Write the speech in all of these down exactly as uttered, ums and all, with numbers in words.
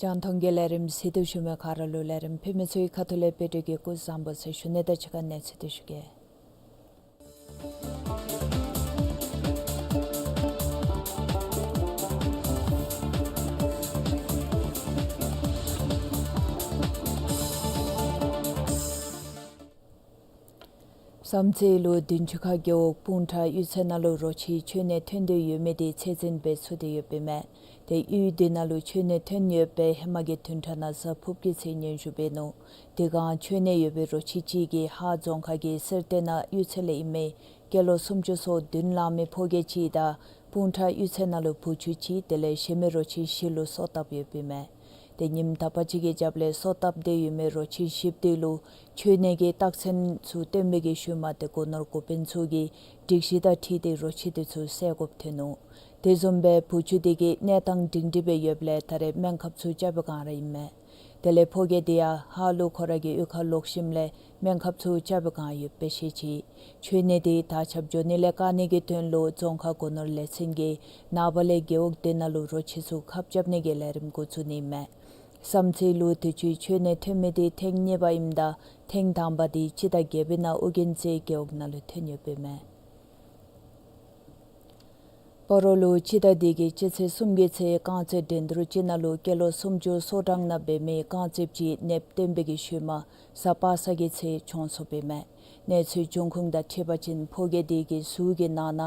རྒྱང་མཐོང་གི་ལས་རིམ་གཟིགས་ཏེ་བཞུགས་མི་ག་ར་ལུ་ལས་རིམ་ཕུལ་མི་ཚུ་གི་ཁ་ཐུག་ལས་བཀྲིས་བདེ་ལེགས་སྐུ་གཟུགས་བཟང་པོ་ཟེར་ཞུ་ནི་དང་གཅིག་ཁར་གནས་ཚུལ་འདི་ཞུ་གེ། བསམ་རྩེ་ལུ་བདུན་ཅུ་ཁ་རྒེད་འོག་སྤུངས་ཁྲ་གཡུས་ཚན་ནང་ལུ་རོ་ཁྱི་ཁྱོན་ནས་ཐོན་ཏེ་ཡོད་མི་དེ་ཚད་འཛིན་འབད་ཚུགས་ཏེ་ཡོདཔ་ཨིན་མས། ཏེ་གཡུས་དེ་ནང་ལུ་ཁྱོན་ནས་ཐོན་ཡོད་པའི་ཧེ་མ་གི་བདུན་ཕྲག་ནང་གཟའ་ཕུརཔ་གི་ཚེ་སྙན་ཞུ་འབད་ནུག། དེ་སྒང་ཁྱོན་ནས་ཡོད་པའི་རོ་ཁྱི་ཅིག་གིས་ཧཱ་རྫོང་ཁག་གི་གསེར་རྟ་ན་གཡུས་ཚན་ལས་ཨིན་མི་སྐྱེས་ལོ་སུམ་ཅུ་སོ་བདུན་ལང་མི་ཕོ་སྐྱེས་ཅིག་དང་སྤུངས་ཁྲ་གཡུས་ཚན་ནང་ལུ་བུ་ཆུང་ཅིག་དེ་ལས་གཞན་མི་རོ་ཁྱི་བཞི་ལུ་སོ་བཏབ་ཡོདཔ་ཨིན་མས། ཏེ་ཉིནམ་དག་པ་ཅིག་གི་རྒྱབ་ལས་སོ་བཏབ་སྟེ་ཡོད་མི་རོ་ཁྱི་བཞིཔོ་དེ་ལུ་ཁྱོན་ནས་ཀྱི་རྟགས་མཚན་ཚུ་བསྟན་པའི་གི་ཤུལ་མ་ཏེ་སྒོ་ནོར་འགོ་དཔོན་ཚུ་གིས་སྒྲིག་གཞི་དང་འཁྲིལ་ཏེ་རོ་ཁྱི་དེ་ཚུ་བསལ་དགོཔ་ཐོན་ནུག། དེ་བཟུམ་སྦེ་བུ་ཆུང་དེ་གི་གནས་སྟངས་སྒྲིང་སྒྲིང་སྦེ་ཡོདཔ་ལས་ད་རེས་སྨན་ཁབ་ཚུ་རྐྱབ་པའི་སྒང་ར་ཨིན་མས། དེ་ལས་ཕོ་སྐྱེས་དེ་ཡང་ཧཱ་ལུ་ཁོ་ར་གི་གཡུས་ཁར་ལོག་ཞིནམ་ལས་སྨན་ཁབ་ཚུ་རྐྱབ་པའི་སྒང་ཡོདཔ་སྦེ་བཤད་ཅི། ཁྱོན་ནས་དེ་དར་ཁྱབ་འགྱོ་ནི་ལས་བཀག་ནི་གི་དོན་ལུ་རྫོང་ཁག་སྒོ་ནོར་ལས་ཚན་གྱིས་ནངས་པ་ལས་རྒེད་འོག་དེ་ནང་ལུ་རོ་ཁྱི་ཚུ་ཁབ་རྐྱབ་ནི་གི་ལས་རིམ་འགོ་བཙུགས་ནི་ཨིན་མས། བསམ་རྩེ་ལུ་དུས་ཅི་ཁྱོན་ནས་ཐོན་མི་དེ་ཐེངས་གཉིས་པ་ཨིནམ་ད་ཐེངས་དང་པ་དེ་སྤྱི་ཟླ་བརྒྱད་པའི་ནང་ཨོ་རྒྱན་རྩེ་རྒེད་འོག་ནང་ལུ་ཐོན་ཡོདཔ་ཨིན་མས། སྤ་རོ་ལུ་སྤྱི་ཟླ་འདི་གི་སྤྱི་ཚེས་གསུམ་གྱི་ཚེ་རྐང་རྩེད་འགྲན་བསྡུར་ཅིག་ནང་ལུ་སྐྱེས་ལོ་སུམ་ཅུ་སོ་གྲངས་ནང་འབད་མི་རྐང་རྩེདཔ་ཅིག་ནདཔ་བཏོན་པའི་གི་ཤུལ་མ་གཟའ་པ་སངས་ཀྱི་ཚེ་གྱོངས་སོཔ་ཨིན་མས། གནས་ཚུལ་འབྱུང་ཁུངས་དང་འཁྲིལ་བ་ཅིན་ཕོ་སྐྱེས་དེ་གི་གཟུགས་ཀྱི་ནང་ན་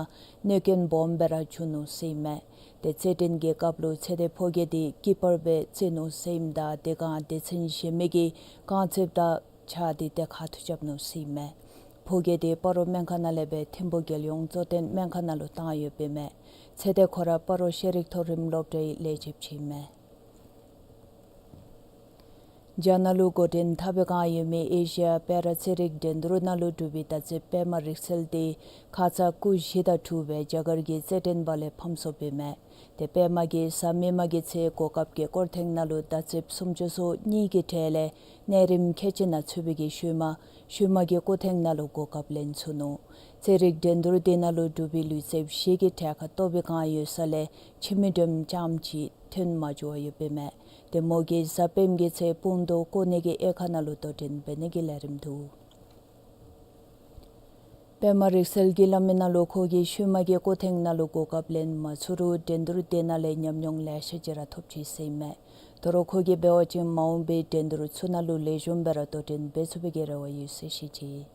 གནོད་སྐྱོན་སྦོམ་སྦེ་ར་བྱུང་ནུག་ཟེར་ཨིན་མས། ཏེ་རྩེད་འགྲན་གྱི་སྐབས་ལུ་ཚེ་འདས་ཕོ་སྐྱེས་དེ་སྐྱིད་པོ་སྦེ་རྩེད་ནུག་ཟེར་ཨིནམ་ད་དེ་སྒང་སྡེ་ཚན་གཞན་མི་གིས་རྐང་རྩེདཔ་དང་ཕྱག་དེ་ཏེ་ཁ་ཐུག་རྐྱབ་ནུག་ཟེར་ཨིན་མས། ཕོ་སྐྱེས་དེ་སྤ་རོ་སྨན་ཁང་ནང་ལས་སྦེ་ཐིམ་ཕུག་རྒྱལ་ཡོངས་གཙོ་བསྟེན་སྨན་ཁང་ནང་ལུ་བཏང་ཡོདཔ་ཨིན་མས། ཚེ་འདས་ཁོ་ར་སྤ་རོ་ཤེས་རིག་མཐོ་རིམ་སློབ་གྲྭའི་ལས་བྱེདཔ་ཅིག་ཨིན་མས། རྒྱ་ནག་ལུ་འགོ་འདྲེན་འཐབ་པའི་སྒང་ཡོད་མི་ཨེ་ཤི་ཡ་པེ་ར་རྩེད་རིགས་འགྲན་བསྡུར་ནང་ལུ་གྲུབ་པའི་མདའ་རྩེདཔ་པདྨ་རིག་གསལ་དེ་ཁ་ཙ་སྐུ་བཞི་དང་འཁྲུགས་སྦེ་རྒྱ་གར་གྱི་རྩེད་འགྲན་པ་ལས་ཕམ་སོཔ་ཨིན་མས། ཏེ་པདྨ་གིས་གཟའ་མིག་དམར་གྱི་ཚེ་གོ་སྐབས་ཀྱི་སྐོར་ཐེངས་ནང་ལུ་མདའ་རྩེདཔ་སུམ་ཅུ་སོ་གཉིས་ཀྱི་གྲས་ལས་གནས་རིམ་ཁལ་གཅིག་ནང་ཚུད་པའི་གི་ཤུལ་མ་ཤུལ་མ་གི་སྐུ་ཐེངས་ནང་ལུ་གོ་སྐབས་ལེན་ཚུགས་ནུག། རྩེད་རིགས་འགྲན་བསྡུར་དེ་ནང་ལུ་གྲུབ་པའི་ལུས་རྩལཔ་བཞི་གི་གྲལ་ཁར་གཏོགས་པའི་སྒང་ཡོད་ས་ལས་ཕྱི་མི་འགྲེམ་རྐྱངམ་ཅིག་ཐོན་མ་བཅུག་པར་ཡོདཔ་ཨིན་མས། ཏེ་མོ་གིས་གཟའ་སྤེནམ་གྱི་ཚེ་སྤུངས་མདོ་ཀོ་གནས་ཀྱི་དབྱེ་ཁག་ནང་ལུ་དོ་འགྲན་འབད་ནི་གི་ལས་རིམ་འདུག། པདྨ་རིག་གསལ་གྱིས་སླབ་མི་ནང་ལུ་ཁོ་གིས་ཤུལ་མ་གི་སྐུ་ཐེངས་ནང་ལུ་གོ་སྐབས་ལེན་མ་ཚུགས་རུང་འགྲན་བསྡུར་དེ་ནང་ལས་ཉམས་མྱོང་ལེ་ཤ་ཅིག་ར་ཐོབ་ཅི་ཟེར་ཨིན་མས། དོ་རུང་ཁོ་གིས་འབད་བ་ཅིན་མ་འོངས་པའི་འགྲན་བསྡུར་ཚུ་ནང་ལུ་ལེགས་ཤོམ་སྦེ་ར་དོ་འགྲན་འབད་ཚུགས་པའི་གི་རེ་བ་ཡོད་ཟེར་བཤད་ཅི།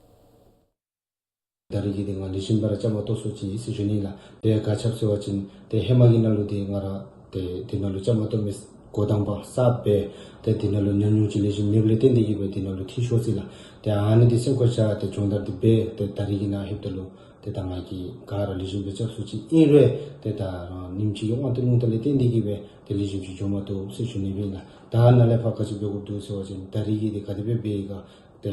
ད་རིས་ཀྱི་དེ་ང་ལེགས་ཤོམ་སྦེ་ར་བཅའ་མར་གཏོགས་ཚུགས་ཅི་ཟེར་ཞུ་ནི་ལགས། དེ་ག་ཅི་སྦེ་ཟེར་བ་ཅིན་ཏེ་ཧེ་མ་གི་ནང་ལུ་ཏེ་ང་ར་ཏེ་དེ་ནང་ལུ་བཅའ་མར་གཏོགས་མི་འགོ་དང་པ་གསརཔ་སྦེ་ཏེ་དེ་ནང་ལུ་ཉམས་མྱོང་ཅིག་ལེགས་ཤོམ་མེདཔ་ལས་བརྟེན་ཏེ་གིས་སྦེ་དེ་ནང་ལུ་འཁྲུལ་སོ་ཅི་ལགས། ཏེ་ཨ་ནི་དེ་སེམས་ཁར་བཞག་སྟེ་སྦྱོང་བརྡར་དེ་འབད་དེ་ད་རིས་ཀྱི་ནང་ལྷོདཔ་ད་ལུ་ཏེ་ད་ང་གིས་ག་ར་ལེགས་ཤོམ་སྦེ་རྐྱབ་ཚུགས་ཅི། ཨིན་རུང་ཏེ་ད་རང་ཉིནམ་ཅིག་གི་དབང་དུ་བླངས་ད་ལས་བརྟེན་ཏེ་གིས་སྦེ་ཏེ་ལེགས་ཤོམ་ཅིག་འགྱོ་མ་བཏུབ་ཟེར་ཞུ་ནི་ཨིན་ལགས། ད་ནཱ་ལས་ཕར་ག་ཅི་འབད་དགོཔ་འདུག་ཟེར་བ་ཅིན་ད་རིས་ཀྱི་དེ་ག་དེ་སྦེ་འབད་ཡི་ག་ཏེ་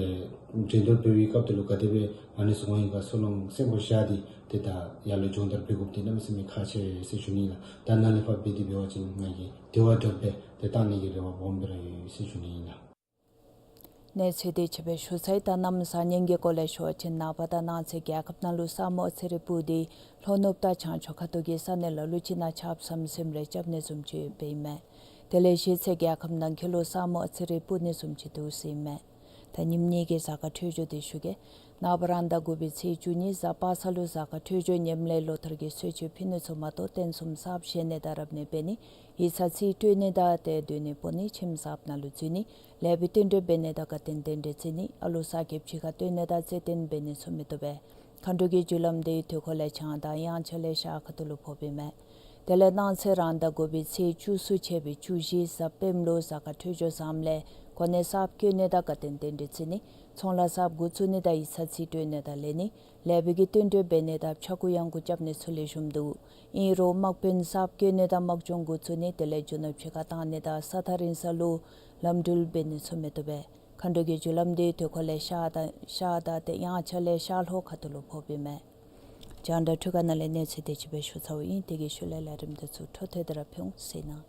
འགྲན་བསྡུར་འབད་བའི་སྐབས་དེ་ལུ་ག་དེ་སྦེ་ཨ་ནི་ཚུ་འོང་ཡི་ག་ཚུ་ལུ་སེམས་ཁར་བཞག་སྟེ་ཏེ་ད་ཡར་ལུ་སྦྱོང་བརྡར་འབད་དགོཔ་དེ་གནམ་མེད་ས་མེད་ཁག་ཆེ་ཟེར་ཞུ་ནི་ལགས། ད་ནཱ་ལས་ཕར་འབད་དེ་འབད་བ་ཅིན་ང་གིས་དེ་བ་དྲགཔ་སྦེ་ཏེ་བཏང་ནི་གི་རེ་བ་སྦོམ་སྦེ་ར་ཡོད་ཟེར་ཞུ་ནི་ཨིན་ལགས། གནས་ཚུལ་དེ་ཅིག་སྦེ་ཞུ་ཚར་ཡི། ད་གནམ་གཤིས་ཉེན་གྱི་སྐོར་ལས་ཞུ་བ་ཅིན་ནངས་པ་དང་གནངས་ཚེ་རྒྱལ་ཁབ་ནང་ལུ་ས་སྨུག་ཨ་ཙི་རེ་སྤུབས་ཏེ་ལྷོ་ནུབ་དང་བྱང་ཕྱོགས་ཁ་ཐུག་གི་ས་གནས་ལ་ལུ་ཅིག་ནང་ཆརཔ་ཟམ་ཟིམ་རེ་རྐྱབ་ནི་བཟུམ་ཅིག་ཡོདཔ་ཨིན་མས། དེ་ལས་གཞེས་ཚེ་རྒྱལ་ཁབ་ནང་འཁོད་ལུ་ས་སྨུག་ཨ་ཙི་རེ་སྤུབས་ནི་བཟུམ་ཅིག་འདུག་ཟེར་ཨིན་མས། ད་ཉིནམ་གཉིས་ཀྱི་གཟའ་སྐར་འཕྲོད་སྦྱོར་དེ་ཞུ་གེ། ནངས་པ་རང་ཟླ་དགུ་པའི་ཚེས་བཅུ་གཉིས་གཟའ་པ་སངས་ལུ་གཟའ་སྐར་འཕྲོད་སྦྱོར་ཉེསཔ་ལས་ལོ་ཐར་གྱི་གསོལ་མཆོད་ཕུལ་ནི་ཚུ་མ་གཏོགས་རྟེན་གསུམ་གསརཔ་བཞེངས་ནི་དང་རབ་གནས་འབད་ནི་ཡིག་ཚང་རྩིས་སྤྲོད་ནི་དང་ཏེ་སྡོད་གནས་སྤོ་ནི་ཁྱིམ་གསརཔ་ནང་ལུ་འཛུལ་ནི་ལེགས་པའི་བསྟུན་གྲོས་འབད་ནི་དང་དགའ་སྟོན་རྟེན་འབྲེལ་བརྩི་ནི་ཨ་ལུ་གསར་སྐྱེསཔ་གཅིག་ཁར་སྟོན་ནི་དང་རྩེད་འགྲན་འབད་ནི་ཚུ་མི་བཏུབ་པས། མཁའ་འགྲོ་གི་རྒྱུ་ལམ་དེ་དུས་འཁོར་ལས་བྱང་དང་དབྱངས་འཆར་ལས་ཤར་ཁ་ཐུག་ལུ་ཕོགཔ་ཨིན་མས། དེ་ལས་གནངས་ཚེ་རང་ཟླ་དགུ་པའི་ཚེས་བཅུ་གསུམ་ཆད་པའི་བཅུ་བཞི་གཟའ་སྤེནམ་ལུ་གཟའ་སྐར་འཕྲོད་སྦྱོར་བཟངམ་ལས་གོ་གནས་གསརཔ་བསྐོ་ནི་དང་དགའ་སྟོན་རྟེན་འབྲེལ་བརྩི་ནི་ཚོང་ལཱ་གསརཔ་འགོ་བཙུགས་ནི་དང་ཡིག་ཚང་རྩིས་སྤྲོད་ནི་དང་ལེན་ནི་ལེགས་པའི་གི་བསྟུན་གྲོས་འབད་ནི་དང་ཕྱྭ་འགུགས་གཡང་འགུགས་རྐྱབ་ནི་ཚུ་ལེགས་ཤོམ་འདུག། ཨིན་རུང་དམག་དཔོན་གསརཔ་བསྐོ་ནི་དང་དམག་སྦྱོང་འགོ་བཙུགས་ནི་དེ་ལས་རྒྱུ་ནོར་ཕྱི་ཁར་བཏང་ནི་དང་ས་ཐག་རིང་ས་ལུ་ལམ་འགྲུལ་འབད་ནི་ཚུ་མི་བཏུབ་པས། མཁའ་འགྲོ་གི་རྒྱུ་ལམ་དེ་དུས་འཁོར་ལས་ཤར་དང་ཤར་དང་ཏེ་དབྱངས་འཆར་ལས་ཤར་ལྷོ་ཁ་ཐུག་ལུ་ཕོགཔ་ཨིན་མས། རྒྱང་བསྒྲགས་འཕྲུལ་ཁང་ནང་ལས་གནས་ཚུལ་དེ་ཅིག་སྦེ་ཞུ་ཚརཝ་ཨིན། དེ་གི་ཤུལ་ལས་ལས་རིམ་དེ་ཚུ་འཕྲོ་མཐུད་དེ་ར་ཕུལ་འོང་ཟེར་ཨིན།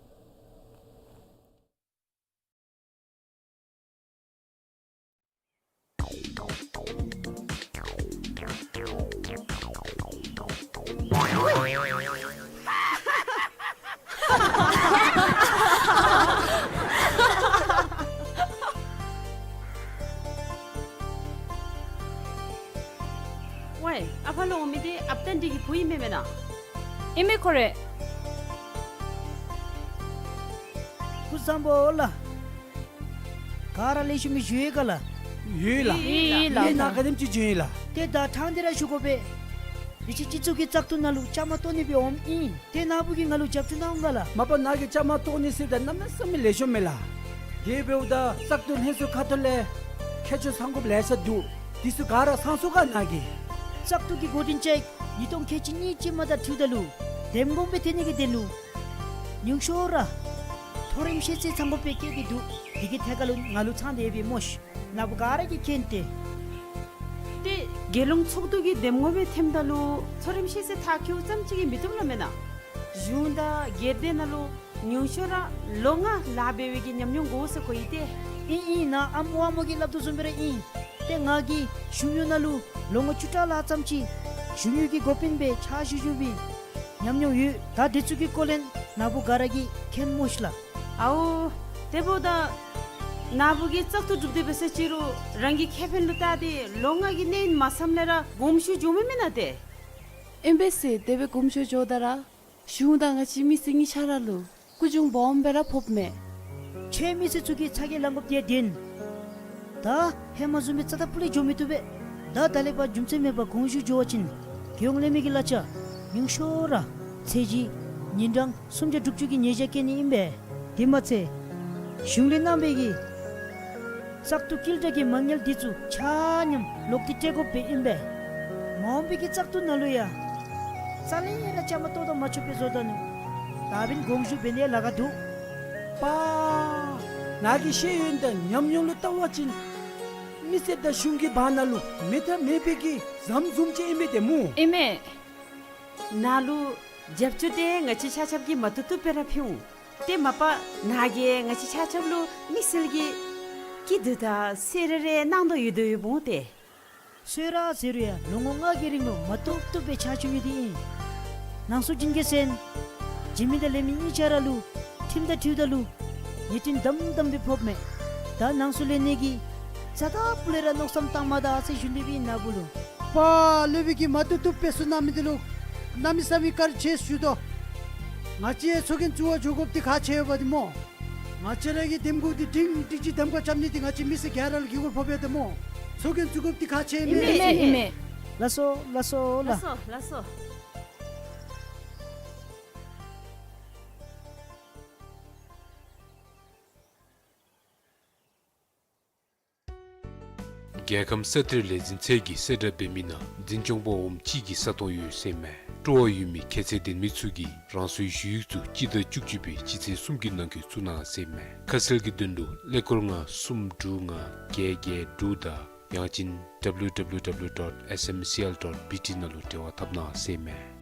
ཨའི་ཨ་ཕ་ལུ་འོང་མི་འདི་ཨཔ་ཏན་ཏི་གི་བུ་ཨིན་མས་མེན་ན། ཨིན་མས་ཁོ་རེ། སྐུ་གཟུགས་བཟང་པོ་ལགས། ག་ར་ལེགས་ཤོམ་སྦེ་བཞུགས་ཡི་ག་ལགས། ཡོད་ལགས། ཡོད་ལགས། ངེའི་ནང་ག་དེམ་ཅིག་བྱོན་ཡི་ལགས། ཏེ་ད་ཐང་འདི་ར་ཞུ་དགོ་པས། མི་ཅིག་སྤྱི་ཚོགས་ཀྱི་བཙག་འཐུ་ནང་ལུ་བཅའ་མར་གཏོགས་ནི་སྦེ་འོངམ་ཨིན། ཏེ་ནཱ་བུ་གིས་ང་ལུ་རྒྱབ་སྐྱོར་གནང་འོང་ག་ལགས། མ་པ་ནཱ་གིས་བཅའ་མར་གཏོགས་ནི་ཟེརཝ་ད་གནམ་མེད་ས་མེད་ལེགས་ཤོམ་མས་ལགས། དེ་འབདཝ་ད་བཙག་འཐུ་ལྷན་ཚོགས་ཁ་ཐུག་ལས་མཁས་མཆོག་ཚང་དགོཔ་ལེ་ཤ་འདུག། དེ་ཚུ་ག་ར་ཚང་སོང་ག་ནཱ་གིས། བཙག་འཐུ་གི་འགོ་འདྲེན་ཅིག་ཉིས་སྟོང་ཁལ་གཅིག་གཉིས་ཅན་མ་དང་འཁྲིལཝ་ད་ལུ་འདེམས་ངོ་སྦེ་ཐོན་ནི་གི་དོན་ལུ་ཉུང་ཤོས་ར་མཐོ་རིམ་ཤེས་ཚད་ཚང་དགོཔ་སྦེ་བཀོད་དེ་འདུག། དེ་གི་ཐད་ཁར་ལུ་ང་ལུ་ཚང་སྟེ་ཡོད་པས་སྨོ་ཤིག། ནཱ་བུ་ག་ར་གིས་མཁྱེན་ཏེ། ཏེ་རྒྱལ་ཡོངས་ཚོགས་འདུ་གི་འདེམས་ངོ་སྦེ་ཐོནམ་ད་ལུ་མཐོ་རིམ་ཤེས་ཚད་མཐར་འཁྱོལཝ་ཙམ་ཅིག་གིས་མི་བཏུབ་ལགས་མེན་ན། གཞུང་དང་སྒེར་སྡེ་ནང་ལུ་ཉུང་ཤོས་ར་ལོ་ལྔ་ལཱ་འབད་བའི་གི་ཉམས་མྱོང་དགོ་ཟེར་གོ་ཡི་ཏེ། ཨིན་ཨིན། ནཱ་ཨམ་ཝ་མོ་གིས་སླབ་དོ་བཟུམ་སྦེ་ར་ཨིན། ཏེ་ང་གིས་གཞུང་གཡོག་ནང་ལུ་ལོ་ངོ་བཅུ་ཕྲག་ལྷག་ཙམ་ཅིག་གཞུང་གཡོག་གི་འགོ་དཔོན་སྦེ་ཕྱག་ཞུ་ཞུ་བའི་ཉམས་མྱོང་ཡོད། ད་དེ་ཚུ་གི་སྐོར་ལས་ནཱ་བུ་ག་ར་གིས་མཁྱེན་སྨོ་ཤིག་ལགས། ཨའོ། དེ་འབདཝ་ད་ནཱ་བུ་གིས་བཙག་འཐུ་གྲུབ་སྟེ་འབད་ས་ཅིག་རུང་རང་གི་ཁེ་ཕན་ལུ་བལྟ་སྟེ་ལོ་ལྔ་གི་གནས་ཡུན་མ་ཚངམ་ལས་ར་དགོངསམ་ཞུ་འགྱོཝ་མས་མེན་ན་ཏེ། ཨིན་པས་ཟེར། དེ་སྦེ་དགོངསམ་ཞུ་འགྱོཝ་ད་ར་གཞུང་དང་ང་བཅས་མི་སེར་གཉིས་ཆ་ར་ལུ་རྐུ་བྱུང་སྦོམ་སྦེ་ར་ཕོགཔ་མས། ཁྱོད་མི་སེར་ཚུ་གིས་ཚ་གྱང་ལང་དགོཔ་དེ་ཡང་བདེན། ད་ཧེ་མ་བཟུམ་སྦེ་རྩ་དང་སྤུ་ལས་འགྱོ་མི་བཏུབ་པས། ད་ད་ལས་ཕར་རྒྱུ་མཚན་མེད་པར་དགོངསམ་ཞུ་འགྱོ་བ་ཅིན་རྒྱལ་ཡོངས་ལས་མི་གི་གླ་ཆ་ཉུང་ཤོས་ར་ཚད་གཞི་ཉིན་གྲངས་སུམ་བརྒྱ་དྲུག་ཅུ་གི་ཉེས་བྱ་བཀལ་ནི་ཨིན་པས། དེ་མ་ཚད་གཞུང་ལས་གནང་བའི་གི་བཙག་འཐུ་བསྐྱལ་གྲབས་ཀྱི་མ་དངུལ་འདི་ཚུ་ཆ་མཉམ་ལོག་སྟེ་སྤྲོད་དགོཔ་སྦེ་ཨིན་པས། མ་འོངས་པའི་གི་བཙག་འཐུ་ནང་ལུ་ཡང་རྩ་ལས་ར་བཅའ་མར་གཏོགས་དོ་མ་ཆོགཔ་སྦེ་བཟོ་ད་ནུག། ད་འབདན་དགོངསམ་ཞུ་འབད་ནི་ལཱ་ཁག་འདུག། པ། ནཱ་གི་ཤེས་ཡོན་དང་ཉམས་མྱོང་ལུ་བལྟ་བ་ཅིན་མི་སེར་དང་གཞུང་གི་བར་ན་ལུ་མེད་ཐབས་མེད་པའི་གི་ཟམ་བཟུམ་ཅིག་ཨིན་མས་ཏེ་སྨོ། ཨིན་མས། ནཱ་ལུ་རྒྱབ་སྐྱོར་འདི་ང་བཅས་ཆ་ཁྱབ་ཀྱིས་མ་བཏུབ་བཏུབ་སྦེ་ར་ཕུལ་འོང་། ཏེ་མ་པ་ནཱ་གིས་ང་བཅས་ཆ་ཁྱབ་ལུ་དམིགས་བསལ་གྱི་སྐྱིད་སྡུག་དང་གསོལ་རས་རེ་གནང་དོ་ཡོད་དོ་ཡོདཔ་འོང་ཏེ། གསོལ་རས་ཟེར་རུང་ཡང་ལོ་ངོ་ལྔ་གི་རིང་ལུ་མ་བཏུབ་བཏུབ་སྦེ་ཕྱག་ཞུ་ཡི་འདི་ཨིན། ནང་གསུག་བྱིན་གེ་ཟེར། འཇིགས་མེད་དང་ལས་མེད་གཉིས་ཆ་ར་ལུ་ཁྲིམས་དང་འཁྲིལཝ་ད་ལུ་ཉེས་དོན་དམ་དམ་སྦེ་ཕོགཔ་མས། ད་ནང་གསུག་ལེན་ནི་གི་རྩ་དང་སྤུ་ལས་ར་མནོ་བསམ་བཏང་མ་ད་ཟེར་ཞུ་ནི་སྦེ་ཨིན་ནཱ་བུ་ལུ། པ། སློབ་དཔོན་གྱིས་མ་བཏུབ་བཏུབ་སྦེ་གསུངས་གནང་མི་འདི་ལུ་གནམ་མེད་ས་མེད་བཀའ་དྲིན་ཆེ་ཞུ་དོ། ང་བཅས་ཚོགས་རྒྱན་བཙུགས་པར་འགྱོ་དགོཔ་འདི་ཁག་ཆེ་བ་འདི་སྨོ། ང་བཅས་ར་གི་འདེམས་ངོ་འདི་སྒྲིང་སྒྲིང་ཅིག་འདེམས་ཁ་རྐྱབ་ནི་འདི་ང་བཅས་མི་སེར་ག་ར་ལུ་གི་གུ་ལུ་ཕོགཔ་ཡོད་དོ་སྨོ། ཚོགས་རྒྱན་བཙུགས་དགོཔ་འདི་ཁག་ཆེ་ཨིན་མས། ཨིན་མས། ཨིན་མས། ལགས་སོ་ལགས་སོ་ལགས། ལགས་སོ་ལགས་སོ། རྒྱལ་ཁམས་ས་གཏེར་ལས་འཛིན་ཚད་ཀྱིས་གསལ་བསྒྲགས་འབད་མི་ནང་འཛིན་སྐྱོང་པ་འོགམ་གཅིག་གི་ས་སྟོང་ཡོད་ཟེར་མས། སྤྲོ་བ་ཡོད་མི་ཁྱད་ཚད་ལྡན་མི་ཚུ་གིས་རང་སོའི་ཞུ་ཡིག་ཚུ་སྤྱི་ཟླ་བཅུ་གཅིག་པའི་སྤྱི་ཚེས་གསུམ་གྱི་ནང་འཁོད་བཙུགས་གནང་ཟེར་མས། ཁ་གསལ་གྱི་དོན་ལུ་ཀླད་ཀོར་ལྔ་གསུམ་དྲུག་ལྔ་བརྒྱད་བརྒྱད་དྲུག་དང་ཡང་ཅིན་W W W dot S M C L dot B T ནང་ལུ་འབྲེལ་བ་འཐབ་གནང་ཟེར་མས།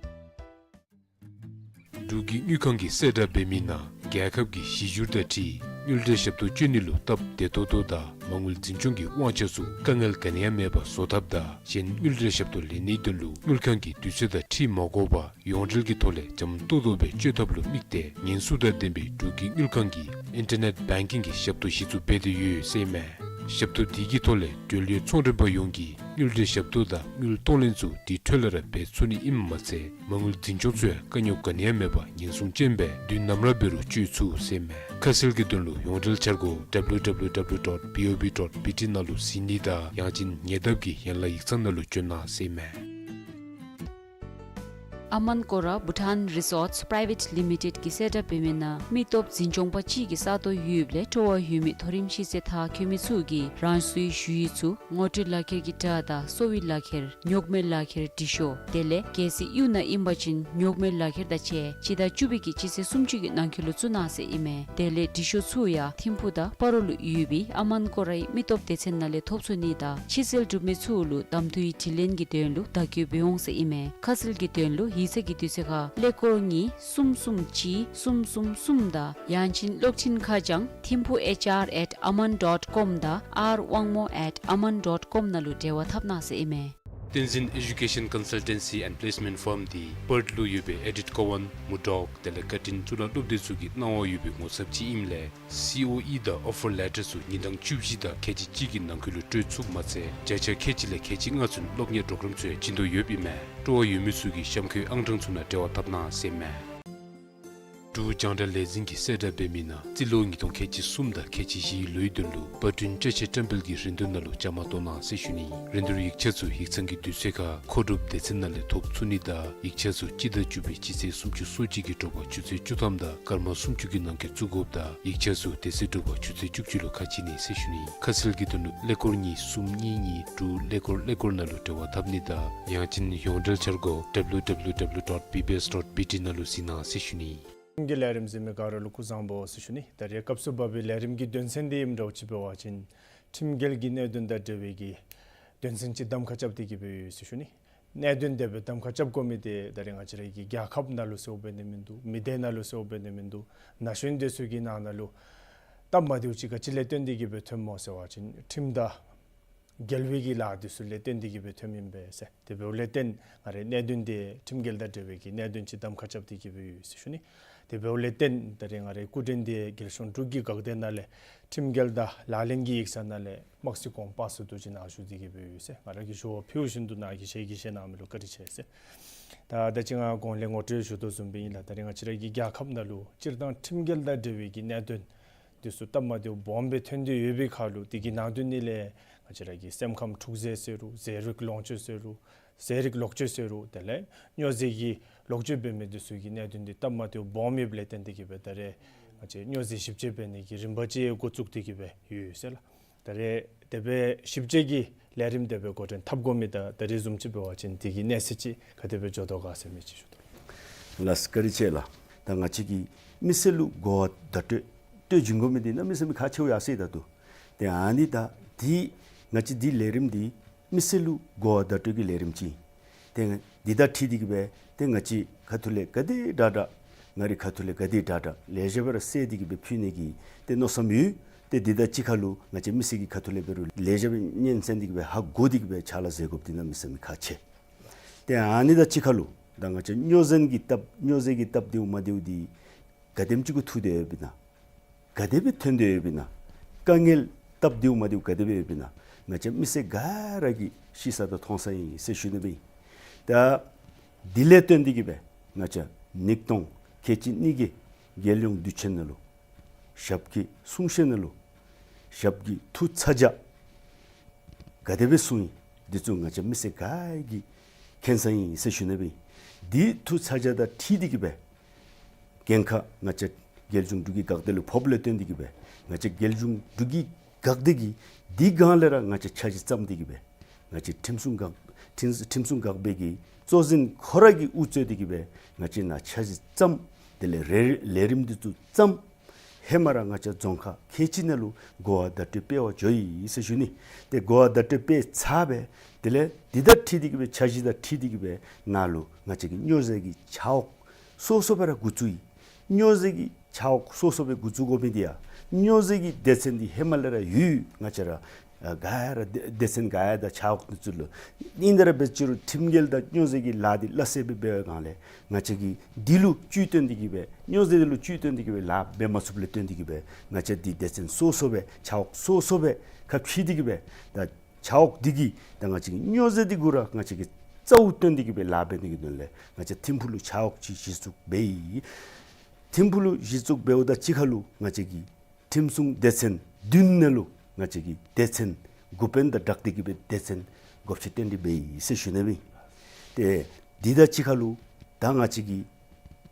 འབྲུག་གི་དངུལ་ཁང་གིས་གསལ་བསྒྲགས་འབད་མི་ནང་རྒྱལ་ཁབ་ཀྱི་གཞི་བསྒྱུར་དང་འཁྲིལ་དངུལ་འབྲེལ་ཞབས་ཏོག་སྤྱོད་ནི་ལུ་སྟབས་བདེ་ཏོག་ཏོ་དང་མ་དངུལ་འཛིན་སྐྱོང་གི་དབང་ཆ་ཚུ་དཀའ་ངལ་ག་ནི་ཡང་མེད་པར་བཟོ་ཐབས་དང་གཞན་དངུལ་འབྲེལ་ཞབས་ཏོག་ལེན་ནིའི་དོན་ལུ་དངུལ་ཁང་གི་དུས་ཚོད་དང་འཁྲིལ་མ་དགོ་པར་ཡོངས་འབྲེལ་གྱི་ཐོག་ལས་འཇམ་ཏོག་ཏོ་སྦེ་སྤྱོད་ཐབས་ལུ་དམིགས་ཏེ་ཉེན་སྲུང་དང་ལྡན་པའི་འབྲུག་གི་དངུལ་ཁང་གིས་ཨིན་ཊར་ནེཊ་བེང་ཀིང་གི་ཞབས་ཏོག་གཞི་བཙུགས་འབད་དེ་ཡོད་ཟེར་མས། ཞབས་ཏོག་འདི་གི་ཐོག་ལས་འབྲེལ་ཡོད་ཚོང་མགྲོན་པ་ཡོངས་ཀྱིས་དངུལ་འབྲེལ་ཞབས་ཏོག་དང་དངུལ་གཏོང་ལེན་ཚུ་དེ་འཕྲོ་ལས་ར་འབད་ཚུགས་ནི་ཨིནམ་མ་ཚད་མ་དངུལ་འཛིན་སྐྱོང་ཚུ་ཡང་དཀའ་རྙོག་ག་ནི་ཡང་མེད་པར་ཉེན་སྲུང་ཅན་སྦེ་དུས་ནམ་ར་འབད་རུང་སྤྱོད་ཚུགས་ཟེར་མས། ཁ་གསལ་གྱི་དོན་ལུ་ཡོངས་འབྲེལ་འཆར་སྒོ་W W W dot B O B dot B T ནང་ལུ་གཟིགས་ནི་དང་ཡང་ཅིན་ཉེ་འདབས་ཀྱི་ཡན་ལག་ཡིག་ཚང་ནང་ལུ་བྱོན་གནང་ཟེར་མས། ཨ་མཱན་ཀོ་ར་བྷུ་ཊཱན་རི་སོརཊསི་པི་རའི་ཝེཊ་ལི་མི་ཊེཌ་ཀྱིས་གསལ་བསྒྲགས་འབད་མི་ནང་མི་སྟོབས་འཛིན་སྐྱོང་པ་གཅིག་གི་ས་སྟོང་ཡོདཔ་ལས་སྤྲོ་བ་ཡོད་མི་མཐོ་རིམ་ཤེས་ཚད་མཐར་འཁྱོལ་མི་ཚུ་གིས་རང་སོའི་ཞུ་ཡིག་ཚུ་ངོ་སྤྲོད་ལག་ཁྱེར་གྱི་སྒྲ་དང་གསོ་བའི་ལག་ཁྱེར་རྙོག་མའི་ལག་ཁྱེར་འབྲི་ཤོག་དེ་ལས་གལ་སྲིད་གཡུས་ནང་ཨིན་པ་ཅིན་རྙོག་མའི་ལག་ཁྱེར་དང་བཅས་སྤྱི་ཟླ་བཅུ་པའི་གི་སྤྱི་ཚེས་སུམ་ཅུ་གི་ནང་འཁོད་ལུ་བཙུགས་གནང་ཟེར་ཨིན་མས། དེ་ལས་འབྲི་ཤོག་ཚུ་ཡང་ཐིམ་ཕུག་དང་སྤ་རོ་ལུ་ཡོད་པའི་ཨ་མཱན་ཀོ་རའི་མི་སྟོབས་སྡེ་ཚན་ནང་ལས་ཐོབ་ཚུགས་ནི་དང་ཕྱི་སེལ་གྲུབ་མི་ཚུ་ལུ་གདམ་འཐུའི་དྲི་ལན་གྱི་དོན་ལུ་བརྡ་བསྐྱོད་འབད་འོང་ཟེར་ཨིན་མས། ཁ་གསལ་གྱི་དོན་ལུ་ཡིག་ཚང་གི་དུས་ཚོད་ཁར་ཀླད་ཀོར་གཉིས་གསུམ་གསུམ་གཅིག་གསུམ་གསུམ་གསུམ་དང་ཡང་ཅིན་གློག་འཕྲིན་ཁ་བྱང་ཐིམ་ཕུག་H R at aman dot com དང་R དབང་མོ་at aman dot com ནང་ལུ་འབྲེལ་བ་འཐབ་གནང་ཟེར་ཨིན་མས། བསྟན་འཛིན་Education Consultancy and Placement Firm འདི་པརཐ་ལུ་ཡོད་པའི་ཨེ་ཌིཐ་ཀོ་ཝཱན་མུར་ཌོག་དེ་ལས་ཀར་ཊིན་གཙུག་ལག་སློབ་སྡེ་ཚུ་གི་གནང་བ་ཡོད་པའི་ངོ་ཚབ་ཅིག་ཨིནམ་ལས་སི་ཨོ་ཨི་དང་ཨོ་ཕར་ལེ་ཊར་ཚུ་ཉིན་གྲངས་བཅུ་བཞི་དང་ཁལ་གཅིག་གཅིག་གི་ནང་འཁོད་ལུ་སྤྲོད་ཚུགསཔ་མ་ཚད་བརྒྱ་ཆ་ཁལ་གཅིག་ལས་ཁལ་གཅིག་ལྔ་ཚུན་སློབ་གཉེར་པོརོ་གརམ་ཚུ་ཡང་བྱིན་དོ་ཡོདཔ་ཨིན་མས། སྤྲོ་བ་ཡོད་མི་ཚུ་གིས་གཤམ་འཁོད་ཨང་གྲངས་ཚུ་ནང་འབྲེལ་བ་འཐབ་གནང་ཟེར་མས། འབྲུག་རྒྱང་བསྒྲགས་ལས་འཛིན་གྱིས་གསལ་བསྒྲགས་འབད་མི་ནང་རྩིས་ལོ་ཉིས་སྟོང་ཁལ་གཅིག་གསུམ་དང་ཁལ་གཅིག་བཞིའི་ལོའི་དོན་ལུ་པར་སྐྲུན་བཀྲ་ཤིས་བཀྲམ་སྤེལ་གྱི་རིན་བསྡུར་ནང་ལུ་བཅའ་མར་གཏོགས་གནང་ཟེར་ཞུ་ནི། རིན་བསྡུར་ཡིག་ཆ་ཚུ་ཡིག་ཚང་གི་དུས་ཚོད་ཁར་མཁོ་སྒྲུབ་སྡེ་ཚན་ནང་ལས་ཐོབ་ཚུགས་ནི་དང་ཡིག་ཆ་ཚུ་སྤྱི་ཟླ་བཅུ་པའི་སྤྱི་ཚེས་སུམ་ཅུ་སོ་གཅིག་གི་དྲོ་པ་ཆུ་ཚོད་བཅུ་ཐམ་དང་སྐར་མ་སུམ་ཅུ་གི་ནང་འཁོད་བཙུགས་དགོཔ་དང་ཡིག་ཆ་ཚུ་དེ་ཚེ་དྲོ་པ་ཆུ་ཚོད་བཅུ་གཅིག་ལུ་ཁ་ཕྱེ་ནི་ཟེར་ཞུ་ནི། ཁ་གསལ་གྱི་དོན་ལུ་ཀླད་ཀོར་གཉིས་གསུམ་གཉིས་གཉིས་དྲུག་ཀླད་ཀོར་ཀླད་ཀོར་ནང་ལུ་འབྲེལ་བ་འཐབ་ནི་དང་ཡང་ཅིན་ཡོངས་འབྲེལ་འཆར་སྒོ་W W W dot B B S dot B T ནང་ལུ་གཟིགས་གནང་ཟེར་ཞུ་ནི། ཁྲིམས་འགལ་ལས་རིམ་གཟིགས་མི་ག་ར་ལུ་སྐུ་གཟུགས་བཟང་པོ་ཟེར་ཞུ་ནི། ད་རེས་སྐབས་སུ་བབས་པའི་ལས་རིམ་གྱི་དོན་ཚན་འདི་ཨིནམ་འདྲཝ་ཅིག་འབད་བ་ཅིན་ཁྲིམས་འགལ་གྱི་གནད་དོན་དང་འབྲེལ་བའི་གི་དོན་ཚན་ཅིག་གདམ་ཁ་རྐྱབ་སྟེ་གི་སྦེ་ཡོད་ཟེར་ཞུ་ནི། གནད་དོན་དེ་སྦེ་གདམ་ཁ་རྐྱབ་དགོ་མི་དེ་ད་རེས་ང་བཅས་ར་གི་རྒྱལ་ཁབ་ནང་ལུ་ཟེརཝ་འབད་ནི་མིན་འདུག། མི་སྡེ་ནང་ལུ་ཟེརཝ་འབད་ནི་མིན་འདུག། ན་གཞོན་དེ་ཚུ་གི་ནང་ན་ལུ་སྟབས་མ་བདེཝ་ཅིག་ག་ཅི་ལས་བརྟེན་ཏེ་གི་སྦེ་ཐོནམ་སྨོ་ཟེར་བ་ཅིན་ཁྲིམས་དང་འགལ་བའི་གི་ལཱ་དེ་ཚུ་ལས་བརྟེན་ཏེ་གི་སྦེ་ཐོནམ་ཨིན་པས་ཟེར། དེ་འབདཝ་ལས་བརྟེན་ང་རའི་གནད་དོན་དེ་ཁྲིམས་འགལ་དང་འབྲེལ་བའི་གི་གནད་དོན་ཅིག་གདམ་ཁ་རྐྱབ་སྟེ་གི་སྦེ་ཡོད་ཟེར་ཞུ་ནི། དེ་འབདཝ་ལས་བརྟེན་ད་རེས་ང་རའི་སྐུ་མགྲོན་འདི་རྒྱལ་གཞུང་འབྲུག་གི་འགག་སྡེ་ནང་ལས་ཁྲིམས་འགལ་དང་ལག་ལེན་གྱི་ཡིག་ཚང་ནང་ལས་དམག་སྲིད་གོང་འཕེལ་ས་འདུ་ཅིག་ནང་བཞུགས་ཏེ་གི་སྦེ་ཡོད་ཟེར། ང་ར་གིས་ཞུ་བ་ཕུལཝ་བཞིན་དུ་ནཱ་གིས་ཞལ་གྱིས་བཞེས་གནང་མི་ལུ་བཀའ་དྲིན་ཆེ་ཟེར། ད་ད་ཅི་ང་གོང་ལས་ངོ་སྤྲོད་ཞུ་དོ་བཟུམ་སྦེ་ཨིན་ལགས། ད་རེས་ང་བཅས་ར་གི་རྒྱལ་ཁབ་ནང་ལུ་སྤྱིར་བཏང་ཁྲིམས་འགལ་དང་འབྲེལ་བའི་གི་གནད་དོན་དེ་ཚུ་སྟབས་མ་བདེཝ་སྦོམ་སྦེ་ཐོན་ཏེ་ཡོད་པའི་ཁར་ལུ་དེ་གི་ནང་དོན་ནི་ལས་ང་བཅས་ར་གི་སེམས་ཁམས་འཁྲུག་རྩོད་ཟེར་རུང་ཟས་རིགས་ལོངས་སྤྱོད་ཟེར་རུང་ཟས་རིགས་ལོག་སྤྱོད་ཟེར་རུང་དེ་ལས་སྨྱོ་རྫས་ཀྱི་ལོག་སྤྱོད་འབད་མི་དེ་ཚུ་གི་གནད་དོན་འདི་སྟབས་མ་བདེཝ་སྦོམ་ཡོདཔ་ལས་བརྟེན་ཏེ་གི་སྦེ་ད་རེས་ང་བཅས་སྨྱོ་རྫས་ཞིབ་དཔྱད་འབད་ནི་གི་རིམ་པ་ཅིག་འགོ་བཙུགས་ཏེ་གི་སྦེ་ཡོད་ཟེར་ལགས། ད་རེས་དེ་སྦེ་ཞིབ་དཔྱད་ཀྱི་ལས་རིམ་དེ་སྦེ་འགོ་འདྲེན་འཐབ་དགོ་མི་དང་ད་རེས་བཟུམ་ཅིག་འབད་བ་ཅིན་དེ་གི་གནས་ཚད་ཅིག་ག་དེ་སྦེ་འགྱོ་དོ་ག་ཟེར་མི་ཅིག་ཞུ་དོ། ལགས་བཀའ་དྲིན་ཆེ་ལགས། ད་ང་བཅས་ཀྱིས་མི་སེར་ལུ་གོ་བ་བརྡ་སྤྲོད་སྤྲོད་བྱིན་དགོ་མི་འདི་གནམ་མེད་ས་མེད་ཁག་ཆེཝ་ཡར་སོ་ཡི་ད་ལྟོ། ཏེ་ཨ་ནི་ད་འདི་ང་བཅས་འདི་ལས་རིམ་འདི་མི་སེར་ལུ་གོ་བ་བརྡ་སྤྲོད་ཀྱི་ལས་རིམ་ཅིག། ཏེ་ང་འདི་དང་འཁྲིལ་ཏེ་གི་སྦེ་ཏེ་ང་བཅས་ཁ་ཐུག་ལས་ག་དེ་དྲག་དྲག་ང་རའི་ཁ་ཐུག་ལས་ག་དེ་དྲག་དྲག་ལེགས་ཤོམ་སྦེ་ར་གསལ་ཏེ་གི་སྦེ་ཕུལ་ནི་གི་ཏེ་མནོ་བསམ་ཡོད། ཏེ་འདི་དང་གཅིག་ཁར་ལུ་ང་བཅས་མི་སེར་གྱི་ཁ་ཐུག་ལས་འབད་རུང་ལེགས་ཤོམ་སྦེ་སྙན་གསན་ཏེ་གི་སྦེ་ཧ་གོ་སྟེ་གི་སྦེ་ཕྱག་ལཱ་མཛད་དགོཔ་འདི་གནམ་མེད་ས་མེད་ཁག་ཆེ། ཏེ་ཨ་ནི་དང་གཅིག་ཁར་ལུ་ད་ང་བཅས་སྨྱོ་རྫས་ཀྱི་སྟབས་སྨྱོ་རྫས་ཀྱི་སྟབས་བདེཝ་མ་བདེཝ་འདི་ག་དེམ་ཅིག་གུ་ཐུག་སྟེ་ཡོདཔ་ཨིན་ན། ག་དེ་སྦེ་ཐོན་ཏེ་ཡོདཔ་ཨིན་ན། དཀའ་ངལ་སྟབས་བདེཝ་མ་བདེཝ་ག་དེ་སྦེ་ཡོདཔ་ཨིན་ན། ང་བཅས་མི་སེར་ག་ར་གིས་ཤེས་ས་དང་མཐོང་ས་ཨིན་ཟེར་ཞུ་ནི་སྦེ་ཨིན། ད་དེ་ལས་བརྟེན་ཏེ་གི་སྦེ་ང་བཅས་ཉིས་སྟོང་ཁལ་གཅིག་གཉིས་ཀྱི་རྒྱལ་ཡོངས་དུས་ཆེན་ནང་ལུ་ཞབས་ཀྱི་གསུང་བཤད་ནང་ལུ་ཞབས་ཀྱི་ཐུགས་ཚ་གྱང་ག་དེ་སྦེ་གསུངས་ཡི། འདི་ཚུ་ང་བཅས་མི་སེར་ག་ར་གིས་མཁྱེན་ས་ཨིན་ཟེར་ཞུ་ནི་སྦེ་ཨིན། འདི་ཐུགས་ཚ་གྱང་དང་འཁྲིལ་ཏེ་གི་སྦེ་འགན་ཁག་ང་བཅས་རྒྱལ་གཞུང་འབྲུག་གི་འགག་སྡེ་ལུ་ཕོགཔ་ལས་བརྟེན་ཏེ་གི་སྦེ་ང་བཅས་རྒྱལ་གཞུང་འབྲུག་གི་འགག་སྡེ་གིས་འདི་སྒང་ལས་ར་ང་བཅས་འཆར་གཞི་བརྩམས་ཏེ་གི་སྦེ་ང་བཅས་ཁྲིམས་སྲུང་འགག་ཁྲིམས་ཁྲིམས་སྲུང་འགག་པའི་གི་གཙོ་འཛིན་ཁོ་ར་གིས་དབུ་གཙོས་ཏེ་གི་སྦེ་ང་བཅས་ནཱ་འཆར་གཞི་བརྩམས། དེ་ལས་རེ་ལས་རིམ་འདི་ཚུ་བརྩམས། ཧེ་མ་ར་ང་བཅས་རྫོང་ཁག་ཁལ་གཅིག་ནང་ལུ་གོ་བ་བརྡ་སྤྲོད་སྤེལ་བར་འགྱོ་ཡི་ཟེར་ཞུ་ནི། ཏེ་གོ་བ་བརྡ་སྤྲོད་སྤེལ་ཚར་སྦེ་དེ་ལས་འདི་དང་འཁྲིལ་ཏེ་གི་སྦེ་འཆར་གཞི་དང་འཁྲིལ་ཏེ་གི་སྦེ་ནཱ་ལུ་ང་བཅས་ཀྱིས་སྨྱོ་རྫས་ཀྱི་ཆ་འོག་སོ་སོ་སྦེ་ར་འགོ་བཙུགས་ཡི། སྨྱོ་རྫས་ཀྱི་ཆ་འོག་སོ་སོ་སྦེ་འགོ་བཙུགས་དགོ་མི་འདི་ཡང་སྨྱོ་རྫས་ཀྱི་སྡེ་ཚན་འདི་ཧེ་མ་ལས་ར་ཡོད། ང་བཅས་ར་ཨ་ག་ཡ་ར་སྡེ་སྡེ་ཚན་ག་ཡ་དང་ཆ་འོག་འདི་ཚུ་ལུ་ཨིན། དེ་ར་འབད་ཅི་རུང་ཁྲིམས་འགལ་དང་སྨྱོ་རྫས་ཀྱི་ལཱ་འདི་སླ་བསྲེ་སྦེ་འབད་བའི་སྒང་ལས་ང་བཅས་ཀྱིས་འདི་ལུ་བཅུད་བཏོན་ཏེ་གི་སྦེ་སྨྱོ་རྫས་འདི་ལུ་བཅུད་བཏོན་ཏེ་གི་སྦེ་ལཱ་འབད་མ་ཚུགསཔ་ལས་བརྟེན་ཏེ་གི་སྦེ་ང་བཅས་འདི་སྡེ་ཚན་སོ་སོ་སྦེ་ཆ་འོག་སོ་སོ་སྦེ་ཁ་ཕྱེ་སྟེ་གི་སྦེ་ད་ཆ་འོག་འདི་གིས་ད་ང་བཅས་ཀྱི་སྨྱོ་རྫས་འདི་གུ་ར་ང་བཅས་ཀྱིས་རྩ་བོ་བཏོན་ཏེ་གི་སྦེ་ལཱ་འབད་ནི་གི་དོན་ལས་ང་བཅས་ཐིམ་ཕུག་ལུ་ཆ་འོག་ཅིག་གཞི་བཙུགས་འབད་ཡི། ཐིམ་ཕུག་ལུ་གཞི་བཙུགས་འབདཝ་དང་གཅིག་ཁར་ལུ་ང་བཅས་ཀྱིས་ཁྲིམས་སྲུང་སྡེ་ཚན་བདུན་ནང་ལུ་ང་བཅས་ཀྱིས་སྡེ་ཚན་འགོ་དཔོན་དང་སྦྲགས་ཏེ་གི་སྦེ་སྡེ་ཚན་འགོ་ཁྲིད་བཏོན་ཏེ་འབད་ཡི་ཟེར་ཞུ་ནི་སྦེ། ཏེ་འདི་དང་གཅིག་ཁར་ལུ་ད་ང་བཅས་ཀྱིས་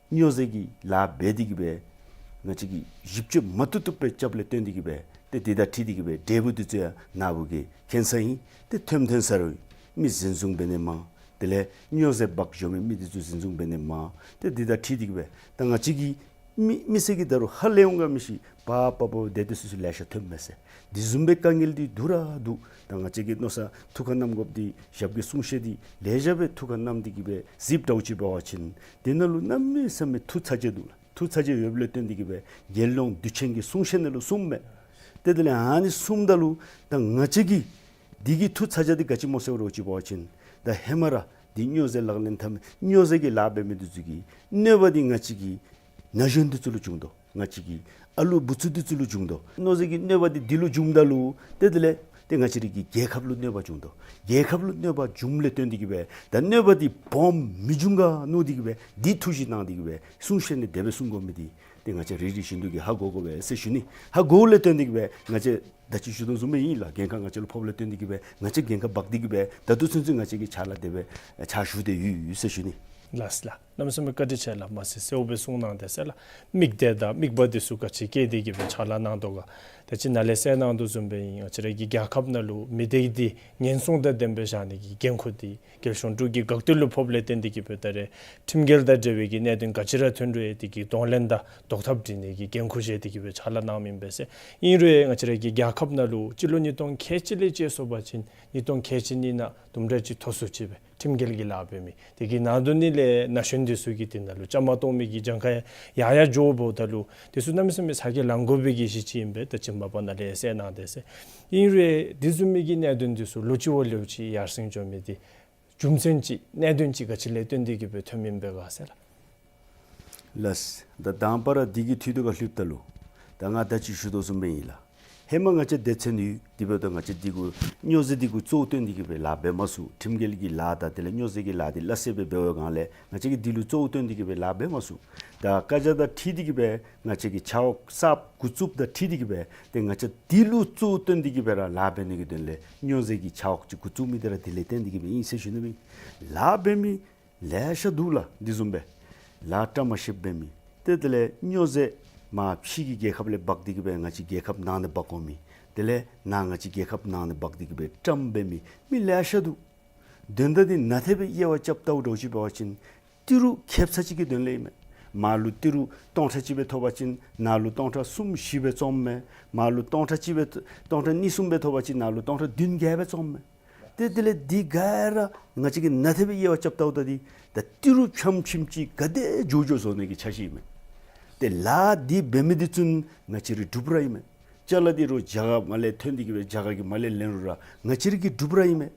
སྨྱོ་རྫས་ཀྱི་ལཱ་འབད་དེ་གི་སྦེ་ང་བཅས་ཀྱིས་ཞིབ་དཔྱད་མ་བཏུབ་བཏུབ་སྦེ་རྐྱབ་ལས་བརྟེན་ཏེ་གི་སྦེ་ཏེ་འདི་དང་འཁྲིལ་ཏེ་གི་སྦེ་འབྲས་བུ་འདི་ཚུ་ཡང་ནཱ་བུ་གིས་མཁྱེན་ས་ཨིན། ཏེ་ཐོནམ་ཐོན་ས་རུང་མི་འཛིན་བཟུང་འབད་ནི་མང་། དེ་ལས་སྨྱོ་རྫས་འབག་འགྱོ་མི་མི་འདི་ཚུ་འཛིན་བཟུང་འབད་ནི་མང་། ཏེ་འདི་དང་འཁྲིལ་ཏེ་གི་སྦེ་ད་ང་བཅས་ཀྱིས་མི་མི་སེར་གྱིས་ད་རུང་ཧ་ལས་འོང་ག་མི་ཤེས། པ་པ་པ་དེ་དེ་སུ་སུ་ལེ་ཤ་ཐོནམ་མས་ཟེར། འདི་བཟུམ་སྦེ་དཀའ་ངལ་འདི་འདུག་ར་འདུག། ད་ང་བཅས་ཀྱིས་མནོ་བསམ་ཐུགས་ཁར་བསྣམ་དགོཔ་འདི་ཞབས་ཀྱི་གསུང་བཤད་འདི་ལེགས་ཤོམ་སྦེ་ཐུགས་ཁར་བསྣམས་ཏེ་གི་སྦེ་གཟིགསཔ་འདྲཝ་ཅིག་འབད་བ་ཅིན་འདི་ནང་ལུ་གནམ་མེད་ས་མེད་ཐུགས་ཚ་གྱང་འདུག་ལགས། ཐུགས་ཚ་གྱང་ཡོདཔ་ལས་བརྟེན་ཏེ་གི་སྦེ་རྒྱལ་ཡོངས་དུས་ཆེན་གྱི་གསུང་བཤད་ནང་ལུ་གསུངམ་མས། ཏེ་དེ་ལས་ཨ་ནི་གསུངམ་ད་ལུ་ད་ང་བཅས་ཀྱིས་འདི་གི་ཐུགས་ཚ་གྱང་འདི་ག་ཅི་སྨོ་ཟེར་བ་ཅིག་འབད་བ་ཅིན་ ད་ཧེ་མ་ར་འདི་སྨྱོ་རྫས་ལག་ལེན་འཐབ་མི་སྨྱོ་རྫས་ཀྱི་ལཱ་འབད་མི་འདི་ཚུ་གི་གནོད་པ་འདི་ང་བཅས་ཀྱི་ན་གཞོན་འདི་ཚུ་ལུ་བྱུང་དོ། ང་བཅས་ཀྱི་ཨ་ལུ་བུ་ཚུ་འདི་ཚུ་ལུ་བྱུང་དོ། སྨྱོ་རྫས་ཀྱི་གནོད་པ་འདི་འདི་ལུ་བྱུངམ་ད་ལུ་ཏེ་དེ་ལས་ཏེ་ང་བཅས་རའི་གི་རྒྱལ་ཁབ་ལུ་གནོད་པ་བྱུང་དོ། རྒྱལ་ཁབ་ལུ་གནོད་པ་བྱུངམ་ལས་བརྟེན་ཏེ་གི་སྦེ་ད་གནོད་པ་འདི་སྦོམ་མི་འབྱུང་ག་མནོ་སྟེ་གི་སྦེ་འདི་ཐུགས་བཞེད་གནང་སྟེ་གི་སྦེ་གསུང་བཤད་ནི་དེ་སྦེ་གསུང་དགོ་མི་འདི་ཏེ་ང་བཅས་རེ་རེ་བཞིན་དུ་གིས་ཧ་གོ་དགོ་པས་ཟེར་ཞུ་ནི། ཧ་གོཝ་ལས་བརྟེན་ཏེ་གི་སྦེ་ང་བཅས་ད་ཅི་ཞུ་དོ་བཟུམ་སྦེ་ཨིན་ལགས། འགན་ཁག་ང་བཅས་ལུ་ཕོགཔ་ལས་བརྟེན་ཏེ་གི་སྦེ་ང་བཅས་འགན་ཁག་འབག་སྟེ་གི་སྦེ་ད་ལྟོ་ཚུན་ཚོད་ང་བཅས་ཀྱིས་ཕྱག་ལཱ་དེ་སྦེ་ཕྱག་ཞུ་སྟེ་ཡོད་ཟེར་ཞུ་ནི། ལགས་ལགས། གནམ་མེད་ས་མེད་བཀའ་དྲིན་ཆེ་ལགས། མ་གཞི་གསལ་བོ་སྦེ་གསུངས་གནང་དེས་ལགས། དམིགས་གཏད་དང་དམིགས་པ་འདི་ཚུ་ག་ཅི་བསྐྱེད་དེ་གི་སྦེ་ཕྱག་ལཱ་གནང་དོ་ག། ད་ཅི་ནཱ་ལས་གསལ་གནང་དོ་བཟུམ་སྦེ་ཨིན། ང་བཅས་ར་གི་རྒྱལ་ཁབ་ནང་ལུ་མི་སྡེ་འདི་ཉེན་སྲུང་དང་ལྡན་པའི་བཞག་ནི་གི་འགན་ཁུར་འདི་རྒྱལ་གཞུང་འབྲུག་གི་འགག་སྡེ་ལུ་ཕོགཔ་ལས་བརྟེན་ཏེ་གི་སྦེ་ད་རེས་ཁྲིམས་འགལ་དང་འབྲེལ་བའི་གི་གནད་དོན་ག་ཅི་ར་ཐོན་རུང་ཡང་དེ་གི་གདོང་ལེན་དང་ཟློག་ཐབས་སྒྲིག་ནི་གི་འགན་ཁུར་བཞེས་ཏེ་གི་སྦེ་ཕྱག་ལཱ་གནངམ་ཨིན་པས་ཟེར། ཨིན་རུང་ཡང་ང་བཅས་ར་གི་རྒྱལ་ཁབ་ནང་ལུ་སྤྱི་ལོ་ཉིས་སྟོང་ཁལ་གཅིག་ལས་བཅད་སོང་པ་ཅིན་ཉིས་སྟོང་ཁལ་གཅིག་གཉིས་ནང་དུམ་གྲ་ཅིག་མཐོ་སུ་ཅིག་སྦེ་ཁྲིམས་འགལ་གྱི་ལཱ་འབད་མི་དེ་གི་ནང་དོན་ནི་ལས་ན་གཞོན་འདི་ཚུ་གིས་དེ་ནང་ལུ་བཅའ་མར་གཏོགས་མི་གི་གྱངས་ཁ་ཡར་ཡར་འགྱོཝ་ད་ལུ་དེ་ཚུ་གནམ་མེད་ས་མེད་ཚ་གྱང་ལང་དགོ་པའི་གི་གཞི་ཅིག་ཨིན་པས། ད་ཅི་མ་པ་ནཱ་ལས་གསལ་གནང་དེས་ཟེར། ཨིན་རུང་དེ་བཟུམ་མའི་གི་གནད་དོན་འདི་ཚུ་ལོ་གཅིག་བ་ལེའུ་གཅིག་ཡར་སེང་འགྱོ་མི་འདི་རྒྱུ་མཚན་ཅིག་གནད་དོན་ཅིག་ག་ཅི་ལས་བརྟེན་ཏེ་གི་སྦེ་ཐོནམ་ཨིན་པས་ག་ཟེར་ལགས། ལགས། ད་དང་པ་ར་འདི་གི་འཐུས་དུ་ཁར་ལྷོདཔ་ད་ལུ་ད་ང་ད་ཅི་ཞུ་དོ་བཟུམ་སྦེ་ཨིན་ལགས། ཧེ་མ་ང་བཅས་སྡེ་ཚན་ཡོད། དེ་འབདཝ་ད་ང་བཅས་འདི་གུ་སྨྱོ་རྫས་འདི་གུ་གཙོ་བོ་བཏོན་ཏེ་གི་སྦེ་ལཱ་འབད་མ་ཚུགས། ཁྲིམས་འགལ་གྱི་ལཱ་དང་དེ་ལས་སྨྱོ་རྫས་ཀྱི་ལཱ་འདི་སླ་བསྲེ་སྦེ་འབད་བའི་སྒང་ལས་ང་བཅས་ཀྱིས་འདི་ལུ་གཙོ་བོ་བཏོན་ཏེ་གི་སྦེ་ལཱ་འབད་མ་ཚུགས། ད་བཀའ་རྒྱ་དང་འཁྲིལ་ཏེ་གི་སྦེ་ང་བཅས་ཀྱི་ཕྱག་གསརཔ་འགོ་བཙུགསཔ་དང་འཁྲིལ་ཏེ་གི་སྦེ་ཏེ་ང་བཅས་འདི་ལུ་གཙོ་བོ་བཏོན་ཏེ་གི་སྦེ་ར་ལཱ་འབད་ནི་གི་དོན་ལས་སྨྱོ་རྫས་ཀྱི་ཕྱག་ཅིག་འགོ་བཙུགས་མི་འདི་ར་དེ་ལས་བརྟེན་ཏེ་གི་སྦེ་ཨིན་ཟེར་ཞུ་ནི་སྦེ། ལཱ་འབད་མི་ལེ་ཤ་འདུག་ལགས། འདི་བཟུམ་སྦེ་ལཱ་བཀྲ་མ་ཤིསཔ་འབད་མི་ཏེ་དེ་ལས་སྨྱོ་རྫས་མར་ཕྱི་གི་རྒྱལ་ཁབ་ལས་འབག་སྟེ་གི་སྦེ་ང་བཅས་རྒྱལ་ཁབ་ནང་ན་འབག་འོང་མི་དེ་ལས་ནཱ་ང་བཅས་རྒྱལ་ཁབ་ནང་ན་འབག་སྟེ་གི་སྦེ་བཀྲམ་འབད་མི་མི་ལེ་ཤ་འདུག། དོན་དག་འདི་ནན་ཏན་སྦེ་དབྱེ་བ་རྐྱབ་བལྟཝ་འདྲཝ་ཅིག་འབད་བ་ཅིན་ཏི་རུ་ཁེབ་ས་ཅིག་གི་དོན་ལས་ཨིན་མས། མར་ལུ་ཏི་རུ་སྟོང་ཕྲག་གཅིག་སྦེ་ཐོབ་པ་ཅིན་ནཱ་ལུ་སྟོང་ཕྲག་གསུམ་བཞི་སྦེ་བཙོངམ་མས། མར་ལུ་སྟོང་ཕྲག་གཅིག་སྦེ་སྟོང་ཕྲག་གཉིས་གསུམ་སྦེ་ཐོབ་པ་ཅིན་ནཱ་ལུ་སྟོང་ཕྲག་བདུན་བརྒྱད་སྦེ་བཙོངམ་མས། ཏེ་དེ་ལས་འདི་ག་ར་ང་བཅས་ཀྱིས་ནན་ཏན་སྦེ་དབྱེ་བ་རྐྱབ་བལྟཝ་ད་འདི་ད་ཏི་རུ་ཕྱམ་ཕྱིམ་ཅིག་ག་དེ་མགྱོགས་མགྱོགས་བཟོ་ནི་གི་འཆར་གཞི་ཨིན་མས། ཏེ་ལཱ་འདི་འབད་མི་འདི་ཚུ་ང་བཅས་ར་སྒྲུབ་ར་ཨིན་མས། ཅ་ལ་འདི་རུང་རྒྱ་གར་མར་ལས་ཐོན་ཏེ་གི་སྦེ་རྒྱ་གར་གྱིས་མར་ལས་ལེན་རུང་ར་ང་བཅས་ར་གིས་སྒྲུབ་ར་ཨིན་མས།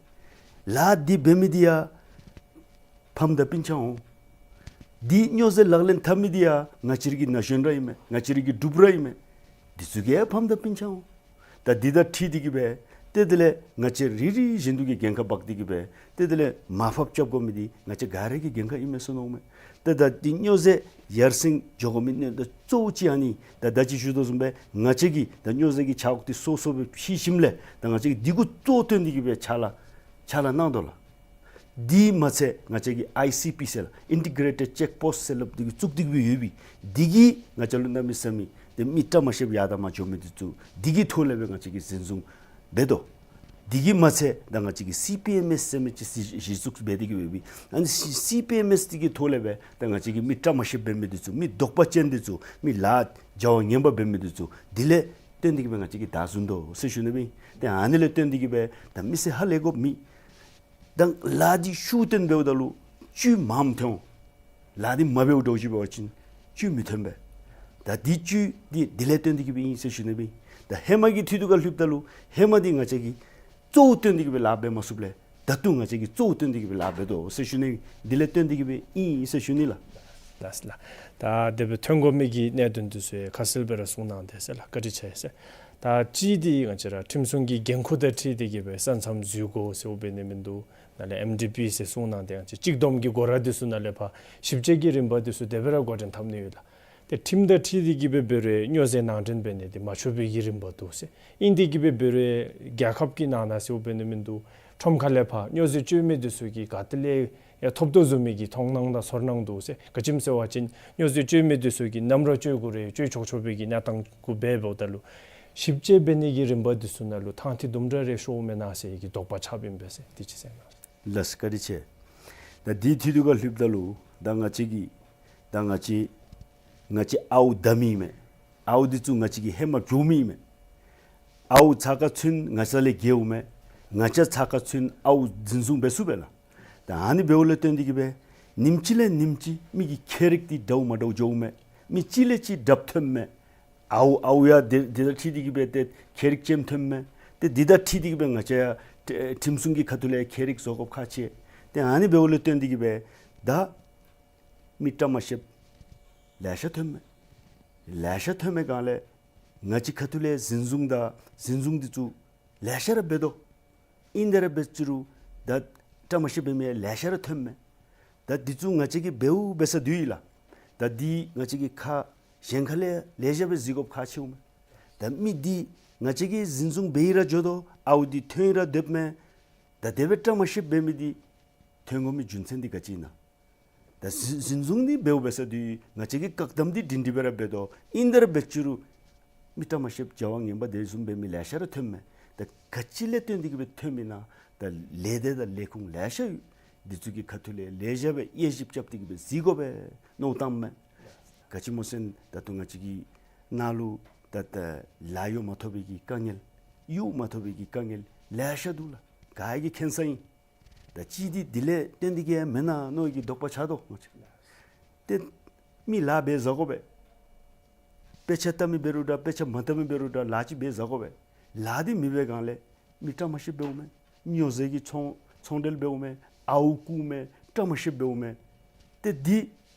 ལཱ་འདི་འབད་མི་འདི་ཡང་ཕམ་དང་སྤུན་ཆ་འོང་། འདི་སྨྱོ་རྫས་ལག་ལེན་འཐབ་མི་འདི་ཡང་ང་བཅས་ར་གི་ན་གཞོན་ར་ཨིན་མས། ང་བཅས་ར་གིས་སྒྲུབ་ར་ཨིན་མས། འདི་ཚུ་གིས་ཡང་ཕམ་དང་སྤུན་ཆ་འོང་། ད་འདི་དང་འཁྲིལ་ཏེ་གི་སྦེ་ཏེ་དེ་ལས་ང་བཅས་རེ་རེ་བཞིན་དུ་གིས་འགན་ཁག་འབག་སྟེ་གི་སྦེ་ཏེ་དེ་ལས་མར་ཕབ་རྐྱབ་དགོ་མི་འདི་ང་བཅས་ག་ར་གི་འགན་ཁག་ཨིན་མས་ཟེར་མནོཝ་མས། ཏེ་ད་འདི་སྨྱོ་རྫས་ཡར་སེང་འགྱོ་དགོ་མི་གནད་དོན་གཙོ་བོ་ཅིག་ཨ་ནི་ད་ད་ཅི་ཞུ་དོ་བཟུམ་སྦེ་ང་བཅས་ཀྱིས་ད་སྨྱོ་རྫས་ཀྱི་ཕྱག་འདི་སོ་སོ་སྦེ་ཕྱེ་ཞིནམ་ལས་ད་ང་བཅས་ཀྱིས་འདི་གུ་གཙོ་བོ་བཏོན་ཏེ་གི་སྦེ་ཕྱག་ལཱ་ཕྱག་ལཱ་གནང་དོ་ལགས། འདི་མ་ཚད་ང་བཅས་ཀྱིས་ཨའི་སི་པི་ཟེར་ལགས་ཨིན་ཊི་གྲེ་ཊེཌ་ཅེཀ་པོསཊ་ཟེར་སླབ་འདི་གི་བཙུགས་ཏེ་གི་སྦེ་ཡོད་པས། འདི་གིས་ང་བཅས་ལུ་གནམ་མེད་ས་མེད་ཏེ་མི་བཀྲ་མ་ཤིསཔ་ཡར་དང་མར་འགྱོ་མི་འདི་ཚུ་འདི་གི་ཐོག་ལས་སྦེ་ང་བཅས་ཀྱིས་འཛིན་བཟུང་འབད་དོ། འདི་གིས་མ་ཚད་ད་ང་བཅས་ཀྱིས་སི་པི་ཨེམ་ཨེསི་ཟེར་མི་ཅིག་གཞི་གཞི་བཙུགས་འབད་དེ་གི་སྦེ་ཨ་ནི་སི་སི་པི་ཨེམ་ཨེསི་འདི་གི་ཐོག་ལས་སྦེ་ད་ང་བཅས་ཀྱིས་མི་བཀྲ་མ་ཤིསཔ་འབད་མི་འདི་ཚུ་མི་དོགས་པ་ཅན་འདི་ཚུ་མི་ལཱ་བྱ་བ་ངན་པ་འབད་མི་འདི་ཚུ་འདི་ལས་བརྟེན་ཏེ་གི་སྦེ་ང་བཅས་ཀྱིས་བདའ་ཟུན་དོ་ཟེར་ཞུ་ནི་སྦེ། ཏེ་ཨ་ནི་ལས་བརྟེན་ཏེ་གི་སྦེ་ད་མི་སེར་ཧ་ལས་དགོཔ་མེད། ད་ལཱ་འདི་ཤུགས་བཏོན་འབདཝ་ད་ལུ་བཅུད་མངམ་ཐོན་འོང་། ལཱ་འདི་མ་འབདཝ་འདྲཝ་ཅིག་འབད་བ་ཅིན་བཅུད་མི་ཐོན་པས། ད་འདི་བཅུད་འདི་འདི་ལས་བརྟེན་ཏེ་གི་སྦེ་ཨིན་ཟེར་ཞུ་ནི་སྦེ། ད་ཧེ་མ་གི་འཐུས་དུ་ཁར་ལྷོདཔ་ད་ལུ་ཧེ་མ་འདི་ང་བཅས་ཀྱིས་གཙོ་བོ་བཏོན་ཏེ་གི་སྦེ་ལཱ་འབད་མ་ཚུགསཔ་ལས་ད་ལྟོ་ང་བཅས་ཀྱིས་གཙོ་བོ་བཏོན་ཏེ་གི་སྦེ་ལཱ་འབད་དོ་ཟེར་ཞུ་ནི། འདི་ལས་བརྟེན་ཏེ་གི་སྦེ་ཨིན་ཟེར་ཞུ་ནི་ལགས། ལགས་ལགས། ད་དེ་སྦེ་ཐོན་དགོ་མི་གི་གནད་དོན་འདི་ཚུ་ཡང་ཁ་གསལ་སྦེ་ར་གསུངས་གནང་དེས་ལགས། བཀའ་དྲིན་ཆེ་ཟེར། ད་ཅི་འདི་ང་བཅས་ར་ཁྲིམས་སྲུང་གི་འགན་ཁུར་དང་འཁྲིལ་ཏེ་གི་སྦེ་ས་མཚམས་འཛུལ་དགོ་ཟེརཝ་འབད་ནི་མིན་འདུག། ནཱ་ལས་ཨེམ་ཌི་པི་ཟེར་གསུངས་གནང་དེས། ང་བཅས་གཅིག་བསྡོམས་ཀྱི་སྒོ་ར་འདི་ཚུ་ནང་ལས་ཕར་ཞིབ་དཔྱད་ཀྱི་རིམ་པ་འདི་ཚུ་དེ་སྦེ་ར་འགོ་འདྲེན་འཐབ་ནི་ཡོད་ལགས། ཏེ་ཁྲིམས་དང་འཁྲིལ་ཏེ་གི་སྦེ་འབད་རུང་སྨྱོ་རྫས་ནང་འདྲེན་འབད་ནི་འདི་མ་ཆོག་པའི་གི་རིམ་པ་འདུག་ཟེར། ཨིན་ཏེ་གི་སྦེ་འབད་རུང་རྒྱལ་ཁབ་ཀྱི་ནང་ན་ཟེརཝ་འབད་ནི་མིན་འདུག། ཁྲོམ་ཁ་ལས་ཕར་སྨྱོ་རྫས་སྤྱོད་མི་འདི་ཚུ་གིས་ག་ཏེ་ལས་ཡང་ཐོབ་དོ་བཟུམ་མའི་གི་མཐོང་སྣང་དང་ཚོར་སྣང་འདུག་ཟེར། ག་ཅི་སྨོ་ཟེར་བ་ཅིན་སྨྱོ་རྫས་སྤྱོད་མི་འདི་ཚུ་གིས་ནམ་ར་སྤྱོད་དགོ་རུང་སྤྱོད་ཆོག་ཆོག་པའི་གི་གནས་སྟངས་གུ་འབད་འབདཝ་ད་ལུ་ཞིབ་དཔྱད་འབད་ནི་གི་རིམ་པ་འདི་ཚུ་ནང་ལུ་ཐང་ཐིག་དུམ་གྲ་རེ་ཤོརཝ་མེན་ན་ཟེར་གྱི་དོགས་པ་ཆགསཔ་ཨིན་པས་ཟེར། འདི་ཅིག་ཟེར་གནང་། ལགས་སོ། བཀའ་དྲིན་ཆེ། ད་འདི་འཐུས་དུ་ཁར་ལྷོདཔ་ད་ལུ་ད་ང་བཅས་ཀྱིས་ད་ང་བཅས་ང་བཅས་ཨརཝ་བདའ་མི་ཨིན་མས། ཨརཝ་འདི་ཚུ་ང་བཅས་ཀྱིས་ཧེ་མ་བྱུག་མི་ཨིན་མས། ཨརཝ་ཚགས་ཁར་ཚུན་ང་བཅས་ལས་རྒྱལཝ་མས། ང་བཅས་ཚགས་ཁར་ཚུན་ཨརཝ་འཛིན་བཟུང་འབད་ཚུགས་པས་ལགས། ད་ཨ་ནི་འབདཝ་ལས་བརྟེན་ཏེ་གི་སྦེ་ཉིནམ་གཅིག་ལས་ཉིནམ་གཅིག་མི་གི་ཁྱད་རིག་འདི་འདྲཝ་མ་འདྲཝ་འགྱོཝ་མས། མི་གཅིག་ལས་གཅིག་དྲགཔ་ཐོནམ་མས། ཨརཝ་ཨརཝ་ཡང་འདི་འདི་དང་འཁྲིལ་ཏེ་གི་སྦེ་ཏེ་ཁྱད་རིག་ཅན་ཐོནམ་མས། ཏེ་འདི་དང་འཁྲིལ་ཏེ་གི་སྦེ་ང་བཅས་ཡང་ཁྲིམས་སྲུང་གི་ཁ་ཐུག་ལས་ཁྱད་རིག་བཟོ་དགོཔ་ཁག་ཆེ། ཏེ་ཨ་ནི་འབདཝ་ལས་བརྟེན་ཏེ་གི་སྦེ་ད་མི་བཀྲ་མ་ཤིསཔ་ལེ་ཤ་ཐོནམ་མས། ལེ་ཤ་ཐོན་མི་སྒང་ལས་ང་བཅས་ཁ་ཐུག་ལས་འཛིན་བཟུང་དང་འཛིན་བཟུང་འདི་ཚུ་ལེ་ཤ་ར་འབད་དོ། ཨིན་ཏེ་ར་འབད་ཅི་རུང་ད་བཀྲ་མ་ཤིསཔ་འབད་མི་ལེ་ཤ་ར་ཐོནམ་མས། ད་འདི་ཚུ་ང་བཅས་ཀྱིས་འབདཝ་འབད་ས་འདི་ཡོད་ལགས། ད་འདི་ང་བཅས་ཀྱིས་ཁག་གཞན་ཁ་ལས་ལེགས་ཤོམ་སྦེ་གཟིགས་དགོཔ་ཁག་ཆེཝ་མས། ད་མི་འདི་ང་བཅས་ཀྱིས་འཛིན་བཟུང་འབད་ཡི་ར་འགྱོ་དོ། ཨའུ་འདི་ཐོན་ཡི་ར་སྡོདཔ་མས། ད་དེ་སྦེ་བཀྲ་མ་ཤིསཔ་འབད་མི་འདི་ཐོན་དགོ་མི་རྒྱུ་མཚན་འདི་ག་ཅི་ཨིན་ན། ད་འཛིན་འཛིན་བཟུང་འདི་འབདཝ་འབད་ས་འདི་ང་བཅས་ཀྱིས་བཀག་དམ་འདི་སྒྲིང་སྒྲི་སྦེ་ར་འབད་དོ། ཨིན་ཏེ་ར་འབད་ཅི་རུང་མི་བཀྲ་མ་ཤིསཔ་བྱ་བ་ངན་པ་དེ་བཟུམ་འབད་མི་ལེ་ཤ་ར་ཐོནམ་མས། ད་ག་ཅི་ལས་བརྟེན་ཏེ་གི་སྦེ་ཐོནམ་ཨིན་ན། ད་ལས་སྡེ་དང་ལས་ཁུངས་ལེ་ཤ་ཡོད། འདི་ཚུ་གི་ཁ་ཐུག་ལས་ལེགས་ཤོམ་སྦེ་དབྱེ་ཞིབ་རྐྱབ་སྟེ་གི་སྦེ་གཟིགས་དགོ་པས་མནོ་བཏངམ་མས། ག་ཅི་སྨོ་ཟེར་ན་ད་ལྟོ་ང་བཅས་ཀྱི་ནང་ལུ་ད་ད་ལཱ་གཡོག་མ་ཐོབ་པའི་གི་དཀའ་ངལ་གཡོག་མ་ཐོབ་པའི་གི་དཀའ་ངལ་ལེ་ཤ་འདུག་ལགས། ག་གིས་མཁྱེན་ས་ཨིན། ད་ཅི་འདི་འདི་ལས་བརྟེན་ཏེ་གི་ཡང་མེན་ན་མནོ་བའི་གི་དོགས་པ་ཆགས་དོ། ཏེ་མི་ལཱ་འབད་བཟའ་དགོ་པས། དཔེ་ཆ་ལྟ་མི་འབད་རུང་འདྲ་དཔེ་ཆ་མ་ལྟ་མི་འབད་རུང་འདྲ་ལཱ་ཅིག་འབད་བཟའ་དགོ་པས། ལཱ་འདི་མི་འབད་སྒང་ལས་མི་བཀྲ་མ་ཤིསཔ་འབདཝ་མས། སྨྱོ་རྫས་ཀྱི་ཚོང་ཚོང་འབྲེལ་འབདཝ་མས། ཨའུ་རྐུ་མས། བཀྲ་མ་ཤིསཔ་འབདཝ་མས། ཏེ་འདི་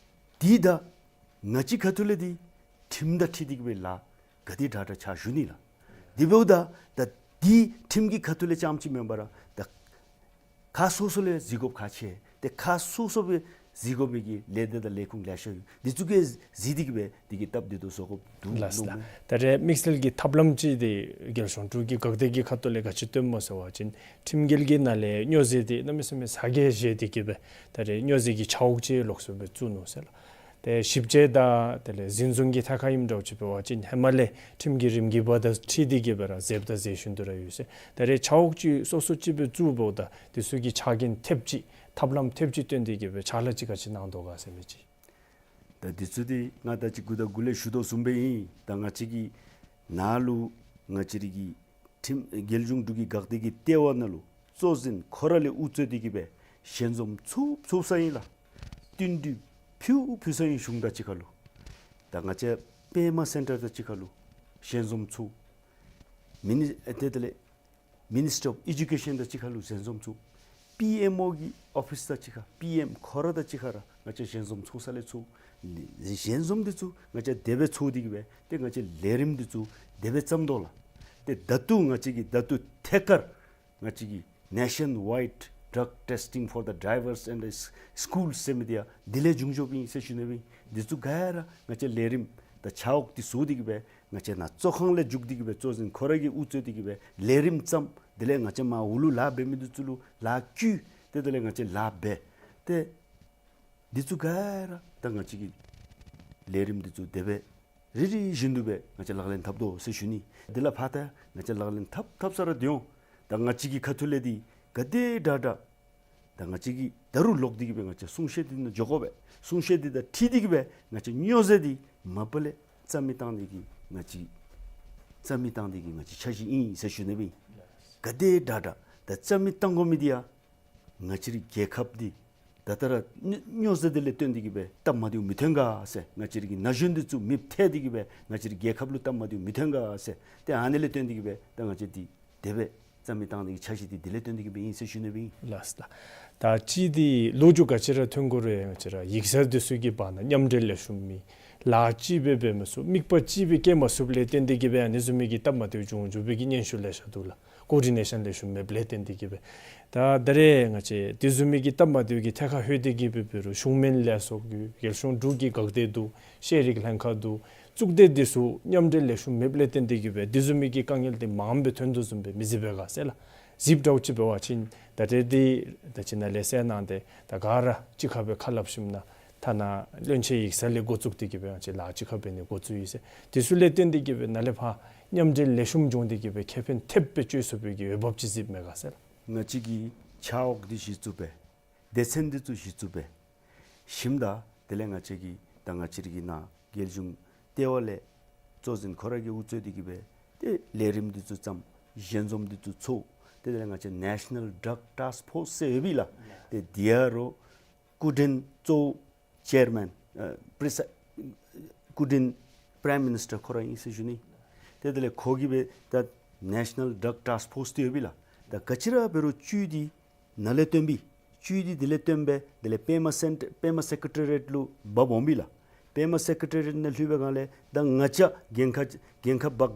འདི་ད་ང་བཅས་ཁ་ཐུག་ལས་འདི་ཁྲིམས་དང་འཁྲིལ་ཏེ་གི་སྦེ་ལཱ་ག་དེ་དྲག་དྲག་ཕྱག་ཞུ་ནི་ལགས། དེ་འབདཝ་ད་ད་འདི་ཁྲིམས་ཀྱི་ཁ་ཐུག་ལས་རྐྱངམ་ཅིག་མེན་པར་ད་ཁག་སོ་སོ་ལས་གཟིགས་དགོཔ་ཁག་ཆེ། ཏེ་ཁག་སོ་སོ་སྦེ་གཟིགས་དགོ་མི་གི་ལས་སྡེ་དང་ལས་ཁུངས་ལེ་ཤ་ཡོད། འདི་ཚུ་གིས་གཟིགས་ཏེ་གི་སྦེ་འདི་གི་སྟབས་བདེ་ཏོག་ཏོ་བཟོ་དགོཔ་འདུག་ལགས། ལགས་ལགས། ད་རེས་དམིགས་བསལ་གྱི་ཐབས་ལམ་ཅིག་འདི་རྒྱལ་གཞུང་འབྲུག་གི་འགག་སྡེ་གི་ཁ་ཐུག་ལས་ག་ཅི་སྟོནམ་སྨོ་ཟེར་བ་ཅིན་ཁྲིམས་འགལ་གྱི་ནང་ལས་སྨྱོ་རྫས་འདི་གནམ་མེད་ས་མེད་ཟ་གེ་བཞེས་ཏེ་གི་སྦེ་ད་རེས་སྨྱོ་རྫས་ཀྱི་ཆ་འོག་ཅིག་ལོགས་སུ་སྦེ་བཙུགས་ནུག་ཟེར་ལགས། ཏེ་ཞིབ་དཔྱད་དང་དེ་ལས་འཛིན་བཟུང་གི་ཐད་ཁར་ཨིནམ་འདྲཝ་ཅིག་འབད་བ་ཅིན་ཧེ་མ་ལས་ཁྲིམས་ཀྱི་རིམ་གྱིས་འབག་དང་འཁྲིལ་ཏེ་གི་སྦེ་ར་མཛདཔ་དང་མཛད་བཞིན་དུ་ར་ཡོད་ཟེར། ད་རེས་ཆ་འོག་ཅིག་སོ་སོ་ཅིག་སྦེ་བཙུགས་འབདཝ་ད་འདི་ཚུ་གི་ཆ་རྐྱེན་ཐེབས་ཅིག་ཐབས་ལམ་ཐེབས་ཅིག་སྟོན་ཏེ་གི་སྦེ་ཕྱག་ལཱ་ཅིག་ག་ཅི་གནང་དོ་ག་ཟེར་མི་ཅིག། ད་འདི་ཚུ་འདི་ང་ད་ཅི་འགོ་དང་འགོ་ལས་ཞུ་དོ་བཟུམ་སྦེ་ཨིན། ད་ང་བཅས་ཀྱི་ནང་ལུ་ང་བཅས་ར་གི་ཁྲིམས་རྒྱལ་གཞུང་འབྲུག་གི་འགག་སྡེ་གི་ལྟེ་བ་ནང་ལུ་གཙོ་འཛིན་ཁོ་ར་ལས་དབུ་གཙོས་ཏེ་གི་སྦེ་ཞལ་འཛོམས་ཚུགས་ཚུགས་ས་ཨིན་ལགས། བསྟུན་གྲོས་ཕུལ་ཕུལ་ས་ཨིན། གཞུང་དང་གཅིག་ཁར་ལུ་ད་ང་བཅས་པདྨ་སེན་ཊར་དང་གཅིག་ཁར་ལུ་ཞལ་འཛོམས་ཚུགས། མི་ནི་ཨེ་དེ་དེ་ལས་Ministry of Education དང་གཅིག་ཁར་ལུ་ཞལ་འཛོམས་ཚུགས། པི་ཨེམ་ཨོ་གི་ཨོ་ཕིསི་དང་གཅིག་ཁར་པི་ཨེམ་ཁོ་ར་དང་གཅིག་ཁར་ར་ང་བཅས་ཞལ་འཛོམས་ཚུགས་ས་ལས་ཚུགས། ཞལ་འཛོམས་འདི་ཚུ་ང་བཅས་དེ་སྦེ་ཚོགས་ཏེ་གི་སྦེ་ཏེ་ང་བཅས་ལས་རིམ་འདི་ཚུ་དེ་སྦེ་བརྩམ་དོ་ལགས། ཏེ་ད་ལྟོ་ང་བཅས་ཀྱི་ད་ལྟོ་ཐད་ཀར་ང་བཅས་ཀྱི་Nationwide Drug Testing for the Drivers and the Schools ཟེར་མི་འདི་ཡང་དེ་ལས་བྱུང་བྱུངམ་ཨིན་ཟེར་ཞུ་ནི་སྦེ་ཨིན། འདི་ཚུ་ག་ར་ང་བཅས་ལས་རིམ་ད་ཆ་འོག་འདི་བཟོ་སྟེ་གི་སྦེ་ང་བཅས་ནཱ་གཙོ་ཁང་ལས་འཛུགས་ཏེ་གི་སྦེ་གཙོ་འཛིན་ཁོ་ར་གིས་དབུ་གཙོས་ཏེ་གི་སྦེ་ལས་རིམ་བརྩམས། དེ་ལས་ང་བཅས་མར་འོག་ལུ་ལཱ་འབད་མི་འདི་ཚུ་ལུ་ལཱ་བསྐུལ། ཏེ་དེ་ལས་ང་བཅས་ལཱ་འབད། ཏེ་འདི་ཚུ་ག་ར་ད་ང་བཅས་ཀྱི་ལས་རིམ་འདི་ཚུ་དེ་སྦེ་རེ་རེ་བཞིན་དུ་སྦེ་ང་བཅས་ལག་ལེན་འཐབ་དོ་ཟེར་ཞུ་ནི། དེ་ལས་ཕར་ད་ང་བཅས་ལག་ལེན་འཐབ་འཐབ་ས་ར་འདི་འོང་། ད་ང་བཅས་ཀྱི་ཁ་ཐུག་ལས་འདི་ག་དེ་དྲག་དྲག་ད་ང་བཅས་ཀྱིས་ད་རུང་ལོག་སྟེ་གི་སྦེ་ང་བཅས་གསུང་བཤད་འདི་ནང་འགྱོ་དགོ་པས། གསུང་བཤད་འདི་དང་འཁྲིལ་ཏེ་གི་སྦེ་ང་བཅས་སྨྱོ་རྫས་འདི་མ་པ་ལས་རྩ་མེད་བཏང་ནི་གི་ང་བཅས་རྩ་མེད་བཏང་ནི་གི་ང་བཅས་འཆར་གཞི་ཨིན་ཟེར་ཞུ་ནི་སྦེ་ཨིན། ག་དེ་དྲག་དྲག་ད་རྩ་མེད་བཏང་དགོ་མི་འདི་ཡང་ང་བཅས་རའི་རྒྱལ་ཁབ་འདི་ད་ལྟོ་ར་སྨྱོ་སྨྱོ་རྫས་འདི་ལས་བརྟེན་ཏེ་གི་སྦེ་སྟབས་མ་བདེཝ་མི་ཐོན་ག་ཟེར། ང་བཅས་རའི་གི་ན་གཞོན་འདི་ཚུ་མེདཔ་ཐལ་ཏེ་གི་སྦེ་ང་བཅས་རའི་རྒྱལ་ཁབ་ལུ་སྟབས་མ་བདེཝ་མི་ཐོན་ག་ཟེར། ཏེ་ཨ་ནི་ལས་བརྟེན་ཏེ་གི་སྦེ་ད་ང་བཅས་འདི་དེ་སྦེ་རྩ་མེད་བཏང་ནི་གི་འཆར་གཞི་འདི་དེ་ལས་བརྟེན་ཏེ་གི་སྦེ་ཨིན་ཟེར་ཞུ་ནི་སྦེ་ཨིན། ལགས་སོ། ད་ཅི་འདི་ལོ་རྒྱུས་ག་ཅི་ར་ཐོན་དགོ་རུང་ང་བཅས་ར་ཡིག་ཚང་འདི་ཚུ་གི་བར་ན་མཉམ་འབྲེལ་ལེགས་ཤོམ་མེད། ལཱ་གཅིག་སྦེ་འབད་མ་ཚུགས། དམིགས་པ་གཅིག་སྦེ་བསྐྱེད་མ་ཚུགསཔ་ལས་བརྟེན་ཏེ་གི་སྦེ་ཨ་ནི་བཟུམ་མའི་གི་སྟབས་མ་བདེཝ་འབྱུང་འབྱུང་བའི་གི་སྙན་ཞུ་ལེ་ཤ་འདུག་ལགས། ཀོ་ཌི་ནེ་ཤཱན་ལེགས་ཤོམ་མེདཔ་ལས་བརྟེན་ཏེ་གི་སྦེ། ད་ད་རེས་ང་བཅས་དེ་བཟུམ་མའི་གི་སྟབས་མ་བདེཝ་གི་ཐད་ཁར་ལྷོད་དེ་གི་སྦེ་འབད་རུང་གཞུང་མིན་ལས་ཚོགས་ཀྱི་རྒྱལ་གཞུང་འབྲུག་གི་འགག་སྡེ་འདུག། ཤེས་རིག་ལྷན་ཁག་འདུག། གཙུག་སྡེ་འདི་ཚུ་མཉམ་འབྲེལ་ལེགས་ཤོམ་མེདཔ་ལས་བརྟེན་ཏེ་གི་སྦེ་དེ་བཟུམ་མའི་གི་དཀའ་ངལ་འདི་མངམ་སྦེ་ཐོན་དོ་བཟུམ་སྦེ་མི་གཟིགས་པས་ག་ཟེར་ལགས། གཟིགསཔ་འདྲཝ་ཅིག་འབད་བ་ཅིན་ད་རེས་འདི་ད་ཅི་ནཱ་ལས་ཟེར་གནང་སྟེ་ད་ག་ར་གཅིག་ཁར་སྦེ་ཁ་སླབ་ཞིནམ་ན་ཐ་ན་བློན་ཆེན་ཡིག་ཚང་ལས་འགོ་བཙུགས་ཏེ་གི་སྦེ་ང་བཅས་ལཱ་གཅིག་ཁར་འབད་ནི་འགོ་བཙུགས་ཡི་ཟེར། དེ་ཚུ་ལས་བརྟེན་ཏེ་གི་སྦེ་ནཱ་ལས་ཕར་མཉམ་འབྲེལ་ལེགས་ཤོམ་བྱུང་སྟེ་གི་སྦེ་ཁེ་ཕན་ཐེབས་སྦེ་སྤྱོད་ཚུགས་པའི་གི་འོས་འབབ་ཅིག་གཟིགསཔ་མས་ག་ཟེར་ལགས། ང་བཅས་ཀྱི་ཆ་འོག་འདི་གཞི་བཙུགས་སྦེ་སྡེ་ཚན་འདི་ཚུ་གཞི་བཙུགས་སྦེ་ཞིནམ་ད་དེ་ལས་ང་བཅས་ཀྱི་ད་ང་བཅས་རའི་གི་ནཱ་རྒྱལ་གཞུང་ལྟེ་བ་ལས་གཙོ་འཛིན་ཁོ་ར་གིས་དབུ་གཙོས་ཏེ་གི་སྦེ་ཏེ་ལས་རིམ་འདི་ཚུ་བརྩམས། ཞལ་འཛོམས་འདི་ཚུ་ཚོགས། ཏེ་དེ་ལས་ང་བཅས་National Drug Task Force ཟེར་ཡོད་པས་ལགས། ཏེ་འདི་ཡང་རོགས་སྐུ་མགྲོན་གཙོ་བོ་ཅེར་མེན་ཨ་པྲི་སའི་སྐུ་མགྲོན་པ་རའིམ་མི་ནིས་ཊར་ཁོ་ར་ཨིན་ཟེར་ཞུ་ནི། ཏེ་དེ་ལས་ཁོ་གིས་སྦེ་ད་National Drug Task Force འདི་ཡོད་པས་ལགས། ད་ག་ཅི་ར་འབད་རུང་བཅུད་འདི་ནཱ་ལས་བཏོན་པས། བཅུད་འདི་དེ་ལས་བཏོན་སྦེ་དེ་ལས་པདྨ་སེན་ཊར་པདྨ་སེཀ་རེ་ཊ་རི་ཡེཊ་ལུ་འབག་འོང་པས་ལགས། པདྨ་སེཀ་རེ་ཊ་རི་ཡེཊ་ནང་ལྷོད་པའི་སྒང་ལས་ད་ང་བཅས་འགན་ཁག་འགན་ཁག་འབག་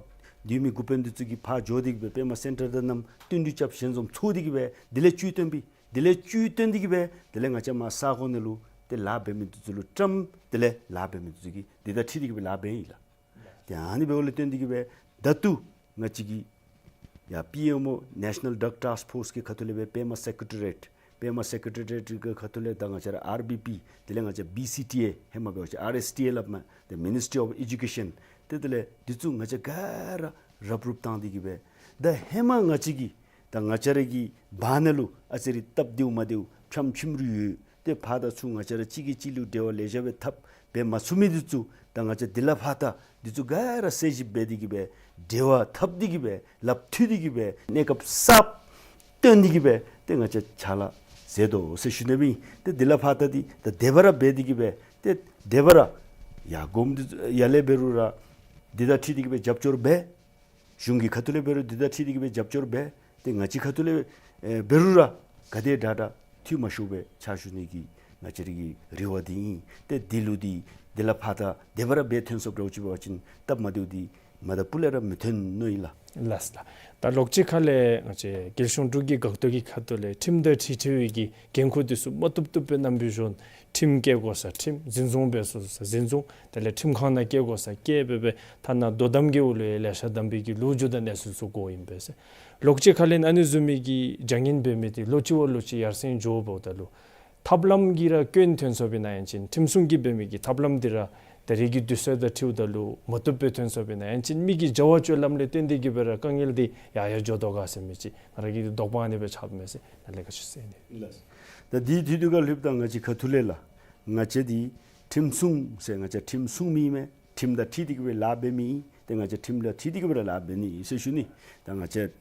སྡོད་མི་འགོ་དཔོན་འདི་ཚུ་གིས་ཕར་འགྱོ་སྟེ་གི་སྦེ་པདྨ་སེན་ཊར་དང་མཉམ་བསྟུན་གྲོས་རྐྱབ་ཞལ་འཛོམས་ཚོགས་ཏེ་གི་སྦེ་དེ་ལས་བཅུད་བཏོན་པས། དེ་ལས་བཅུད་བཏོན་ཏེ་གི་སྦེ་དེ་ལས་ང་བཅས་མར་ས་གོ་ནང་ལུ་ཏེ་ལཱ་འབད་མི་འདི་ཚུ་ལུ་བཀྲམ། དེ་ལས་ལཱ་འབད་མི་འདི་ཚུ་གིས་འདི་དང་འཁྲིལ་ཏེ་གི་སྦེ་ལཱ་འབད་ཡི་ལགས། ཏེ་ཨ་ནི་འབདཝ་ལས་བརྟེན་ཏེ་གི་སྦེ་ད་ལྟོ་ང་བཅས་ཀྱི་ཡ་པི་ཨེམ་ཨོ་ནེ་ཤ་ནཱལ་ཌག་ཊཱསྐ་ཕོརསི་གི་ཁ་ཐུག་ལས་སྦེ་པདྨ་སེཀ་རེ་ཊ་རི་ཡེཊ་པདྨ་སེཀ་རེ་ཊ་རི་ཡེཊ་གི་ཁ་ཐུག་ལས་ད་ང་བཅས་ར་ཨར་བི་པི་དེ་ལས་ང་བཅས་བི་སི་ཊི་ཨེ་ཧེ་མ་འབད་བ་ཅིན་ཨར་ཨེསི་ཊི་ཨེ་སླབ་མས། ཏེ་མི་ནིསི་ཊི་ཨོཕ་ཨེ་ཌུ་ཀེ་ཤཱན་ཏེ་དེ་ལས་འདི་ཚུ་ང་བཅས་ག་ར་རབ་རུབ་བཏང་སྟེ་གི་སྦེ་ད་ཧེ་མ་ང་བཅས་ཀྱི་ད་ང་བཅས་ར་གི་བར་ན་ལུ་ཨ་ཙི་རེ་སྟབས་བདེཝ་མ་བདེཝ་ཕྱམ་ཕྱིམ་རེ་ཡོད། ཏེ་ཕར་དང་ཚུར་ང་བཅས་ར་གཅིག་གིས་གཅིག་ལུ་འབྲེལ་བ་ལེ་ཤ་སྦེ་འཐབ་འབད་མ་ཚུགས་མི་འདི་ཚུ་ད་ང་བཅས་འདི་ལས་ཕར་ད་འདི་ཚུ་ག་ར་གསལ་ཞིབ་འབད་དེ་གི་སྦེ་འབྲེལ་བ་འཐབ་སྟེ་གི་སྦེ་ལགཔ་མཐུད་དེ་གི་སྦེ་གནས་སྐབས་གསརཔ་བཏོན་ཏེ་གི་སྦེ་ཏེ་ང་བཅས་ཕྱག་ལཱ་མཛད་དོ་ཟེར་ཞུ་ནི་ཨིན། ཏེ་འདི་ལས་ཕར་ད་འདི་ད་དེ་སྦེ་ར་འབད་དེ་གི་སྦེ་ཏེ་དེ་སྦེ་ར་ཡར་གོངམ་འདི་ཡར་ལས་འབད་རུང་ར་འདི་དང་འཁྲིལ་ཏེ་གི་སྦེ་རྒྱབ་སྐྱོར་འབད། གཞུང་གི་ཁ་ཐུག་ལས་འབད་རུང་འདི་དང་འཁྲིལ་ཏེ་གི་སྦེ་རྒྱབ་སྐྱོར་འབད། ཏེ་ང་བཅས་ཁ་ཐུག་ལས་ཨེ་འབད་རུང་ར་ག་དེ་དྲག་དྲག་འཐུས་མ་ཤོར་བར་ཕྱག་ཞུ་ནི་གི་ང་བཅས་ར་གི་རེ་བ་འདི་ཨིན། ཏེ་འདི་ལུ་འདི་འདི་ལས་ཕར་ད་དེ་སྦེ་ར་འབད་ཐོན་སོངམ་འདྲཝ་ཅིག་འབད་བ་ཅིན་སྟབས་མ་བདེཝ་འདི་མ་ད་སྤུ་ལས་ར་མི་ཐོན་ནི་ཨིན་ལགས། ལགས་ལགས། ད་ལོགས་ཅིག་ཁ་ལས་ང་བཅས་རྒྱལ་གཞུང་འབྲུག་གི་འགག་སྡོད་ཀྱི་ཁ་ཐུག་ལས་ཁྲིམས་དང་འཁྲིལ་འཁྲིལ་བའི་གི་འགན་ཁུར་འདི་ཚུ་མ་བཏུབ་བཏུབ་སྦེ་བསྣམས་པའི་གཞུང་ཁྲིམས་བཀལ་དགོ་ས་ཁྲིམས་འཛིན་བཟུང་འབད་ས་འཛིན་བཟུང་དེ་ལས་ཁྲིམས་ཁང་ནང་བསྐྱལ་དགོ་ས་བསྐྱལ་སྦེ་སྦེ་ཐ་ན་དོ་དམ་གྱི་འོག་ལུ་ཡང་ལེ་ཤ་བསྡམས་པའི་གི་ལོ་རྒྱུས་དང་གནས་ཚུལ་ཚུ་གོཝ་ཨིན་པས་ཟེར། ལོགས་ཅིག་ཁ་ལས་ཨ་ནི་བཟུམ་མའི་གི་བྱ་ངན་འབད་མི་འདི་ལོགས་ཅིག་བ་ལོགས་ཅིག་ཡར་སེང་འགྱོཝ་ད་ལུ་ཐབས་ལམ་གྱིས་ར་སྐྱོན་ཐོན་སོངམ་ཨིན་ན་ཡང་ཅིན་ཁྲིམས་སྲུང་གིས་འབད་མི་གི་ཐབས་ལམ་འདི་ར་ད་རེས་ཀྱི་དུས་ཚོད་དང་འཁྲིལཝ་ད་ལུ་མ་བཏུབ་སྦེ་ཐོན་སོངམ་ཨིན་ན་ཡང་ཅིན་མི་གི་བྱ་བ་སྤྱོད་ལམ་ལས་བརྟེན་ཏེ་གི་སྦེ་ར་དཀའ་ངལ་འདི་ཡར་ཡར་འགྱོ་དོ་ག་ཟེར་མི་ཅིག་ང་ར་གི་འདི་དོགས་པ་ཨ་ནི་སྦེ་ཆགསཔ་མས་ཟེར་ད་ལས་ག་ཅི་ཟེར་ནི། ལགས། ད་འདི་འདི་འདི་ག་ལྷོདཔ་ད་ང་བཅས་ཁ་ཐུག་ལས་ལགས། ང་བཅས་འདི་ཁྲིམས་སྲུང་ཟེར་ང་བཅས་ཁྲིམས་སྲུང་མི་མས། ཁྲིམས་དང་འཁྲིལ་ཏེ་གི་སྦེ་ལཱ་འབད་མི་ཨིན། ཏེ་ང་བཅས་ཁྲིམས་དང་འཁྲིལ་ཏེ་གི་སྦེ་ར་ལཱ་འབད་ནི་ཨིན་ཟེར་ཞུ་ནི། ད་ང་བཅས་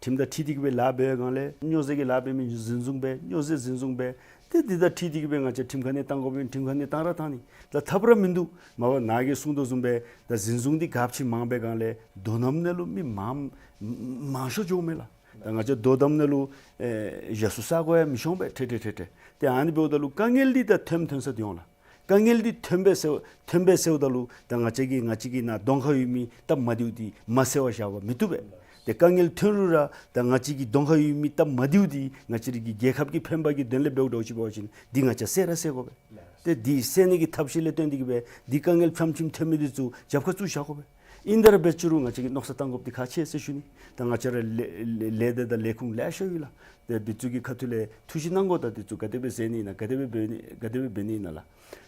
ཁྲིམས་དང་འཁྲིལ་ཏེ་གི་སྦེ་ལཱ་འབད་བའི་སྒང་ལས་སྨྱོ་རྫས་ཀྱི་ལཱ་འབད་མི་འཛིན་བཟུང་འབད། སྨྱོ་རྫས་འཛིན་བཟུང་འབད། ཏེ་འདི་དང་འཁྲིལ་ཏེ་གི་སྦེ་ང་བཅས་ཁྲིམས་ཁང་ནང་བཏང་དགོ་པས་ཁྲིམས་ཁང་ནང་བཏང་ར་བཏང་ནི། ད་ཐབས་ར་མིན་འདུག། མ་པ་ནཱ་གིས་གསུང་དོ་བཟུམ་སྦེ་ད་འཛིན་བཟུང་འདི་ག་ཅི་མང་པའི་སྒང་ལས་དོ་དམ་ནང་ལུ་མི་མང་མང་ཤོས་འགྱོཝ་མས་ལགས། ད་ང་བཅས་དོ་དམ་ནང་ལུ་ཨེ་ཞ་སུ་ས་གོ་ཡང་མི་ཤོང་པས། ཏེ་ཏེ་ཏེ་ཏེ་ཏེ་ཨ་ནི་འབདཝ་ད་ལུ་དཀའ་ངལ་འདི་ད་ཐོནམ་ཐོན་ས་འདི་འོང་ལགས། དཀའ་ངལ་འདི་ཐོན་པས་ཟེར་ཐོན་པས་ཟེརཝ་ད་ལུ་ད་ང་བཅས་ཀྱིས་ང་བཅས་ཀྱི་ནཱ་གདོང་ཁར་ཡོད་མི་སྟབས་མ་བདེཝ་འདི་མ་གསལ་བར་བཞག་པར་མི་བཏུབ་པས། ཏེ་དཀའ་ངལ་ཐོན་རུང་ར་ད་ང་བཅས་ཀྱི་གདོང་ཁར་ཡོད་མི་སྟབས་མ་བདེཝ་འདི་ང་བཅས་ར་གི་རྒྱལ་ཁབ་ཀྱི་ཕན་པ་གི་དོན་ལས་འབདཝ་འདྲཝ་ཅིག་འབད་བ་ཅིན་འདི་ང་བཅས་བསལ་ར་བསལ་དགོ་པས། ཏེ་འདི་བསལ་ནི་གི་ཐབས་ཤེས་ལས་བརྟེན་ཏེ་གི་སྦེ་འདི་དཀའ་ངལ་ཕྱམ་ཕྱིམ་ཐོན་མི་འདི་ཚུ་རྒྱབ་ཁར་བཙུགས་བཞག་དགོ་པས། ཨིན་ཏེ་ར་འབད་ཅི་རུང་ང་བཅས་ཀྱིས་མནོ་བསམ་བཏང་དགོཔ་འདི་ཁག་ཆེ་ཟེར་ཞུ་ནི། ད་ང་བཅས་ར་ལས་ལས་ལས་སྡེ་དང་ལས་ཁུངས་ལེ་ཤ་ཡོད་ལགས། ཏེ་འདི་ཚུ་གི་ཁ་ཐུག་ལས་ཐུགས་བཞེད་གནང་དགོ། ད་འདི་ཚུ་ག་དེ་སྦེ་ཟེར་ནི་ཨིན་ན་ག་དེ་སྦེ་འབད་ནི་ག་དེ་སྦེ་འབད་ནི་ཨིན་ན་ལགས།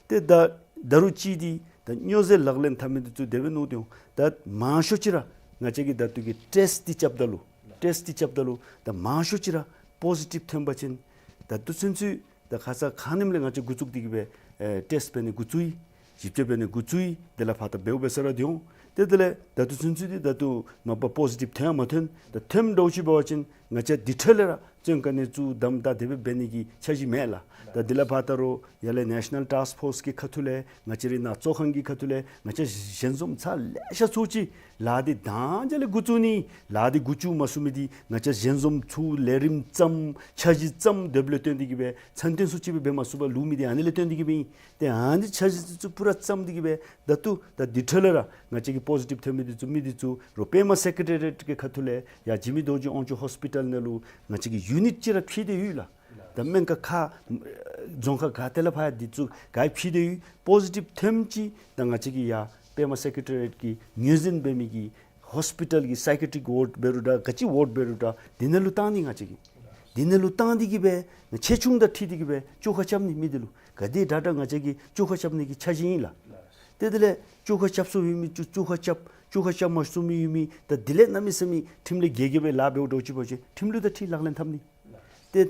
ཏེ་ད་ད་རུང་གཅིག་འདི་ད་སྨྱོ་རྫས་ལག་ལེན་འཐབ་མི་འདི་ཚུ་དེ་སྦེ་མནོ་སྟེ་འོང་། ད་མང་ཤོས་ཅིག་ར་ང་བཅས་ཀྱིས་ད་ལྟོ་གི་ཊེསཊ་འདི་རྐྱབ་ད་ལུ་ཊེསཊ་འདི་རྐྱབ་ད་ལུ་ད་མང་ཤོས་ཅིག་ར་པོ་ཟི་ཊིབ་ཐོན་པ་ཅིན་ད་ལྟོ་ཚུན་ཚོད་ད་ཁ་ཙ་ཁ་ཉིནམ་ལས་ང་བཅས་འགོ་བཙུགས་ཏེ་གི་སྦེ་ཨེ་ཊེསཊ་འབད་ནི་འགོ་བཙུགས་ཡི། ཞིབ་དཔྱད་འབད་ནི་འགོ་བཙུགས་ཡི། དེ་ལས་ཕར་ད་འབདཝ་འབད་ས་ར་འདི་འོང་། ཏེ་དེ་ལས་ད་ལྟོ་ཚུན་ཚོད་འདི་ད་ལྟོ་མ་པ་པོ་ཟི་ཊིབ་ཐོན་ཡང་མ་ཐོན། ད་ཐོནམ་འདྲཝ་ཅིག་འབད་བ་ཅིན་ང་བཅས་འདི་འཕྲོ་ལས་ར་བཙོན་ཁང་ནང་བཙུགས་དམ་དྲག་དེ་སྦེ་འབད་ནི་གི་འཆར་གཞི་མེད་ལགས། ད་དེ་ལས་ཕར་ད་རུང་ཡར་ལས་ནེ་ཤ་ནཱལ་ཊཱསྐ་ཕོརསི་གི་ཁ་ཐུག་ལས་ང་བཅས་རའི་ནཱ་གཙོ་ཁང་གི་ཁ་ཐུག་ལས་ང་བཅས་ཞལ་འཛོམས་ཚར་ལེ་ཤ་ཚོགས་ཅི། ལཱ་འདི་དང་ཅ་ལས་འགོ་བཙུགས་ནི། ལཱ་འདི་འགོ་བཙུགས་མ་ཚུགས་མི་འདི་ང་བཅས་ཞལ་འཛོམས་ཚུ་ལས་རིམ་བརྩམས་འཆར་གཞི་བརྩམས་དེ་སྦེ་བཏོན་ཏེ་གི་སྦེ་ཚུན་ཚོད་སུ་ཅིག་སྦེ་འབད་མ་ཚུགས་པར་ལུས་མི་འདི་ཨ་ནི་ལས་བརྟེན་ཏེ་གི་སྦེ་ཨིན། ཏེ་ཨ་ནི་འཆར་གཞི་ཚུ་པུ་ར་བརྩམས་ཏེ་གི་སྦེ་ད་ལྟོ་ད་འདི་འཕྲོ་ལས་ར་ང་བཅས་ཀྱི་པོ་ཟི་ཊིབ་ཐོན་མི་འདི་ཚུ་མི་འདི་ཚུ་རོགས་པདྨ་སེཀ་རེ་ཊ་རི་ཡེཊ་གི་ཁ་ཐུག་ལས་ཡར་འཇིགས་མེད་རྡོ་རྗེ་དབང་ཕྱུག་ཧོསི་པི་ཊལ་ནང་ལུ་ང་བཅས་ཀྱིས་ཡུ་ནིཊ་ཅིག་ར་ཕྱེ་སྟེ་ཡོད་ལགས། ད་སྨན་ཁང་ཁག་རྫོང་ཁག་ག་ཏེ་ལས་ཕར་འདི་ཚུ་ག་ཕྱེ་སྟེ་ཡོད། པོ་ཟི་ཊིབ་ཐོནམ་ཅིག་ད་ང་བཅས་ཀྱིས་ཡར་པདྨ་སེཀ་རེ་ཊ་རི་ཡེཊ་གི་ངོས་འཛིན་འབད་མི་གི་ཧོསི་པི་ཊལ་གྱི་སའི་ཀེ་ཊི་རིཀ་ཝརཌ་འབད་རུང་འདྲ་ག་ཅི་ཝརཌ་འབད་རུང་འདྲ་འདི་ནང་ལུ་བཏང་ནི། ང་བཅས་ཀྱིས་འདི་ནང་ལུ་བཏང་སྟེ་གི་སྦེ་ཆེ་ཆུང་དང་འཁྲིལ་ཏེ་གི་སྦེ་བཅོ་ཁ་རྐྱབ་ནི། མི་འདི་ལུ་ག་དེ་དྲག་དྲག་ང་བཅས་ཀྱིས་བཅོ་ཁ་རྐྱབ་ནི་གི་འཆར་གཞི་ཨིན་ལགས། ཏེ་དེ་ལས་བཅོ་ཁ་རྐྱབ་ཚུགས་མི་བཅོ་བཅོ་ཁ་རྐྱབ། བཅོ་ཁ་རྐྱབ་མ་ཚུགས་མི་ཡོད་མི་ད་དེ་ལས་གནམ་མེད་ས་མེད་ཁྲིམས་ལས་འགལ་གྱི་སྦེ་ལཱ་འབདཝ་འདྲཝ་ཅིག་འབད་བ་ཅིན་ཁྲིམས་ལུགས་དང་འཁྲིལ་ལག་ལེན་འཐབ་ནི། ཏེ་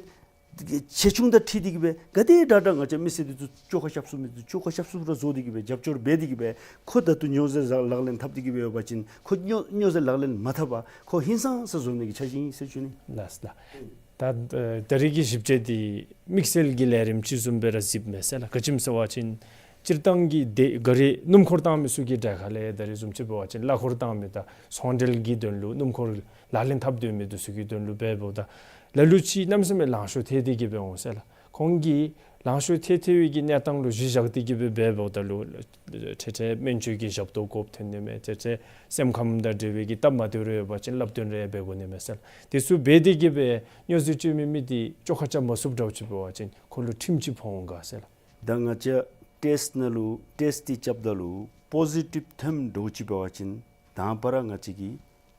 ཆེ་ཆུང་དང་འཁྲིལ་ཏེ་གི་སྦེ་ག་དེ་དྲག་དྲག་ང་བཅས་མི་སེར་འདི་ཚུ་བཅོ་ཁ་རྐྱབ་ཚུགས་མི་འདི་ཚུ་བཅོ་ཁ་རྐྱབ་ཚུགསཔ་ར་བཟོ་སྟེ་གི་སྦེ་རྒྱབ་སྐྱོར་འབད་དེ་གི་སྦེ་ཁོ་ད་ལྟོ་སྨྱོ་རྫས་ལག་ལེན་འཐབ་སྟེ་གི་སྦེ་ཡོད་པ་ཅིན་ཁོ་སྨྱོ་སྨྱོ་རྫས་ལག་ལེན་མ་འཐབ་པར་ཁོ་ཧིང་སངས་ས་བཟོ་ནི་གི་འཆར་གཞི་ཨིན་ཟེར་ཞུ་ནི། ལགས་ལགས། ད་ད་རེས་ཀྱི་ཞིབ་དཔྱད་འདི་དམིགས་བསལ་གྱི་ལས་རིམ་ཅིག་བཟུམ་སྦེ་ར་གཟིགསཔ་མས་ཟེར་ལགས། ག་ཅི་སྨོ་ཟེར་བ་ཅིན་སྤྱིར་བཏང་གི་དེ་ག་རི་སྣུམ་འཁོར་བཏང་མི་ཚུ་གི་གྲས་ཁ་ལས་ད་རེས་བཟུམ་ཅིག་འབད་བ་ཅིན་གླ་འཁོར་བཏང་མི་དང་ཚོང་འབྲེལ་གྱི་དོན་ལུ་སྣུམ་འཁོར་ལག་ལེན་འཐབ་སྡོད་མི་འདི་ཚུ་གི་དོན་ལུ་འབད་འབདཝ་ད་ལ་ལུ་ཅིག་གནམ་མེད་ས་མེད་ལང་ཤོར་ཐལ་ཏེ་གི་སྦེ་འོང་ཟེར་ལགས། ཁོང་གིས་ལང་ཤོར་ཐལ་ཐལ་བའི་གི་གནས་སྟངས་ལུ་གཞི་བཞག་སྟེ་གི་སྦེ་འབདཝ་ད་ལུ་འཕྲལ་འཕྲལ་སྨན་བཅོས་ཀྱི་ཞབས་ཏོག་དགོཔ་ཐོན་ནི་མས། འཕྲལ་འཕྲལ་སེམས་ཁམས་དང་འབྲེལ་བའི་གི་སྟབས་མ་བདེཝ་རེ་ཡོད་པ་ཅིན་བསླབ་སྟོན་རེ་འབད་དགོ་ནི་མས་ཟེར་ལགས། དེ་ཚུ་འབད་དེ་གི་སྦེ་སྨྱོ་རྫས་སྤྱོད་མི་མི་འདི་བཅོ་ཁ་རྐྱབ་མ་ཚུགསཔ་འདྲཝ་ཅིག་འབད་བ་ཅིན་ཁོ་ལུ་ཁྲིམས་ཅིག་ཕོག་འོང་ག་ཟེར་ལགས། ད་ང་བཅས་ཊེསཊ་ནང་ལུ་ཊེསཊ་འདི་རྐྱབ་ད་ལུ་པོ་ཟི་ཊིབ་ཐོནམ་འདྲཝ་ཅིག་འབད་བ་ཅིན་དང་པ་ར་ང་བཅས་ཀྱི་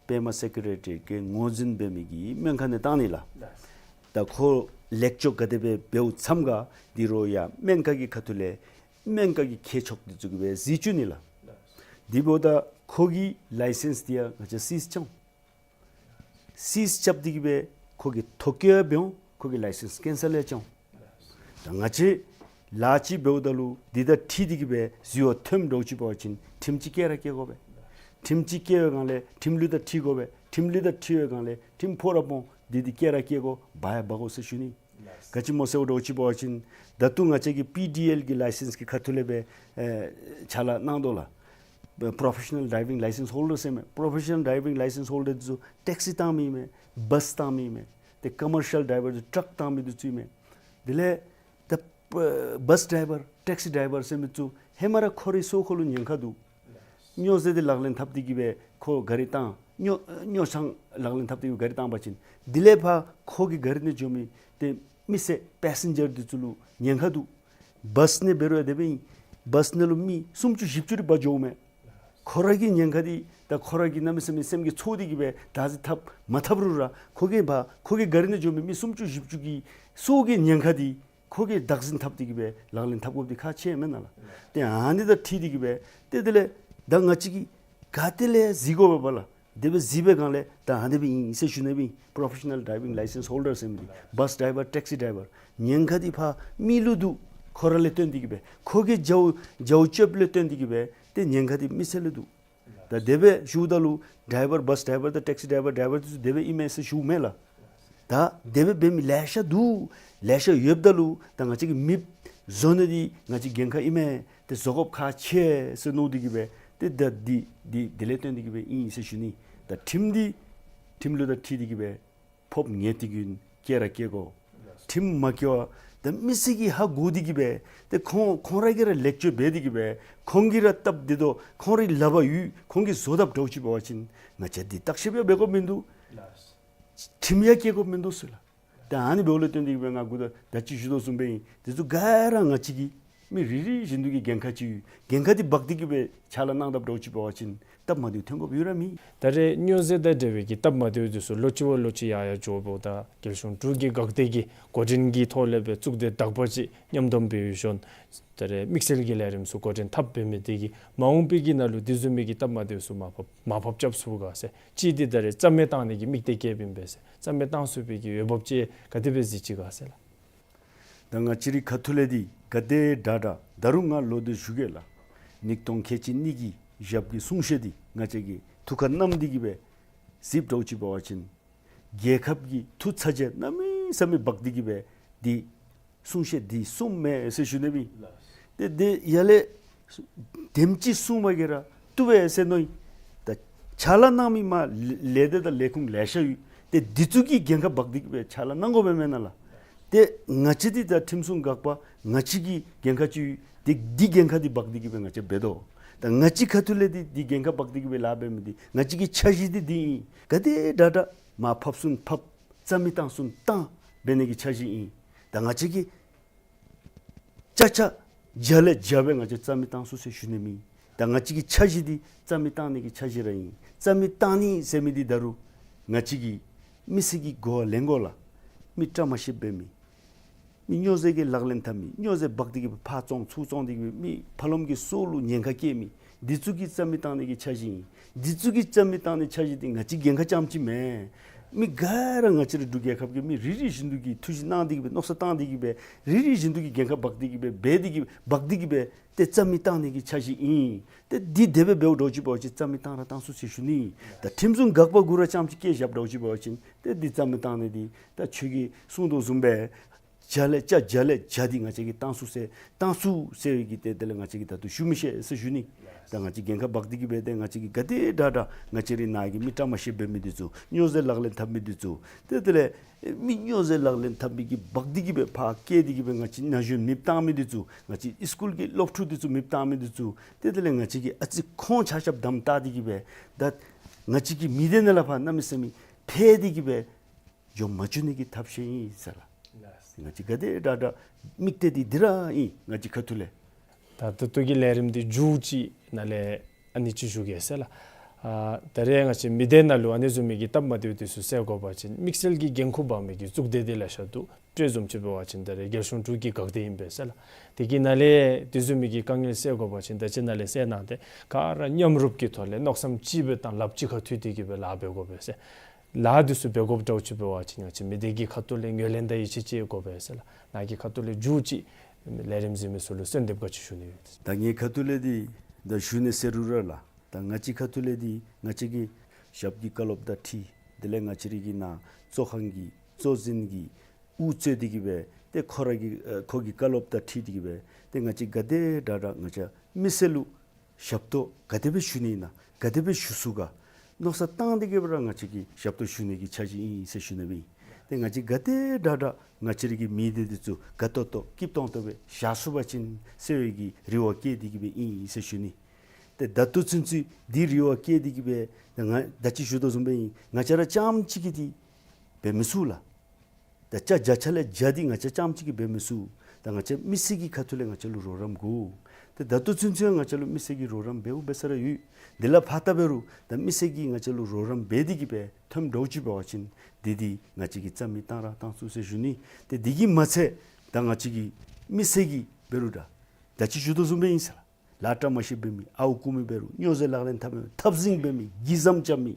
པདྨ་སེ་ཀེ་རེ་ཊ་རི་གིས་ངོས་འཛིན་འབད་མི་གི་སྨན་ཁང་ནང་བཏང་ནི་ལགས། ད་ཁོ་ལེགས་བཅོས་ག་དེ་སྦེ་འབདཝ་ཙམ་ག་འདི་རོགས་ཡར་སྨན་ཁང་གི་ཁ་ཐུག་ལས་སྨན་ཁང་གི་མཁས་མཆོག་འདི་ཚུ་གིས་སྦེ་གཟིགས་བཅུག་ནི་ལགས། དེ་འབདཝ་ད་ཁོ་གི་ལའི་སེནསི་འདི་ཡང་ང་བཅས་སི་ཛི་བྱུང་། སི་ཛི་རྐྱབ་སྟེ་གི་སྦེ་ཁོ་གི་ཐོ་བཀོད་འབད་འོང་། ཁོ་གི་ལའི་སེནསི་ཀེན་སེལ་ཡང་རྐྱབ་འོང་། ད་ང་བཅས་ལཱ་ཅིག་འབདཝ་ད་ལུ་འདི་དང་འཁྲིལ་ཏེ་གི་སྦེ་འཛོལ་བ་ཐོནམ་འདྲཝ་ཅིག་འབད་བ་ཅིན་ཁྲིམས་ཅིག་བཀལ་ར་བཀལ་དགོ་པས། ཁྲིམས་ཅིག་བཀལ་བའི་སྒང་ལས་ཁྲིམས་ལུགས་དང་འཁྲིལ་དགོ་པས། ཁྲིམས་ལུགས་དང་འཁྲིལ་བའི་སྒང་ལས་ཁྲིམས་ཕོག་ར་ཕོག་འོང་། འདི་འདི་བཀལ་ར་བཀལ་དགོ། འབག་ཡང་འབག་དགོ་ཟེར་ཞུ་ནི། ག་ཅི་སྨོ་ཟེར་བ་འདྲཝ་ཅིག་འབད་བ་ཅིན་ད་ལྟོ་ང་བཅས་ཀྱི་པི་ཌི་ཨེལ་གྱི་ལའི་སེནསི་གི་ཁ་ཐུག་ལས་སྦེ་ཨེ་ཕྱག་ལཱ་གནང་དོ་ལགས། པོརོ་ཕེ་ཤ་ནཱལ་ཌའི་ཝིང་ལའི་སེནསི་ཧོལ་ཌར་ཟེར་མས། པོརོ་ཕེ་ཤ་ནཱལ་ཌའི་ཝིང་ལའི་སེནསི་ཧོལ་ཌར་འདི་ཚུ་ཊེག་སི་བཏང་མི་མས། བཱསི་བཏང་མི་མས། ཏེ་ཀོ་མར་ཤལ་ཌའི་ཝར་འདི་ཊརཀ་བཏང་མི་འདི་ཚུ་མས། དེ་ལས་ད་བཱསི་ཌའི་ཝར་ཊེག་སི་ཌའི་ཝར་ཟེར་མི་ཚུ་ཧེ་མ་ར་ཁོ་རའི་སྲོག་ཁོ་ལུ་ཉེན་ཁ་འདུག། སྨྱོ་རྫས་འདི་ལག་ལེན་འཐབ་སྟེ་གི་སྦེ་ཁོ་གཱ་རི་བཏང་། སྨྱོ་སྨྱོ་ཆང་ལག་ལེན་འཐབ་སྟེ་གི་གཱ་རི་བཏང་པ་ཅིན་དེ་ལས་ཕར་ཁོ་གི་གཱ་རི་ནང་འཛུལ་མི་ཏེ་མི་སེར་པེ་སེན་ཇར་འདི་ཚུ་ལུ་ཉེན་ཁ་འདུག། བཱསི་ནང་འབད་རུང་ཡང་དེ་སྦེ་ཨིན། བཱསི་ནང་ལུ་མི་སུམ་ཅུ་བཞི་བཅུ་རེ་བ་འགྱོཝ་མས། ཁོ་ར་གི་ཉེན་ཁ་འདི་ད་ཁོ་ར་གིས་གནམ་མེད་ས་མེད་སེམས་ཀྱིས་ཚོར་ཏེ་གི་སྦེ་བདག་འཛིན་འཐབ་མ་འཐབ་རུང་ར་ཁོ་གིས་ཕར་ཁོ་གི་གཱ་རི་ནང་འཛུལ་མི་མི་སུམ་ཅུ་བཞི་བཅུ་གི་སྲོག་གི་ཉེན་ཁ་འདི་ཁོ་གིས་བདག་འཛིན་འཐབ་སྟེ་གི་སྦེ་ལག་ལེན་འཐབ་དགོཔ་འདི་ཁག་ཆེ་མེན་ན་ལགས། ཏེ་ཨ་ནི་དང་འཁྲིལ་ཏེ་གི་སྦེ་ཏེ་དེ་ལས་ད་ང་བཅས་ཀྱིས་ག་ཏེ་ལས་གཟིགས་དགོ་པས་ལགས། དེ་སྦེ་གཟིགས་པའི་སྒང་ལས་ད་ཨ་ནི་སྦེ་ཨིན་ཟེར་ཞུ་ནི་སྦེ་ཨིན། པོརོ་ཕེ་ཤ་ནཱལ་ཌའི་ཝིང་ལའི་སེནསི་ཧོལ་ཌར་ཟེར་མི་འདི་བཱསི་ཌའི་ཝར་ཊེག་སི་ཌའི་ཝར་ཉེན་ཁ་འདི་ཕར་མི་ལུ་འདུག། ཁོ་ར་ལས་བརྟེན་ཏེ་གི་སྦེ་ཁོ་གི་རྒྱབ་རྒྱབ་སྐྱོརཔ་ལས་བརྟེན་ཏེ་གི་སྦེ་ཏེ་ཉེན་ཁ་འདི་མི་སེར་ལུ་འདུག། ད་དེ་སྦེ་ཞུཝ་ད་ལུ་ཌའི་ཝར་བཱསི་ཌའི་ཝར་དང་ཊེག་སི་ཌའི་ཝར་ཌའི་ཝར་འདི་ཚུ་དེ་སྦེ་ཨིན་མས་ཟེར་ཞུཝ་མེན་ལགས། ད་དེ་སྦེ་འབད་མི་ལེ་ཤ་འདུག། ལེ་ཤ་ཡོདཔ་ད་ལུ་ད་ང་བཅས་ཀྱིས་མེདཔ་བཟོ་ནི་འདི་ང་བཅས་འགན་ཁག་ཨིན་མས། ཏེ་བཟོ་དགོཔ་ཁག་ཆེ་ཟེར་མནོ་སྟེ་གི་སྦེ་ཏེ་ད་འདི་འདི་དེ་ལས་བརྟེན་ཏེ་གི་སྦེ་ཨིན་ཟེར་ཞུ་ནི། ད་ཁྲིམས་འདི་ཁྲིམས་ལུགས་དང་འཁྲིལ་ཏེ་གི་སྦེ་ཕོགཔ་ངེས་ཏིག་ཨིན། བཀལ་ར་བཀལ་དགོ། ཁྲིམས་མ་བཀལ་བར་ད་མི་སེར་གྱིས་ཧ་གོ་སྟེ་གི་སྦེ་ཏེ་ཁོང་ཁོང་ར་གིས་ར་ལེགས་བཅོས་འབད་དེ་གི་སྦེ་ཁོང་གིས་ར་སྟབས་བདེ་དོ་ཁོང་རའི་ལག་པར་ཡོད་ཁོང་གིས་བཟོ་དཔ་འདྲཝ་ཅིག་འབད་བ་ཅིན་ང་བཅས་འདི་བརྟག་ཞིབ་ཡང་འབད་དགོཔ་མིན་འདུག། ཁྲིམས་ཡང་བཀལ་དགོཔ་མིན་འདུག་ཟེར་ལགས། ད་ཨ་ནི་འབདཝ་ལས་བརྟེན་ཏེ་གི་སྦེ་ང་གུ་ད་ད་ཅི་ཞུ་དོ་བཟུམ་སྦེ་ཨིན། དེ་ཚུ་ག་ར་ང་བཅས་ཀྱི་མི་རེ་རེ་བཞིན་དུ་གི་འགན་ཁག་ཅིག་ཡོད། འགན་ཁག་འདི་འབག་སྟེ་གི་སྦེ་ཕྱག་ལཱ་གནང་དཔ་འདྲཝ་ཅིག་འབད་བ་ཅིན་སྟབས་མ་བདེཝ་ཐོན་དགོཔ་ཡོད་ར་མེད། ད་རེས་སྨྱོ་རྫས་དང་འབྲེལ་བའི་གི་སྟབས་མ་བདེཝ་འདི་ཚུ་ལོ་གཅིག་བ་ལོ་གཅིག་ཡར་ཡར་འགྱོ་འབདཝ་ད་རྒྱལ་གཞུང་འབྲུག་གི་འགག་སྡེ་གི་འགོ་འདྲེན་གྱི་ཐོག་ལས་སྦེ་གཙུག་སྡེ་དག་པ་ཅིག་མཉམ་སྡོམ་འབད་བའི་གཞུང་ད་རེས་དམིགས་བསལ་གྱི་ལས་རིམ་ཚུ་འགོ་འདྲེན་འཐབ་འབད་མི་འདི་གིས་མ་འོངས་པའི་གི་ནང་ལུ་དེ་བཟུམ་མའི་གི་སྟབས་མ་བདེཝ་ཚུ་མར་ཕབ་མར་ཕབ་རྐྱབ་ཚུགས་ག་ཟེར། གཅིག་འདི་ད་རེས་རྩ་མེད་བཏང་ནི་གི་དམིགས་གཏད་བསྐྱེདཔ་ཨིན་པས་ཟེར། རྩ་མེད་བཏང་ཚུགས་པའི་གི་འོས་འབབ་ཅིག་ག་དེ་སྦེ་གཟིགས་ཅི་ག་ཟེར་ལགས། ད་ང་བཅས་རའི་ཁ་ཐུག་ལས་འདི་ག་དེ་དྲག་དྲག་ད་རུང་ང་ལོག་སྟེ་ཞུ་གེ་ལགས། ཉིས་སྟོང་ཁལ་གཅིག་གཉིས་ཀྱི་ཞབས་ཀྱི་གསུང་བཤད་འདི་ང་བཅས་ཀྱིས་ཐུགས་ཁར་བསྣམས་ཏེ་གི་སྦེ་གཟིགསཔ་འདྲཝ་ཅིག་འབད་བ་ཅིན་རྒྱལ་ཁབ་ཀྱི་ཐོག་ཚ་གྱང་གནམ་མེད་ས་མེད་འབག་སྟེ་གི་སྦེ་འདི་གསུང་བཤད་འདི་གསུངམ་མས་ཟེར་ཞུ་ནི་སྦེ་ཨིན། ཏེ་དེ་ཡར་ལས་དེམ་ཅིག་གསུངས་པ་གིས་ར་བཏུབ་པས་ཟེར་མནོ་ཡི། ད་ཕྱག་ལཱ་གནང་མི་མར་ལས་སྡེ་དང་ལས་ཁུངས་ལེ་ཤ་ཡོད། ཏེ་འདི་ཚུ་གིས་འགན་ཁག་འབག་སྟེ་གི་སྦེ་ཕྱག་ལཱ་གནང་དགོ་པས་མེན་ན་ལགས། ཏེ་ང་བཅས་འདི་ད་ཁྲིམས་སྲུང་འགག་པ་ང་བཅས་ཀྱི་འགན་ཁག་ཅིག་ཡོད། ཏེ་འདི་འགན་ཁག་འདི་འབག་སྟེ་གི་སྦེ་ང་བཅས་འབད་དོ། ད་ང་བཅས་ཁ་ཐུག་ལས་འདི་འདི་འགན་ཁག་འབག་སྟེ་གི་སྦེ་ལཱ་འབད་མི་འདི་ང་བཅས་ཀྱི་འཆར་གཞི་འདི་འདི་ཨིན། ག་དེ་དྲག་དྲག་མར་ཕབ་ཚུགས་ན་ཕབ། རྩ་མེད་བཏང་ཚུགས་ན་བཏང་འབད་ནི་གི་འཆར་གཞི་ཨིན། ད་ང་བཅས་ཀྱིས་ཅ་ཆ་བརྒྱ་ལས་བརྒྱ་སྦེ་ང་བཅས་རྩ་མེད་བཏང་ཚུགས་ཟེར་ཞུ་ནི་མེད། ད་ང་བཅས་ཀྱི་འཆར་གཞི་འདི་རྩ་མེད་བཏང་ནི་གི་འཆར་གཞི་ར་ཨིན། རྩ་མེད་བཏང་ནི་ཟེར་མི་འདི་ད་རུང་ང་བཅས་ཀྱིས་མི་སེར་གྱི་གོ་བ་ལེན་དགོ་ལགས། མི་བཀྲ་མ་ཤིསཔ་འབད་མི་མི་སྨྱོ་རྫས་ཀྱི་ལག་ལེན་འཐབ་མི་སྨྱོ་རྫས་འབག་སྟེ་གི་སྦེ་ཕར་བཙོང་ཚུར་བཙོང་སྟེ་གི་སྦེ་མི་ཕ་རོལ་པོ་གི་སྲོག་ལུ་ཉེན་ཁ་བཀལ་མི་འདི་ཚུ་གི་རྩ་མེད་བཏང་ནི་གི་འཆར་གཞི་ཨིན། འདི་ཚུ་གི་རྩ་མེད་བཏང་ནི་འཆར་གཞི་འདི་ང་བཅས་འགན་ཁག་རྐྱངམ་ཅིག་མེན། མི་ག་ར་ང་བཅས་རའི་འབྲུག་རྒྱལ་ཁབ་ཀྱི་མི་རེ་རེ་བཞིན་དུ་གིས་ཐུགས་བཞེད་གནང་སྟེ་གི་སྦེ་མནོ་བསམ་བཏང་སྟེ་གི་སྦེ་རེ་རེ་བཞིན་དུ་གིས་འགན་ཁག་འབག་སྟེ་གི་སྦེ་འབད་དེ་གི་འབག་སྟེ་གི་སྦེ་ཏེ་རྩ་མེད་བཏང་ནི་གི་འཆར་གཞི་ཨིན། ཏེ་འདི་དེ་སྦེ་འབདཝ་འདྲཝ་ཅིག་འབད་བ་ཅིན་རྩ་མེད་བཏང་ར་བཏང་ཚུགས་ཟེར་ཞུ་ནི། ད་ཁྲིམས་སྲུང་འགག་པ་གུ་ར་རྐྱངམ་ཅིག་བཀལ་བཞགཔ་འདྲཝ་ཅིག་འབད་བ་ཅིན་ཏེ་འདི་རྩ་མེད་བཏང་ནི་འདི་ད་ཁྱོད་ཀྱིས་གསུངས་དོ་བཟུམ་སྦེ་ བརྒྱ་ལས་བརྒྱ་བརྒྱ་ལས་བརྒྱ་འདི་ང་བཅས་ཀྱིས་བཏང་ཚུགས་ཟེར་བཏང་ཚུགས་ཟེར་བའི་གི་ཏེ་དེ་ལས་ང་བཅས་ཀྱིས་ད་ལྟོ་ཞུ་མི་ཤེས་ཟེར་ཞུ་ནི། ད་ང་བཅས་འགན་ཁག་འབག་སྟེ་གི་སྦེ་ཏེ་ང་བཅས་ཀྱིས་ག་དེ་དྲག་དྲག་ང་བཅས་རའི་ནཱ་གི་མི་བཀྲ་མ་ཤིས་འབད་མི་འདི་ཚུ་སྨྱོ་རྫས་ལག་ལེན་འཐབ་མི་འདི་ཚུ་ཏེ་དེ་ལས་མི་སྨྱོ་རྫས་ལག་ལེན་འཐབ་མི་གི་འབག་སྟེ་གི་སྦེ་ཕར་བསྐྱལ་ཏེ་གི་སྦེ་ང་བཅས་ན་གཞོན་མེདཔ་བཏང་མི་འདི་ཚུ་ང་བཅས་ཨིས་ཀུལ་གྱི་སློབ་ཕྲུག་འདི་ཚུ་མེདཔ་བཏང་མི་འདི་ཚུ་ཏེ་དེ་ལས་ང་བཅས་ཀྱིས་ཨ་ཙི་ཁོང་ཆ་ཁྱབ་དམ་བཏགས་ཏེ་གི་སྦེ་ད་ང་བཅས་ཀྱི་མི་སྡེ་ནང་ལས་ཕར་གནམ་མེད་ས་མེད་འཕེལ་ཏེ་གི་སྦེ་འགྱོ་མ་བཅུག་ནི་གི་ཐབས་ཤེས་ཨིན་ཟེར་ལགས། ང་བཅས་ག་དེ་དྲག་དྲག་དམིགས་གཏད་འདི་འདི་ར་ཨིན་ང་བཅས་ཁ་ཐུག་ལས། ད་ད་ལྟོ་གི་ལས་རིམ་འདི་མཇུག་ཅིག་ནང་ལས་ཨ་ནི་ཅིག་ཞུ་གེ་ཟེར་ལགས། ཨ་ད་རེས་ང་བཅས་མི་སྡེ་ནང་ལུ་ཨ་ནི་བཟུམ་མའི་གི་སྟབས་མ་བདེཝ་འདི་ཚུ་སེལ་དགོ་པ་ཅིན་དམིགས་བསལ་གྱི་འགན་ཁུར་འབག་མི་གི་གཙུག་སྡེ་འདི་ལེ་ཤ་འདུག། དཔེ་བཟུམ་ཅིག་འབད་བ་ཅིན་ད་རེས་རྒྱལ་གཞུང་དྲུག་གི་འགག་སྡེ་ཨིན་པས་ཟེར་ལགས། དེ་གི་ནང་ལས་དེ་བཟུམ་མའི་གི་དཀའ་ངལ་སེལ་དགོ་པ་ཅིན་ད་ཅི་ནང་ལས་སེལ་གནང་སྟེ་ག་ར་མཉམ་རུབ་ཀྱི་ཐོག་ལས་མནོ་བསམ་གཅིག་སྦེ་དང་ལགཔ་གཅིག་ཁར་མཐུད་དེ་གི་སྦེ་ལཱ་འབད་དགོ་པས་ཟེར། ལཱ་འདི་ཚུ་འབད་དགོཔ་འདྲཝ་ཅིག་འབད་བ་ཅིན་ང་བཅས་མི་སྡེ་གི་ཁ་ཐུག་ལས་ངོས་ལེན་དང་ཡིད་ཆེས་ཅིག་དགོ་པས་ཟེར་ལགས། ནཱ་གི་ཁ་ཐུག་ལས་མཇུག་ཅིག་ལས་རིམ་གཟིགས་མི་ཚུ་ལུ་གསོལ་འདེབས་ག་ཅི་ཞུ་ནི་ཡོད། ད་ངེའི་ཁ་ཐུག་ལས་འདི་ད་ཞུ་ནི་ཟེར་རུང་ར་ལགས། ད་ང་བཅས་ཁ་ཐུག་ལས་འདི་ང་བཅས་ཀྱི་ཞབས་ཀྱི་བཀའ་སློབ་དང་འཁྲིལ་དེ་ལས་ང་བཅས་རའི་གི་ནཱ་གཙོ་ཁང་གི་གཙོ་འཛིན་གྱིས་དབུ་གཙོས་ཏེ་གི་སྦེ་ཏེ་ཁོ་ར་གི་ཨ་ཁོ་གི་བཀའ་སློབ་དང་འཁྲིལ་ཏེ་གི་སྦེ་ཏེ་ང་བཅས་ག་དེ་དྲག་དྲག་ང་བཅས་མི་སེར་ལུ་ཞབས་ཏོག་ག་དེ་སྦེ་ཞུ་ནི་ཨིན་ན་ག་དེ་སྦེ་ཞུ་ཚུགས་ག་མནོ་བསམ་བཏང་སྟེ་གི་སྦེ་ར་ང་བཅས་ཀྱིས་ཞབས་ཏོག་ཞུ་ནི་གི་འཆར་གཞི་ཨིན་ཟེར་ཞུ་ནི་སྦེ་ཨིན། ཏེ་ང་བཅས་ག་དེ་དྲག་དྲག་ང་བཅས་རའི་གི་མི་སྡེ་འདི་ཚུ་དགའ་ཏོག་ཏོ་སྐྱིད་ཏོང་ཏོ་སྦེ་བཞག་ཚུགས་པ་ཅིན་ཟེར་བའི་གི་རེ་བ་བསྐྱེད་དེ་གི་སྦེ་ཨིན་ཟེར་ཞུ་ནི། ཏེ་ད་ལྟོ་ཚུན་ཚོད་འདི་རེ་བ་བསྐྱེད་དེ་གི་སྦེ་ད་ང་ད་ཅི་ཞུ་དོ་བཟུམ་སྦེ་ཨིན། ང་བཅས་ར་རྐྱངམ་གཅིག་གིས་འདི་འབད་མི་ཚུགས་ལགས། ད་བརྒྱ་བརྒྱ་ཆ་ལས་བརྒྱ་འདི་ང་བཅས་རྐྱངམ་གཅིག་གིས་འབད་མི་ཚུགས། ད་ང་བཅས་མི་སེར་གྱི་ཁ་ཐུག་ལས་ང་བཅས་ལུ་རོགས་རམ་དགོ། ཏེ་ད་ལྟོ་ཚུན་ཚོད་ང་བཅས་ལུ་མི་སེར་གྱིས་རོགས་རམ་འབདཝ་འབད་ས་ར་ཡོད། དེ་ལས་ཕར་ད་འབད་རུང་ད་མི་སེར་གྱིས་ང་བཅས་ལུ་རོགས་རམ་འབད་དེ་གི་སྦེ་ཐོནམ་འདྲཝ་ཅིག་འབད་བ་ཅིན་འདི་འདི་ང་བཅས་ཀྱིས་རྩ་མེད་བཏང་ར་བཏང་ཚུགས་ཟེར་ཞུ་ནི། ཏེ་འདི་གིས་མ་ཚད་ད་ང་བཅས་ཀྱི་མི་སེར་གྱིས་འབད་རུང་ད་ད་ཅི་ཞུ་དོ་བཟུམ་སྦེ་ཨིན་ཟེར་ལགས། ལཱ་བཀྲ་མ་ཤིས་འབད་མི་ཨརཝ་རྐུ་མི་འབད་རུང་སྨྱོ་རྫས་ལག་ལེན་འཐབ་མི་འཐབ་འཛིང་འབད་མི་གི་ཟམ་རྐྱབ་མི་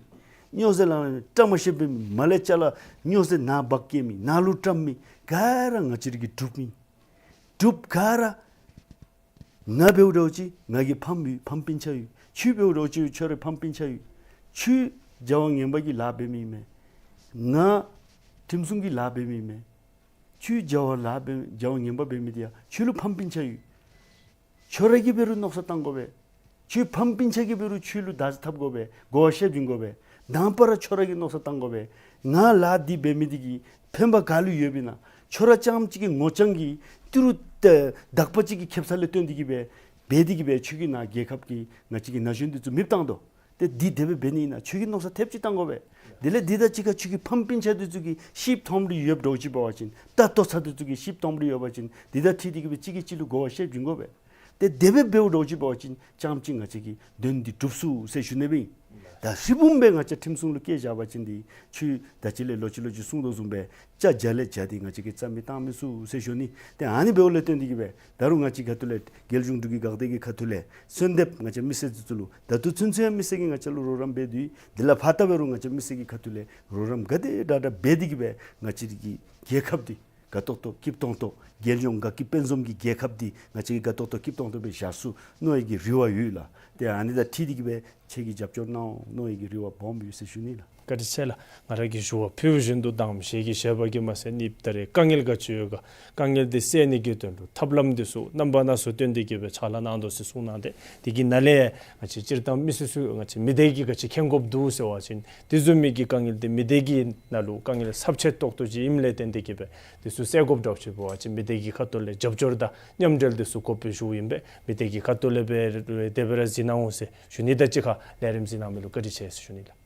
སྨྱོ་རྫས་ལག་ལེན་བཀྲ་མ་ཤིས་འབད་མི་མ་ལས་ཅ་ལ་སྨྱོ་རྫས་ནཱ་འབག་བསྐྱལ་མི་ནཱ་ལུ་བཀྲམ་མི་ག་ར་ང་བཅས་རའི་གི་འབྲུགཔ་ཨིན། འབྲུགཔ་ག་ར་ང་འབདཝ་འདྲཝ་ཅིག་ང་གི་ཕམ་ཡོད། ཕམ་སྤུན་ཆ་ཡོད། ཁྱོད་འབདཝ་འདྲཝ་ཅིག་ཁྱོད་རའི་ཕམ་སྤུན་ཆ་ཡོད། ཁྱོད་རྒྱལ་བ་ངན་པ་གི་ལཱ་འབད་མི་ཨིན་མས། ང་ཁྲིམས་སྲུང་གི་ལཱ་འབད་མི་ཨིན་མས། ཁྱོད་རྒྱལ་བ་ལཱ་འབད་རྒྱལ་བ་ངན་པ་འབད་མི་འདི་ཡང་ཁྱོད་ལུ་ཕམ་སྤུན་ཆ་ཡོད། ཁྱོད་ར་གིས་འབད་རུང་མནོ་བསམ་བཏང་དགོ་པས། ཁྱོད་ཕམ་སྤུན་ཆ་གིས་འབད་རུང་ཁྱོད་ལུ་བརྡ་འཐབ་དགོ་པས། གོ་བ་བཤད་བྱིན་དགོ་པས། དང་པ་ར་ཁྱོད་ར་གིས་མནོ་བསམ་བཏང་དགོ་པས། ང་ལཱ་འདི་འབད་མི་འདི་གིས་ཕན་པ་ག་ལུ་ཡོདཔ་ཨིན་ན། ཁྱོད་ར་རྐྱངམ་གཅིག་གི་ངོ་རྐྱང་གིས་ཏི་རུ་ཏེ་དག་པ་ཅིག་གི་ཁེབ་ས་ལས་བཏོན་ཏེ་གི་སྦེ་འབད་དེ་གི་སྦེ་ཁྱོད་ཀྱི་ནཱ་རྒྱལ་ཁབ་ཀྱི་ང་བཅས་ཀྱི་ན་གཞོན་འདི་ཚུ་མེདཔ་བཏང་དོ། ཏེ་འདི་དེ་སྦེ་འབད་ནི་ཨིན་ན་ཁྱོད་ཀྱིས་མནོ་བསམ་ཐེབས་ཅིག་བཏང་དགོ་པས། དེ་ལས་འདི་དང་གཅིག་ཁར་ཁྱོད་ཀྱི་ཕམ་སྤུན་ཆ་འདི་ཚུ་གིས་ཤིཝ་མཐོངམ་འདི་ཡོདཔ་འདྲཝ་ཅིག་འབད་བ་ཅིན་ད་ལྟོ་ཚར་འདི་ཚུ་གིས་ཤིཝ་མཐོངམ་འདི་ཡོད་པ་ཅིན་འདི་དང་འཁྲིལ་ཏེ་གི་སྦེ་གཅིག་གིས་གཅིག་ལུ་གོ་བ་བཤད་བྱིན་དགོ་པས། ཏེ་དེ་སྦེ་འབདཝ་འདྲཝ་ཅིག་འབད་བ་ཅིན་རྐྱངམ་གཅིག་ང་བཅས་ཀྱི་དོན་འདི་འགྲུབ་ཚུགས་ཟེར་ཞུ་ནི་སྦེ་ཨིན། ད་ཧྲིལ་བུམ་སྦེ་ང་བཅས་ཁྲིམས་སྲུང་ལུ་བཀལ་བཞག་པ་ཅིན་འདི་ཁྱོད་ད་ཅི་ལས་ལོག་ཅི་ལོག་ཅི་གསུངས་དོ་བཟུམ་སྦེ་བརྒྱ་བརྒྱ་ལས་བརྒྱ་འདི་ང་བཅས་ཀྱིས་རྩ་མེད་བཏང་མི་ཚུགས་ཟེར་ཞུ་ནི། ཏེ་ཨ་ནི་འབདཝ་ལས་བརྟེན་ཏེ་གི་སྦེ་ད་རུང་ང་བཅས་ཁ་ཐུག་ལས་རྒྱལ་གཞུང་དྲུག་གི་འགག་སྡེ་གི་ཁ་ཐུག་ལས་གསོལ་འདེབས་ང་བཅས་མི་སེར་འདི་ཚུ་ལུ་ད་ལྟོ་ཚུན་ཚོད་ཡང་མི་སེར་གྱིས་ང་བཅས་ལུ་རོགས་རམ་འབད་དེ་དེ་ལས་ཕར་ད་འབད་རུང་ང་བཅས་མི་སེར་གྱི་ཁ་ཐུག་ལས་རོགས་རམ་ག་དེ་དྲག་དྲག་འབད་དེ་གི་སྦེ་ང་བཅས་ཀྱི་རྒྱལ་ཁབ་འདི་དགའ་ཏོག་ཏོ་སྐྱིད་ཏོང་ཏོ་རྒྱལ་ཡོངས་དགའ་སྐྱིད་དཔལ་འཛོམས་ཀྱི་རྒྱལ་ཁབ་འདི་ང་བཅས་ཀྱིས་དགའ་ཏོག་ཏོ་སྐྱིད་ཏོང་ཏོ་སྦེ་བཞག་ཚུགས་མནོ་བའི་གི་རེ་བ་ཡོད་ལགས། ཏེ་ཨ་ནི་དང་འཁྲིལ་ཏེ་གི་སྦེ་ཁྱེད་ཀྱིས་རྒྱབ་སྐྱོར་གནང་འོང་མནོ་བའི་གི་རེ་བ་སྦོམ་ཡོད་ཟེར་ཞུ་ནི་ལགས། བཀའ་དྲིན་ཆེ་ལགས། ང་ར་གིས་ཞུ་བ་ཕུལ་བཞིན་དུ་དང་པ་ཁྱེད་ཀྱིས་བཤད་པ་གིས་མ་ཚད་ནི་ད་རེས་དཀའ་ངལ་ག་ཅི་ཡོད་ག་དཀའ་ངལ་འདི་སེལ་ནི་གི་དོན་ལུ་ཐབས་ལམ་འདི་ཚུ་རྣམ་པ་སྣ་ཚོགས་བཏོན་ཏེ་གི་སྦེ་ཕྱག་ལཱ་གནང་དོ་ཟེར་གསུངས་གནང་སྟེ་དེ་གི་ནང་ལས་ང་བཅས་སྤྱིར་བཏང་མི་སེར་ཚུ་ང་བཅས་མི་སྡེ་གིས་ག་ཅི་མཁྱེན་དགོཔ་འདུག་ཟེར་བ་ཅིན་དེ་བཟུམ་མའི་གི་དཀའ་ངལ་འདི་མི་སྡེ་གི་ནང་ལུ་དཀའ་ངལ་ཚབས་ཆེ་ཏོག་ཏོ་ཅིག་ཨིནམ་ལས་བརྟེན་ཏེ་གི་སྦེ་དེ་ཚུ་སེལ་དགོཔ་འདྲཝ་ཅིག་འབད་བ་ཅིན་མི་སྡེ་གི་ཁ་ཐུག་ལས་རྒྱབ་སྐྱོར་དང་མཉམ་འབྲེལ་འདི་ཚུ་དགོ་པས་ཞུཝ་ཨིན་པས། མི་སྡེ་གི་ཁ་ཐུག་ལས་སྦེ་དེ་སྦེ་ར་གཟིགས་གནང་འོང་ཟེར་ཞུ་ནི། ད་ཅི་ཁར་ལས་རིམ་གཟིགས་གནང་མི་ལུ་བཀའ་དྲིན་ཆེ་ཟེར་ཞུ་ནི་ལགས།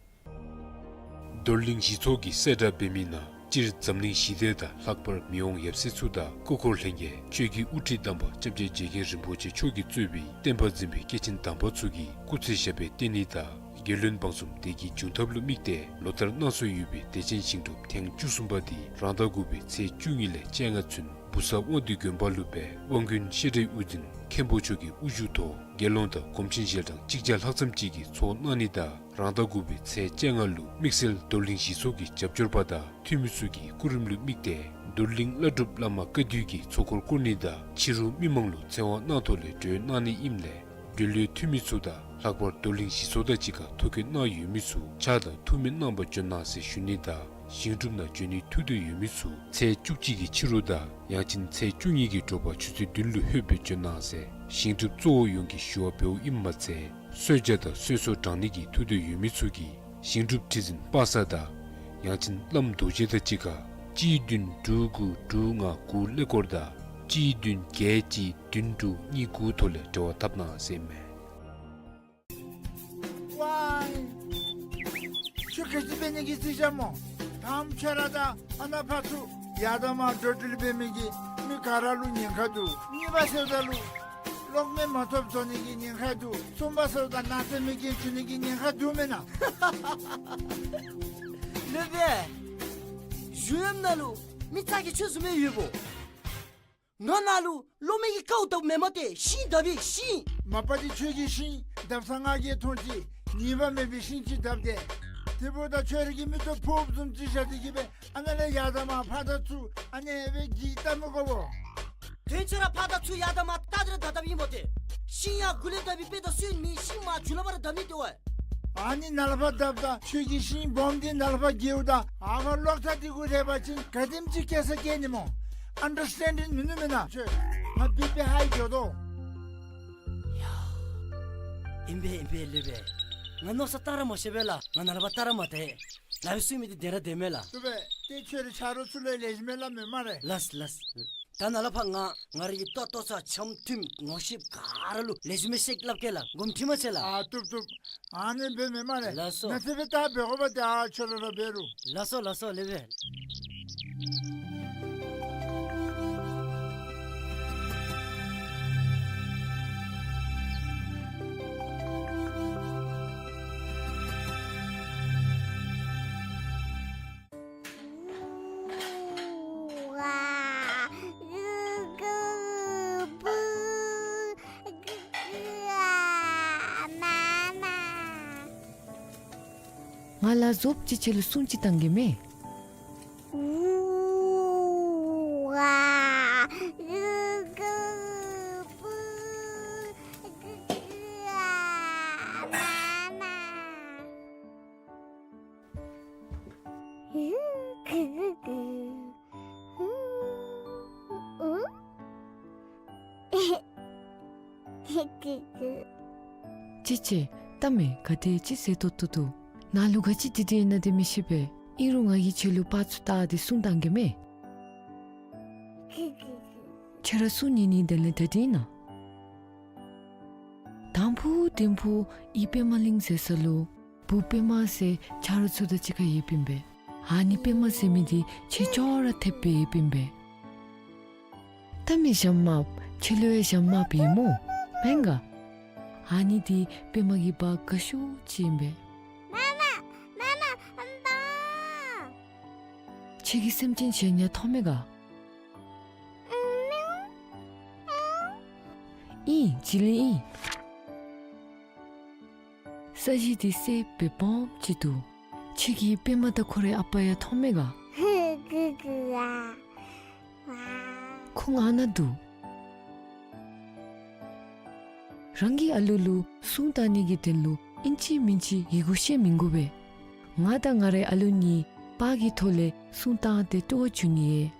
རྡོར་གླིང་གཞི་ཚོགས་ཀྱི་གསལ་བསྒྲགས་འབད་མི་ནང་སྤྱིར་འཛམ་གླིང་ཞི་བདེ་དང་ལྷག་པར་མི་དབང་ཡབ་སྲས་ཚུ་དང་སྐུ་འཁོར་ལྷན་རྒྱས་ཆོས་ཀྱི་དབུ་ཁྲིད་དམ་པ་སྐྱབས་རྗེ་རྗེ་མཁན་རིན་པོ་ཆེ་མཆོག་གིས་གཙོས་པའི་བསྟན་པ་འཛིན་པའི་སྐྱེས་ཆེན་དམ་པ་ཚུ་གིས་སྐུ་ཚེ་ཞབས་པད་བརྟན་ནི་དང་རྒྱལ་བློན་འབངས་གསུམ་བདེ་སྐྱིད་འབྱུང་ཐབས་ལུ་དམིགས་ཏེ་ལོ་ལྟར་གནང་སྲོལ་ཡོད་པའི་བདེ་ཆེན་ཞིང་སྒྲུབ་ཐེངས་བཅུ་གསུམ་པ་འདི་རང་ཟླ་དགུ་པའི་ཚེས་བཅུ་གཉིས་ལས་བཅོ་ལྔ་ཚུན་བུ་གསར་དབང་འདུས་དགོན་པ་ལུ་སྦེ་དབང་དགོན་བཤད་གྲྭའི་དབུ་འཛིན་མཁན་པོ་མཆོག་གི་དབུ་བཞུགས་ཐོག་དགེ་སློང་དང་སྒོམ་ཆེན་ཞལ་གྲངས་གཅིག་བརྒྱ་ལྷག་ཙམ་ཅིག་གིས་ཚོགས་གནང་ནི་དང་རང་ཟླ་དགུ་པའི་ཚེས་བཅོ་ལྔ་ལུ་དམིགས་བསལ་རྡོར་གླིང་གཞི་ཚོགས་ཀྱི་རྒྱབ་སྐྱོར་པ་དང་འཐུས་མི་ཚུ་གི་སྐུ་རིམ་ལུ་དམིགས་ཏེ་རྡོར་གླིང་བླ་སྒྲུབ་བླ་མ་བཀའ་བརྒྱུད་ཀྱི་ཚོགས་འཁོར་བསྐོར་ནི་དང་ཕྱི་རུ་མི་མང་ལུ་ཚེ་དབང་གནང་ཐོག་ལས་གྲོལ་གནང་ནི་ཨིནམ་ལས་དགེ་ལུས་འཐུས་མི་ཚུ་དང་ལྷག་པར་རྡོར་གླིང་གཞི་ཚོགས་དང་གཅིག་ཁར་ཐུགས་འགན་གནང་ཡོད་མི་ཚུ་ཕྱག་དང་ཐུགས་སྨོན་གནང་བར་འབྱོན་གནང་ཟེར་ཞུ་ནི་དང་ ཞིང་སྒྲུབ་ནང་འབྱོན་ནིའི་ཐུགས་འདོད་ཡོད་མི་ཚུ་ཚེས་བཅུ་གཅིག་གི་ཕྱི་རུ་དང་ཡང་ཅིན་ཚེས་བཅུ་གཉིས་ཀྱི་དྲོ་པ་ཆུ་ཚོད་བདུན་ལུ་ལྷོདཔ་སྦེ་འབྱོན་གནང་ཟེར་ཞིང་སྒྲུབ་གཙོ་བོ་ཡོངས་ཀྱིས་ཞུ་བ་འབདཝ་ཨིནམ་མ་ཚད་གསོལ་ཇ་དང་གསོལ་ཚོགས་དྲང་ནི་གི་ཐུགས་འདོད་ཡོད་མི་ཚུ་གིས་ཞིང་སྒྲུབ་ཁྲི་འཛིན་པ་སངས་དང་ཡང་ཅིན་བླམ་རྡོ་རྗེ་དང་གཅིག་ཁར་གཅིག་བདུན་དྲུག་དགུ་དྲུག་ལྔ་དགུ་ཀླད་ཀོར་དང་གཅིག་བདུན་བརྒྱད་གཅིག་བདུན་དྲུག་གཉིས་དགུ་ཐོག་ལས་འབྲེལ་བ་འཐབ་གནང་ཟེར་མས། ཝའི། ཁྱོད་ག་ཅི་འབད་ནི་གི་རྩིས་རྐྱབ་སྨོ། དང་པ་ཁྱོད་ར་དང་ཨ་ནཱ་ཕར་ཚུར་ཡར་དང་མར་འགྲོ་འགྲུལ་འབད་མི་གི་མི་ག་ར་ལུ་ཉེན་ཁ་འདུག། གཉིས་པ་ཟེརཝ་ད་ལུ་གློག་མེ་མ་ཐོབ་བཟོ་ནི་གི་ཉེན་ཁ་འདུག། གསུམ་པ་ཟེརཝ་ད་ནགས་ཚལ་མེ་རྐྱེན་འབྱུང་ནི་གི་ཉེན་ཁ་འདུག་མེན་ན། ལེགས་པས། གཞུང་གཡམ་ནང་ལུ་མི་ཚ་གྱང་ཁྱོད་བཟུམ་མའི་ཡོདཔ་འོང་། ང་ནཱ་ལུ་གློག་མེ་གི་ཀཝ་བཏབ་མེན་མས་ཏེ། ཤིང་བཏབ་པས་ཤིང་། མ་པ་འདི་ཁྱོད་ཀྱིས་ཤིང་བཏབ་ས་ང་གིས་མཐོང་ཅི། ཉེས་པ་མེད་པའི་ཤིང་ཅིག་བཏབ་སྟེ། དེ་འབདཝ་ད་ཁྱོད་ར་གི་མིག་ཏོ་ཕོརཔ་བཟུམ་ཅིག་བཞག་སྟེ་གི་སྦེ་ཨ་ནཱ་ལས་ཡར་དང་མར་ཕར་དང་ཚུར་ཨ་ནི་སྦེ་གི་བལྟ་མི་དགོ་པོ། དོན་ཁྱོད་ར་ཕར་དང་ཚུར་ཡར་དང་མར་བལྟ་སྟེ་ར་བདའ་བདའཝ་ཨིན་མས་ཏེ། ཤིང་ཡར་མགུ་ལས་བཏབ་པའི་དཔེ་དང་སོན་མི་ཤིང་མར་མཇུག་ལུ་ཕར་བདའ་མི་དེ་བ། ཨ་ནི་ནཱ་ལས་ཕར་བཏབ་ད་ཁྱོད་ཀྱིས་ཤིང་སྦོམ་འདི་ནཱ་ལས་ཕར་བཀལཝ་ད་ཨ་ཕར་གློག་ཐག་འདི་གུ་རེག་པ་ཅིན་ག་དེམ་ཅིག་སྐྱེ་ས་སྐྱེ་ནི་སྨོ། ཨན་ཌར་སི་ཊེན་ཌིང་མིན་ནུག་མེན་ན། ཁྱོད་ང་བི་པི་ཧའི་འགྱོ་དོ། ཡ། ཨིན་པས་ཨིན་པས་ལེགས་པས། ང་མནོ་བསམ་བཏང་ར་མ་ཤེས་པས་ལགས། ང་ནཱ་ལས་ཕར་བལྟ་ར་མ་བལྟ་ཡི། ལགཔ་གསུམ་མི་འདི་བདེ་ར་བདེ་མས་ལགས། བཏུབ་པས། ཏེ་ཁྱོད་རའི་ཆ་རོགས་ཚུ་ལུ་ལེགས་ཤོམ་སྦེ་སླབ་མས་སྨ་རེ། ལགས་ལགས། ད་ནཱ་ལས་ཕར་ང་ང་རའི་ལྟོ་ལྟོ་ཚང་འཆམ་མཐུན་ངོ་ཤེས་ག་ར་ལུ་ལེགས་ཤོམ་སྦེ་བཤད་སླབ་གེ་ལགས། དགོངསམ་ཁྲེལ་མ་བྱེད་ལགས། ཨ་བཏུབ་བཏུབ། ཨ་ནི་འབད་མི་སྨ་རེ། ལགས་སོ། ང་ཚེ་སྦེ་ད་འབད་དགོ་པ་ཏེ་ཨ་ཁྱོད་ར་ར་འབད་རུང་། ལགས་སོ་ལགས་སོ་ལེགས་པས། ང་ལ་རྫོབ་ཅིག་ཁྱེད་ལུ་སྲུང་ཅིག་བཏང་གེ་མས། ཅི་ཅི་ལྟ་མས། ག་དེ་ཅིག་ཟེར་ཏོག་ཏོ་འདུག། ནཱ་ལུ་ག་ཅི་དེ་དེ་ཨིན་ན་དེ་མི་ཤེས་པས། ཨིན་རུང་ང་གིས་ཁྱེད་ལུ་པར་ཚུ་བལྟ་སྟེ་སྲུང་བཏང་གེ་མས། ཁྱེད་ར་སྲུང་ནི་ནི་དེ་ལས་ད་དེ་ཨིན་ན། དང་ཕུ་དིང་ཕུ་ཨི་པདྨ་གླིང་ཟེར་ས་ལུ་བུ་པདྨ་ཟེར་ཆ་རོགས་ཚུ་དང་གཅིག་ཁར་ཡོདཔ་ཨིན་པས། ཨ་ནི་པདྨ་ཟེར་མི་འདི་ཁྱེད་ཅོག་ར་འཐདཔ་སྦེ་ཡོདཔ་ཨིན་པས། ད་མི་ཞྭམོ་མརཔ་ཁྱེད་ལུ་ཡང་ཞྭམོ་མརཔ་ཨིན་སྨོ། མེན་ག། ཨ་ནི་འདི་པདྨ་གི་བ་དགའ་ཤོས་ཅིག་ཨིན་པས། མ་མ་མ་མ་བ། ཁྱེད་ཀྱིས་སེམས་ཅན་གཞན་ཡང་མཐོང་མས་ག། ཨིན། བྱི་ལི་ཨིན། ས་གཞི་འདི་སེརཔོ་སྦེ་སྦོམ་ཅིག་འདུག། ཁྱེད་ཀྱིས་པདྨ་དང་ཁོ་རའི་ཨ་པ་ཡང་མཐོང་མས་ག། ཁོང་ཨ་ནཱ་འདུག། རང་གི་ཨ་ལུ་ལུ་སྲུང་བཏང་ནི་གི་དོན་ལུ་ཨིན་ཅི་མིན་ཅི་ཡི་གུ་བཤད་མི་དགོ་པས། ང་དང་ང་རའི་ཨ་ལུ་གཉིས་པར་གྱི་ཐོག་ལས་སྲུང་བཏང་སྟེ་སྤྲོ་བ་བྱུང་ནི་ཡོད།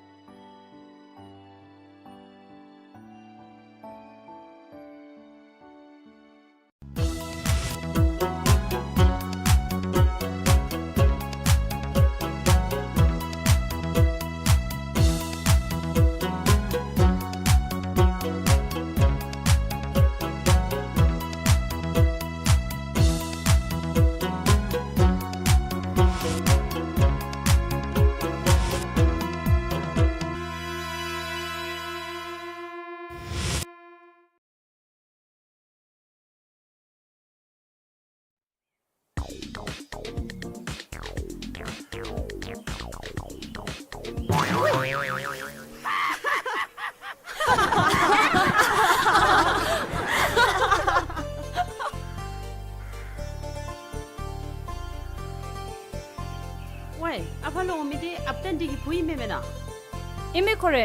ཝའི། ཨ་ཕ་ལུ་འོང་མི་འདི་ཨཔ་བརྟན་འདི་གི་བུ་ཨིན་མས་མེན་ན། ཨིན་མས་ཁོ་རེ།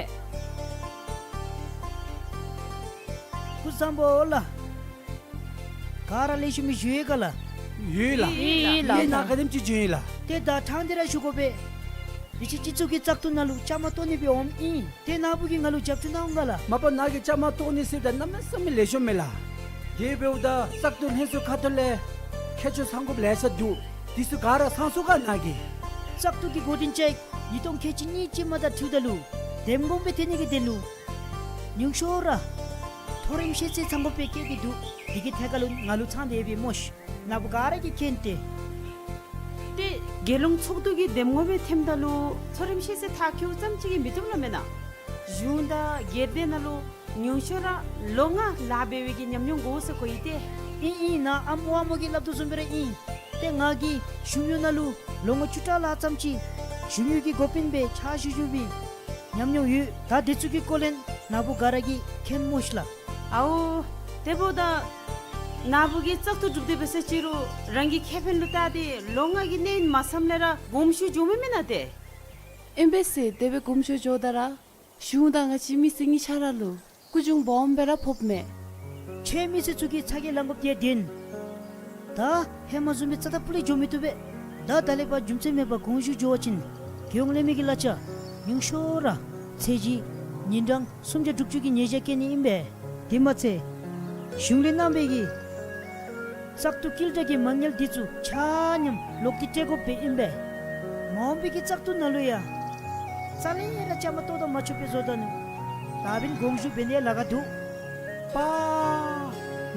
སྐུ་གཟུགས་བཟང་པོ་ལགས། ག་ར་ལེགས་ཤོམ་སྦེ་བཞུགས་ཡི་ག་ལགས། ཡོད་ལགས། ཡོད་ལགས། ལས་སྣ་ག་དེམ་ཅིག་བྱུང་ཡི་ལགས། ཏེ་ད་ཐང་འདི་ར་ཞུ་དགོ་པས། དེ་ཅིག་སྤྱི་ཚོགས་ཀྱི་བཙག་འཐུ་ནང་ལུ་བཅའ་མར་གཏོགས་ནི་སྦེ་འོངམ་ཨིན། ཏེ་ནཱ་བུ་གིས་ང་ལུ་རྒྱབ་སྐྱོར་གནང་འོང་ག་ལགས། མ་པ་ནཱ་གིས་བཅའ་མར་གཏོགས་ནི་ཟེརཝ་ད་གནམ་མེད་ས་མེད་ལེགས་ཤོམ་མས་ལགས། དེ་འབདཝ་ད་བཙག་འཐུ་ལྷན་ཚོགས་ཁ་ཐུག་ལས་མཁས་མཆོག་ཚང་དགོཔ་ལེ་ཤ་འདུག། དེ་ཚུ་ག་ར་ཚང་སོང་ག་ནཱ་གིས། བཙག་འཐུ་གི་འགོ་འདྲེན་ཅིག་ཉིས་སྟོང་ཁལ་གཅིག་གཉིས་ཅིག་མ་ད་འཐུཝ་ད་ལུ་འདེམས་ངོ་སྦེ་ཐོན་ནི་གི་དོན་ལུ་ཉུང་ཤོས་ར་མཐོ་རིམ་ཤེས་ཚད་ཚང་དགོཔ་སྦེ་བཀོད་དེ་འདུག། དེ་གི་ཐད་ཁར་ལུ་ང་ལུ་ཚང་སྟེ་ཡོད་པས་སྨོ་ཤིག། ནཱ་བུ་ག་ར་གིས་མཁྱེན་ཏེ། ཏེ་རྒྱལ་ཡོངས་ཚོགས་འདུ་གི་འདེམས་ངོ་སྦེ་ཐོནམ་ད་ལུ་མཐོ་རིམ་ཤེས་ཚད་མཐར་འཁྱོལཝ་ཙམ་ཅིག་གིས་མི་བཏུབ་ལགས་མེན་ན། གཞུང་དང་སྒེར་སྡེ་ནང་ལུ་ཉུང་ཤོས་ར་ལོ་ལྔ་ལཱ་འབད་བའི་གི་ཉམས་མྱོང་དགོ་ཟེར་གོ་ཡི་ཏེ། ཨིན་ཨིན། ནཱ་ཨམ་ཨོ་ཨ་མོ་གིས་སླབ་དོ་བཟུམ་སྦེ་ར་ཨིན། ཏེ་ང་གིས་གཞུང་གཡོག་ནང་ལུ་ལོ་ངོ་བཅུ་ཕྲག་ལྷག་ཙམ་ཅིག་གཞུང་གཡོག་གི་འགོ་དཔོན་སྦེ་ཕྱག་ཞུ་ཞུ་བའི་ཉམས་མྱོང་ཡོད། ད་དེ་ཚུ་གི་སྐོར་ལས་ནཱ་བུ་ག་ར་གིས་མཁྱེན་སྨོ་ཤིག་ལགས། ཨའོ། དེ་འབདཝ་ད་ནཱ་བུ་གིས་བཙག་འཐུ་གྲུབ་སྟེ་འབད་ས་ཅིག་རུང་རང་གི་ཁེ་ཕན་ལུ་བལྟ་སྟེ་ལོ་ལྔ་གི་གནས་ཡུན་མ་ཚངམ་ལས་ར་དགོངསམ་ཞུ་འགྱོཝ་མས་མེན་ན་ཏེ། ཨིན་པས་ཟེར་དེ་སྦེ་དགོངསམ་ཞུ་འགྱོཝ་ད་ར་གཞུང་དང་ང་བཅས་མི་སེར་གཉིས་ཆ་ར་ལུ་སྐུ་གྱོང་སྦོམ་སྦེ་ར་ཕོགཔ་མས། ཁྱེད་མི་སེར་ཚུ་གིས་ཚ་གྱང་ལང་དགོཔ་དེ་བདེན། ད་ཧེ་མ་བཟུམ་སྦེ་རྩ་དང་ཕུ་ལས་འགྱོ་མི་བཏུབ་པས། ད་ད་ལས་ཕར་རྒྱུ་མཚན་མེད་པར་དགོངས་ཞུ་འགྱོ་བ་ཅིན་རྒྱལ་ཡོངས་ལས་མི་གི་གླ་ཆ་ཉུང་ཤོས་ར་ཚད་གཞི་ཉིན་གྲངས་སུམ་བརྒྱ་དྲུག་ཅུ་གི་ཉེས་བྱ་བཀལ་ནི་ཨིན་པས། དེ་མ་ཚད་གཞུང་ལས་གནང་བའི་གི་བཙག་འཐུ་དཀྱིལ་བསྒྲགས་ཀྱི་མ་དངུལ་འདི་ཚུ་ཆ་མཉམ་ལོག་སྟེ་སྤྲོད་དགོཔ་སྦེ་ཨིན་པས། མ་འོངས་པའི་གི་བཙག་འཐུ་ནང་ལུ་ཡང་རྩ་ལས་ར་བཅའ་མར་གཏོགས་ད་མ་ཆོགཔ་སྦེ་བཟོ་ད་ནུག། ད་འབདན་དགོངས་ཞུ་འབད་ནི་ལཱ་ཁག་འདུག། པ།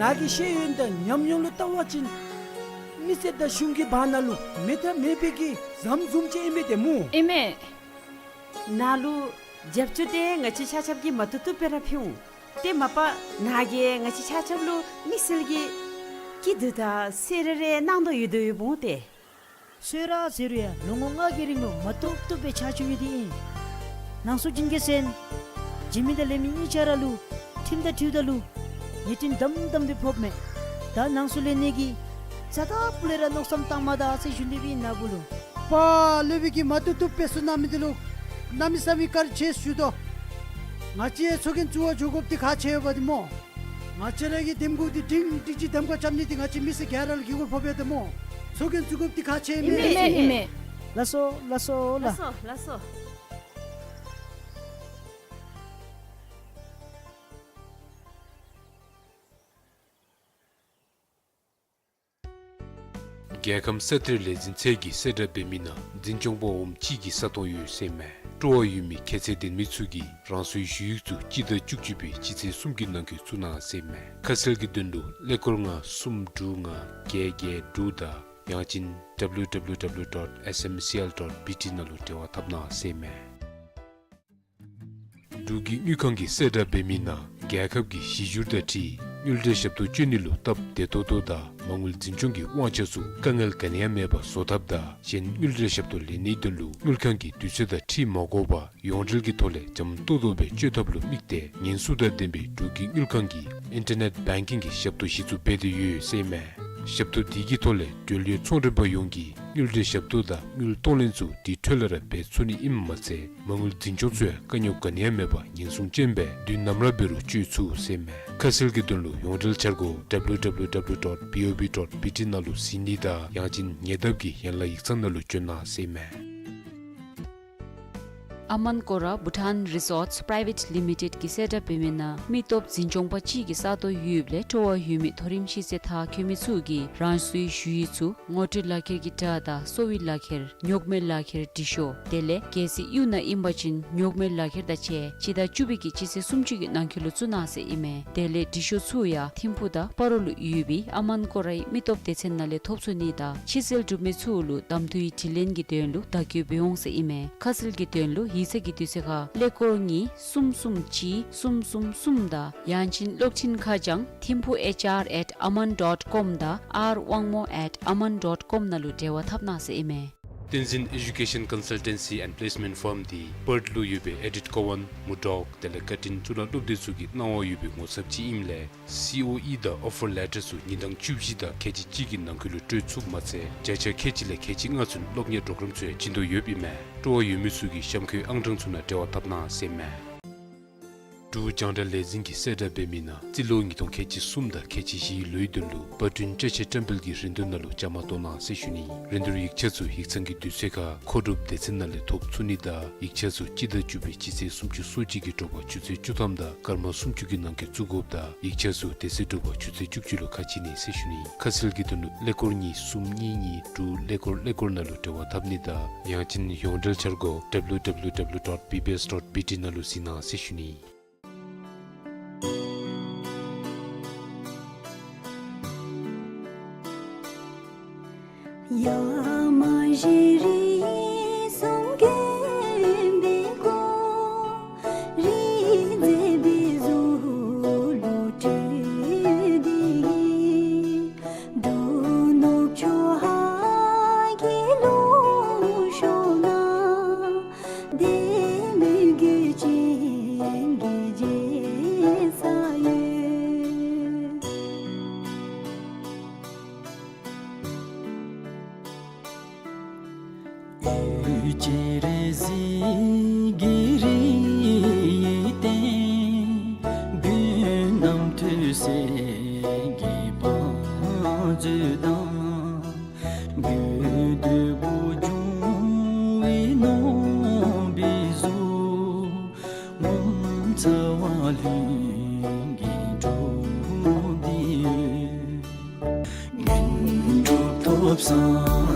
ནཱ་གི་ཤེས་ཡོན་དང་ཉམས་མྱོང་ལུ་བལྟ་བ་ཅིན་མི་སེར་དང་གཞུང་གི་བར་ན་ལུ་མེད་ཐབས་མེད་པའི་གི་ཟམ་བཟུམ་ཅིག་ཨིན་པས་ཏེ་སྨོ། ཨིན་མས། ནཱ་ལུ་རྒྱབ་སྐྱོར་འདི་ང་བཅས་ཆ་ཁྱབ་ཀྱིས་མ་བཏུབ་བཏུབ་སྦེ་ར་ཕུལ་འོང་། ཏེ་མ་པ་ནཱ་གིས་ང་བཅས་ཆ་ཁྱབ་ལུ་དམིགས་བསལ་གྱི་སྐྱིད་སྡུག་དང་གསོལ་རས་རེ་གནང་དོ་ཡོད་དོ་ཡོདཔ་འོང་ཏེ། གསོལ་རས་ཟེར་རུང་ཡང་ལོ་ངོ་ལྔ་གི་རིང་ལུ་མ་བཏུབ་བཏུབ་སྦེ་ཕྱག་ཞུ་ནི་འདི་ཨིན། ནང་སོ་བྱིན་གྱིས་གསན། འཇིགས་མེད་དང་ལས་མེད་གཉིས་ཆ་ར་ལུ་ཁྲིམས་དང་འཁྲིལཝ་ད་ལུ་ཉེས་རྡུང་དམ་དམ་སྦེ་ཕོགཔ་མས། ད་ནང་སོ་ལས་ནི་གི་རྩ་དང་ཕུ་ལས་ར་མནོ་བསམ་བཏང་མ་ད་ཟེར་ཞུ་ནི་སྦེ་ཨིན་ནཱ་བུ་ལུ། པ་ལས་མི་གིས་མ་བཏུབ་བཏུབ་སྦེ་གསུང་གནང་མི་འདི་ལུ་གནམ་མེད་ས་མེད་བཀའ་དྲིན་ཆེ་ཞུ་དོ། ང་བཅས་ཚོགས་རྒྱན་བཙུགས་པར་འགྱོ་དགོཔ་འདི་ཁག་ཆེ་ཡོདཔ་འདི་སྨོ། ང་བཅས་ར་གིས་འདེམས་ཁོངས་འདི་སྒྲིང་སྒྲིང་ཅིག་འདེམས་ཁོངས་རྐྱབ་ནི་འདི་ང་བཅས་མི་སེར་ག་ར་ལུ་དགེ་མགུར་ཕོགཔ་ཡོད་དོ་སྨོ། ཚོགས་རྒྱན་བཙུགས་དགོཔ་འདི་ཁག་ཆེ་ཨིན་མས། ཨིན་མས། ལགས་སོ་ལགས་སོ་ལགས། ལགས་སོ་ལགས་སོ། རྒྱལ་ཁམས་ས་གཏེར་ལས་འཛིན་ཚད་ཀྱིས་གསལ་བསྒྲགས་འབད་མི་ནང་འཛིན་སྐྱོང་པ་འོགམ་གཅིག་གི་ས་སྟོང་ཡོད་ཟེར་མས། སྤྲོ་བ་ཡོད་མི་ཁྱད་ཚད་ལྡན་མི་ཚུ་གིས་རང་སོའི་ཞུ་ཡིག་ཚུ་སྤྱི་ཟླ་བཅུ་གཅིག་པའི་སྤྱི་ཚེས་གསུམ་གྱི་ནང་འཁོད་བཙུགས་གནང་ཟེར་མས། ཁ་གསལ་གྱི་དོན་ལུ་ཀླད་ཀོར་ལྔ་གསུམ་དྲུག་ལྔ་བརྒྱད་བརྒྱད་དྲུག་དང་ཡང་ཅིན་W W W dot S M C L dot B T ནང་ལུ་འབྲེལ་བ་འཐབ་གནང་ཟེར་མས། འབྲུག་གི་དངུལ་ཁང་གིས་གསལ་བསྒྲགས་འབད་མི་ནང་རྒྱལ་ཁབ་ཀྱི་གཞི་འགྱུར་དང་འཁྲིལ་དངུལ་འབྲེལ་ཞབས་ཏོག་སྤྱོད་ནི་ལུ་སྟབས་བདེ་ཏོག་ཏོ་དང་མ་དངུལ་འཛིན་སྐྱོང་གི་དབང་ཆ་ཚུ་དཀའ་ངལ་ག་ནི་ཡང་མེད་པར་བཟོ་ཐབས་དང་གཞན་དངུལ་འབྲེལ་ཞབས་ཏོག་ལེན་ནིའི་དོན་ལུ་དངུལ་ཁང་གིས་དུས་ཚོད་དང་འཁྲིལ་མ་དགོ་པར་ཡོངས་འབྲེལ་གྱི་ཐོག་ལས་འཇམ་ཏོང་ཏོ་སྦེ་སྤྱོད་ཐབས་ལུ་དམིགས་ཏེ་ཉེན་སྲུང་དང་ལྡན་པའི་འབྲུག་གི་དངུལ་ཁང་གིས་ཨིན་ཊར་ནེཊ་བེང་ཀིང་གི་ཞབས་ཏོག་གཞི་བཙུགས་འབད་དེ་ཡོད་ཟེར་མས། ཞབས་ཏོག་འདི་གི་ཐོག་ལས་འབྲེལ་ཡོད་ཚོང་མགྲོན་པ་ཡོངས་ཀྱིས་དངུལ་འབྲེལ་ཞབས་ཏོག་དང་དངུལ་གཏོང་ལེན་ཚུ་འདི་འཕྲོ་ལས་ར་འབད་ཚུགས་ནི་ཨིནམ་མ་ཚད་མ་དངུལ་འཛིན་སྐྱོང་ཚུ་ཡང་དཀའ་རྙོག་ག་ནི་ཡང་མེད་པར་ཉེན་སྲུང་ཅན་སྦེ་དུས་ནམ་ར་འབད་རུང་སྤྱོད་ཚུགས་ཟེར་མས། ཁ་གསལ་གྱི་དོན་ལུ་ཡོངས་འབྲེལ་འཆར་སྒོ་W W W dot B O B dot B T ནང་ལུ་གཟིགས་ནི་དང་ཡང་ཅིན་ཉེ་འདབས་ཀྱི་ཡན་ལག་ཡིག་ཚང་ནང་ལུ་བྱོན་གནང་ཟེར་མས། ཨ་མན་ཀོ་ར་བྷུ་ཊཱན་རི་ཟོརཊསི་པི་རའི་ཝེཊ་ལི་མི་ཊེཌ་ཀྱིས་གསལ་བསྒྲགས་འབད་མི་ནང་མི་སྟོབས་འཛིན་སྐྱོང་པ་གཅིག་གི་ས་སྟོང་ཡོདཔ་ལས་སྤྲོ་བ་ཡོད་མི་མཐོ་རིམ་ཤེས་ཚད་མཐར་འཁྱོལ་མི་ཚུ་གིས་རང་སོའི་ཞུ་ཡིག་ཚུ་ངོ་སྤྲོད་ལག་ཁྱེར་གྱི་སྒྲ་དང་གསོ་བའི་ལག་ཁྱེར་རྙོག་མའི་ལག་ཁྱེར་འབྲི་ཤོག་དེ་ལས་གལ་སྲིད་གཡུས་ནང་ཨིན་པ་ཅིན་རྙོག་མའི་ལག་ཁྱེར་དང་བཅས་སྤྱི་ཟླ་བཅུ་པའི་གི་སྤྱི་ཚེས་སུམ་ཅུ་གི་ནང་འཁོད་ལུ་བཙུགས་གནང་ཟེར་ཨིན་མས། དེ་ལས་འབྲི་ཤོག་ཚུ་ཡང་ཐིམ་ཕུག་དང་སྤ་རོ་ལུ་ཡོད་པའི་ཨ་མན་ཀོ་རའི་མི་སྟོབས་སྡེ་ཚན་ནང་ལས་ཐོབ་ཚུགས་ནི་དང་ཕྱི་སེལ་གྲུབ་མི་ཚུ་ལུ་གདམ་འཐུའི་དྲི་ལན་གྱི་དོན་ལུ་བརྡ་བསྐྱོན་འབད་འོང་ཟེར་ཨིན་མས། ཁ་གསལ་གྱི་དོན་ལུ་ཡིག་ཚང་གི་དུས་ཚོད་ཁར་ཀླད་ཀོར་གཉིས་གསུམ་གསུམ་གཅིག་གསུམ་གསུམ་གསུམ་དང་ཡང་ཅིན་གློག་འཕྲིན་ཁ་བྱང་ཐིམ་ཕུག H R at aman dot com དང་R wangmo at aman dot com ནང་ལུ་འབྲེལ་བ་འཐབ་གནང་ཟེར་ཨིན་མས། བསྟན་འཛིན་Education Consultancy and Placement Firm འདི་པརཐ་ལུ་ཡོད་པའི་ཨེ་ཌིཐ་ཀོ་ཝཱན་མུར་ཌོག་དེ་ལས་ཀར་ཊིན་གཙུག་ལག་སློབ་སྡེ་ཚུ་གིས་གནང་བ་ཡོད་པའི་ངོ་ཚབ་ཅིག་ཨིནམ་ལས་སི་ཨོ་ཨི་དང་ཨོ་ཕར་ལེ་ཊར་ཚུ་ཉིན་གྲངས་བཅུ་བཞི་དང་ཁལ་གཅིག་གཅིག་གི་ནང་འཁོད་ལུ་སྤྲོད་ཚུགསཔ་མ་ཚད་བརྒྱ་ཆ་ཁལ་གཅིག་ལས་ཁལ་གཅིག་ལྔ་ཚུན་སློབ་གཉེར་པོརོ་གརམ་ཚུ་ཡང་བྱིན་དོ་ཡོདཔ་ཨིན་མས། སྤྲོ་བ་ཡོད་མི་ཚུ་གིས་གཤམ་འཁོད་ཨང་གྲངས་ཚུ་ནང་འབྲེལ་བ་འཐབ་གནང་ཟེར་མས། འབྲུག་རྒྱང་བསྒྲགས་ལས་འཛིན་གྱིས་གསལ་བསྒྲགས་འབད་མི་ནང་རྩིས་ལོ་ཉིས་སྟོང་ཁལ་གཅིག་གསུམ་དང་ཁལ་གཅིག་བཞིའི་ལོའི་དོན་ལུ་པར་སྐྲུན་བཀྲ་ཤིས་བཀྲམ་སྤེལ་གྱི་རིན་བསྡུར་ནང་ལུ་བཅའ་མར་གཏོགས་གནང་ཟེར་ཞུ་ནི། རིན་བསྡུར་ཡིག་ཆ་ཚུ་ཡིག་ཚང་གི་དུས་ཚོད་ཁར་མཁོ་སྒྲུབ་སྡེ་ཚན་ནང་ལས་ཐོབ་ཚུགས་ནི་དང་ཡིག་ཆ་ཚུ་སྤྱི་ཟླ་བཅུ་པའི་སྤྱི་ཚེས་སུམ་ཅུ་སོ་གཅིག་གི་དྲོ་པ་ཆུ་ཚོད་བཅུ་ཐམ་དང་སྐར་མ་སུམ་ཅུ་གི་ནང་འཁོད་བཙུགས་དགོཔ་དང་ཡིག་ཆ་ཚུ་དེ་ཚེ་དྲོ་པ་ཆུ་ཚོད་བཅུ་གཅིག་ལུ་ཁ་ཕྱེ་ནི་ཟེར་ཞུ་ནི། ཁ་གསལ་གྱི་དོན་ལུ་ཀླད་ཀོར་གཉིས་གསུམ་གཉིས་གཉིས་དྲུག་ཀླད་ཀོར་ཀླད་ཀོར་ནང་ལུ་འབྲེལ་བ་འཐབ་ནི་དང་ཡང་ཅིན་ཡོངས་འབྲེལ་འཆར་སྒོ་W W W dot B B S dot B T ནང་ལུ་གཟིགས་གནང་ཟེར་ཞུ་ནི། ཡ་མ་ཞེ་རི་གསུང་མགོན་པོའི་སྐུ། རིག་འཛིན་པའི་གཟུགས་ལུ་སྤྲུལ་ཏེ། འབྲུག་ནུབ་ཕྱོགས་ཧཱ་གི་ལུང་ཕྱོགས་ན། བདེ་མོའི་རྒྱུད་ཅན་གྱི་རྒྱལ་ས་ཡོད། འོད་ཀྱི་རི་གཟིགས་ཀྱི་རིའི་སྟེང་། རྒྱུད་རྣམས་ཐོས་སྲས་ཀྱི་བང་མཛོད་དང་། རྒྱུད་སྟོབས་པོ་འབྱུང་བའི་ནོར་བུའི་གཟུགས། ངོ་མཚར་བ་ལྷུན་གྱིས་གྲུབ་སྟེ་ཡོད། དགེ་འདུན་གྲུབ་ཐོབ་སངས་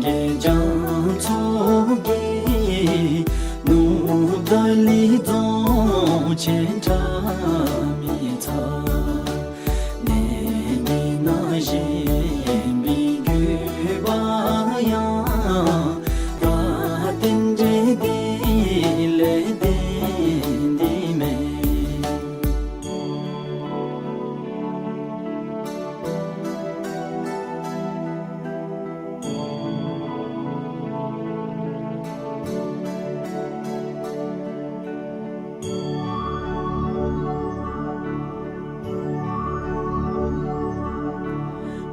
རྒྱས་རྒྱ་མཚོ་རྒྱས། ནུབ་ཏཱ་ལའི་རྫོང་ཆེན་ཁྲ་མི་ཚ། གནས་འདི་ན་བཞེངས་པའི་དགོས་པ་ཡང་། ད་རྟེན་འབྲེལ་འདི་ལས་བརྟེན་ཏེ་མེན།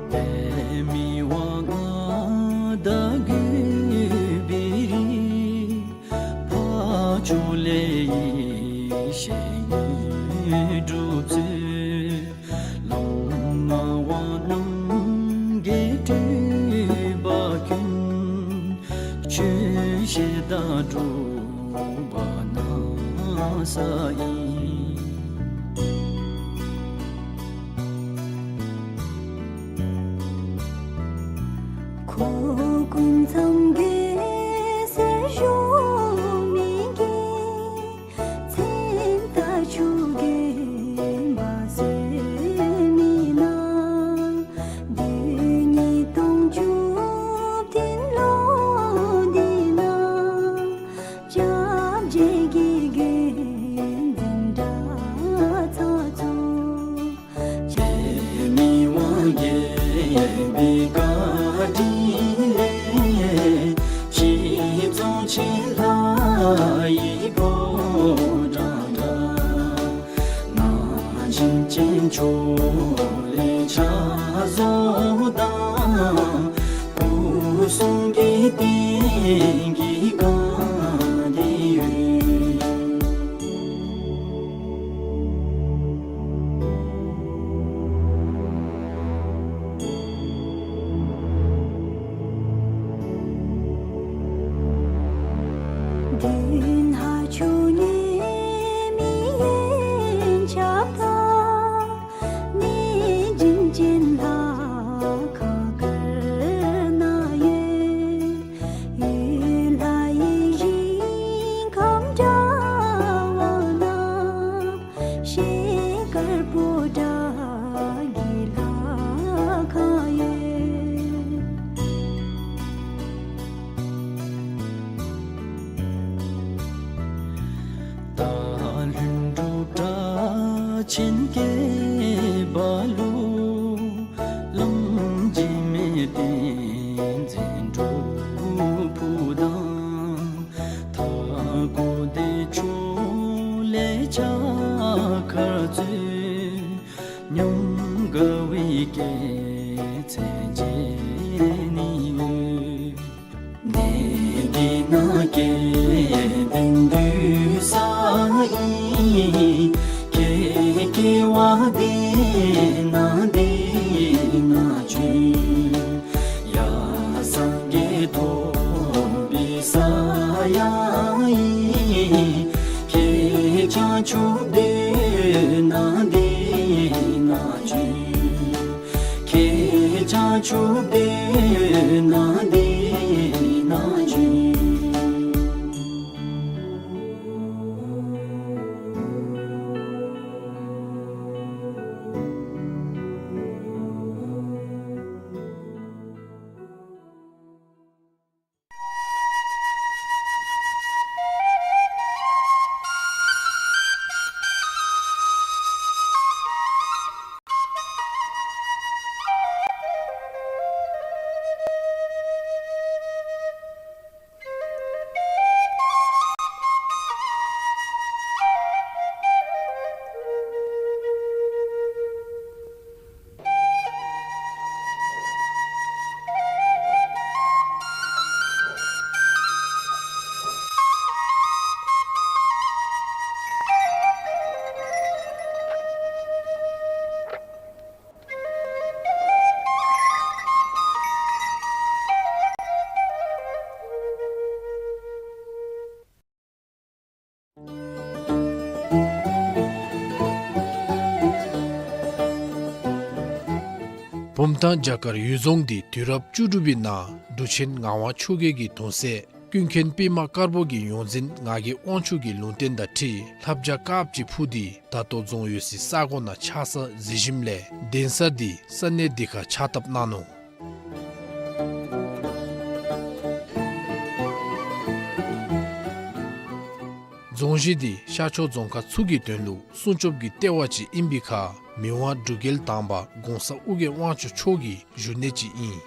པདྨའི་དབང་ལྔ་དང་གུས་པའི་རིགས། འཕགས་མཆོག་ལས་ཡེ་ཤེས་དངོས་གྲུབ་སྩོལ། བླ་མ་དབང་རྣམས་ཀྱི་སྤྲུལ་པ་ཀུན། ཆོས་བཤད་དང་སྒྲུབ་པ་གནང་ས་ཡིན། འཁོར་ཀུན་མཚམས་བརྒྱད་ཟེར་ཞུ་མི་གི། མཚན་རྟགས་ཆུ་རྒྱུན་འབབ་ཟེར་མི་ནང་། དུས་ཉིས་སྟོང་བཅུ་བདུན་ལོ་འདི་ན། སྐྱབས་རྗེ་གི་རྒྱུད་འཛིན་གྲྭ་ཚང་བཙུགས། པདྨའི་དབང་རྒྱལ་པོའི་བཀའ་དྲིན་ལས། གཞིས་རྫོང་ཆེན་ལྷ་ཡི་ཕོ་བྲང་འདྲ། ན་གཞོན་ཅན་ཕྱོགས་ལས་ཕྱག་བཟོ་དང་། སྐུ་གསུང་གི་རྟེན་གྱི་བཀའ་འདི་ཡོད། མདུན་ཧ་ཆུ་ཉེ་མི་ཡན་ཆབ་དང་། གནས་བྱིན་ཅན་ལྷ་ཁང་དཀར་ནང་ཡོད། ཡུལ་ལྷ་ཡི་ཞིང་ཁམས་འདྲ་བ་ན། ཤེལ་དཀར་པོ་ཏ་གི་ལྷ་ཁང་ཡོད། སྟག་ལུང་སྒྲུབ་གྲགས་ཆེན་སྐྱེས་པ་ལུ། བླམ་འཇིགས་མེད་བསྟན་འཛིན་སྒྲུབ་ཕུག་དང་། མཐའ་འཁོབ་བདེ་མཆོག་ལས་ཕྱག་འཁར་སྩོལ། ཉམས་དགའ་བའི་སྐྱེད་ཚལ་མཇལ་ནི་ཡོད། གནས་འདི་ན་སྐལ་ལྡན་འདུས་ས་ཨིན། འདི་ན་འདི་ན་བྱོན། ཡ་སངས་རྒྱས་ཐོབ་པའི་ས་ཡང་ཨིན། ཁྱེད་བྱང་ཆུབ་སྡེ་ན་འདི་ན་བྱོན། ཁྱེད་བྱང་ཆུབ་སྡེ་ན་འདི་ན་བྱོན། བུམ་ཐང་བྱ་དཀར་གཡུལ་རྫོང་འདི་དུས་རབས་བཅུ་དྲུག་པའི་ནང་འབྲུག་ཆེན་ངག་དབང་ཆོས་རྒྱལ་གྱི་གདུང་སྲས་ཀུན་མཁྱེན་པདྨ་དཀར་པོ་གི་ཡོངས་འཛིན་ངག་གི་དབང་ཕྱུག་གི་ལུང་བསྟན་དང་འཁྲིལ་ལྷ་བྱ་དཀརཔོ་ཅིག་འཕུར་ཏེ་ད་ལྟོ་རྫོང་ཡོད་སའི་ས་གོ་ནང་ཆགས་ས་གཟིགས་ཞིནམ་ལས་གདན་ས་འདི་ས་གནས་འདི་ཁར་ཕྱག་བཏབ་གནང་ནུག། རྫོང་གཞི་འདི་ཤར་ཕྱོགས་རྫོང་ཁག་ཚུ་གི་དོན་ལུ་སྲུང་སྐྱོབ་ཀྱི་ལྟེ་བ་ཅིག་ཨིན་པའི་ཁར་མི་དབང་འབྲུག་རྒྱལ་དང་པ་གོང་ས་ཨོ་རྒྱན་དབང་ཕྱུག་མཆོག་གི་བཞུགས་གནས་ཅིག་ཨིན།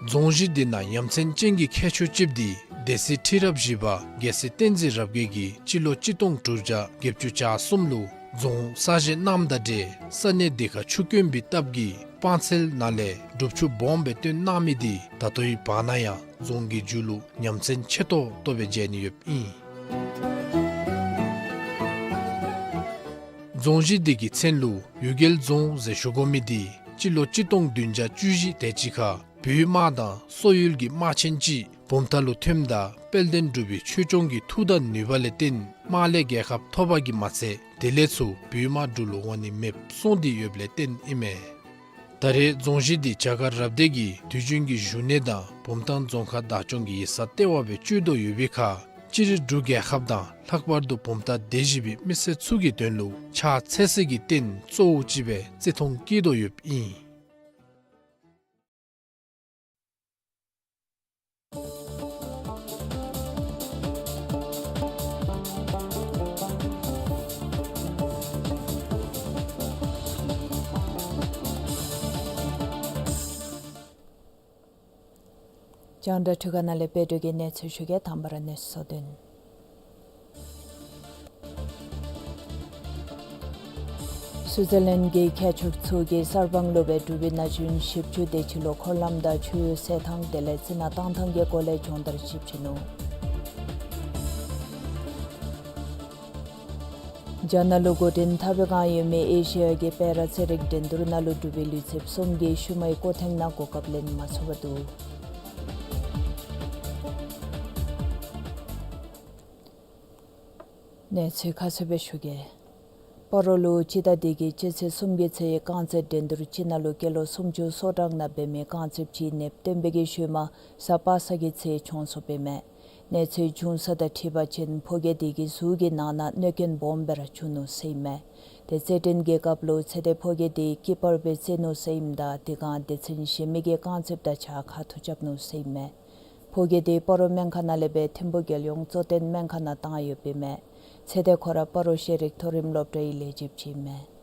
རྫོང་གཞི་འདི་ནང་ཡ་མཚན་ཅན་གྱི་ཁྱད་ཆོས་ཅིག་འདི་སྡེ་སྲིད་ཁྲི་རབས་བཞི་པ་རྒྱལ་སྲས་བསྟན་འཛིན་རབ་རྒྱས་ཀྱིས་སྤྱི་ལོ་གཅིག་སྟོང་དྲུག་བརྒྱ་བརྒྱད་ཅུ་གྱ་གསུམ་ལུ་རྫོང་གསར་བཞེངས་གནངམ་དང་འབྲེལ་ས་གནས་འདི་ཁར་ཆུ་དཀོན་པའི་སྟབས་ཀྱིས་སྤང་ཚལ་ནང་ལས་སྒྲུབ་ཆུ་སྦོམ་སྦེ་བཏོན་གནང་མི་འདི་ད་ལྟོའི་བར་ན་ཡང་རྫོང་གི་མཇུག་ལུ་ཉམས་མཚར་ཆེ་ཏོག་ཏོ་སྦེ་མཇལ་ནི་ཡོདཔ་ཨིན། རྫོང་གཞི་འདི་གི་མཚན་ལུ་གཡུལ་རྒྱལ་རྫོང་ཟེར་ཞུ་དགོ་མི་འདི་སྤྱི་ལོ་གཅིག་སྟོང་བདུན་བརྒྱ་བཅུ་བཞི་དེ་ཅིག་ཁར་བོད་དམག་དང་སོག་ཡུལ་གྱི་དམག་ཆེན་ཅིག་བུམ་ཐང་ལུ་ཐོནམ་ད་དཔལ་ལྡན་འབྲུག་པའི་ཆོས་སྐྱོང་གི་མཐུ་དང་ནུས་པ་ལས་བརྟེན་དམག་ལས་རྒྱལ་ཁ་ཐོབ་པ་གིས་མ་ཚད་དེ་ལས་ཚུར་བོད་དམག་འབྲུག་ལུ་འོང་ནི་མེདཔ་སོང་སྟེ་ཡོདཔ་ལས་བརྟེན་ཨིན་མས། ད་རེས་རྫོང་གཞི་འདི་བྱ་དཀར་རབ་སྡེ་གི་དུས་རྒྱུན་གྱི་བཞུགས་གནས་དང་བུམ་ཐང་རྫོང་ཁག་བདག་སྐྱོང་གི་ཡིག་ཚང་ལྟེ་བ་སྦེ་སྤྱོད་དོ་ཡོད་པའི་ཁར་སྤྱིར་འབྲུག་རྒྱལ་ཁབ་དང་ལྷག་པར་དུ་བུམ་ཐང་སྡེ་བཞི་པའི་མི་སེར་ཚུ་གི་དོན་ལུ་ཕྱག་འཚལ་སའི་གི་རྟེན་གཙོ་བོ་ཅིག་སྦེ་བརྩི་མཐོང་བསྐྱེད་དོ་ཡོདཔ་ཨིན། རྒྱང་བསྒྲགས་འཕྲུལ་ཁང་ནང་ལས་དཔལ་སྒྲོན་གྱིས་གནས་ཚུལ་ཞུ་གེ། དང་པ་ར་གནས་ཚུལ་གཙོ་དོན། སུའུ་ཙི་ལན་གྱི་མཁས་མཆོག་ཚུ་གིས་གསར་སྤང་ལུ་སྦེ་འབྲུག་པའི་ན་གཞོན་བཞི་བཅུ་དེ་ཅིག་ལུ་འཁོར་ལམ་དང་ཆུ་སེལ་ཐང་དེ་ལས་རྩི་ནག་བཏང་ཐང་གི་སྐོར་ལས་སྦྱོང་བརྡར་ཅིག་བྱིན་ནུག། རྒྱ་ནག་ལུ་འགོ་འདྲེན་འཐབ་པའི་བསྒང་ཡོད་མི་ཨེ་ཤི་ཡ་གི་པེ་ར་རྩེད་རིགས་འགྲན་བསྡུར་ནང་ལུ་འབྲུག་པའི་ལུས་རྩལཔ་གསུམ་གྱིས་ཤུལ་མའི་སྐུ་ཐེངས་ནང་གོ་སྐབས་ལེན་མ་ཚུགས་པར་འདུག། གནས་ཚུལ་ཁ་གསལ་སྦེ་ཞུ་གེ། སྤ་རོ་ལུ་སྤྱི་ཟླ་འདི་གི་སྤྱི་ཚེས་གསུམ་གྱི་ཚེ་རྐང་རྩེད་འགྲན་བསྡུར་ཅིག་ནང་ལུ་སྐྱེས་ལོ་སུམ་ཅུ་སོ་གྲངས་ནང་འབད་མི་རྐང་རྩེདཔ་ཅིག་ནདཔ་བཏོན་པའི་གི་ཤུལ་མ་གཟའ་པ་སངས་ཀྱི་ཚེ་གྱོངས་སོཔ་ཨིན་མས། གནས་ཚུལ་བྱུང་ས་དང་འཁྲིལ་བ་ཅིན་ཕོ་རྒྱས་དེ་གི་གཟུགས་ཀྱི་ནང་ན་གནོད་སྐྱོན་སྦོམ་སྦེ་ར་བྱུང་ནུག་ཟེར་ཨིན་མས། ཏེ་རྩེད་འགྲན་གྱི་སྐབས་ལུ་ཚེ་འདས་ཕོ་རྒྱས་དེ་སྐྱི་པར་སྦེ་རྩེ་ནུག་ཟེར་ཨིནམ་ད་དེ་སྒང་སྡེ་ཚན་གཞན་མི་གིས་རྐང་རྩེདཔ་དང་གཅིག་ཁ་ཐུག་རྐྱབ་ནུག་ཟེར་ཨིན་མས། ཕོ་རྒྱས་དེ་སྤ་རོ་སྨན་ཁང་ནང་ལས་སྦེ་ཐིམ་ཕུ་རྒྱལ་ཡོངས་གཙོ་བསྟེན་སྨན་ཁང་ནང་བཏང་ཡོདཔ་ཨིན་མས། ཚེ་འདས་ཁོ་ར་སྤ་རོ་ཤེས་རིག་མཐོ་རིམ་སློབ་གྲྭའི་ལས་བྱེདཔ་ཅིག་ཨིན་མས།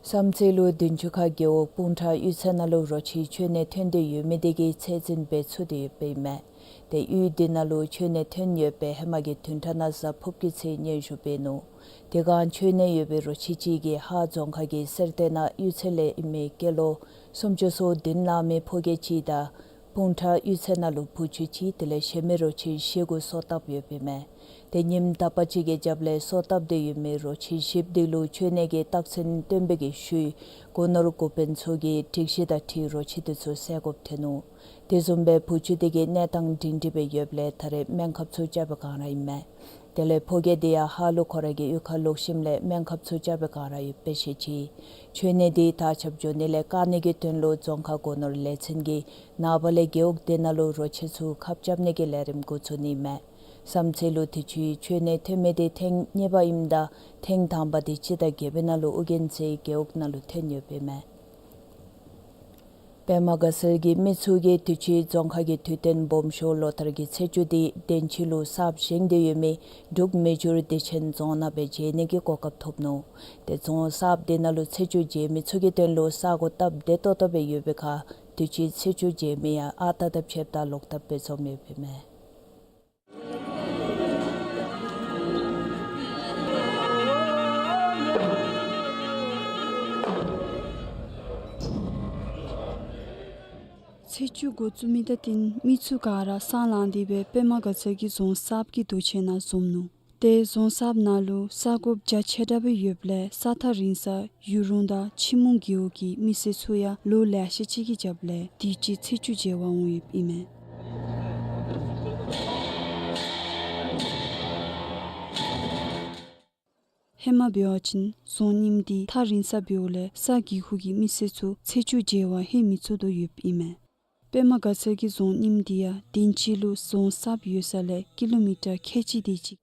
བསམ་རྩེ་ལུ་བདུན་ཅུ་ཁ་རྒེད་འོག་སྤུངས་ཁྲ་གཡུས་ཚན་ནང་ལུ་རོ་ཁྱི་ཁྱོན་ནས་ཐོན་ཏེ་ཡོད་མི་དེ་གིས་ཚད་འཛིན་འབད་ཚུགས་ཏེ་ཡོདཔ་ཨིན་མས། ཏེ་གཡུས་དེ་ནང་ལུ་ཁྱོན་ནས་ཐོན་ཡོད་པའི་ཧེ་མ་གི་བདུན་ཕྲག་ནང་གཟའ་ཕུརཔ་གི་ཚེ་སྙན་ཞུ་འབད་ནུག། དེ་སྒང་ཁྱོན་ནས་ཡོད་པའི་རོ་ཁྱི་ཅིག་གིས་ཧཱ་རྫོང་ཁག་གི་གསེར་རྟ་ན་གཡུས་ཚན་ལས་ཨིན་མི་སྐྱེས་ལོ་སུམ་ཅུ་སོ་བདུན་ལང་མི་ཕོ་རྒྱས་ཅིག་དང་སྤུངས་ཁྲ་གཡུས་ཚན་ནང་ལུ་བུ་བཅུ་གཅིག་དེ་ལས་གཞན་མི་རོ་ཁྱི་བཞི་གུ་སོ་བཏབ་ཡོདཔ་ཨིན་མས། ཏེ་ཉིནམ་དག་པ་ཅིག་གི་རྒྱབ་ལས་སོ་བཏབ་སྟེ་ཡོད་མི་རོ་ཁྱི་བཞི་པོ་དེ་ལུ་ཁྱོད་ནས་ཀྱི་རྟགས་མཚན་སྟོན་པའི་གི་ཤུལ་སྒོ་ནོར་འགོ་དཔོན་ཚུ་གིས་སྒྲིག་གཞི་དང་འཁྲིལ་རོ་ཁྱི་དེ་ཚུ་བསད་དགོཔ་ཐོན་ནུག། དེ་བཟུམ་སྦེ་བུ་ཆུང་དེ་གི་གནས་སྟངས་སྒྲིང་སྒྲི་སྦེ་ཡོདཔ་ལས་ད་རེས་སྨན་ཁབ་ཚུ་རྐྱབ་པའི་སྒང་ར་ཨིན་མས། དེ་ལས་ཕོ་སྐྱེས་དེ་ཡང་ཧ་ལུགས་ཁོ་རའི་གི་གཡུས་ཁར་ལོག་ཞིནམ་ལས་སྨན་ཁབ་ཚུ་རྐྱབ་པའི་སྒང་ར་ཡོདཔ་སྦེ་བཤད་ཅི། ཁྱོད་ནས་དེ་དར་ཁྱབ་འགྱོ་ནི་ལས་བཀག་ནི་གི་དོན་ལུ་རྫོང་ཁག་སྒོ་ནོར་ལས་ཚན་གྱིས་ནངས་པ་ལས་རྒེད་འོག་དེ་ནང་ལུ་རོ་ཁྱི་ཚུ་ཁབ་རྐྱབ་ནི་གི་ལས་རིམ་འགོ་བཙུགས་ནི་མས། བསམ་ཚེ་ལུ་དུས་ཅི་ཁྱོད་ནས་ཐོན་མི་དེ་ཐེངས་གཉིས་པ་ཨིནམ་ད་ཐེངས་དང་པ་དེ་སྤྱི་ཟླ་བརྒྱད་པའི་ནང་ལུ་ཨོ་རྒྱན་ཚེ་རྒེད་འོག་ནང་ལུ་ཐོན་ཡོདཔ་ཨིན་མས། པདྨ་དགའ་ཚལ་གྱི་མི་ཚུ་གིས་དུས་ཅི་རྫོང་ཁག་གི་དུས་སྟོན་སྦོམ་ཤོས་ལོ་ལྟར་གྱི་ཚེས་བཅུ་དེ་དན་ཅི་ལུ་གསརཔ་བཞེངས་ཏེ་ཡོད་མི་འབྲུག་མི་འགྱུར་བདེ་ཆེན་རྫོང་ནང་སྦེ་མཇལ་ནི་གི་གོ་སྐབས་ཐོབ་ནུག། ཏེ་རྫོང་གསརཔ་དེ་ནང་ལུ་ཚེས་བཅུ་མཇལ་མི་ཚུ་གི་དོན་ལུ་ས་གོ་སྟབས་བདེ་ཏོག་ཏོ་སྦེ་ཡོད་པའི་ཁར་དུས་ཅི་ཚེས་བཅུ་མཇལ་མི་ཡང་ཨ་རྟག་རྟག་ཕྱདཔ་ད་ལོག་ཐབས་སྦེ་འཛོམས་ཡོདཔ་ཨིན་མས། ཚེས་བཅུ་འགོ་བཙུགས་མི་དང་བསྟུན་མི་ཚུ་ག་ར་སང་ལངས་ཏེ་སྦེ་པདྨ་དགའ་ཚལ་གྱི་རྫོང་གསརཔ་གི་རྡོ་གཅལ་ནང་འཛོམས་ནུག། ཏེ་རྫོང་གསརཔ་ནང་ལུ་ས་གོ་རྒྱ་ཆེ་དྲགས་སྦེ་ཡོདཔ་ལས་ས་ཐག་རིང་ས་ཡུལ་གྲོང་དང་ཕྱི་མོང་རྒེད་འོག་གི་མི་སེར་ཚུ་ཡང་ལོ་ལེ་ཤ་ཅིག་གི་རྒྱབ་ལས་དུས་ཅི་ཚེས་བཅུ་མཇལ་བར་འོང་ཡོདཔ་ཨིན་མས། ཧེ་མ་འབད་བ་ཅིན་རྫོང་རྙིངམ་དེ་ཐག་རིང་ས་འབདཝ་ལས་ས་གི་ཁུག་གི་མི་སེར་ཚུ་ཚེས་བཅུ་མཇལ་བར་ལྷོད་མི་ཚུགས་དོ་ཡོདཔ་ཨིན་མས། པདྨ་དགའ་ཚལ་གྱི་རྫོང་རྙིངམ་དེ་ཡང་དན་ཅི་ལུ་རྫོང་གསརཔ་ཡོད་ས་ལས་ཀི་ལོ་མི་ཊར་ཁལ་གཅིག་དེ་ཅིག།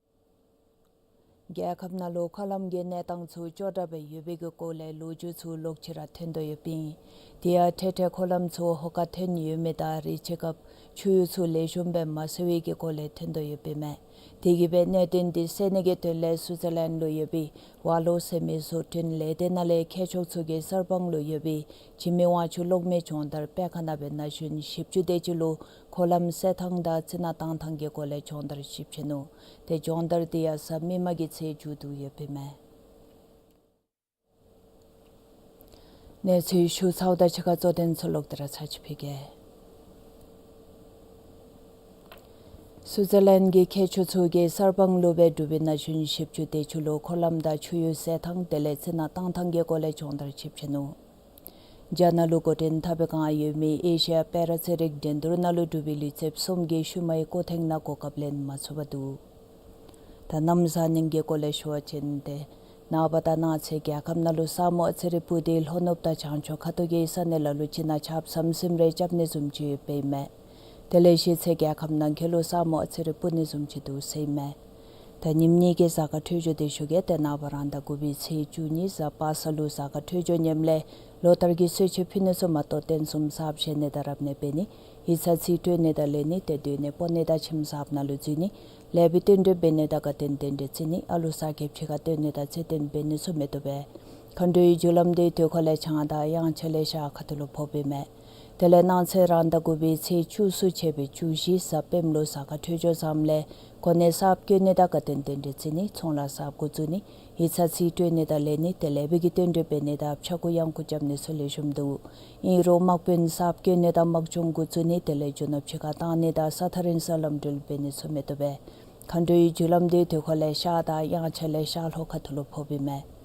རྒྱལ་ཁབ་ནང་ལུ་མཁོ་ལམ་གྱི་གནས་སྟངས་ཚུ་སྐྱོ་དྲགས་སྦེ་ཡོད་པའི་གི་སྐོར་ལས་ལོ་རྒྱུས་ཚུ་ལོག་ཅི་ར་ཐོན་དོ་ཡོདཔ་ཨིན། དེ་ཡང་ཐད་ཐད་མཁོ་ལམ་ཚུ་ཧོ་ཀ་ཐོན་ཡོད་མི་དང་རེ་ཅིག་སྐབས་ཆུ་ཡུར་ཚུ་ལེགས་ཤོམ་སྦེ་མ་སོ་བའི་གི་སྐོར་ལས་ཐོན་དོ་ཡོདཔ་ཨིན་མས། དེ་གིས་སྦེ་གནད་དོན་དེ་སེལ་ནི་གི་དོན་ལས་སུའུ་ཙར་ལེནཌ་ལུ་ཡོད་པའི་ཝ་ལོ་ཟེར་མི་བཟོ་སྐྲུན་ལས་སྡེ་ནང་ལས་མཁས་མཆོག་ཚུ་གིས་གསར་སྤང་ལུ་ཡོད་པའི་འཇིགས་མེད་དབང་ཕྱུག་གློག་མེ་སྦྱོང་བརྡར་སྤེལ་ཁང་ནང་སྦེ་ན་གཞོན་བཞི་བཅུ་དེ་ཅིག་ལུ་མཁོ་ལམ་སེལ་ཐངས་དང་རྩི་ནག་བཏང་ཐངས་ཀྱི་སྐོར་ལས་སྦྱོང་བརྡར་ཞིབ་ཕྱེ་ནུག། ཏེ་སྦྱོང་བརྡར་དེ་ཡང་གཟའ་མིག་དམར་གྱི་ཚེ་མཇུག་བསྡུ་ཡོདཔ་ཨིན་མས། གནས་ཚུལ་ཞུ་ཚརཝ་དང་གཅིག་ཁར་གཙོ་དོན་ཚུ་ལོག་སྟེ་ར་ཚར་ཅིག་ཕུལ་གེ། སུའུ་ཙར་ལེནཌ་གི་མཁས་མཆོག་ཚུ་གིས་གསར་སྤང་ལུ་སྦེ་འབྲུག་པའི་ན་གཞོན་བཞི་བཅུ་དེ་ཅིག་ལུ་མཁོ་ལམ་དང་ཆུ་ཡུར་སེལ་ཐངས་དེ་ལས་རྩི་ནག་བཏང་ཐངས་ཀྱི་སྐོར་ལས་སྦྱོང་བརྡར་ཞིབ་ཕྱེ་ནུག། རྒྱ་ནག་ལུ་འགོ་འདྲེན་འཐབ་པའི་བསྒང་ཡོད་མི་ཨེ་ཤི་ཡ་པེ་ར་ཚན་རིག་འགྲན་བསྡུར་ནང་ལུ་འབྲུག་པའི་ལུས་རྩལཔ་གསུམ་གྱིས་ཤུལ་མའི་སྐོར་ཐེངས་ནང་གོ་སྐབས་ལེན་མ་ཚུགས་པར་འདུག། ད་གནམ་བཟང་ཉིན་གྱི་སྐོར་ལས་ཞུ་བ་ཅིན་ཏེ་ནངས་པ་དང་གནངས་ཚེ་རྒྱལ་ཁབ་ནང་ལུ་ས་སྨུག་ཨ་ཙི་རེ་སྤུབས་ཏེ་ལྷོ་ནུབ་དང་བྱང་ཕྱོགས་ཁ་ཐུག་གི་ས་གནས་ལ་ལུ་ཅིག་ནང་ཆརཔ་ཟམ་ཟིམ་རེ་རྐྱབ་ནི་བཟུམ་ཅིག་ཡོདཔ་ཨིན་མས། དེ་ལས་གཞེས་ཚེ་རྒྱལ་ཁབ་ནང་འཁོད་ལུ་ས་སྨུག་ཨ་ཙི་རེ་སྤུབས་ནི་བཟུམ་ཅིག་འདུག་ཟེར་ཨིན་མས། ད་ཉིནམ་གཉིས་ཀྱི་གཟའ་སྐར་འཕྲོད་སྦྱོར་དེ་ཞུ་གེ། ཏེ་ནངས་པ་རང་ཟླ་དགུ་པའི་ཚེས་བཅུ་གཉིས་གཟའ་པ་སངས་ལུ་གཟའ་སྐར་འཕྲོད་སྦྱོར་ངནམ་ལས་ལོ་ལྟར་གྱི་གསོལ་མཆོད་ཕུལ་ནི་ཚུ་མ་གཏོགས་རྟེན་གསུམ་གསརཔ་བཞེངས་ནི་དང་རབ་གནས་འབད་ནི་ཡིག་ཚང་རྩིས་སྤྲོད་ནི་དང་ལེན་ནི་ཏེ་སྡོད་གནས་སྤོ་ནི་དང་ཁྱིམ་གསརཔ་ནང་ལུ་འཛུལ་ནི་ལེགས་པའི་བསྟུན་གྲོས་འབད་ནི་དང་དགའ་སྟོན་རྟེན་འབྲེལ་བརྩི་ནི་ཨ་ལུ་གསར་སྐྱེས་ཕྱི་ཁར་བཏོན་ནི་དང་ཚེ་བརྟན་འབད་ནི་ཚུ་མི་བཏུབ་པས། མཁའ་འགྲོའི་རྒྱུ་ལམ་དེ་དུས་འཁོར་ལས་བྱང་དང་དབྱངས་འཆར་ལས་ཤར་ཁ་ཐུག་ལུ་ཕོགཔ་ཨིན་མས། དེ་ལས་གནངས་ཚེ་རང་ཟླ་དགུ་པའི་ཚེས་བཅུ་གསུམ་ཕྱད་པའི་བཅུ་བཞི་གཟའ་སྤེནམ་ལུ་གཟའ་སྐར་འཕྲོད་སྦྱོར་བཟངམ་ལས་གོ་གནས་གསརཔ་བསྐོ་ནི་དང་དགའ་སྟོན་རྟེན་འབྲེལ་བརྩི་ནི་ཚོང་ལཱ་གསརཔ་འགོ་བཙུགས་ནི་ཡིག་ཚང་རྩིས་སྤྲོད་ནི་དང་ལེན་ནི་ཏེ་ལེགས་པའི་གི་བསྟུན་གྲོས་འབད་ནི་དང་ཕྱྭ་འགུགས་གཡང་འགུགས་རྐྱབ་ནི་ཚུ་ལེགས་ཤོམ་འདུག། ཨིན་རུང་དམག་དཔོན་གསརཔ་བསྐོ་ནི་དང་དམག་སྦྱོང་འགོ་བཙུགས་ནི་དེ་ལས་རྒྱུ་ནོར་ཕྱི་ཁར་བཏང་ནི་དང་ས་ཐག་རིང་སར་ལམ་འགྲུལ་འབད་ནི་ཚུ་མི་བཏུབ་པས། མཁའ་འགྲོའི་རྒྱུ་ལམ་དེ་དུས་འཁོར་ལས་ཤར་དང་དབྱངས་འཆར་ལས་ཤར་ལྷོ་ཁ་ཐུག་ལུ་ཕོགཔ་ཨིན་མས།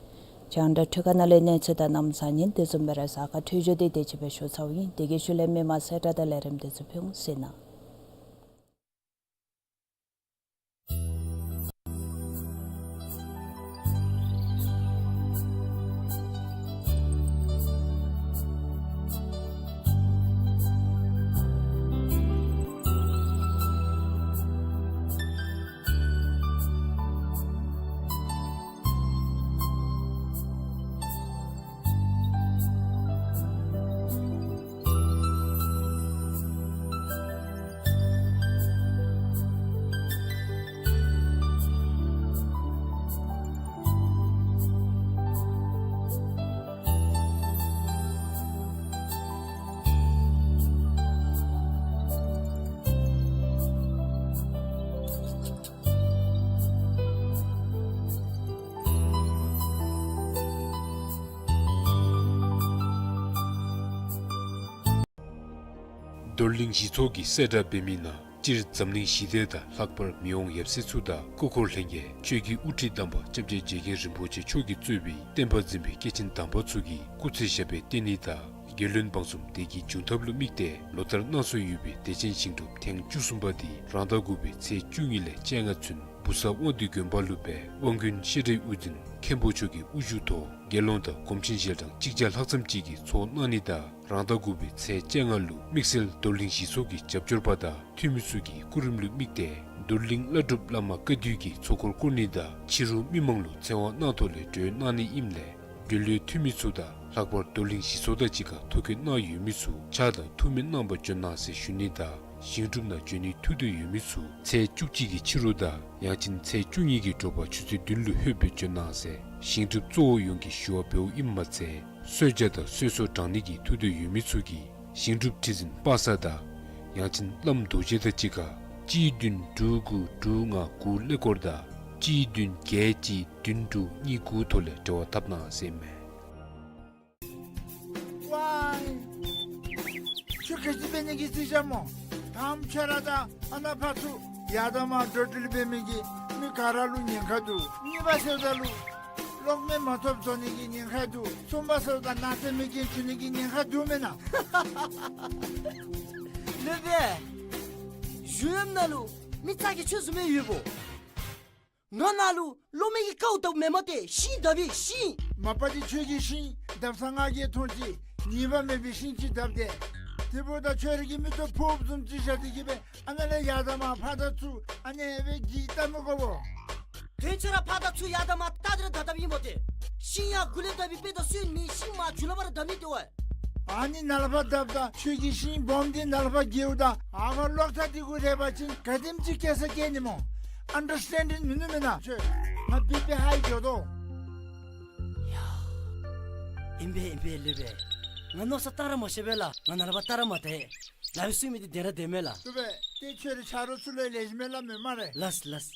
རྒྱང་བསྒྲགས་འཕྲུལ་ཁང་ནང་ལས་གནས་ཚུལ་དང་གནམ་བཟང་ངན་དེ་བཟུམ་སྦེ་ར་གཟའ་སྐར་འཕྲོད་སྦྱོར་དེ་དེ་ཅིག་སྦེ་ཞུ་ཚརཝ་ཨིན། དེ་གི་ཤུལ་ལས་མི་མང་གསལ་བསྒྲགས་དང་ལས་རིམ་དེ་ཚུ་ཕུལ་འོང་ཟེར་ན། རྡོར་གླིང་གཞི་ཚོགས་ཀྱིས་གསལ་བསྒྲགས་འབད་མི་ནང་ སྤྱིར་འཛམ་གླིང་ཞི་བདེ་དང་ལྷག་པར་མི་དབང་ཡབ་སྲས་ཚུ་དང་སྐུ་འཁོར་ལྷན་རྒྱས་ཆོས་ཀྱི་དབུ་ཁྲིད་དམ་པ་སྐྱབས་རྗེ་རྗེ་མཁན་རིན་པོ་ཆེ་མཆོག་གིས་གཙོས་པའི་བསྟན་པ་འཛིན་པའི་སྐྱེས་ཆེན་དམ་པ་ཚུ་གིས་སྐུ་ཚེ་ཞབས་པད་བརྟན་ནི་དང་རྒྱལ་བློན་འབངས་གསུམ་བདེ་སྐྱིད་འབྱུང་ཐབས་ལུ་དམིགས་ཏེ་ལོ་ལྟར་གནང་སྲོལ་ཡོད་པའི་བདེ་ཆེན་ཞིང་སྒྲུབ་ཐེངས་བཅུ་གསུམ་པ་འདི་རང་ཟླ་དགུ་པའི་ཚེས་བཅུ་གཉིས་ལས་བཅོ་ལྔ་ཚུན་བུ་གསར་དབང་འདུས་དགོན་པ་ལུ་སྦེ་དབང་དགོན་བཤད་གྲྭའི་དབུ་འཛིན་མཁན་པོ་མཆོག་གི་དབུ་བཞུགས་ཐོག་དགེ་སློང་དང་སྒོམ་ཆེན་ཞལ་གྲངས་གཅིག་བརྒྱ་ལྷག་ཙམ་ཅིག་གིས་ཚོགས་གནང་ནི་དང་རང་ཟླ་དགུ་པའི་ཚེས་བཅོ་ལྔ་ལུ་དམིགས་བསལ་རྡོར་གླིང་ཞི་ཚོགས་ཀྱི་རྒྱབ་སྐྱོར་པ་དང་འཐུས་མི་ཚུ་གི་སྐུ་རིམ་ལུ་དམིགས་ཏེ་རྡོར་གླིང་བླ་སྒྲུབ་བླ་མ་བཀའ་བརྒྱུད་ཀྱི་ཚོགས་འཁོར་བསྐོར་ནི་དང་ཕྱི་རུ་མི་མང་ལུ་ཚེ་དབང་གནང་ཐོག་ལས་གྲོལ་གནང་ནི་ཨིནམ་ལས་འབྲེལ་ཡོད་འཐུས་མི་ཚུ་དང་ལྷག་པར་རྡོར་གླིང་ཞི་ཚོགས་དང་གཅིག་ཁར་ཐུགས་འཁྱོལ་གནང་ཡོད་མི་ཚུ་ཕྱག་དང་ཐུགས་སྨོན་གནང་པར་འབྱོན་གནང་ཟེར་ཞུ་ནི་དང་ཞིང་སྒྲུབ་ནང་འབྱོན་ནི་ཐུགས་འདོད་ཡོད་མི་ཚུ་ཚེས་བཅུ་གཅིག་གི་ཕྱི་རུ་དང་ཡང་ཅིན་ཚེས་བཅུ་གཉིས་ཀྱི་དྲོ་པ་ཆུ་ཚོད་བདུན་ལུ་ལྷོད་སྦེ་འབྱོན་གནང་ཟེར་ཞིང་སྒྲུབ་གཙོ་བོ་ཡོངས་ཀྱིས་ཞུ་བ་འབདཝ་ཨིནམ་མ་ཚད་གསོལ་ཇ་དང་གསོལ་ཚོགས་དྲང་ནི་གི་ཐུགས་འདོད་ཡོད་མི་ཚུ་གིས་ཞིང་སྒྲུབ་ཁྲི་འཛིན་པ་སངས་དང་ཡང་ཅིན་བླམ་རྡོ་རྗེ་དང་གཅིག་ཁར་གཅིག་བདུན་དྲུག་དགུ་དྲུག་ལྔ་དགུ་ཀླད་ཀོར་དང་གཅིག་བདུན་བརྒྱད་གཅིག་བདུན་དྲུག་གཉིས་དགུ་ཐོག་ལས་འབྲེལ་བ་འཐབ་གནང་ཟེར་ཨིན་མས། ཝའི། ཁྱོད་ག་ཅི་འབད་ནི་གི་རྩིས་རྐྱབ་སྨོ། དང་པ་ཁྱོད་ར་དང་ཨ་ནཱ་ཕར་ཚུར་ཡར་དང་མར་འགྲོ་འགྲུལ་འབད་མི་གིས་མི་ག་ར་ལུ་ཉེན་ཁ་འདུག། གཉིས་པ་ཟེརཝ་ད་ལུ་གློག་མེ་མ་ཐོབ་འགྱོ་ནི་གི་ཉེན་ཁ་འདུག། གསུམ་པ་ཟེརཝ་ད་ནག་རྩེ་མེ་རྐྱེན་བྱུང་ནི་གི་ཉེན་ཁ་འདུག་མེན་ན། ལེགས་པས། གཞུང་གཡམ་ནང་ལུ་མི་ཚ་གྱང་ཁྱོད་བཟུམ་མའི་ཡོདཔ་འོང་། ང་ནཱ་ལུ་གློག་མེ་གི་ཀཝ་བཏབ་མེན་མས་ཏེ། ཤིང་བཏབ་ཡི་ཤིང་། མ་པ་འདི་ཁྱོད་ཀྱི་ཤིང་བཏབ་ས་ང་གིས་མཐོང་ཅི། ཉེས་པ་མེད་པའི་ཤིང་ཅིག་བཏབ་སྟེ། དེ་འབདཝ་ད་ཁྱོད་ར་གི་མིག་ཏོ་ཕོརཔ་བཟུམ་ཅིག་བཞག་སྟེ་གི་སྦེ་ཨ་ནཱ་ལས་ཡར་དང་མར་ཕར་དང་ཚུར་ཨ་ནི་སྦེ་གི་བལྟ་མི་དགོ་པས། དོན་ཁྱོད་ར་ཕར་དང་ཚུར་ཡར་དང་མར་བལྟ་སྟེ་ར་བཏབ་བཏབཔ་ཨིན་པས་ཏེ། ཤིང་ཡར་མགུ་ལས་བཏབ་པའི་དཔེ་དང་སོན་ནི་ཤིང་མར་མཇུག་ལས་ཕར་བཏབ་ནི་དེ་བས། ཨ་ནི་ནཱ་ལས་ཕར་བཏབ་ད་ཁྱོད་ཀྱི་ཤིང་སྦོམ་འདི་ནཱ་ལས་ཕར་འགྱོཝ་ད་ཨ་ཕར་གློག་ཐག་འདི་གུ་རེག་པ་ཅིན་ག་དེམ་ཅིག་སྐྱེ་ས་སྐྱེ་ནི་སྨོ། ཨན་ཌར་སི་ཊེན་ཌིང་མིན་ནུག་མེན་ན། ཁྱོད་ང་བི་པི་ཧའི་འགྱོ་དོ། ཡ། ཨིན་པས་ཨིན་པས་ལེགས་པས། ང་མནོ་བསམ་བཏང་ར་མ་ཤེས་པས་ལགས། ང་ནཱ་ལས་ཕར་བལྟ་ར་མ་བལྟ་ཡི། ལཱ་འབད་ཚུགས་མི་འདི་བདེན་ར་བདེན་མས་ལགས། ལེགས་པས། ཏེ་ཁྱོད་རའི་ཆ་རོགས་ཚུ་ལུ་ལེགས་ཤོམ་སྦེ་སླབ་མས་སྨ་རེ། ལགས་ལགས།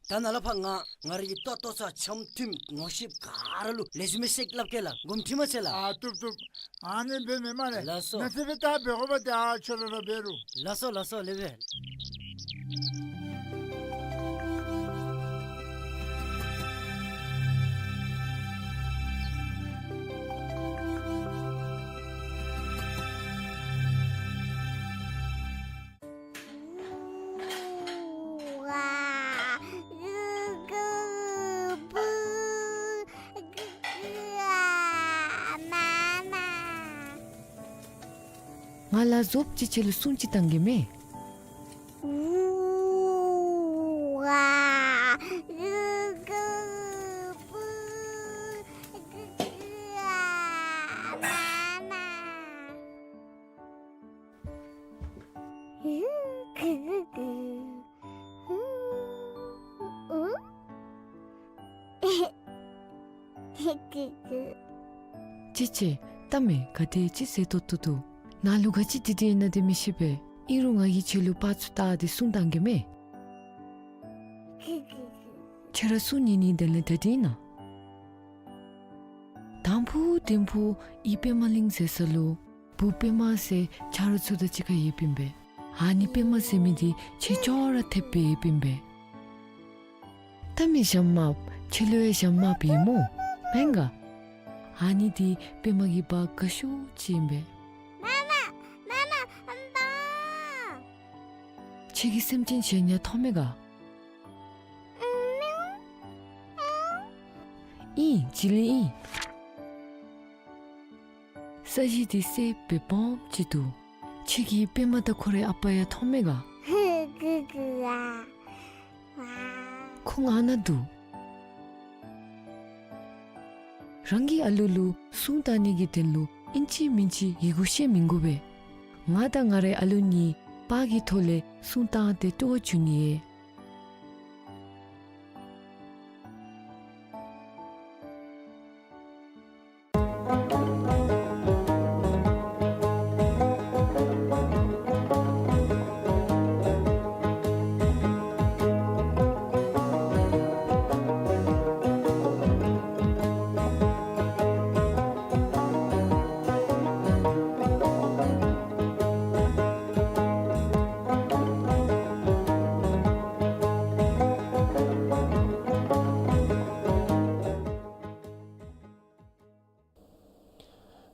ད་ནཱ་ལས་ཕར་ང་ང་རའི་ལྟོ་ལྟོ་ཚང་འཆམ་མཐུན་ངོ་ཤེས་ག་ར་ལུ་ལེགས་ཤོམ་སྦེ་བཤད་སླབ་གེ་ལགས། དགོངསམ་ཁྲེལ་མ་མཛད་ལགས། ཨ་བཏུབ་བཏུབ། ཨ་ནི་འབདཝ་མས་སྨ་རེ། ལགས་སོ། ནཱ་ཚེ་འབད་ད་འབད་དགོ་པ་ཏེ་ཨ་ཁྱོད་ར་ར་འབད་རུང་། ལགས་སོ་ལགས་སོ་ལེགས་པས། ང་ལ་རྫོབ་ཅིག་ཁྱེད་ལུ་སྲུང་ཅིག་བཏང་གེ་མས། ཅི་ཅི། ལྟ་མས། ག་དེ་ཅིག་ཟེར་ཏོག་ཏོ་འདུག། ནཱ་ལུ་ག་ཅི་འདི་འདི་ཨིན་ན་འདི་མི་ཤེས་པས། ཨིན་རུང་ང་གིས་ཁྱེད་ལུ་པར་ཚུ་བཏགས་ཏེ་སྲུང་བཏང་གེ་མས། ཁྱེད་ར་སྲུང་ནི་ནི་དེ་ལས་ད་འདི་ཨིན་ན། དང་ཕུ་དིང་ཕུ་ཨི་པདྨ་གླིང་ཟེར་ས་ལུ་བུ་པདྨ་ཟེར་ཆ་རོགས་ཚུ་དང་གཅིག་ཁར་ཡོདཔ་ཨིན་པས། ཨ་ནི་པདྨ་ཟེར་མི་འདི་ཁྱེད་ཅོག་ར་འཐདཔ་སྦེ་ཡོདཔ་ཨིན་པས། ལྟ་མས་ཞྭམོ་དམརཔོ། ཁྱེད་ལུ་ཡང་ཞྭམོ་དམརཔོ་ཡོད་སྨོ། མེན་ག། ཨ་ནི་འདི་པདྨ་གི་བ་དགའ་ཤོས་ཅིག་ཨིན་པས། མ་མ་མ་མ་བ། ཁྱེད་ཀྱིས་སེམས་ཅན་གཞན་ཡང་མཐོང་མས་ག། ཨིན། བྱི་ལི་ཨིན། ས་གཞི་འདི་སེརཔོ་སྦེ་སྦོམ་ཅིག་འདུག། ཁྱེད་ཀྱིས་པདྨ་དང་ཁོ་རའི་ཨ་པ་ཡང་མཐོང་མས་ག། ཁོང་ཨ་ནཱ་འདུག། རང་གི་ཨ་ལུ་ལུ་སྲུང་བཏང་ནི་གི་དོན་ལུ་ཨིན་ཅི་མིན་ཅི་ཡི་གུ་ཤེས་མི་དགོ་པས། ང་དང་ང་རའི་ཨ་ལུ་གཉིས་པར་གྱི་ཐོག་ལས་སྲུང་བཏང་སྟེ་སྤྲོ་བ་བྱུང་ནི་ཡོད།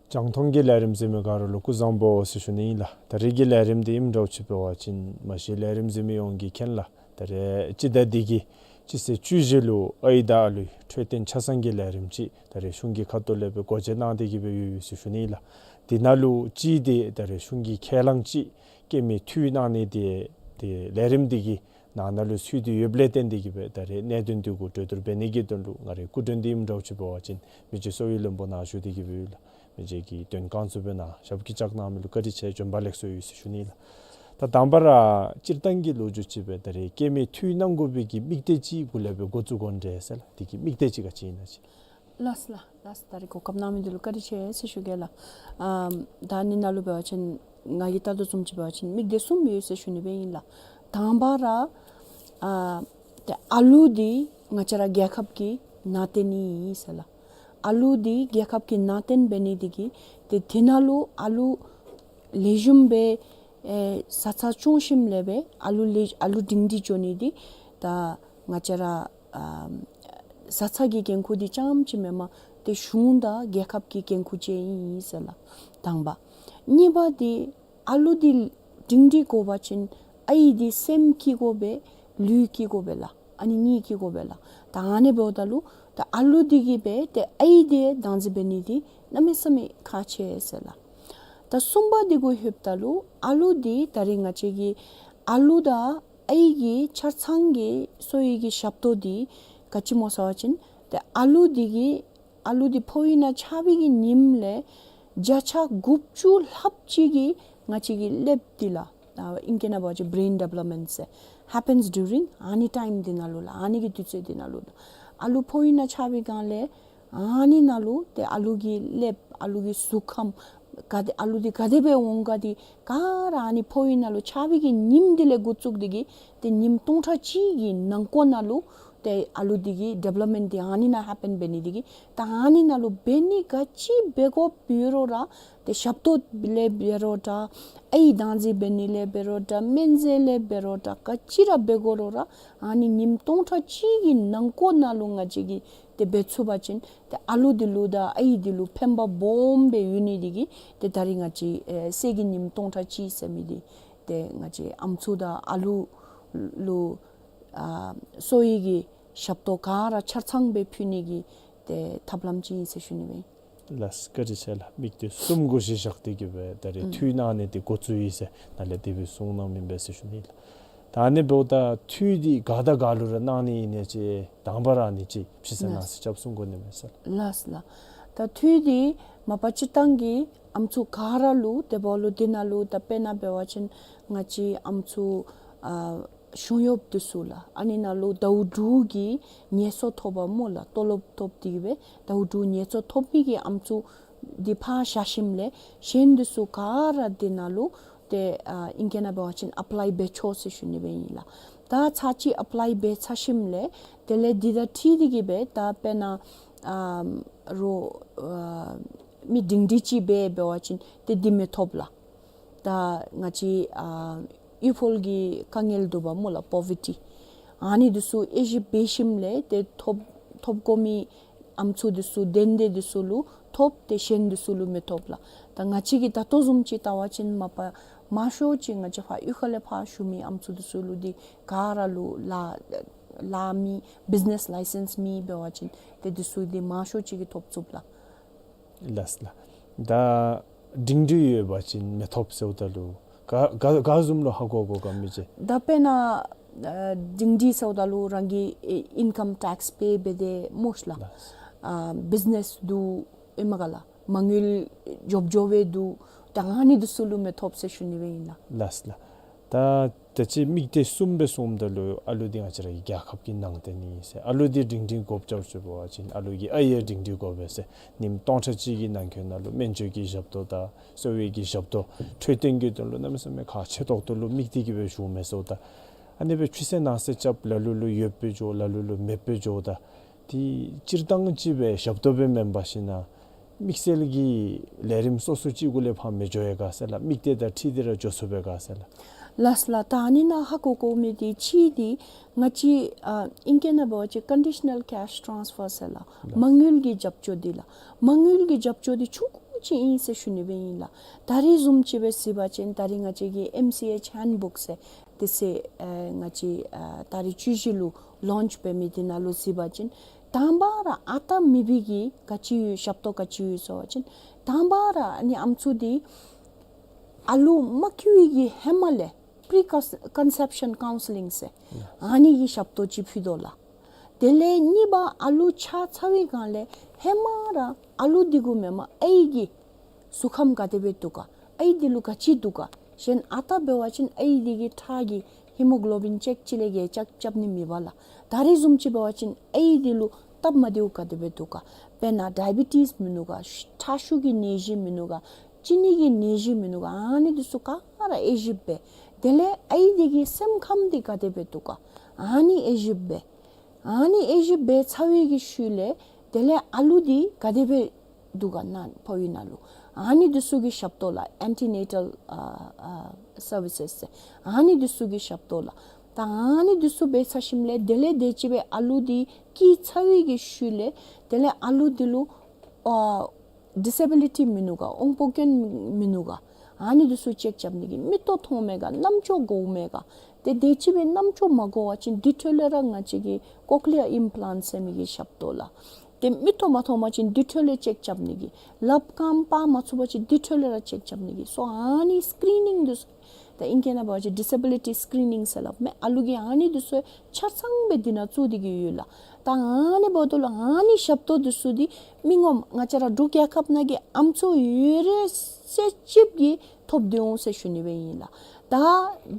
རྒྱང་མཐོང་གི་ལས་རིམ་གཟིགས་མི་ག་ར་ལུ་སྐུ་གཟུགས་བཟང་པོ་ཟེར་ཞུ་ནི་ཨིན་ལགས། ད་རིས་ཀྱི་ལས་རིམ་འདི་ཨིནམ་འདྲཝ་ཅིག་འབད་བ་ཅིན་མ་གཞི་ལས་རིམ་གཟིགས་མི་ཡོངས་ཀྱིས་མཁྱེན་ལགས། ད་རིས་སྤྱི་ཟླ་འདི་གི་སྤྱི་ཚེས་བཅུ་བཞི་ལུ་ཨའི་དང་ཨ་ལུའི་འཕྲོད་བསྟེན་ཆ་ཚང་གི་ལས་རིམ་ཅིག་ད་རིས་གཞུང་གི་ཁ་ཐུག་ལས་སྦེ་སྒོ་འབྱེད་གནང་སྟེ་གི་སྦེ་ཡོད་ཡོད་ཟེར་ཞུ་ནི་ཨིན་ལགས། འདི་ནང་ལུ་གཅིག་འདི་ད་རིས་གཞུང་གི་ཁས་བླངས་ཅིག་སྐྱེད་མེད་འཐུས་གནང་ནི་འདི་ཏེ་ལས་རིམ་འདི་གི་ནང་ན་ལུ་ཚུད་དེ་ཡོདཔ་ལས་བརྟེན་ཏེ་གི་སྦེ་ད་རིས་གནད་དོན་འདི་གུ་གྲོས་བསྡུར་འབད་ནི་གི་དོན་ལུ་ང་རའི་སྐུ་མགྲོན་འདི་ཨིནམ་འདྲཝ་ཅིག་འབད་བ་ཅིན་མི་རྗེ་གསོ་བའི་བློན་པོ་ནཱ་བཞུགས་ཏེ་གི་སྦེ་ཡོད་ལགས། མི་རྗེ་གིས་དོན་གང་ཚུ་སྦེ་ནཱ་ཞབས་ཀྱིས་བཅགས་གནང་མི་ལུ་བཀའ་དྲིན་ཆེ། བྱོན་པ་ལེགས་སོ་ཡོད་ཟེར་ཞུ་ནི་ལགས། ད་དང་པ་ར་སྤྱིར་བཏང་གི་ལོ་རྒྱུས་ཅིག་སྦེ་ད་རིས་སྐྱེད་མེད་འཐུས་གནང་དགོ་པའི་གི་དམིགས་གཏད་ཅིག་གུ་ལས་སྦེ་འགོ་བཙུགས་དགོ་ནི་འདྲས་ཟེར་ལགས། དེ་གི་དམིགས་གཏད་ཅིག་ག་ཅི་ཨིན་ན་ཅིག། ལགས་ལགས་ལགས། ད་རིས་གོ་སྐབས་གནང་མི་འདི་ལུ་བཀའ་དྲིན་ཆེ་ཟེར་ཞུ་གེ་ལགས། ཨམ་ད་ནི་ནཱ་ལུ་འབད་བ་ཅིན་ང་གིས་བལྟ་དོ་བཟུམ་ཅིག་འབད་བ་ཅིན་དམིགས་གཏད་གསུམ་ཡོད་ཟེར་ཞུ་ནི་སྦེ་ཨིན་ལགས། དང་པ་ར་ཨ་ཏེ་ཨ་ལུ་འདི་ང་བཅས་ར་རྒྱལ་ཁབ་ཀྱི་ནང་རྟེན་ཨིན་ཟེར་ལགས། ཨ་ལུ་འདི་རྒྱལ་ཁབ་ཀྱི་ནང་རྟེན་འབད་ནི་འདི་གིས་ཏེ་དེ་ནང་ལུ་ཨ་ལུ་ལེགས་ཤོམ་སྦེ་ཨེ་བཟའ་ཚང་སྐྱོང་ཞིནམ་ལས་སྦེ་ཨ་ལུ་ལེགས་ཨ་ལུ་སྒྲིང་སྒྲི་འགྱོ་ནི་འདི་ད་ང་བཅས་ར་ཨམ་བཟའ་ཚང་གི་འགན་ཁུར་འདི་རྐྱངམ་ཅིག་མེན་པར་ཏེ་གཞུང་དང་རྒྱལ་ཁབ་ཀྱི་འགན་ཁུར་ཅིག་ཨིན་ཟེར་ལགས། དང་པ། གཉིས་པ་འདི་ཨ་ལུ་འདི་སྒྲིང་སྒྲི་དགོ་པ་ཅིན་ཨའི་འདི་སེམས་སྐྱིད་དགོ་པས། ལུས་སྐྱིད་དགོ་པས་ལགས། ཨ་ནི་གཉིས་སྐྱིད་དགོ་པས་ལགས། ད་ཨ་ནི་འབདཝ་ད་ལུ་ད་ཨ་ལུ་འདི་གིས་སྦེ་ཏེ་ཨའི་འདི་བདག་འཛིན་འབད་ནི་འདི་གནམ་མེད་ས་མེད་ཁག་ཆེ་ཟེར་ལགས། ད་གསུམ་པ་འདི་གུ་ལྷོདཔ་ད་ལུ་ཨ་ལུ་འདི་ད་རིས་ང་བཅས་ཀྱི་ཨ་ལུ་དང་ཨའི་གི་ཆ་ཚང་གི་གསོ་བའི་གི་ཞབས་ཏོག་འདི་ག་ཅི་སྨོ་ཟེར་བ་ཅིན་ཏེ་ཨ་ལུ་འདི་གི་ཨ་ལུ་འདི་ཕོཝ་ནང་ཆགས་པའི་གི་ཉིནམ་ལས་བརྒྱ་ཆ་དགུ་བཅུ་ལྷགཔ་ཅིག་གི་ང་བཅས་ཀྱི་ཀླདཔ་འདི་ལགས། ཨ་ཨིང་སྐད་ནང་འབད་བ་ཅིན་brain development ཟེར་happens during ཨ་ནི་ཊའིམ་འདི་ནང་ལུ་ལགས། ཨ་ནི་གི་དུས་ཚོད་འདི་ནང་ལུ་ལགས། ཨ་ལུ་ཕོཝ་ནང་ཆགས་པའི་སྒང་ལས་ཨ་ནི་ནང་ལུ་ཏེ་ཨ་ལུ་གི་ཀླདཔ་ཨ་ལུ་གི་གཟུགས་ཁམས་ག་དེ་ཨ་ལུ་འདི་ག་དེ་སྦེ་འོང་ག་འདི་ག་ར་ཨ་ནི་ཕོཝ་ནང་ལུ་ཆགས་པའི་གི་ཉིནམ་འདི་ལས་འགོ་བཙུགས་ཏེ་གི་ཏེ་ཉིནམ་སྟོང་ཕྲག་གཅིག་གི་ནང་འཁོད་ནང་ལུ་ཏེ་ཨ་ལུ་འདི་གི་ཌི་ཝེ་ལོབ་མེནཊ་འདི་ཨ་ནི་ནང་ཧེ་པེན་འབད་ནི་འདི་གིས་ད་ཨ་ནི་ནང་ལུ་འབད་ནི་ག་ཅི་འབད་དགོཔ་ཡོད་རུང་ར་ཏེ་ཞབས་ཏོག་ལས་འབད་རུང་འདྲ་ཨའི་བདག་འཛིན་འབད་ནི་ལས་འབད་རུང་འདྲ་སྨན་རྫས་ལས་འབད་རུང་འདྲ་ག་ཅི་ར་འབད་དགོ་རུང་ར་ཨ་ནི་ཉིནམ་སྟོང་ཕྲག་གཅིག་གི་ནང་འཁོད་ནང་ལུ་ང་བཅས་ཀྱིས་ཏེ་འབད་ཚུགས་པ་ཅིན་ཏེ་ཨ་ལུ་འདི་ལུ་དང་ཨའི་འདི་ལུ་ཕན་པ་སྦོམ་སྦེ་ཡོད་ནི་འདི་གིས་ཏེ་ད་རིས་ང་བཅས་ཨེ་སྲས་ཀྱི་ཉིནམ་སྟོང་ཕྲག་གཅིག་ཟེར་མི་འདི་ཏེ་ང་བཅས་ཨམ་སྲུ་དང་ཨ་ལུ་ལུ་ཨ་གསོ་བའི་གི་ཞབས་ཏོག་ག་ར་ཆ་ཚང་སྦེ་ཕུལ་ནི་གི་ཏེ་ཐབས་ལམ་ཅིག་ཨིན་ཟེར་ཞུ་ནི་སྦེ་ཨིན། ལགས་བཀའ་དྲིན་ཆེ་ལགས། དམིགས་གཏད་གསུམ་གུ་གཞི་བཞག་སྟེ་གི་སྦེ་ད་རིས་ཨུམ་འཐུས་གནང་ནི་འདི་འགོ་བཙུགས་ཡི་ཟེར་ནཱ་ལས་དེ་སྦེ་གསུངས་གནང་མི་ཨིན་པས་ཟེར་ཞུ་ནི་ལགས། ད་ཨ་ནི་འབདཝ་ད་འཐུས་འདི་ག་དང་ག་ལུ་ར་གནང་ནི་ཨིན་ན་ཅིག་དང་པ་ར་ཨ་ནི་ཅིག་ཕྱི་སེལ་ནང་ལགས་སེལ་རྐྱབ་གསུང་དགོ་ནི་མས་ཟེར། ལགས་ལགས། ད་འཐུས་འདི་མ་པ་སྤྱིར་བཏང་གི་ཨམ་སྲུ་ག་ར་ལུ་དེ་འབདཝ་ལུ་འདི་ནང་ལུ་ད་དཔེར་ན་འབད་བ་ཅིན་ང་བཅས་ཨམ་སྲུ་ཨ་གཞུང་གཡོགཔ་འདི་ཚུ་ལགས། ཨ་ནི་ནང་ལུ་ཟླཝ་དྲུག་གི་ངལ་གསོ་ཐོབ་པ་སྨོ་ལགས། ཏོ་ལོབ་ཐོབ་སྟེ་གི་སྦེ་ཟླཝ་དྲུག་ངལ་གསོ་ཐོབ་མི་གི་ཨམ་སྲུ་འདི་ཕར་བཞག་ཞིནམ་ལས་གཞན་འདི་ཚུ་ག་ར་འདི་ནང་ལུ་ཏེ་ཨ་ཨིང་སྐད་ནང་འབད་བ་ཅིན་ཨེཔ་ལའི་འབད་ཆོག་ཟེར་ཞུ་ནི་སྦེ་ཨིན་ལགས། ད་ཚར་གཅིག་ཨེཔ་ལའི་འབད་ཚར་ཞིནམ་ལས་དེ་ལས་འདི་དང་འཁྲིལ་ཏེ་གི་སྦེ་ད་དཔེར་ན་ཨམ་རོགས་ཨ་མི་སྒྲིང་སྒྲི་ཅིག་སྦེ་འབད་བ་ཅིན་ཏེ་འདི་མི་ཐོབ་ལགས། ད་ང་བཅས་ཨ་གཡུས་ཕུལ་གྱི་དཀའ་ངལ་འདུག་པ་སྨོ་ལགས། པོ་ཝར་ཊི་ཨ་ནི་འདི་ཚུ་དབྱེ་ཞིབ་འབད་ཞིནམ་ལས་ཏེ་ཐོབ་ཐོབ་དགོ་མི་ཨམ་སྲུ་འདི་ཚུ་དོན་དེ་འདི་ཚུ་ལུ་ཐོབ་སྟེ་གཞན་འདི་ཚུ་ལུ་མི་ཐོབ་ལགས། ད་ང་བཅས་ཀྱིས་ད་ལྟོ་བཟུམ་ཅིག་བལྟ་བ་ཅིན་མ་པ་མང་ཤོས་ཅིག་ང་བཅས་ཕར་གཡུས་ཁ་ལས་ཕར་ཞུ་མི་ཨམ་སྲུ་འདི་ཚུ་ལུ་འདི་ག་ར་ལུ་ལཱ་ལཱ་མེད་བིཛི་ནེས་ལའི་སེནསི་མེད་འབད་བ་ཅིན་ཏེ་འདི་ཚུ་འདི་མང་ཤོས་ཅིག་གིས་ཐོབ་ཚུགས་ལགས། ལགས་ལགས། ད་སྒྲིང་སྒྲི་ཡོད་པ་ཅིན་མི་ཐོབ་ཟེརཝ་ད་ལུ་ག་ག་ག་བཟུམ་ལུ་ཧ་གོ་དགོ་ག་མི་ཅིག། ད་དཔེར་ན་ཨ་སྒྲིང་སྒྲི་ཟེརཝ་ད་ལུ་རང་གི་ཨེ་ཨིན་ཀམ་ཊེགསི་པེ་འབད་དེ་སྨོ་ལགས། ལགས། ཨ་བིཛི་ནེས་འདུག་ཨིན་མས་ག་ལགས། མ་དངུལ་འབྱོར་འབྱོར་སྦེ་འདུག། ད་ཨ་ནི་འདི་ཚུ་ལུ་མི་ཐོབ་ཟེར་ཞུ་ནི་སྦེ་ཨིན་ལགས། ལགས་ལགས། ད་ད་ཅི་དམིགས་གཏད་གསུམ་སྦེ་གསུངམ་ད་ལུ་ཨ་ལུ་འདི་ང་བཅས་ར་གི་རྒྱལ་ཁབ་ཀྱི་ནང་རྟེན་ཨིན་ཟེར། ཨ་ལུ་འདི་སྒྲིང་སྒྲི་དགོཔ་ཅིག་འབད་བ་ཅིན་ཨ་ལུ་གི་ཨའི་ཡང་སྒྲིང་སྒྲི་དགོ་པས་ཟེར། ཉིནམ་སྟོང་ཕྲག་གཅིག་གི་ནང་འཁོད་ནང་ལུ་སྨན་བཅོས་ཀྱི་ཞབས་ཏོག་དང་གསོ་བའི་གི་ཞབས་ཏོག་འཕྲོད་བསྟེན་གྱི་དོན་ལུ་གནམ་མེད་ས་མེད་ཁག་ཆེ་ཏོག་ཏོ་ལུ་དམིགས་ཏེ་གི་སྦེ་ཞུཝ་མས་ཟེརཝ་ད། ཨ་ནི་སྦེ་ཕྱི་སེལ་ནང་སེལ་རྐྱབ། ལ་ལུ་ལུ་ཡོདཔ་སྦེ་འགྱོ། ལ་ལུ་ལུ་མེདཔ་སྦེ་འགྱོཝ་ད། དེ་སྤྱིར་བཏང་ཅིག་སྦེ་ཞབས་ཏོག་སྦེ་མེན་པར་ཞིན་ན་དམིགས་བསལ་གྱི་ལས་རིམ་སོ་སོ་ཅིག་གུ་ལས་ཕར་མི་འགྱོ་ཡི་ག་ཟེར་ལགས། དམིགས་གཏད་དང་འཁྲིལ་ཏེ་ར་འགྱོ་ཚུགས་པས་ག་ཟེར་ལགས། ལགས་ལགས། ད་ཨ་ནི་ནང་ཧ་གོ་དགོ་མི་འདི་གཅིག་འདི་ང་བཅས་ཨ་ཨིང་སྐད་ནང་འབད་བ་ཅིན་ཀོན་ཌི་ཤ་ནཱལ་ཀེཤ་ཊཱནསི་ཕར་ཟེར་ལགས། ལགས། མ་དངུལ་གྱི་རྒྱབ་སྐྱོར་འདི་ལགས། མ་དངུལ་གྱི་རྒྱབ་སྐྱོར་འདི་ཆུང་ཀུ་ ཅིག་ཨིན་ཟེར་ཞུ་ནི་སྦེ་ཨིན་ལགས། ད་རིས་བཟུམ་ཅིག་སྦེ་གཟིགས་པ་ཅིན་ད་རིས་ང་བཅས་ཀྱི་ཨེམ་སི་ཨེཆ་ཧེནཌ་བུཀ་ཟེར་དེ་ཚེ་ཨེ་ང་བཅས་ཨ་ད་རིས་བཅུ་བཞི་ལུ་ལོནཆ་འབད་མི་དེ་ནང་ལུ་གཟིགས་པ་ཅིན་དང་པ་ར་ཨ་རྟག་མེད་པའི་གི་ག་ཅི་ཡོད་ཞབས་ཏོག་ག་ཅི་ཡོད་ཟེར་བ་ཅིན་དང་པ་ར་ཨ་ནི་ཨམ་སྲུ་དེ་ཨ་ལུ་མ་སྐྱེ་བའི་གི་ཧེ་མ་ལས་པི་རི་ཀོན་སེབ་ཤཱན་ཀའུན་སི་ལིང་ཟེར་ཨ་ནི་གི་ཞབས་ཏོག་ཅིག་ཕུལ་དོ་ལགས། དེ་ལས་གཉིས་པ་ཨ་ལུ་ཆགས་ཚར་བའི་སྒང་ལས་ཧེ་མ་ར་ཨ་ལུ་དེ་གུ་མེན་པར་ཨའི་གི་གཟུགས་ཁམས་ག་དེ་སྦེ་འདུག་ག། ཨའི་དེ་ལུ་ག་ཅི་འདུག་ག། གཞན་ཨ་རྟག་འབད་བ་ཅིན་ཨའི་དེ་གི་ཁྲག་གི་ཧི་མོ་གློ་བིན་ཅེཀ་ཅིག་ལས་བརྒལ་ཅེཀ་རྐྱབ་ནི་མེད་པ་ལགས། ད་རིས་བཟུམ་ཅིག་འབད་བ་ཅིན་ཨའི་དེ་ལུ་སྟབས་མ་བདེཝ་ག་དེ་སྦེ་འདུག་ག། དཔེར་ན་ཌའི་བི་ཊིས་མིན་ནུག་ག། ཁྲག་ཤུགས་ཀྱི་ནད་གཞི་མིན་ནུག་ག། གཅིན་སྙི་གི་ནད་གཞི་མིན་ནུག་ག། ཨ་ནི་དེ་ཚུ་ག་ར་དབྱེ་ཞིབ་འབད། དེ་ལས་ཨའི་དེ་གི་སེམས་ཁམས་དེ་ག་དེ་སྦེ་འདུག་ག། ཨ་ནི་དབྱེ་ཞིབ་འབད། ཨ་ནི་དབྱེ་ཞིབ་འབད་ཚར་བའི་གི་ཤུལ་ལས་དེ་ལས་ཨ་ལུ་དེ་ག་དེ་སྦེ་འདུག་ག་ནཱ་ཕོ་བའི་ནང་ལུ་ཨ་ནི་དེ་ཚུ་གི་ཞབས་ཏོག་ལགས། ཨེན་ཊི་ནེ་ཊལ་ཨ་ཨ་སར་བི་སེས་ཟེར་ཨ་ནི་དེ་ཚུ་གི་ཞབས་ཏོག་ལགས། ད་ཨ་ནི་དེ་ཚུ་འབད་ཚར་ཞིནམ་ལས་དེ་ལས་དེ་ཅིག་སྦེ་ཨ་ལུ་དེ་སྐྱེས་ཚར་བའི་གི་ཤུལ་ལས་དེ་ལས་ཨ་ལུ་དེ་ལུ་ཨ་ཌི་ས་བི་ལི་ཊི་མིན་ནུག་ག། འོང་འབབ་སྐྱོན་མིན་ནུག་ག། ཨ་ནི་དེ་ཚུ་ཅེཀ་རྐྱབ་ནི་གི། མིག་ཏོ་མཐོང་མས་ག། རྣམ་ཅོ་གོཝ་མས་ག། ཏེ་དེ་ཅིག་སྦེ་རྣམ་ཅོ་མ་གོ་བ་ཅིན་དེ་འཕྲོ་ལས་ར་ང་བཅས་ཀྱི་ཀོ་ལི་ཡར་ཨིམ་པི་ལཱནཊ་ཟེར་མི་གི་ཞབས་ཏོག་ལགས། ཏེ་མིག་ཏོ་མ་མཐོང་བ་ཅིན་དེ་འཕྲོ་ལས་ཅེཀ་རྐྱབ་ནི་གི། ལགཔ་རྐངམ་སྤར་མ་ཚུགས་པ་ཅིན་དེ་འཕྲོ་ལས་ར་ཅེཀ་རྐྱབ་ནི་གི། སོ་ཨ་ནི་སི་ཀི་རི་ནིང་དེ་ཚུ་ད་ཨིང་སྐད་ནང་འབད་བ་ཅིན་ཌི་ས་བི་ལི་ཊི་སི་ཀི་རི་ནིང་ཟེར་སླབ་མས། ཨ་ལུ་གི་ཨ་ནི་དེ་ཚུ་ཆ་ཚང་སྦེ་དེ་ནང་བཙུགས་ཏེ་གི་ཡོད་ལགས། ད་ཨ་ནི་འབདཝ་ད་ལུ་ཨ་ནི་ཞབས་ཏོག་དེ་ཚུ་དེ་མི་ངོམ་ང་བཅས་ར་འབྲུག་རྒྱལ་ཁབ་ནང་གི་ཨམ་སྲུ་ཡོད་རིགས་ཚུ་གཅིག་གིས་ཐོབ་སྟེ་འོང་ཟེར་ཞུ་ནི་སྦེ་ཨིན་ལགས། ད་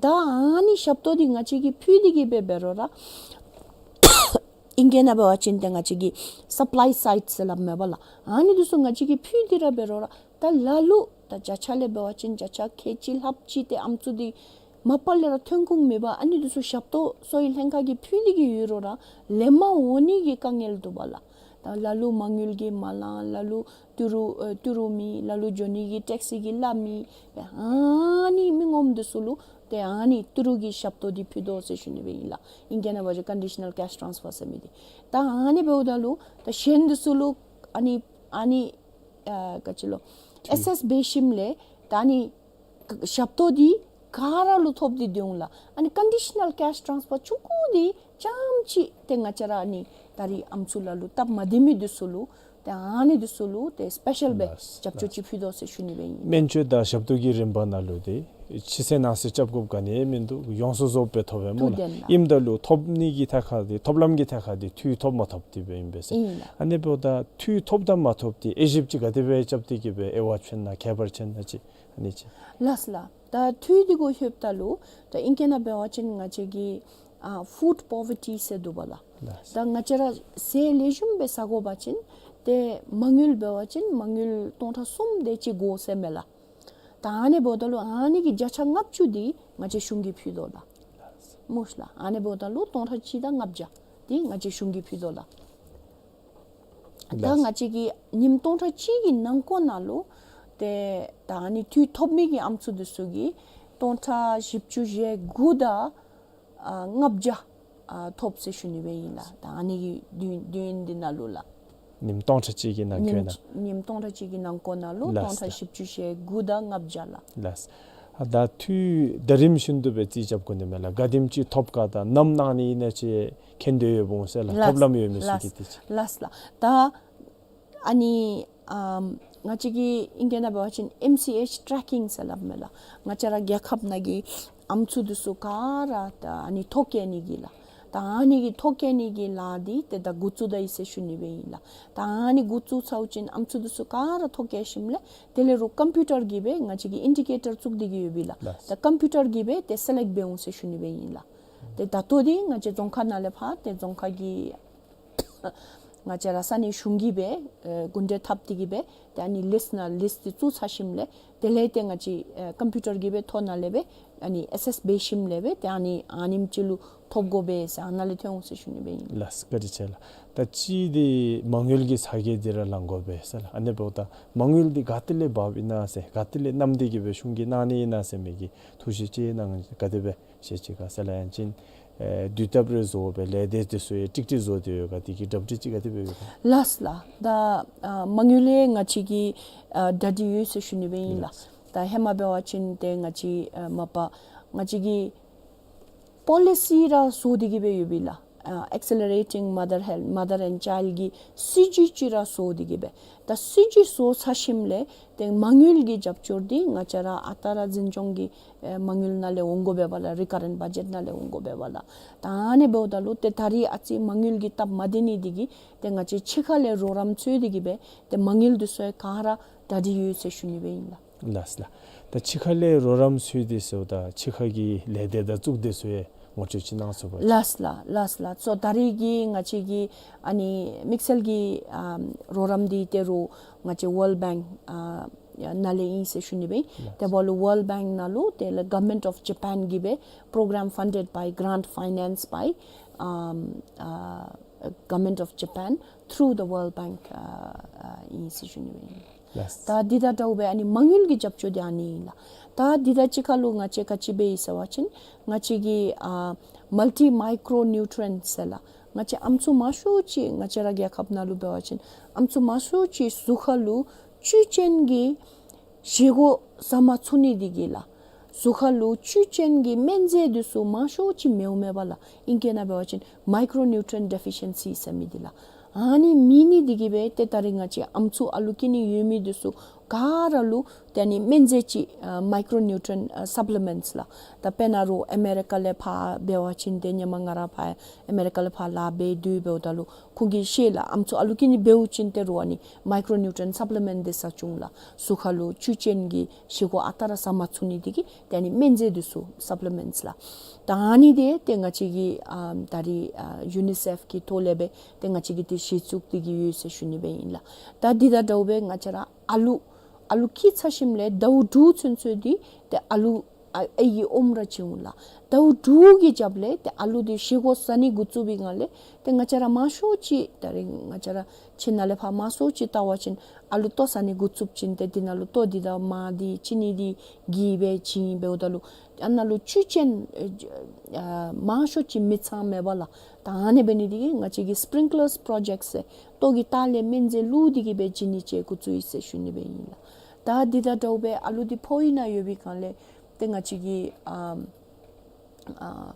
ད་ཨ་ནི་ཞབས་ཏོག་དེ་ང་བཅས་ཀྱིས་ཕུལ་ཏེ་གི་སྦེ་འབད་རུང་ར་ཨིང་སྐད་ནང་འབད་བ་ཅིན་ཏེ་ང་བཅས་ཀྱིས་སབ་ལའི་སའིཊ་ཟེར་སླབ་མས་པ་ལགས། ཨ་ནི་དེ་ཚུ་ང་བཅས་ཀྱིས་ཕུལ་ཏེ་ར་འབད་རུང་ར་ད་ལ་ལུ་ད་བརྒྱ་ཆ་ལས་འབད་བ་ཅིན་བརྒྱ་ཆ་ཁལ་གཅིག་ལྷགཔ་ཅིག་ཏེ་ཨམ་སྲུ་དེ་མ་པ་ལས་ར་ཐོན་ཁུངས་མེད་པར་ཨ་ནི་དེ་ཚུ་ཞབས་ཏོག་གསོ་བའི་ལྷན་ཁག་གིས་ཕུལ་ཏེ་གི་ཡོད་རུང་ར་ལེན་མ་འོང་ནི་གི་དཀའ་ངལ་འདུག་པ་ལགས། ད་ལ་ལུ་མ་དངུལ་གྱིས་མ་ལང་། ལ་ལུ་ཏི་རུ་ཨེ་ཏི་རུ་མེད། ལ་ལུ་འགྱོ་ནི་གི་ཊེག་སི་གི་གླ་མེད། ཨ་ནི་མི་ངོམ་དེ་ཚུ་ལུ་ཏེ་ཨ་ནི་ཏི་རུ་གི་ཞབས་ཏོག་དེ་ཕུལ་དོ་ཟེར་ཞུ་ནི་སྦེ་ཨིན་ལགས། ཨིང་སྐད་ནང་འབད་བ་ཅིན་ཀོན་ཌི་ཤ་ནཱལ་ཀེཤ་ཊཱནསི་ཕར་ཟེར་མི་དེ། ད་ཨ་ནི་འབདཝ་ད་ལུ་ད་གཞན་དེ་ཚུ་ལུ་ཨ་ནི་ཨ་ནི་ཨ་ག་ཅི་ལོ་ཨེ་སེས་འབད་ཞིནམ་ལས་ད་ཨ་ནི་ཞབས་ཏོག་དེ་ག་ར་ལུ་ཐོབ་སྟེ་འོང་ལགས། ཨ་ནི་ཀོན་ཌི་ཤ་ནཱལ་ཀེཤ་ཊཱནསི་ཕར་ཆུང་ཀུ་དེ་རྐྱངམ་ཅིག་ཏེ་ང་བཅས་ར་ཨ་ནི་ད་རིས་ཨམ་སྲུ་ལ་ལུ་སྟབས་མ་བདེ་མི་དེ་ཚུ་ལུ་ཏེ་ཨ་ནི་དེ་ཚུ་ལུ་ཏེ་སི་པེ་ཤལ་སྦེ་ལགས་རྒྱབ་སྐྱོར་ཅིག་ཕུལ་དོ་ཟེར་ཞུ་ནི་སྦེ་ཨིན། སྨན་བཅོས་དང་ཞབས་ཏོག་གི་རིམ་པ་ནང་ལུ་ཏེ་ཕྱི་གསལ་ནང་གསལ་རྐྱབ་དགོཔ་ག་ནི་ཡང་མིན་འདུག། ཡོངས་སུ་རྫོགས་སྦེ་ཐོབ་པས་སྨོ་ལགས། ཐུགས་བདེན་ལགས། ཨིནམ་ད་ལུ་ཐོབ་ནི་གི་ཐད་ཁར་ཏེ་ཐོབ་ལམ་གྱི་ཐད་ཁར་ཏེ་འཐུས་ཐོབ་མ་ཐོབ་དེ་སྦེ་ཨིན་པས་ཟེར། ཨིན་ལགས། ཨ་ནི་འབདཝ་ད་འཐུས་ཐོབ་དང་མ་ཐོབ་དེ་དབྱེ་ཞིབ་ཅིག་ག་དེ་སྦེ་རྐྱབ་སྟེ་གི་སྦེ་དབྱེ་བ་ཕྱེ་ན་ཁྱད་པར་ཕྱེ་ན་ཅིག་ཨ་ནི་ཅིག། ལགས་ལགས། ད་འཐུས་དེ་གུ་ལྷོདཔ་ད་ལུ་ད་ཨིང་སྐད་ནང་འབད་བ་ཅིན་ང་བཅས་ཀྱི་ཨ་ཕུཌ་པོ་ཝར་ཊི་ཟེར་འདུག་པ་ལགས། ལགས། ད་ང་བཅས་ར་ཟས་ལེགས་ཤོམ་སྦེ་ཟ་དགོ་པ་ཅིན་ཏེ་མ་དངུལ་འབད་བ་ཅིན་མ་དངུལ་སྟོང་ཕྲག་གསུམ་དེ་ཅིག་དགོ་ཟེར་མས་ལགས། ད་ཨ་ནི་འབདཝ་ད་ལུ་ཨ་ནི་གི་བརྒྱ་ཆ་ལྔ་བཅུ་དེ་ང་བཅས་གཞུང་གིས་ཕུལ་དོ་ལགས། ལགས། སྨོ་ལགས། ཨ་ནི་འབདཝ་ད་ལུ་སྟོང་ཕྲག་གཅིག་དང་ལྔ་བརྒྱ་དེ་ང་བཅས་གཞུང་གིས་ཕུལ་དོ་ལགས། ད་ལགས། ང་བཅས་ཀྱིས་ཉིནམ་སྟོང་ཕྲག་གཅིག་གི་ནང་འཁོད་ནང་ལུ་ཏེ་ད་ཨ་ནི་འཐུས་ཐོབ་མི་གི་ཨམ་སྲུ་དེ་ཚུ་གིས་སྟོང་ཕྲག་བཞི་བཅུ་ཞེ་དགུ་དང་ཨ་ལྔ་བརྒྱ་ཨ་ཐོབ་ཟེར་ཞུ་ནི་སྦེ་ཨིན་ལགས། ད་ཨ་ནི་གི་དུས་དུས་ཡུན་འདི་ནང་ལུ་ལགས། ཉིནམ་སྟོང་ཕྲག་གཅིག་གི་ནང་འཁོད་ནང་། ཉིནམ་ཉིནམ་སྟོང་ཕྲག་གཅིག་གི་ནང་འཁོད་ནང་ལུ་ལགས། སྟོང་ཕྲག་བཞི་བཅུ་ཞེ་དགུ་དང་ལྔ་བརྒྱ་ལགས། ལགས། ཨ་ད་འཐུས་ཟླ་རིམ་བཞིན་དུ་སྦེ་རྩིས་རྐྱབ་དགོ་ནི་མས་ལགས། ག་དེམ་ཅིག་ཐོབ་ག་དང་ནམ་གནང་ནི་ཨིན་ན་ཅིག་མཁྱེན་འདོད་ཡོདཔ་འོང་ཟེར་ལགས། ལགས། ཐོབ་ལམ་ཡོད་མི་ཚུ་གིས། ལགས། ཏེ་ཅིག། ལགས་ལགས། ད་ཨ་ནི་ཨམ་ང་བཅས་ཀྱི་ཨིང་སྐད་ནང་འབད་བ་ཅིན་ཨེམ་སི་ཨེཆ་ཊེ་རེ་ཀིང་ཟེར་སླབ་མས་ལགས། ང་བཅས་ར་རྒྱལ་ཁབ་ནང་གི་ཨམ་སྲུ་དེ་ཚུ་ག་ར་ད་ཨ་ནི་ཐོ་བཀོད་ནི་གི་ལགས། ད་ཨ་ནི་གི་ཐོ་བཀོད་ནི་གི་ལཱ་འདི་ཏེ་ད་འགོ་བཙུགས་ད་ཡི་ཟེར་ཞུ་ནི་སྦེ་ཨིན་ལགས། ད་ཨ་ནི་འགོ་བཙུགས་ཚརཝ་ཅིག་ཨམ་སྲུ་དེ་ཚུ་ག་ར་ཐོ་བཀོད་ཞིནམ་ལས་དེ་ལས་རུང་ཀམ་པིའུ་ཊར་གྱིས་སྦེ་ང་བཅས་ཀྱི་ཨིན་ཌི་ཀེ་ཊར་བཙུགས་ཏེ་གི་ཡོད་པས་ལགས། ལགས། ད་ཀམ་པིའུ་ཊར་གྱིས་སྦེ་ཏེ་སེ་ལེཀཊ་འབད་འོང་ཟེར་ཞུ་ནི་སྦེ་ཨིན་ལགས། ཏེ་ད་ལྟོ་འདི་ང་བཅས་རྫོང་ཁག་ནང་ལས་ཕར་ཏེ་རྫོང་ཁག་གི་ང་བཅས་ར་ས་གནས་གཞུང་གིས་སྦེ་ཨེ་སྐུ་མགྲོན་འཐབ་སྟེ་གི་སྦེ་ཏེ་ཨ་ནི་ལིསཊ་ནང་ལིསཊ་འདི་བཙུགས་ཚར་ཞིནམ་ལས་དེ་ལས་ཏེ་ང་བཅས་ཨེ་ཀམ་པིའུ་ཊར་གྱིས་སྦེ་ཐོ་ནང་ལས་སྦེ་ཨ་ནི་ཨེ་སེསི་འབད་ཞིནམ་ལས་སྦེ་ཏེ་ཨ་ནི་ཨ་ནེམ་ཅིག་ལུ་ཐོབ་དགོ་པས་ཟེར་ཨ་ནཱ་ལས་ཐོན་འོང་ཟེར་ཞུ་ནི་སྦེ་ཨིན། ལགས། བཀའ་དྲིན་ཆེ་ལགས། ད་ཅི་འདི་མ་དངུལ་གྱི་ཚ་གྱང་འདི་ར་ལང་དགོ་པས་ཟེར་ལགས། ཨ་ནི་འབདཝ་ད་མ་དངུལ་འདི་ག་ཏེ་ལས་འབགཔ་ཨིན་ན་ཟེར་ག་ཏེ་ལས་བསྣམས་ཏེ་གི་སྦེ་གཞུང་གིས་གནང་ནི་ཨིན་ན་ཟེར་མི་གི་ཐུགས་བཞེད་ཅིག་གནང་ག་དེ་སྦེ་ཞུ་ཅི་ག་ཟེར་ལགས། ཡང་ཅིན་ ཨེ་དུས་སྟབས་རེ་བཟོ་སྦེ་ལས་སྡེ་དེ་ཚུ་ཡང་ཀྲིག་ཀྲི་བཟོ་སྟེ་ཡོད་ག། དེ་གི་གྲ་སྒྲིག་ཅིག་ག་དེ་སྦེ་ཡོད་ག། ལགས་ལགས། ད་ཨ་མ་དངུལ་ཡང་ང་བཅས་ཀྱིས་ཨ་གྲ་སྒྲིག་ཡོད་ཟེར་ཞུ་ནི་སྦེ་ཨིན་ལགས། ལགས། ད་ཧེ་མ་འབད་བ་ཅིན་ཏེ་ང་བཅས་ཨ་མ་པ་ང་བཅས་ཀྱིས་པོ་ལི་སི་ར་བཟོ་སྟེ་གི་སྦེ་ཡོདཔ་ཨིན་ལགས། ཨ་Accelerating Mother Health, Mother and Child གི་སྲིད་བྱུས་ཅིག་ར་བཟོ་སྟེ་གི་སྦེ། ད་སྲིད་བྱུས་བཟོ་ཚར་ཞིནམ་ལས་ཏེ་མ་དངུལ་གྱི་རྒྱབ་སྐྱོར་འདི་ང་བཅས་ར་ཨ་རྟག་ར་འཛིན་སྐྱོང་གི་ཨེ་མ་དངུལ་ནང་ལས་འོང་དགོ་པས་ལགས། རི་ཀ་རེནཊ་བ་ཇེཊ་ནང་ལས་འོང་དགོ་པས་ལགས། ད་ཨ་ནི་འབདཝ་ད་ལུ་ཏེ་ད་རིས་ཨ་ཙི་མ་དངུལ་གྱི་སྟབས་མ་བདེ་ནི་འདི་གིས་ཏེ་ང་བཅས་ཕྱི་ཁ་ལས་རོགས་རམ་འཚོལ་ཏེ་གི་སྦེ་ཏེ་མ་དངུལ་འདི་ཚུ་ག་ར་གྲ་སྒྲིག་ཡོད་ཟེར་ཞུ་ནི་སྦེ་ཨིན་ལགས། ལགས་ལགས། ད་ཕྱི་ཁ་ལས་རོགས་རམ་འཚོལ་ཏེ་ཟེརཝ་ད་ཕྱི་ཁ་གི་ལས་སྡེ་དང་བཙུགས་སྡེ་ཚུ་ཡང་ངོ་སྤྲོད་ཅིག་གནང་ཚུགས་པ་ཅིན། ལགས་ལགས་ལགས་ལགས། སོ་ད་རིས་ཀྱི་ང་བཅས་ཀྱི་ཨ་ནི་དམིགས་བསལ་གྱི་ཨ་རོགས་རམ་འདི་ཏེ་རུང་ང་བཅས་World Bank ཨ་ནང་ལས་ཨིན་ཟེར་ཞུ་ནི་སྦེ། ལགས། དེ་འབདཝ་ལུ་World Bank ནང་ལུ་དེ་ལས་Government of Japan གིས་སྦེ་program funded by grant financed by um, uh, Government of Japan through the World Bank ཨ་ཨ་ཨིན་ཟེར་ཞུ་ནི་སྦེ་ཨིན། ལགས། ད་འདི་དང་འདྲཝ་སྦེ་ཨ་ནི་མ་དངུལ་གྱི་རྒྱབ་སྐྱོར་འདི་ཨ་ནི་ཨིན་ལགས། ད་འདི་དང་གཅིག་ཁར་ལུ་ང་བཅས་ག་ཅི་འབད་ཡི་ཟེར་བ་ཅིན་ང་བཅས་ཀྱིས་ཨ་multi micronutrient ཟེར་ལགས། ང་བཅས་ཨམ་སྲུ་མང་ཤོས་ཅིག་ང་བཅས་ར་རྒྱལ་ཁབ་ནང་ལུ་འབད་བ་ཅིན་ཨམ་སྲུ་མང་ཤོས་ཅིག་གཟུགས་ཁར་ལུ་བཅུད་ཅན་གྱི་བཞེས་སྒོ་ཟ་མ་ཚུགས་ནི་འདི་གིས་ལགས། གཟུགས་ཁར་ལུ་བཅུད་ཅན་གྱི་སྨན་རྫས་འདི་ཚུ་མང་ཤོས་ཅིག་མེདཔ་མས་པ་ལགས། ཨིང་སྐད་ནང་འབད་བ་ཅིན་micronutrient deficiency ཟེར་མི་འདི་ལགས། ཨ་ནི་མེད་ནི་འདི་གིས་སྦེ་ཏེ་ད་རིས་ང་བཅས་ཨམ་སྲུ་ཨ་ལུ་སྐྱེ་ནི་ཡོད་མི་འདི་ཚུ་ག་ར་ལུ་ཏེ་ཨ་ནི་སྨན་རྫས་ཅིག་ཨ་micronutrient ཨ་supplements ལགས། ད་དཔེར་ན་རུང་ཨ་མེ་རི་ཀ་ལས་ཕར་འབད་བ་ཅིན་ཏེ་ཧེ་མ་ང་ར་ཕར་ཨ་མེ་རི་ཀ་ལས་ཕར་ལཱ་འབད་སྡོད་འབདཝ་ད་ལུ་ཁོང་གིས་ཤེས་ལགས། ཨམ་སྲུ་ཨ་ལུ་སྐྱེ་ནི་འབདཝ་ཅིན་ཏེ་རུང་ཨ་ནི་micronutrient supplement འདི་ཟ་བཅུག་ལགས། གཟུགས་ཁར་ལུ་བཅུད་ཅན་གྱི་བཞེས་སྒོ་ཨ་རྟག་ར་ཟ་མ་ཚུགས་ནི་འདི་གིས་ཏེ་ཨ་ནི་སྨན་རྫས་འདི་ཚུ་supplements ལགས། ད་ཨ་ནི་འདི་ཏེ་ང་བཅས་ཀྱིས་ཨ་ད་རིས་ཨ་ཡུ་ནི་སེཕ་གི་ཐོག་ལས་སྦེ་ཏེ་ང་བཅས་ཀྱིས་འདི་གཞི་བཙུགས་ཏེ་གི་ཡོད་ཟེར་ཞུ་ནི་སྦེ་ཨིན་ལགས། ད་འདི་དང་འདྲཝ་སྦེ་ང་བཅས་ར་ཨ་ལུ་ཨ་ལུ་སྐྱེས་ཚར་ཞིནམ་ལས་ཟླཝ་དྲུག་ཚུན་ཚོད་འདི་ཏེ་ཨ་ལུ་ཨ་ཨའི་གི་ཨོམ་ར་བྱིན་འོང་ལགས། ཟླཝ་དྲུག་གི་རྒྱབ་ལས་ཏེ་ཨ་ལུ་འདི་བཞེས་སྒོ་ཟ་ནི་འགོ་བཙུགས་པའི་སྒང་ལས་ཏེ་ང་བཅས་ར་མང་ཤོས་ཅིག་ད་རིས་ང་བཅས་ར་ཁྱིམ་ནང་ལས་ཕར་མང་ཤོས་ཅིག་བལྟ་བ་ཅིན་ཨ་ལུ་ལྟོ་ཟ་ནི་འགོ་བཙུགས་ཅིན་ཏེ་འདི་ནང་ལུ་ལྟོ་འདི་དང་མར་འདི་ཅི་ནི་འདི་གིས་སྦེ་བྱིན་འབདཝ་ད་ལུ་ཨ་ནཱ་ལུ་བཅུད་ཅན་ཨ་མང་ཤོས་ཅིག་མི་ཚང་མས་པ་ལགས། ད་ཨ་ནི་འབད་ནི་འདི་གིས་ང་བཅས་ཀྱིས་sprinklers project ཟེར་ལྟོ་གི་ལྟག་ལས་སྨན་རྫས་བླུགས་ཏེ་གི་སྦེ་བྱིན་ནི་ཅིག་འགོ་བཙུགས་ཡི་ཟེར་ཞུ་ནི་སྦེ་ཨིན་ལགས། ད་འདི་དང་འདྲཝ་སྦེ་ཨ་ལུ་འདི་ཕོཝ་ནང་ཡོད་པའི་སྒང་ལས་ཏེ་ང་བཅས་ཀྱིས་ཨ་ཨ་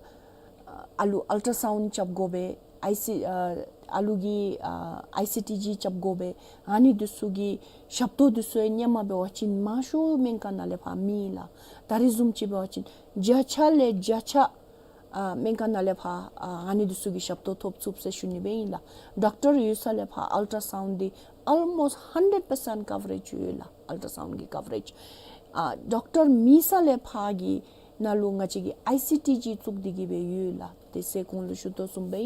ཨ་ལུ་ཨལ་ཊ་སའུནཌ་རྐྱབ་དགོ་པས། ཨའི་སི་ཨ་ཨ་ལུ་གི་ཨ་ཨའི་སི་ཊི་ཇི་རྐྱབ་དགོ་པས། ཨ་ནི་འདི་ཚུ་གི་ཞབས་ཏོག་འདི་ཚུ་ཡང་ཧེ་མ་འབད་བ་ཅིན་མང་ཤོས་སྨན་ཁང་ནང་ལས་ཕར་མེད་ལགས། ད་རིས་བཟུམ་ཅིག་འབད་བ་ཅིན་བརྒྱ་ཆ་ལས་བརྒྱ་ཆ་ཨ་སྨན་ཁང་ནང་ལས་ཕར་ཨ་ཨ་ནི་འདི་ཚུ་གི་ཞབས་ཏོག་ཐོབ་ཚུགས་ཟེར་ཞུ་ནི་སྦེ་ཨིན་ལགས། ཌོག་ཊར་ཡོད་ས་ལས་ཕར་ཨལ་ཊ་སའུནཌ་འདི་almost hundred percent coverage ཡོད་ལགས། ཨལ་ཊ་སའུནཌ་གི་ཀ་ཝ་རེཇ་ཨ་ཌོག་ཊར་མེད་ས་ལས་ཕར་གི་ནང་ལུ་ང་བཅས་ཀྱིས་ཨའི་སི་ཊི་ཇི་བཙུགས་ཏེ་གི་སྦེ་ཡོད་ལགས། དེ་ཚེ་གོང་ལུ་ཞུ་དོ་བཟུམ་སྦེ་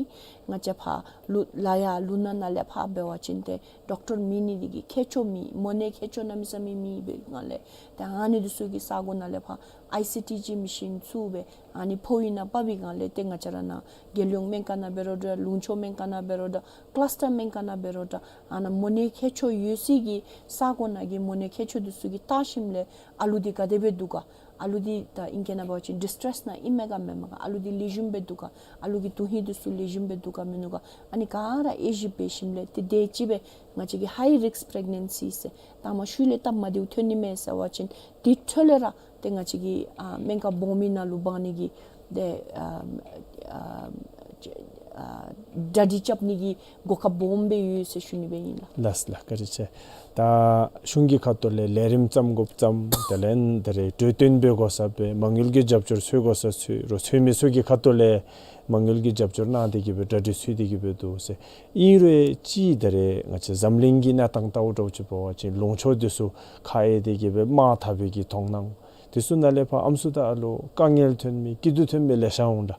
ང་བཅས་ཕར་ལུ་ལ་ཡ་ལུ་ནག་ནང་ལས་ཕར་འབད་བ་ཅིན་ཏེ་ཌོག་ཊར་མེད་ནི་འདི་གིས་མཁས་མཆོག་མེད། མོ་ནད་མཁས་མཆོག་གནམ་མེད་ས་མེད་མེད་པའི་སྒང་ལས་ཏེ་ཨ་ནི་འདི་ཚུ་གི་ས་གོ་ནང་ལས་ཕར་ཨའི་སི་ཊི་ཇི་མེ་ཤིན་བཙུགས་སྦེ་ཨ་ནི་ཕོཝ་ནང་འབབ་པའི་སྒང་ལས་ཏེ་ང་བཅས་ར་ནཱ་རྒྱལ་ཡོངས་སྨན་ཁང་ནང་འབད་རུང་འདྲ། ལུང་ཕྱོགས་སྨན་ཁང་ནང་འབད་རུང་འདྲ། ཀ་ལཱསི་ཊར་སྨན་ཁང་ནང་འབད་རུང་འདྲ། ཨ་ནཱ་མོ་ནད་མཁས་མཆོག་ཡོད་སའི་གི་ས་གོ་ནང་གི་མོ་ནད་མཁས་མཆོག་འདི་ཚུ་གིས་བལྟ་ཞིནམ་ལས་ཨ་ལུ་འདི་ག་དེ་སྦེ་འདུག་ག། ཨ་ལུ་འདི་ད་ཨིང་སྐད་ནང་འབད་བ་ཅིན་ཌིས་ཊྲེསི་ནང་ཨིན་མས་ག་མེན་མས་ག། ཨ་ལུ་འདི་ལེགས་ཤོམ་སྦེ་འདུག་ག། ཨ་ལུ་གི་དོན་ཧིང་འདི་ཚུ་ལེགས་ཤོམ་སྦེ་འདུག་ག་མིན་འདུག་ག། ཨ་ནི་ག་ར་དབྱེ་ཞིབ་འབད་ཞིནམ་ལས་ཏེ་དེ་ཅིག་སྦེ་ང་བཅས་ཀྱིས་ཧའི་རིསཀ་པི་རེག་ནེན་སི་ཟེར་དང་པ་ཤུལ་ལས་སྟབས་མ་བདེཝ་ཐོན་ནི་མས་ཟེར་བ་ཅིན་དེ་འཕྲོ་ལས་ར་ཏེ་ང་བཅས་ཀྱིས་ཨ་སྨན་ཁང་སྦོམ་མི་ནང་ལུ་འབག་ནི་གི་ཏེ་ཨ་ཨ་ཨ་གྲ་སྒྲིག་རྐྱབ་ནི་གི་གོ་སྐབས་སྦོམ་སྦེ་ཡོད་ཟེར་ཞུ་ནི་སྦེ་ཨིན་ལགས། ལགས་ལགས། བཀའ་དྲིན་ཆེ། ད་གཞུང་གི་ཁ་ཐུག་ལས་ལས་རིམ་བརྩམ་དགོཔ་བརྩམ། དེ་ལས་ད་རེས་གྲོས་བསྟུན་འབད་དགོ་ས་འབད། མ་དངུལ་གྱི་རྒྱབ་སྐྱོར་འཚོལ་དགོ་ས་འཚོལ་རུང་འཚོལ་མི་ཚུ་གི་ཁ་ཐུག་ལས་མ་དངུལ་གྱི་རྒྱབ་སྐྱོར་གནང་སྟེ་གི་སྦེ་གྲ་སྒྲིག་འཚོལ་ཏེ་གི་སྦེ་འདུག་ཟེར། ཨིན་རུང་ཅིག་ད་རེས་ང་བཅས་འཛམ་གླིང་གི་གནས་སྟངས་ལྟཝ་འདྲཝ་ཅིག་འབད་བ་ཅིན་ལུང་ཕྱོགས་འདི་ཚུ་ཁ་གཡེང་སྟེ་གི་སྦེ་དམག་འཐབ་པའི་གི་མཐོང་སྣང་འདི་ཚུ་ནང་ལས་ཕར་ཨམ་སྲུ་དང་ཨ་ལུ་དཀའ་ངལ་ཐོན་མི་སྐྱིད་སྡུག་ཐོན་མི་ལེ་ཤ་འོང་འདྲ།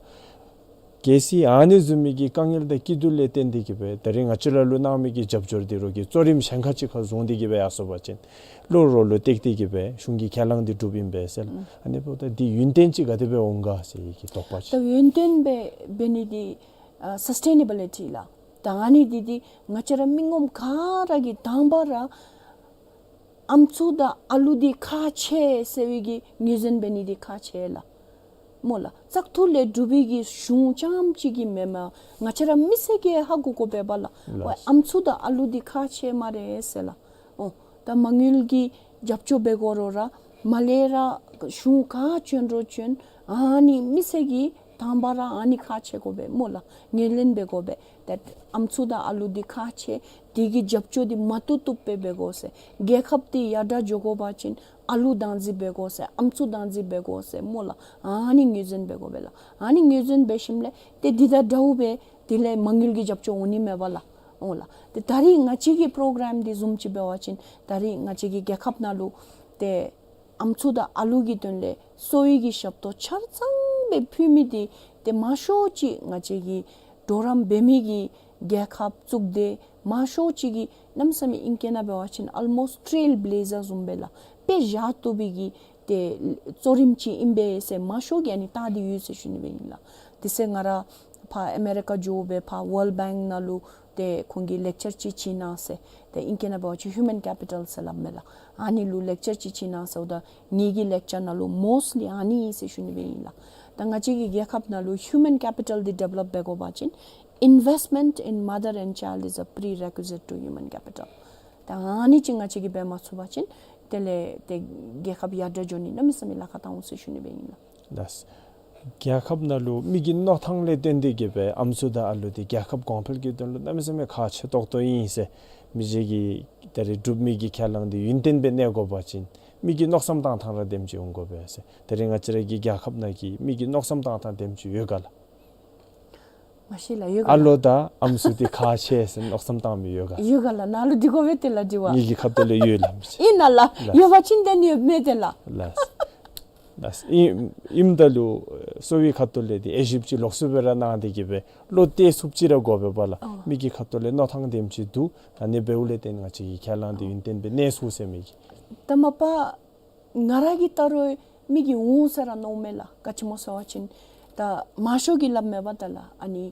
གལ་སྲིད་ཨ་ནི་བཟུམ་མའི་གི་དཀའ་ངལ་དང་སྐྱིད་སྡུག་ལས་བརྟེན་ཏེ་གི་སྦེ་ད་རེས་ང་བཅས་ར་ལུ་གནང་མི་གི་རྒྱབ་སྐྱོར་འདི་རོགས་ཀྱིས་གཙོ་རིམ་གཞན་ཁ་ཅིག་ཁར་བཟུང་སྟེ་གི་སྦེ་ཡར་སོང་པ་ཅིན་ལོག་རོགས་ལུ་བཏེགས་ཏེ་གི་སྦེ་གཞུང་གི་ཁས་བླངས་འདི་སྒྲུབ་ཨིན་པས་ཟེར། ཨ་ནི་འབདཝ་ད་འདི་ཡུན་བརྟན་ཅིག་ག་དེ་སྦེ་འོང་ག་ཟེར་བའི་གི་དོགས་པ་ཅིག། ད་ཡུན་བརྟན་སྦེ་འབད་ནི་འདི་ཨ་སཱསི་ཊེ་ནེ་བི་ལི་ཊི་ལགས། ད་ཨ་ནི་འདི་འདི་ང་བཅས་ར་མི་ངོམ་ག་ར་གིས་དང་པ་ར་ཨམ་སྲུ་དང་ཨ་ལུ་འདི་ཁག་ཆེ་ཟེར་བའི་གི་ངོས་འཛིན་འབད་ནི་འདི་ཁག་ཆེ་ལགས། སྨོ་ལགས། བཙག་འཐུ་ལས་གྲུབ་པའི་གི་གཞུང་རྐྱངམ་གཅིག་གིས་མེན་མས། ང་བཅས་ར་མི་སེར་གྱིས་ཧ་གོ་དགོ་པས་པ་ལགས། ལགས། ཨམ་སྲུ་དང་ཨ་ལུ་འདི་ཁག་ཆེ་སྨ་རེ་ཟེར་ལགས། འོ་ད་མ་དངུལ་གྱི་རྒྱབ་སྐྱོར་འབད་དགོ་རུང་ར་མར་ལས་ར་གཞུང་ག་བྱོན་རུང་བྱོན་ཨ་ནི་མི་སེར་གྱིས་དང་པ་ར་ཨ་ནི་ཁག་ཆེ་དགོ་པས་སྨོ་ལགས། ངོས་ལེན་འབད་དགོ་པས། ཏེ་ཨམ་སྲུ་དང་ཨ་ལུ་འདི་ཁག་ཆེ། དེ་གི་རྒྱབ་སྐྱོར་འདི་མ་བཏུབ་བཏུབ་སྦེ་འབད་དགོ་ཟེར། རྒྱལ་ཁབ་འདི་ཡར་དྲག་འགྱོ་དགོ་པ་ཅིན་ཨ་ལུ་བདག་འཛིན་འབད་དགོ་ཟེར། ཨམ་སྲུ་བདག་འཛིན་འབད་དགོ་ཟེར་སྨོ་ལགས། ཨ་ནི་ངོས་འཛིན་འབད་དགོ་པས་ལགས། ཨ་ནི་ངོས་འཛིན་འབད་ཞིནམ་ལས་ཏེ་འདི་དང་འདྲཝ་སྦེ་དེ་ལས་མ་དངུལ་གྱི་རྒྱབ་སྐྱོར་འོང་ནི་མས་པ་ལགས། འོང་ལགས། ཏེ་ད་རིས་ང་བཅས་ཀྱི་པྲོ་གྲམ་འདི་བཟུམ་ཅིག་འབད་བ་ཅིན་ད་རིས་ང་བཅས་ཀྱི་རྒྱལ་ཁབ་ནང་ལུ་ཏེ་ཨམ་སྲུ་དང་ཨ་ལུ་གི་དོན་ལས་གསོ་བའི་གི་ཞབས་ཏོག་ཆ་ཚང་སྦེ་ཕུལ་མི་འདི་ཏེ་མང་ཤོས་ཅིག་ང་བཅས་ཀྱི་གྲོགས་རམ་འབད་མི་གི་རྒྱལ་ཁབ་གཙུག་སྡེ་མང་ཤོས་ཅིག་གིས་གནམ་མེད་ས་མེད་ཨིང་སྐད་ནང་འབད་བ་ཅིན་almost trailblazer བཟུམ་སྦེ་ལགས། དཔེ་བཞག་བཏུབ་པའི་གི་ཏེ་གཙོ་རིམ་ཅིག་ཨིན་པས་ཟེར་མང་ཤོས་ཀྱིས་ཨ་ནི་བཏང་སྟེ་ཡོད་ཟེར་ཞུ་ནི་སྦེ་ཨིན་ལགས། དེ་ཚེ་ང་ར་ཕར་ཨ་མེ་རི་ཀ་འགྱོ་སྦེ་ཕར་World Bank ནང་ལུ་ཏེ་ཁོང་གིས་ལེཀ་ཅར་ཅིག་བྱིན་གནང་ཟེར། ཏེ་ཨིང་སྐད་ནང་འབད་བ་ཅིན་human capital ཟེར་སླབ་མས་ལགས། ཨ་ནི་ལུ་ལེཀ་ཅར་ཅིག་བྱིན་གནང་ཟེརཝ་ད་ངེ་གི་ལེཀ་ཅར་ནང་ལུ་mostly ཨ་ནི་ཨིན་ཟེར་ཞུ་ནི་སྦེ་ཨིན་ལགས། ད་ང་བཅས་ཀྱི་རྒྱལ་ཁབ་ནང་ལུ་human capital འདི་ཌི་བེ་ལོཔ་འབད་དགོ་པ་ཅིན་investment in mother and child is a prerequisite to human capital. ད་ཨ་ནི་ཅིག་ང་བཅས་ཀྱིས་འབད་མ་ཚུགས་པ་ཅིན་དེ་ལས་ཏེ་རྒྱལ་ཁབ་ཡར་དྲག་འགྱོ་ནི་གནམ་མེད་ས་མེད་ལཱ་ཁག་བཏང་འོང་ཟེར་ཞུ་ནི་སྦེ་ཨིན་ལགས། ལགས། རྒྱལ་ཁབ་ནང་ལུ་མི་གི་མནོ་ཐངས་ལས་བརྟེན་ཏེ་གིས་སྦེ་ཨམ་སྲུ་དང་ཨ་ལུ་འདི་རྒྱལ་ཁབ་གོང་འཕེལ་གྱི་དོན་ལུ་གནམ་མེད་ས་མེད་ཁག་ཆེ་ཏོག་ཏོ་ཨིན་ཟེར་མི་རྗེ་གིས་ད་རིས་གྲུབ་མི་གི་ཁས་བླངས་འདི་ཡུན་བརྟན་སྦེ་གནས་དགོ་པ་ཅིན་མི་གི་མནོ་བསམ་བཏང་ཐངས་ར་དེམ་ཅིག་འོང་དགོ་པས་ཟེར། ད་རིས་ང་བཅས་ར་གི་རྒྱལ་ཁབ་ནང་གི་མི་གི་མནོ་བསམ་བཏང་ཐངས་དེམ་ཅིག་ཡོད་ག་ལགས། མ་ཤེས་ལགས། ཡོད་ག་ཨ་ལོ་ལགས། དང་ཨམ་སྲུ་འདི་ཁག་ཆེ་ཟེར་མནོ་བསམ་བཏང་མི་ཡོད་ག། ཡོད་ག་ལགས། ནཱ་ལུ་འདི་གོ་བས་ཏེ་ལགས་དྲི་བ། ངེ་གི་ཁ་ཐུག་ལས་ཡོད་ལགས་མི་ཤེས། ཨིན་ན་ལགས། ལགས། ཡོད་པ་ཅིན་དེ་ནི་ཡོད་མས་ཏེ་ལགས། ལགས། ལགས། ཨིན་ཨིནམ་ད་ལུ་གསོ་བའི་ཁ་ཐུག་ལས་འདི་དབྱེ་ཞིབ་ཅིག་ལོགས་སུ་སྦེ་ར་གནང་སྟེ་གིས་སྦེ་བློ་གཏད་ཚུགསཔ་ཅིག་ར་དགོ་པས་པ་ལགས། ཨོ། མི་གི་ཁ་ཐུག་ལས་མནོ་ཐངས་དེམ་ཅིག་འདུག། ད་ཨ་ནི་འབདཝ་ལས་བརྟེན་ང་བཅས་ཀྱི་ཁས་བླངས་འདི་ཡུན་བརྟན་སྦེ་གནས་ཚུགས་ཟེར་མི་གི། ད་མ་པ་ང་ར་གིས་བལྟ་རུང་མི་གིས་འོང་ཟེར་ར་མནོཝ་མས་ལགས། ག་ཅི་སྨོ་ཟེར་བ་ཅིན་ད་མང་ཤོས་ཀྱིས་སླབ་མས་པ་ད་ལགས། ཨ་ནི་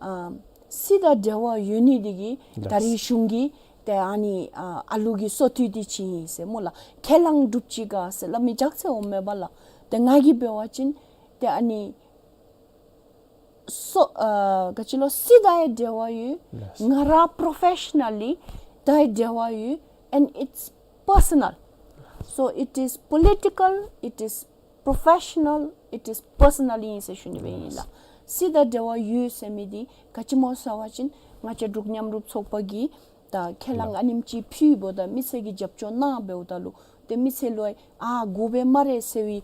ཨ་སྲིད་དང་འབྲེལ་བ་ཡོད་ནི་འདི་གིས་ད་རིས་གཞུང་གིས་ཏེ་ཨ་ནི་ཨ་ཨ་ལུ་གི་གསོ་དུས་འདི་ཅིག་ཨིན་ཟེར་སྨོ་ལགས། ཁས་བླངས་གྲུབ་ཅི་ག་ཟེར་སླབ་མི་ཅག་ཚུ་འོང་མས་པ་ལགས། ཏེ་ང་གིས་འབད་བ་ཅིན་ཏེ་ཨ་ནི་སོ་ཨ་ག་ཅི་ལོ་སྲིད་དང་ཡང་འབྲེལ་བ་ཡོད། ལགས། ང་ར་པྲོ་ཕེ་ཤ་ནལ་ལི་དང་ཡང་འབྲེལ་བ་ཡོད། And it's personal. So it is political, it is professional, it is personal ཨིན་ཟེར་ཞུ་ནི་སྦེ་ཨིན་ལགས། ལགས། སྲིད་དང་འབྲེལ་བ་ཡོད་ཟེར་མི་འདི་ག་ཅི་སྨོ་ཟེར་བ་ཅིན་ང་བཅས་འབྲུག་མཉམ་རུབ་ཚོགས་པ་གིས་ད་ཁས་བླངས་ལགས། ཨ་ནེམ་ཅིག་ཕུལཝ་ད་མི་སེར་གྱིས་རྒྱབ་སྐྱོར་གནང་འབདཝ་ད་ལུ་ཏེ་མི་སེར་ལུ་ཨ་དགོ་པས་སྨ་རེ་ཟེར་བའི་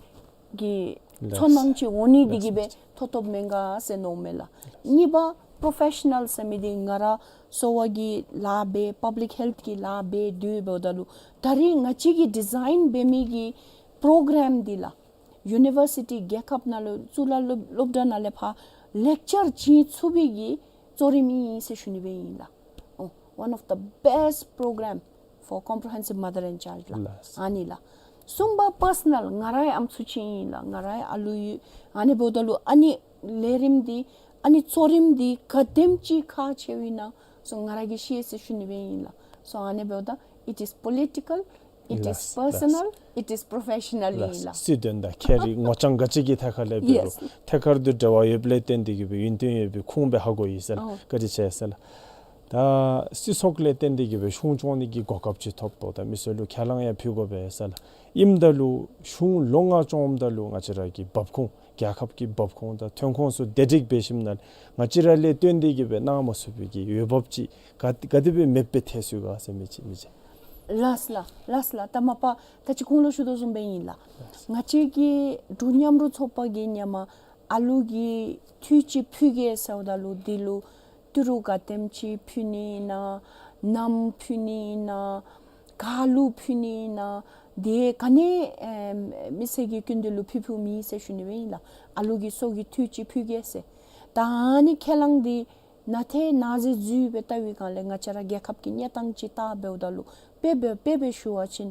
གི་ལགས། ཚོར་སྣང་ཅིག་འོང་ནི་འདི་གིས་སྦེ་ལགས། ཐོབ་ཐོབ་མེན་ག་ཟེར་མནོཝ་མས་ལགས། གཉིས་པ་པྲོ་ཕེ་ཤ་ནལ་ཟེར་མི་འདི་ང་ར་གསོ་བ་གི་ལཱ་འབད་པབ་ལིཀ་ཧེལཐ་གི་ལཱ་འབད་སྡོདཔ་ད་ལུ་ད་རིས་ང་བཅས་ཀྱིས་ཌི་ཛའིན་འབད་མི་གི་པྲོ་གྲམ་འདི་ལགས་ཡུ་ནི་བར་སི་ཊི་རྒྱལ་ཁབ་ནང་ལུ་གཙུག་ལག་སློབ་སློབ་གྲྭ་ནང་ལས་ཕར་ལེཀ་ཅར་བྱིན་ཚུགས་པའི་གི་གཙོ་རིམ་ཨིན་ཟེར་ཞུ་ནི་སྦེ་ཨིན་ལགས། ཨོ། One of the best program for comprehensive mother and child ལགས། ལགས། ཨ་ནི་ལགས། གསུམ་པ་པར་སོ་ནལ་ང་རའི་ཨམ་སྲུ་ཅིག་ཨིན་ལགས། ང་རའི་ཨ་ལུ་ཡོད། ཨ་ནི་འབདཝ་ད་ལུ་ཨ་ནི་ལས་རིམ་འདི་ཨ་ནི་གཙོ་རིམ་འདི་ག་དེམ་ཅིག་ཁག་ཆེཝ་ཨིན་ན་སོ་ང་ར་གིས་ཤེས་ཟེར་ཞུ་ནི་སྦེ་ཨིན་ལགས། སོ་ཨ་ནི་འབདཝ་ད་it is political, it is ལགས། Personal, it is professional ཨིན་ལགས། ལགས། སྲིད་དོན་དང་ཁྱད་རིག་ངོ་རྐྱང་ག་ཅི་གི་ཐད་ཁར་ལས་འབད་རུང་ཡེས། ཐད་ཀར་དུ་འབྲེལ་བ་ཡོདཔ་ལས་བརྟེན་ཏེ་གིས་སྦེ་ཡུན་བརྟན་ཡོད་པའི་ཁུངས་སྦེ་ཧ་གོ་ཡི་ཟེར་ལགས། ཨོ། བཀའ་དྲིན་ཆེ་ཟེར་ལགས། ད་སྲིད་ཚོགས་ལས་བརྟེན་ཏེ་གིས་སྦེ་གཞུང་སྐྱོང་ནི་གི་གོ་སྐབས་ཅིག་ཐོབ་དོ། ད་མི་སེར་ལུ་ཁས་བླངས་ཡང་ཕུལ་དགོ་པས་ཟེར་ལགས། ཨིནམ་ད་ལུ་གཞུང་ལོ་ལྔ་སྐྱོངམ་ད་ལུ་ང་བཅས་ར་གི་འབབ་ཁུངས་རྒྱལ་ཁབ་ཀྱི་འབབ་ཁུངས་དང་ཐོན་ཁུངས་ཚུ་བདེ་སྒྲིག་འབད་ཞིནམ་ལས་ང་བཅས་ར་ལས་བརྟེན་ཏེ་གིས་སྦེ་གནང་མ་ཚུགས་པའི་གི་འོས་འབབ་ཅིག་ག་ག་དེ་སྦེ་མེདཔ་སྦེ་ཐལ་སོང་ག་ཟེར་མི་ཅིག་མི་ཅིག། ལགས་ལགས་ལགས་ལགས། ད་མ་པ་ད་ཅི་གོང་ལུ་ཞུ་དོ་བཟུམ་སྦེ་ཨིན་ལགས། ང་བཅས་ཀྱི་འབྲུག་མཉམ་རུབ་ཚོགས་པ་གིས་ཧེ་མ་ཨ་ལུ་གི་དུས་ཅིག་ཕུལ་གེ་ཟེརཝ་ད་ལུ་འདི་ལུ་ཏི་རུ་ག་དེམ་ཅིག་ཕུལ་ནི་ཨིན་ན། ནམ་ཕུལ་ནི་ཨིན་ན། ག་ལུ་ཕུལ་ནི་ཨིན་ན། དེ་ག་ནི་ཨེ་མི་སེར་གྱི་སྐྱིན་འགྲུལ་ལུ་ཕུལ་ཕུལཝ་མེད་ཟེར་ཞུ་ནི་སྦེ་ཨིན་ལགས། ཨ་ལུ་གི་གསོ་གི་དུས་ཅིག་ཕུལ་གེ་ཟེར། ད་ཨ་ནི་ཁས་བླངས་འདི་ནང་ཏེ་ནང་ཟེར་འཛུལ་སྦེ་བལྟ་བའི་སྒང་ལས་ང་བཅས་ར་རྒྱལ་ཁབ་ཀྱི་གནས་སྟངས་ཅིག་བལྟ་འབདཝ་ད་ལུ་དཔེ་སྦེ་དཔེ་སྦེ་ཞུ་བ་ཅིན་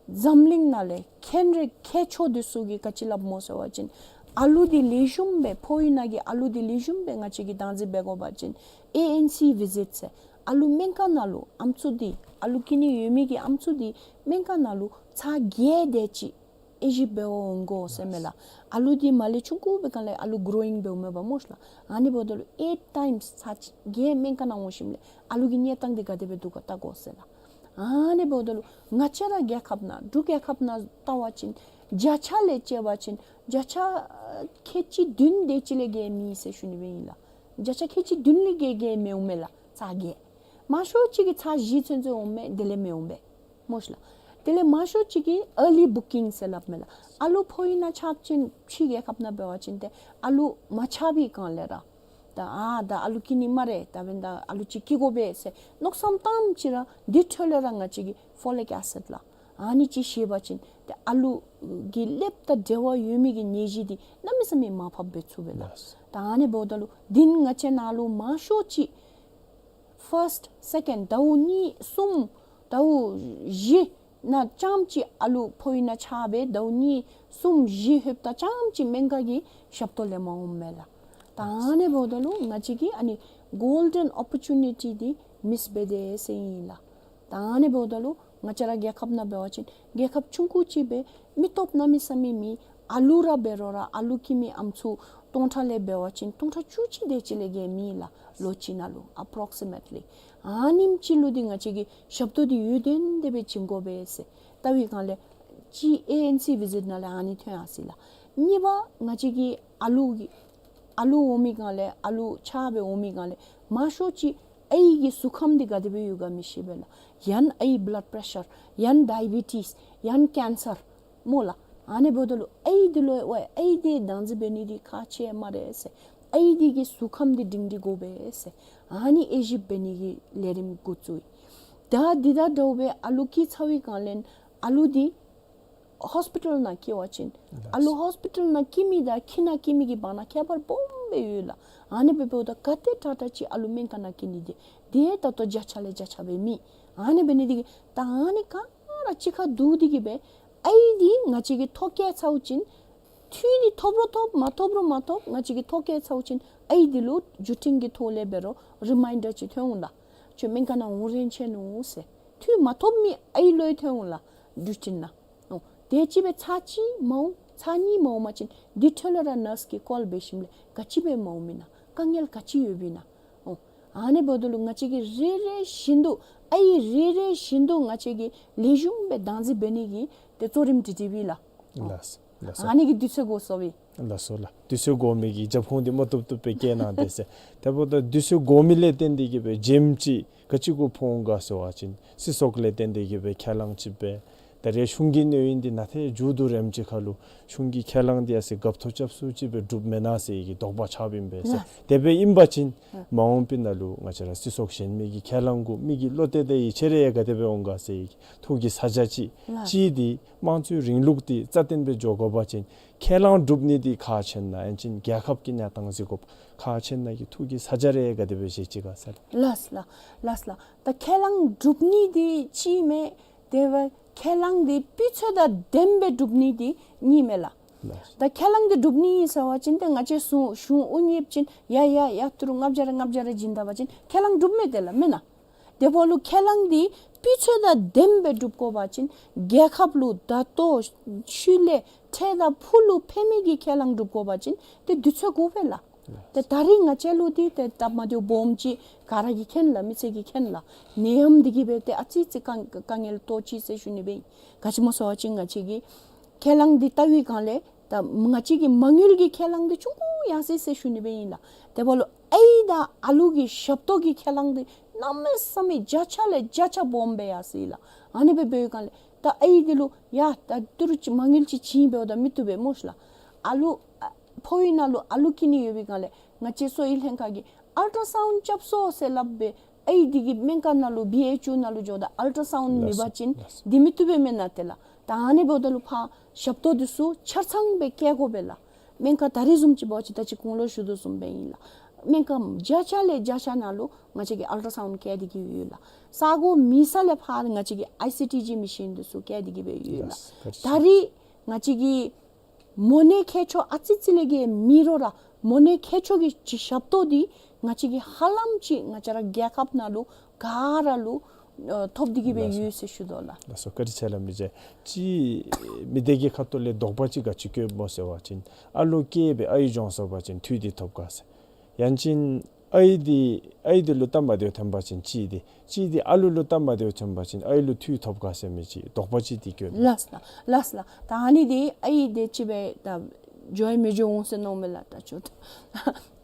འཛམ་གླིང་ནང་ལས་མཁྱེན་རིག་མཁས་མཆོག་འདི་ཚུ་གིས་ག་ཅི་སླབ་སྨོ་ཟེར་བ་ཅིན་ཨ་ལུ་འདི་ལེགས་ཤོམ་སྦེ་ཕོ་ཡི་ནང་གི་ཨ་ལུ་འདི་ལེགས་ཤོམ་སྦེ་ང་བཅས་ཀྱིས་བདག་འཛིན་འབད་དགོ་པ་ཅིན་ཨེ་ཨེན་སི་བི་ཟེཌ་ཟེར་ཨ་ལུ་སྨན་ཁང་ནང་ལུ་ཨམ་སྲུ་འདི་ཨ་ལུ་སྐྱེ་ནི་ཡོད་མི་གི་ཨམ་སྲུ་འདི་སྨན་ཁང་ནང་ལུ་ཚར་བརྒྱད་དེ་ཅིག་ དབྱེ་ཞིབ་འབད་འོང་དགོ་ཟེར་མས་ལགས། ཨ་ལུ་འདི་མ་ལས་ཆུང་ཀུ་འབད་སྒང་ལས་ཨ་ལུ་གྲོ་ཡིང་འབདཝ་མས་པ་སྨོ་ལགས། ཨ་ནི་འབདཝ་ད་ལུ་ཨེཊ་ཊའིམསི་ཚར་གཅིག་བརྒྱད་སྨན་ཁང་ནང་འོང་ཞིནམ་ལས་ཨ་ལུ་གི་གནས་སྟངས་འདི་ག་དེ་སྦེ་འདུག་ག་བལྟ་དགོ་ཟེར་ལགས། ཨ་ནི་འབདཝ་ད་ལུ་ང་བཅས་ར་རྒྱལ་ཁབ་ནང་འབྲུག་རྒྱལ་ཁབ་ནང་བལྟ་བ་ཅིན་བརྒྱ་ཆ་ལས་བཅད་པ་ཅིན་བརྒྱ་ཆ་ཁལ་གཅིག་བདུན་དེ་ཅིག་ལས་བརྒལ་མེད་ཟེར་ཞུ་ནི་སྦེ་ཨིན་ལགས། བརྒྱ་ཆ་ཁལ་གཅིག་བདུན་ལས་བརྒལ་བརྒལ་མི་འོང་མས་ལགས། ཚར་བརྒྱད། མང་ཤོས་ཅིག་གིས་ཚར་བཞི་ཚུན་ཚོད་འོང་མས། དེ་ལས་མི་འོང་པས་སྨོ་ལགས། དེ་ལས་མང་ཤོས་ཅིག་གིས་ཨར་ལི་བུ་ཀིང་ཟེར་སླབ་མས་ལགས། ཨ་ལུ་ཕོ་ཡིག་ནང་ཆགས་ཅིན་ཕྱི་རྒྱལ་ཁབ་ནང་འབད་བ་ཅིན་ཏེ་ཨ་ལུ་མ་ཆགས་པའི་སྒང་ལས་ར་ད་ཨ་ད་ཨ་ལུ་སྐྱེ་ནི་སྨ་རེ། ད་འབདན་ད་ཨ་ལུ་ཅིག་སྐྱེ་དགོ་པས་ཟེར་མནོ་བསམ་བཏངམ་ཅིག་ར་འདི་འཕྲོ་ལས་ར་ང་བཅས་ཀྱིས་ཕོ་ལིག་ཨེ་སིཌ་ལགས། ཨ་ནི་ཅིག་བཞེས་པ་ཅིན་ཏེ་ཨ་ལུ་གི་ཀླདཔ་དང་འབྲེལ་བ་ཡོད་མི་གི་ནད་གཞི་འདི་གནམ་མེད་ས་མེད་མར་ཕབ་འབད་ཚུགས་པས་ལགས། ལགས། ད་ཨ་ནི་འབདཝ་ད་ལུ་འདི་ང་བཅས་ནང་ལུ་མང་ཤོས་ཅིག་ཕཱསཊ་སེ་ཀེནཌ་ཟླཝ་གཉིས་གསུམ་ཟླཝ་བཞི་ནང་རྐྱངམ་ཅིག་ཨ་ལུ་ཕོ་ཡིག་ནང་ཆགས་སྦེ་ཟླཝ་གཉིས་གསུམ་བཞི་ལྷོདཔ་ད་རྐྱངམ་ཅིག་སྨན་ཁང་གི་ཞབས་ཏོག་ལེན་པར་འོངམ་མས་ལགས། ད་ཨ་ནི་འབདཝ་ད་ལུ་ང་བཅས་ཀྱིས་ཨ་ནི་གོལ་ཌེན་ཨོ་པོར་ཅུ་ནི་ཊི་འདི་མིསི་འབད་དེས་ཟེར་ཨིན་ལགས། ད་ཨ་ནི་འབདཝ་ད་ལུ་ང་བཅས་ར་རྒྱལ་ཁབ་ནང་འབད་བ་ཅིན་རྒྱལ་ཁབ་ཆུང་ཀུ་ཅིག་སྦེ་མི་སྟོབས་གནམ་མེད་ས་མེད་མེད། ཨ་ལུ་ར་འབད་རུང་ར་ཨ་ལུ་སྐྱེ་མི་ཨམ་སྲུ་སྟོང་ཕྲག་ལས་འབད་བ་ཅིན་སྟོང་ཕྲག་བཅུ་གཅིག་དེ་ཅིག་ལས་བརྒལ་མེད་ལགས། ལོ་གཅིག་ནང་ལུ་ཨེ་པོརོག་སི་མེཊ་ལི། ཨ་ནེམ་ཅིག་ལུ་འདི་ང་བཅས་ཀྱིས་ཞབས་ཏོག་འདི་ཡུན་བརྟན་དེ་སྦེ་བྱིན་དགོ་པས་ཟེར་བལྟ་བའི་སྒང་ལས་ཅིག་ཨེ་ཨེན་སི་བི་ཟིཊ་ནང་ལས་ཨ་ནི་ཐོན་ཡར་སོ་ཡི་ལགས། གཉིས་པ་ང་བཅས་ཀྱི་ཨ་ལུ་གི་ཨ་ལུ་འོང་མི་སྒང་ལས་ཨ་ལུ་ཆགས་སྦེ་འོང་མི་སྒང་ལས་མང་ཤོས་ཅིག་ཨའི་གི་གཟུགས་ཁམས་འདི་ག་དེ་སྦེ་ཡོད་ག་མི་ཤེས་པས་ལགས། ཡང་ཨའི་བླཌ་པྲེ་ཤར་ཡང་ཌའི་བི་ཊིསི་ཡང་ཀེན་སར་སྨོ་ལགས། ཨ་ནི་འབདཝ་ད་ལུ་ཨའི་འདི་ལུ་ཝའི་ཨའི་འདི་བདག་འཛིན་འབད་ནི་འདི་ཁག་ཆེ་སྨ་རེ་ཟེར་ཨའི་འདི་གི་གཟུགས་ཁམས་འདི་སྒྲིང་སྒྲི་དགོ་པས་ཟེར་ཨ་ནི་དབྱེ་ཞིབ་འབད་ནི་གི་ལས་རིམ་འགོ་བཙུགས་ཡི། ད་འདི་དང་འདྲཝ་སྦེ་ཨ་ལུ་སྐྱེས་ཚར་བའི་སྒང་ལས་ཨ་ལུ་འདི་ཧོསི་པི་ཊལ་ནང་སྐྱེ་བ་ཅིན་ཨ་ལུ་ཧོསི་པི་ཊལ་ནང་སྐྱེ་མི་དང་ཁྱིམ་ནང་སྐྱེ་མི་གི་བར་ན་ཁྱད་པར་སྦོམ་སྦེ་ཡོད་ལགས། ཨ་ནི་སྦེ་འབདཝ་ད་ག་དེ་དྲག་དྲག་ཅིག་ཨ་ལུ་སྨན་ཁང་ནང་སྐྱེ་ནི་འདི་དེ་ད་ལྟོ་བརྒྱ་ཆ་ལས་བརྒྱ་ཆ་སྦེ་མེད། ཨ་ནི་འབད་ནི་འདི་གིས་ད་ཨ་ནི་ག་ར་གཅིག་ཁར་བསྡུ་སྟེ་གི་སྦེ་ཨའི་འདི་ང་བཅས་ཀྱིས་ཐོ་བཀོད་ཚརཝ་ཅིག་འཐུས་འདི་ཐོབ་རུང་ཐོབ་མ་ཐོབ་རུང་མ་ཐོབ་ང་བཅས་ཀྱིས་ཐོ་བཀོད་ཚརཝ་ཅིག་ཨའི་འདི་ལུ་བརྒྱུད་འཕྲིན་གྱི་ཐོག་ལས་འབད་རུང་རི་མའིན་ཌར་ཅིག་ཐོན་འོང་ལགས། ཁྱོད་སྨན་ཁང་ནང་འོང་རན་ཆི་ནུག་ཟེར། འཐུས་མ་ཐོབ་མི་ཨའི་ལུ་ཡང་ཐོན་འོང་ལགས་བརྒྱུད་འཕྲིན་ནང་། འོ་དེ་ཅིག་སྦེ་ཚར་གཅིག་མ་འོང་ཚར་གཉིས་མ་འོང་པ་ཅིན་འདི་འཕྲོ་ལས་ར་ནརསི་གིས་ཀོལ་འབད་ཞིནམ་ལས་ག་ཅི་སྦེ་མ་འོང་མི་ན་དཀའ་ངལ་ག་ཅི་ཡོདཔ་ཨིན་ན། འོ་ཨ་ནི་འབདཝ་ད་ལུ་ང་བཅས་ཀྱིས་རེ་རེ་བཞིན་དུ་ཨའི་རེ་རེ་བཞིན་དུ་ང་བཅས་ཀྱིས་ལེགས་ཤོམ་སྦེ་བདག་འཛིན་འབད་ནི་གི་ཏེ་གཙོ་རིམ་དྲིལ་དྲིལཝ་ཨིན་ལགས། ལགས་སོ་ལགས་སོ། ཨ་ནི་གིས་དུས་ཚོད་འགོར་སོ་ཡི། ལགས་སོ་ལགས། དུས་ཚོད་འགོར་མི་གི་རྒྱབ་ཁུངས་འདི་མ་བཏུབ་བཏུབ་སྦེ་བཀོད་གནང་དེས་ཟེར། དེ་འབདཝ་ད་དུས་ཚོད་འགོར་མི་ལས་བརྟེན་ཏེ་གི་སྦེ་རྒྱུན་ཅིག་ག་ཅི་གུ་ཕོག་འོང་ག་ཟེར་བ་ཅིན་སྲིད་ཚོགས་ལས་བརྟེན་ཏེ་གི་སྦེ་ཁས་བླངས་ཅིག་སྦེ་ད་རེས་གཞུང་གི་གནས་ཡུན་འདི་ནང་ཏེ་མཇུག་བསྡུ་རནམ་ཅིག་ཁར་ལུ་གཞུང་གི་ཁས་བླངས་འདི་ཡར་སོ་ཡི་རྒཔོ་ཐོ་རྐྱབ་སུ་ཅིག་སྦེ་གྲུབ་མེན་ན་ཟེར་གི་དོགས་པ་ཆགསཔ་ཨིན་པས་ཟེར། ལགས། དེ་སྦེ་ཨིན་པ་ཅིན་མ་འོངས་པའི་ནང་ལུ་ང་བཅས་ར་སྲིད་ཚོགས་གཞན་མི་གི་ཁས་བླངས་གུ་མི་གི་བློ་གཏད་དེ་ཡི་ཆེ་རེ་ག་དེ་སྦེ་འོང་ག་ཟེར་གི་ཐུགས་ཀྱི་ས་ཆ་ཅིག། ལགས། གཅིག་འདི་དམངས་གཙོའི་རིང་ལུགས་འདི་རྩ་བརྟན་སྦེ་འགྱོ་དགོ་པ་ཅིན་ཁས་བླངས་གྲུབ་ནི་འདི་ཁག་ཆེ་ན་ཡང་ཅིན་རྒྱལ་ཁབ་ཀྱི་གནས་སྟངས་གཟིགས་དགོཔ་ཁག་ཆེ་ན་གི་ཐུགས་ཀྱི་ས་ཆ་རེ་ག་དེ་སྦེ་བཞེས་ཅི་ག་ཟེར། ལགས་ལགས་ལགས་ལགས། ད་ཁས་བླངས་གྲུབ་ནི་འདི་གཅིག་མས། དེ་སྦེ་ཁས་བླངས་འདི་སྤུས་ཚད་དང་ལྡནམ་སྦེ་གྲུབ་ནི་འདི་གཉིས་མས་ལགས། ལགས། ད་ཁས་བླངས་འདི་གྲུབ་ནི་ཨིན་ཟེར་བ་ཅིན་ཏེ་ང་བཅས་གཞུང་གཞུང་དབུ་བརྙེས་ཅིན་ཡ་ཡ་ཡ་ཏི་རུ་ལྔ་བརྒྱ་རེ་ལྔ་བརྒྱ་རེ་བྱིན་ད་པ་ཅིན་ཁས་བླངས་གྲུབ་མས་ཏེ་ལགས་མེན་ན། དེ་འབདཝ་ལུ་ཁས་བླངས་འདི་སྤུས་ཚད་དང་ལྡནམ་སྦེ་གྲུབ་དགོ་པ་ཅིན་རྒྱལ་ཁབ་ལུ་ད་ལྟོ་ཤུལ་ལས་འཕྲལ་དང་ཕུལ་ལུ་ཕན་མི་གི་ཁས་བླངས་གྲུབ་དགོ་པ་ཅིན་ཏེ་དུས་ཚོད་དགོ་པས་ལགས། ཏེ་ད་རིས་ང་བཅས་ལུ་འདི་ཏེ་སྟབས་མ་བདེཝ་སྦོམ་ཅིག་ག་ར་གིས་མཁྱེན་ལགས། མི་ཚེ་གིས་མཁྱེན་ལགས། ནད་ཡམས་འདི་གིས་སྦེ་ཏེ་ཨ་ཙི་ཙི་དཀའ་དཀའ་ངལ་ཏོག་ཅིག་ཟེར་ཞུ་ནི་སྦེ་ཨིན། ག་ཅི་སྨོ་ཟེར་བ་ཅིན་ང་བཅས་ཀྱི་ཁས་བླངས་འདི་བལྟ་བའི་སྒང་ལས་ད་ང་བཅས་ཀྱི་མ་དངུལ་གྱི་ཁས་བླངས་འདི་ཆུང་ཀུ་ཡར་སོ་ཡི་ཟེར་ཞུ་ནི་སྦེ་ཨིན་ལགས། དེ་འབདཝ་ལུ་ཨའི་དང་ཨ་ལུ་གི་ཞབས་ཏོག་གི་ཁས་བླངས་འདི་གནམ་མེད་ས་མེད་བརྒྱ་ཆ་ལས་བརྒྱ་ཆ་སྦོམ་སྦེ་ཡར་སོ་ཡི་ལགས། ཨ་ནི་སྦེ་འབད་བའི་སྒང་ལས་ད་ཨའི་འདི་ལུ་ཡ་ད་ཏི་རུ་ཅིག་མ་དངུལ་ཅིག་བྱིན་འབདཝ་ད་མི་བཏུབ་པས་སྨོ་ཤི་ལགས། ཨ་ལུ་ཨ་ཕོ་ཡིག་ནང་ལུ་ཨ་ལུ་སྐྱེ་ནི་ཡོད་པའི་སྒང་ལས་ང་བཅས་གསོ་བའི་ལྷན་ཁག་གིས་ཨལ་ཊ་སའུནཌ་རྐྱབ་སོང་ཟེར་སླབ་སྦེ་ཨའི་འདི་གི་སྨན་ཁང་ནང་ལུ་བི་ཨེཆ་ཡུ་ནང་ལུ་འགྱོཝ་ད་ཨལ་ཊ་སའུནཌ་མེད་པ་ཅིན་ལགས་སོ། འདི་མི་བཏུབ་པས་མེན་ན་ཏེ་ལགས། ད་ཨ་ནི་འབདཝ་ད་ལུ་ཕར་ཞབས་ཏོག་འདི་ཚུ་ཆ་ཚང་སྦེ་བཀལ་དགོ་པས་ལགས། སྨན་ཁང་ད་རིས་བཟུམ་ཅིག་འབད་བ་ཅིན་ད་ཅི་གོང་ལུ་ཞུ་དོ་བཟུམ་སྦེ་ཨིན་ལགས། སྨན་ཁང་བརྒྱ་ཆ་ལས་བརྒྱ་ཆ་ནང་ལུ་ང་བཅས་ཀྱིས་ཨལ་ཊ་སའུནཌ་བཀལ་ཏེ་གི་ཡོད་ལགས། ས་གོ་མེད་ས་ལས་ཕར་ང་བཅས་ཀྱིས་ཨའི་སི་ཊི་ཇི་མེ་ཤིན་འདི་ཚུ་བཀལ་ཏེ་གི་སྦེ་ཡོད་ལགས། ལགས་སོ། ད་རིས་ང་བཅས་ཀྱི་མོ་ནད་མཁལ་མཆོག་ཨ་ཙི་ཙི་ལས་བརྒལ་མེད་རུང་ར་མོ་ནད་མཁལ་མཆོག་གི་ཅིག་ཞབས་ཏོག་འདི་ང་བཅས་ཀྱིས་ཧ་ལམ་ཅིག་ང་བཅས་ར་རྒྱལ་ཁབ་ནང་ལུ་ག་ར་ལུ་ ཨ་ཐོབ་སྟེ་གི་སྦེ་ཡོད་ཟེར་ཞུ་དོ་ལགས། ལགས་སོ། བཀའ་དྲིན་ཆེ་ལགས། མི་རྗེ་ཅིག་མི་སྡེ་གི་ཁ་ཐུག་ལས་དོགས་པ་ཅིག་ག་ཅི་བཀོདཔ་སྨོ་ཟེར་བ་ཅིན་ཨ་ལུ་སྐྱེས་སྦེ་ཨའི་བྱོན་སོང་པ་ཅིན་འཐུས་འདི་ཐོབ་ག་ཟེར། ཡང་ཅིན་ཨའི་འདི་ཨའི་འདི་ལུ་སྟབས་མ་བདེཝ་ཐོན་པ་ཅིན་ཅིག་འདི་ཅིག་འདི་ཨ་ལུ་ལུ་སྟབས་མ་བདེཝ་ཐོན་པ་ཅིན་ཨའི་ལུ་འཐུས་ཐོབ་ག་ཟེར་མི་ཅིག་དོགས་པ་ཅིག་འདི་བཀོད། ལགས་ལགས་ལགས་ལགས། ད་ཨ་ནི་འདི་ཨའི་དེ་ཅིག་སྦེ་ད་བྱོན་མི་བྱོན་འོང་ཟེར་མནོཝ་མས་ལགས། ད་ཅོ་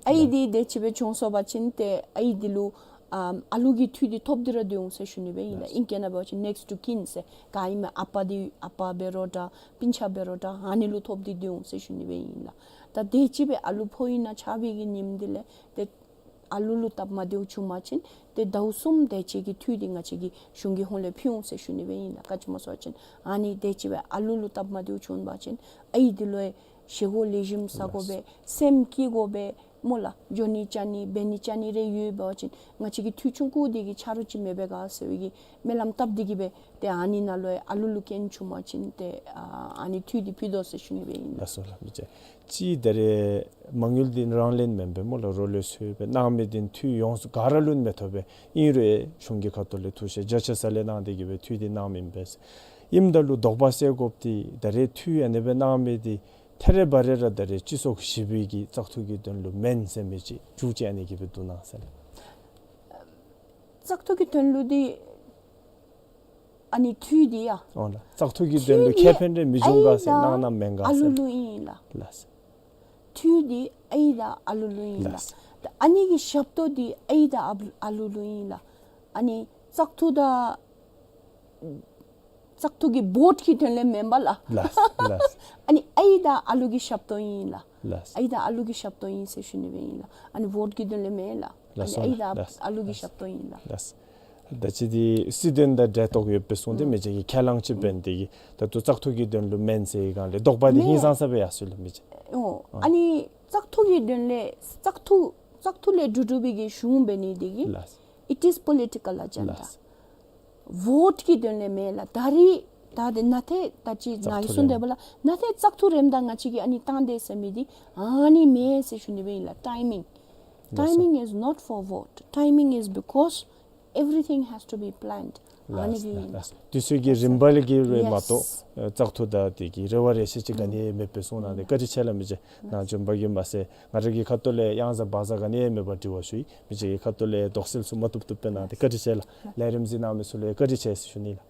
ཨའི་འདི་དེ་ཅིག་སྦེ་བྱོན་སོང་པ་ཅིན་ཏེ་ཨའི་འདི་ལུ་ཨ་ཨ་ལུ་གི་འཐུས་འདི་ཐོབ་སྟེ་ར་སྡོད་འོང་ཟེར་ཞུ་ནི་སྦེ་ཨིན་ལགས། ཨིང་སྐད་ནང་འབད་བ་ཅིན་next to kin ཟེར་ག་ཨིན་མས། ཨ་པ་འདི་ཨ་པ་འབད་རུང་འདྲ་སྤུན་ཆ་འབད་རུང་འདྲ་ཨ་ནི་ལུ་ཐོབ་སྟེ་སྡོད་འོང་ཟེར་ཞུ་ནི་སྦེ་ཨིན་ལགས། ད་དེ་ཅིག་སྦེ་ཨ་ལུ་ཕོ་ཨིན་ན་ཆགས་པའི་གི་ཉིནམ་འདི་ལས་ཏེ་ཨ་ལུ་ལུ་སྟབས་མ་བདེཝ་བྱུང་པ་ཅིན་ཏེ་ཟླཝ་གསུམ་དེ་ཅིག་གི་འཐུས་འདི་ང་བཅས་ཀྱིས་གཞུང་གི་ཧོངས་ལས་ཕུལ་འོང་ཟེར་ཞུ་ནི་སྦེ་ཨིན་ལགས། ག་ཅི་སྨོ་ཟེར་བ་ཅིན་ཨ་ནི་དེ་ཅིག་སྦེ་ཨ་ལུ་ལུ་སྟབས་མ་བདེཝ་བྱུང་པ་ཅིན་ཨའི་འདི་ལུ་བཞེས་སྒོ་ལེགས་ཤོམ་ཟ་དགོ་པས། སེམས་སྐྱིད་དགོ་པས་སྨོ་ལགས། འགྱོ་ནི་བཅར་ནི་འབད་ནི་བཅའ་ནི་རེ་ཡོད་པ་ཅིན་ང་བཅས་ཀྱི་འཐུས་ཆུང་ཀུ་འདི་གིས་ཆ་རོགས་ཅིག་མི་འབད་ག་ཟེར་བའི་གི་སྨོན་ལམ་བཏབ་སྟེ་གི་སྦེ་ཏེ་ཨ་ནི་ནང་ལུ་ཨ་ལུ་ལུ་རྐྱེན་བྱུང་པ་ཅིན་ཏེ་ཨ་ཨ་ནི་འཐུས་འདི་ཕུལ་དོ་ཟེར་ཞུ་ནི་སྦེ་ཨིན་ལགས། ལགས་སོ་ལགས། མི་རྗེ་ཅིག་ད་རེས་མ་དངུལ་འདི་རང་ལེན་མེན་པས་སྨོ་ལགས། རོགས་ལས་ཚུ་སྦེ་གནང་མི་འདི་འཐུས་ཡོངས་སུ་ག་ར་ལུ་མི་ཐོབ་པས། ཨིན་རུང་གཞུང་གི་ཁ་ཐུག་ལས་ཐུགས་བཞེད་རྒྱ་ཆེ་ས་ལས་གནང་སྟེ་གི་སྦེ་འཐུས་འདི་གནངམ་ཨིན་པས། ཨིནམ་ད་ལུ་དོགས་པ་སེལ་དགོཔ་འདི་ད་རེས་འཐུས་ཨ་ནི་སྦེ་གནང་མི་འདི་ཐད་རི་བ་རི་ར་ད་རེས་སྤྱི་ཚོགས་ཞི་བའི་གི་བཙག་འཐུ་གི་དོན་ལུ་མེན་ཟེར་མི་ཅིག་མཇུག་ཅིག་ཨ་ནི་གི་སྦེ་འདུག་གནང་ཟེར་ལགས། བཙག་འཐུ་གི་དོན་ལུ་འདི་ཨ་ནི་འཐུས་འདི་ཡ། འོང་ལགས། བཙག་འཐུ་གི་དོན་ལུ་འཐུས་འདི་ཁེ་ཕན་རེ་མི་འབྱུང་ག་ཟེར་ཨའི་དང་གནང་གནངམ་མེན་ག་ཟེར་ལགས། ཨ་ལུ་ལུ་ཨིན་ལགས། ལགས། འཐུས་འདི་ཨའི་དང་ཨ་ལུ་ལུ་ཨིན་ལགས། ལགས། ད་ཨ་ནི་གི་ཞབས་ཏོག་འདི་ཨའི་དང་ཨ་ཨ་ལུ་ལུ་ཨིན་ལགས། ཨ་ནི་བཙག་འཐུ་དང་བཙག་འཐུ་གི་བོཊ་གི་དོན་ལས་མེན་པས་ལགས། ལགས་ལགས། ཨ་ནི་ཨའི་དང་ཨ་ལུ་གི་ཞབས་ཏོག་ཨིན་ལགས། ལགས། ཨའི་དང་ཨ་ལུ་གི་ཞབས་ཏོག་ཨིན་ཟེར་ཞུ་ནི་སྦེ་ཨིན་ལགས། ཨ་ནི་བོཊ་གི་དོན་ལས་མེན་ལགས། ལགས་སོ་ཨ་ནི་ཨའི་དང་ལགས། ཨ་ལུ་གི་ཞབས་ཏོག་ཨིན་ལགས། ལགས། ད་ཅི་འདི་སྲིད་དོན་དང་འབྲེལ་གཏོགས་ཡོད་པའི་གསུངས་ཏེ་མི་རྗེ་གིས་ཁས་བླངས་ཅིག་འབད་ནི་དེ་གིས་ད་ལྟོ་བཙག་འཐུ་གི་དོན་ལུ་མེན་ཟེར་བའི་སྒང་ལས་དོགས་པ་འདི་ཧིང་སངས་ས་སྦེ་ཡར་སོང་ཡི་ལགས་མི་རྗེ། འོ། ཨ་ནི་བཙག་འཐུ་གི་དོན་ལས་བཙག་འཐུ་བཙག་འཐུ་ལས་གྲུབ་གྲུབ་པའི་གི་གཞུང་འབད་ནི་དེ་གིས་ལགས། It is political agenda. ལགས། བོཊ་གི་དོན་ལས་མེན་ལགས། ད་རེས་ད་དེ་ན་ཏེ་ད་ཅི་ནཱ་གིས་གསུངས་ཏེ་འབདཝ་ལས་ན་ཏེ་བཙག་འཐུ་རནམ་ད་ང་བཅས་ཀྱིས་ཨ་ནི་བཏང་དེས་ཟེར་མི་འདི་ཨ་ནི་མེན་ཟེར་ཞུ་ནི་སྦེ་ཨིན་ལགས། Timing. Timing is not for vote. Timing is because everything has to be planned. ཨ་ནི་གི་ཨིན་ལགས། དུས་ཚོད་ཀྱི་རིམ་པ་ལས་ཀྱི་རེ་མ་གཏོགས་བཙག་འཐུ་དང་དེ་གི་རེ་བ་རེ་ཆེ་ཅིག་ག་ནི་མེད་པའི་གསུངས་གནང་སྟེ་བཀའ་དྲིན་ཆེ་ལགས་མི་རྗེ། ནཱ་བྱོན་པ་གིས་མ་ཚད་ང་ར་གི་ཁ་ཐུག་ལས་གཡང་ཟ་བག་ཟ་ག་ནི་མེད་པར་དྲི་བ་ཞུ་ཡི། མི་རྗེ་གི་ཁ་ཐུག་ལས་དོགས་སེལ་ཚུ་མ་བཏུབ་བཏུབ་སྦེ་གནང་སྟེ་བཀའ་དྲིན་ཆེ་ལགས། ལས་རིམ་གཟིགས་གནང་མི་ཚུ་ལུ་བཀའ་དྲིན་ཆེ་ཟེར་ཞུ་ནི་ལགས།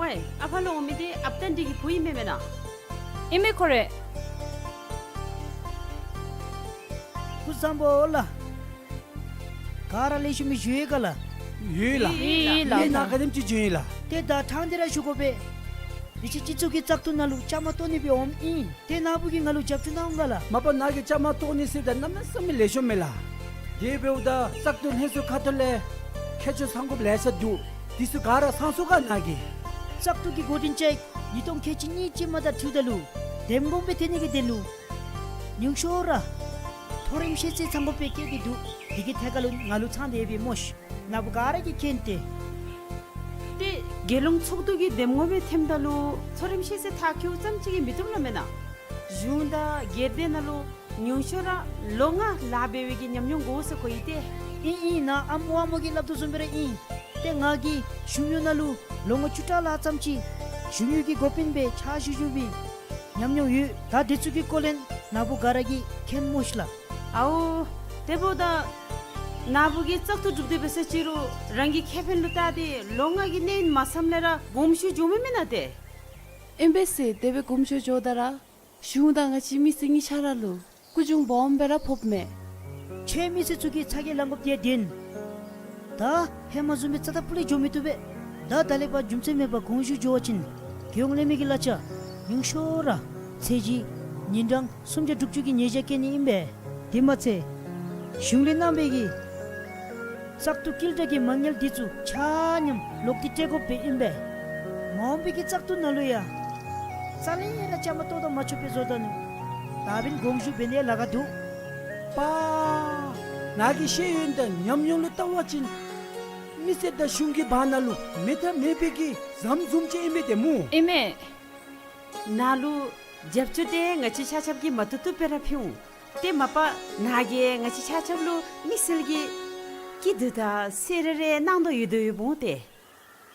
ཝའི་ཨ་ཕ་ལུ་འོང་མི་འདི་ཨཔ་ཏན་ཏི་གི་བུ་ཨིན་མས་མེན་ན། ཨིན་མས་ཁོ་རེ། སྐུ་གཟུགས་བཟང་པོ་ལགས། ག་ར་ལེགས་ཤོམ་སྦེ་བཞུགས་ཡི་ག་ལགས། ཡོད་ལགས། ཡོད་ལགས། ངེའི་ནང་ག་དེམ་ཅིག་བྱོན་ཡི་ལགས། ཏེ་ད་ཐང་དེ་ར་ཞུ་དགོ་པས། དེ་ཅིག་སྤྱི་ཚོགས་ཀྱི་བཙག་འཐུ་ནང་ལུ་བཅའ་མར་གཏོགས་ནི་སྦེ་འོངམ་ཨིན། ཏེ་ནཱ་བུ་གིས་ང་ལུ་རྒྱབ་སྐྱོར་གནང་འོང་ག་ལགས། མ་པ་ནཱ་གིས་བཅའ་མར་གཏོགས་ནི་ཟེརཝ་ད་གནམ་མེད་ས་མེད་ལེགས་ཤོམ་མས་ལགས། དེ་འབདཝ་ད་བཙག་འཐུ་ལྷན་ཚོགས་ཁ་ཐུག་ལས་མཁས་མཆོག་ཚང་དགོཔ་ལེ་ཤ་འདུག། དེ་ཚུ་ག་ར་ཚང་སོང་ག་ནཱ་གིས། བཙག་འཐུ་གི་འགོ་འདྲེན་ཅིག་ཉིས་སྟོང་ཁལ་གཅིག་གཉིས་ཅིག་མ་དང་འཁྲིལཝ་ད་ལུ་འདེམས་ངོ་སྦེ་ཐོན་ནི་གི་དོན་ལུ་ཉུང་ཤོས་ར་མཐོ་རིམ་ཤེས་ཚད་ཚང་དགོཔ་སྦེ་བཀོད་དེ་འདུག། དེ་གི་ཐད་ཁར་ལུ་ང་ལུ་ཚང་སྟེ་ཡོད་པས་སྨོ་ཤིག། ནཱ་བུ་ག་ར་གིས་མཁྱེན་ཏེ། ཏེ་རྒྱལ་ཡོངས་ཚོགས་འདུ་གི་འདེམས་ངོ་སྦེ་ཐོནམ་ད་ལུ་མཐོ་རིམ་ཤེས་ཚད་མཐར་འཁྱོལ་ཙམ་ཅིག་གིས་མི་བཏུབ་ལགས་མེན་ན། གཞུང་དང་སྒེར་སྡེ་ནང་ལུ་ཉུང་ཤོས་ར་ལོ་ལྔ་ལཱ་འབད་བའི་གི་ཉམས་མྱོང་དགོ་ཟེར་གོ་ཡི་ཏེ། ཨིན་ཨིན། ནཱ་ཨམ་ཝ་མོ་གིས་སླབ་དོ་བཟུམ་སྦེ་ར་ཨིན། ཏེ་ང་གིས་གཞུང་གཡོག་ནང་ལུ་ལོ་ངོ་བཅུ་ཕྲག་ལྷག་ཙམ་ཅིག་གཞུང་གཡོག་གི་འགོ་དཔོན་སྦེ་ཕྱག་ཞུ་ཞུ་བའི་ཉམས་མྱོང་ཡོད། ད་དེ་ཚུ་གི་སྐོར་ལས་ནཱ་བུ་ག་ར་གིས་མཁྱེན་སྨོ་ཤིག་ལགས། ཨའོ། དེ་འབདཝ་ད་ནཱ་བུ་གིས་བཙག་འཐུ་གྲུབ་སྟེ་འབད་ས་ཅིག་རུང་རང་གི་ཁེ་ཕན་ལུ་བལྟ་སྟེ་ལོ་ལྔ་གི་གནས་ཡུན་མ་ཚངམ་ལས་ར་དགོངསམ་ཞུ་འགྱོཝ་མས་མེན་ན་ཏེ། ཨིན་པས་ཟེར། དེ་སྦེ་དགོངསམ་ཞུ་འགྱོཝ་ད་ར་གཞུང་དང་ང་བཅས་མི་སེར་གཉིས་ཆ་ར་ལུ་ སྐུ་གཞུང་འབག་འོང་སྦེ་ར་ཕོགཔ་མས། ཁྱོད་མི་སེར་ཚུ་གིས་ཚ་གྱང་ལང་དགོཔ་དེ་ཡང་བདེན། ད་ཧེ་མ་བཟུམ་སྦེ་རྩ་དང་ཕུ་ལས་འགྱོ་མི་བཏུབ་པས། ད་ད་ལས་ཕར་རྒྱུ་མཚན་མེད་པར་དགོངས་ཞུ་འགྱོ་བ་ཅིན་རྒྱལ་ཡོངས་ལས་མི་གི་གླ་ཆ་ཉུང་ཤོས་ར་ཚད་གཞི་ཉིན་གྲངས་སུམ་བརྒྱ་དྲུག་ཅུ་གི་ཉེས་བྱ་བཀལ་ནི་ཨིན་པས། དེ་མ་ཚད་གཞུང་ལས་གནང་བའི་གི་བཙག་འཐུ་བསྐྱིལ་དྲ་གི་མ་དངུལ་འདི་ཚུ་ཆ་མཉམ་ལོག་སྟེ་སྤྲོད་དགོཔ་སྦེ་ཨིན་པས། མ་འོངས་པའི་གི་བཙག་འཐུ་ནང་ལུ་ཡང་རྩ་ལས་ར་བཅའ་མར་གཏོགས་དང་མ་ཆོགཔ་སྦེ་བཟོ་ད་ནུག། ད་འབདན་དགོངས་ཞུ་འབད་ནི་ལཱ་ཁག་འདུག། པ། ང་གིས་ཤེས་ཡོན་དང་ཉམས་མྱོང་ལུ་བལྟ་བ་ཅིན་མི་སེར་དང་གཞུང་གི་བར་ན་ལུ་མེད་ཐབས་མེད་པའི་གི་ཟམ་བཟུམ་ཅིག་ཨིན་པས་ཏེ་སྨོ། ཨིན་མས། ནཱ་ལུ་རྒྱབ་སྐྱོར་འདི་ང་བཅས་ཆ་ཁྱབ་ཀྱིས་མ་བཏུབ་བཏུབ་སྦེ་ར་ཕུལ་འོང་། དེ་མ་པ་ནཱ་གིས་ང་བཅས་ཆ་ཁྱབ་ལུ་དམིགས་བསལ་གྱི་སྐྱིད་སྡུག་དང་གསོལ་རས་རེ་གནང་དོ་ཡོད་དོ་ཡོདཔ་འོང་སྟེ།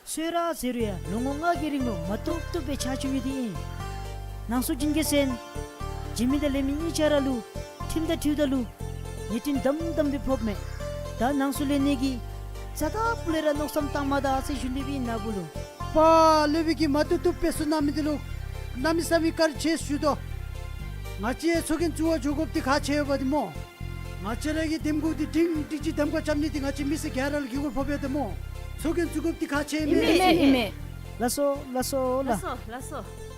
གསོལ་རས་ཟེར་རུང་ཡང་ལོ་ངོ་ལྔ་གི་རིང་ལུ་མ་བཏུབ་བཏུབ་སྦེ་ཕྱག་ཞུ་མི་འདི་ཨིན། ནང་གསུག་བྱིན་གྱིས་གསན། འཇིགས་མེད་དང་ལས་མི་གཉིས་ཆ་ར་ལུ་ཁྲིམས་དང་འཁྲིལཝ་ད་ལུ་ཉེས་རྡུང་དམ་དམ་སྦེ་ཕོགཔ་མས། ད་ནང་གསུག་ལེན་ནི་གི་རྩ་དང་ཕུ་ལས་ར་མནོ་བསམ་བཏང་མ་ད་ཟེར་ཞུ་ནི་སྦེ་ཨིན་ནཱ་བུ་ལུ། པ། སློབ་དཔོན་གྱིས་མ་བཏུབ་བཏུབ་སྦེ་གསུངས་གནང་མི་འདི་ལུ་གནམ་མེད་ས་མེད་བཀའ་དྲིན་ཆེ་ཞུ་དོ། ང་བཅས་ཚོགས་རྒྱན་བཙུགས་པར་འགྱོ་དགོཔ་འདི་ཁག་ཆེ་བ་འདི་སྨོ། ང་བཅས་ར་གིས་འདེམས་བསྐོ་འདི་སྒྲིང་སྒྲི་ཅིག་འདེམས་བསྐོ་རྐྱབ་ནི་འདི་ང་བཅས་མི་སེར་ག་ར་ལུ་གུས་བཀུར་ཕོགཔ་ཨིན་ཏེ་སྨོ། ཚོགས་རྒྱན་བཙུགས་དགོཔ་འདི་ཁག་ཆེ་ཨིན་མས། ཨིན་མས། ལགས་སོ་ལགས་སོ་ལགས། ལགས་སོ་ལགས་སོ།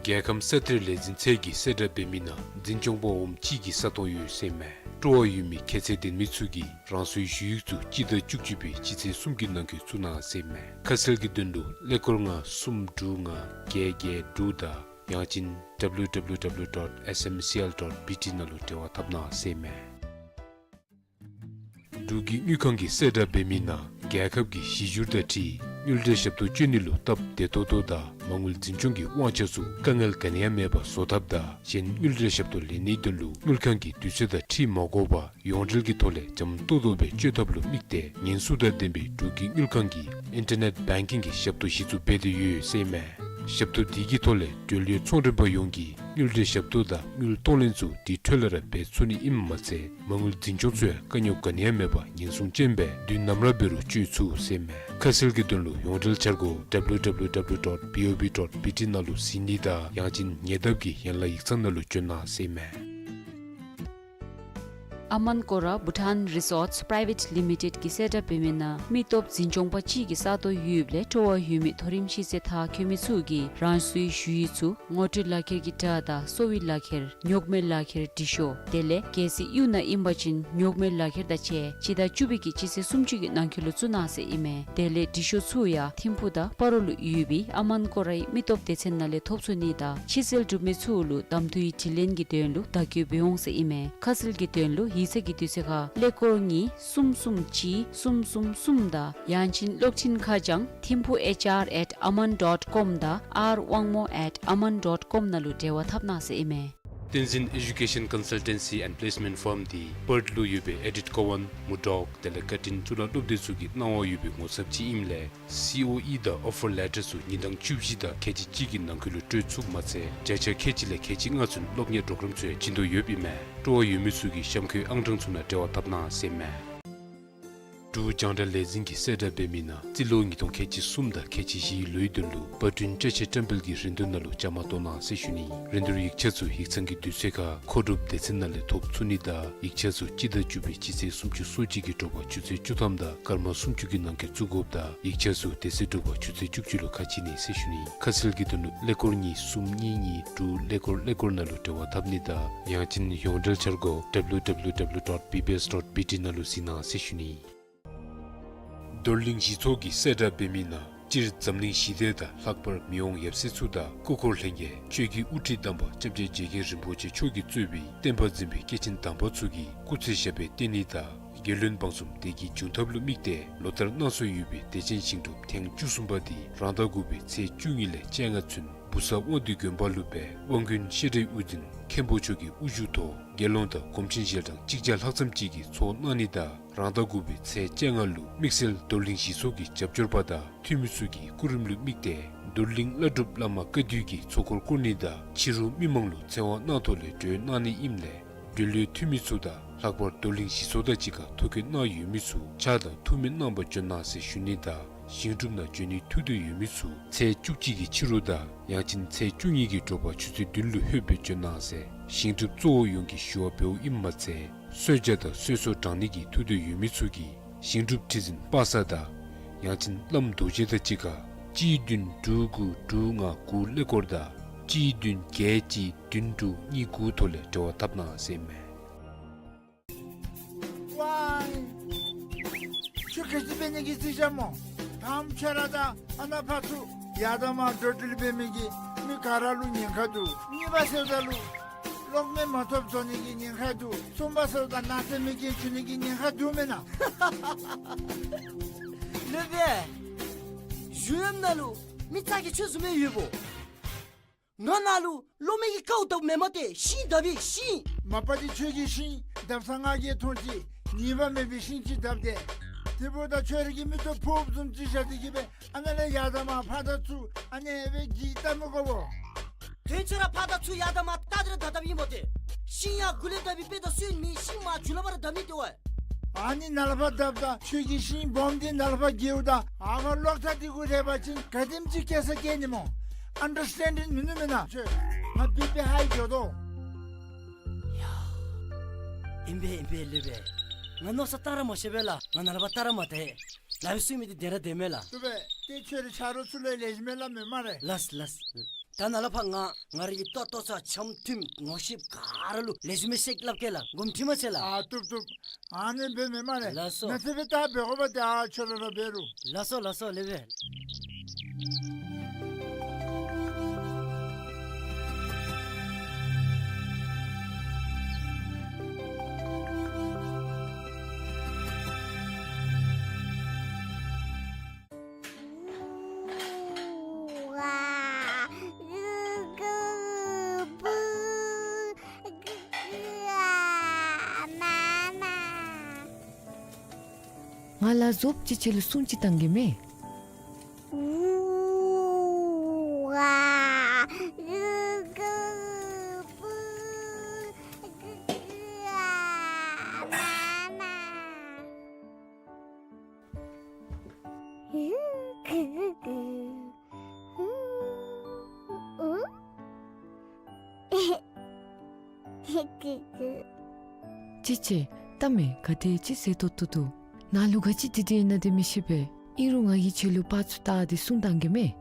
རྒྱལ་ཁམས་ས་གཏེར་ལས་འཛིན་ཚད་ཀྱིས་གསལ་བསྒྲགས་འབད་མི་ནང་འཛིན་སྐྱོང་པ་འོགམ་གཅིག་གི་ས་སྟོང་ཡོད་ཟེར་མས། སྤྲོ་བ་ཡོད་མི་ཁྱད་ཚད་ལྡན་མི་ཚུ་གིས་རང་སོའི་ཞུ་ཡིག་ཚུ་སྤྱི་ཟླ་བཅུ་གཅིག་པའི་སྤྱི་ཚེས་གསུམ་གྱི་ནང་འཁོད་བཙུགས་གནང་ཟེར་མས། ཁ་གསལ་གྱི་དོན་ལུ་ཀླད་ཀོར་ལྔ་གསུམ་དྲུག་ལྔ་བརྒྱད་བརྒྱད་དྲུག་དང་ཡང་ཅིན་W W W dot S M C L dot B T ནང་ལུ་འབྲེལ་བ་འཐབ་གནང་ཟེར་མས། འབྲུག་གི་དངུལ་ཁང་གིས་གསལ་བསྒྲགས་འབད་མི་ནང་རྒྱལ་ཁབ་ཀྱི་གཞི་འགྱུར་དང་འཁྲིལ་དངུལ་འབྲེལ་ཞབས་ཏོག་སྤྱོད་ནི་ལུ་སྟབས་བདེ་ཏོག་ཏོ་དང་མ་དངུལ་འཛིན་སྐྱོང་གི་དབང་ཆ་ཚུ་དཀའ་ངལ་ག་ནི་ཡང་མེད་པར་བཟོ་ཐབས་དང་གཞན་དངུལ་འབྲེལ་ཞབས་ཏོག་ལེན་ནིའི་དོན་ལུ་དངུལ་ཁང་གི་དུས་ཚོད་དང་འཁྲིལ་མ་དགོ་པར་ཡོངས་འབྲེལ་གྱི་ཐོག་ལས་འཇམ་ཏོག་ཏོ་སྦེ་སྤྱོད་ཐབས་ལུ་དམིགས་ཏེ་ཉེན་སྲུང་དང་ལྡན་པའི་འབྲུག་གི་དངུལ་ཁང་གིས་ཨིན་ཊར་ནེཊ་བེང་ཀིང་གི་ཞབས་ཏོག་གཞི་བཙུགས་འབད་དེ་ཡོད་ཟེར་མས། ཞབས་ཏོག་འདི་གི་ཐོག་ལས་འབྲེལ་ཡོད་ཚོང་མགྲོན་པ་ཡོངས་ཀྱིས་དངུལ་འབྲེལ་ཞབས་ཏོག་དང་དངུལ་གཏོང་ལེན་ཚུ་དེ་འཕྲོ་ལས་ར་འབད་ཚུགས་ནི་ཨིནམ་མ་ཚད་མ་དངུལ་འཛིན་སྐྱོང་ཚུ་ཡང་དཀའ་རྙོག་ག་ནི་ཡང་མེད་པར་ཉེན་སྲུང་ཅན་སྦེ་དུས་ནམ་ར་འབད་རུང་སྤྱོད་ཚུགས་ཟེར་མས། ཁ་གསལ་གྱི་དོན་ལུ་ཡོངས་འབྲེལ་འཆར་སྒོ་W W W dot B O B dot B T ནང་ལུ་གཟིགས་ནི་དང་ཡང་ཅིན་ཉེ་འདབས་ཀྱི་ཡན་ལག་ཡིག་ཚང་ནང་ལུ་བྱོན་གནང་ཟེར་མས། ཨ་མན་ཀོ་ར་བྷུ་ཊཱན་རི་སོརཊསི་པི་རའི་ཝེཊ་ལི་མི་ཊེཌ་ཀྱིས་གསལ་བསྒྲགས་འབད་མི་ནང་མི་སྟོབས་འཛིན་སྐྱོང་པ་གཅིག་གི་ས་སྟོང་ཡོདཔ་ལས་སྤྲོ་བ་ཡོད་མི་མཐོ་རིམ་ཤེས་ཚད་མཐར་འཁྱོལ་མི་ཚུ་གིས་རང་སོའི་ཞུ་ཡིག་ཚུ་ངོ་སྤྲོད་ལག་ཁྱེར་གྱི་སྒྲ་དང་གསོ་བའི་ལག་ཁྱེར་རྙོག་མའི་ལག་ཁྱེར་འབྲི་ཤོག་དེ་ལས་གལ་སྲིད་གཡུས་ནང་ཨིན་པ་ཅིན་རྙོག་མའི་ལག་ཁྱེར་དང་བཅས་སྤྱི་ཟླ་བཅུ་པའི་གི་སྤྱི་ཚེས་སུམ་ཅུ་གི་ནང་འཁོད་ལུ་བཙུགས་གནང་ཟེར་ཨིན་མས། དེ་ལས་འབྲི་ཤོག་ཚུ་ཡང་ཐིམ་ཕུག་དང་སྤ་རོ་ལུ་ཡོད་པའི་ཨ་མན་ཀོ་རའི་མི་སྟོབས་སྡེ་ཚན་ནང་ལས་ཐོབ་ཚུགས་ནི་དང་ཕྱི་སེལ་གྲུབ་མི་ཚུ་ལུ་གདམ་འཐུའི་དྲི་ལན་གྱི་དོན་ལུ་བརྡ་བཀོད་འབད་འོང་ཟེར་ཨིན་མས། ཁ་གསལ་གྱི་དོན་ལུ་ཡིག་ཚང་གི་དུས་ཚོད་ཁར་ཀླད་ཀོར་གཉིས་གསུམ་གསུམ་གཅིག་གསུམ་གསུམ་གསུམ་དང་ཡང་ཅིན་གློག་འཕྲིན་ཁ་བྱང་ཐིམ་ཕུག་H R at aman dot com དང་R དབང་མོ་at aman dot com ནང་ལུ་འབྲེལ་བ་འཐབ་གནང་ཟེར་ཨིན་མས། བསྟན་འཛིན་ཨེ་ཌུ་ཀེ་ཤན་ཀོན་སལ་ཊེན་སི་ཨེནཌ་པི་ལེསི་མེནཊ་ཕརམ་འདི་པརཐ་ལུ་ཡོད་པའི་ཨེ་ཌིཐ་ཀོ་ཝཱན་མུར་ཌོག་དེ་ལས་བཀའ་དྲིན་གཙུག་ལག་སློབ་སྡེ་ཚུ་གི་གནང་བ་ཡོད་པའི་ངོ་ཚབ་ཅིག་ཨིནམ་ལས་སི་ཨོ་ཨི་དང་ཨོ་ཕར་ལེ་ཊར་ཚུ་ཉིན་གྲངས་བཅུ་བཞི་དང་ཁལ་གཅིག་གཅིག་གི་ནང་འཁོད་ལུ་སྤྲོད་ཚུགསཔ་མ་ཚད་བརྒྱ་ཆ་ཁལ་གཅིག་ལས་ཁལ་གཅིག་ལྔ་ཚུན་སློབ་གཉེར་པོརོ་གརམ་ཚུ་ཡང་བྱིན་དོ་ཡོདཔ་ཨིན་མས། སྤྲོ་བ་ཡོད་མི་ཚུ་གིས་གཤམ་འཁོད་ཨང་གྲངས་ཚུ་ནང་འབྲེལ་བ་འཐབ་གནང་ཟེར་མས། འབྲུག་རྒྱང་བསྒྲགས་ལས་འཛིན་གྱིས་གསལ་བསྒྲགས་འབད་མི་ནང་རྩིས་ལོ་ཉིས་སྟོང་ཁལ་གཅིག་གསུམ་དང་ཁལ་གཅིག་བཞིའི་ལོའི་དོན་ལུ་པར་སྐྲུན་བཀྲ་ཤིས་བཀྲམ་སྤེལ་གྱི་རིན་བསྡུར་ནང་ལུ་བཅའ་མར་གཏོགས་གནང་ཟེར་ཞུ་ནི། རིན་བསྡུར་ཡིག་ཆ་ཚུ་ཡིག་ཚང་གི་དུས་ཚོད་ཁར་མཁོ་སྒྲུབ་སྡེ་ཚན་ནང་ལས་ཐོབ་ཚུགས་ནི་དང་ཡིག་ཆ་ཚུ་སྤྱི་ཟླ་བཅུ་པའི་སྤྱི་ཚེས་སུམ་ཅུ་སོ་གཅིག་གི་དྲོ་པ་ཆུ་ཚོད་བཅུ་ཐམ་དང་སྐར་མ་སུམ་ཅུ་གི་ནང་འཁོད་བཙུགས་དགོཔ་དང་ཡིག་ཆ་ཚུ་དེ་ཚེ་དྲོ་པ་ཆུ་ཚོད་བཅུ་གཅིག་ལུ་ཁ་ཕྱེ་ནི་ཟེར་ཞུ་ནི། ཁ་གསལ་གྱི་དོན་ལུ་ཀླད་ཀོར་གཉིས་གསུམ་གཉིས་གཉིས་དྲུག་ཀླད་ཀོར་ཀླད་ཀོར་ནང་ལུ་འབྲེལ་བ་འཐབ་ནི་དང་ཡང་ཅིན་ཡོངས་འབྲེལ་འཆར་སྒོ་W W W dot B B S dot B T ནང་ལུ་གཟིགས་གནང་ཟེར་ཞུ་ནི། རྡོར་གླིང་གཞི་ཚོགས་ཀྱིས་གསལ་བསྒྲགས་འབད་མི་ནང་སྤྱིར་འཛམ་གླིང་ཞི་བདེ་དང་ལྷག་པར་མི་དབང་ཡབ་སྲས་ཚུ་དང་སྐུ་འཁོར་ལྷན་རྒྱས་ཆོས་ཀྱི་དབུ་ཁྲིད་དམ་པ་སྐྱབས་རྗེ་རྗེ་མཁན་རིན་པོ་ཆེ་མཆོག་གིས་གཙོས་པའི་བསྟན་པ་འཛིན་པའི་སྐྱེས་ཆེན་དམ་པ་ཚུ་གིས་སྐུ་ཚེ་ཞབས་པད་བརྟན་ནི་དང་རྒྱལ་བློན་འབངས་གསུམ་བདེ་སྐྱིད་འབྱུང་ཐབས་ལུ་དམིགས་ཏེ་ལོ་ལྟར་གནང་སྲོལ་ཡོད་པའི་དད་ཅན་ཞིང་སྒྲུབ་ཐེངས་བཅུ་གསུམ་པ་འདི་རང་ཟླ་དགུ་པའི་ཚེས་བཅུ་གཉིས་ལས་བཅོ་ལྔ་ཚུན་བུ་གསར་དབང་འདུས་དགོན་པ་ལུ་སྦེ་དབང་དགོན་བཤད་གྲྭའི་དབུ་འཛིན་མཁན་པོ་མཆོག་གི་དབུ་བཞུགས་ཐོག་དགེ་སློང་དང་སྒོམ་ཆེན་ཞལ་གྲངས་གཅིག་བརྒྱ་ལྷག་ཙམ་ཅིག་གིས་ཚོགས་གནང་ནི་དང་རང་ཟླ་དགུ་པའི་ཚེས་བཅོ་ལྔ་ལུ་དམིགས་བསལ་རྡོར་གླིང་གཞི་ཚོགས་ཀྱི་རྒྱབ་སྐྱོར་པ་དང་འཐུས་མི་ཚུ་གི་སྐུ་རིམ་ལུ་དམིགས་ཏེ་རྡོར་གླིང་བླ་སྒྲུབ་བླ་མ་བཀའ་བརྒྱུད་ཀྱི་ཚོགས་འཁོར་བསྐོར་ནི་དང་ཕྱི་རུ་མི་མང་ལུ་ཚེ་དབང་གནང་ཐོག་ལས་གྲོལ་གནང་ནི་ཨིནམ་ལས་ འབྲེལ་ཡོད་འཐུས་མི་ཚུ་དང་ལྷག་པར་རྡོར་གླིང་གཞིས་ཚོགས་དང་གཅིག་ཁར་ཐུགས་འཁྱེར་གནང་ཡོད་མི་ཚུ་ཕྱག་དང་ཐུགས་སྨོན་གནང་བར་འབྱོན་གནང་ཟེར་ཞུ་ནི་དང་ཞིང་སྒྲུབ་ནང་འབྱོན་ནིའི་ཐུགས་འདོད་ཡོད་མི་ཚུ་ཚེས་བཅུ་གཅིག་གི་ཕྱི་རུ་དང་ཡང་ཅིན་ཚེས་བཅུ་གཉིས་ཀྱི་དྲོ་པ་ཆུ་ཚོད་བདུན་ལུ་ལྷོད་པར་འབྱོན་གནང་ཟེར་ཞིང་སྒྲུབ་གཙོ་བོ་ཡོངས་ཀྱིས་ཞུ་བ་འབདཝ་ཨིནམ་མ་ཚད་གསོལ་ཇ་དང་གསོལ་ཚོགས་དྲང་ནི་གི་ཐུགས་འདོད་ཡོད་མི་ཚུ་གིས་ཞིང་སྒྲུབ་ཁྲི་འཛིན་པ་སངས་དང་ཡང་ཅིན་བླམ་རྡོ་རྗེ་དང་གཅིག་ཁར་གཅིག་བདུན་དྲུག་དགུ་དྲུག་ལྔ་དགུ་ཀླད་ཀོར་དང་གཅིག་བདུན་བརྒྱད་གཅིག་བདུན་དྲུག་གཉིས་དགུ་ཐོག་ལས་འབྲེལ་བ་འཐབ་གནང་ཟེར་མས། ཝའི། ཁྱོད་ག་ཅི་འབད་ནི་གི་རྩིས་རྐྱབ་སྨོ། དང་པ་ཁྱོད་ར་དང་ཨ་ནཱ་ཕར་ཚུར་ཡར་དང་མར་འགྲོ་འགྲུལ་འབད་མི་གིས་མི་ག་ར་ལུ་ཉེན་ཁ་འདུག། གཉིས་པ་ཟེརཝ་ད་ལུ་གློག་མེ་མ་ཐོབ་བཟོ་ནི་གི་ཉེན་ཁ་འདུག། གསུམ་པ་ཟེརཝ་ད་ནག་རྩི་མེ་རྐྱེན་བྱུང་ནི་གི་ཉེན་ཁ་འདུག་མེན་ན། ལེགས་པས། གཞུང་གཡམ་ནང་ལུ་མི་ཚ་གྱང་ཁྱོད་བཟུམ་མའི་ཡོདཔ་འོང་། ང་ནཱ་ལུ་གློག་མེ་གི་ཀཝ་བཏབ་མེན་མས་ཏེ། ཤིང་བཏབ་ཨིན་ཤིང་། མ་པ་འདི་ཁྱོད་ཀྱིས་ཤིང་བཏབ་ས་ང་གིས་མཐོང་ཅི། ཉེས་པ་མེད་པའི་ཤིང་ཅིག་བཏབ་སྟེ། དེ་འབདཝ་ད་ཁྱོད་ར་གི་མིག་ཏོ་ཕུབ་བཟུམ་ཅིག་བཞག་སྟེ་གིས་སྦེ་ཨ་ནཱ་ལས་ཡར་དང་མར་ཕར་དང་ཚུར་ཨ་ནི་སྦེ་འགྱིག་བཏབ་མི་དགོ་པས། དོན་ཁྱོད་ར་ཕར་དང་ཚུར་ཡར་དང་མར་ལྟ་སྟེ་ར་བཏབ་བཏབཔ་ཨིན་མས་ཏེ། ཤིང་ཡར་མགུ་ལས་བཏབ་པའི་དཔེ་དང་སོན་མེད། ཤིང་མར་མཇུག་ལུ་ཕར་ར་བཏབ་མི་དེ་བ། ཨ་ནི་ནཱ་ལས་ཕར་བཏབ་ད་ཁྱོད་ཀྱིས་ཤིང་སྦོམ་འདི་ནཱ་ལས་ཕར་འགྱེལཝ་ད་ཨ་ཕར་གློག་ཐག་འདི་གུ་རེག་པ་ཅིན་ག་དེམ་ཅིག་སྐྱེ་ས་སྐྱེ་ནི་སྨོ། ཨན་ཌར་སི་ཊེན་ཌིང་མིན་ནུག་མེན་ན། ཁྱོད་ང་བི་པི་ཧའི་འགྱོ་དོ། ཡ། ཨིན་པས་ཨིན་པས་ལེགས་པས། ང་མནོ་བསམ་བཏང་ར་མ་ཤེས་པས་ལགས། ང་ནཱ་ལས་ཕར་བལྟ་ར་མ་བལྟ། ལགཔ་གསུམ་མི་འདི་བདེ་ར་བདེ་མས་ལགས། བཏུབ་པས། ཏེ་ཁྱོད་རའི་ཆ་རོགས་ཚུ་ལུ་ལེགས་ཤོམ་སྦེ་སླབ་མས་སྨ་རེ། ལགས་ལགས། ད་ནཱ་ལས་ཕར་ང་ང་རའི་གི་ལྟོ་ལྟོ་ཚང་འཆམ་མཐུན་ངོ་ཤེས་ག་ར་ལུ་ལེགས་ཤོམ་སྦེ་བཤད་སླབ་གེ་ལགས། དགོངསམ་ཁྲེལ་མ་མཛད་ལགས། ཨ་བཏུབ་བཏུབ། ཨ་ནི་འབད་མས་སྨ་རེ། ལགས་སོ། ནཱ་ཚེ་སྦེ་ད་འབད་དགོ་པ་ཏེ་ཨ་ཁྱོད་ར་ར་འབད་རུང་། ལགས་སོ་ལགས་སོ་ལེགས་པས། ང་ལ་རྫོབ་ཅིག་ཁྱེད་ལུ་སྲུང་ཅིག་བཏང་གེ་མས། ཅི་ཅི། ལྟ་མས། ག་དེ་ཅིག་ཟེར་ཏོག་ཏོ་འདུག། ནཱ་ལུ་ག་ཅི་འདི་འདི་ཨིན་ན་འདི་མི་ཤེས་པས། ཨིན་རུང་ང་གིས་ཁྱེད་ལུ་པར་ཚུ་བལྟ་སྟེ་སྲུང་བཏང་གེ་མས།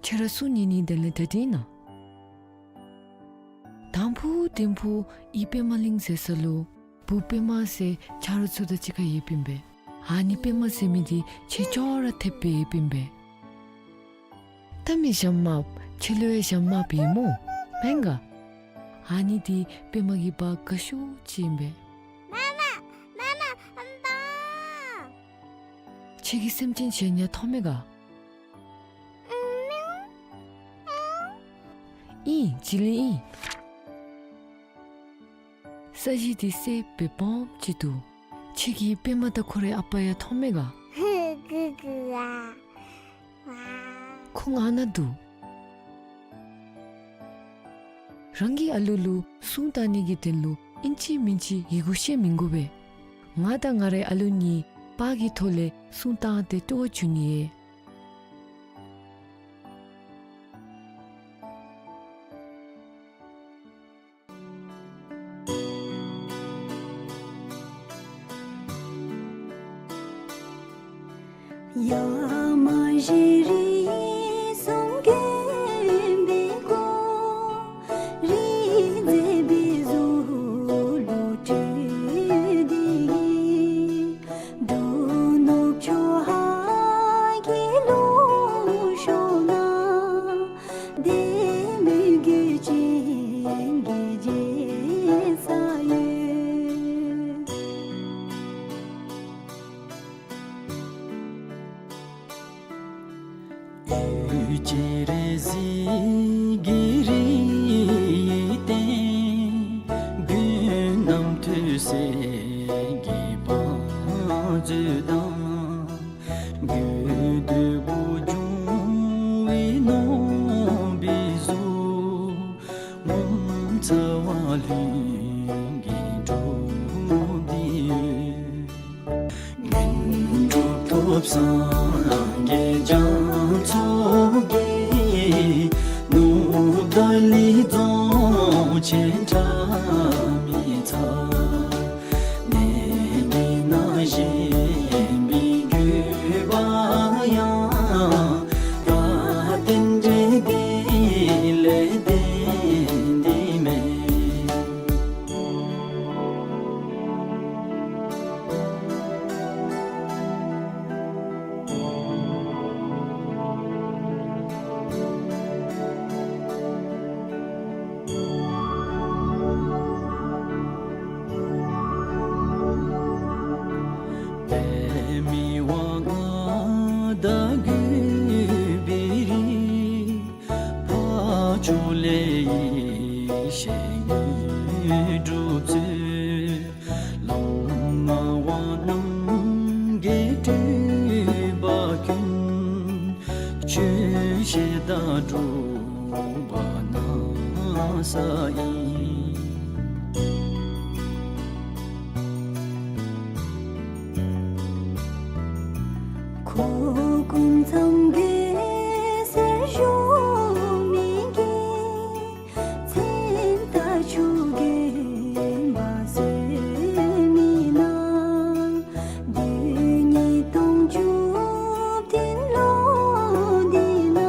ཁྱེད་ར་སྲུང་ཉན་ནི་དེ་ལས་ད་འདི་ཨིན་ན། དང་ཕུ་དིང་ཕུ་ཨི་པདྨ་གླིང་ཟེར་ས་ལུ་བུ་པདྨ་ཟེར་ཆ་རོགས་ཚུ་དང་གཅིག་ཁར་ཡོདཔ་ཨིན་པས། ཨ་ནི་པདྨ་ཟེར་མི་འདི་ཁྱེད་ཅོག་ར་འཐདཔ་སྦེ་ཡོདཔ་ཨིན་པས། ལྟ་མས་ཞྭམོ་དམརཔོ། ཁྱེད་ལུ་ཡང་ཞྭམོ་དམརཔོ་ཡོད་སྨོ། མེན་ག། ཨ་ནི་འདི་པདྨ་གི་བ་དགའ་ཤོས་ཅིག་ཨིན་པས། མ་མ་མ་མ་ཨམ་པ། ཁྱེད་ཀྱིས་སེམས་ཅན་གཞན་ཡང་མཐོང་མས་ག། ཨིན། བྱི་ལི་ཨིན། ས་གཞི་འདི་སེརཔོ་སྦེ་སྦོམ་ཅིག་འདུག། ཁྱེད་ཀྱིས་པདྨ་དང་ཁོ་རའི་ཨ་པ་ཡང་མཐོང་མས་ག། ཁོང་ཨ་ནཱ་འདུག། རང་གི་ཨ་ལུ་ལུ་སྲུང་བཏང་ནི་གི་དོན་ལུ་ཨིན་ཅི་མིན་ཅི་ཡི་གུ་བཤད་མི་དགོ་པས། ང་དང་ང་རའི་ཨ་ལུ་གཉིས་པར་གྱི་ཐོག་ལས་སྲུང་བཏང་སྟེ་སྤྲོ་བ་བྱུང་ནི་ཡོད། སངས་རྒྱས་རྒྱ་མཚོ་རྒྱལ། ནུབ་ཏཱ་ལའི་རྫོང་ཆེན་ཁྲ་མི་ཚ། གནས་འདི་ན་བཞེངས་པའི་བརྒྱུད་པ་ཡང་། རྟག་བརྟན་འབྲས་དེ་ལས་བརྟེན་ཏེ་མེད། པདྨའི་དབང་མངའ་བདག་གུས་པའི་རིགས། འཕགས་མཆོག་ལས་ཡེ་ཤེས་དངོས་གྲུབ་སྩོལ། ལམ་སྣང་བ་རྣམ་རྒྱལ་སྤྲུལ་པ་ཀུན། ཆོས་བཤད་དང་སྒྲུབ་པ་ན་ས་ཡིན། ཁོ་ཀུན་ཚང་གི་སེར་ཞུམ་མི་གི། མཚན་རྟགས་ཆུ་རྒྱུན་འབབ་སོང་མི་ན། བདུན་གཉིས་སྟོང་བཅུ་བདུན་ལོ་འདི་ན།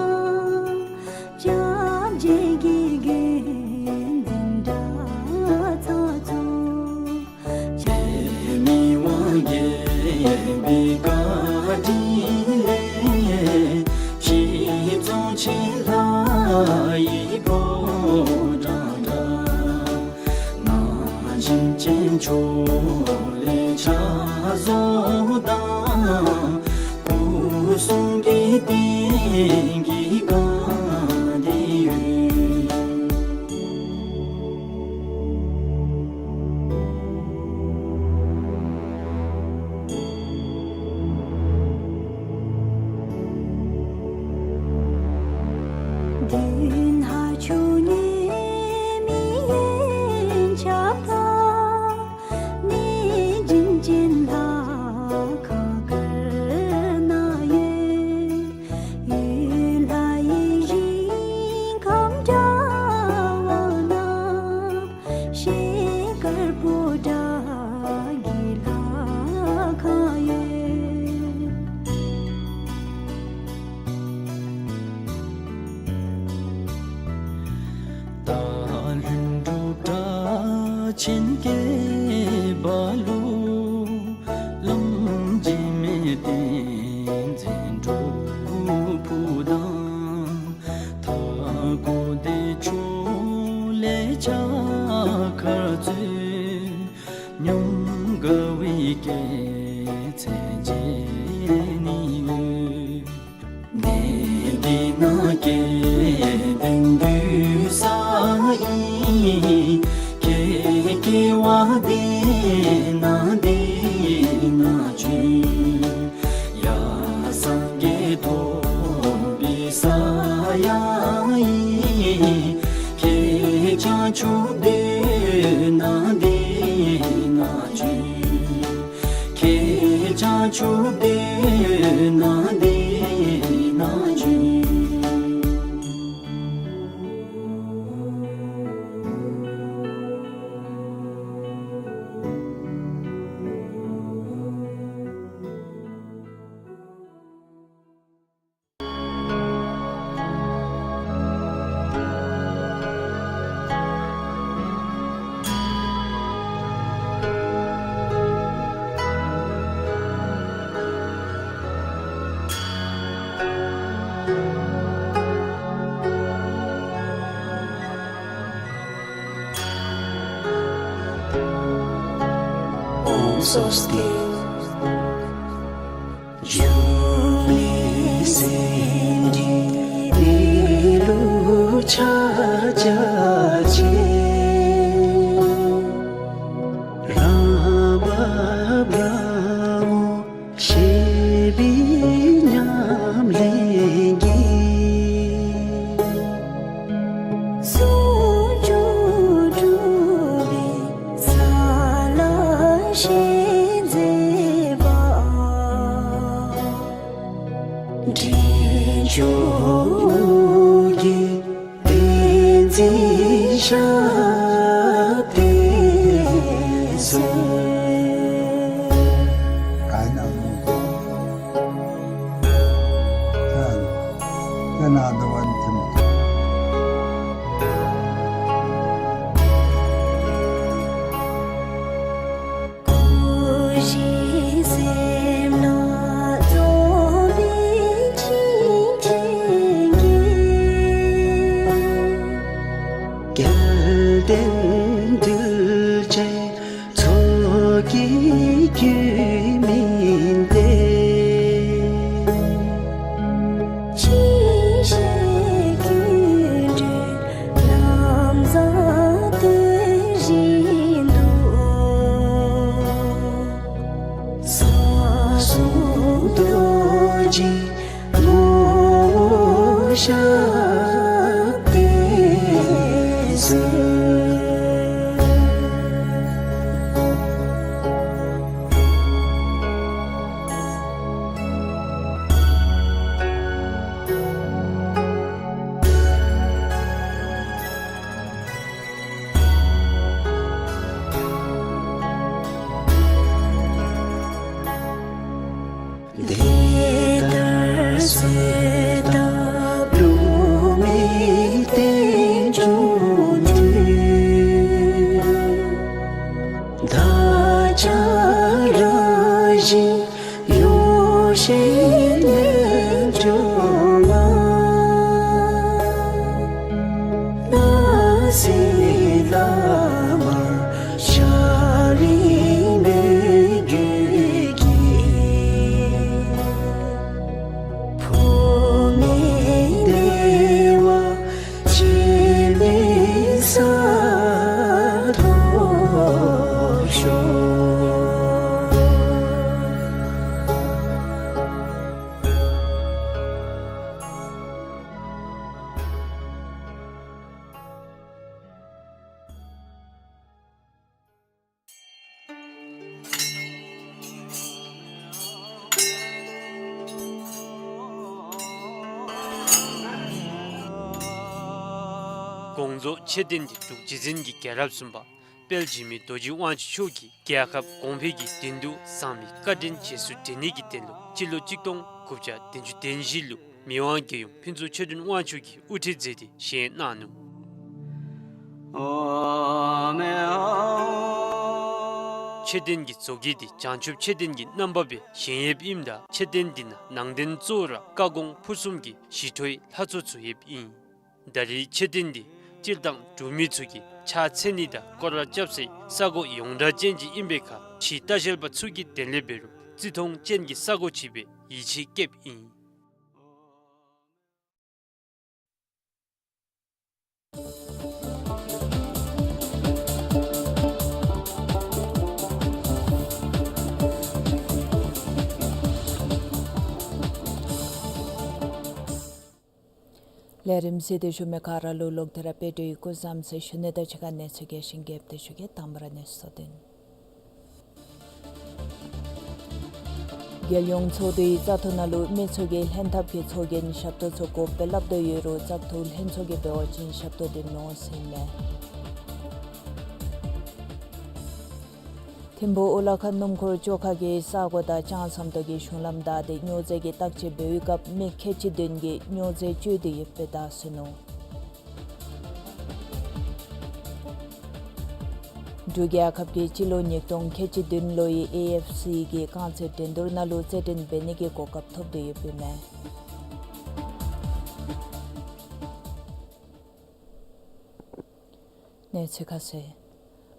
སྐྱབས་རྗེ་དགེ་རྒན་འཛིན་གྲྭ་ཚང་ཚོགས། པདྨའི་དབང་རྒྱལ་པའི་བཀའ་དྲིན་ལས། གཞིས་རྫོང་ཆེན་ལྷ་ཡི་ཕོ་བྲང་འདྲ། ན་གཞོན་ཅན་ཚོ་ལས་ཕྱག་བཟོ་དང་། སྐུ་གསུང་གི་རྟེན་གྱི་བཀའ་དྲིན་ཡོད། མདུན་ཕ་ཆུ་ཉེ་མི་ཡན་ཆབ་དང་། གནས་བྱིན་ཅན་ལྷ་ཁང་དཀར་ནང་ཡོད། ཡུལ་ལྷ་ཡི་ཞིང་ཁམས་འདྲ་བ་ན། ཤེལ་དཀར་པོ་ཏ་གི་ལྷ་ཁང་ཡོད། སྟག་ལྷུན་གྲུབ་སྒྲ་ཆེན་སྐད་འབར་ལུ། ལམ་འཇིགས་མེད་བསྟན་འཛིན་སྒྲུབ་ཕུག་དང་། མཐའ་འཁོབ་བདེ་མཆོག་ལས་ཕྱག་འཁར་སྩོལ། ཉམས་དགའ་བའི་སྐྱེད་ཚལ་མཇལ་ནི་ཡོད། གནས་འདི་ན་སྐལ་ལྡན་འདུས་ས་ཨིན། སྐྱེ་སྐྱེ་བ་འདི་ན་འདི་ན་བྱོན། ཡ་སངས་རྒྱས་ཐོབ་པའི་ས་ཡང་ཨིན། ཁྱེད་བྱང་ཆུབ་སྡོད་ན་འདི་ན་བྱོན། ཁྱེད་བྱང་ཆུབ་སྡོད་ན་འདི་ན་བྱོན། ཨོཾ་སྭ་སྟི། འབྱུང་གནས་སེམས་ཅན་འདི་ལུ་ཕྱག་བྱ་ཕྱིར། རང་བབས་རང་ངོ་ཤེས་པའི་ཉམས་ལེན་གྱིས། ཟུང་འཇུག་གྲུབ་པའི་ས་ལ་གཤེགས་མཛད་པ། འདྲེན་མཆོག་གི་བསྟན་འཛིན་ཞབས་བརྟན་གཟིགས། དགོངས་རྫོགས་མཆོད་རྟེན་འདི་འབྲུག་རྗེ་བཙུན་གྱི་རྒྱལ་རབས་གསུམ་པ་དཔལ་འཇིགས་མེད་རྡོ་རྗེ་དབང་ཕྱུག་མཆོག་གིས་རྒྱལ་ཁབ་གོང་འཕེལ་གྱི་དོན་དུ་བཟང་མི་བཀའ་དྲིན་རྗེས་སུ་དྲན་ནི་གི་དོན་ལུ་སྤྱི་ལོ་གཅིག་སྟོང་དགུ་བརྒྱ་བདུན་ཅུ་དོན་བཞི་ལུ་མི་དབང་རྒྱལ་ཡུམ་ཕུན་ཚོགས་ཆོས་སྒྲོན་དབང་ཕྱུག་གིས་དབུ་ཁྲིད་མཛད་དེ་བཞེངས་གནང་ནུག། མཆོད་རྟེན་གྱི་བཟོ་བཀོད་འདི་བྱང་ཆུབ་མཆོད་རྟེན་གྱི་རྣམ་པ་སྦེ་བཞེངས་ཡོདཔ་ཨིནམ་ད་མཆོད་རྟེན་འདི་ནང་ནང་རྟེན་གཙོ་བོ་ར་བཀའ་དགོངས་ཕུར་གསུམ་གྱི་ཞི་ཁྲོའི་ལྷ་ཚོགས་ཚུ་ཡོདཔ་ཨིན། ད་རེས་མཆོད་རྟེན་འདི་སྤྱིར་བཏང་འབྲུག་མི་ཚུ་གིས་ཕྱག་འཚལ་ནི་དང་སྐོར་ར་རྐྱབ་སའི་ས་གོ་ཡོངས་གྲགས་ཅན་ཅིག་ཨིན་པའི་ཁར་ཕྱིའི་ལྟ་བཤལ་པ་ཚུ་གིས་དེ་ལས་འབད་རུང་བརྩི་མཐོང་ཅན་གྱི་ས་གོ་ཅིག་སྦེ་ཡིད་ཆེས་བསྐྱེདཔ་ཨིན། ལས་རིམ་གཟིགས་ཏེ་བཞུགས་མི་ག་ར་ལུ་ལོག་སྟེ་ར་དཔལ་འབྱོར་གྱི་སྐུ་བཟང་ཟེར་ཞུ་ནི་དང་གཅིག་ཁར་གནས་ཚུལ་རྒྱས་ཤིང་རྒྱསཔ་སྦེ་ཞུ་གེ། དང་པ་ར་གནས་ཚུལ་བསྡུ་ནི། རྒྱལ་ཡོངས་ཚོགས་འདུའི་བཙག་འཐུ་ནང་ལུ་མི་ཚུ་གིས་ལྷན་ཐབས་ཀྱི་ཚོགས་རྒྱན་ཞབས་ཏོག་ཚུ་དགོཔ་སྦེ་སླབ་དོ་ཡོད་རུང་བཙག་འཐུ་ལྷན་ཚོགས་ཀྱིས་འབད་བ་ཅིན་ཞབས་ཏོག་འདི་མི་འོང་ཟེར་ཨིན་མས། ཐིམ་ཕུག་ཨུ་ལ་ཁ་སྣུམ་འཁོར་བཅོ་ཁ་གིས་ས་གོ་དང་ལྕང་ཟམ་ཏོག་གི་གཞུང་ལམ་བདའ་སྟེ་སྨྱོ་རྫས་ཀྱི་བརྟག་དཔྱད་འབད་བའི་སྐབས་མི་ཁལ་གཅིག་བདུན་གྱིས་སྨྱོ་རྫས་སྤྱོད་དེ་ཡོདཔ་སྦེ་བདའ་ཟུན་ནུག། འབྲུག་རྒྱལ་ཁབ་ཀྱིས་སྤྱི་ལོ་ཉིས་སྟོང་ཁལ་གཅིག་བདུན་ལོའི་ཨེ་ཨེཕ་སི་གི་རྐང་རྩེད་འགྲན་བསྡུར་ནང་ལུ་རྩེད་འགྲན་འབད་ནི་གི་གོ་སྐབས་ཐོབ་སྟེ་ཡོདཔ་ཨིན་མས། གནས་ཚུལ་ཁ་གསལ།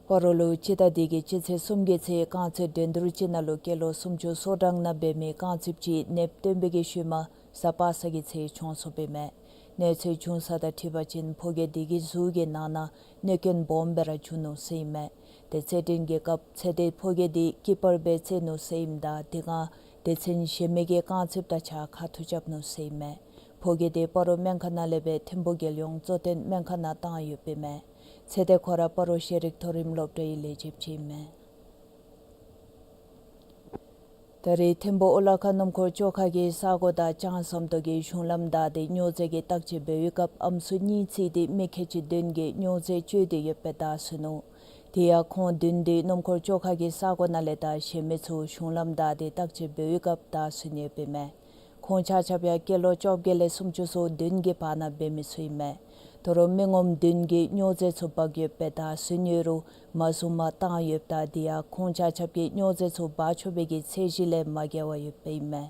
སྤ་རོ་ལུ་སྤྱི་ཟླ་འདི་གི་སྤྱི་ཚེས་གསུམ་གྱི་ཚེ་རྐང་རྩེད་འགྲན་བསྡུར་ཅིག་ནང་ལུ་སྐྱེས་ལོ་སུམ་ཅུ་སོ་གྲངས་ནང་འབད་མི་རྐང་རྩེདཔ་ཅིག་ནདཔ་བཏོན་པའི་གི་ཤུལ་མ་གཟའ་པ་སངས་ཀྱི་ཚེ་བྱུང་སོཔ་ཨིན་མས། གནས་ཚུལ་བྱུང་ས་དང་འཁྲིལ་བ་ཅིན་ཕོ་རྒྱས་འདི་གི་གཟུགས་ཀྱི་ནང་ན་གནོད་སྐྱོན་སྦོམ་སྦེ་ར་བྱུང་ནུག་ཟེར་ཨིན་མས། ཏེ་རྩེད་འགྲན་གྱི་སྐབས་ཚེ་འདས་ཕོ་རྒྱས་འདི་ཀི་པར་སྦེ་རྩེད་ནུག་ཟེར་ཨིནམ་ད་དེ་སྒང་སྡེ་ཚན་གཞན་མི་གིས་རྐང་རྩེདཔ་དང་གཅིག་ཁ་ཐུག་རྐྱབ་ནུག་ཟེར་ཨིན་མས། ཕོ་རྒྱས་འདི་སྤ་རོ་སྨན་ཁང་ནང་ལས་སྦེ་ཐིམ་ཕུག་རྒྱལ་ཡོངས་གཙོ་བསྟེན་སྨན་ཁང་ནང་བཏང་ཡོདཔ་ཨིན་མས། ཚེ་འདས་ཁོ་ར་སྤ་རོ་ཤེས་རིག་མཐོ་རིམ་སློབ་གྲྭའི་ལས་བྱེདཔ་ཅིག་ཨིན་མས། ད་རེས་ཐིམ་ཕུ་ཨོ་ལ་ཁ་སྣུམ་འཁོར་བཅོ་ཁ་གི་ས་གོ་དང་ལྕང་ཟམ་ཏོག་གི་གཞུང་ལམ་བདའ་སྟེ་སྨྱོ་རྫས་ཀྱི་བརྟག་དཔྱད་འབད་བའི་སྐབས་ཨམ་སྲུ་གཉིས་འཚོལ་ཏེ་མི་ཁལ་གཅིག་བདུན་གྱིས་སྨྱོ་རྫས་སྤྱོད་དེ་ཡོདཔ་སྦེ་བདའ་ཟུན་ནུག། དེ་ཡང་ཁོང་བདུན་འདི་སྣུམ་འཁོར་བཅོ་ཁ་གི་ས་གོ་ནང་ལས་དང་གཞན་མི་ཚུ་གཞུང་ལམ་བདའ་སྟེ་བརྟག་དཔྱད་འབད་བའི་སྐབས་བདའ་ཟུན་ཡོདཔ་ཨིན་མས། ཁོང་ཆ་ཁྱབ་ཡང་སྐྱེས་ལོ་བཅོ་བརྒྱད་ལས་སུམ་ཅུ་སོ་བདུན་གྱི་བར་ན་འབད་མི་ཚུ་ཨིན་མས། དོ་རུང་མི་ངོམ་བདུན་གྱིས་སྨྱོ་རྫས་ཚུ་འབག་ཡོདཔ་སྦེ་བདའ་ཟུན་ཡོད་རུང་མ་བཟུང་མ་བཏང་ཡོདཔ་ད་དེ་ཡང་ཁོང་ཆ་ཁྱབ་ཀྱིས་སྨྱོ་རྫས་ཚུ་འབག་ཆོག་པའི་གི་ཚད་གཞི་ལས་མ་བརྒལ་བར་ཡོདཔ་ཨིན་མས།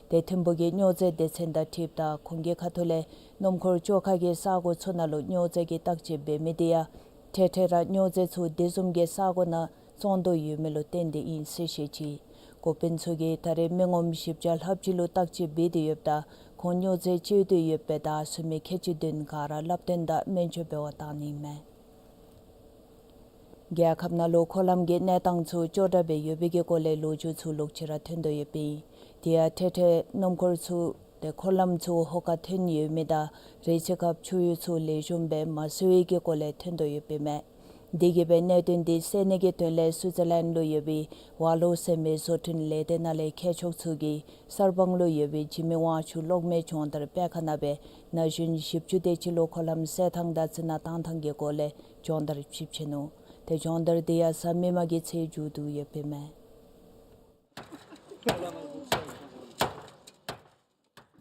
ཏེ་ཐིམ་ཕུ་གི་སྨྱོ་རྫས་སྡེ་ཚན་དང་འཁྲིལཝ་ད་ཁོང་གི་ཁ་ཐུག་ལས་སྣུམ་འཁོར་བཅོ་ཁ་གི་ས་གོ་ཚུ་ནང་ལུ་སྨྱོ་རྫས་ཀྱི་བརྟག་དཔྱད་འབད་མི་དེ་ཡང་འཕྲལ་འཕྲལ་ར་སྨྱོ་རྫས་ཚུ་དེ་བཟུམ་གྱི་ས་གོ་ནང་བཙོང་དོ་ཡོད་མི་ལུ་བརྟེན་ཏེ་ཨིན་ཟེར་བཤད་ཅི། འགོ་དཔོན་ཚུ་གིས་ད་རེས་མི་ངོམ་བཞི་བརྒྱ་ལྷགཔ་ཅིག་ལུ་བརྟག་དཔྱད་འབད་དེ་ཡོདཔ་ད་ཁོང་སྨྱོ་རྫས་སྤྱོད་དེ་ཡོདཔ་སྦེ་བདའ་ཟུན་མི་ཁལ་གཅིག་བདུན་ག་ར་སླབ་སྟོན་དང་སྨན་བཅོས་འབད་བར་བཏང་ནི་ཨིན་མས། རྒྱལ་ཁབ་ནང་ལུ་འཁོར་ལམ་གྱི་གནས་སྟངས་ཚུ་སྐྱོ་དྲགས་སྦེ་ཡོད་པའི་གི་སྐོར་ལས་ལོ་རྒྱུས་ཚུ་ལོག་ཅི་ར་ཐོན་དོ་ཡོདཔ་ཨིན། དེ་ཡང་འཕྲལ་འཕྲལ་སྣུམ་འཁོར་ཚུ་ཏེ་འཁོར་ལམ་ཚུ་ཧོ་ཀ་ཐོན་ཡོད་མི་དང་རེས་ཅིག་སྐབས་ཆུ་གཡུར་ཚུ་ལེགས་ཤོམ་སྦེ་མ་བསུ་བའི་གི་སྐོར་ལས་ཐོན་དོ་ཡོདཔ་ཨིན་མས། དེ་གིས་སྦེ་གནད་དོན་དེ་སེལ་ནི་གི་དོན་ལས་སུའུ་ཙི་ལེནཌ་ལུ་ཡོད་པའི་ཝ་ལོ་ཟེར་མི་བཟོ་སྐྲུན་ལས་སྡེ་ནང་ལས་མཁས་མཆོག་ཚུ་གིས་གསར་སྤང་ལུ་ཡོད་པའི་འཇིགས་མེད་དབང་ཕྱུག་གློག་མེ་སྦྱོང་བརྡར་སྤེལ་ཁང་ནང་སྦེ་ན་གཞོན་བཞི་བཅུ་དེ་ཅིག་ལུ་འཁོར་ལམ་བསལ་ཐངས་དང་རྩི་ནག་བཏང་ཐངས་ཀྱི་སྐོར་ལས་སྦྱོང་བརྡར་ཅིག་བྱིན་ནུག། ཏེ་སྦྱོང་བརྡར་དེ་ཡང་གཟའ་མིག་དམར་གྱི་ཚེས་མཇུག་བསྡུ་ཡོདཔ་ཨིན་མས།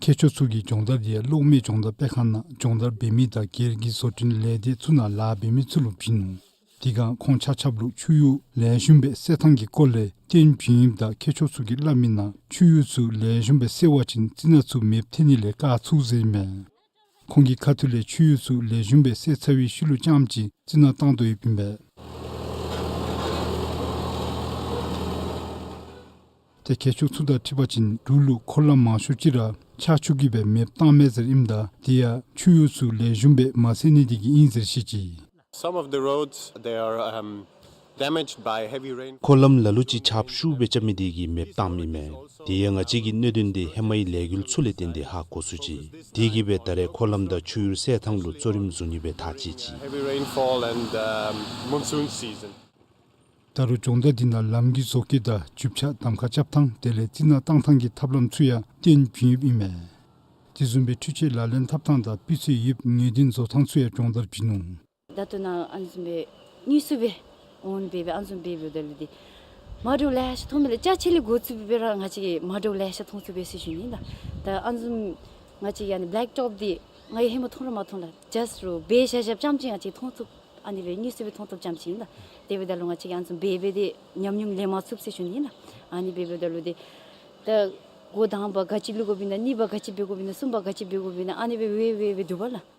མཁས་མཆོག་ཚུ་གིས་སྦྱོང་བརྡར་དེ་ཡང་གློག་མེ་སྦྱོང་བརྡར་སྤེལ་ཁང་ནང་སྦྱོང་བརྡར་འབད་མི་དང་སྒེར་གྱི་བཟོ་སྐྲུན་ལས་སྡེ་ཚུ་ནང་ལཱ་འབད་མི་ཚུ་ལུ་བྱིན་ནུག། དེ་སྒང་ཁོང་ཆ་ཁྱབ་ལུ་ཆུ་གཡུར་ལེགས་ཤོམ་སྦེ་བསལ་ཐངས་ཀྱི་སྐོར་ལས་སྟོན་བྱིན་ཡོདཔ་ད་མཁས་མཆོག་ཚུ་གིས་སླབ་མིའི་ནང་ཆུ་གཡུར་ཚུ་ལེགས་ཤོམ་སྦེ་བསལ་བ་ཅིན་རྩི་ནག་ཚུ་མེདཔ་ཐལ་ནི་ལས་བཀག་ཚུགས་ཟེར་ཨིན་མས། ཁོང་གི་ཁ་ཐུག་ལས་ཆུ་གཡུར་ཚུ་ལེགས་ཤོམ་སྦེ་བསལ་ཚར་བའི་ཤུལ་ལུ་རྐྱངམ་ཅིག་རྩི་ནག་བཏང་དོ་ཡོདཔ་ཨིན་པས། ཏེ་མཁས་མཆོག་ཚུ་དང་འཁྲིལ་བ་ཅིན་འབྲུག་ལུ་འཁོར་ལམ་མང་ཤོས་ཅིག་ར་ཆར་ཆུ་གིས་སྦེ་མེདཔ་བཏངམ་མས་ཟེར་ཨིནམ་ད་དེ་ཡང་ཆུ་གཡུར་ཚུ་ལེགས་ཤོམ་སྦེ་མ་བསལ་ནི་དེ་གིས་ཨིན་ཟེར་བཤད་ཅི། Some of the roads, they are, um, damaged by heavy rain. འཁོར་ལམ་ལ་ལུ་ཅིག་ཆརཔ་ཤུགས་སྦེ་རྐྱབ་མི་དེ་གིས་མེདཔ་བཏངམ་ཨིན་མས། དེ་ཡང་ང་བཅས་ཀྱིས་གནད་དོན་དེ་ཧེ་མའི་ལས་འགུལ་ཚུ་ལས་བརྟེན་ཏེ་ཧ་གོ་ཚུགས་ཅི། དེ་གིས་སྦེ་ད་རེས་འཁོར་ལམ་དང་ཆུ་གཡུར་བསལ་ཐངས་ལུ་གཙོ་རིམ་བཟུང་ནི་སྦེ་ཐག་བཅད་ཅི། Heavy rainfall and, um, monsoon season. ད་རུང་སྦྱོང་བརྡར་དེ་ནང་ལམ་གྱི་བཟོ་བཀོད་དང་རྒྱུ་ཆ་གདམ་ཁ་རྐྱབ་ཐངས་དེ་ལས་རྩི་ནག་བཏང་ཐངས་ཀྱི་ཐབས་ལམ་ཚུ་ཡང་སྟོན་བྱིན་ཡོདཔ་ཨིན་མས། དེ་བཟུམ་སྦེ་འཕྲུལ་ཆས་ལག་ལེན་འཐབ་ཐངས་དང་སྤུས་ཚད་ཡོདཔ་ངེས་གཏན་བཟོ་ཐངས་ཚུ་ཡང་སྦྱོང་བརྡར་བྱིན་ནུག། ད་ལྟོ་ནཱ་ཨ་ནི་བཟུམ་སྦེ་དངོས་སུ་སྦེ་འོང་སྦེ་སྦེ་ཨ་ནི་བཟུམ་སྦེ་འབདཝ་ད་ལུ་འདི་མ་འདྲཝ་ལེ་ཤ་མཐོང་མི་ལགས། ཅ་ཆས་ལས་འགོ་བཙུགས་སྦེ་ར་ང་བཅས་ཀྱིས་མ་འདྲཝ་ལེ་ཤ་མཐོང་ཚུགས་པས་ཟེར་ཞུ་ནི་ཨིན་ལགས། ད་ཨ་ནི་བཟུམ་ང་བཅས་ཀྱི་ཨ་ནི་བེ་ལེག་ཊོབ་འདི་ང་གིས་ཧེ་མ་མཐོང་ར་མ་མཐོང་ལགས། ཇཱསཊ་རོ་སྦེ་ཤ་ཤ་རྐྱངམ་ཅིག་ང་བཅས་མཐོང་ཚུགས། ཨ་ནི་སྦེ་དངོས་སུ་སྦེ་མཐོང་ཐོབ་རྐྱངམ་ཅིག་ཨིན་ལགས། དེ་འབདཝ་ད་ལུ་ང་བཅས་ཀྱིས་ཨ་ནི་བཟུམ་སྦེ་སྦེ་འདི་ཉམས་མྱོང་ལེན་མ་ཚུགས་ཟེར་ཞུ་ནི་ཨིན་ལགས། ཨ་ནི་སྦེ་འབདཝ་ད་ལུ་འདི་ད་འགོ་དང་པ་ག་ཅི་བླུག་དགོཔ་ཨིན་ན་གཉིས་པ་ག་ཅི་འབད་དགོཔ་ཨིན་ན་གསུམ་པ་ག་ཅི་འབད་དགོཔ་ཨིན་ན་ཨ་ནི་སྦེ་སྦེ་སྦེ་སྦེ་འདུག་པ་ལགས།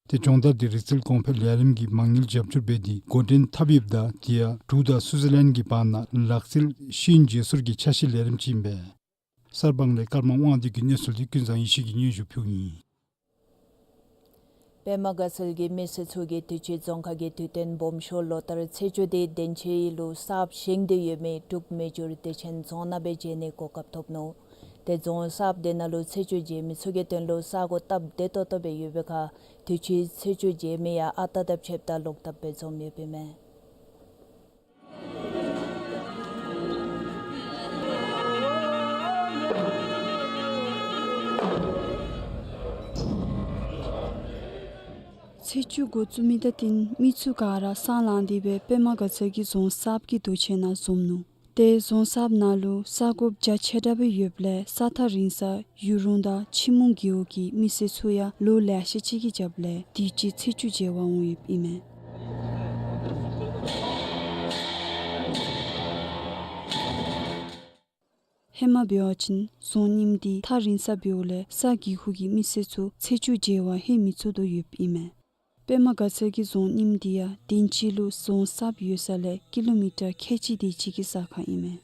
ཏེ་སྦྱོང་བརྡར་དེ་རིག་རྩལ་གོང་འཕེལ་ལས་རིམ་གྱིས་མ་དངུལ་རྒྱབ་སྐྱོར་འབད་དེ་འགོ་འདྲེན་འཐབ་ཡོདཔ་ད་དེ་ཡང་འབྲུག་དང་སུའུ་ཙི་ལེནཌ་གྱི་བར་ན་ལག་རྩལ་ཤེས་ཡོན་བརྗེ་སོར་གྱི་ཆ་ཤས་ལས་རིམ་ཅིག་ཨིན་པས། གསར་སྤང་ལས་ཀརྨ་དབང་འདུས་ཀྱིས་གནས་ཚུལ་འདི་ཀུན་བཟང་ཡེ་ཤེས་ཀྱིས་སྙན་ཞུ་ཕུལཝ་ཨིན། པདྨ་དགའ་ཚལ་གྱི་མི་སེར་ཚུ་གིས་དུས་ཅི་རྫོང་ཁག་གི་དུས་སྟོན་སྦོམ་ཤོས་ལོ་ལྟར་ཚེས་བཅུ་དེ་དན་ཆེ་ཡི་ལུ་གསརཔ་བཞེངས་ཏེ་ཡོད་མི་འབྲུག་མི་འགྱུར་བདེ་ཆེན་རྫོང་ནང་སྦེ་མཇལ་ནིའི་གོ་སྐབས་ཐོབ་ནུག། ཏེ་རྫོང་གསརཔ་དེ་ནང་ལུ་ཚེས་བཅུ་མཇལ་མི་ཚུ་གི་དོན་ལུ་ས་གོ་སྟབས་བདེ་ཏོག་ཏོ་སྦེ་ཡོད་པའི་ཁར་དུས་ཅི་ཚེས་བཅུ་མཇལ་མི་ཡང་ཨ་རྟག་དང་ཕྱདཔ་ད་ལོག་ལྟབ་སྦེ་འཛོམས་ཡོདཔ་ཨིན་མས། ཚེས་བཅུ་འགོ་བཙུགས་མི་དང་བསྟུན་མི་ཚུ་ག་ར་སང་ལངས་ཏེ་སྦེ་པདྨ་དགའ་ཚལ་གྱི་རྫོང་གསརཔ་གི་རྡོ་གཅལ་ནང་འཛོམས་ནུག། ཏེ་རྫོང་གསརཔ་ནང་ལུ་ས་གོ་རྒྱ་ཆེ་དྲགས་སྦེ་ཡོདཔ་ལས་ས་ཐག་རིང་ས་ཡུ་རུང་དང་ཆི་མུང་རྒེད་འོག་གི་མི་སེར་ཚུ་ཡང་ལོ་ལེ་ཤ་ཅིག་གི་རྒྱབ་ལས་དུས་ཅི་ཚེས་བཅུ་མཇལ་བར་འོང་ཡོདཔ་ཨིན་མས། ཧེ་མ་འབད་བ་ཅིན་རྫོང་རྙིངམ་འདི་ཐག་རིང་ས་འབདཝ་ལས་ས་གི་ཧུ་གི་མི་སེར་ཚུ་ཚེས་བཅུ་མཇལ་བར་ལྷོད་མི་ཚུགས་དོ་ཡོདཔ་ཨིན་མས། པདྨ་དགའ་ཚལ་གྱི་རྫོང་རྙིངམ་འདི་ཡང་དན་ཆེ་ལུ་རྫོང་གསརཔ་ཡོད་ས་ལས་ཀི་ལོ་མི་ཊར་ཁལ་གཅིག་དེ་ཅིག་གི་ས་ཁར་ཨིན་མས།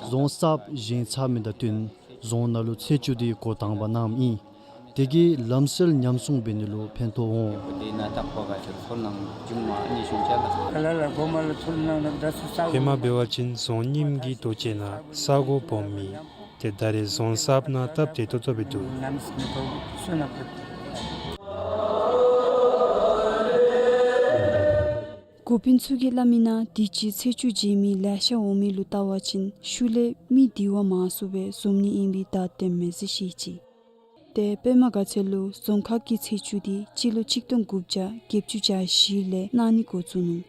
རྫོང་གསརཔ་བཞེངས་ཚར་མི་དང་བསྟུན་རྫོང་ནང་ལུ་ཚེས་བཅུ་དེ་འགོ་དང་པ་གནངམ་ཨིན། དེ་གིས་ལམ་སྲོལ་ཉམས་སྲུང་འབད་ནི་ལུ་ཕན་ཐོགས་འོང་། ཧེ་མ་འབད་བ་ཅིན་རྫོང་རྙིངམ་གྱི་རྡོ་གཅལ་ནང་ས་གོ་སྦོམ་མེད། ཏེ་ད་རེས་རྫོང་གསརཔ་ནང་སྟབས་བདེ་ཏོག་ཏོ་སྦེ་འདུག། འགོ་དཔོན་ཚུ་གིས་སླབ་མིའི་ནང་དུས་ཅི་ཚེས་བཅུ་མཇལ་མི་ལེ་ཤ་འོང་མི་ལུ་བལྟ་བ་ཅིན་ཤུལ་ལས་མི་འདི་བ་མང་སུ་སྦེ་འཛོམས་ནི་ཨིན་པའི་བརྡ་སྟོནམ་མས་ཟེར་བཤད་ཅི། ཏེ་པདྨ་དགའ་ཚལ་ལུ་རྫོང་ཁག་གི་ཚེས་བཅུ་འདི་སྤྱི་ལོ་གཅིག་སྟོང་དགུ་བརྒྱ་བརྒྱད་ཅུ་གྱ་བཞི་ལས་གནང་ནི་འགོ་བཙུགས་ནུག།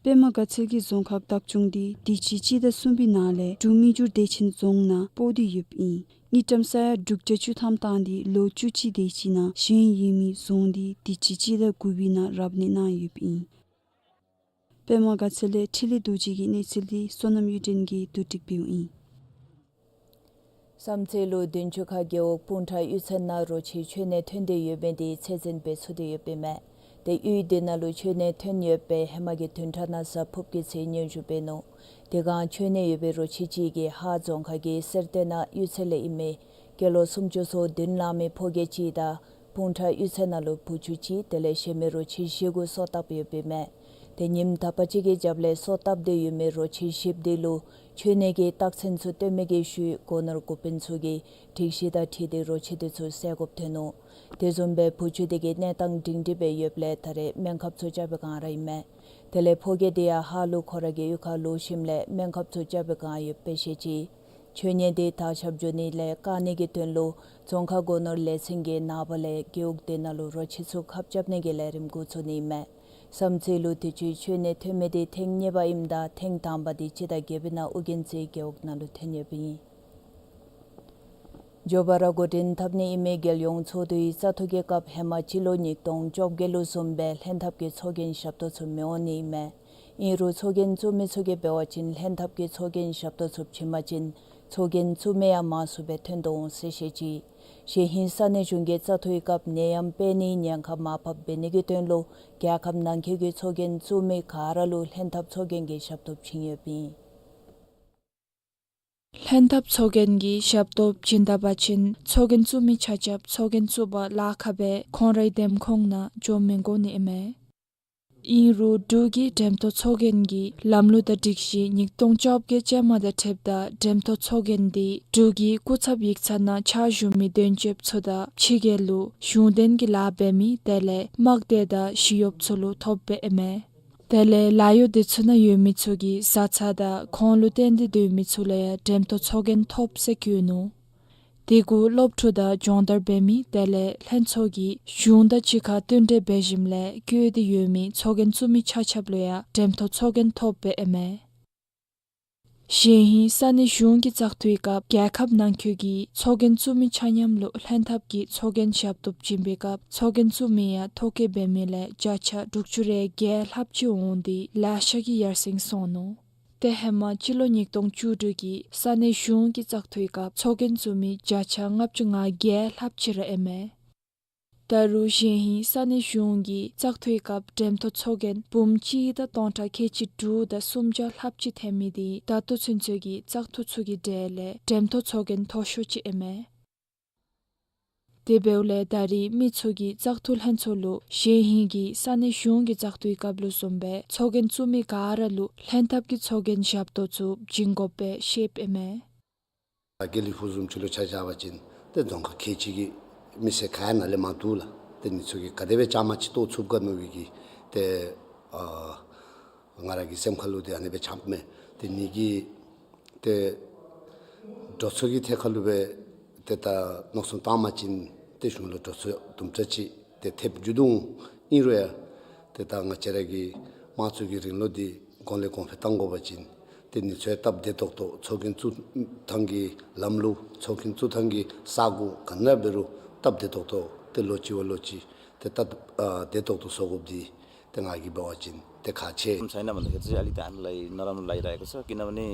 པདྨ་དགའ་ཚལ་གྱི་རྫོང་ཁག་བདག་སྐྱོང་འདི་དུས་ཅི་སྤྱི་ཟླ་གསུམ་པའི་ནང་ལས་འབྲུག་མི་འགྱུར་བདེ་ཆེན་རྫོང་ནང་སྤོ་སྟེ་ཡོདཔ་ཨིན། དངུལ་ཀྲམ་ས་ཡ་དྲུག་བརྒྱ་བཅུ་ཐམ་བཏང་སྟེ་ལོ་བཅུ་གཅིག་དེ་ཅིག་ནང་བཞེངས་ཡོད་མི་རྫོང་འདི་དུས་ཅི་སྤྱི་ཟླ་དགུ་པའི་ནང་རབ་གནས་གནང་ཡོདཔ་ཨིན། པདྨ་དགའ་ཚལ་ལས་འཕྲིན་ལས་རྡོ་རྗེ་གི་གནས་ཚུལ་འདི་བསོད་ནམས་གཡུ་སྒྲོན་གྱིས་བསྡུ་སྒྲིག་འབདཝ་ཨིན། བསམ་རྩེ་ལུ་བདུན་ཅུ་ཁ་རྒེད་འོག་སྤུངས་ཁྲ་གཡུས་ཚན་ནང་རོ་ཁྱི་ཁྱོན་ནས་ཐོན་ཏེ་ཡོད་མི་འདི་ཚད་འཛིན་འབད་ཚུགས་ཏེ་ཡོདཔ་ཨིན་མས། ཏེ་གཡུས་འདི་ནང་ལུ་ཁྱོན་ནས་ཐོན་ཡོདཔ་སྦེ་ཧེ་མ་གི་བདུན་ཕྲག་ནང་གཟའ་ཕུརཔ་གི་ཚེ་སྙན་ཞུ་འབད་ནུག། དེ་སྒང་ཁྱོན་ནས་ཡོད་པའི་རོ་ཁྱི་ཅིག་གིས་ཧཱ་རྫོང་ཁག་གི་གསེར་སྡོང་གཡུས་ཚན་ལས་ཨིན་མི་སྐྱེས་ལོ་སུམ་ཅུ་སོ་བདུན་ལང་མི་ཕོ་སྐྱེས་ཅིག་དང་སྤུངས་ཁྲ་གཡུས་ཚན་ནང་ལུ་བུ་ཆུང་ཅིག་དེ་ལས་གཞན་མི་རོ་ཁྱི་བཞི་གུ་སོ་བཏབ་ཡོདཔ་ཨིན་མས། ཏེ་ཉིནམ་དག་པ་ཅིག་གི་རྒྱབ་ལས་སོ་བཏབ་སྟེ་ཡོད་མི་རོ་ཁྱི་བཞིཔོ་འདི་ལུ་ཁྱོན་ནས་ཀྱི་རྟགས་མཚན་ཚུ་སྟོན་མི་གི་ཤུལ་སྒོ་ནོར་འགོ་དཔོན་ཚུ་གིས་སྒྲིག་གཞི་དང་འཁྲིལ་ཏེ་རོ་ཁྱི་འདི་ཚུ་བསལ་དགོཔ་ཐོན་ནུག། དེ་བཟུམ་སྦེ་བུ་ཆུང་འདི་གི་གནས་སྟངས་སྒྲིང་སྒྲི་སྦེ་ཡོདཔ་ལས་ད་རེས་སྨན་ཁབ་ཚུ་རྐྱབ་པའི་བསྒང་ར་ཨིན་མས། དེ་ལས་ཕོ་སྐྱེས་འདི་ཡང་ཧཱ་ལུ་ཁོ་ར་གི་གཡུས་ཁར་ལོག་ཞིནམ་ལས་སྨན་ཁབ་ཚུ་རྐྱབ་པའི་བསྒང་ཡོདཔ་སྦེ་བཤད་ཅི། ཁྱོད་ཉིད་འདི་དར་ཁྱབ་འགྱོ་ནི་ལས་བཀག་ནི་གི་དོན་ལུ་རྫོང་ཁག་སྒོ་ནོར་ལས་ཚན་གྱིས་ནངས་པ་ལས་རྒེད་འོག་འདི་ནང་ལུ་རོ་ཁྱི་ཚུ་ཁབ་རྐྱབ་ནི་གི་ལས་རིམ་འགོ་བཙུགས་ནི་ཨིན་མས། བསམ་རྩེ་ལུ་དུས་ཅི་ཁྱོན་ནས་ཐོན་མི་འདི་ཐེངས་གཉིས་པ་ཨིནམ་ད་ཐེངས་དང་པ་འདི་སྤྱི་ཟླ་བརྒྱད་པའི་ནང་ཨོ་རྒྱན་རྩེ་རྒེད་འོག་ནང་ལུ་ཐོན་ཡོདཔ་ཨིན། མགྱོགས་པ་ར་འགོ་འདྲེན་འཐབ་ནི་ཨིན་མི་རྒྱལ་ཡོངས་ཚོགས་འདུའི་བཙག་འཐུ་གི་སྐབས་ཧེ་མ་སྤྱི་ལོ་ཉིས་སྟོང་བཅོ་བརྒྱད་ལུ་བཟུམ་སྦེ་ལྷན་ཐབས་ཀྱི་ཚོགས་རྒྱན་ཞབས་ཏོག་ཚུ་མི་འོང་ནི་ཨིན་མས། ཨིན་རུང་ཚོགས་རྒྱན་བཙུགས་མི་ཚུ་གིས་འབད་བ་ཅིན་ལྷན་ཐབས་ཀྱི་ཚོགས་རྒྱན་ཞབས་ཏོག་ཚུ་བྱིན་པ་ཅིན་ཚོགས་རྒྱན་བཙུགས་མི་ཡང་མང་སུ་སྦེ་ཐོན་དོ་འོང་ཟེར་བཤད་ཅི། གཞེས་ཧིང་ས་གནས་གཞུང་གིས་བཙག་འཐུའི་སྐབས་ནད་ཡམས་འཕེལ་ནིའི་ཉེན་ཁ་མར་ཕབ་འབད་ནི་གི་དོན་ལུ་རྒྱལ་ཁབ་ནང་འཁོད་ཀྱི་ཚོགས་རྒྱན་བཙུགས་མི་ག་ར་ལུ་ལྷན་ཐབས་ཚོགས་རྒྱན་གྱི་ཞབས་ཏོག་བྱིན་ཡོདཔ་ཨིན། ལྷན་ཐབས་ཚོགས་རྒྱན་གྱི་ཞབས་ཏོག་བྱིན་ད་པ་ཅིན་ཚོགས་རྒྱན་བཙུགས་མི་ཆ་ཁྱབ་ཚོགས་རྒྱན་བཙུགས་པར་ལཱ་ཁག་སྦེ་ཁོང་རའི་འདེམས་ཁོངས་ནང་འཛོམས་མི་དགོ་ནི་ཨིན་མས། ཨིན་རུང་འབྲུག་གི་འགྲེམས་སྟོན་ཚོགས་རྒྱན་གྱི་ལམ་ལུགས་དང་སྒྲིག་གཞི་ཉིས་སྟོང་བཅོ་བརྒྱད་ཅན་མ་དང་འཁྲིལཝ་ད་འགྲེམས་སྟོན་ཚོགས་རྒྱན་འདི་འབྲུག་གི་སྐུ་ཚབ་ཡིག་ཚང་ནང་ཕྱག་ཞུ་མི་དོན་གཅོདཔ་ཚུ་དང་ཕྱི་རྒྱལ་ལུ་གཞུང་དོན་གྱི་ལཱ་འབད་མི་དེ་ལས་དམག་སྡེ་དང་ཞི་གཡོགཔ་ཚུ་ལུ་ཐོབ་པའི་ཨིན་མས། དེ་ལས་ལཱ་གཡོག་སྡེ་ཚུ་ནང་ཡོད་མི་ཚུ་གི་བཟའ་ཚང་དང་ཁོང་ལུ་བརྟེན་ཏེ་སྡོད་མི་ཚུ་ལུ་ཡང་འགྲེམས་སྟོན་ཚོགས་རྒྱན་ཐོབ་ཟེར་བཀོད་ནུག། དེ་གུ་སློབ་ཕྲུག་དང་སྦྱོང་བརྡར་འབད་མི་དེ་ལས་ལྷན་ཚོགས་ཀྱིས་གཞུང་དང་གཅིག་ཁར་བསྟུན་གྲོས་འབད་ཞིནམ་ལས་བཀོད་དེ་ཡོད་མི་ཚོགས་རྒྱན་བཙུགས་མི་ཆ་ཁྱབ་ལུ་ཡང་འགྲེམས་སྟོན་ཚོགས་རྒྱན་ཐོབ་པའི་ཨིན་མས། གཞེས་ཧིང་ས་གནས་གཞུང་གི་བཙག་འཐུའི་སྐབས་རྒྱལ་ཁབ་ནང་འཁོད་ཀྱི་ཚོགས་རྒྱན་བཙུགས་མི་ཆ་མཉམ་ལུ་ལྷན་ཐབས་ཀྱི་ཚོགས་རྒྱན་ཞབས་ཏོག་བྱིན་པའི་སྐབས་ཚོགས་རྒྱན་བཙུགས་མི་ཡང་ཐོ་བཀོད་འབད་མི་ལས་བརྒྱ་ཆ་དྲུག་ཅུ་རེ་བརྒྱད་ལྷགཔ་ཅིག་འོང་སྟེ་ལེ་ཤ་གིས་ཡར་སེང་སོང་ནུག། ཏེ་ཧེ་མ་སྤྱི་ལོ་ཉིས་སྟོང་བཅུ་དྲུག་གི་ས་གནས་གཞུང་གི་བཙག་འཐུའི་སྐབས་ཚོགས་རྒྱན་བཙུགས་མི་བརྒྱ་ཆ་ལྔ་བཅུ་ང་བརྒྱད་ལྷགཔ་ཅིག་ར་ཨིན་མས། ད་རུང་གཞེས་ཧིང་ས་གནས་གཞུང་གི་བཙག་འཐུའི་སྐབས་འགྲེམས་སྟོན་ཚོགས་རྒྱན་འབུམ་གཅིག་དང་སྟོང་ཕྲག་ཁལ་གཅིག་དྲུག་དང་སུམ་བརྒྱ་ལྷགཔ་ཅིག་ཐོན་མི་འདི་ད་ལྟོ་ཚུན་ཚོད་ཀྱི་བཙག་འཐུ་ཚུ་གི་གྲས་ལས་འགྲེམས་སྟོན་ཚོགས་རྒྱན་མཐོ་ཤོས་ཅིག་ཨིན་མས། དེ་འབདཝ་ལས་ད་རེས་མི་ཚུ་གིས་བཙག་འཐུ་ལྷན་ཚོགས་ལུ་གཞེས་ཧིང་གི་ས་གནས་གཞུང་གི་བཙག་འཐུའི་སྐབས་ལུ་བཟུམ་སྦེ་ཚོགས་རྒྱན་བཙུགས་མི་ག་ར་ལུ་ལྷན་ཐབས་ཀྱི་ཚོགས་རྒྱན་ཞབས་ཏོག་ཚུ་བྱིན་དགོཔ་སྦེ་བཤདཔ་ཨིན་མས། རྒྱལ་ལི་ཧྥུ་བཟུམ་ཅིག་ལུ་ཆ་བཞག་པ་ཅིན་ཏེ་རྫོང་ཁག་ཁལ་གཅིག་གི་མི་སེར་ག་ཡང་ནཱ་ལས་མ་བཏུབ་ལགས། ཏེ་ཨ་ནི་ཚུ་གིས་ག་དེ་སྦེ་བཅའ་མར་ཅིག་གཏོགས་ཚུགས་ག་མནོ་བའི་གི་ཏེ་ཨ་ང་ར་གི་སེམས་ཁ་ལུ་ཏེ་ཨ་ནི་སྦེ་ཆགསཔ་མས། ཏེ་ཨ་ནི་གི་ཏེ་གྲོས་ཚོགས་ཀྱི་ཐད་ཁ་ལུ་སྦེ་ཏེ་ད་མནོ་བསམ་བཏང་པ་ཅིན་ཏེ་གཞུང་ལུ་གྲོས་ཚོགས་དུམ་གྲ་ཅིག་ཏེ་ཐེབས་རྒྱུ་འདུག། ཨིན་རུང་ཡང་ཏེ་ད་ང་བཅས་ར་གི་དམངས་གཙོ་གི་རིང་ལུགས་འདི་གོང་ལས་གོང་འཕེལ་གཏང་དགོ་པ་ཅིན་ཏེ་ཨ་ནི་ཚུ་ཡང་སྟབས་བདེ་ཏོག་ཏོ་ཚོགས་རྒྱན་བཙུགས་ཐངས་ཀྱི་ལམ་ལུགས་ཚོགས་རྒྱན་བཙུགས་ཐངས་ཀྱི་ས་གོ་ག་ནི་འབད་རུང་སྟབས་བདེ་ཏོག་ཏོ་ཏེ་ལོ་གཅིག་བ་ལོ་གཅིག་ཏེ་སྟབས་ཨ་བདེ་ཏོག་ཏོ་བཟོ་དགོཔ་འདི་ཏེ་ང་གིས་འབད་བ་ཅིན་ཏེ་ཁག་ཆེ། ཨམ་ས་ཨིན་ན་མ་ད་ཁྱེད་ཚུ་ཨ་ལི་ཏེ་ཨ་ནི་ལཱ་ནཱ་ར་མ་ལཱ་ཡི་ར་ཡི་ག་ས་ཀི་ན་མ་ནི་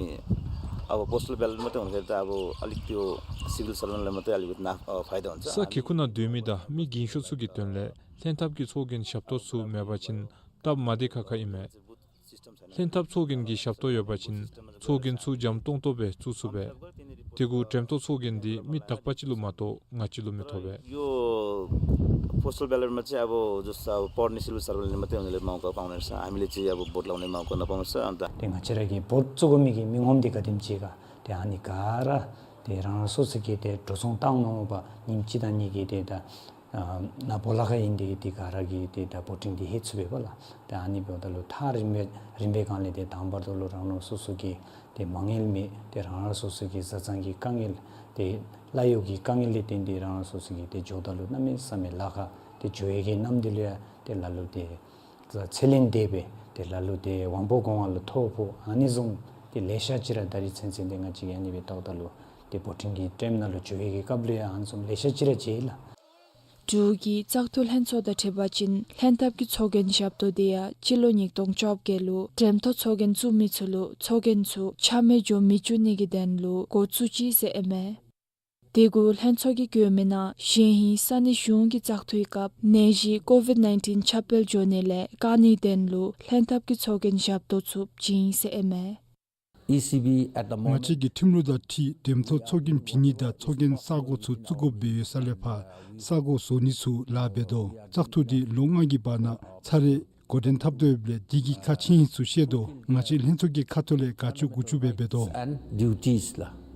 ཨ་བོ་པོསི་ཊལ་བེ་ལཊ་མ་ཏེ་འོང་ཁྱེད་ད་ཨ་བོ་ཨ་ལི་ཏེ་སི་བིལ་སར་བེནཊ་ལས་མ་ཏེ་ཨ་ལི་ཏེ་ན་ཨ་ཕའི་ད་འོང་ས་ས་ཁེ་ཁུ་ནང་སྡོད་མི་དང་མི་རྒན་ཤོས་ཚུ་གི་དོན་ལས་ལྷན་ཐབས་ཀྱི་ཚོགས་རྒྱན་ཞབས་ཏོག་ཚུ་མེད་པ་ཅིན་སྟབས་མ་བདེ་ཁག་ཁ་ཨིན་མས། ལྷན་ཐབས་ཚོགས་རྒྱན་གྱི་ཞབས་ཏོག་ཡོད་པ་ཅིན་ཚོགས་རྒྱན་ཚུ་འཇམ་ཏོང་ཏོ་སྦེ་བཙུགས་ཚུགས་པས། དེ་གུ་འགྲེམས་སྟོན་ཚོགས་རྒྱན་འདི་མི་དག་པ་ཅིག་ལུ་མ་གཏོགས་ང་བཅས་ལུ་མི་ཐོབ་པས། यो पोस्टल ब्यालेटमा चाहिँ अब जस्तो अब पढ्ने सिभिल सर्भेन्टले मात्रै उनीहरूले मौका पाउने रहेछ। हामीले चाहिँ अब भोट लाउने मौका नपाउँछ। अन्त त्यही मान्छेलाई कि भोट चुगो मिगी मिङोम दिका दिम चिगा। त्यही अनि गारा त्यही राणा सोसुकी त्यही ढोसोङ ताङ नङोबा निम्ची दानी कि त्यही दा ཨ་ནཱ་སྦོ་ལོགས་ཁར་ཨིན་ཏེ་འདི་ག་ར་གིས་ཏེ་ད་བྷོ་ཊིང་འདི་ལྷོད་ཚུགས་པས་པ་ལགས། ཏེ་ཨ་ནི་འབདཝ་ད་ལུ་ཐག་རིང་པའི་རིང་པའི་སྒང་ལས་ཏེ་དང་པ་ར་ལུ་རང་རང་སོ་སོ་གི་ཏེ་མ་དངུལ་མེད། ཏེ་རང་རང་སོ་སོ་གི་བཟའ་ཚང་གི་དཀའ་ངལ་ཏེ་གླ་གཡོག་གི་དཀའ་ངལ་ལས་བརྟེན་ཏེ་རང་རང་སོ་སོ་གིས་ཏེ་འགྱོཝ་ད་ལུ་གནམ་མེད་ས་མེད་ལཱ་ཁག་ཏེ་འགྱོ་ཡི་གི་ནམ་འདི་ལུ་ཡང་ཏེ་ལ་ལུ་ཏེ་ཚེ་ལས་འདས་པའི་ཏེ་ལ་ལུ་ཏེ་དབང་པོ་སྐྱོང་བ་ལུ་ཐོ་ཕོག། ཨ་ནི་བཟུམ་ཏེ་ལེ་ཤ་ཅིག་ར་ད་རིས་ཚུན་ཚོད་ཏེ་ང་བཅས་ཀྱིས་ཨ་ནི་སྦེ་བལྟཝ་ད་ལུ་ཏེ་བྷོ་ཊིང་གི་ཊེམ་ནང་ལུ་འགྱོ་ཡི་གི་སྐབས་ལུ་ཡང་ཨ་ནི་བཟུམ་ལེ་ཤ་ཅིག་ར་མཇལ་ཡི་ལགས། འབྲུག་གི་བཙག་འཐུ་ལྷན་ཚོགས་དང་འཁྲིལ་བ་ཅིན་ལྷན་ཐབས་ཀྱི་ཚོགས་རྒྱན་ཞབས་ཏོག་འདི་ཡང་སྤྱི་ལོ་ཉིས་སྟོང་བཅོ་བརྒྱད་ལུ་འགྲེམས་ཐོག་ཚོགས་རྒྱན་བཙུགས་མི་ཚུ་ལུ་ཚོགས་རྒྱན་ཚུ་ཆ་མེད་འགྱོ་མི་བཅུག་ནི་གི་དོན་ལུ་འགོ་བཙུགས་ཅི་ཟེར་ཨིན་མས། དེ་གུ་ལྷན་ཚོགས་ཀྱིས་བཀོད་མི་ནང་གཞེས་ཧིང་ས་གནས་གཞུང་གི་བཙག་འཐུའི་སྐབས་ནད་གཞི་ཀོ་ཝིཌ་ནའིན་ཊིན་ཁྱབ་སྤེལ་འགྱོ་ནི་ལས་བཀག་ནིའི་དོན་ལུ་ལྷན་ཐབས་ཀྱི་ཚོགས་རྒྱན་ཞབས་ཏོག་ཚུ་བྱིན་ཟེར་ཨིན་མས། E C B at the moment. ང་བཅས་ཀྱིས་ཁྲིམས་ལུགས་དང་འཁྲིལ་འགྲེམས་ཐོག་ཚོགས་རྒྱན་བྱིན་ནི་དང་ཚོགས་རྒྱན་ས་གོ་ཚུ་བཙུགས་དགོཔ་སྦེ་ཡོད་ས་ལས་ཕར་ས་གོ་བཟོ་ནི་ཚུ་ལཱ་འབད་དོ། བཙག་འཐུ་འདི་ལོ་ལྔ་གི་བར་ན་ཚར་རེ་འགོ་འདྲེན་འཐབ་དོ་ཡོདཔ་ལས་འདི་གི་ཁག་ཆེ་ཧིང་ཚུ་ཤེས་དོ། ང་བཅས་ལྷན་ཚོགས་ཀྱི་ཁ་ཐུག་ལས་ག་བཅུག་གུ་བཅུག་སྦེ་འབད་དོ། And duties ལགས།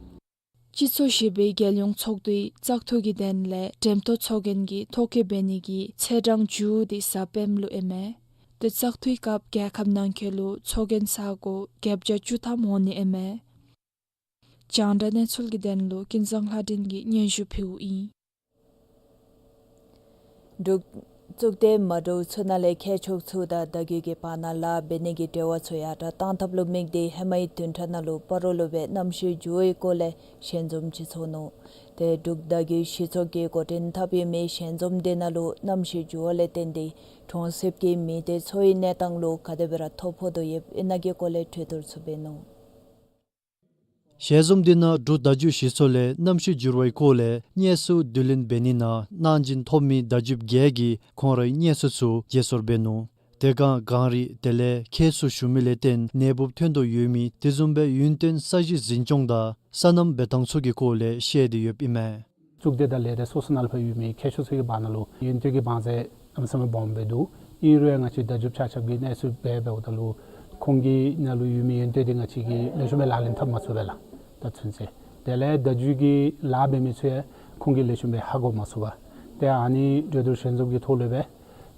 སྤྱི་ཚོགས་བཞི་པའི་རྒྱལ་ཡོངས་ཚོགས་འདུའི་བཙག་འཐུ་གི་དོན་ལས་འགྲེམས་ཐོག་ཚོགས་རྒྱན་གྱི་ཐོ་བཀོད་འབད་ནི་གི་ཚེས་གྲངས་མཇུག་འདི་གཟའ་སྤེནམ་ལུ་ཨིན་མས། ཏེ་བཙག་འཐུའི་སྐབས་རྒྱལ་ཁབ་ནང་འཁོད་ལུ་ཚོགས་རྒྱན་ས་གོ་བརྒྱད་བརྒྱ་བཅུ་ཐམ་འོང་ནི་ཨིན་མས། རྒྱང་བསྒྲགས་གནས་ཚུལ་གྱི་དོན་ལུ་ཀུན་བཟང་ལྷ་སྒྲོན་གྱིས་སྙན་ཞུ་ཕུལཝ་ཨིན། འབྲུག་གཙུག་སྡེ་མ་འདྲཝ་ཚུ་ནང་ལས་མཁས་མཆོག་ཚུ་དང་བརྡ་བརྒྱུད་ཀྱི་བར་ན་ལཱ་འབད་ནི་གི་འབྲེལ་བ་ཚུ་ཡར་དྲག་གཏང་ཐབས་ལུ་དམིགས་ཏེ་ཧེ་མའི་བདུན་ཕྲག་ནང་ལུ་སྤ་རོ་ལུ་སྦེ་གནམ་གཤིས་འགྱུར་བའི་སྐོར་ལས་ཞལ་འཛོམས་ཅིག་ཚོགས་ནུག། ཏེ་འབྲུག་བརྡ་བརྒྱུད་གཞི་ཚོགས་ཀྱིས་འགོ་འདྲེན་འཐབ་ཡོད་མི་ཞལ་འཛོམས་འདི་ནང་ལུ་གནམ་གཤིས་འགྱུར་བ་ལས་བརྟེན་ཏེ་གྲོང་གསེབ་ཀྱི་མི་སྡེ་ཚུ་གི་གནས་སྟངས་ལུ་ག་དེ་སྦེ་ར་ཐོ་ཕོག་དོ་ཡོདཔ་ཨིན་ན་གི་སྐོར་ལས་གྲོས་བསྡུར་ཚུ་འབད་ནུག། ཞལ་འཛོམས་འདི་ནང་འབྲུག་བརྡ་བརྒྱུད་གཞི་ཚོགས་ལས་གནམ་གཤིས་འགྱུར་བའི་སྐོར་ལས་གནས་ཚུལ་བསྡུ་ལེན་འབད་ནི་ནང་གནང་སྦྱིན་ཐོབ་མི་བརྡ་བརྒྱུདཔ་བརྒྱད་ཀྱིས་ཁོང་རའི་གནས་ཚུལ་ཚུ་བརྗེ་སོར་འབད་ནུག། དེ་སྒང་གངས་རི་དེ་ལས་ཁྱད་ཚུ་ཞུ་མི་ལས་བརྟེན་ནད་འབུཔ་ཐོན་དོ་ཡོད་མི་དེ་བཟུམ་སྦེ་ཡུན་བརྟན་ས་གཞི་འཛིན་སྐྱོང་དང་སོ་ནམ་འབད་ཐངས་ཚུ་གི་སྐོར་ལས་བཤད་དེ་ཡོདཔ་ཨིན་མས། གཙུག་སྡེ་དང་ལས་སྡེ་སོ་སོ་ནང་ལུ་ཕར་ཡོད་མི་མཁས་མཆོག་ཚུ་གི་བར་ན་ལུ་ཡོན་ཏན་གྱི་བང་མཛོད་གནམ་མེད་ས་མེད་སྦོམ་སྦེ་འདུག། ཨིན་རུང་ཡང་ང་བཅས་བརྡ་བརྒྱུདཔ་ཆ་ཁྱབ་ཀྱིས་གནས་ཚུལ་འབད་འབདཝ་ད་ལུ་ཁོང་གི་ནང་ལུ་ཡོད་མི་ཡོན་ཏན་འདི་ང་བཅས་ཀྱིས་ལེགས་ཤོམ་སྦེ་ལག་ལེན་འཐབ་མ་ཚུགས་པས་ལགས། ད་ཚུན་ཚོད་དེ་ལས་བརྡ་བརྒྱུད་ཀྱི་ལཱ་འབད་མི་ཚུ་ཡང་ཁོང་གིས་ལེགས་ཤོམ་སྦེ་ཧ་གོ་མ་ཚུགས་པས། ཏེ་ཨ་ནི་གྲོས་བསྡུར་ཞལ་འཛོམས་ཀྱི་ཐོག་ལས་སྦེ་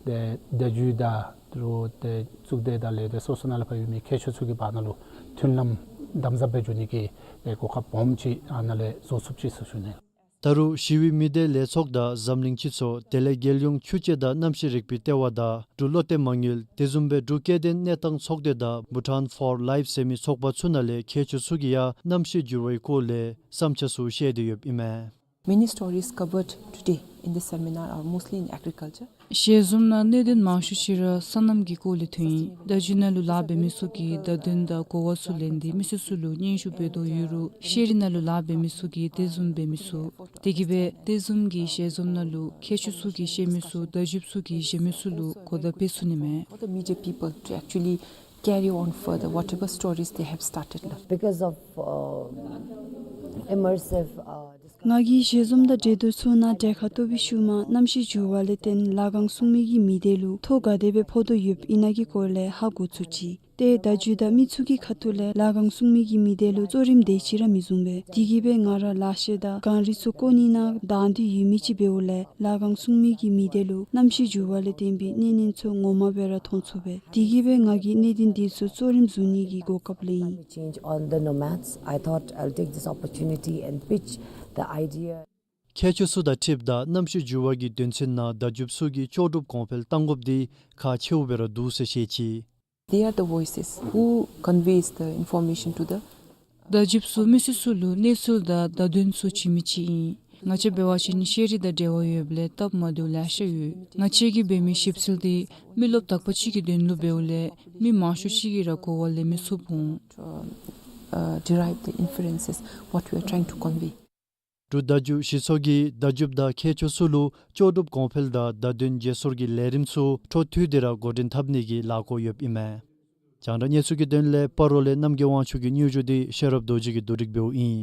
ཏེ་བརྡ་བརྒྱུད་དང་རུང་ཏེ་གཙུག་སྡེ་དང་ལས་སྡེ་སོ་སོ་ནང་ལུ་ཕར་ཡོད་མི་མཁས་མཆོག་ཚུ་གི་བར་ན་ལུ་མཐུན་ལམ་དམ་ཟབ་སྦེ་འགྱོ་ནི་གི་ཏེ་གོ་སྐབས་སྦོམ་ཅིག་ཨ་ནཱ་ལས་བཟོ་ཚུགས་ཅི་ཟེར་ཞུ་ནི། ད་རུང་ཞི་བའི་མི་སྡེ་ལས་ཚོགས་དང་འཛམ་གླིང་སྤྱི་ཚོགས་དེ་ལས་རྒྱལ་ཡོངས་ཆུ་དཔྱད་དང་གནམ་གཤིས་རིག་པའི་ལྟེ་བ་དང་འབྲུག་བློ་གཏད་མ་དངུལ་དེ་བཟུམ་སྦེ་འབྲུག་སྐྱེ་ལྡན་གནས་སྟངས་ཚོགས་སྡེ་དང་Bhutan for Life ཟེར་མི་ཚོགས་པ་ཚུ་ནང་ལས་མཁས་མཆོག་ཚུ་གིས་ཡང་གནམ་གཤིས་འགྱུར་བའི་སྐོར་ལས་བསམ་འཆར་ཚུ་བཤད་དེ་ཡོདཔ་ཨིན་མས། Many stories covered today in this seminar are mostly in agriculture. ཞལ་འཛོམས་ནང་གནད་དོན་མང་ཤོས་ཅིག་ར་སོ་ནམ་གྱི་སྐོར་ལས་ཐོན་ཡི། བརྡ་བརྒྱུད་ནང་ལུ་ལཱ་འབད་མི་ཚུ་གིས་བརྡ་དོན་དང་གོ་བ་ཚུ་ལེན་ཏེ་མི་སེར་ཚུ་ལུ་སྙན་ཞུ་འབད་དོ་ཡོད་རུང་ཤེས་རིག་ནང་ལུ་ལཱ་འབད་མི་ཚུ་གིས་དེ་བཟུམ་འབད་མི་ཚུགས། དེ་གིས་སྦེ་དེ་བཟུམ་གྱི་ཞལ་འཛོམས་ནང་ལུ་མཁས་མཆོག་ཚུ་གིས་བཤད་མི་ཚུ་བརྡ་བརྒྱུདཔ་ཚུ་གིས་བཤད་མི་ཚུ་ལུ་གོ་བརྡ་སྤེལ་ཚུགས་ནི་མས། For the media people to actually carry on further whatever stories they have started. Because of uh, immersive uh, discussion. ང་གིས་ཞལ་འཛོམས་དང་འབྲེལ་བསྡུར་ཚུ་ནང་གྲལ་ཁར་གཏོགས་པའི་ཤུལ་མ་གནམ་གཤིས་འགྱུར་བ་ལས་བརྟེན་ལཱ་ཁང་སྲུང་མི་གི་མི་སྡེ་ལུ་ཐོ་ག་དེ་སྦེ་ཕོག་དོ་ཡོདཔ་ཨིན་ན་གི་སྐོར་ལས་ཧ་གོ་ཚུགས་ཅི། ཏེ་བརྡ་བརྒྱུད་དང་མི་ཚུ་གི་ཁ་ཐུག་ལས་ལཱ་ཁང་སྲུང་མི་གི་མི་སྡེ་ལུ་གཙོ་རིམ་དེ་ཅིག་ར་མི་བཟུང་པས། དེ་གིས་སྦེ་ང་ར་ལཱ་ཤེས་དང་གངས་རི་ཚུ་བརྐོ་ནི་ནང་དང་འདོད་ཡོད་མི་ཅིག་འབདཝ་ལས་ལཱ་ཁང་སྲུང་མི་གི་མི་སྡེ་ལུ་གནམ་གཤིས་འགྱུར་བ་ལས་བརྟེན་པའི་གནོད་ཉེན་ཚུ་ངོ་མ་སྦེ་ར་མཐོང་ཚུགས་པས། དེ་གིས་སྦེ་ང་གིས་གནད་དོན་འདི་ཚུ་གཙོ་རིམ་བཟུང་ནི་གི་གོ་སྐབས་ལེན་ཡི། Change on the nomads. I thought I'll take this opportunity and pitch the idea. མཁས་མཆོག་ཚུ་དང་འཁྲིལཝ་ད་གནམ་གཤིས་འགྱུར་བ་གི་དོན་ཚན་ནང་བརྡ་བརྒྱུདཔ་ཚུ་གིས་ལྕོགས་གྲུབ་གོང་འཕེལ་གཏང་དགོཔ་འདི་ཁག་ཆེཝ་སྦེ་ར་འདུག་ཟེར་བཤད་ཅི། They are the voices who conveys the information to the བརྡ་བརྒྱུདཔ་ཚུ་མི་སེར་ཚུ་ལུ་གནས་ཚུལ་དང་བརྡ་དོན་ཚུ་བྱིན་མི་ཅིག་ཨིན། ང་བཅས་འབད་བ་ཅིན་ཤེས་རིག་དང་འབྲེལ་བ་ཡོདཔ་ལས་སྟབས་མ་བདེཝ་ལེ་ཤ་ཡོད། ང་བཅས་ཀྱིས་འབད་མི་ཞིབ་འཚོལ་འདི་མི་རློབས་དག་པ་ཅིག་གི་དོན་ལུ་འབདཝ་ལས་མི་མང་ཤོས་ཅིག་གིས་ར་གོ་བ་ལེན་མི་ཚུགས་འོང་། Uh, derive the inferences what we are trying to convey. འབྲུག་བརྡ་བརྒྱུད་གཞི་ཚོགས་ཀྱིས་བརྡ་བརྒྱུདཔ་དང་མཁས་མཆོག་ཚུ་ལུ་ལྕོགས་གྲུབ་གོང་འཕེལ་དང་བརྡ་དོན་བརྗེ་སོར་གྱི་ལས་རིམ་ཚུ་འཕྲོ་མཐུད་དེ་ར་འགོ་འདྲེན་འཐབ་ནི་གི་ལཱ་འགོ་ཡོདཔ་ཨིན་མས། རྒྱང་བསྒྲགས་གནས་ཚུལ་གྱི་དོན་ལས་སྤ་རོ་ལས་རྣམ་རྒྱལ་དབང་ཕྱུག་གི་སྙན་ཞུ་འདི་ཤེས་རབ་རྡོ་རྗེ་གིས་བསྡུ་སྒྲིག་འབདཝ་ཨིན།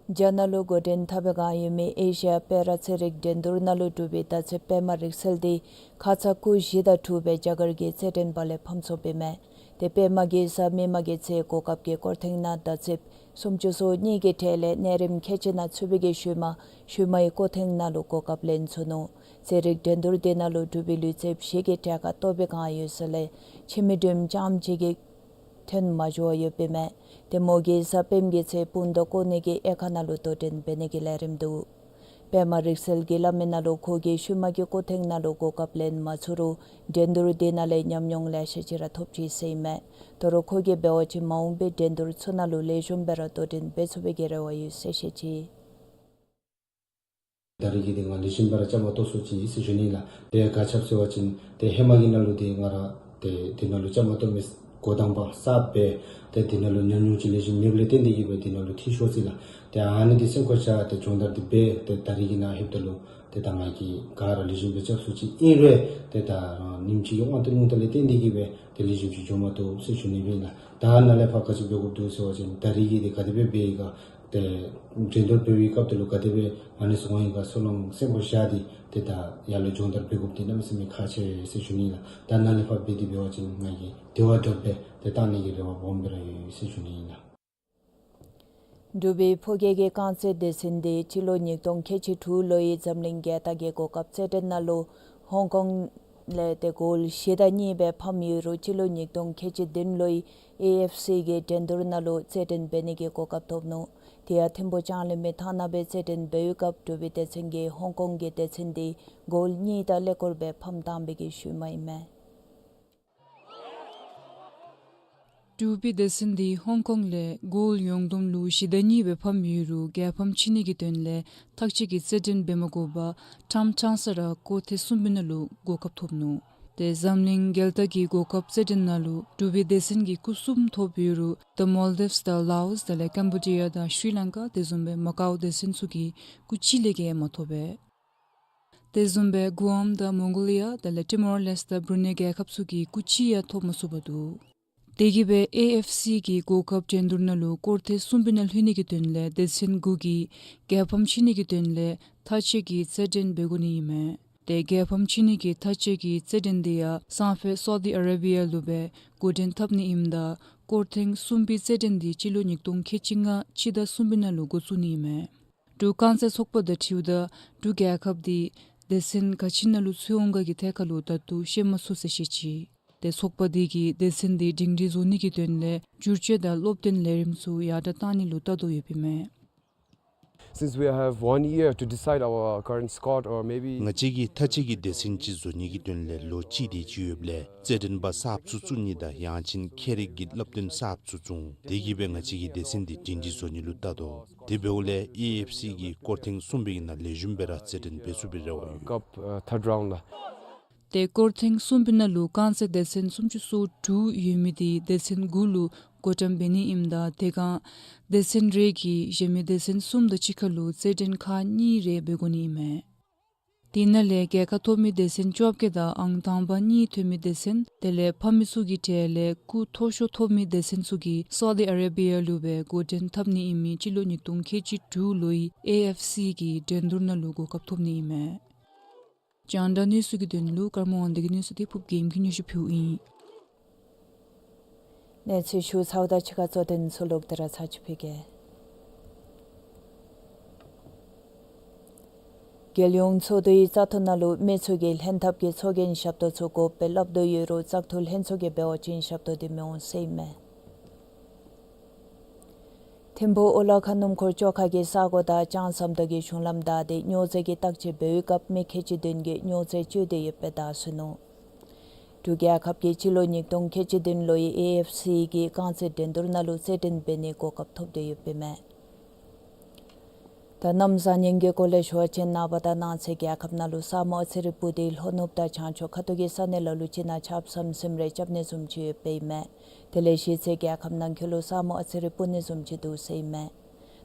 རྒྱ་ནག་ལུ་འགོ་འདྲེན་འཐབ་པའི་བསྒང་ཡོད་མི་ཨེ་ཤ་ཡ་པེ་ར་ཚན་རིག་འགྲན་བསྡུར་ནང་ལུ་གྲུབ་པའི་མདའ་རྩེད་པདྨ་རིག་གསལ་འདི་ཁ་ཙ་སྐུ་བཞི་དང་འཁྲུགས་སྦེ་རྒྱ་གར་གྱི་རྩེད་འགྲན་པ་ལས་ཕམ་སོངམ་ཨིན་མས། ཏེ་པདྨ་གེ་སར་མི་དམངས་ཀྱི་ཚེ་གོ་སྐབས་ཀྱི་སྐོར་ཐེངས་ནང་བརྡ་ཚེབ་སུམ་ཅུ་སོ་གཉིས་ཀྱི་གྲས་ལས་གནས་རིམ་ཁལ་གཅིག་ནང་ཚུད་པའི་གི་ཤུལ་མ་ཤུལ་མའི་སྐོར་ཐེངས་ནང་ལུ་གོ་སྐབས་ལེན་ཚུགས་ནུག། རྩེད་རིགས་འགྲན་བསྡུར་དེ་ནང་ལུ་འབྲུག་པའི་ལུས་རྩལཔ་བཞི་གིས་གྲལ་ཁར་གཏོགས་པའི་བསྒང་ཡོད་ས་ལས་ཕྱི་མི་བདུན་རྐྱངམ་གཅིག་གིས་ཐོན་མ་བྱུང་བར་ཡོདཔ་ཨིན་མས། ཏེ་མོ་གེ་སར་པདྨ་གི་ཚེ་སྤུངས་ཐང་བསྐོར་ནི་གི་དབྱེན་ཁག་ནང་ལུ་དོ་འགྲན་འབད་ནི་གི་ལས་རིམ་འདུག། པདྨ་རིག་རྩལ་གྱིས་སླབ་མི་ནང་ལུ་ཁོ་གིས་ཤུལ་མ་གི་སྐོར་ཐེངས་ནང་ལུ་གོ་སྐབས་ལེན་མ་ཚུགས་རུང་འགྲན་བསྡུར་དེ་ནང་ལས་ཉམས་མྱོང་ལེ་ཤ་ཅིག་ར་ཐོབ་ཅི་ཟེར་ཨིན་མས། དོ་རུང་ཁོ་གིས་འབད་བ་ཅིན་མ་འོངས་པའི་འགྲན་བསྡུར་ཚུ་ནང་ལུ་ལེགས་ཤོམ་སྦེ་ར་དོ་འགྲན་འབད་ཚུགས་པའི་གི་རེ་བ་ཡོད་ཟེར་བཤད་ཅི། ད་རིས་ཀྱི་དེ་ང་ལེགས་ཤོམ་སྦེ་ར་བཅའ་མར་གཏོགས་ཚུགས་ཅི་ཟེར་ཞུ་ནི་ལགས། དེ་ག་ཅི་སྦེ་ཟེར་བ་ཅིན་ཏེ་ཧེ་མ་གི་ནང་ལུ་ཏེ་ང་ར་ཏེ་དེ་ནང་ལུ་བཅའ་མར་གཏོགས་མི་འགོ་དང་པ་གསརཔ་སྦེ་ཏེ་དེ་ནང་ལུ་ཉམས་མྱོང་ཅིག་ལེགས་ཤོམ་མེདཔ་ལས་བརྟེན་ཏེ་གིས་སྦེ་དེ་ནང་ལུ་ཐལ་ཤོར་ཅི་ལགས། ཏེ་ཨ་ནི་འདི་སེམས་ཁར་བཞག་སྟེ་སྦྱོང་བརྡར་འདི་འབད་དེ་ད་རིས་ཀྱི་ནང་ལྷོདཔ་ད་ལུ་ཏེ་ད་ང་གིས་ག་ར་ལེགས་ཤོམ་སྦེ་རྐྱབ་ཚུགས་ཅི། ཨིན་རུང་ཏེ་ད་རང་ཉིནམ་གཅིག་གི་དབང་དུ་བླངས་ཏ་ལས་བརྟེན་ཏེ་གིས་སྦེ་ཏེ་ལེགས་ཤོམ་ཅིག་འགྱོ་མ་བཏུབ་ཟེར་ཞུ་ནི་སྦེ་ཨིན་ལགས། ད་ནཱ་ལས་ཕར་ག་ཅི་འབད་དགོཔ་འདུག་ཟེར་བ་ཅིན་ད་རིས་ཀྱི་འདི་ག་དེ་སྦེ་འབད་ཡི་ག་ཏེ་འགྲན་བསྡུར་འབད་བའི་སྐབས་ད་ལུ་ག་དེ་སྦེ་ཨ་ནི་ཚུ་འོང་ཡི་ག་ཚུར་ལོག་སེམས་ཁར་བཞག་སྟེ་ཏེ་ད་ཡར་ལུ་སྦྱོང་བརྡར་འབད་དགོཔ་འདི་གནམ་མེད་ས་མེད་ཁག་ཆེ་ཟེར་ཞུ་ནི་ལགས། ད་ནཱ་ལས་ཕར་འབད་དེ་འབད་བ་ཅིན་ང་གིས་དེ་བ་དྲགཔ་སྦེ་ཏེ་བཏང་ནི་གི་རེ་བ་སྦོམ་སྦེ་ར་ཡོད་ཟེར་ཞུ་ནི་ཨིན་ལགས། འབྲུག་པའི་ཕོ་སྐྱེས་ཀྱི་རྐང་རྩེད་སྡེ་ཚན་འདི་སྤྱི་ལོ་ཉིས་སྟོང་ཁལ་གཅིག་དྲུག་ལོའི་འཛམ་གླིང་རྒྱལ་རྟགས་ཀྱི་གོ་སྐབས་རྩེད་འགྲན་ནང་ལུ་ཧོང་ཀོང་ལས་ཏེ་གོལ་བཞི་དང་གཉིས་སྦེ་ཕམ་ཡོད་རུང་སྤྱི་ལོ་ཉིས་སྟོང་ཁལ་གཅིག་བདུན་ལོའི་ཨེ་ཨེཕ་སི་གི་འགྲན་བསྡུར་ནང་ལུ་རྩེད་འགྲན་འབད་ནི་གི་གོ་སྐབས་ཐོབ་ནུག། དེ་ཡང་ཐིམ་ཕུག་ལྕང་གླིང་མི་ཐང་ནང་སྦེ་རྩེད་འགྲན་འབད་བའི་སྐབས་འབྲུག་པའི་སྡེ་ཚན་གྱིས་ཧོང་ཀོང་གི་སྡེ་ཚན་འདི་གོལ་གཉིས་དང་ཀླད་ཀོར་སྦེ་ཕམ་བཏང་བའི་གི་ཤུལ་མ་ཨིན་མས། འབྲུག་པའི་སྡེ་ཚན་འདི་ཧོང་ཀོང་ལས་གོལ་ཡོངས་བསྡོམས་ལུ་བཞི་དང་གཉིས་སྦེ་ཕམ་ཡོད་རུང་རྒྱལ་ཕམ་ཕྱིས་ནི་གི་དོན་ལས་ཐག་གཅད་ཀྱི་རྩེད་འགྲན་འབད་མ་དགོ་པར་ཕྲང་ཕྲང་ས་ར་སྐོར་ཐེངས་གསུམ་པའི་ནང་ལུ་གོ་སྐབས་ཐོབ་ནུག། ཏེ་འཛམ་གླིང་རྒྱལ་རྟགས་ཀྱི་གོ་སྐབས་རྩེད་འགྲན་ནང་ལུ་འབྲུག་པའི་སྡེ་ཚན་གྱིས་སྐུ་གསུམ་ཐོབ་ཡོད་རུང་ད་མོལ་དིབས་དང་ལའོས་དེ་ལས་ཀམ་བུ་ཌི་ཡ་དང་ཤྲི་ལང་ཀ་དེ་བཟུམ་སྦེ་མ་ཀའོ་སྡེ་ཚན་ཚུ་གིས་སྐུ་གཅིག་ལས་བརྒལ་མ་ཐོབ་པས། དེ་བཟུམ་སྦེ་གུ་ཨམ་དང་མོང་གོ་ལི་ཡ་དེ་ལས་ཊི་མོར་ལེསཊ་དང་བུ་རུ་ནེ་རྒྱལ་ཁབ་ཚུ་གིས་སྐུ་གཅིག་ཡང་ཐོབ་མ་ཚུགས་པར་འདུག། དེ་གིས་སྦེ་ཨེ་ཨེཕ་སི་གི་གོ་སྐབས་འགྲན་བསྡུར་ནང་ལུ་སྐོར་ཐེངས་གསུམ་པའི་ནང་ལྷོད་ནི་གི་དོན་ལས་སྡེ་ཚན་དགུ་གིས་རྒྱལ་ཕམ་ཕྱིས་ནི་གི་དོན་ལས་ཐག་གཅད་ཀྱི་རྩེད་འགྲན་འབད་དགོ་ནི་ཨིན་མས། ཏེ་རྒྱལ་ཕམ་ཕྱིས་ནི་གི་ཐག་གཅད་ཀྱི་རྩེད་འགྲན་འདི་ཡང་སང་ཕོད་སའུ་དི་ཨ་རེ་བི་ཡ་ལུ་སྦེ་འགོ་འདྲེན་འཐབ་ནི་ཨིནམ་ད་སྐོར་ཐེངས་གསུམ་པའི་རྩེད་འགྲན་འདི་སྤྱི་ལོ་ཉིས་སྟོང་ཁལ་གཅིག་ལྔ་སྤྱི་ཟླ་གསུམ་པའི་ནང་ལུ་འགོ་བཙུགས་ནི་ཨིན་མས། འབྲུག་རྐང་རྩེད་ཚོགས་པ་དང་འཁྲིལཝ་ད་འབྲུག་རྒྱལ་ཁབ་འདི་སྡེ་ཚན་ག་ཅི་ནང་ལུ་ཚུད་འོང་ག་གི་ཐད་ཁར་ལུ་ད་ལྟོ་ཤེས་མ་ཚུགས་ཟེར་བཤད་ཅི། ཏེ་ཚོགས་པ་འདི་གིས་སྡེ་ཚན་འདི་སྒྲིང་སྒྲིང་བཟོ་ནི་གི་དོན་ལས་བསྒྱུར་བཅོས་དང་སློབ་སྟོན་ལས་རིམ་ཚུ་ཡར་དྲགས་གཏང་ནི་ལུ་བལྟ་དོ་ཡོདཔ་ཨིན་མས། Since we have one year to decide our current squad or maybe ང་བཅས་ཀྱིས་ཐག་གཅད་ཀྱི་སྡེ་ཚན་ཅིག་བཟོ་ནི་གི་དོན་ལས་ལོ་གཅིག་དེ་ཅིག་ཡོདཔ་ལས་རྩེད་འགྲན་པ་གསརཔ་ཚུ་བཙུགས་ནི་དང་ཡང་ཅིན་ཁྱད་རིག་གི་སློབ་སྟོན་གསརཔ་ཚུ་བཙུགས། དེ་གིས་སྦེ་ང་བཅས་ཀྱིས་སྡེ་ཚན་འདི་སྒྲིང་སྒྲིང་བཟོ་ནི་ལུ་བལྟ་དོ། དེ་འབདཝ་ལས་ཨེ་ཨེཕ་སི་གིས་སྐོར་ཐེངས་གསུམ་པའི་ནང་ལེགས་ཤོམ་སྦེ་ར་རྩེད་འགྲན་འབད་ཚུགས་པའི་རེ་བ་ཡོད། Cup, uh, third round ལགས། ཏེ་སྐོར་ཐེངས་གསུམ་པའི་ནང་ལུ་རྐང་རྩེད་སྡེ་ཚན་སུམ་ཅུ་སོ་དྲུག་ཡོད་མི་འདི་སྡེ་ཚན་དགུ་ལུ་བགོ་བཀྲམ་འབད་ནི་ཨིནམ་ད་དེ་སྒང་སྡེ་ཚན་རེ་གིས་གཞན་མི་སྡེ་ཚན་གསུམ་དང་གཅིག་ཁར་ལུ་རྩེད་འགྲན་ཁག་གཉིས་རེ་འབད་དགོ་ནི་ཨིན་མས། དེ་ནང་ལས་རྒྱལ་ཁ་ཐོབ་མི་སྡེ་ཚན་བཅོ་བརྒྱད་དང་ཨང་དང་པ་གཉིས་ཐོབ་མི་སྡེ་ཚན་དེ་ལས་ཕམ་མི་ཚུ་གི་གྲས་ལས་སྐུ་མཐོ་ཤོས་ཐོབ་མི་སྡེ་ཚན་ཚུ་གིས་སའུ་དི་ཨ་རེ་བི་ཡ་ལུ་སྦེ་འགོ་འདྲེན་འཐབ་ནི་ཨིན་མི་སྤྱི་ལོ་ཉིས་སྟོང་ཁལ་གཅིག་དྲུག་ལོའི་ཨེ་ཨེཕ་སི་གི་འགྲན་བསྡུར་ནང་ལུ་གོ་སྐབས་ཐོབ་ནི་ཨིན་མས། རྒྱང་བསྒྲགས་གནས་ཚུལ་གྱི་དོན་ལུ་ཀརྨ་དབང་འདུས་ཀྱི་གནས་ཚུལ་འདི་ཕུརབ་རྒྱལམོ་གིས་སྙན་ཞུ་ཕུལཝ་ཨིན། གནས་ཚུལ་ཞུ་ཚརཝ་ད་ཕྱི་ཁར་གཙོ་དོན་ཚུ་ལོག་སྟེ་ར་ཚར་ཅིག་ཕུལ་གེ། རྒྱལ་ཡོངས་ཚོགས་འདུའི་བཙག་འཐུ་ནང་ལུ་མི་ཚུ་གིས་ལྷན་ཐབས་ཀྱིས་ཚོགས་རྒྱན་ཞབས་ཏོག་ཚུ་དགོ་པས་སླབ་དོ་ཡོད་རུང་བཙག་འཐུ་ལྷན་ཚོགས་ཀྱིས་འབད་བ་ཅིན་ཞབས་ཏོག་འདི་མི་འོང་ཟེར་ཨིན་མས། ཐིམ་ཕུག་ཨོ་ལ་ཁ་སྣུམ་འཁོར་བཅོ་ཁ་གི་ས་གོ་དང་ལྕང་ཟམ་ཏོག་གི་གཞུང་ལམ་བདའ་སྟེ་སྨྱོ་རྫས་ཀྱི་བརྟག་དཔྱད་འབད་བའི་སྐབས་མི་ཁལ་གཅིག་བདུན་གྱིས་སྨྱོ་རྫས་སྤྱོད་དེ་ཡོདཔ་སྦེ་བདའ་ཟུན་ནུག། འབྲུག་རྒྱལ་ཁབ་ཀྱིས་སྤྱི་ལོ་ཉིས་སྟོང་ཁལ་གཅིག་བདུན་ལོའི་ཨེ་ཨེཕ་སི་གི་རྐང་རྩེད་འགྲན་བསྡུར་ནང་ལུ་རྩེད་འགྲན་འབད་ནིའི་གོ་སྐབས་ཐོབ་སྟེ་ཡོདཔ་ཨིན་མས། ད་གནམ་བཟང་ངན་གྱི་སྐོར་ལས་ཞུ་བ་ཅིན་ནངས་པ་དང་གནངས་ཚེ་རྒྱལ་ཁབ་ནང་ལུ་ས་སྨུག་ཨ་ཙི་རེ་སྤུབས་ཏེ་ལྷོ་ནུབ་དང་བྱང་ཕྱོགས་ཁ་ཐུག་གི་ས་གནས་ལ་ལུ་ཅིག་ནང་ཆརཔ་ཟམ་ཟིམ་རེ་རྐྱབ་ནི་བཟུམ་ཅིག་ཡོདཔ་ཨིན་མས། དེ་ལས་གཞེས་ཚེ་རྒྱལ་ཁབ་ནང་འཁོད་ལུ་ས་སྨུག་ཨ་ཙི་རེ་སྤུབས་ནི་བཟུམ་ཅིག་འདུག་ཟེར་ཨིན་མས།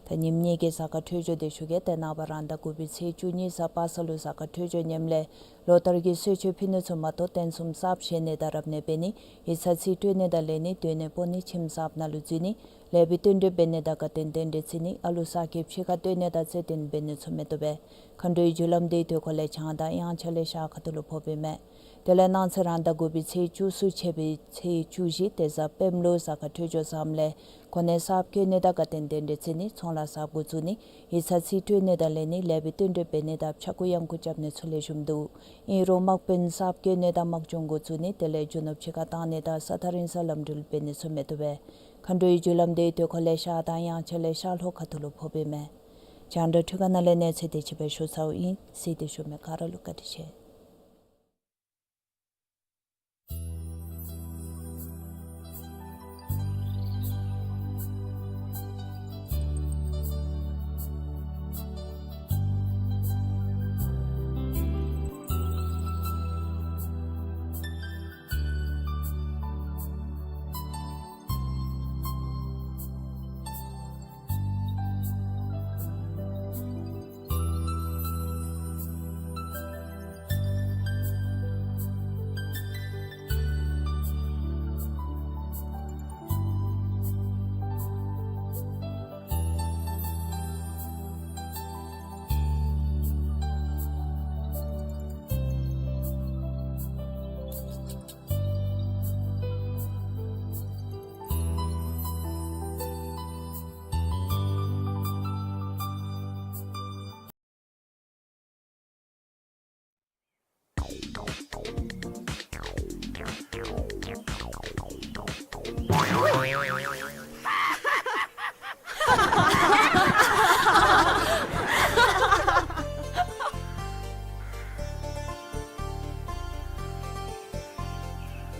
ད་ཉིནམ་གཉིས་ཀྱི་གཟའ་སྐར་འཕྲོད་སྦྱོར་འདི་ཞུ་གེ། ཏེ་ནངས་པ་རང་ཟླ་དགུ་པའི་ཚེས་བཅུ་གཉིས་གཟའ་པ་སངས་ལུ་གཟའ་སྐར་འཕྲོད་སྦྱོར་ངནམ་ལས་ལོ་ལྟར་གྱི་གསོལ་མཆོད་ཕུལ་ནི་ཚུ་མ་གཏོགས་རྟེན་གསུམ་གསརཔ་བཞེངས་ནི་དང་རབ་གནས་འབད་ནི་ཡིག་ཚང་རྩིས་སྤྲོད་ནི་དང་ལེན་ནི་སྡོད་གནས་སྤོ་ནི་ཁྱིམ་གསརཔ་ནང་ལུ་འཛུལ་ནི་ལེགས་པའི་རྟེན་འབྲེལ་འབད་ནི་དང་དགའ་སྟོན་རྟེན་འབྲེལ་བརྩི་ནི་ཨ་ལུ་གསར་སྐྱེས་ཕྱི་ཁར་བཏོན་ནི་དང་རྩེད་འགྲན་འབད་ནི་ཚུ་མི་བཏུབ་པས། མཁའ་འགྲོའི་རྒྱུ་ལམ་འདི་དུས་འཁོར་ལས་བྱང་དང་དབྱངས་འཆར་ལས་ཤར་ཁ་ཐུག་ལུ་ཕོགཔ་ཨིན་མས། དེ་ལས་གནངས་ཚེ་རང་ཟླ་དགུ་པའི་ཚེས་བཅུ་གསུམ་ཆད་པའི་ཚེས་བཅུ་བཞི་ཏེ་གཟའ་སྤེནམ་ལུ་གཟའ་སྐར་འཕྲོད་སྦྱོར་བཟངམ་ལས་གོ་གནས་གསརཔ་བསྐོ་ནི་དང་དགའ་སྟོན་རྟེན་འབྲེལ་བརྩི་ནི་ཚོང་ལཱ་གསརཔ་འགོ་བཙུགས་ནི་ཡིག་ཚང་རྩིས་སྤྲོད་ནི་དང་ལེན་ནི་ལེགས་པའི་བསྟུན་གྲོས་འབད་ནི་དང་ཕྱྭ་འགུགས་གཡང་འགུགས་རྐྱབ་ནི་ཚུ་ལེགས་ཤོམ་འདུག། ཨིན་རུང་དམག་དཔོན་གསརཔ་བསྐོ་ནི་དང་དམག་སྦྱོང་འགོ་བཙུགས་ནི་དེ་ལས་རྒྱུ་ནོར་ཕྱི་ཁར་བཏང་ནི་དང་ས་ཐག་རིང་སར་ལམ་འགྲུལ་འབད་ནི་ཚུ་མི་བཏུབ་པས། མཁའ་འགྲོའི་རྒྱུ་ལམ་དེ་དུས་འཁོར་ལས་ཤར་དང་དབྱངས་འཆར་ལས་ཤར་ལྷོ་ཁ་ཐུག་ལུ་ཕོགཔ་ཨིན་མས། རྒྱང་བསྒྲགས་འཕྲུལ་ཁང་ནང་ལས་གནས་ཚུལ་དེ་ཅིག་སྦེ་ཞུ་ཚརཝ་ཨིན། གཟིགས་ཏེ་བཞུགས་མི་ག་ར་ལུ་བཀའ་དྲིན་ཆེ།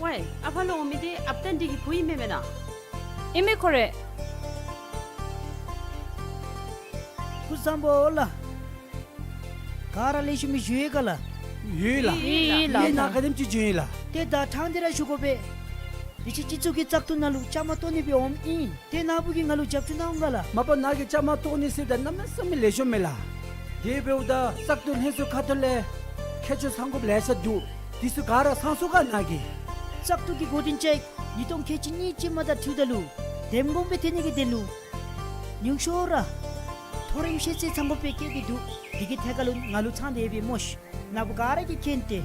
ཝའི་ཨ་ཕ་ལུ་འོང་མི་འདི་ཨཔ་ཏན་འདི་གི་བུ་ཨིན་མས་མེན་ན། ཨིན་མས་ཁོ་རེ། སྐུ་གཟུགས་བཟང་པོ་ལགས། ག་ར་ལེགས་ཤོམ་སྦེ་བཞུགས་ཡི་ག་ལགས། ཡོད་ལགས། ཡོད་ལགས། ངེའི་ནང་ག་དེམ་ཅིག་བྱོན་ཡི་ལགས། ཏེ་ད་ཕྲང་སྟེ་ར་ཞུ་དགོ་པས། དུས་ཅི་སྤྱི་གཙུག་གི་བཙག་འཐུ་ནང་ལུ་བཅའ་མར་གཏོགས་ནི་སྦེ་འོངམ་ཨིན། ཏེ་ནཱ་བུ་གིས་ང་ལུ་རྒྱབ་སྐྱོར་གནང་འོང་ག་ལགས། མ་པ་ནཱ་གིས་བཅའ་མར་གཏོགས་ནི་ཟེརཝ་ད་གནམ་མེད་ས་མེད་ལེགས་ཤོམ་མས་ལགས། དེ་འབདཝ་ད་བཙག་འཐུ་ལྷན་ཚོགས་ཁ་ཐུག་ལས་མཁས་མཆོག་ཚང་དགོཔ་ལེ་ཤ་འདུག། དེ་ཚུ་ག་ར་ཚང་སོང་ག་ནཱ་གིས། བཙག་འཐུ་གི་འགོ་འདྲེན་ཅིག་ཉིས་སྟོང་ཁལ་གཅིག་གཉིས་ཅིག་མ་དང་འཁྲིལཝ་ད་ལུ་འདེམས་ངོ་སྦེ་ཐོན་ནི་གི་དོན་ལུ་ཉུང་ཤོས་ར་མཐོ་རིམ་ཤེས་ཚད་ཚང་དགོཔ་སྦེ་བཀོད་དེ་འདུག། དེ་གི་ཐད་ཁར་ལུ་ང་ལུ་ཚང་སྟེ་ཡོད་པས་སྨོ་ཤིག། ནཱ་བུ་ག་ར་གིས་མཁྱེན་ཏེ།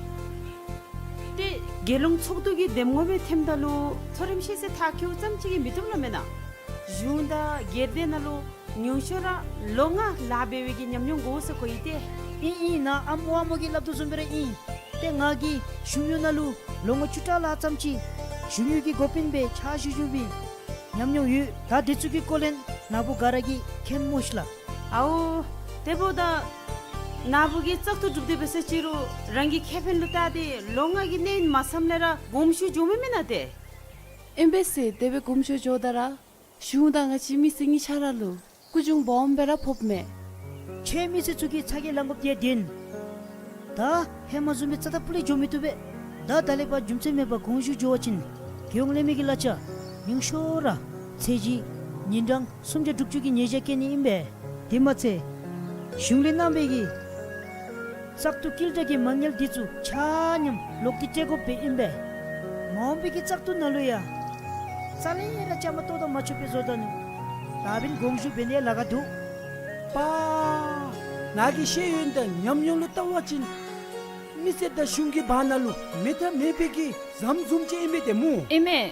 ཏེ་རྒྱལ་ཡོངས་ཚོགས་འདུ་གི་འདེམས་ངོ་སྦེ་ཐོནམ་ད་ལུ་མཐོ་རིམ་ཤེས་ཚད་མཐར་འཁྱོལཝ་ཙམ་ཅིག་གིས་མི་བཏུབ་ལོ་མེན་ན། གཞུང་དང་སྒེར་སྡེ་ནང་ལུ་ཉུང་ཤོས་ར་ལོ་ལྔ་ལཱ་འབད་བའི་གི་ཉམས་མྱོང་དགོ་ཟེར་གོ་ཡི་ཏེ། ཨིན་ཨིན། ནཱ་ཨམ་ཝ་མོ་གིས་སླབ་དོ་བཟུམ་སྦེ་ར་ཨིན། ཏེ་ང་གིས་གཞུང་གཡོག་ནང་ལུ་ལོ་ངོ་བཅུ་ཕྲག་ལྷག་ཙམ་ཅིག་གཞུང་གཡོག་གི་འགོ་དཔོན་སྦེ་ཕྱག་ཞུ་ཞུ་བའི་ཉམས་མྱོང་ཡོད། ད་དེ་ཚུ་གི་སྐོར་ལས་ནཱ་བུ་ག་ར་གིས་མཁྱེན་སྨོ་ཤིག་ལགས། ཨའོ། དེ་འབདཝ་ད་ནཱ་བུ་གིས་བཙག་འཐུ་གྲུབ་སྟེ་འབད་ས་ཅིག་རུང་རང་གི་ཁེ་ཕན་ལུ་བལྟ་སྟེ་ལོ་ལྔ་གི་གནས་ཡུན་མ་ཚངམ་ལས་ར་དགོངསམ་ཞུ་འགྱོཝ་མེན་ན་ཏེ། ཨིན་པས་ཟེར། དེ་སྦེ་དགོངསམ་ཞུ་འགྱོཝ་ད་ར་གཞུང་དང་ང་བཅས་མི་སེར་གཉིས་ཆ་ར་ལུ་སྐུ་གཞུང་སྦོམ་སྦེ་ར་ཕོགཔ་མས། ཁྱེད་མི་སེར་ཚུ་གིས་ཚ་གྱང་ལང་དགོཔ་དེ་བདེན། ད་ཧེ་མ་བཟུམ་སྦེ་རྩ་དང་ཕུ་ལས་འགྱོ་མི་བཏུབ་པས། ད་ད་ལས་ཕར་རྒྱུ་མཚན་མེད་པར་དགོངས་ཞུ་འགྱོ་བ་ཅིན་རྒྱལ་ཡོངས་ལས་མི་གི་གླ་ཆ་ཉུང་ཤོས་ར་ཚད་གཞི་ཉིན་གྲངས་སུམ་བརྒྱ་དྲུག་ཅུ་གི་ཉེས་བྱ་བཀལ་ནི་ཨིན་པས། དེ་མ་ཚད་གཞུང་ལས་གནང་བའི་གི་བཙག་འཐུ་བསྐྱལ་གྲབས་ཀྱི་མ་དངུལ་འདི་ཚུ་ཆ་མཉམ་ལོག་སྟེ་སྤྲོད་དགོཔ་སྦེ་ཨིན་པས། མ་འོངས་པའི་གི་བཙག་འཐུ་ནང་ལུ་ཡང་རྩ་ལས་ར་བཅའ་མར་གཏོགས་དོ་མ་ཆོག་པའི་བཟོ་ད་ནུག། ད་འབདན་དགོངས་ཞུ་འབད་ནི་ལཱ་ཁག་འདུག། པ། ནཱ་གིས་ཤེས་ཡོན་དང་ཉམས་མྱོང་ལུ་བལྟ་བ་ཅིན་མི་སེར་དང་གཞུང་གི་བར་ན་ལུ་མེད་ཐབས་མེད་པའི་གི་ཟམ་བཟུམ་ཅིག་ཨིན་པས་ཏེ་སྨོ། ཨིན་མས།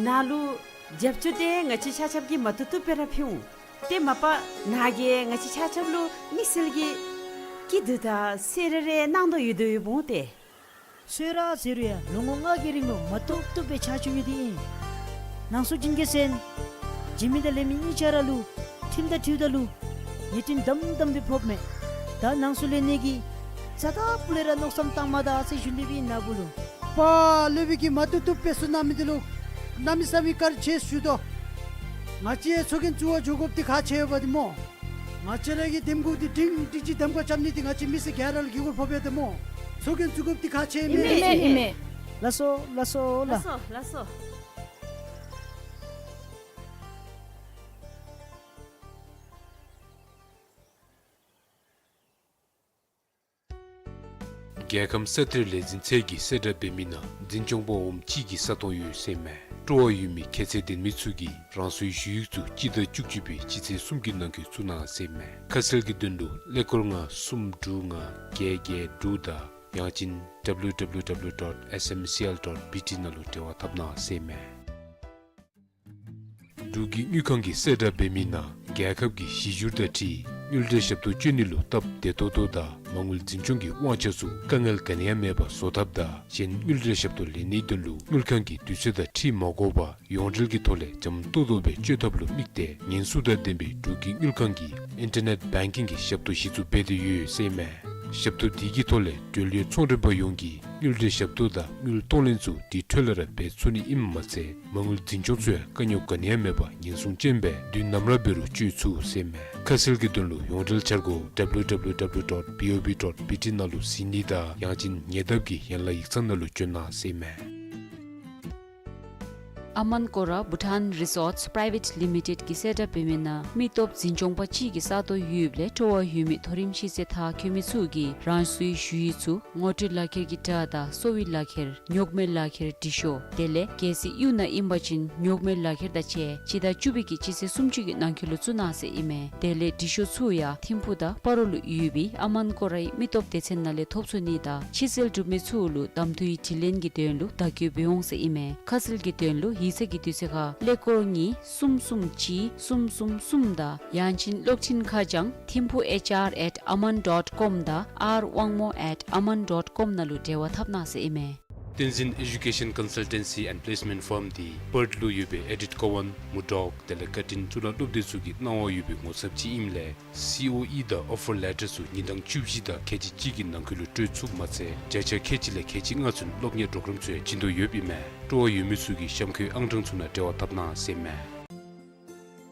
ནཱ་ལུ་རྒྱབ་སྐྱོར་དེ་ང་བཅས་ཆ་ཁྱབ་ཀྱིས་མ་བཏུབ་བཏུབ་སྦེ་ར་ཕུལ་འོང་། ཏེ་མ་པ་ནཱ་གིས་ང་བཅས་ཆ་ཁྱབ་ལུ་མི་སེར་གྱི་སྐྱིད་སྡུག་དང་གསོལ་རས་རེ་གནང་དོ་ཡོད་དོ་ཡོདཔ་འོང་ཏེ། གསོལ་རས་ཟེར་རུང་ཡང་ལོ་ངོ་ལྔ་གི་རིང་ལུ་མ་བཏུབ་བཏུབ་སྦེ་ཕྱག་ཞུ་ཡི་དེ་ཨིན། ནང་སོ་སྦྱིན་དགེ་མཚན་བྱིན་མི་དང་ལེན་མི་གཉིས་ཆ་ར་ལུ་ཁྲིམས་དང་འཁྲིལཝ་ད་ལུ་ཉེས་དྲིན་དམ་དམ་སྦེ་ཕོགཔ་མས། ད་ནང་སོ་ལེན་ནི་གི་རྩ་དང་ཕུ་ལས་ར་མནོ་བསམ་བཏངམ་ད་ཟེར་ཞུ་ནི་སྦེ་ཨིན་ནཱ་བུ་ལུ། པ། སློབ་དཔོན་གྱིས་མ་བཏུབ་བཏུབ་སྦེ་གསུང་གནང་མི་འདི་ལུ་གནམ་མེད་ས་མེད་བཀའ་དྲིན་ཆེ་ཞུ་དོ། ང་བཅས་ཚོགས་རྒྱན་བཙུགས་པར་འགྱོ་དགོཔ་འདི་ཁག་ཆེ་བ་འདི་སྨོ། ང་བཅས་ར་གིས་འདེམས་ཁོངས་འདི་སྒྲིང་སྒྲིང་ཅིག་འདེམས་བསྐོ་རྐྱབ་ནི་འདི་ང་བཅས་མི་སེར་ག་ར་ལུ་འགན་ཁུར་ཕོག་པས་ཏེ་སྨོ། ཚོགས་རྒྱན་བཙུགས་དགོཔ་འདི་ཁག་ཆེ་ཨིན་མས། ཨིན་མས། ཨིན་མས། ལགས་སོ་ལགས་སོ་ལགས། ལགས་སོ་ལགས་སོ། རྒྱལ་ཁམས་ས་གཏེར་ལས་འཛིན་ཚད་ཀྱིས་གསལ་བསྒྲགས་འབད་མི་ནང་འཛིན་སྐྱོང་འབག་འོགམ་ཅིག་གི་ས་སྟོང་ཡོད་ཟེར་མས། སྤྲོ་བ་ཡོད་མི་ཁྱད་ཚད་ལྡན་མི་ཚུ་གིས་རང་སོའི་ཞུ་ཡིག་ཚུ་སྤྱི་ཟླ་བཅུ་གཅིག་པའི་སྤྱི་ཚེས་སུམ་གྱི་ནང་འཁོད་བཙུགས་གནང་ཟེར་མས། ཁ་གསལ་གྱི་དོན་ལུ་ཀླད་ཀོར་ལྔ་གསུམ་དྲུག་ལྔ་བརྒྱད་བརྒྱད་དྲུག་དང་ ཡང་ཅིན་W W W dot S M C L dot B T ནང་ལུ་འབྲེལ་བ་འཐབ་གནང་ཟེར་ཨིན་མས། འབྲུག་གི་དངུལ་ཁང་གིས་གསལ་བསྒྲགས་འབད་མི་ནང་རྒྱལ་ཁབ་ཀྱི་གཞི་འགྱུར་དང་འཁྲིལ་དངུལ་འབྲེལ་ཞབས་ཏོག་སྤྱོད་ནི་ལུ་སྟབས་བདེ་ཏོག་ཏོ་དང་མ་དངུལ་འཛིན་སྐྱོང་གི་དབང་ཆ་ཚུ་དཀའ་ངལ་ག་ནི་ཡང་མེད་པར་བཟོ་ཐབས་དང་གཞན་དངུལ་འབྲེལ་ཞབས་ཏོག་ལེན་ནིའི་དོན་ལུ་དངུལ་ཁང་གི་དུས་ཚོད་དང་འཁྲིལ་མ་དགོ་པར་ཡོངས་འབྲེལ་གྱི་ཐོག་ལས་འཇམ་ཏོག་ཏོ་སྦེ་སྤྱོད་ཐབས་ལུ་དམིགས་ཏེ་ཉེན་སྲུང་དང་ལྡན་པའི་འབྲུག་གི་དངུལ་ཁང་གིས་ཨིན་ཊར་ནེཊ་བེང་ཀིང་གི་ཞབས་ཏོག་གཞི་བཙུགས་འབད་དེ་ཡོད་ཟེར་ཨིན་མས། ཞབས་ཏོག་འདི་གི་ཐོག་ལས་འབྲེལ་ཡོད་ཚོང་མགྲོན་པ་ཡོངས་ཀྱིས་དངུལ་འབྲེལ་ཞབས་ཏོག་དང་དངུལ་གཏོང་ལེན་ཚུ་དེ་འཕྲོ་ལས་ར་འབད་ཚུགས་ནི་ཨིནམ་མ་ཚད་མ་དངུལ་འཛིན་སྐྱོང་ཚུ་ཡང་དཀའ་རྙོག་ག་ནི་ཡང་མེད་པར་ཉེན་སྲུང་ཅན་སྦེ་དུས་ནམ་ར་འབད་རུང་སྤྱོད་ཚུགས་ཟེར་ཨིན་མས། ཁ་གསལ་གྱི་དོན་ལུ་ཡོངས་འབྲེལ་འཆར་སྒོ་W W W dot B O B dot B T ནང་ལུ་གཟིགས་ནི་དང་ཡང་ཅིན་ཉེ་འདབས་ཀྱི་ཡན་ལག་ཡིག་ཚང་ནང་ལུ་བྱོན་གནང་ཟེར་ཨིན་མས། ཨ་མན་ཀོ་ར་བྷུ་ཊཱན་རི་སོརཊསི་པི་རའི་ཝེཊ་ལི་མི་ཊེཌ་ཀྱིས་གསལ་བསྒྲགས་འབད་མི་ནང་མི་སྟོབས་འཛིན་སྐྱོང་པ་གཅིག་གི་ས་སྟོང་ཡོདཔ་ལས་སྤྲོ་བ་ཡོད་མི་མཐོ་རིམ་ཤེས་ཚད་མཐར་འཁྱོལ་མི་ཚུ་གིས་རང་སོའི་ཞུ་ཡིག་ཚུ་ངོ་སྤྲོད་ལག་ཁྱེར་གྱི་སྒྲ་དང་གསོ་བའི་ལག་ཁྱེར་རྙོག་མའི་ལག་ཁྱེར་འབྲི་ཤོག་དེ་ལས་གལ་སྲིད་གཡུས་ནང་ཨིན་པ་ཅིན་རྙོག་མའི་ལག་ཁྱེར་དང་བཅས་སྤྱི་ཟླ་བཅུ་པའི་གི་སྤྱི་ཚེས་སུམ་ཅུ་གི་ནང་འཁོད་ལུ་བཙུགས་གནང་ཟེར་ཨིན་མས། དེ་ལས་འབྲི་ཤོག་ཚུ་ཡང་ཐིམ་ཕུ་དང་སྤ་རོ་ལུ་ཡོད་པའི་ཨ་མན་ཀོ་རའི་མི་སྟོབས་སྡེ་ཚན་ནང་ལས་ཐོབ་ཚུགས་ནི་དང་ཕྱི་སེལ་གྲུབ་མི་ཚུ་ལུ་གདམ་འཐུའི་དྲི་ལན་གྱི་དོན་ལུ་བརྡ་བཀོད་འབད་འོང་ཟེར་ཨིན་མས། ཁ་གསལ་གྱི་དོན་ལུ་ཡིག་ཚང་གི་དུས་ཚོད་ཁར་ཀླད་ཀོར་གཉིས་གསུམ་གསུམ་གཅིག་གསུམ་གསུམ་གསུམ་དང་ཡང་ཅིན་གློག་འཕྲིན་ཁ་བྱང་ཐིམ་ཕུ་H R at aman dot com དང་R ཝང་མོ་at aman dot com ནང་ལུ་འབྲེལ་བ་འཐབ་གནང་ཟེར་ཨིན་མས། བསྟན་འཛིན་ཨེ་ཌུ་ཀེ་ཤན་ཀོན་སལ་ཊེན་སི་ཨེནཌ་པི་ལེསི་མེནཊ་ཕརམ་འདི་པརཐ་ལུ་ཡོད་པའི་ཨེ་ཌིཐ་ཀོ་ཝཱན་མུར་ཌོག་དེ་ལས་བཀའ་དྲིན་གཙུག་ལག་སློབ་སྡེ་ཚུ་གི་གནང་བ་ཡོད་པའི་ངོ་ཚབ་ཅིག་ཨིནམ་ལས་སི་ཨོ་ཨི་དང་ཨོ་ཕར་ལེ་ཊར་ཚུ་ཉིན་གྲངས་བཅུ་བཞི་དང་ཁལ་གཅིག་གཅིག་གི་ནང་འཁོད་ལུ་སྤྲོད་ཚུགསཔ་མ་ཚད་བརྒྱ་ཆ་ཁལ་གཅིག་ལས་ཁལ་གཅིག་ལྔ་ཚུན་སློབ་གཉེར་པོརོ་གརམ་ཚུ་ཡང་བྱིན་དོ་ཡོདཔ་ཨིན་མས། སྤྲོ་བ་ཡོད་མི་ཚུ་གིས་གཤམ་འཁོད་ཨང་གྲངས་ཚུ་ནང་འབྲེལ་བ་འཐབ་གནང་ཟེར་ཨིན་མས།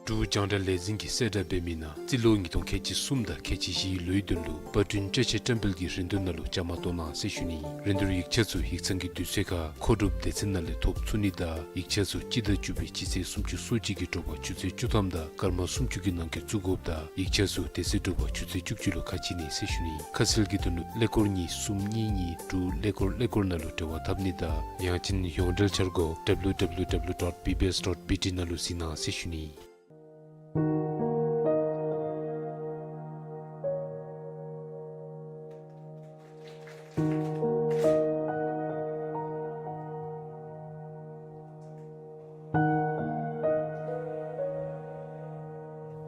འབྲུག་རྒྱང་བསྒྲགས་ལས་འཛིན་གྱིས་གསལ་བསྒྲགས་འབད་མི་ནང་རྩིས་ལོ་ཉིས་སྟོང་ཁལ་གཅིག་གསུམ་དང་ཁལ་གཅིག་བཞིའི་ལོའི་དོན་ལུ་པར་སྐྲུན་བཀྲ་ཤིས་བཀྲམ་སྤེལ་གྱི་རིན་བསྡུར་ནང་ལུ་བཅའ་མར་གཏོགས་གནང་ཟེར་ཞུ་ནི། རིན་བསྡུར་ཡིག་ཆ་ཚུ་ཡིག་ཚང་གི་དུས་ཚོད་ཁར་མཁོ་སྒྲུབ་སྡེ་ཚན་ནང་ལས་ཐོབ་ཚུགས་ནི་དང་ཡིག་ཆ་ཚུ་སྤྱི་ཟླ་བཅུ་པའི་སྤྱི་ཚེས་སུམ་ཅུ་སོ་གཅིག་གི་དྲོ་པ་ཆུ་ཚོད་བཅུ་ཐམ་དང་སྐར་མ་སུམ་ཅུ་གི་ནང་འཁོད་བཙུགས་དགོཔ་དང་ཡིག་ཆ་ཚུ་དེ་ཚེ་དྲོ་པ་ཆུ་ཚོད་བཅུ་གཅིག་ལུ་ཁ་ཕྱེ་ནི་ཟེར་ཞུ་ནི། ཁ་གསལ་གྱི་དོན་ལུ་ཀླད་ཀོར་གཉིས་གསུམ་གཉིས་གཉིས་དྲུག་ཀླད་ཀོར་ཀླད་ཀོར་ནང་ལུ་འབྲེལ་བ་འཐབ་ནི་དང་ཡང་ཅིན་ཡོངས་འབྲེལ་འཆར་སྒོ་W W W dot B B S dot B T ནང་ལུ་གཟིགས་གནང་ཟེར་ཞུ་ནི།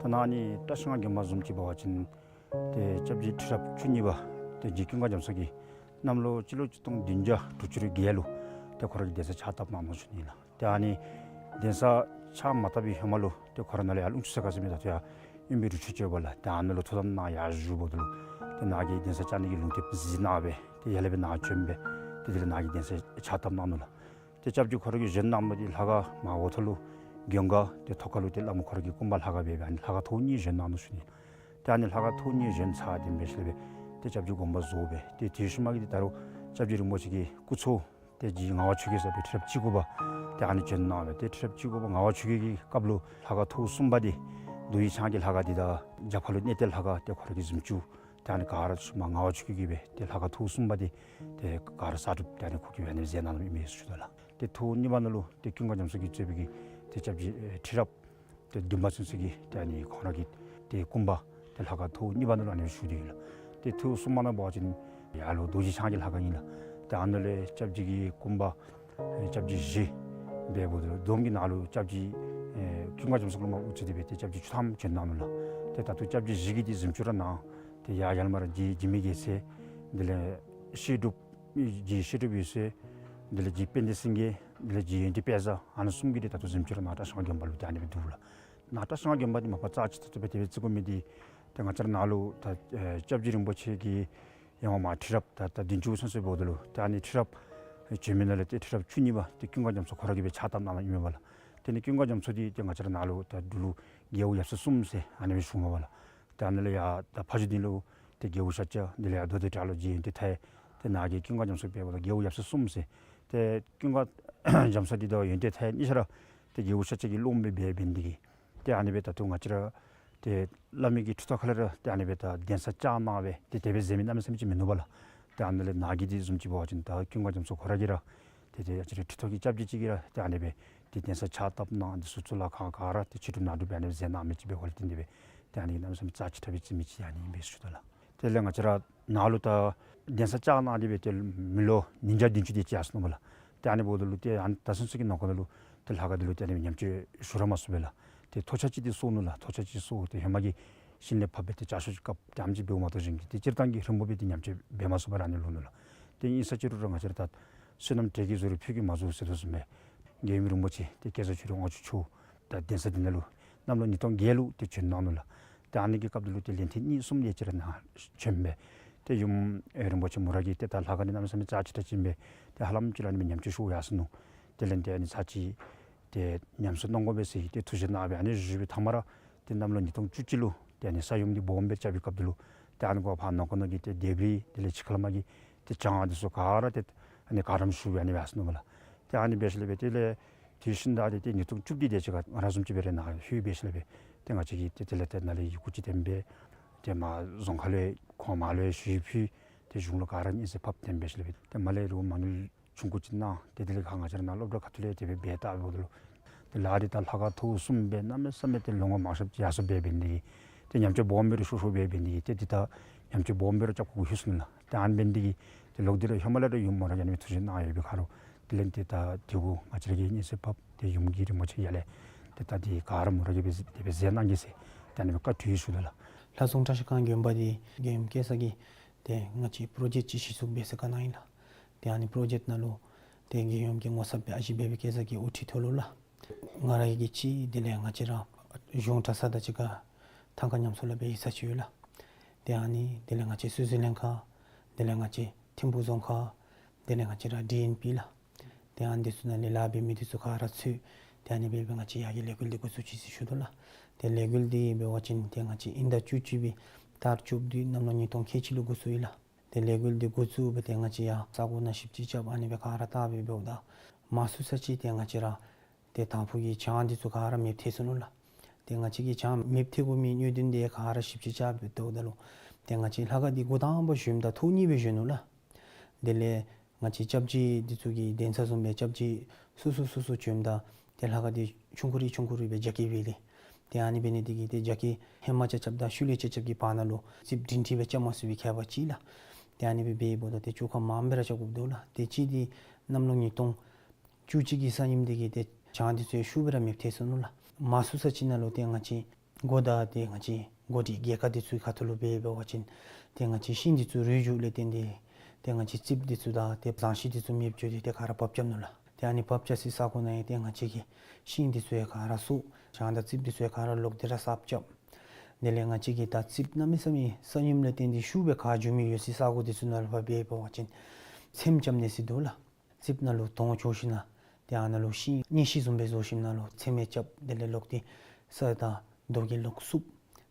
ད་ནཱ་ནི་བཀྲིས་སྒང་དགོན་པ་བཟུམ་ཅིག་འབད་བ་ཅིན་ཏེ་སྐྱབས་རྗེ་ཁྲི་རབས་བཅུ་གཉིས་པ་ཏེ་རྗེ་ཀུན་དགའ་རྒྱ་མཚོ་གིས་གནམ་ལོ་སྤྱི་ལོ་ཆིག་སྟོང་བདུན་བརྒྱ་དྲུག་ཅུ་རེ་བརྒྱད་ལུ་ཏེ་ཁོ་ར་གིས་གདན་ས་ཕྱག་བཏབ་གནང་ནུག་ཞུ་ནི་ལགས། ཏེ་ཨ་ནི་གདན་ས་ཕྱག་མ་བཏབ་པའི་ཧེ་མ་ལུ་ཏེ་ཁོ་ར་ནཱ་ལས་ཡར་ལུང་ཕྱོགས་ཟེར་ཁ་ཟེར་མི་ད་ལྟོ་ཡར་དབེན་པའི་རི་ཁྲོད་ཅིག་ཡོདཔ་ལགས། ཏེ་ཨ་ནཱ་ལུ་ཐུགས་དམ་གནང་ཡར་བཞུགས་འབདཝ་ད་ལུ་ཏེ་ནཱ་གི་གདན་ས་བཅག་ནི་གི་ལུང་བསྟན་གཟིགས་གནང་སྦེ་ཏེ་ཡར་ལས་སྦེ་ནཱ་བྱོན་སྦེ་ཏེ་དེ་ལས་ནཱ་གི་གདན་ས་ཕྱག་བཏབ་གནང་ནུག་ལགས། ཏེ་སྐྱབས་རྗེ་ཁོ་ར་གིས་བཞེངས་གནང་མི་འདི་ལྷ་ཁང་མར་འོག་ཐོག་ལུ་མགོན་ཁང་ཏེ་ཐོག་ཁ་ལུ་ཏེ་བླམ་ཁོ་ར་གི་སྐུ་འབག་ལྷ་ཁང་སྦེ་སྦེ་ཨ་ནི་ལྷ་ཁང་ཐོག་གཉིས་བཞེངས་གནང་ནུག་ཞུ་ནི། ཏེ་ཨ་ནི་ལྷ་ཁང་ཐོག་གཉིས་བཞེངས་ཚར་ཏེ་འབད་ཞིནམ་ལས་སྦེ་ཏེ་སྐྱབས་རྗེ་དགོངས་པ་རྫོགས་སྦེ་ཏེ་དེ་ཤུལ་མ་གི་འདི་ད་རུང་སྐྱབས་རྗེ་རིན་པོ་ཆེ་གི་སྐུ་ཚ་ཏེ་རྗེ་ངག་དབང་ཆོས་རྒྱལ་ཟེར་སྦེ་ཁྲི་རབས་བཅུ་དགུ་པ་ཏེ་ཨ་ནི་བྱོན་གནང་སྦེ་ཏེ་ཁྲི་རབས་བཅུ་དགུ་པ་ངག་དབང་ཆོས་རྒྱལ་གྱི་སྐབས་ལུ་ལྷ་ཁང་ཐོག་གསུམ་པ་འདི་རྡོ་རྗེ་འཆང་གི་ལྷ་ཁང་འདི་དང་རྒྱབ་ཁ་ལུ་གནས་བརྟན་ལྷ་ཁང་ཏེ་ཁོ་ར་གི་གཟིམ་ཅུང་ཏེ་ཨ་ནི་ག་ར་ཚུ་མར་ངག་དབང་ཆོས་རྒྱལ་གྱིས་སྦེ་ཏེ་ལྷ་ཁང་ཐོག་གསུམ་པ་འདི་ཏེ་ག་ར་གསར་སྒྲུབ་ཏེ་ཨ་ནི་ཁོ་གིས་སྦེ་ཨ་ནི་མཛད་གནང་ནུག་ཨིན་མས་ཞུ་དོ་ལགས། ཏེ་ཐོག་གཉིས་པ་ནང་ལུ་ཏེ་ཀུན་དགའ་རྒྱ་མཚོ་གིས་གཙོས་པའི་གི་ཏེ་སྐྱབས་རྗེ་ཨེ་ཁྲི་རབས་ཏེ་བདུན་པ་ཚུན་ཚོད་ཀྱི་ཏེ་ཨ་ནི་ཁོང་ར་གི་ཏེ་སྐུ་འབག་ཏེ་ལྷ་ཁང་ཐོག་གཉིས་པ་ནང་ལུ་ཨ་ནི་བཞུགས་ཏེ་ཡོད་ལགས། ཏེ་ཐོག་གསུམ་པ་ནང་འབད་བ་ཅིན་ཡར་ལུ་རྡོ་རྗེ་འཆང་གི་ལྷ་ཁང་ཨིན་ལགས། ཏེ་ཨ་ནཱ་ལས་སྐྱབས་རྗེ་གི་སྐུ་འབག་ཨེ་སྐྱབས་རྗེ་བཞི་འབདཝ་ད་ལུ་བསྡོམས་ཀྱིས་ནཱ་ལུ་སྐྱབས་རྗེ་ཨེ་ཀུན་དགའ་རྒྱ་མཚོ་ཀུན་ལེགས་མར་དབུ་གཙོས་ཏེ་སྦེ་ཏེ་སྐྱབས་རྗེ་བཅུ་ཐམ་བྱོན་གནང་ནུག་ལགས། ཏེ་ད་ལྟོ་སྐྱབས་རྗེ་བཞི་གི་འདི་གཟིམ་ཅུང་ར་ནཱ་ཏེ་ཡར་ཡར་ལས་མར་རྗེ་འཇིགས་མེད་རྒྱལ་མཚན་དེ་ལས་བཤད་སྒྲུབ་རྗེ་བཤད་སྒྲུབ་འོད་ཟེར་དེ་ལས་རྗེ་དཔལ་ལྡན་སེང་གེ་དེ་ལས་རྗེ་ཡོན་ཏན་དཔལ་བཟང་ཨ་ནི་གསུམ་གྱིས་ཏེ་ད་ལྟོ་གཟིམ་ཅུང་ར་ནཱ་བཀྲིས་སྒང་དགོན་པ་ལུ་ཏེ་ཨ་ནི་སྦེ་འདུག་ལགས། ནཱ་བཀྲིས་སྒང་དགོན་པ་འདི་མ་པ་རྩ་ཆེ་ཏོག་ཏོ་སྦེ་དེ་སྦེ་བརྩི་དགོ་མི་འདི་ཏེ་ང་བཅས་ར་ནཱ་ལུ་ད་ཨེ་སྐྱབས་རྗེ་རིན་པོ་ཆེ་གི་ཡང་མ་ཁྲི་རབས་ད་ད་བདུན་ཅུ་ཚུན་ཚོད་འབདཝ་ད་ལུ་ཏེ་ཨ་ནི་ཁྲི་རབས་ཨེ་བྱོན་མི་ནང་ལས་ཏེ་ཁྲི་རབས་བཅུ་གཉིས་པ་ཏེ་ཀུན་དགའ་རྒྱ་མཚོ་ཁོ་ར་གིས་སྦེ་ཕྱག་བཏབ་གནང་གནངམ་ཨིན་པས་ལགས། ཏེ་ཨ་ནི་ཀུན་དགའ་རྒྱ་མཚོ་འདི་ཏེ་ང་བཅས་ར་ནཱ་ལུ་ད་འབྲུག་ལུ་རྒྱལ་པོ་ཡབ་སྲས་གསུམ་ཟེར་ཨ་ནི་སྦེ་ཞུཝ་མས་ལགས། ཏེ་ཨ་ནཱ་ལས་ཡར་ད་ཕ་ཇོ་སྡིངས་ལུ་ཏེ་རྒྱལ་པོ་ཤཱཀྱ་དེ་ལས་ཡར་རྡོ་སྡེ་བྲག་ལུ་རྗེ་ཡོན་ཏན་ཐའི་ཏེ་ནཱ་གི་ཀུན་དགའ་རྒྱ་མཚོ་འབདཝ་ད་རྒྱལ་པོ་ཡབ་སྲས་གསུམ་ཟེར། ཏེ་ཀུན་དགའ་རྒྱ་མཚོ་འདི་དང་ཡོན་ཏན་ཐའི་གཉིས་ཆ་ར་ཏེ་རྒྱལ་པོ་ཤཱཀྱ་གི་སློབ་མ་སྦེ་འབད་ནི་དེ་གིས་ཏེ་ཨ་ནི་སྦེ་ད་ལྟོ་ང་བཅས་ར་ཏེ་བླ་མའི་གི་ཁྲི་ཐོག་ཁ་ལས་ར་ཏེ་ཨ་ནི་སྦེ་ད་གདན་ས་བཅགས་གནང་སྦེ་ཏེ་དེ་སྦེ་མཛད་མི་གནམ་མེད་ས་མེད་ཅིག་མིན་ནུག་པ་ལགས། ཏེ་ཨ་ནཱ་ལས་ནཱ་གི་འདི་བཟུམ་ཅིག་འབད་བ་ཅིན་ད་ཀུན་དགའ་རྒྱ་མཚོ་ཁོ་ར་གིས་ར་ཏེ་ཏེ་ང་བཅས་ར་ཁྲི་ཐོག་གི་སྐྱབས་རྗེ་ཅིག་གིས་ར་ཏེ་ཨ་ནི་སྦེ་ཏེ་གདན་ས་ཕྱག་བཏབ་གནང་འདི་ཚུ་གཙུག་ལག་ཁང་ག་ར་ཏེ་ཕྱི་སྒྲུབ་ནང་སྒྲུབ་སྦེ་ཨ་ནི་སྦེ་མཛད་གནང་མི་ཅིག་འབད་བ་ལས་བརྟེན་ཏེ་སྦེ་ཏེ་ཨ་ནི་གནམ་མེད་ས་མེད་རྩ་ཆེ་དྲགས་སྦེ་བརྩི་མི་ཅིག་ཨ་ནི་ཨིན་པས་ཞུ་དོ་ལགས། དེ་ལས་ང་བཅས་ར་ནཱ་ལུ་ད་གདན་ས་བཅགས་གནང་སྟེ་སྦེ་ཏེ་མི་ལོ་ཉིས་བརྒྱ་བདུན་ཅུ་དེ་ཅིག་ཡར་སོ་ནུག་པ་ལགས། ཏེ་ཨ་ནི་འབདཝ་ད་ལུ་ཏེ་ཨ་ནི་ད་ཚུན་ཚོད་ཀྱི་ནང་འཁོད་ནང་ལུ་ཏེ་ལྷ་ཁང་འདི་ལུ་ཏེ་ཨ་ནི་ཉམས་བཅོས་ཞུ་ར་མ་ཚུགས་པས་ལགས། ཏེ་ཐོག་ཆ་ཅིག་ཏེ་གསོ་ནུག་ལགས། ཐོག་ཆ་ཅིག་གསོ་ཏེ་ཧེ་མ་གི་ཤིང་ལས་ཕབ་སྦེ་ཏེ་ལྕགས་ཤོག་ཅིག་བཀབ་ཏེ་ཨ་ནེམ་ཅིག་འབདཝ་མ་གཏོགས་གཞན་གྱི་ཏེ་སྤྱིར་བཏང་གི་རིམ་པ་སྦེ་ཏེ་ཉམས་བཅོས་འབད་མ་ཚུགས་པར་ཨ་ནི་ལུས་ནུག་ལགས། ཏེ་ཨིན་ས་ཅི་རུང་ར་ང་བཅས་ར་ད་བསོད་ནམས་གྲལ་གྱིས་བཟོ་རུང་ཕུད་ཀྱིས་མ་བཟོ་ཟེར་དོ་བཟུམ་སྦེ་རྒྱལ་ཡུམ་རིན་པོ་ཆེ་ཏེ་བསྐྱེད་རྫོགས་ཆོས་རིག་དབང་ཕྱུག་མཆོག་ད་གདན་ས་འདི་ནང་ལུ་གནམ་ལོ་ཉིས་སྟོང་བརྒྱད་ལུ་ཏེ་བྱོན་གནང་ནུག་ལགས། ཏེ་ཨ་ནི་གི་སྐབས་འདི་ལུ་ཏེ་ལན་ཐེངས་གཉིས་གསུམ་དེ་ཅིག་ར་ནཱ་བྱོན་སྦེ་ཏེ་ཡུམ་རིན་པོ་ཆེ་མོ་ར་གིས་ཏེ་ད་ལྷ་ཁང་འདི་གནམ་མེད་ས་མེད་རྩ་ཆེ་དྲགས་ཅིག་ཨིན་པས། ཏེ་ཧ་ལམ་ཅིག་ར་ཨ་ནི་སྦེ་ཉམས་བཅོས་ཞུ་ཡར་སོ་ནུག། དེ་ལས་ཏེ་ཨ་ནི་ཚར་གཅིག་ཏེ་ཉམས་གསོ་གནང་དགོ་པས་ཟེར་ཏེ་ཐུགས་བཞེད་གནང་སྦེ་ཨ་ནི་བཞུགས་པའི་མཐའ་མ་ར་ཏེ་གནམ་ལོ་ཉིས་སྟོང་བཅུ་གཅིག་ལུ་ཏེ་ཨ་ནི་ས་ཡོམ་འདི་སྦོམ་སྦེ་རྐྱབ་པའི་སྐབས་འདི་ལུ་ཏེ་ཨ་ནི་གུ་ཕར་ནང་འཁོད་ནང་གི་ཏེ་ལྡེབས་རིས་དེ་ལས་ཕྱི་ཁ་ལས་མར་གྱི་ཏེ་བྱང་འདི་ཚུ་ག་ར་ཏེ་ཨ་ནི་ག་རམ་ཞུ་སྦེ་ཨ་ནི་སྦེ་ཡར་སོ་ནུག་པ་ལགས། ཏེ་ཨ་ནི་སྦེ་ཞིནམ་ལས་སྦེ་དེ་ལས་དེ་བཞིན་ད་ཏེ་ཏེ་ཉིས་སྟོང་བཅུ་བདུན་དེ་ཅིག་ཁར་ང་ར་བཟུམ་ཅིག་སྦེ་ར་ནཱ་ལྷོད་སྦེ་ཞིནམ་ལས་སྦེ་ཏེ་ང་བཅས་ཀྱིས་ཏེ་དེ་ལས་ཏེ་ནཱ་ལས་ཡི་གུ་ཅིག་བཏོན་སྦེ་ཏེ་མར་རྫོང་ཁག་ལུ་ཁོང་མར་ལུ་ཞུ་ཡིག་ཕུལ། ཏེ་གཞུང་ལུ་ག་ར་སྙན་སེང་ཕབ་སྟེ་སྦེ་ཞིནམ་ལས་སྦེ་ཏེ་མར་ལས་རུང་མ་དངུལ་ཆུང་ཀུ་ཅིག་གནང་། ཏེ་དེ་ལས་ཁར་ང་བཅས་ར་ནཱ་སློབ་གྲྭ་ཁ་ཐུག་ལས་དེ་སྦེ་འབད་ད་འབདཝ་ད་ལུ་ཏེ་ལཱ་འདི་ད་ལྷ་ཁང་ཐོག་གསུམ་སྦེ་གནམ་མེད་ས་མེད་ཏེ་ལོ་ངོ་མང་ཤོས་ཅིག་ཡར་སོངམ་སྦེ་འབད་ནི་དེ་གིས་ཏེ་ཉམས་བཅོས་སྦོམ་སྦེ་ར་ཤོར་ཤོརཝ་སྦེ་འབད་ནི་དེ་གིས་ཏེ་འདི་ད་ཉམས་བཅོས་སྦོམ་སྦེ་ར་རྐྱབ་དགོཔ་ལྷོད་སོ་ནུག་ལགས། ཏེ་ཨ་ནི་འབད་ནི་དེ་གིས་ཏེ་ལོག་སྟེ་ར་ཧེ་མ་ལས་ར་ཡུམ་མོ་ར་གིས་ཨ་ནི་ཐུགས་བཞེད་གནང་ཡོད་པའི་ཁར་ལུ་དེ་ལས་ཏེ་ད་དེ་གུ་ང་བཅས་ར་གིས་སྙན་སེང་ཕབ་སྟེ་ཡུམ་གྱིས་རིན་པོ་ཆེ་ཡར་ལས་ཏེ་ད་འདི་ག་ར་མོ་ར་གིས་སྦེ་དེ་སྦེ་མཛད་གནང་གེ་ཟེར་ཏེ་ཨ་ནི་སྦེ་བཀའ་འཁྲོལ་ཞུ་དོ་ལགས། ལྷ་རྫོང་བཀྲ་ཤིས་སྒང་དགོན་པ་འདི་རྒྱལ་ཡུམ་བསྐྱེད་ས་གི་ཏེ་ང་བཅས་པྲོ་ཇེཀཊ་ཅིག་གཞི་བཙུགས་འབད་ས་གནང་ཡི་ལགས། ཏེ་ཨ་ནི་པྲོ་ཇེཀཊ་ནང་ལུ་ཏེ་རྒྱལ་ཡུམ་གྱིས་ངོ་མཚར་སྦེ་ཨ་ཞེ་སྦེ་སྦེ་བསྐྱེད་ས་གི་དབུ་ཁྲིད་ཐོག་ལུ་ལགས། ང་ར་གིས་གཅིག་དེ་ལས་ང་བཅས་ར་གཞུང་གྲྭ་ཚང་དང་གཅིག་ཁར་ཐང་ཀ་ཉམས་གསོ་སླབ་པའི་ཡིག་ཚང་ཅིག་ཡོད་ལགས། ཏེ་ཨ་ནི་དེ་ལས་ང་བཅས་སོ་སོའི་ལྷན་ཁག་དེ་ལས་ང་བཅས་ཐིམ་ཕུག་རྫོང་ཁག་དེ་ལས་ང་བཅས་ར་ཌི་ཨེན་པི་ལགས། ཏེ་ཨ་ནི་འདི་ཚུ་ནང་ལས་ལཱ་འབད་མི་འདི་ཚུ་ག་ར་ཚུད། ཏེ་ཨ་ནི་སྦེ་སྦེ་ང་བཅས་ཡར་གྱི་ལས་འགུལ་འདི་འགོ་བཙུགས་ཅི་ཟེར་ཞུ་དོ་ལགས། ཏེ་ལས་འགུལ་འདི་འབད་བ་ཅིན་ཏེ་ང་བཅས་དབྱིན་ཟླ་བཅུ་གཅིག་པའི་ཏ་རིག་བཅུ་བདུན་གནམ་ལོ་ཉིས་སྟོང་ཁལ་གཅིག་ལུ་འགོ་བཙུགས་ཡི་ལགས། ཏེ་ལས་འགུལ་འདི་འགོ་བཙུགས་སྦེ་ཏེ་ང་བཅས་ཡར་ས་གོ་ནང་ཞིབ་དཔྱད་རྐྱབ་ཨ་ནི་སྦེ་ག་ར་བལྟ་སྦེ་འབདཝ་ད་མང་སུ་ས་ཅིག་ཏེ་ང་བཅས་ར་ཏེ་དང་ཕུ་གི་བྱང་འདི་ཚུ་ག་ར་མེདཔ་ཐལ་སོ་ནུག་ལགས། ཏེ་ང་བཅས་ཀྱིས་བྱང་མེདཔ་ཐལ་དགོ་མི་གནད་དོན་འདི་ག་ར་ཞིབ་དཔྱད་རྐྱབ་སྦེ་བལྟཝ་ད་ལུ་ཏེ་ང་བཅས་ལྷ་ཁང་འདི་འགོ་དང་པ་བཞེངསམ་ད་ཐོག་གཉིས་སྦེ་བཞེངས་ནུག་ལགས། དེ་ལས་ང་བཅས་སྐྱབས་རྗེ་འདི་ཚུ་གི་གདན་ས་བཟུམ་སྦེ་སྐྱབས་རྗེ་སོ་སོ་སོ་སོ་བྱོནམ་ད་ཏེ་ལྷ་ཁང་འདི་ཆུང་ཀུ་རེ་ཆུང་ཀུ་རེ་སྦེ་རྒྱ་སྐྱེད་འབད་དེ། ཏེ་ཨ་ནི་འབད་ནི་དེ་གིས་ཏེ་རྒྱ་སྐྱེད་ཧེ་མ་རྐྱབ་རྐྱབ་དང་ཤུལ་ལས་རྐྱབ་རྐྱབ་ཀྱི་བར་ན་ལུ་རྩིགཔ་སྒྲིང་སྒྲིང་སྦེ་རྐྱབ་མ་ཚུགས་པའི་ཁྱད་པར་ཅིག་ལགས། ཏེ་ཨ་ནི་སྦེ་འབདཝ་ད་ཏེ་བཅོ་ཁ་མངམ་སྦེ་ར་རྐྱབ་དགོཔ་འདུག་ལགས། ཏེ་གཅིག་འདི་གནམ་ལོ་ཉིས་སྟོང་བཅུ་གཅིག་གི་ས་ཡོམ་འདི་གིས་ཏེ་བྱང་འདི་ཚུ་ཡང་ཤུགས་སྦེ་ར་མེདཔ་ཐལ་སོ་ནུག་ལགས། མང་སུ་ས་ཅིག་ནང་ལུ་ཏེ་ང་བཅས་སྒོ་དང་ཏེ་ང་བཅས་སྒོ་སྒྲིག་རྒྱལ་ཁབ་འདི་ཚུ་གི་ཁ་ཐུག་ལུ་འབད་འབད་བ་ཅིན་ཏེ་ང་བཅས་ཤིང་འདི་ཚུ་རུལ་འགྱོཝ་ལས་བརྟེན་ཏེ་ཏེ་ང་བཅས་རྩིགཔ་འདི་ཚུ་དང་ཏེ་བཟང་ཤིང་འདི་ཚུ་མེདཔ་འགྱོ་སྟེ་ཏེ་ག་ར་བབས་རྐྱབ་ནུག་ལགས། ཏེ་ཨ་ནི་བབས་རྐྱབ་སའི་ས་གོ་ནང་ཡང་ཏེ་ང་བཅས་ཀྱི་ཤིང་འདི་ཚུ་ཡང་ག་ར་སོར། བྱང་དང་རྩིགཔ་འདི་ཚུ་ཡང་ག་ར་ལོག་སྟེ་ར་གསརཔ་རྐྱབ། དེ་ལས་ང་བཅས་ཀྱིས་ད་རྩིགཔ་གནམ་མེད་ས་མེད་ས་ཡོམ་ལས་བརྟེན་ཏེ་ཤུགས་སྦེ་ག་འགྱོ་མི་ཡོད་སའི་ས་གོ་འདི་ཚུ་ནང་ལུ་ཕར་འབད་འབད་བ་ཅིན་ཚེམ་རྐྱབ་ནི་ཟེར་འདུག་ལགས། རྩིགཔ་ནང་ལུ་དོང་བཅོ་ཞིནམ་ལས་ཏེ་ཨ་ནཱ་ལུ་ཤིང་གཉེན་ཤིང་བཟུམ་སྦེ་བཟོ་ཞིནམ་ལས་ཚེམ་རྐྱབ། དེ་ལས་ལོག་སྟེ་ས་དང་རྡོ་གིས་ལོག་བསུབ།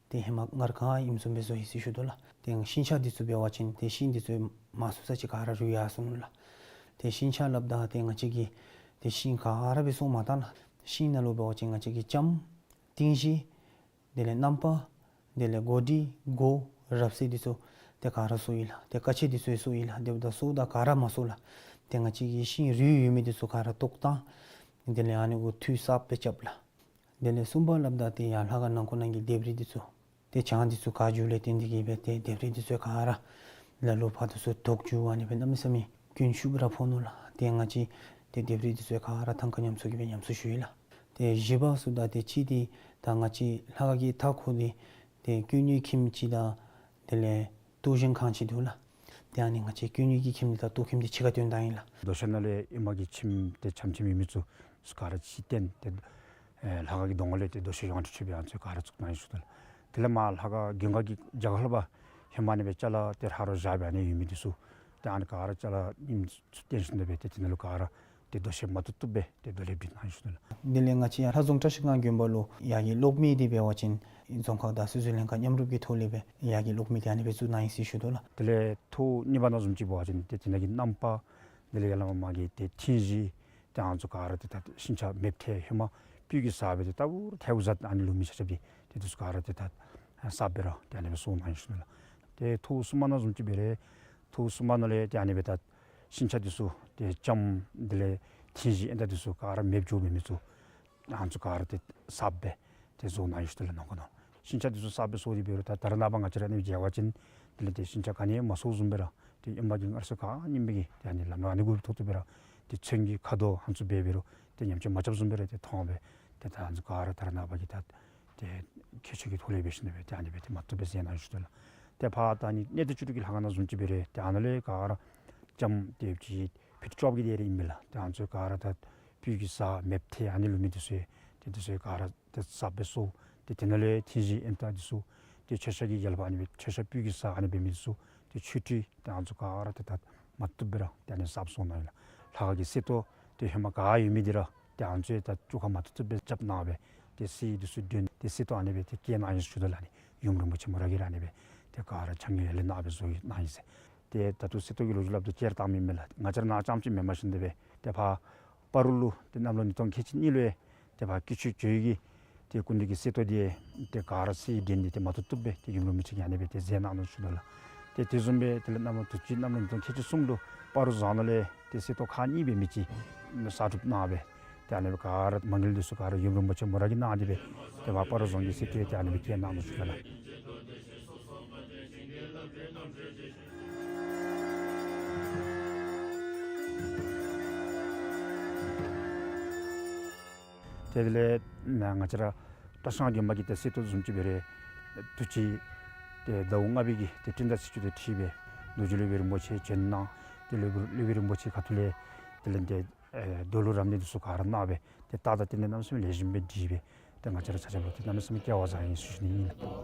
ཏེ་ཧེ་མ་སྔར་ག་ཨིནམ་བཟུམ་སྦེ་བཟོ་ཡི་ཟེར་ཞུ་དོ་ལགས། ཏེ་ཤིང་ཆ་འདི་ཚུ་འབད་བ་ཅིན་ཏེ་ཤིང་འདི་ཚུ་མང་སུ་ས་ཅིག་ག་ར་རུལ་ཡར་སོ་ནུག་ལགས། ཏེ་ཤིང་ཆ་སླབ་ད་ཏེ་ང་བཅས་ཀྱིས་ཏེ་ཤིང་ག་ར་སྦེ་སོར་མ་བཏང་ལགས། ཤིང་ནང་ལུ་འབད་བ་ཅིན་ང་བཅས་ཀྱིས་ལྕངམ་ཏིང་ཤིང་དེ་ལས་རྣམ་པར་དེ་ལས་གོ་དྲི་སྒོ་རབ་གསལ་འདི་ཚུ་ཏེ་ག་ར་སོར་ཡི་ལགས། ཏེ་ཀ་ཆས་འདི་ཚུ་ཡང་སོར་ཡི་ལགས། དེ་འབདཝ་ད་སོརཝ་ད་ག་ར་མ་སོར་ལགས། ཏེ་ང་བཅས་ཀྱིས་ཤིང་རུལ་ཡོད་མི་འདི་ཚུ་ག་ར་བཏོག་བཏང་། དེ་ལས་ཨ་ནི་གུ་འཐུས་གསརཔ་སྦེ་རྐྱབ་ལགས། དེ་ལས་གསུམ་པ་སླབ་ད་ཏེ་ཡར་ལྷ་ཁང་ནང་འཁོད་ནང་གི་ལྡེབས་རིས་འདི་ཚུ་ཏེ་བྱང་འདི་ཚུ་ག་འགྱོཝ་ལས་བརྟེན་ཏེ་གིས་སྦེ་ཏེ་ལྡེབས་རིས་འདི་ཚུ་ག་ར་ལ་ལུ་ཕར་འདི་ཚུ་བཏོག་འགྱོ། ཨ་ནི་སྦེ་གནམ་མེད་ས་མེད་སྐྱོན་ཤུགས་སྦེ་ར་ཕོག་ནུག་ལགས། ཏེ་ང་བཅས་ཏེ་ལྡེབས་རིས་འདི་ཚུ་ག་ར་ཐང་ཀ་ཉམས་གསོ་གི་སྦེ་ཉམས་གསོ་ཞུ་ཡི་ལགས། ཏེ་བཞི་པ་ཟེརཝ་ད་ཏེ་གཅིག་འདི་ད་ང་བཅས་ལྷ་ཁང་གི་མཐའ་འཁོར་འདི་ཏེ་ཀུན་ཉོན་ཁྱིམ་ཅིག་དང་དེ་ལས་ལྟོ་བཞེངས་ཁང་ཅིག་འདུག་ལགས། ཏེ་ཨ་ནི་ང་བཅས་ཀུན་ཉོན་གྱི་ཁྱིམ་འདི་དང་ལྟོ་ཁྱིམ་འདི་གཅིག་ཁར་བཏོན་བཏང་ཡི་ལགས། རྡོ་ཤལ་ནང་ལས་ཨེ་མ་གི་ཁྱིམ་ཏེ་ཆམ་ཆམ་ཡོད་མི་ཚུ་ག་ར་ཕྱིར་བཏོན་ཏེ་ཨེ་ལྷ་ཁང་གི་གདོང་ཁ་ལས་ཏེ་རྡོ་ཤལ་ཡོངས་གྲགས་ཆོས་པའི་ཨ་ནི་ཚུ་ག་ར་བཙུགས་གནང་ཡི་ཟེར་ཞུ་དོ་ལགས། དེ་ལས་མར་ལྷ་ཁང་གི་གདོང་ཁ་གི་རྒྱབ་ཁ་ལས་ཕར་ཧེ་མ་ཨ་ནི་སྦེ་ཅ་ལ་ཏེ་ཧ་རོ་བཞག་སྦེ་ཨ་ནི་ཡོད་མི་འདི་ཚུ་ཏེ་ཨ་ནི་ག་ར་ཅ་ལ་ཉིམ་ཚུ་བཏོན་ཞིནམ་ལས་སྦེ་ཏེ་དེ་ནང་ལུ་ག་ར་ཏེ་རྡོ་ཤལ་མ་བཏུབ་བཏུབ་སྦེ་ཏེ་རྡོ་ལེབ་སྒྲིག་གནང་ཡི་ཟེར་ཞུ་དོ་ལགས། དེ་ལས་ང་བཅས་ཡར་ལྷ་རྫོང་བཀྲ་ཤིས་སྒང་དགོན་པ་ལུ་ཡར་གྱི་གློག་མེ་འདི་འབད་བ་ཅིན་རྫོང་ཁག་དང་སོ་སོའི་ལྷན་ཁག་མཉམ་རུབ་ཀྱི་ཐོག་ལས་སྦེ་ཡར་གྱི་གློག་མེ་འདི་ཨ་ནི་སྦེ་བཙུགས་གནང་ཡི་ཟེར་ཞུ་དོ་ལགས། དེ་ལས་ཐོག་གཉིས་པ་ནང་བཟུམ་ཅིག་འབད་བ་ཅིན་ཏེ་དེ་ནང་གི་རྣམ་པར་དེ་ལས་ཡར་ལས་མར་མར་གྱི་ཏེ་ཐིང་ཤིང་ཏེ་ཨ་ནི་ཚུ་ག་ར་ཏེ་ད་ཤིང་ཆ་མེདཔ་ཐལ། ཧེ་མ་སྤོས་ཀྱིས་བཟའ་སྦེ་ཏེ་ལྟ་བུར་ཐལཝ་བཟའ་ཨ་ནི་ལུ་མི་ཆ་ཁྱབ་ཀྱིས་ཏེ་འདི་ཚུ་ག་ར་ཏེ་ད་གསརཔ་སྦེ་ར་ཏེ་ཨ་ནི་སྦེ་སོར་གནང་ཡི་ཟེར་ཞུ་དོ་ལགས། ཏེ་ཐོག་གསུམ་པ་ནང་བཟུམ་ཅིག་འབད་རུང་ཐོག་གསུམ་པ་ནང་ལས་ཏེ་ཨ་ནི་སྦེ་ད་ཤིང་ཆ་འདི་ཚུ་ཏེ་ལྕངམ་དེ་ལས་ཐིང་ཤིང་ཨེ་ད་འདི་ཚུ་ག་ར་མེདཔ་འགྱོ་མི་མི་ཚུ་ཨ་ནི་ཚུ་ག་ར་ཏེ་གསརཔ་སྦེ་ཏེ་བཟོ་གནང་ཡི་ཟེར་ཞུ་དོ་ལགས། ནང་འཁོད་ནང་ཤིང་ཆ་འདི་ཚུ་གསརཔ་སྦེ་བཟོ་སྟེ་འབད་རུང་ད་ད་རེས་ནངས་པ་ང་བཅས་ར་ཨ་ནི་སྦེ་མཇལ་བ་ཅིན་ དེ་ལས་ཏེ་ཞིང་ཆ་ག་ནི་ཡང་མ་སོརཝ་བཟུམ་སྦེ་ར་ཏེ་ཨེ་མ་གི་སྔར་སྲོལ་ག་ནི་མེད་པའི་གི་ཏེ་ཨ་ནི་ལམ་ལུགས་ཨ་ནི་གུ་ཐོག་ཏུ་སྦེ་ར་ཏེ་ཚོན་གྱི་ཁ་དོག་ཧང་སུ་འབད་འབད་རུང་ཏེ་ཉམས་བཅོས་མ་རྐྱབ་བཟུམ་སྦེ་ར་ཏེ་མཐོང་སྦེ་ཏེ་ད་ཨ་ནི་ཚུ་ག་ར་ད་རེས་ནངས་པ་གི་ད་ཏེ་མཁས་མཆོག་གི་ཐོག་ལས་འབད་ཞིནམ་ལས་སྦེ་ཏེ་ཨ་ནི་སྦེ་ཏེ་མ་བཏུབ་སྦེ་མཛད་གནང་ཡོད་ཟེར་ཞུ་དོ་ལགས། ཏེ་ཕར་ད་ཨ་ནི་གནས་སྡུད་བཅུ་དྲུག་གི་ལྷ་ཁང་ནང་བཟུམ་ཅིག་འབད་རུང་ཏེ་ཨ་ནཱ་ལས་ག་ར་ལྕམ་ཏེ་ཅིག་ཕིཊ་བཅོ་བརྒྱད་དེ་ར་ཨིན་མས་ལགས། ཏེ་ཨ་ནི་ཚུ་ག་ར་ད་སྤོས་ཀྱི་ས་མེདཔ་ཐལ་ཨ་ནི་ལུ་མི་འདི་ཚུ་ཏེ་འདི་ཚུ་ག་ར་ཏེ་གསརཔ་སྦེ་བཟོ། ཏེ་དེ་ནང་ལས་ཐིང་ཞིང་ཨེམ་ཏ་འདི་ཚུ་ཏེ་མཆོད་བཤམ་གྱི་རྒྱལ་པོ་ཨ་ནི་སྦེ་མཆོད་བཤམ་སྤོས་ཀྱི་ས་ཨ་ནི་སྦེ་མི་འདི་ཚུ་ཏེ་ཆོས་ཁྲི་ཏེ་ཨ་ནི་ཚུ་ག་ར་ཏེ་ད་མ་བཏུབ་སྦེ་ར་ཏེ་ཨ་ནི་གསརཔ་བཟོ་གནང་ཡི་ལགས། ལྷ་ཁང་གི་གསེར་ཏོག་ཏེ་ཧེ་མ་ག་ཡོད་མི་འདི་ར་ཏེ་ཨ་ནི་ཚུ་ད་བཅོ་ཁ་མ་བཏུབ་བཏུབ་སྦེ་རྐྱབ་གནང་སྦེ་ཏེ་གསེར་འདི་ཚུ་སྒྲོན་ཏེ་གསེར་ཏོག་ཨ་ནི་སྦེ་ཏེ་བཀལ་གནང་ཡི་ཟེར་ཞུ་དོ་ལགས། ཨ་ནི་ཡུམ་རིན་པོ་ཆེ་མོ་ར་གིས་ར་ཨ་ནི་སྦེ་ཏེ་ག་ར་ཕྱག་ལེན་ཡར་ལས་གནང་སྦེ་བཟོ་གནང་ཡི་ཟེར། ཏེ་ད་ལྟོ་གསེར་ཏོག་གི་ལོ་རྒྱུས་སླབ་དོ་ཅི་ར་བཏང་མི་མེད་ལགས། ང་བཅས་ར་ནཱ་རྐྱངམ་ཅིག་མེན་པར་ཞིནམ་ལས་སྦེ་ཏེ་ཕར་སྤ་རོ་ལུ་ཏེ་གནམ་ལོ་ཉིས་སྟོང་ཁལ་གཅིག་གཉིས་ལུ་ཡང་ཏེ་ཕར་སྐྱིད་ཆུ་ཇོ་བོ་གི་ཏེ་སྐུ་མདུན་གྱི་གསེར་ཏོག་འདི་ཏེ་ག་ར་གསེར་སྒྲོན་ཏེ་ཏེ་མ་བཏུབ་བཏུབ་སྦེ་ཏེ་ཡུམ་རིན་པོ་ཆེ་གིས་ཨ་ནི་སྦེ་ཏེ་མཛད་གནང་ནུག་ཟེར་ཞུ་དོ་ལགས། ཏེ་དེ་བཟུམ་སྦེ་དེ་ལས་གནམ་ལོ་དུས་ཅི་གནམ་ལོ་ཉིས་སྟོང་ཁལ་གཅིག་གསུམ་ལུ་སྤ་རོ་རྫོང་ནང་ལས་ཏེ་གསེར་ཏོག་ཁག་གཉིས་སྦེ་མི་ཅིག་གསར་སྒྲུབ་གནང་སྦེ་ཏེ་ཨ་ནི་སྦེ་ག་ར་མ་དངུལ་འདི་ཚུ་ག་ར་ཡུམ་རིན་པོ་ཆེ་མོ་ར་གིས་གནང་སྟེ་སྦེ་ཏེ་ཕར་སྤ་རོ་རྫོང་གི་གསེར་ཏོག་ཏེ་ཨ་ནི་སྦེ་བཀལ་གནང་ནུག་ཟེར་ཞུ་དོ་ལགས། ཏེ་དེ་ལས་ང་བཅས་ར་བཀྲ་ཤིས་སྒང་དགོན་པ་གི་ཏེ་གསེར་ཏོག་བཟུམ་ཅིག་འབད་རུང་དུས་ཅི་ཏེ་ཟླཝ་ལྔ་པའི་གི་ཏེ་སྤྲིན་བདག་ཚེས་བཅུ་དེ་འཁྲིལ་སྦེ་རྡོ་རྗེ་སློབ་དཔོན་རིན་པོ་ཆེ་བྱོན་གནང་། ཏེ་སློབ་དཔོན་རིན་པོ་ཆེ་ཁ་ཐུག་ལས་དེ་ལས་ཏེ་ཨེ་རྡོ་ལུང་རབ་གནས་འདི་ཚུ་ག་ར་གནང་སྦེ་ཏེ་ད་ད་དེ་ནང་གནམ་མེད་ས་མེད་ལེགས་ཤོམ་སྦེ་སྒྲིག་སྦེ་ཏེ་ང་བཅས་ར་ཆ་ཁྱབ་ལུ་ཏེ་གནམ་མེད་ས་མེད་སྐལ་བ་བཟང་ཡི་ཟེར་ཞུ་ནི་ཨིན་ལགས།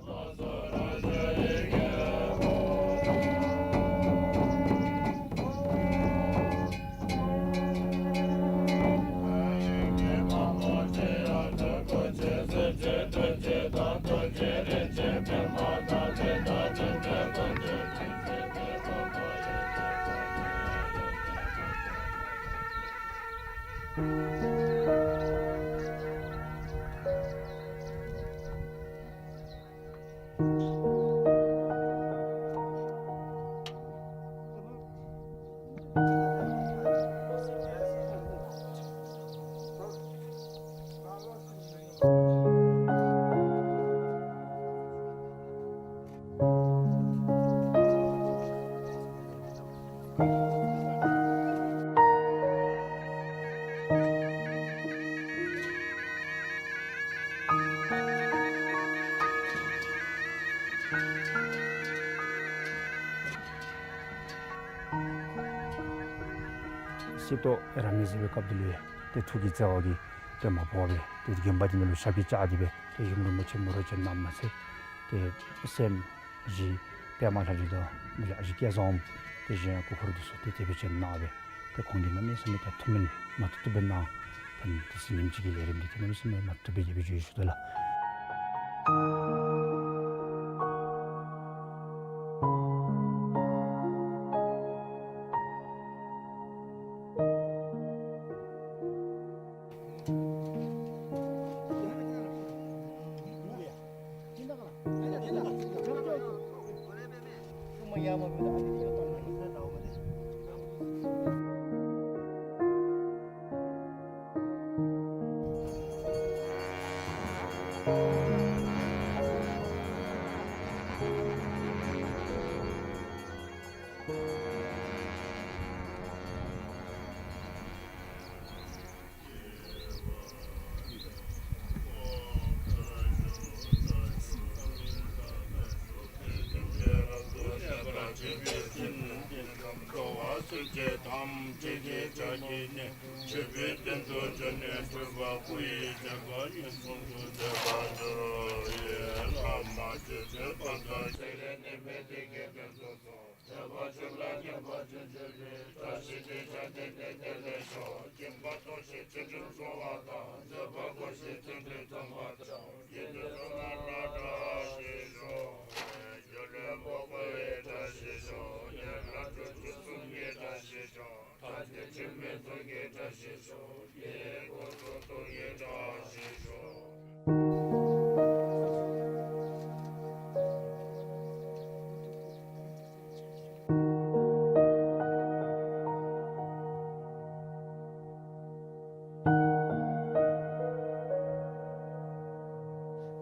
གསེར་ཏོག་རབ་གནས་མཛད་པའི་སྐབས་དེ་ལུ་ཏེ་ཐུགས་ཀྱི་བརྩེ་བ་གིས་ཏེ་མ་འབོ་བར་ཏེ་དགོན་པ་འདི་ནང་ལུ་ཞབས་ཀྱིས་བཅགས་ཏེ་སྦེ་ཏེ་ཡུམ་རིན་པོ་ཆེ་མོ་ར་བྱོན་གནངམ་མ་ཚད་ཏེ་སྲསམོ་བཞི་པདྨ་ལྷ་རི་དང་མི་ལ་ཨ་ཞེ་སྐལ་བཟང་དེ་བཞིན་སྐུ་འཁོར་འདི་ཚུ་ཏེ་དེ་སྦེ་བྱོན་གནང་སྦེ་ཏེ་ཁོང་གིས་གནམ་མེད་ས་མེད་ད་ཐུགས་སྨོན་མ་བཏུབ་བཏུབ་སྦེ་གནང་། ད་ཨ་ནི་དེ་ཚེ་ཉིནམ་གཅིག་གི་ལས་རིམ་འདི་ཏེ་གནམ་མེད་ས་མེད་མ་བཏུབ་སྦེ་ཡོདཔ་སྦེ་བརྗོད་ཞུ་དོ་ལགས།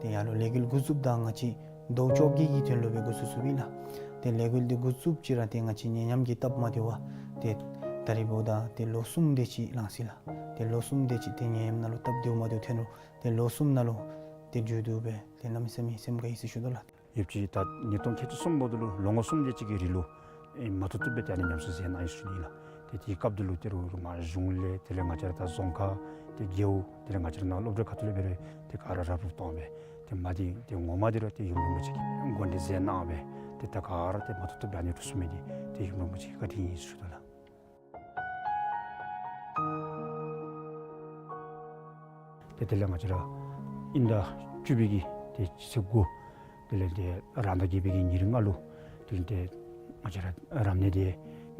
ཏེ་ཡར་ལུ་ལས་འགུལ་འགོ་བཙུགསཔ་ད་ང་བཅས་ཟླཝ་བཅོ་བརྒྱད་ཀྱི་དོན་ལུ་སྦེ་འགོ་བཙུགས་བཙུགསཔ་ཨིན་ལགས། ཏེ་ལས་འགུལ་འདི་འགོ་བཙུགསཔ་ཅིག་ར་ཏེ་ང་བཅས་ཉེ་མཉམ་གྱི་སྟབས་མ་བདེཝ་ཏེ་ད་རིས་འབདཝ་ད་ཏེ་ལོ་གསུམ་དེ་ཅིག་ལང་སོ་ཡི་ལགས། ཏེ་ལོ་གསུམ་དེ་ཅིག་ཏེ་ཉེ་མཉམ་ནང་ལུ་སྟབས་བདེཝ་མ་བདེཝ་ཐོན་རུང་ཏེ་ལོ་གསུམ་ནང་ལུ་ཏེ་མཇུག་བསྡུ་སྦེ་ཏེ་གནམ་མེད་ས་མེད་སེམས་དགའ་ཡི་ཟེར་ཞུ་དོ་ལགས། ཡོདཔ་ཅིག་ད་ཉིས་སྟོང་ཁལ་གཅིག་གསུམ་འབདཝ་ད་ལུ་ལོ་ངོ་གསུམ་དེ་ཅིག་གི་རིང་ལུ་ཨེ་མ་བཏུབ་བཏུབ་སྦེ་ཏེ་ཨ་ནི་ཉམས་གསོ་མཛད་གནང་ཡི་ཟེར་ཞུ་ནི་ལགས། ཏེ་དེའི་སྐབས་དེ་ལུ་ཏེ་རུང་རུང་མར་གཞུང་ལས་དེ་ལས་ང་བཅས་ར་ད་རྫོང་ཁག་ཏེ་རྒེད་འོག་དེ་ལས་ང་བཅས་ར་ནང་སློབ་གྲྭ་ཁ་ཐུག་ལས་འབད་རུང་ཏེ་ག་ར་ར་སྤྲོད་བཏང་སྦེ་ཏེ་མ་འདི་ཏེ་ངོ་མ་འདི་ར་ཏེ་ཡུམ་རིན་པོ་ཆེ་གིས་འགོ་འདྲེན་མཛད་གནང་སྦེ་ཏེ་ད་ག་ར་ཏེ་མ་བཏུབ་བཏུབ་སྦེ་ཨ་ནི་འགྲུབ་ཚུགས་མི་འདི་ཏེ་ཡུམ་རིན་པོ་ཆེ་གི་བཀའ་དྲིན་ཨིན་ཟེར་ཞུ་དོ་ལགས། ཏེ་དེ་ལས་ང་བཅས་ར་དབྱིན་ཟླ་བཅུ་པའི་གི་ཏེ་སྤྱི་ཚེས་དགུ་དེ་ལས་ཏེ་རང་ཟླ་བརྒྱད་པའི་གི་ཉེར་ལྔ་ལུ་དེ་ལས་ཏེ་ང་བཅས་ར་རབ་གནས་འདི་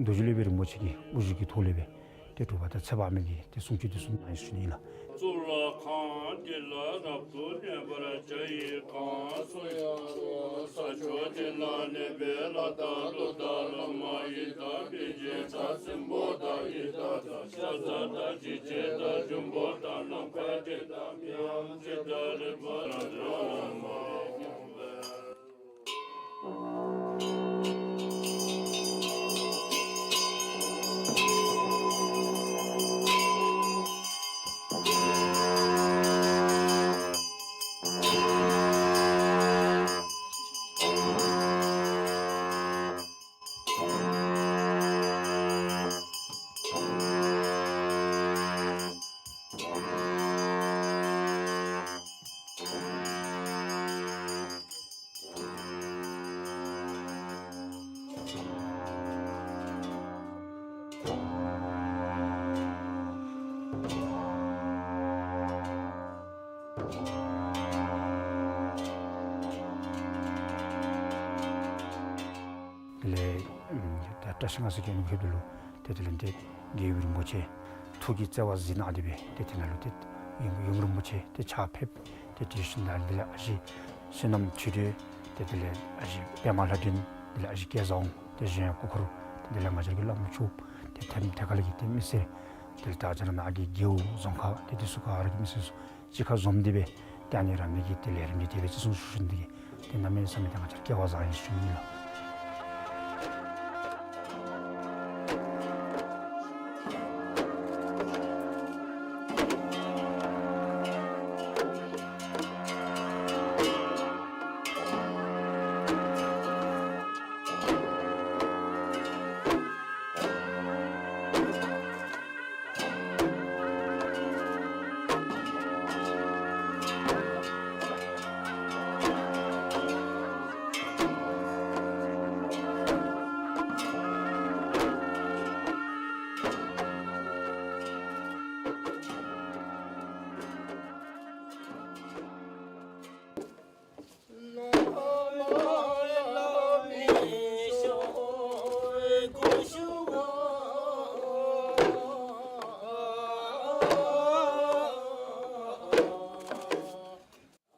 རྡོ་རྗེ་སློབ་དཔོན་རིན་པོ་ཆེ་གི་དབུ་བཞུགས་ཀྱི་ཐོག་ལས་སྦེ་ཏེ་སྒྲུབ་པ་དང་ཚེ་དཔག་མེད་ཀྱི་ཏེ་གསུང་ཆོག་འདི་གསུང་གནང་ཡི་ཟེར་ཞུ་ནི་ལགས། གཙུག་ལག་ཁང་འདི་ལ་རབ་ཏུ་གནས་པར་བྱ་ཡི་གང་སུ་ཡང་རུང་ས་ཕྱོགས་འདི་ན་གནས་པའི་ལྷ་དང་ཀླུ་དང་ལྷ་མ་ཡིན་དང་མི་མཇེད་དང་སྲིན་པོ་དང་ཡི་དྭགས་དང་ཤ་ཟ་དང་འཇིགས་བྱེད་དང་འབྱུང་པོ་དང་ནམ་མཁའ་སྤྲིན་དང་མི་འམ་ཅི་དང་རིག་པ་དང་འགྲོ་བ་མ་ཡིན་པས། དེ་ལས་ཨམ་ད་བཀྲ་ཤིས་སྔགས་སི་གི་ནུབ་ཕེབས་ལུ་ཏེ་དེ་ལས་ཏེ་རྒྱལ་བའི་རིན་པོ་ཆེ་ཐུགས་ཀྱི་བརྩེ་བ་གཟིགས་གནང་སྟེ་སྦེ་ཏེ་དེ་ནང་ལུ་ཏེ་ཡུམ་ཡུམ་རིན་པོ་ཆེ་ཏེ་ཕྱག་ཕེབས་ཏེ་དེ་བཞིན་དུ་དེ་ལས་ཨ་ཞེ་བསོད་ནམས་ཆོས་སྒྲོན་ཏེ་དེ་ལས་ཨ་ཞེ་པདྨ་ལྷ་སྒྲོན་དེ་ལས་ཨ་ཞེ་སྐལ་བཟང་ཏེ་གཞན་སྐུ་འཁོར་ཏེ་དེ་ལས་ང་བཅས་ཀྱི་བླམ་ཆོསཔ་ཏེ་ཐེམ་ཐེ་ཁ་ལས་ཀྱི་ཏེ་མི་སེར་དེ་ལས་ད་ང་བཅས་ར་ནཱ་གི་རྒེད་འོག་རྫོང་ཁག་ཏེ་དེ་ཚུ་ག་ར་གི་མི་སེར་ཚུ་གཅིག་ཁར་འཛོམས་ཏེ་སྦེ་ཏེ་ཨ་ནི་རབ་གནས་ཀྱི་ཏེ་ལས་རིམ་འདི་དེ་སྦེ་བརྩི་སྲུང་ཞུ་ནི་འདི་གིས་ཏེ་གནམ་མེད་ས་མེད་ཏེ་ང་བཅས་སྐལ་བ་བཟང་ཡི་ཟེར་ཞུ་ནི་ལགས།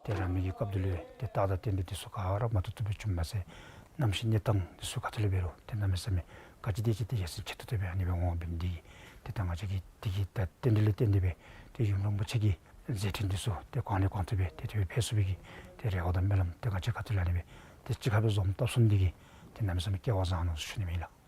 ཏེ་རབ་གནས་ཀྱི་སྐབས་དེ་ལུ་ཏེ་རྟགས་དང་རྟེན་འབྲེལ་དེ་ཚུ་ག་ར་མ་བཏུབ་བཏུབ་སྦེ་བྱུངམ་མ་ཚད་གནམ་གཤིས་གནས་སྟངས་དེ་ཚུ་ག་ཏེ་ལས་འབད་རུང་ཏེ་གནམ་མེད་ས་མེད་ག་ཅི་དེ་ཅིག་ཏེ་ཡར་སེང་ཆེ་ཏོག་ཏོ་སྦེ་ཨ་ནི་སྦེ་འོང་བ་འབད་ནི་འདི་གིས་ཏེ་ད་ང་བཅས་ཀྱིས་དེ་གི་ད་རྟེན་འབྲེལ་ལས་བརྟེན་ཏེ་སྦེ་ཏེ་ཡུམ་རིན་པོ་ཆེ་གི་མཛད་འཕྲིན་དེ་ཚུ་ཏེ་གོང་ནས་གོང་དུ་སྦེ་ཏེ་དེ་སྦེ་འཕེལ་ཚུགས་པའི་གི་ཏེ་རེ་བ་དང་སྨོན་ལམ་ཏེ་ང་བཅས་ག་ཏེ་ལས་ཨ་ནི་སྦེ་ཏེ་གཅིག་ཁར་སྦེ་འཛོམས་བཏབ་ཚུགས་ནི་འདི་གིས་ཏེ་གནམ་མེད་ས་མེད་སྐལ་བ་བཟང་ནུག་ཟེར་ཞུ་ནི་ཨིན་ལགས།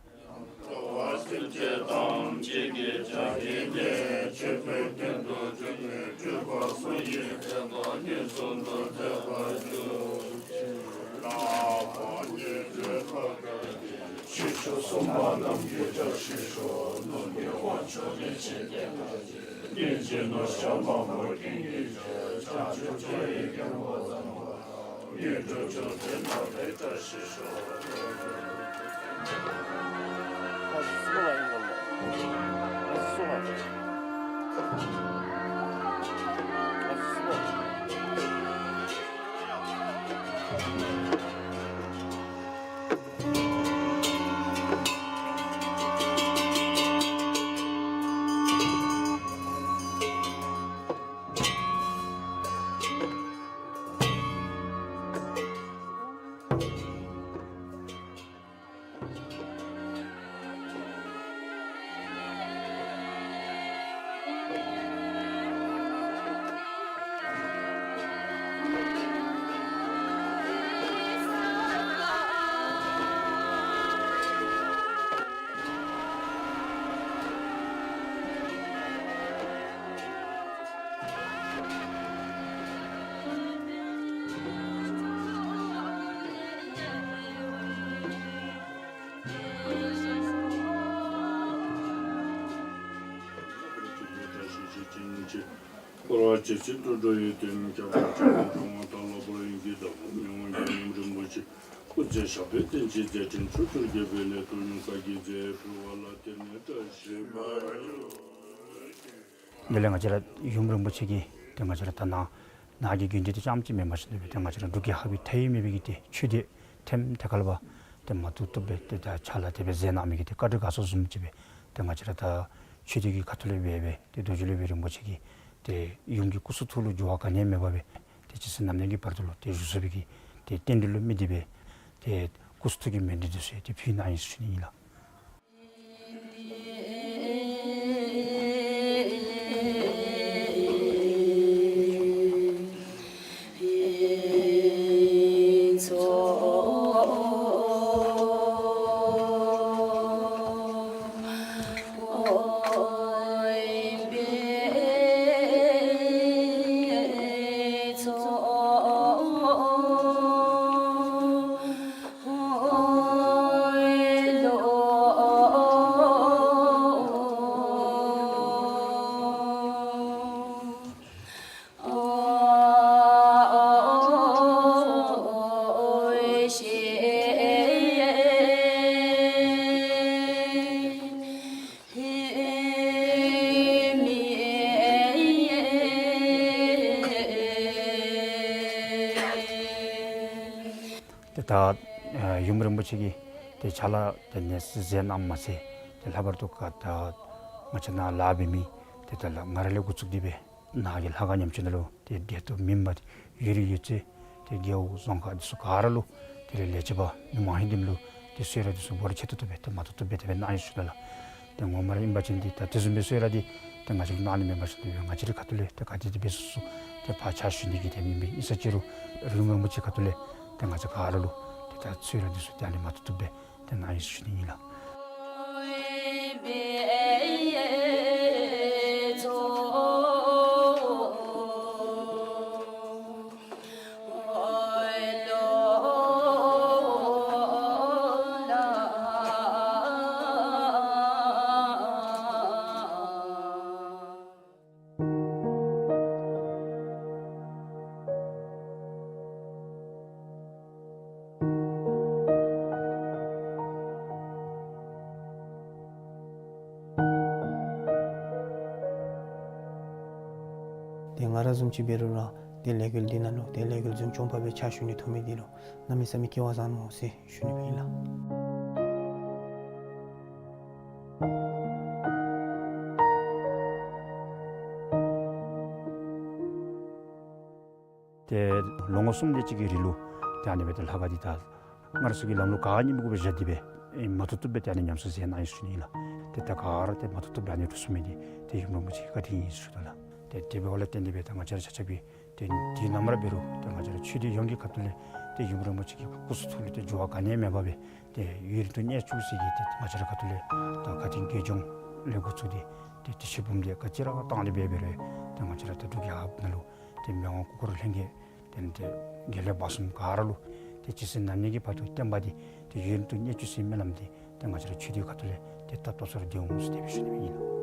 བསྐོར་བ་ཇི་སྲིད་དུ་འགྲོ་བའི་དོན། ཁྱབ་བདག་ཆེན་པོ་འགྲོ་བ་དག་ལ་དཔལ་ཡོན་གྱི་བདག་པོ་མི་དབང་རྒྱལ་ཡུམ་རིན་པོ་ཆེ། སྐུ་ཚེ་ཞབས་པད་བརྟན་ཅིང་མཛད་འཕྲིན་ཕྱོགས་བཅུར་རྒྱས་པའི་སླད། དུས་ཡུན་བསྐལ་བརྒྱའི་རྫས་ཕུལ་བ་ལ་བརྟེན་ནས་བཀྲ་ཤིས་པ་ཡོད། དེ་ལས་ང་བཅས་ར་ཡུམ་རིན་པོ་ཆེ་གིས་ཏེ་ང་བཅས་ར་ད་ནཱ་ནཱ་གི་དགོན་སྡེ་འདི་ཙམ་ཅིག་མེན་པར་ཞིནམ་ལས་ཏེ་ང་བཅས་ར་འབྲུག་རྒྱལ་ཁབ་ཀྱི་མཐའ་དབུས་མེད་པའི་གི་ཏེ་ཆོས་སྡེ་ཐེམ་ཐེ་ཁ་ལས་ཕར་ཏེ་མ་ཐུབ་ཐུབ་སྦེ་ཏེ་ད་ཕྱག་ལཱ་དེ་སྦེ་མཛད་གནང་མི་གི་ཏེ་བཀའ་དྲིན་དགའ་ཚོར་བཟུམ་ཅིག་སྦེ་ཏེ་ང་བཅས་ར་ད་ཆོས་སྡེ་གི་ཁ་ཐུག་ལས་འབད་སྦེ་ཏེ་རྡོ་རྗེ་སློབ་དཔོན་རིན་པོ་ཆེ་གིས་ཏེ་ཡུམ་གྱི་སྐུ་གསུང་ཐུགས་ལུ་འགྱུར་བ་ག་ནི་ཡང་མེད་པར་སྦེ་ཏེ་ཇི་སྲིད་ནམ་དུས་ཀྱི་བར་དུ་ལུ་ཏེ་བཞུགས་ཚུགས་པའི་གི་ཏེ་རྟེན་འབྲེལ་ལུ་དམིགས་ཏེ་སྦེ་ཏེ་སྐུ་གསུང་ཐུགས་ཀྱི་མཎྜལ་འདི་ཚུ་ཏེ་ཕུལ་གནང་ཡི་ཟེར་ཞུ་ནི་ཨིན་ལགས། ཏེ་ད་ཡུམ་རིན་པོ་ཆེ་གིས་ཏེ་ཕྱག་ལཱ་དེ་ནི་མཛད་གནངམ་མ་ཚད་ཏེ་ལྷག་པར་དུ་ག་ད་ང་བཅས་ནཱ་ལཱ་འབད་མི་ཏེ་ད་ལགས་ང་ར་ལས་འགོ་བཙུགས་ཏེ་སྦེ་ནཱ་གི་ལྷ་ཁང་ཉམས་བཅོས་ནང་ལུ་ཏེ་བདེ་སྟོབས་མེན་པར་ཏེ་ཡོད་རིགས་ཡོད་ཚད་ཏེ་རྒེད་འོག་རྫོང་ཁག་འདི་ཚུ་ག་ར་ལུ་དེ་ལས་ལས་བྱེདཔ་མི་མང་ཧིང་དེམ་ལུ་ཏེ་གསོལ་རས་འདི་ཚུ་འབོར་ཆེ་ཏོག་ཏོ་སྦེ་ཏེ་མ་ཐུབ་ཐུབ་སྦེ་དེ་སྦེ་གནང་ཡི་ཟེར་ཞུ་ནི་ལགས། ཏེ་ངོ་མ་ར་ཨིན་པ་ཅིན་འདི་ད་དེ་བཟུམ་སྦེ་གསོལ་རས་འདི་ཏེ་ང་བཅས་ལུ་གནང་ནི་མེན་པར་ཞིནམ་ལས་ང་བཅས་རའི་ཁ་ཐུག་ལས་ཏེ་ག་དེ་དེ་སྦེ་སོ་སོ་ཏེ་ཕར་ཕྱག་ཞུ་ནི་གི་དེ་མེན་པས། ཨིན་ས་ཅི་རུང་རིན་པོ་ཆེ་ཁ་ཐུག་ལས་ཏེ་ང་བཅས་ག་ར་ལུ་ཏེ་ད་གསོལ་རས་འདི་ཚུ་ཏེ་ཨ་ནི་མ་ཐུབ་ཐུབ་སྦེ་ཏེ་གནང་ཡི་ཟེར་ཞུ་ནི་ཨིན་ལགས། ཏེ་ང་ར་བཟུམ་ཅིག་འབད་རུང་ར་ཏེ་ལས་འགུལ་འདི་ནང་ལུ་ཏེ་ལས་འགུལ་འཛིན་སྐྱོང་པ་སྦེ་ཕྱག་ཞུ་ནི་ཐོབ་མི་འདི་ལུ་གནམ་མེད་ས་མེད་སྐལ་བ་བཟང་ནུག་ཟེར་ཞུ་ནི་ཨིན་ལགས། ཏེ་ལོ་ངོ་གསུམ་དེ་ཅིག་གི་རིང་ལུ་ཏེ་ཨ་ནི་སྦེ་ཏེ་ལྷ་ཁང་འདི་ད་སྔར་སྲོལ་གྱི་ལམ་ལུགས་ག་ནི་མེད་དགུ་སྦེ་བཞག་སྟེ་སྦེ་ཨེ་མ་ཐུབ་ཐུབ་སྦེ་ཏེ་ཨ་ནི་ཉམས་གསོ་མཛད་གནང་ཡི་ཟེར་ཞུ་ནི་ཨིན་ལགས། ཏེ་ད་ག་ར་ཏེ་མ་ཐུབ་ཐུབ་སྦེ་ཨ་ནི་འགྲུབ་ཚུགས་མི་འདི་ཏེ་ཡུམ་རིན་པོ་ཆེ་གི་བཀའ་དྲིན་ཨིན་ཟེར་ཞུ་དོ་ལགས། ཏེ་དེ་འབདཝ་ལས་བརྟེན་ཏེ་སྦེ་ད་ང་བཅས་ར་ཆ་ཁྱབ་ཀྱིས་ཏེ་དུས་ནམ་ར་འབད་རུང་ཏེ་ང་བཅས་ར་ཆོས་སྡེ་ཡོངས་ཀྱི་ཁ་ཐུག་ལས་ཏེ་ཡུམ་རིན་པོ་ཆེ་གི་སྐུ་གསུང་ཐུགས་ལུ་ཏེ་འགྱུར་བ་ག་ནི་ཡང་མེད་པར་སྦེ་ཏེ་ཡུན་རིང་དུ་གནས་བཅུག་ཟེར་གྱི་ཏེ་ང་བཅས་ར་ཁ་ཐུག་ལས་ད་བཀའ་དྲིན་དགེ་སྦྱོང་ལས་འགོ་བཙུགས་ཏེ་ཏེ་དེ་ཚེ་བུམ་དེ་ག་ཅི་ར་བཏང་སྟེ་འབད་འབད་རུང་ཏེ་ང་བཅས་ར་ད་འབྲུག་རྒྱལ་ཁབ་ནང་ལུ་ཏེ་མི་དབང་སྐུ་འཁོར་ལྷན་རྒྱས་ཏེ་ཏེ་དགེ་ལེགས་སྦ་གསུམ་ག་ར་ལུ་ཏེ་ཇི་སྲིད་ནམ་དུས་ཀྱི་བར་དུ་བསྟན་པ་འདི་ཏེ་ཡུན་རིང་དུ་གནས་བཅུག་ཟེར་སྨོན་ལམ་འདི་ཏེ་ང་བཅས་ར་ཆོས་སྡེ་ཁ་ཐུག་ལས་ཏེ་ད་ལྟོ་ཚུ་ར་འདི་འོང་ཟེར་དེ་སྦེ་ཞུ་ནི་ཨིན་ལགས།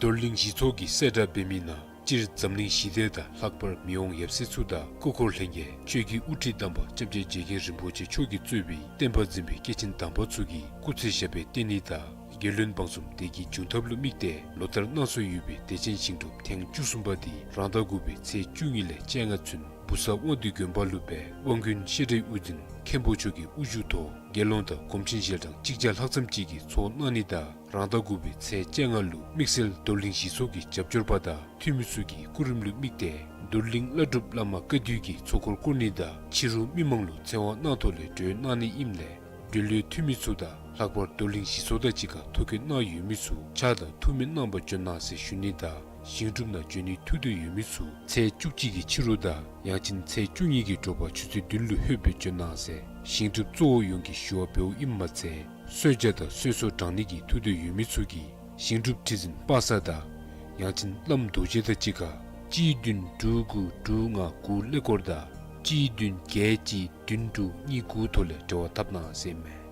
རྡོར་གླིང་གཞི་ཚོགས་ཀྱི་གསལ་བསྒྲགས་འབད་མི་ནང་སྤྱིར་འཛམ་གླིང་ཞི་བདེ་དང་ལྷག་པར་མི་དབང་ཡབ་སྲས་ཚུ་དང་སྐུ་འཁོར་ལྷན་རྒྱས་ཆོས་ཀྱི་དབུ་ཁྲིད་དམ་པ་ལྕམ་ཆེན་འཇིགས་མཁན་རིན་པོ་ཆེ་མཆོག་གིས་གཙོས་པའི་བསྟན་པ་འཛིན་པའི་སྐྱེས་ཆེན་དམ་པ་ཚུ་གིས་སྐུ་ཚེ་ཞབས་པད་བརྟན་ནི་དང་ རྒྱལ་བློན་འབངས་གསུམ་དེ་གི་བྱུང་ཐབས་ལུ་དམིགས་ཏེ་ལོ་ལྟར་གནང་སྲོལ་ཡོད་པའི་བདེ་ཆེན་ཞིང་སྒྲུབ་ཐེངས་བཅུ་གསུམ་པ་འདི་རང་ཟླ་དགུ་པའི་ཚེས་བཅུ་གཉིས་ལས་བཅོ་ལྔ་ཚུན་བུ་ཚ་དབང་འདུས་དགོན་པ་ལུ་སྦེ་དབང་དགོན་བཤད་གྲྭའི་དབུ་འཛིན་མཁན་པོ་མཆོག་གི་དབུ་བཞུགས་ཐོག་དགེ་སློང་དང་སྒོམ་ཆེན་ཞལ་གྲངས་གཅིག་བརྒྱ་ལྷག་ཙམ་ཅིག་གིས་ཚོགས་གནང་ནི་དང་རང་ཟླ་དགུ་པའི་ཚེས་བཅོ་ལྔ་ལུ་དམིགས་བསལ་རྡོར་གླིང་གཞིས་ཚོགས་ཀྱི་རྒྱབ་སྐྱོར་པ་དང་འཐུས་མི་ཚུ་གི་སྐུ་རིམ་ལུ་དམིགས་ཏེ་རྡོར་གླིང་བླ་སྒྲུབ་བླ་མ་བཀའ་འདུས་ཀྱིས་ཚོགས་འཁོར་བསྐོར་ནི་དང་ཕྱི་རུ་མི་མང་ལུ་ཚེ་དབང་གནང་ཐོག་ལས་གྲོལ་གནང་ནི་ཨིནམ་ལས་འབྲེལ་ཡོད་འཐུས་མི་ཚུ་དང་ལྷག་པར་རྡོར་གླིང་གཞིས་ཚོགས་དང་གཅིག་ཁར་ཐུགས་འཁྱོངས་གནང་ཡོད་མི་ཚུ་ཕྱག་དང་ཐུགས་སྨོན་གནང་བར་འབྱོན་གནང་ཟེར་ཞུ་ནི་དང་ཞིང་སྒྲུབ་ནང་འབྱོན་ནི་ཐུགས་འདོད་ཡོད་མི་ཚུ་ཚེས་བཅུ་གཅིག་གི་ཕྱི་རུ་དང་ཡང་ཅིན་ཚེས་བཅུ་གཉིས་ཀྱི་དྲོ་པ་ཆུ་ཚོད་བདུན་ལུ་ལྷོད་པར་འབྱོན་གནང་ཟེར་ཞིང་སྒྲུབ་གཙོ་བོ་ཡོངས་ཀྱིས་ཞུ་བ་འབདཝ་ཨིནམ་མ་ཚད་གསོལ་ཇ་དང་གསོལ་ཚོགས་དྲང་ནི་གི་ཐུགས་འདོད་ཡོད་མི་ཚུ་གིས་ཞིང་སྒྲུབ་ཁྲི་འཛིན་པ་སངས་དང་ཡང་ཅིན་བླམ་རྡོ་རྗེ་དང་གཅིག་ཁར་གཅིག་བདུན་དྲུག་དགུ་དྲུག་ལྔ་དགུ་ཀླད་ཀོར་དང་གཅིག་བདུན་བརྒྱད་གཅིག་བདུན་དྲུག་གཉིས་དགུ་ཐོག་ལས་འབྲེལ་བ་འཐབ་གནང་ཟེར་མས།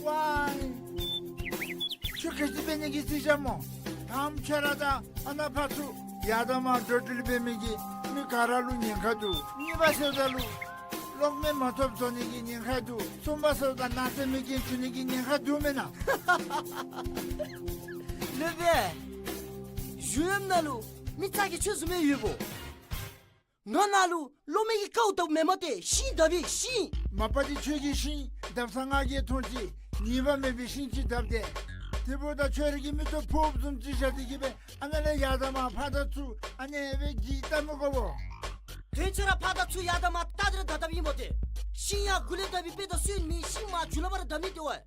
ཝའི། ཁྱོད་ག་ཅི་འབད་ནི་གི་རྩིས་རྐྱབ་སྨོ། དང་པ་ཁྱོད་ར་དང་ཨ་ནཱ་ཕར་ཚུར་ཡར་དང་མར་འགྲོ་འགྲུལ་འབད་མི་གིས་མི་ག་ར་ལུ་ཉེན་ཁ་འདུག། གཉིས་པ་ཟེརཝ་ད་ལུ་གློག་མེ་མ་ཐོབ་བཟོ་ནི་གི་ཉེན་ཁ་འདུག། གསུམ་པ་ཟེརཝ་ད་ནག་རྩེད་མི་རྐྱེན་འབྱུང་ནི་གི་ཉེན་ཁ་འདུག་མེན་ན། ལེགས་པས། གཞུང་གཡམ་ནང་ལུ་མི་ཚ་གྱང་ཁྱོད་བཟུམ་མའི་ཡོདཔ་འོང་། ང་ནཱ་ལུ་གློག་མེ་གི་ཀཝ་བཏབ་མེན་མས་ཏེ། ཤིང་བཏབ་ཨིན་ཤིང་། མ་པ་འདི་ཁྱོད་ཀྱི་ཤིང་བཏབ་ས་ང་གིས་མཐོང་ཅི། ཉེས་པ་མེད་པའི་ཤིང་ཅིག་བཏབ་སྟེ། དེ་འབདཝ་ད་ཁྱོད་ར་གིས་མིག་ཏོ་ཕོགཔ་བཟུམ་ཅིག་བཞག་སྟེ་གིས་སྦེ་ཨ་ནཱ་ལས་ཡར་དང་མར་ཕར་དང་ཚུར་ཨ་ནི་སྦེ་གིས་བལྟ་མི་དགོ་པས། དོན་ཁྱོད་ར་ཕར་དང་ཚུར་ཡར་དང་མར་བལྟ་སྟེ་ར་བཏབ་བཏབཔ་ཨིན་མས་ཏེ། ཤིང་ཡར་མགུ་ལས་བཏབ་པའི་དཔེ་དང་སོན་མི་ཤིང་མར་མཇུག་ལས་ཕར་ར་བཏབ་མི་འདི་བ།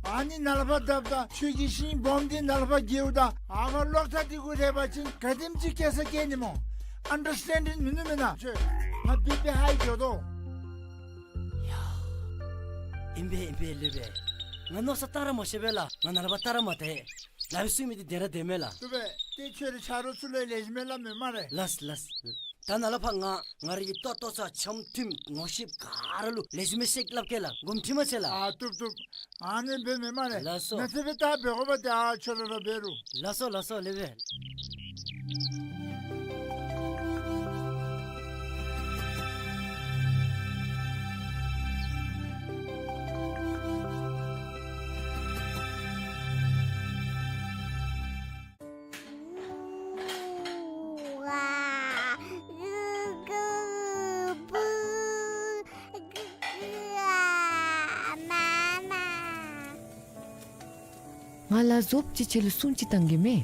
ཨ་ནི་ནཱ་ལས་ཕར་བཏབ་ད་ཁྱོད་ཀྱི་ཤིང་སྦོམ་འདི་ནཱ་ལས་ཕར་འགྱེལཝ་ད་ཨ་ཕར་གློག་ཆ་འདི་གུ་རེག་པ་ཅིན་ག་དེམ་ཅིག་སྐྱེ་ས་སྐྱེ་ནི་སྨོ། ཨན་ཌར་སི་ཊེན་ཌིང་མིན་ནུག་མེན་ན། ཁྱོད་ང་བི་པི་ཧའི་འགྱོ་དོ། ཡ། ཨིན་པས་ཨིན་པས་ལེགས་པས། ང་ནཱ་ལས་ཕར་བལྟ་ར་མ་ཤེས་པས་ལགས། ང་ནཱ་ལས་ཕར་བལྟ་ར་མ་བལྟ། ལགཔ་གསུམ་མི་འདི་བདེན་ར་བདེན་མས་ལགས། ལེགས་པས། ཏེ་ཁྱོད་རའི་ཆ་རོགས་ཚུ་ལུ་ལེགས་ཤོམ་སྦེ་སླབ་མས་སྨ་རེ། ལགས་ལགས། ད་ནཱ་ལས་ཕར་ང་ང་རའི་ལྟོ་ལྟོ་ཚང་འཆམ་མཐུན་ངོ་ཤེས་ག་ར་ལུ་ལེགས་ཤོམ་སྦེ་བཤད་སླབ་གེ་ལགས། དགོངསམ་ཁྲེལ་མ་མཛད་ལགས། ཨ་བཏུབ་བཏུབ། ཨ་ནི་འབད་མི་སྨ་རེ། ལགས་སོ། ང་ཚེ་འབད་ད་འབད་དགོ་པ་ཏེ་ཨ་ཁྱོད་ར་ར་འབད་རུང་། ལགས་སོ་ལགས་སོ་ལེགས་པས། ང་ལ་རྫོབ་ཅིག་ཁྱེད་ལུ་སྲུང་ཅིག་བཏང་གེ་མས།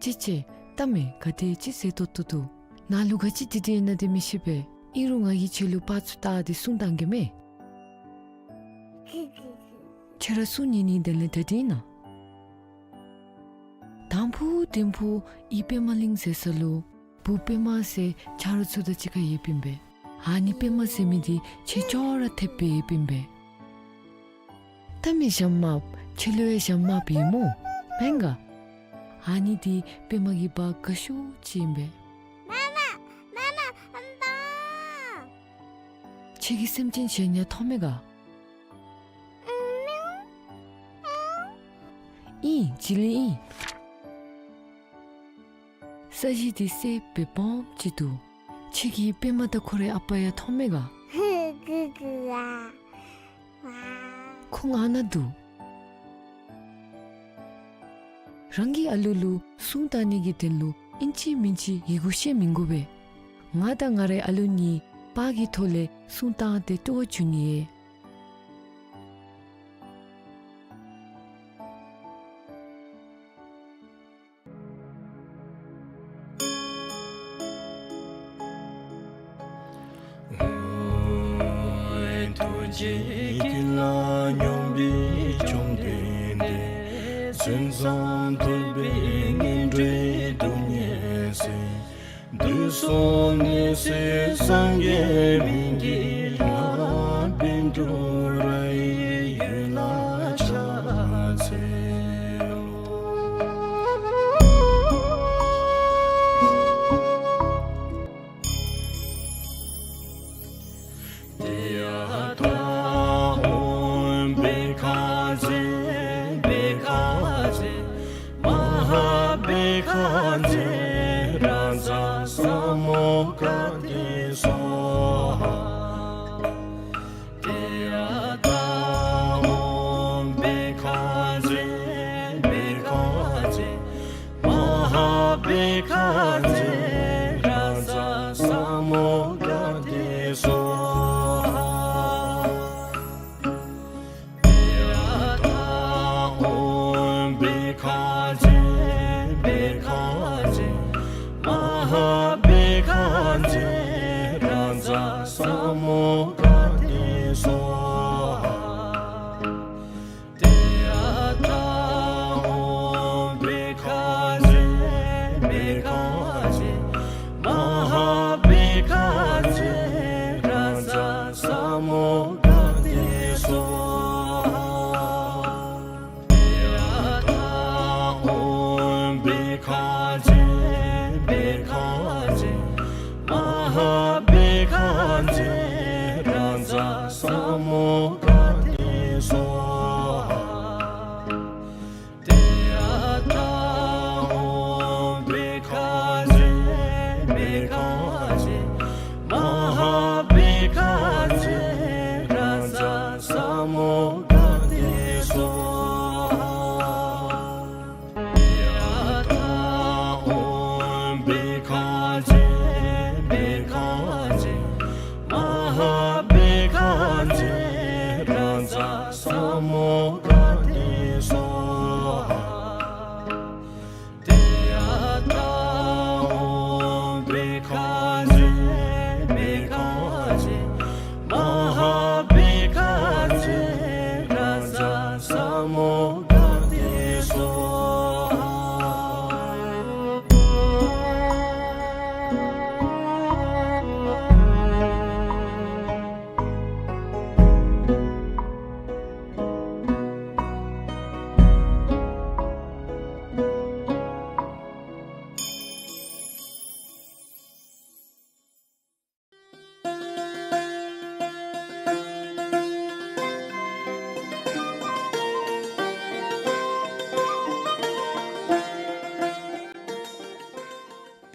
ཅི་ཅི། ལྟ་མས། ག་དེ་ཅིག་ཟེར་ཏོག་ཏོ་འདུག། ནཱ་ལུ་ག་ཅི་འདི་འདི་ཨིན་ན་འདི་མི་ཤེས་པས། ཨིན་རུང་ང་གིས་ཁྱེད་ལུ་པར་ཚུ་བལྟ་སྟེ་སྲུང་བཏང་གེ་མས། ཁྱེད་ར་སྲུང་ཉན་ནི་དོན་ལས་ད་འདི་ཨིན་ན། དང་ཕུ་དིང་ཕུ་ཨི་པདྨ་གླིང་ཟེར་ས་ལུ་བུ་པདྨ་ཟེར་ཆ་རོགས་ཚུ་དང་གཅིག་ཁར་ཡོདཔ་ཨིན་པས། ཨ་ནི་པདྨ་ཟེར་མི་འདི་ཁྱེད་ཅོག་ར་འཐདཔ་སྦེ་ཡོདཔ་ཨིན་པས། ལྟ་མས་ཞྭམོ་དམརཔོ། ཁྱེད་ལུ་ཡང་ཞྭམོ་དམརཔོ་ཡོད་སྨོ། མེན་ག། ཨ་ནི་འདི་པདྨ་གི་བ་དགའ་ཤོས་ཅིག་ཨིན་པས། མ་མ་མ་མ་བ། ཁྱེད་ཀྱིས་སེམས་ཅན་གཞན་ཡང་མཐོང་མས་ག། ཨིན། བྱི་ལི་ཨིན། ས་གཞི་འདི་སེརཔོ་སྦེ་སྦོམ་ཅིག་འདུག། ཁྱེད་ཀྱིས་པདྨ་དང་ཁོ་རའི་ཨ་པ་ཡང་མཐོང་མས་ག། ཁོང་ཨ་ནཱ་འདུག། རང་གི་ཨ་ལུ་ལུ་སྲུང་བཏང་ནི་གི་དོན་ལུ་ཨིན་ཅི་མིན་ཅི་ཡི་གུ་བཤད་མི་དགོ་པས། ང་དང་ང་རའི་ཨ་ལུ་གཉིས་པར་གྱི་ཐོག་ལས་སྲུང་བཏང་སྟེ་སྤྲོ་བ་བྱུང་ནི་ཡོད། ཐུགས་རྗེ་ཀུན་ལ་སྙོམས་པའི་བཅོམ་ལྡན་འདས། མཚན་བཟང་ཐོས་པའི་སྙན་སྒྲོན་སྡུག་བསྔལ་སེལ། དུག་གསུམ་ནད་སེལ་སངས་རྒྱས་སྨན་གྱི་བླ། བཻ་ཌཱུརྱ་ཡི་འོད་ལ་ཕྱག་འཚལ་ལོ། རཱ་ཛ་ས་མུདྒ་ཏེ་སྭཱ་ཧཱ། ཏདྱ་ཐཱ། ཨོཾ་བྷཻ་གྷ་ཛྱེ་བྷཻ་གྷ་ཛྱེ་མ་ཧཱ་བྷཻ་གྷ་ཛྱེ་རཱ་ཛ་ས་མུདྒ་ཏེ་སྭཱ་ཧཱ། ཏདྱ་ཐཱ། ཨོཾ་བྷཻ་གྷ་ཛྱེ་བྷཻ་གྷ་ཛྱེ་མ་ཧཱ་བྷཻ་གྷ་ཛྱེ་རཱ་ཛ་ས་མུདྒ་ཏེ་སྭཱ་ཧཱ། ཏདྱ་ཐཱ། ཨོཾ་བྷཻ་གྷ་ཛྱེ་བྷཻ་གྷ་ཛྱེ་མ་ཧཱ་བྷཻ་གྷ་ཛྱེ་རཱ་ཛ་ས་མུདྒ་ཏེ་སྭཱ་ཧཱ། ཏདྱ་ཐཱ། ཨོཾ་བྷཻ་གྷ་ཛྱེ་བྷཻ་གྷ་ཛྱེ་མ་ཧཱ་བྷཻ་གྷ་ཛྱེ་རཱ་ཛ་ས་མུདྒ་ཏེ་སྭཱ་ཧཱ། ཏདྱ་ཐཱ། ཨོཾ་བྷཻ་གྷ་ཛྱེ་བྷཻ་གྷ་ཛྱེ་མ་ཧཱ་བྷཻ་གྷ་ཛྱེ་རཱ་ཛ་ས་མུདྒ་ཏེ་སྭཱ་ཧཱ། ཏདྱ་ཐཱ། ཨོཾ་བྷཻ་གྷ་ཛྱེ་བྷཻ་གྷ་ཛྱེ་མ་ཧཱ་བྷཻ་གྷ་ཛྱེ་རཱ་ཛ་ས་མུདྒ་ཏེ་སྭཱ་ཧཱ། ཏདྱ་ཐཱ། ཨོཾ་བྷཻ་གྷ་ཛྱེ་བྷཻ་གྷ་ཛྱེ་མ་ཧཱ་བྷཻ་གྷ་ཛྱེ་རཱ་ཛ་ས་མུདྒ་ཏེ་སྭཱ་ཧཱ།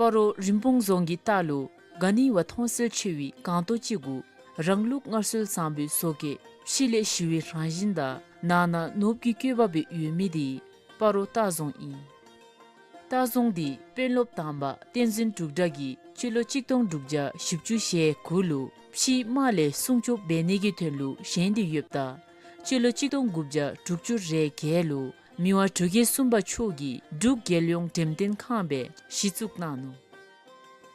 སྤ་རོ་རིན་སྤུངས་རྫོང་གི་ལྟག་ལུ་ག་ནི་བ་མཐོང་གསལ་ཆེ་བའི་སྒང་ཏོག་ཅིག་གུ་རང་ལུགས་སྔར་སྲོལ་བཟང་པོའི་བཟོ་བཀོད་ཕྱི་ལས་ཞི་བའི་རང་བཞིན་དང་ནང་ན་ནོར་བུ་གི་བཀོད་པ་སྦེ་ཡོད་མི་དེ་སྤ་རོ་ལྟ་རྫོང་ཨིན། ལྟ་རྫོང་འདི་དཔོན་སློབ་དང་པ་བསྟན་འཛིན་འབྲུག་སྒྲ་གིས་སྤྱི་ལོ་གཅིག་སྟོང་དྲུག་བརྒྱ་བཞི་བཅུ་ཞེ་དགུ་ལུ་ཕྱིའི་དམག་ལས་སྲུང་སྐྱོབ་འབད་ནི་གི་དོན་ལུ་བཞེངས་ཏེ་ཡོདཔ་ད་སྤྱི་ལོ་གཅིག་སྟོང་དགུ་བརྒྱ་དྲུག་ཅུ་རེ་བརྒྱད་ལུ་མི་དབང་འབྲུག་རྒྱལ་གསུམ་པ་མཆོག་གིས་འབྲུག་རྒྱལ་ཡོངས་འགྲེམས་སྟོན་ཁང་སྦེ་གཞི་བཙུགས་གནང་ནུག།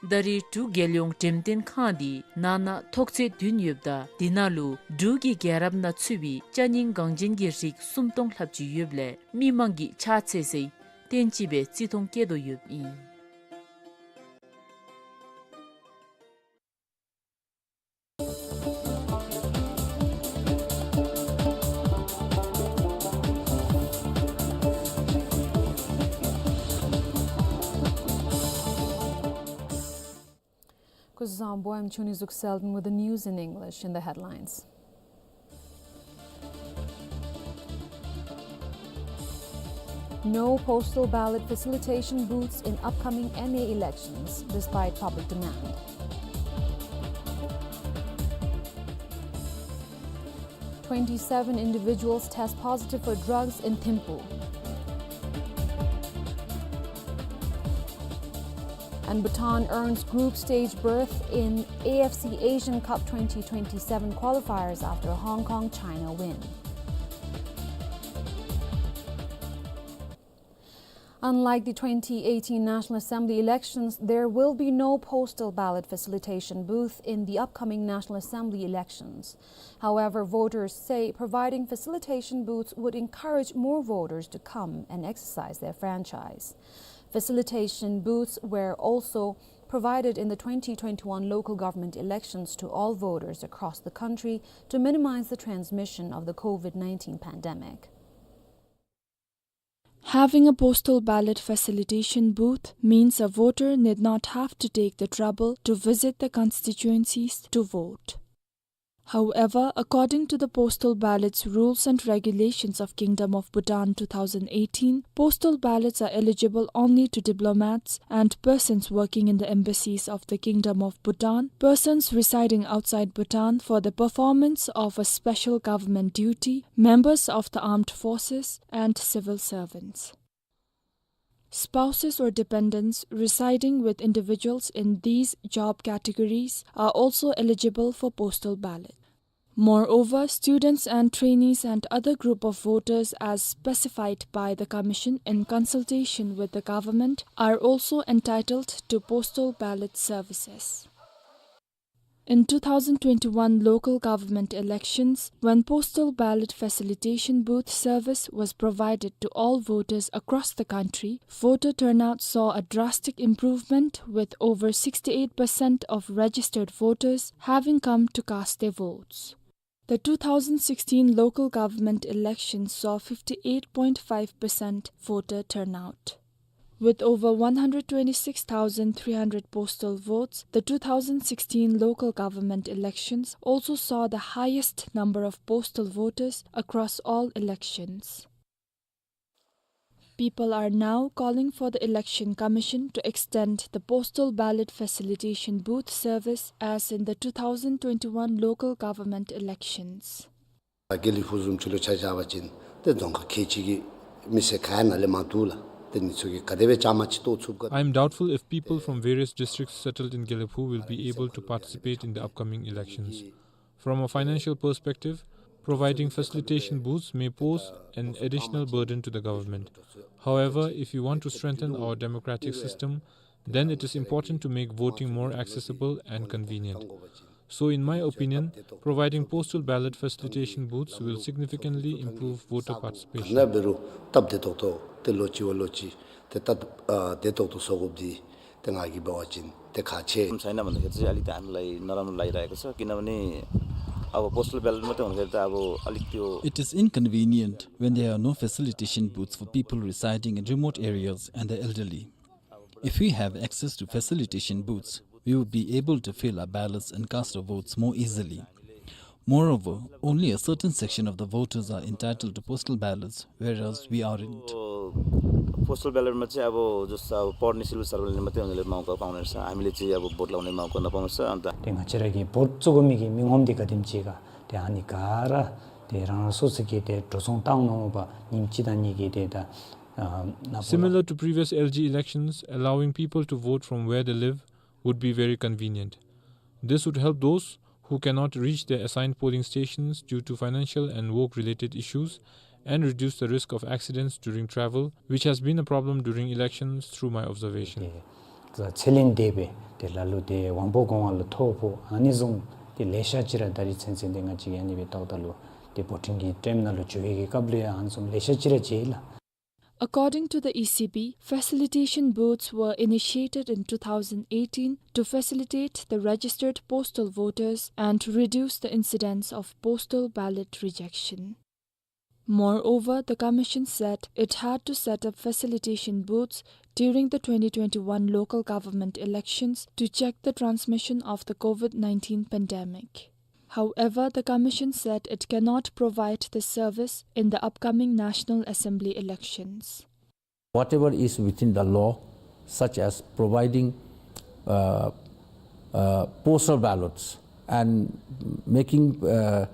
ད་རེས་འབྲུག་རྒྱལ་ཡོངས་འགྲེམས་སྟོན་ཁང་འདི་ནང་ན་ཐོག་ཚད་བདུན་ཡོདཔ་ད་དེ་ནང་ལུ་འབྲུག་གི་རྒྱལ་རབས་ནང་ཚུད་པའི་ཅ་རྙིང་འགངས་ཅན་གྱི་རིགས་སུམ་སྟོང་ལྷགཔ་ཅིག་ཡོདཔ་ལས་མི་མང་གིས་ཕྱག་འཚལ་སའི་རྟེན་ཅིག་སྦེ་བརྩི་མཐོང་བསྐྱེད་དོ་ཡོདཔ་ཨིན། Kuzuzangpo, I'm Chuni Zukselden with the news in English. In the headlines: No postal ballot facilitation booths in upcoming M A elections, despite public demand. Twenty-seven individuals test positive for drugs in Thimphu. And Bhutan earns group stage berth in A F C Asian Cup twenty twenty-seven qualifiers after Hong Kong China win. Unlike the twenty eighteen National Assembly elections, there will be no postal ballot facilitation booth in the upcoming National Assembly elections. However, voters say providing facilitation booths would encourage more voters to come and exercise their franchise. Facilitation booths were also provided in the twenty twenty-one local government elections to all voters across the country to minimize the transmission of the COVID nineteen pandemic. Having a postal ballot facilitation booth means a voter need not have to take the trouble to visit the constituencies to vote. However, according to the Postal Ballots Rules and Regulations of Kingdom of Bhutan two thousand eighteen, postal ballots are eligible only to diplomats and persons working in the embassies of the Kingdom of Bhutan, persons residing outside Bhutan for the performance of a special government duty, members of the armed forces, and civil servants. Spouses or dependents residing with individuals in these job categories are also eligible for postal ballot. Moreover, students and trainees and other group of voters as specified by the Commission in consultation with the government are also entitled to postal ballot services. In two thousand twenty-one local government elections, when postal ballot facilitation booth service was provided to all voters across the country, voter turnout saw a drastic improvement, with over sixty-eight percent of registered voters having come to cast their votes. The two thousand sixteen local government elections saw fifty-eight point five percent voter turnout. With over one hundred twenty-six thousand three hundred postal votes, the two thousand sixteen local government elections also saw the highest number of postal voters across all elections. People are now calling for the Election Commission to extend the postal ballot facilitation booth service as in the two thousand twenty-one local government elections. དགེ་ལེགས་ཕུག་བཟུམ་ཅིག་ལུ་ཆ་བཞག་པ་ཅིན་ཏེ་རྫོང་ཁག་ཁལ་གཅིག་གི་མི་སེར་ག་ཡང་ནཱ་ལས་མར་འདུག་ལགས། ཏེ་འདི་ཚུ་གིས་ག་དེ་སྦེ་བཅའ་མར་ཅིག་གཏོགས་ཚུགས་ག། I am doubtful if people from various districts settled in Gelephu will be able to participate in the upcoming elections. From a financial perspective, providing facilitation booths may pose an additional burden to the government. However, if you want to strengthen our democratic system, then it is important to make voting more accessible and convenient. So, in my opinion, providing postal ballot facilitation booths will significantly improve voter participation. ག་དེ་སྦེ་རུང་སྟབས་བདེ་ཏོག་ཏོ་ཏེ་ལོ་གཅིག་བ་ལོ་གཅིག་ཏེ་སྟབས་ཨ་བདེ་ཏོག་ཏོ་བཟོ་དགོཔ་འདི་ཏེ་ང་གིས་འབད་བ་ཅིན་ཏེ་ཁག་ཆེ། छैन भन्दाखेरि चाहिँ अलिकति हामीलाई नराम्रो लागिरहेको छ, किनभने अब पोस्टल ब्यालेट मात्रै हुँदाखेरि त अब अलिक त्यो It is inconvenient when there are no facilitation booths for people residing in remote areas and the elderly. If we have access to facilitation booths, we would be able to fill our ballots and cast our votes more easily. Moreover, only a certain section of the voters are entitled to postal ballots, whereas we aren't. Postal ब्यालेटमा चाहिँ अब जस्तो अब पढ्ने सिभिल सर्भेन्टले मात्रै उनीहरूले मौका पाउने रहेछ, हामीले चाहिँ अब भोट लाउने मौका नपाउने रहेछ। अन्त ཏེ་ང་བཅས་ར་གིས་བོཊ་བཙུགས་དགོ་མི་གི་མི་ངོམ་འདི་ག་དེམ་ཅིག་ག་ཏེ་ཨ་ནི་ག་ར་ཏེ་རང་རང་སོ་སོ་གིས་ཏེ་འགྲོ་སོང་བཏང་ནུག་པ་ཉིནམ་གཅིག་དང་གཉིས་ཀྱི་ཏེ་ད་ཨ་ནཱ་བོ་ལ། Similar to previous L G elections, allowing people to vote from where they live would be very convenient. This would help those who cannot reach their assigned polling stations due to financial and work-related issues and reduce the risk of accidents during travel, which has been a problem during elections through my observation. ཏེ་ཚེ་ལས་འདས་པའི་ཏེ་ལ་ལུ་ཏེ་དབང་པོ་སྒོ་ལྔ་ལུ་ཐོ་ཕོག་ཨ་ནི་བཟུམ་ཏེ་ལེ་ཤ་ཅིག་ར་ད་རིས་ཚུན་ཚོད་ཏེ་ང་བཅས་ཀྱིས་ཨ་ནི་སྦེ་ཏོག་ཏོ་ལུ་ཏེ་བོ་ཊིང་གི་ཊེམ་ནང་ལུ་འགྱོ་བའི་གི་སྐབས་ལུ་ཡང་ཨ་ནི་བཟུམ་ལེ་ཤ་ཅིག་ར་མཇལ་ཡི་ལགས། According to the E C B, facilitation booths were initiated in two thousand eighteen to facilitate the registered postal voters and reduce the incidence of postal ballot rejection. Moreover, the commission said it had to set up facilitation booths during the twenty twenty-one local government elections to check the transmission of the COVID nineteen pandemic. However, the commission said it cannot provide this service in the upcoming National Assembly elections. Whatever is within the law, such as providing, uh, uh, postal ballots and making, uh,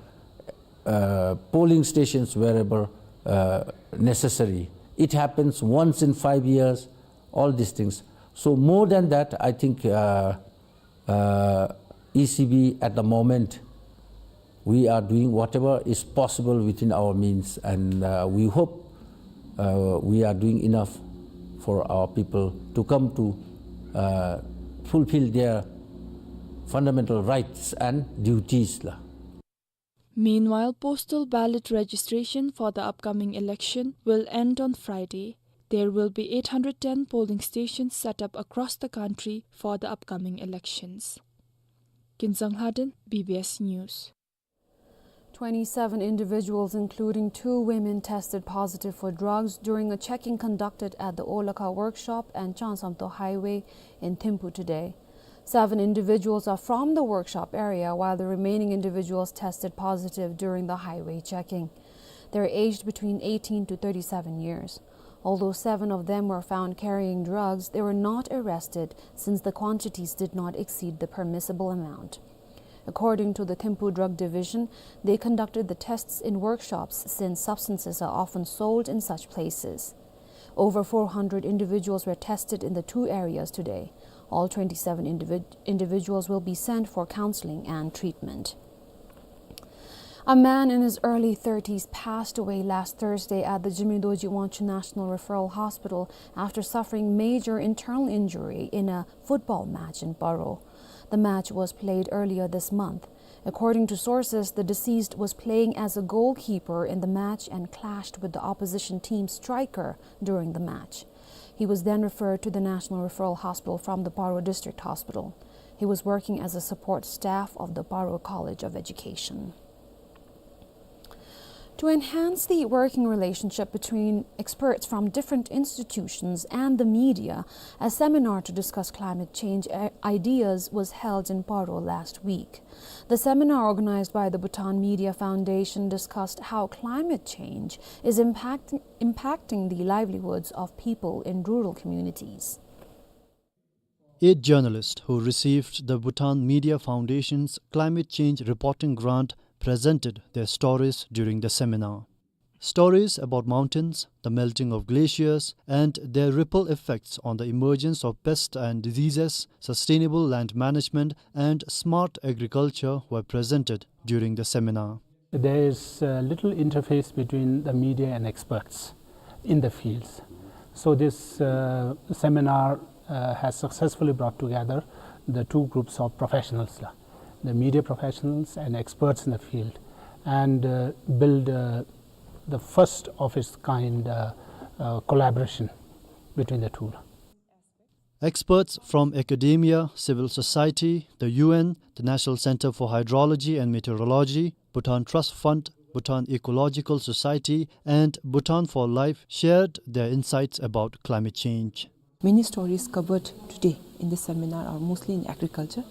uh, polling stations wherever, uh, necessary. It happens once in five years, all these things. So more than that, I think, uh, Uh, E C B at the moment, we are doing whatever is possible within our means, and, uh, we hope, uh, we are doing enough for our people to come to, uh, fulfill their fundamental rights and duties la. Meanwhile, postal ballot registration for the upcoming election will end on Friday. There will be eight hundred ten polling stations set up across the country for the upcoming elections. Kinzang Lhaden, B B S News. Twenty-seven individuals, including two women, tested positive for drugs during a checking conducted at the Olakha workshop and Changsamto Highway in Thimphu today. Seven individuals are from the workshop area, while the remaining individuals tested positive during the highway checking. They are aged between eighteen to thirty-seven years. Although seven of them were found carrying drugs, they were not arrested since the quantities did not exceed the permissible amount. According to the Thimphu Drug Division, they conducted the tests in workshops since substances are often sold in such places. Over four hundred individuals were tested in the two areas today. All twenty-seven individ-, individuals will be sent for counseling and treatment. A man in his early thirties passed away last Thursday at the Jigme Dorji Wangchuk National Referral Hospital after suffering major internal injury in a football match in Paro. The match was played earlier this month. According to sources, the deceased was playing as a goalkeeper in the match and clashed with the opposition team striker during the match. He was then referred to the National Referral Hospital from the Paro District Hospital. He was working as a support staff of the Paro College of Education. To enhance the working relationship between experts from different institutions and the media, a seminar to discuss climate change i-, ideas was held in Paro last week. The seminar, organized by the Bhutan Media Foundation, discussed how climate change is impact-, impacting the livelihoods of people in rural communities. Eight journalists who received the Bhutan Media Foundation's climate change reporting grant presented their stories during the seminar. Stories about mountains, the melting of glaciers, and their ripple effects on the emergence of pests and diseases, sustainable land management, and smart agriculture were presented during the seminar. There is a little interface between the media and experts in the fields. So this, uh, seminar, uh, has successfully brought together the two groups of professionals, la, the media professionals and experts in the field, and, uh, build, uh, the first of its kind, uh, uh, collaboration between the two. Experts from academia, civil society, the U N, the National Center for Hydrology and Meteorology, Bhutan Trust Fund, Bhutan Ecological Society, and Bhutan for Life shared their insights about climate change. Many stories covered today in this seminar are mostly in agriculture,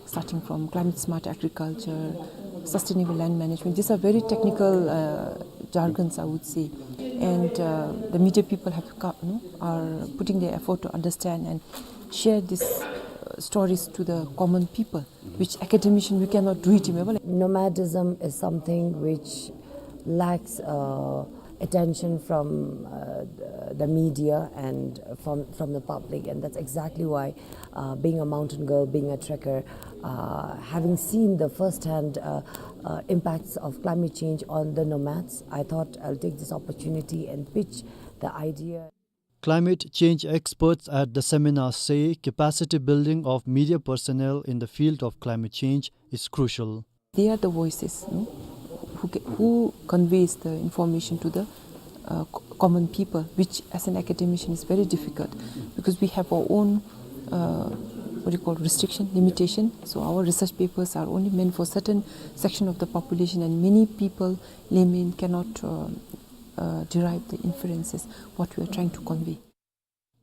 starting from climate smart agriculture, sustainable land management. These are very technical, uh, jargons, I would say. And, uh, the media people have co-, you know, are putting their effort to understand and share these, uh, stories to the common people, which academician we cannot do it, you know, like. Nomadism is something which lacks, uh, attention from, uh, the, the media and from, from the public, and that's exactly why, uh, being a mountain girl, being a trekker, uh, having seen the first-hand, uh, uh, impacts of climate change on the nomads, I thought I'll take this opportunity and pitch the idea. Climate change experts at the seminar say capacity building of media personnel in the field of climate change is crucial. They are the voices, no, who ca-, who conveys the information to the, uh, co-, common people, which as an academician is very difficult because we have our own, uh, what do you call, restriction, limitation. So our research papers are only meant for certain section of the population, and many people, laymen, cannot, uh, uh, derive the inferences what we are trying to convey.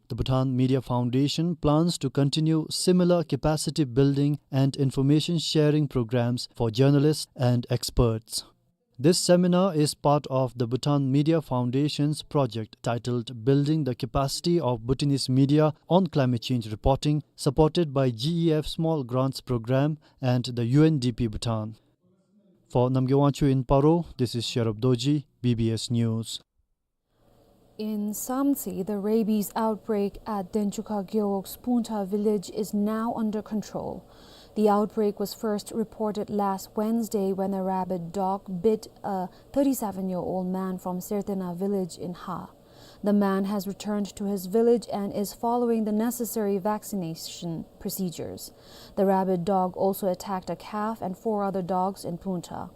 The Bhutan Media Foundation plans to continue similar capacity building and information sharing programs for journalists and experts. This seminar is part of the Bhutan Media Foundation's project titled Building the Capacity of Bhutanese Media on Climate Change Reporting, supported by G E F Small Grants Program and the U N D P Bhutan. For Namgay Wangchuk in Paro, this is Sherub Dorji, B B S News. In Samtse, the rabies outbreak at Denchukha Gewog's Pungtha village is now under control. The outbreak was first reported last Wednesday when a rabid dog bit a thirty-seven-year-old man from Sertena village in Ha. The man has returned to his village and is following the necessary vaccination procedures. The rabid dog also attacked a calf and four other dogs in Pungtha.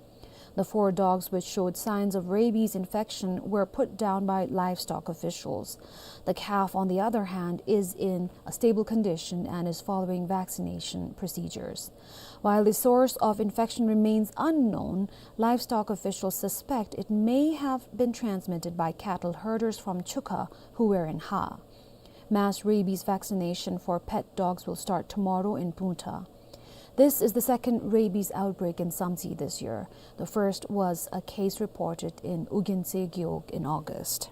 The four dogs which showed signs of rabies infection were put down by livestock officials. The calf, on the other hand, is in a stable condition and is following vaccination procedures. While the source of infection remains unknown, livestock officials suspect it may have been transmitted by cattle herders from Chukha who were in Ha. Mass rabies vaccination for pet dogs will start tomorrow in Pungta. This is the second rabies outbreak in Samtse this year. The first was a case reported in Ugyen Tse Gewog in August.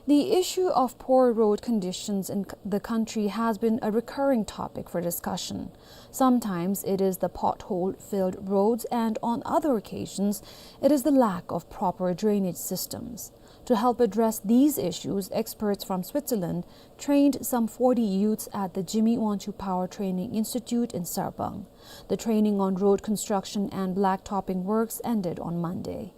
The issue of poor road conditions in c-, the country has been a recurring topic for discussion. Sometimes it is the pothole-filled roads, and on other occasions, it is the lack of proper drainage systems. To help address these issues, experts from Switzerland trained some forty youths at the Jigme Wangchuck Power Training Institute in Sarpang. The training on road construction and blacktopping works ended on Monday.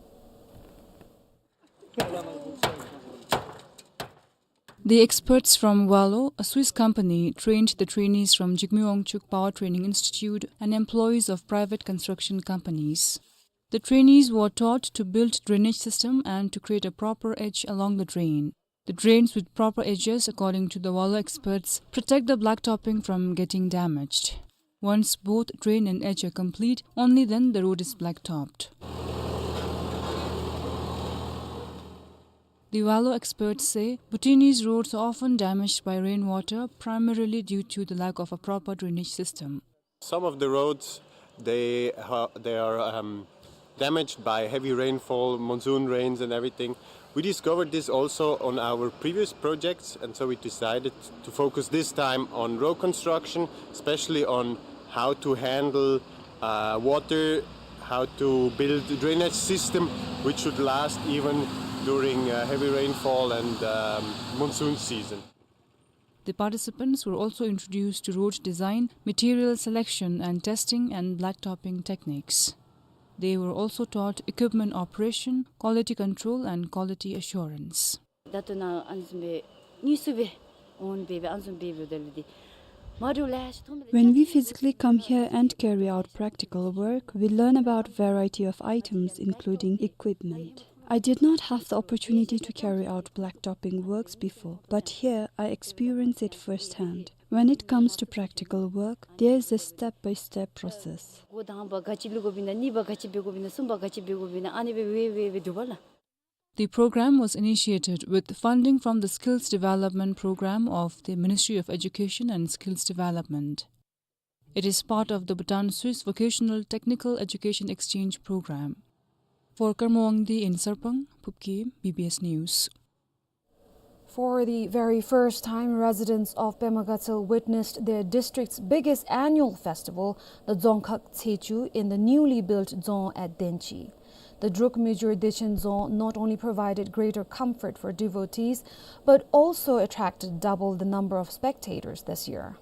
The experts from Wallo, a Swiss company, trained the trainees from Jigme Wangchuck Power Training Institute, and employees of private construction companies. The trainees were taught to build drainage system and to create a proper edge along the drain. The drains with proper edges, according to the Wallo experts, protect the blacktopping from getting damaged. Once both drain and edge are complete, only then the road is blacktopped. The Wallo experts say Bhutanese roads are often damaged by rainwater, primarily due to the lack of a proper drainage system. Some of the roads, they ha-, they are, um, damaged by heavy rainfall, monsoon rains and everything. We discovered this also on our previous projects, and so we decided to focus this time on road construction, especially on how to handle, uh, water, how to build drainage system which should last even during, uh, heavy rainfall and, um, monsoon season. The participants were also introduced to road design, material selection and testing, and blacktopping techniques. They were also taught equipment operation, quality control and quality assurance. ད་ལྟོ་ནཱ་ཨ་ནི་བཟུམ་སྦེ་དངོས་སུ་སྦེ་འོང་སྦེ་སྦེ་ཨ་ནི་བཟུམ་སྦེ་སྦེ་དེ་ལས་འདི་མ་འདྲཝ་ལེ་ཤ་མཐོང་སྦེ། When we physically come here and carry out practical work, we learn about variety of items, including equipment. I did not have the opportunity to carry out blacktopping works before, but here I experience it firsthand. When it comes to practical work, there is a step-by-step process. སྒོ་དང་པ་ག་ཅི་བླུག་དགོཔ་ཨིན་ན། གཉིས་པ་ག་ཅི་འབད་དགོཔ་ཨིན་ན། གསུམ་པ་ག་ཅི་འབད་དགོཔ་ཨིན་ན། ཨ་ནི་སྦེ་སྦེ་སྦེ་སྦེ་འདུག་པ་ལགས། The program was initiated with funding from the Skills Development Program of the Ministry of Education and Skills Development. It is part of the Bhutan-Swiss Vocational Technical Education Exchange Program. For Karma Wangdi in Sarpang, Phub Gim, B B S News. For the very first time, residents of Pema Gatshel witnessed their district's biggest annual festival, the Dzongkhag Tsechu, in the newly built dzong at Denchi. The Druk Myitsur Dechen Dzong not only provided greater comfort for devotees, but also attracted double the number of spectators this year.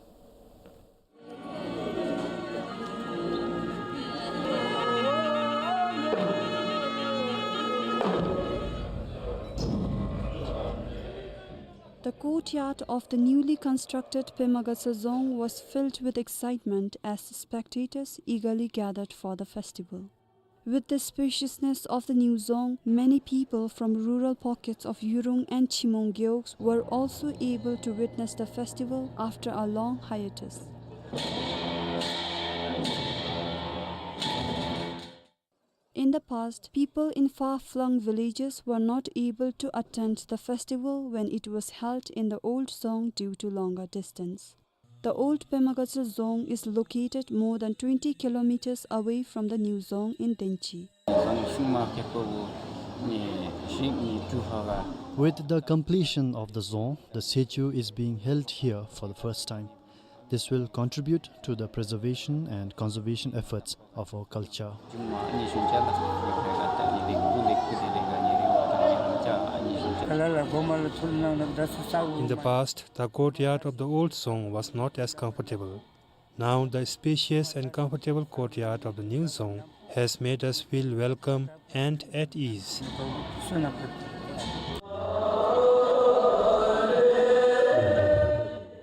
The courtyard of the newly constructed Pema Gatshel Dzong was filled with excitement as spectators eagerly gathered for the festival. With the spaciousness of the new dzong, many people from rural pockets of Yurung and Chimong Gewogs were also able to witness the festival after a long hiatus. In the past, people in far-flung villages were not able to attend the festival when it was held in the old dzong due to longer distance. The old Pema Gatshel Dzong is located more than twenty kilometers away from the new dzong in Denchi. With the completion of the dzong, the Tsechu is being held here for the first time. This will contribute to the preservation and conservation efforts of our culture. In the past, the courtyard of the old dzong was not as comfortable. Now the spacious and comfortable courtyard of the new dzong has made us feel welcome and at ease.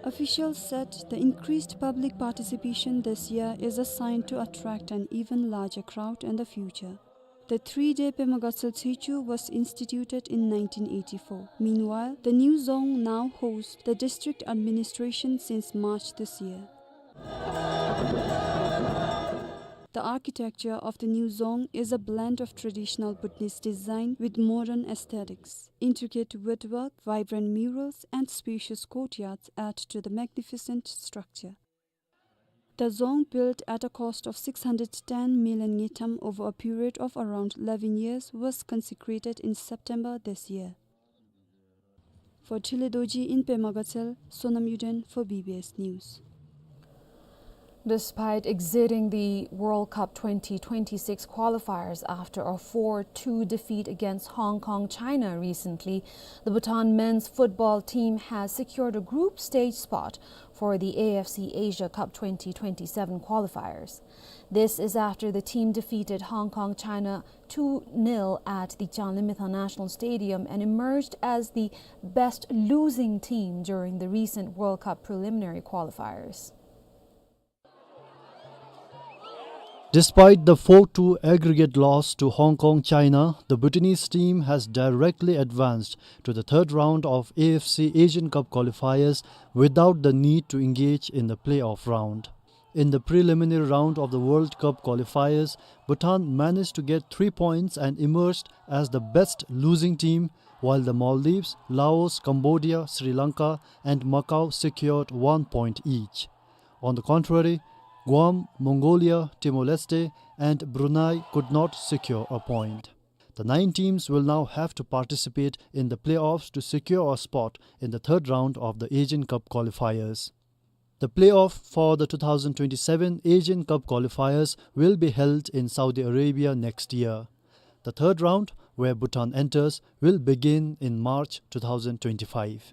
Officials said the increased public participation this year is a sign to attract an even larger crowd in the future. The three-day Pema Gatshel Tsechu was instituted in nineteen eighty-four. Meanwhile, the new dzong now hosts the district administration since March this year. The architecture of the new dzong is a blend of traditional Bhutanese design with modern aesthetics. Intricate woodwork, vibrant murals, and spacious courtyards add to the magnificent structure. The dzong, built at a cost of six hundred ten million ngultrum over a period of around eleven years, was consecrated in September this year. For Thinley Dorji in Pema Gatshel, Sonam Yuden for B B S News. Despite exiting the World Cup twenty twenty-six qualifiers after a four two defeat against Hong Kong China recently, the Bhutan men's football team has secured a group stage spot for the A F C Asia Cup twenty twenty-seven qualifiers. This is after the team defeated Hong Kong China two nil at the Kyalimthan National Stadium and emerged as the best losing team during the recent World Cup preliminary qualifiers. Despite the four two aggregate loss to Hong Kong China, the Bhutanese team has directly advanced to the third round of A F C Asian Cup qualifiers without the need to engage in the playoff round. In the preliminary round of the World Cup qualifiers, Bhutan managed to get three points and emerged as the best losing team, while the Maldives, Laos, Cambodia, Sri Lanka, and Macau secured one point each. On the contrary, Guam, Mongolia, Timor-Leste, and Brunei could not secure a point. The nine teams will now have to participate in the playoffs to secure a spot in the third round of the Asian Cup qualifiers. The playoff for the two thousand twenty-seven Asian Cup qualifiers will be held in Saudi Arabia next year. The third round, where Bhutan enters, will begin in March two thousand twenty-five.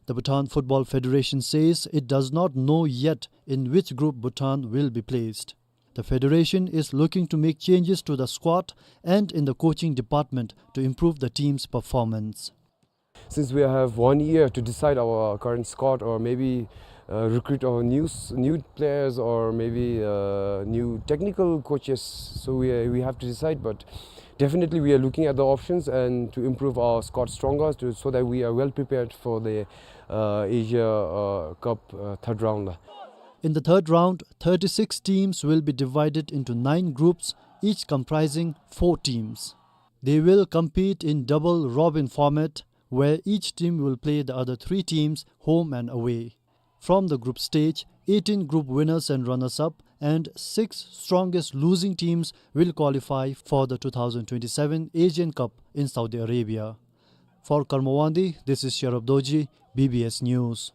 The Bhutan Football Federation says it does not know yet in which group Bhutan will be placed. The federation is looking to make changes to the squad and in the coaching department to improve the team's performance. Since we have one year to decide our current squad, or maybe, uh, recruit our new s-, new players, or maybe, uh, new technical coaches, so we, we have to decide. But definitely we are looking at the options and to improve our squad stronger to, so that we are well prepared for the, uh, Asia, uh, Cup, uh, third round. In the third round, thirty-six teams will be divided into nine groups, each comprising four teams. They will compete in double robin format, where each team will play the other three teams home and away. From the group stage, eighteen group winners and runners-up and six strongest losing teams will qualify for the two thousand twenty-seven Asian Cup in Saudi Arabia. For Karma Wangdi, this is Sherab Dorji, B B S News.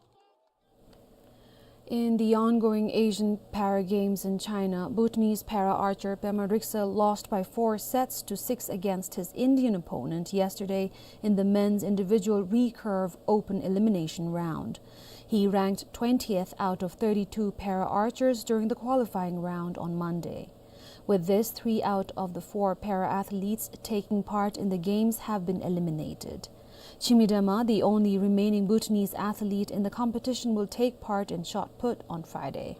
In the ongoing Asian Para Games in China, Bhutanese para archer Pema Riksel lost by four sets to six against his Indian opponent yesterday in the men's individual recurve open elimination round. He ranked twentieth out of thirty-two para archers during the qualifying round on Monday. With this, three out of the four para athletes taking part in the games have been eliminated. Chimi Dema, the only remaining Bhutanese athlete in the competition, will take part in shot put on Friday.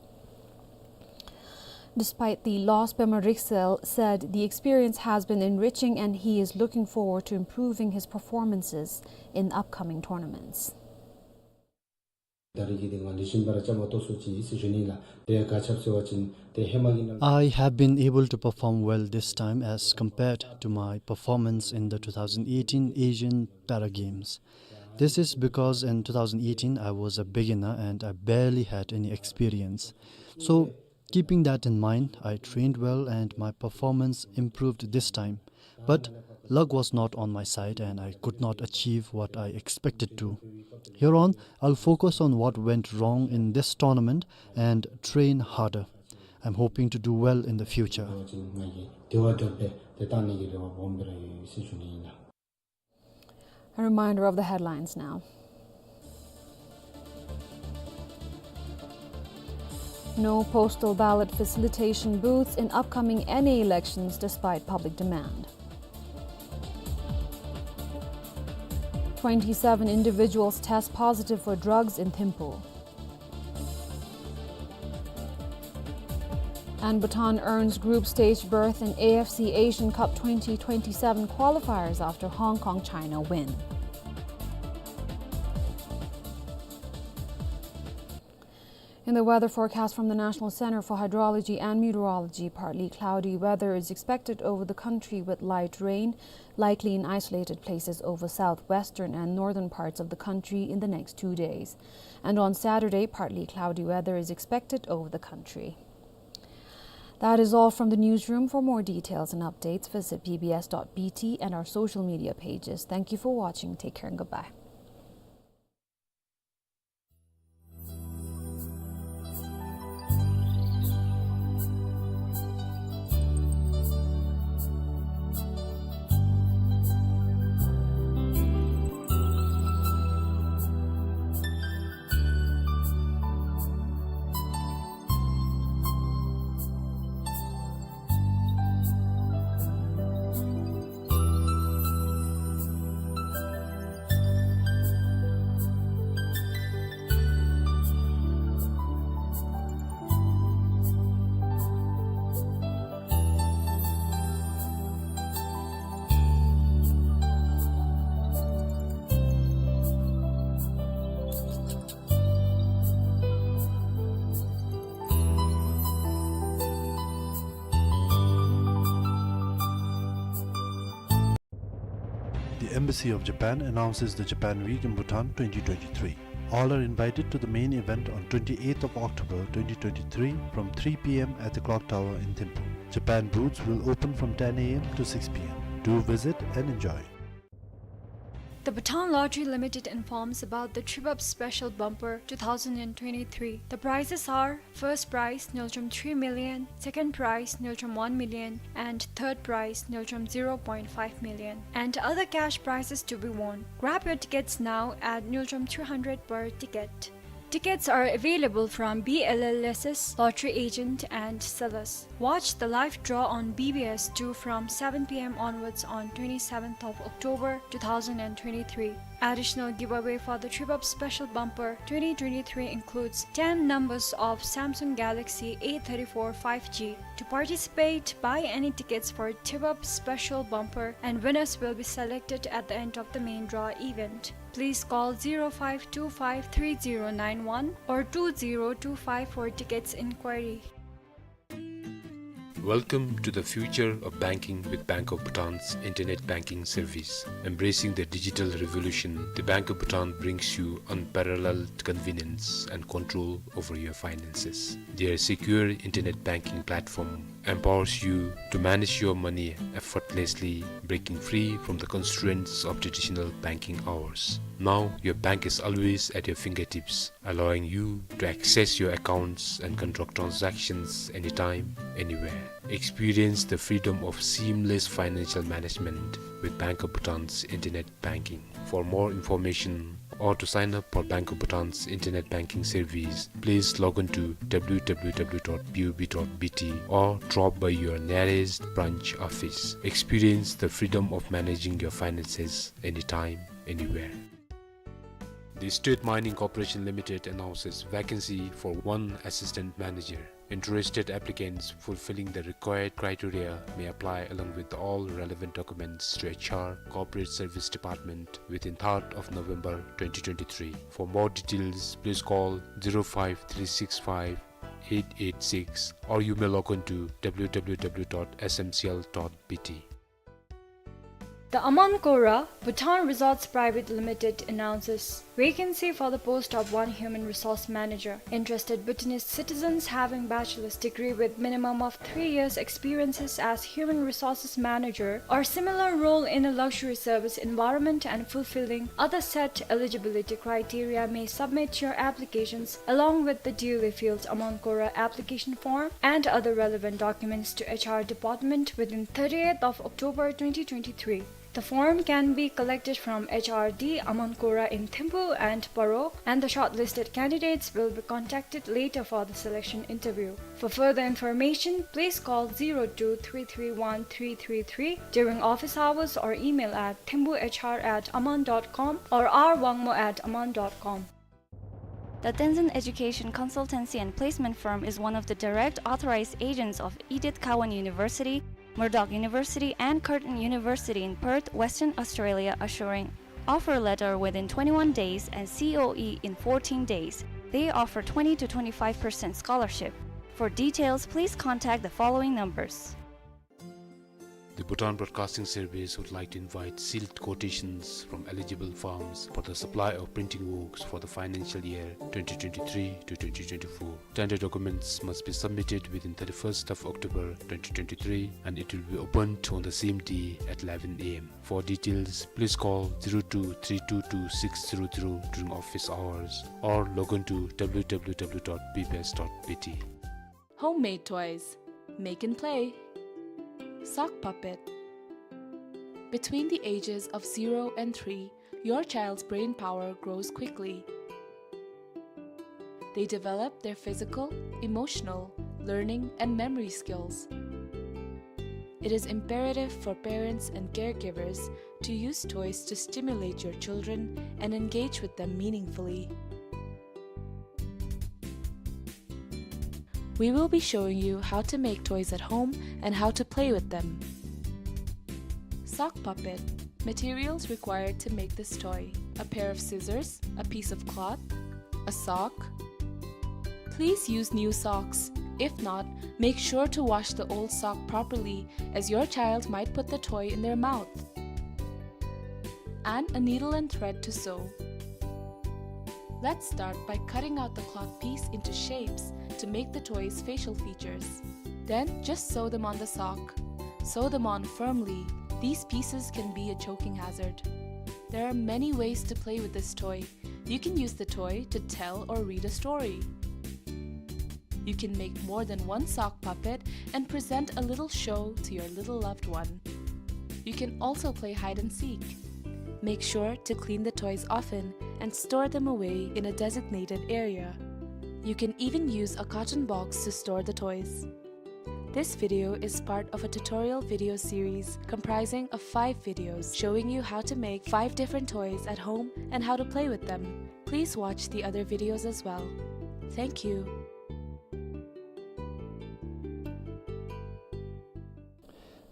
Despite the loss, Pema Riksel said the experience has been enriching and he is looking forward to improving his performances in upcoming tournaments. I have been able to perform well this time as compared to my performance in the two thousand eighteen Asian Para Games. This is because in two thousand eighteen I was a beginner and I barely had any experience. So, keeping that in mind, I trained well and my performance improved this time. But luck was not on my side and I could not achieve what I expected to. Hereon, I'll focus on what went wrong in this tournament and train harder. I'm hoping to do well in the future. A reminder of the headlines now. No postal ballot facilitation booths in upcoming N A elections despite public demand. Twenty-seven individuals test positive for drugs in Thimphu. And Bhutan earns group stage berth in A F C Asian Cup twenty twenty-seven qualifiers after Hong Kong China win. In the weather forecast from the National Center for Hydrology and Meteorology, partly cloudy weather is expected over the country with light rain, likely in isolated places over southwestern and northern parts of the country in the next two days. And on Saturday, partly cloudy weather is expected over the country. That is all from the newsroom. For more details and updates, visit B B S dot B T and our social media pages. Thank you for watching. Take care and goodbye. The Embassy of Japan announces the Japan Week in Bhutan twenty twenty-three. All are invited to the main event on twenty-eighth of October twenty twenty-three from three P M at the Clock Tower in Thimphu. Japan booths will open from ten A M to six P M. Do visit and enjoy. The Bhutan Lottery Limited informs about the Tribub Special Bumper two thousand and twenty-three. The prizes are: first prize, Ngultrum three million, second prize, Ngultrum one million, and third prize, Ngultrum zero point five million, and other cash prizes to be won. Grab your tickets now at Ngultrum three hundred per ticket. Tickets are available from B L L S S, lottery agent and sellers. Watch the live draw on B B S two from seven P M onwards on twenty-seventh of October two thousand and twenty-three. Additional giveaway for the Tribub Special Bumper twenty twenty-three includes ten numbers of Samsung Galaxy A thirty-four five G. To participate, buy any tickets for Tribub Special Bumper and winners will be selected at the end of the main draw event. Please call zero five two five three zero nine one or two zero two five for tickets inquiry. Welcome to the future of banking with Bank of Bhutan's internet banking service. Embracing the digital revolution, the Bank of Bhutan brings you unparalleled convenience and control over your finances. Their secure internet banking platform empowers you to manage your money effortlessly, breaking free from the constraints of traditional banking hours. Now, your bank is always at your fingertips, allowing you to access your accounts and conduct transactions anytime, anywhere. Experience the freedom of seamless financial management with Bank of Bhutan's internet banking. For more information or to sign up for Bank of Bhutan's internet banking service, please log on to W W W dot B O B dot B T or drop by your nearest branch office. Experience the freedom of managing your finances anytime, anywhere. The State Mining Corporation Limited announces vacancy for one assistant manager. Interested applicants fulfilling the required criteria may apply along with all relevant documents to H R, Corporate Service Department within third of November twenty twenty-three. For more details, please call zero five three six five eight eight six, or you may log on to W W W dot S M C L dot B T. The Aman Kora Bhutan Resorts Private Limited announces vacancy for the post of one human resource manager. Interested Bhutanese citizens having bachelor's degree with minimum of three years experiences as human resources manager or similar role in a luxury service environment and fulfilling other set eligibility criteria may submit your applications along with the duly filled Aman Kora application form and other relevant documents to H R department within thirtieth of October twenty twenty-three. The form can be collected from H R D Aman Kora in Thimphu and Paro, and the shortlisted candidates will be contacted later for the selection interview. For further information, please call zero two three three one three three three during office hours or email at thimphuhr at aman dot com or r wangmo at aman dot com. The Tenzin Education Consultancy and Placement Firm is one of the direct authorized agents of Edith Cowan University, Murdoch University, and Curtin University in Perth, Western Australia, assuring offer letter within twenty-one days and C O E in fourteen days. They offer twenty to twenty-five percent scholarship. For details, please contact the following numbers. The Bhutan Broadcasting Service would like to invite sealed quotations from eligible firms for the supply of printing works for the financial year twenty twenty-three to twenty twenty-four. Tender documents must be submitted within thirty-first of October twenty twenty-three, and it will be opened on the same day at eleven A M. For details, please call zero two three two two six zero zero during office hours or log on to W W W dot B B S dot B T. Homemade toys. Make and play. Sock puppet. Between the ages of zero and three, your child's brain power grows quickly. They develop their physical, emotional, learning, and memory skills. It is imperative for parents and caregivers to use toys to stimulate your children and engage with them meaningfully. We will be showing you how to make toys at home and how to play with them. Sock puppet. Materials required to make this toy: a pair of scissors, a piece of cloth, a sock. Please use new socks. If not, make sure to wash the old sock properly, as your child might put the toy in their mouth. And a needle and thread to sew. Let's start by cutting out the cloth piece into shapes to make the toy's facial features. Then just sew them on the sock. Sew them on firmly. These pieces can be a choking hazard. There are many ways to play with this toy. You can use the toy to tell or read a story. You can make more than one sock puppet and present a little show to your little loved one. You can also play hide and seek. Make sure to clean the toys often and store them away in a designated area. You can even use a carton box to store the toys. This video is part of a tutorial video series comprising of five videos showing you how to make five different toys at home and how to play with them. Please watch the other videos as well. Thank you.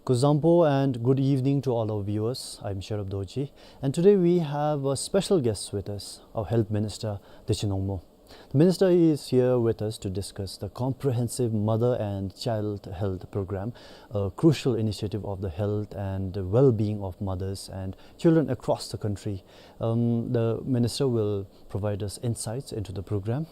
Kuzuzangpo and good evening to all our viewers. I'm Sherab Dorji, and today we have a special guest with us, our Health Minister, Dechen Wangmo. The Minister is here with us to discuss the comprehensive mother and child health program, a crucial initiative of the health and well-being of mothers and children across the country. Um, the Minister will provide us insights into the program,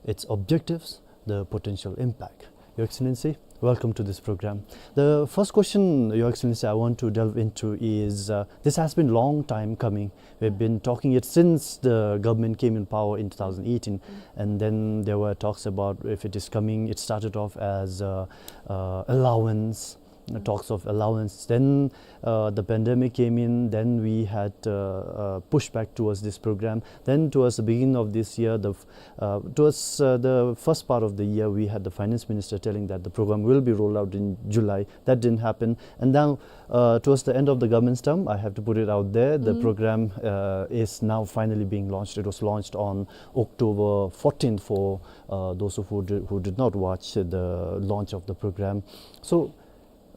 its objectives, the potential impact. Your Excellency, welcome to this program. The first question, Your Excellency, I want to delve into is, uh, this has been long time coming. We've been talking it since the government came in power in two thousand eighteen, and then there were talks about if it is coming. It started off as, uh, uh, allowance, uh, talks of allowance. Then, uh, the pandemic came in. Then we had, uh, uh, pushback towards this program. Then towards the beginning of this year, the f-, uh, towards, uh, the first part of the year, we had the finance minister telling that the program will be rolled out in July. That didn't happen. And now, uh, towards the end of the government's term, I have to put it out there, the program, uh, is now finally being launched. It was launched on October fourteenth for, uh, those of who did, who did not watch the launch of the program. So,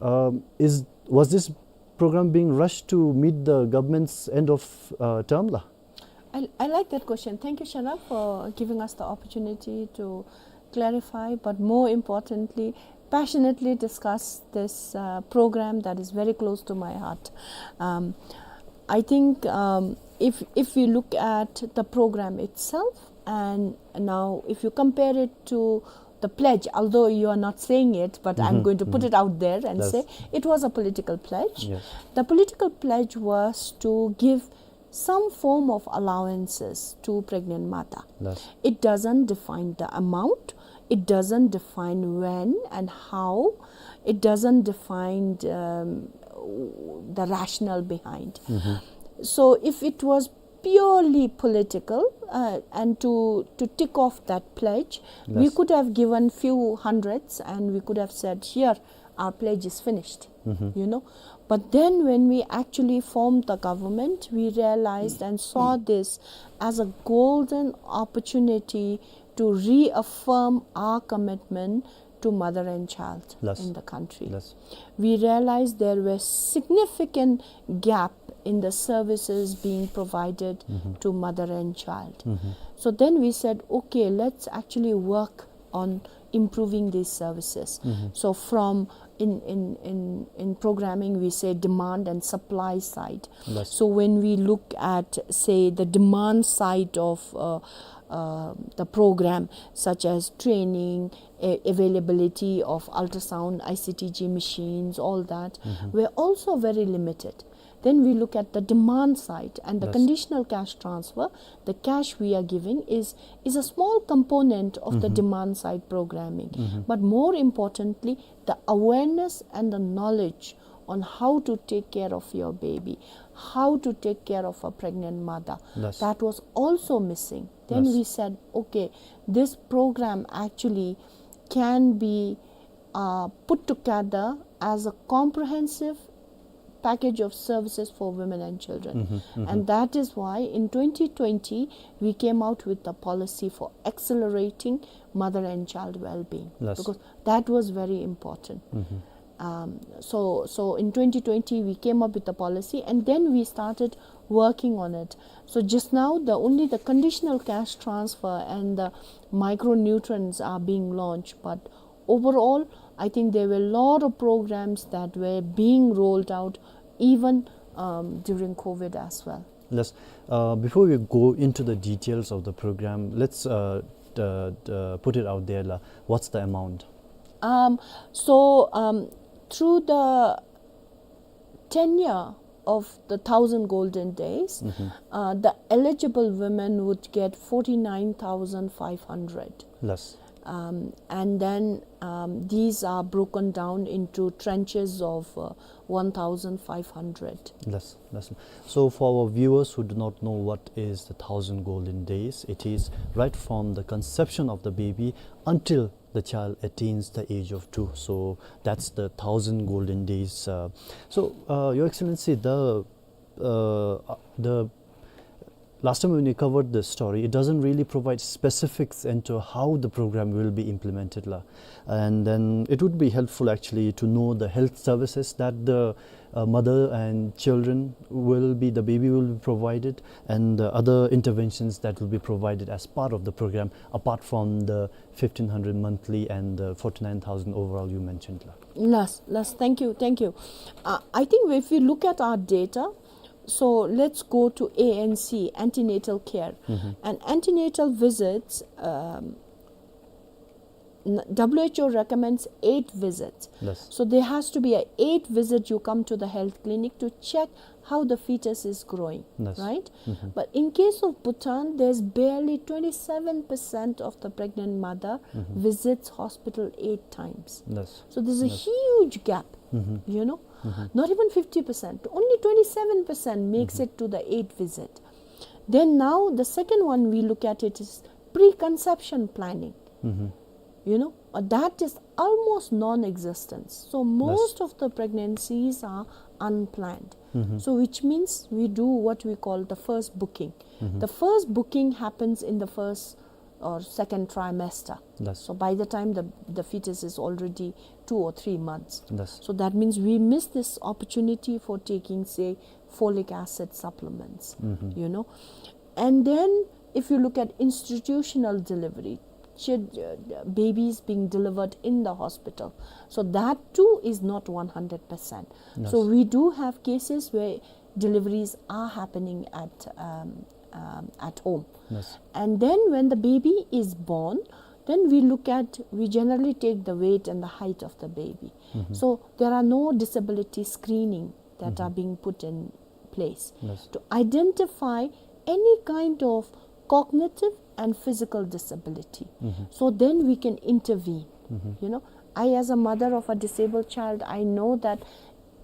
um, is, was this program being rushed to meet the government's end of, uh, term, la? I, I like that question. Thank you, Sharaf, for giving us the opportunity to clarify, but more importantly, passionately discuss this, uh, program that is very close to my heart. Um, I think, um, if, if we look at the program itself, and now if you compare it to the pledge, although you are not saying it, but I'm going to put it out there and say it was a political pledge. Yes. The political pledge was to give some form of allowances to pregnant mother. Yes. It doesn't define the amount. It doesn't define when and how. It doesn't define, um, the rationale behind. So if it was purely political, uh, and to, to tick off that pledge, we could have given few hundreds and we could have said, "Here, our pledge is finished," you know. But then when we actually formed the government, we realized and saw this as a golden opportunity to reaffirm our commitment to mother and child in the country. Yes. We realized there were significant gap in the services being provided to mother and child. So then we said, okay, let's actually work on improving these services. So from, in, in, in, in programming, we say demand and supply side. Yes. So when we look at, say, the demand side of, uh, uh, the program, such as training, a-, availability of ultrasound, I C T G machines, all that, were also very limited. Then we look at the demand side and the, yes, conditional cash transfer. The cash we are giving is, is a small component of the demand side programming. But more importantly, the awareness and the knowledge on how to take care of your baby, how to take care of a pregnant mother, yes, that was also missing. Then, yes, we said, okay, this program actually can be, uh, put together as a comprehensive package of services for women and children. And that is why in twenty twenty, we came out with the policy for accelerating mother and child well-being, yes, because that was very important. Um, so, so in twenty twenty, we came up with the policy, and then we started working on it. So just now, the, only the conditional cash transfer and the micronutrients are being launched, but overall, I think there were a lot of programs that were being rolled out even, um, during COVID as well. Yes. Uh, before we go into the details of the program, let's, uh, d-, d-, put it out there, la. What's the amount? Um, so, um, through the tenure of the thousand golden days, uh, the eligible women would get forty-nine thousand five hundred. Yes. Um, and then, um, these are broken down into tranches of, uh, one thousand five hundred. Yes, yes. So for our viewers who do not know what is the thousand golden days, it is right from the conception of the baby until the child attains the age of two. So that's the thousand golden days. Uh, so, uh, Your Excellency, the, uh, uh, the last time when we covered this story, it doesn't really provide specifics into how the program will be implemented, la. And then it would be helpful actually to know the health services that the, uh, mother and children will be, the baby will be provided, and the other interventions that will be provided as part of the program, apart from the fifteen hundred monthly and the forty-nine thousand overall you mentioned, la. Yes, yes, thank you, thank you. Uh, I think if we look at our data, so let's go to A N C, antenatal care. And antenatal visits, um, n-, W H O recommends eight visits. Yes. So there has to be a eight visit you come to the health clinic to check how the fetus is growing, yes, right? But in case of Bhutan, there's barely twenty-seven percent of the pregnant mother visits hospital eight times. Yes. So there's a, yes, huge gap, you know? Not even fifty percent, only twenty-seven percent makes it to the eight visit. Then now the second one we look at it is preconception planning. You know, uh, that is almost non-existence. So most, yes, of the pregnancies are unplanned. So which means we do what we call the first booking. The first booking happens in the first or second trimester. Yes. So by the time the, the fetus is already two or three months. Yes. So that means we miss this opportunity for taking, say, folic acid supplements, you know. And then if you look at institutional delivery, chid-, uh, babies being delivered in the hospital, so that too is not one hundred percent. Yes. So we do have cases where deliveries are happening at, um, um, at home. Yes. And then when the baby is born, then we look at, we generally take the weight and the height of the baby. So there are no disability screening that are being put in place, yes, to identify any kind of cognitive and physical disability. So then we can intervene. You know, I, as a mother of a disabled child, I know that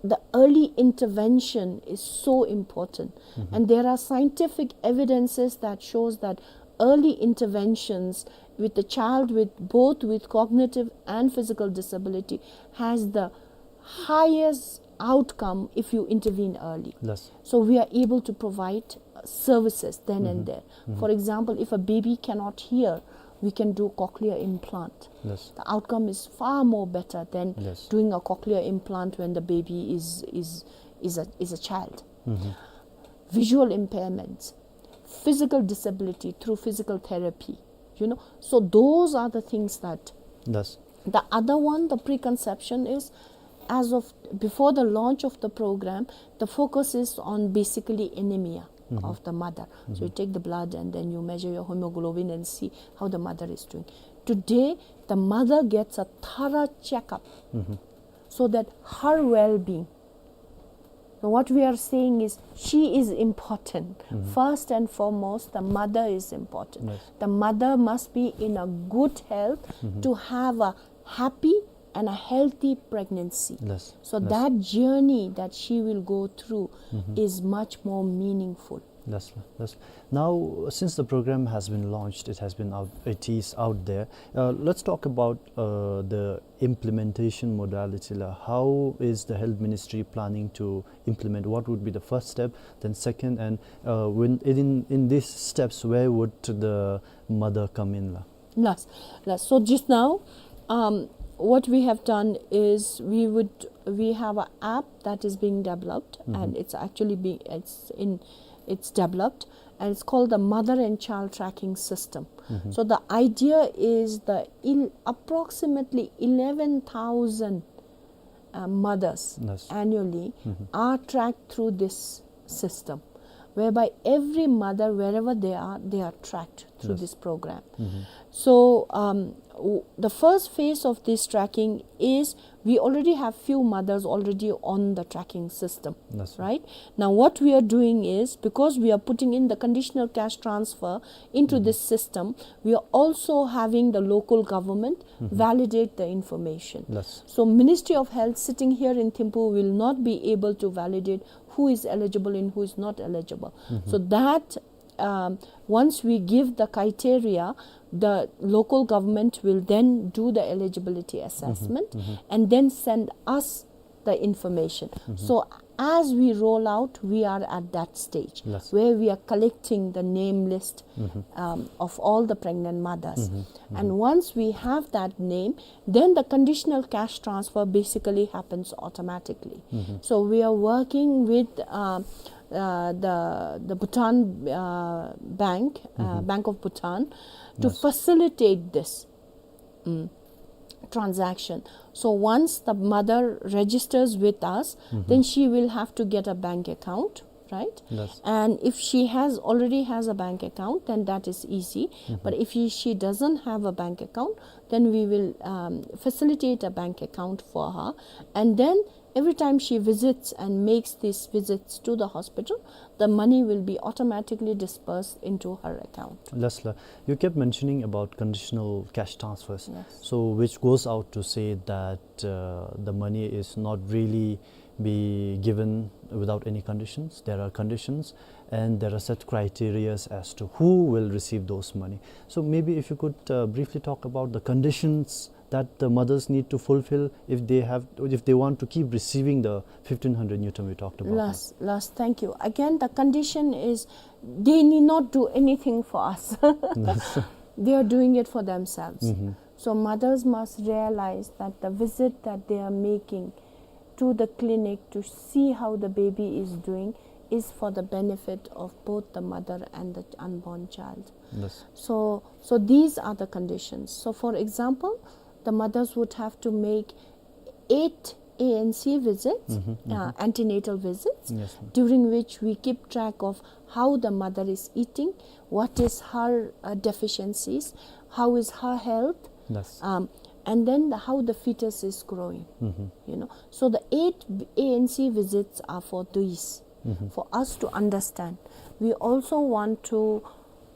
the early intervention is so important. And there are scientific evidences that shows that early interventions with the child with, both with cognitive and physical disability, has the highest outcome if you intervene early. Yes. So we are able to provide, uh, services then and there. For example, if a baby cannot hear, we can do cochlear implant. Yes. The outcome is far more better than, yes, doing a cochlear implant when the baby is, is, is a, is a child. visual impairments, physical disability through physical therapy, you know. So those are the things that. Yes. The other one, the preconception is, as of, before the launch of the program, the focus is on basically anemia, mm-hmm, of the mother. So you, mm-hmm, take the blood and then you measure your hemoglobin and see how the mother is doing. Today, the mother gets a thorough checkup, mm-hmm, so that her well-being. So what we are saying is she is important. Mm-hmm. First and foremost, the mother is important. Yes. The mother must be in a good health, mm-hmm, to have a happy and a healthy pregnancy. Yes. So, yes, that journey that she will go through, mm-hmm, is much more meaningful. Yes, yes. Now, since the program has been launched, it has been out, it is out there. Uh, let's talk about, uh, the implementation modality la. How is the health ministry planning to implement? What would be the first step? Then second, and, uh, when in, in these steps, where would the mother come in la? Yes, yes. So just now, um, what we have done is we would, we have an app that is being developed, mm-hmm, and it's actually being, it's in, it's developed, and it's called the Mother and Child Tracking System. Mm-hmm. So the idea is the il-, approximately eleven thousand, uh, mothers, yes, annually, mm-hmm, are tracked through this system, whereby every mother, wherever they are, they are tracked through, yes, this program. Mm-hmm. So, um, w-, the first phase of this tracking is we already have few mothers already on the tracking system, yes, right? Now, what we are doing is, because we are putting in the conditional cash transfer into, mm-hmm, this system, we are also having the local government, mm-hmm, validate the information. Yes. So Ministry of Health sitting here in Thimphu will not be able to validate who is eligible and who is not eligible. Mm-hmm. So that, um, once we give the criteria, the local government will then do the eligibility assessment, mm-hmm, mm-hmm, and then send us the information. Mm-hmm. So as we roll out, we are at that stage, yes, where we are collecting the name list, mm-hmm, um, of all the pregnant mothers. Mm-hmm. And, mm-hmm, once we have that name, then the conditional cash transfer basically happens automatically. Mm-hmm. So we are working with, uh, uh, the, the Bhutan, uh, Bank, uh, mm-hmm, Bank of Bhutan, to, yes, facilitate this, mm, transaction. So once the mother registers with us, mm-hmm, then she will have to get a bank account, right? Yes. And if she has, already has a bank account, then that is easy. Mm-hmm. But if she, she doesn't have a bank account, then we will, um, facilitate a bank account for her. And then every time she visits and makes these visits to the hospital, the money will be automatically dispersed into her account. Yes la, you kept mentioning about conditional cash transfers. Yes. So, which goes out to say that, uh, the money is not really be given without any conditions. There are conditions and there are set criterias as to who will receive those money. So maybe if you could, uh, briefly talk about the conditions that the mothers need to fulfill if they have, if they want to keep receiving the fifteen hundred ngultrum we talked about. Yes, yes, thank you. Again, the condition is they need not do anything for us. Yes. They are doing it for themselves. Mm-hmm. So mothers must realize that the visit that they are making to the clinic to see how the baby is doing is for the benefit of both the mother and the unborn child. Yes. So, so these are the conditions. So for example, the mothers would have to make eight A N C visits, mm-hmm, uh, mm-hmm, antenatal visits, yes, ma'am, during which we keep track of how the mother is eating, what is her, uh, deficiencies, how is her health, yes, um, and then the, how the fetus is growing. Mm-hmm. You know, so the eight A N C visits are for these, mm-hmm, for us to understand. We also want to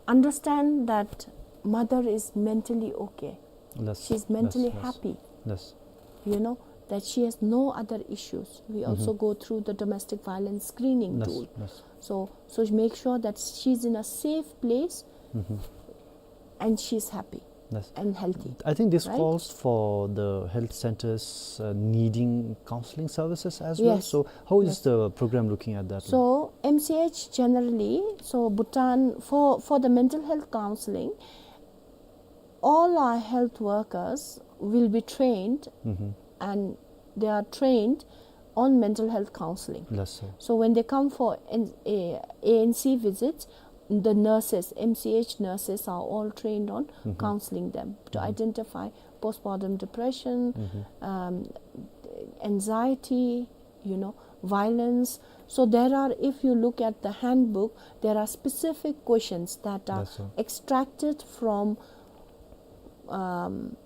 understand that mother is mentally okay. Yes, she's mentally, yes, yes, happy. Yes. You know, that she has no other issues. We, mm-hmm, also go through the domestic violence screening, yes, tool. Yes. So, so make sure that she's in a safe place, mm-hmm, and she's happy, yes, and healthy. I think this, right, calls for the health centers, uh, needing counseling services as well. Yes. So how is, yes, the program looking at that one? So M C H generally, so Bhutan, for, for the mental health counseling, all our health workers will be trained, mm-hmm, and they are trained on mental health counseling. Yes, sir. So when they come for N-, A-, A N C visits, the nurses, M C H nurses are all trained on counseling them to identify postpartum depression, um, anxiety, you know, violence. So there are, if you look at the handbook, there are specific questions that are Yes, sir. extracted from, um,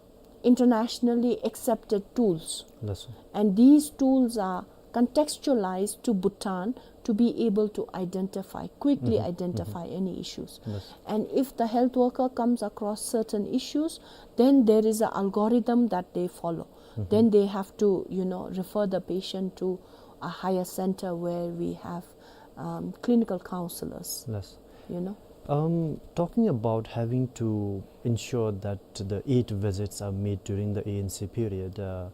internationally accepted tools. Yes, sir. And these tools are contextualized to Bhutan to be able to identify, quickly identify any issues. Yes. And if the health worker comes across certain issues, then there is an algorithm that they follow. Then they have to, you know, refer the patient to a higher center where we have, um, clinical counselors. Yes. You know? Um, talking about having to ensure that the eight visits are made during the A N C period, uh,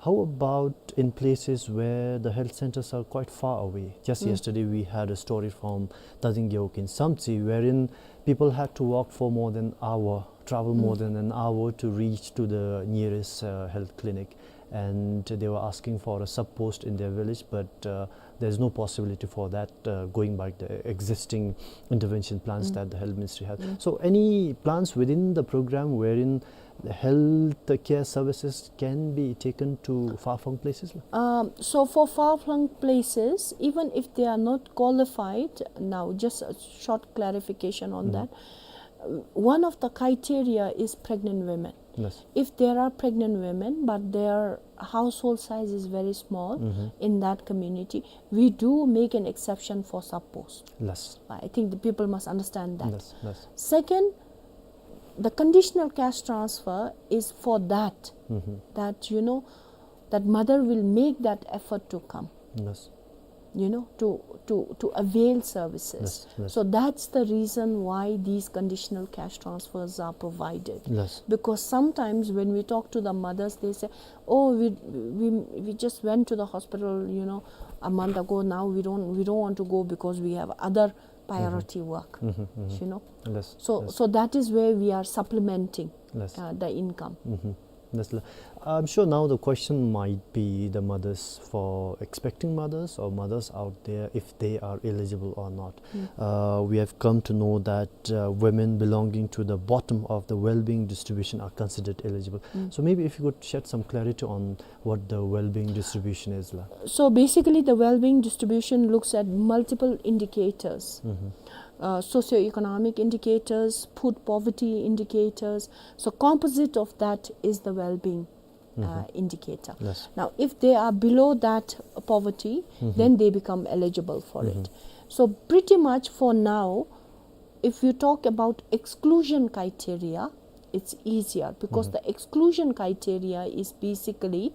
how about in places where the health centers are quite far away? Just yesterday we had a story from Tading Gewog in Samtse, wherein people had to walk for more than hour, travel more than an hour to reach to the nearest, uh, health clinic. And they were asking for a sub post in their village, but, uh, there's no possibility for that, uh, going by the existing intervention plans that the health ministry has. So any plans within the program wherein the health care services can be taken to far-flung places? Um, so for far-flung places, even if they are not qualified, now just a short clarification on that. Uh, one of the criteria is pregnant women. Yes. If there are pregnant women, but their household size is very small in that community, we do make an exception for sub post. Yes. I think the people must understand that. Yes, yes. Second, the conditional cash transfer is for that, that, you know, that mother will make that effort to come. Yes. You know, to, to, to avail services. Yes, yes. So that's the reason why these conditional cash transfers are provided. Yes. Because sometimes when we talk to the mothers, they say, "Oh, we, we, we just went to the hospital, you know, a month ago. Now we don't, we don't want to go because we have other priority work." You know? Yes, so, yes. So that is where we are supplementing, yes, uh, the income. Yes, la. I'm sure now the question might be the mothers, for expecting mothers or mothers out there, if they are eligible or not. Uh, we have come to know that, uh, women belonging to the bottom of the well-being distribution are considered eligible. So maybe if you could shed some clarity on what the well-being distribution is, la. So basically, the well-being distribution looks at multiple indicators. Uh, socioeconomic indicators, food poverty indicators. So composite of that is the well-being, uh, indicator. Yes. Now, if they are below that poverty, then they become eligible for it. So pretty much for now, if you talk about exclusion criteria, it's easier because the exclusion criteria is basically,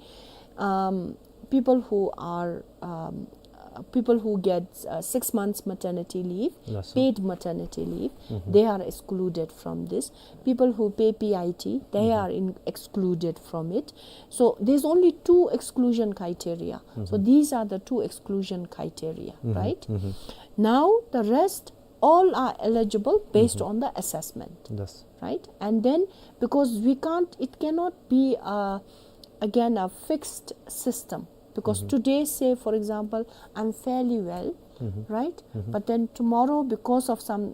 um, people who are, um, uh, people who get, uh, six months maternity leave, paid maternity leave, they are excluded from this. People who pay P I T, they are in, excluded from it. So there's only two exclusion criteria. So these are the two exclusion criteria, right? Now the rest all are eligible based on the assessment, yes, right? And then, because we can't, it cannot be a, again, a fixed system, because today, say, for example, I'm fairly well, right? But then tomorrow, because of some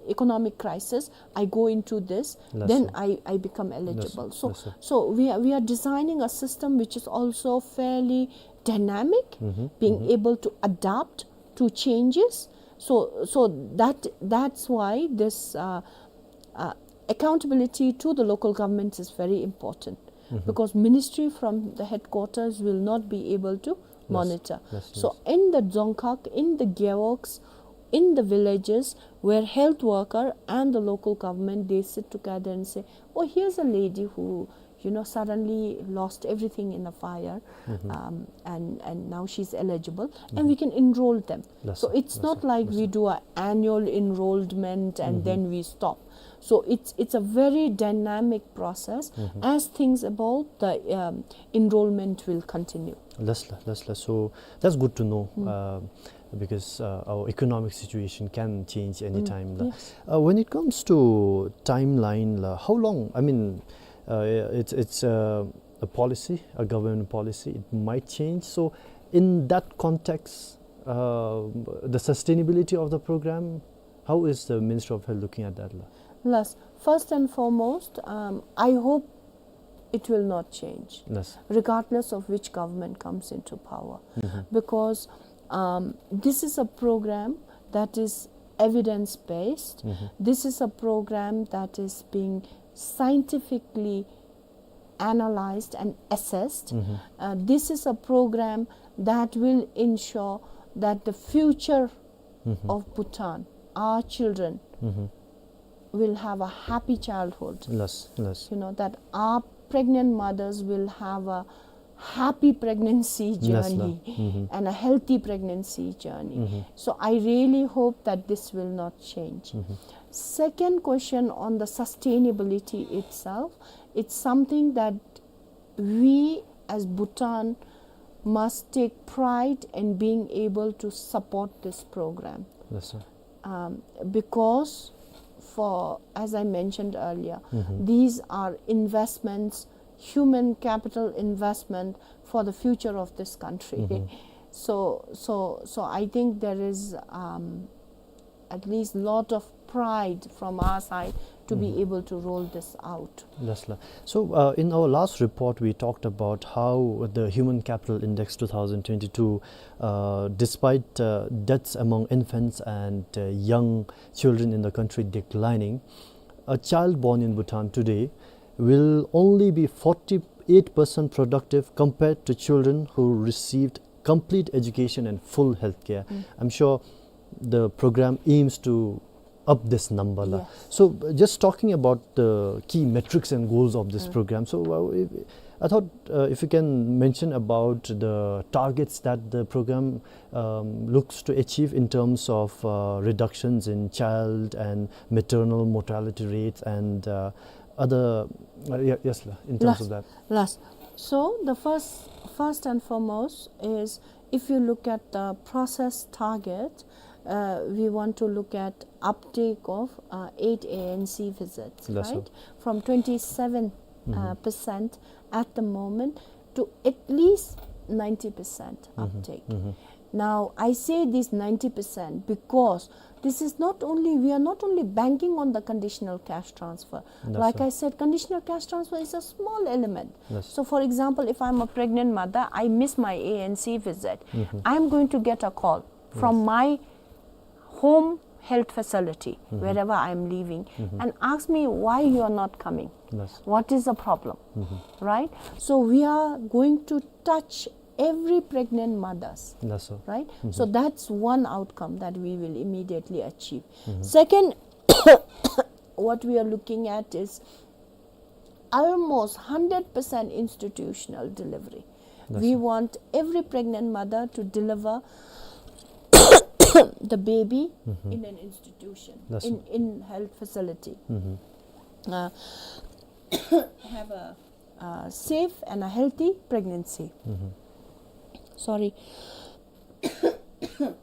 economic crisis, I go into this, then I, I become eligible. So, so we are, we are designing a system which is also fairly dynamic, being able to adapt to changes. So, so that, that's why this, uh, uh, accountability to the local government is very important, because ministry from the headquarters will not be able to monitor. So in the Dzongkhag, in the Gewogs, in the villages where health worker and the local government, they sit together and say, "Oh, here's a lady who, you know, suddenly lost everything in a fire, um, and, and now she's eligible," and we can enroll them. So it's not like we do an annual enrollment and then we stop. So it's, it's a very dynamic process. As things evolve, the, um, enrollment will continue. Yes, la, yes, la. So that's good to know, uh, because, uh, our economic situation can change anytime, la. Yes. Uh, when it comes to timeline, la, how long, I mean, uh, it's, it's, uh, a policy, a government policy, it might change. So In that context, uh, the sustainability of the program, how is the Ministry of Health looking at that, la? Yes, first and foremost, um, I hope it will not change, yes, regardless of which government comes into power. Mm-hmm. Because, um, this is a program that is evidence-based. Mm-hmm. This is a program that is being scientifically analyzed and assessed. Mm-hmm. Uh, this is a program that will ensure that the future, mm-hmm, of Bhutan, our children, mm-hmm, will have a happy childhood. Yes, yes. You know, that our pregnant mothers will have a happy pregnancy, yes, la, journey, mm-hmm, and a healthy pregnancy journey. Mm-hmm. So I really hope that this will not change. Mm-hmm. Second question on the sustainability itself, it's something that we as Bhutan must take pride in being able to support this program. Yes, sir. Um, because for, as I mentioned earlier, mm-hmm, these are investments, human capital investment for the future of this country. Mm-hmm. So, so, so I think there is, um, at least lot of pride from our side to be, mm-hmm, able to roll this out. Yes, la. So, uh, in our last report, we talked about how the Human Capital Index two thousand twenty-two, uh, despite, uh, deaths among infants and, uh, young children in the country declining, a child born in Bhutan today will only be forty-eight percent productive compared to children who received complete education and full health care. Mm. I'm sure the program aims to up this number, la. Yes. So, uh, just talking about the key metrics and goals of this, mm, program. So, uh, if, I thought, uh, if you can mention about the targets that the program, um, looks to achieve in terms of, uh, reductions in child and maternal mortality rates and, uh, other, uh, ye-, yes, la, in terms, yes, of that. Yes. So the first, first and foremost is, if you look at the process target, uh, we want to look at uptake of, uh, eight A N C visits, yes, sir, right? From twenty-seven, uh, mm-hmm, percent at the moment to at least ninety percent, mm-hmm, uptake. Mm-hmm. Now, I say this ninety percent because this is not only, we are not only banking on the conditional cash transfer. Yes, sir. Like I said, conditional cash transfer is a small element. Yes. So, for example, if I'm a pregnant mother, I miss my A N C visit, mm-hmm, I'm going to get a call from, yes, my home health facility, mm-hmm, wherever I'm living, mm-hmm, and ask me why you are not coming. Yes. What is the problem? Mm-hmm. Right? So we are going to touch every pregnant mothers. Yes, sir. Right? Mm-hmm. So that's one outcome that we will immediately achieve. Mm-hmm. Second, what we are looking at is almost hundred percent institutional delivery. Yes, sir. We want every pregnant mother to deliver the baby, mm-hmm, in an institution, yes, sir, in, in health facility. Mm-hmm. Uh, have a, uh, safe and a healthy pregnancy. Mm-hmm. Sorry. Can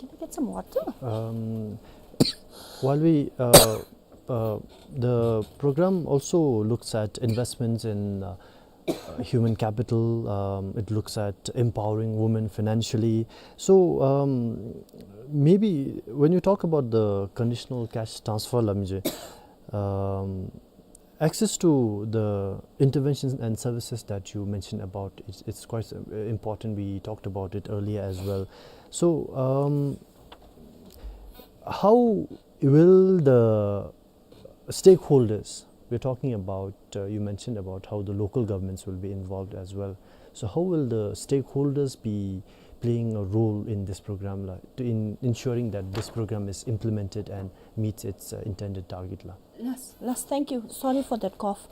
I get some water? Um, while we, uh, uh, the program also looks at investments in, uh, uh, human capital. Um, it looks at empowering women financially. So, um, maybe when you talk about the conditional cash transfer, la, mije, um, access to the interventions and services that you mentioned about, it's, it's quite, uh, important. We talked about it earlier as well. So, um, how will the stakeholders, we're talking about, uh, you mentioned about how the local governments will be involved as well. So how will the stakeholders be playing a role in this program, la, to in ensuring that this program is implemented and meets its, uh, intended target, la? Yes, yes, thank you. Sorry for that cough.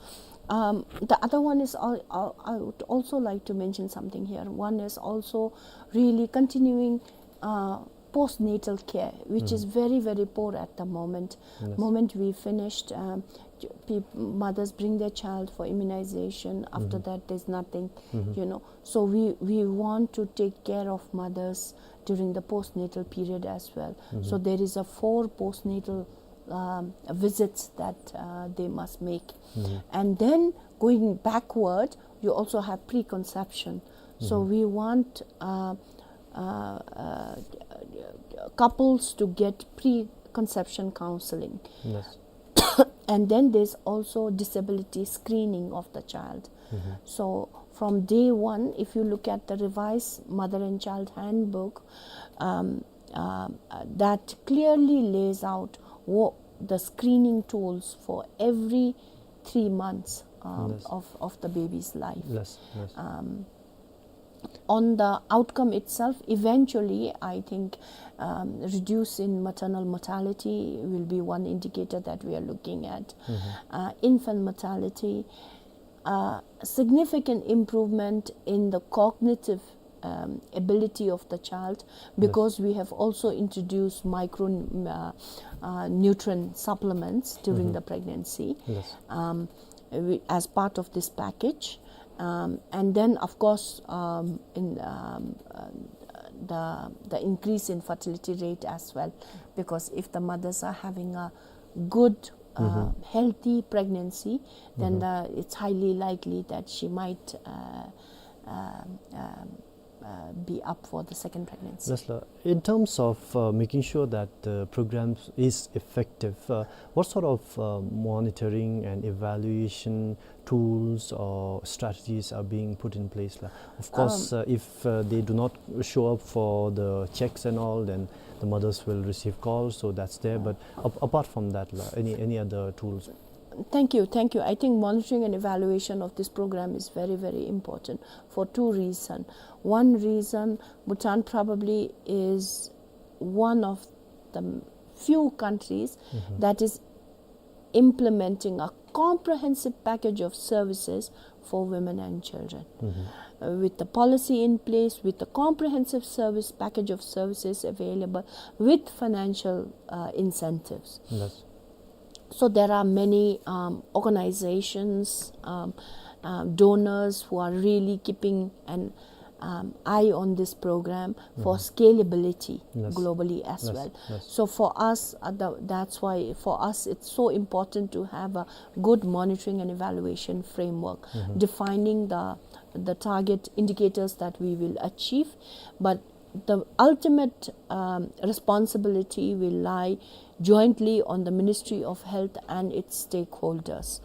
Um, the other one is, al-, al-, I would also like to mention something here. One is also really continuing, uh, postnatal care, which is, mm-hmm, very, very poor at the moment. Yes. Moment we finished, um, peop-, mothers bring their child for immunization. After, mm-hmm, that, there's nothing, mm-hmm, you know. So we, we want to take care of mothers during the postnatal period as well. Mm-hmm. So there is a four postnatal, um, visits that, uh, they must make. Mm-hmm. And then going backward, you also have preconception. So we want uh, uh, uh, couples to get preconception counseling. Yes. And then there's also disability screening of the child. So from day one, if you look at the revised mother and child handbook, um, um, uh, that clearly lays out what the screening tools for every three months um, Yes. of, of the baby's life. Yes. Yes. Um, on the outcome itself, eventually, I think um, reduce in maternal mortality will be one indicator that we are looking at. Uh, infant mortality, uh, significant improvement in the cognitive um, ability of the child, because we have also introduced micro uh, uh, nutrient supplements during the pregnancy Yes. um, we- as part of this package. Um, and then, of course, um, in um, uh, the the increase in fertility rate as well, because if the mothers are having a good, uh, healthy pregnancy, then the, it's highly likely that she might uh, um, um, uh, be up for the second pregnancy. Yes, sir. In terms of uh, making sure that the program is effective, uh, what sort of uh, monitoring and evaluation tools or strategies are being put in place? La? Of course, uh, if uh, they do not show up for the checks and all, then the mothers will receive calls, so that's there. But ap- apart from that, la, any any other tools? Thank you, thank you. I think monitoring and evaluation of this program is very, very important for two reasons. One reason, Bhutan probably is one of the few countries that is implementing a comprehensive package of services for women and children. Uh, with the policy in place, with the comprehensive service package of services available, with financial uh, incentives. Yes. So there are many um, organizations, um, um, donors who are really keeping an um, eye on this program for scalability Yes. globally as Yes, well. Yes. So for us, uh, the, that's why for us it's so important to have a good monitoring and evaluation framework, defining the the target indicators that we will achieve, but the ultimate um, responsibility will lie jointly on the Ministry of Health and its stakeholders.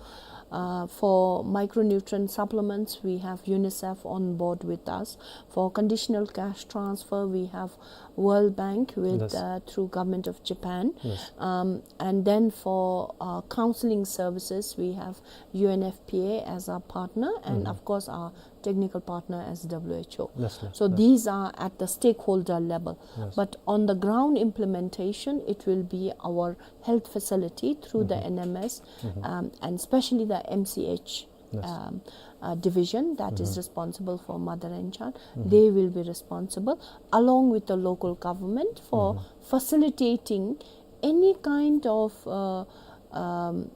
Uh, for micronutrient supplements, we have UNICEF on board with us. For conditional cash transfer, we have World Bank with Yes. uh, through Government of Japan. Yes. Um, and then for uh, counseling services, we have U N F P A as our partner, and of course our technical partner as W H O. Yes, yes, So yes. These are at the stakeholder level. Yes. But on the ground implementation, it will be our health facility through the N M S, um, and especially the M C H Yes. um, uh, division that is responsible for mother and child. They will be responsible along with the local government for facilitating any kind of uh, um,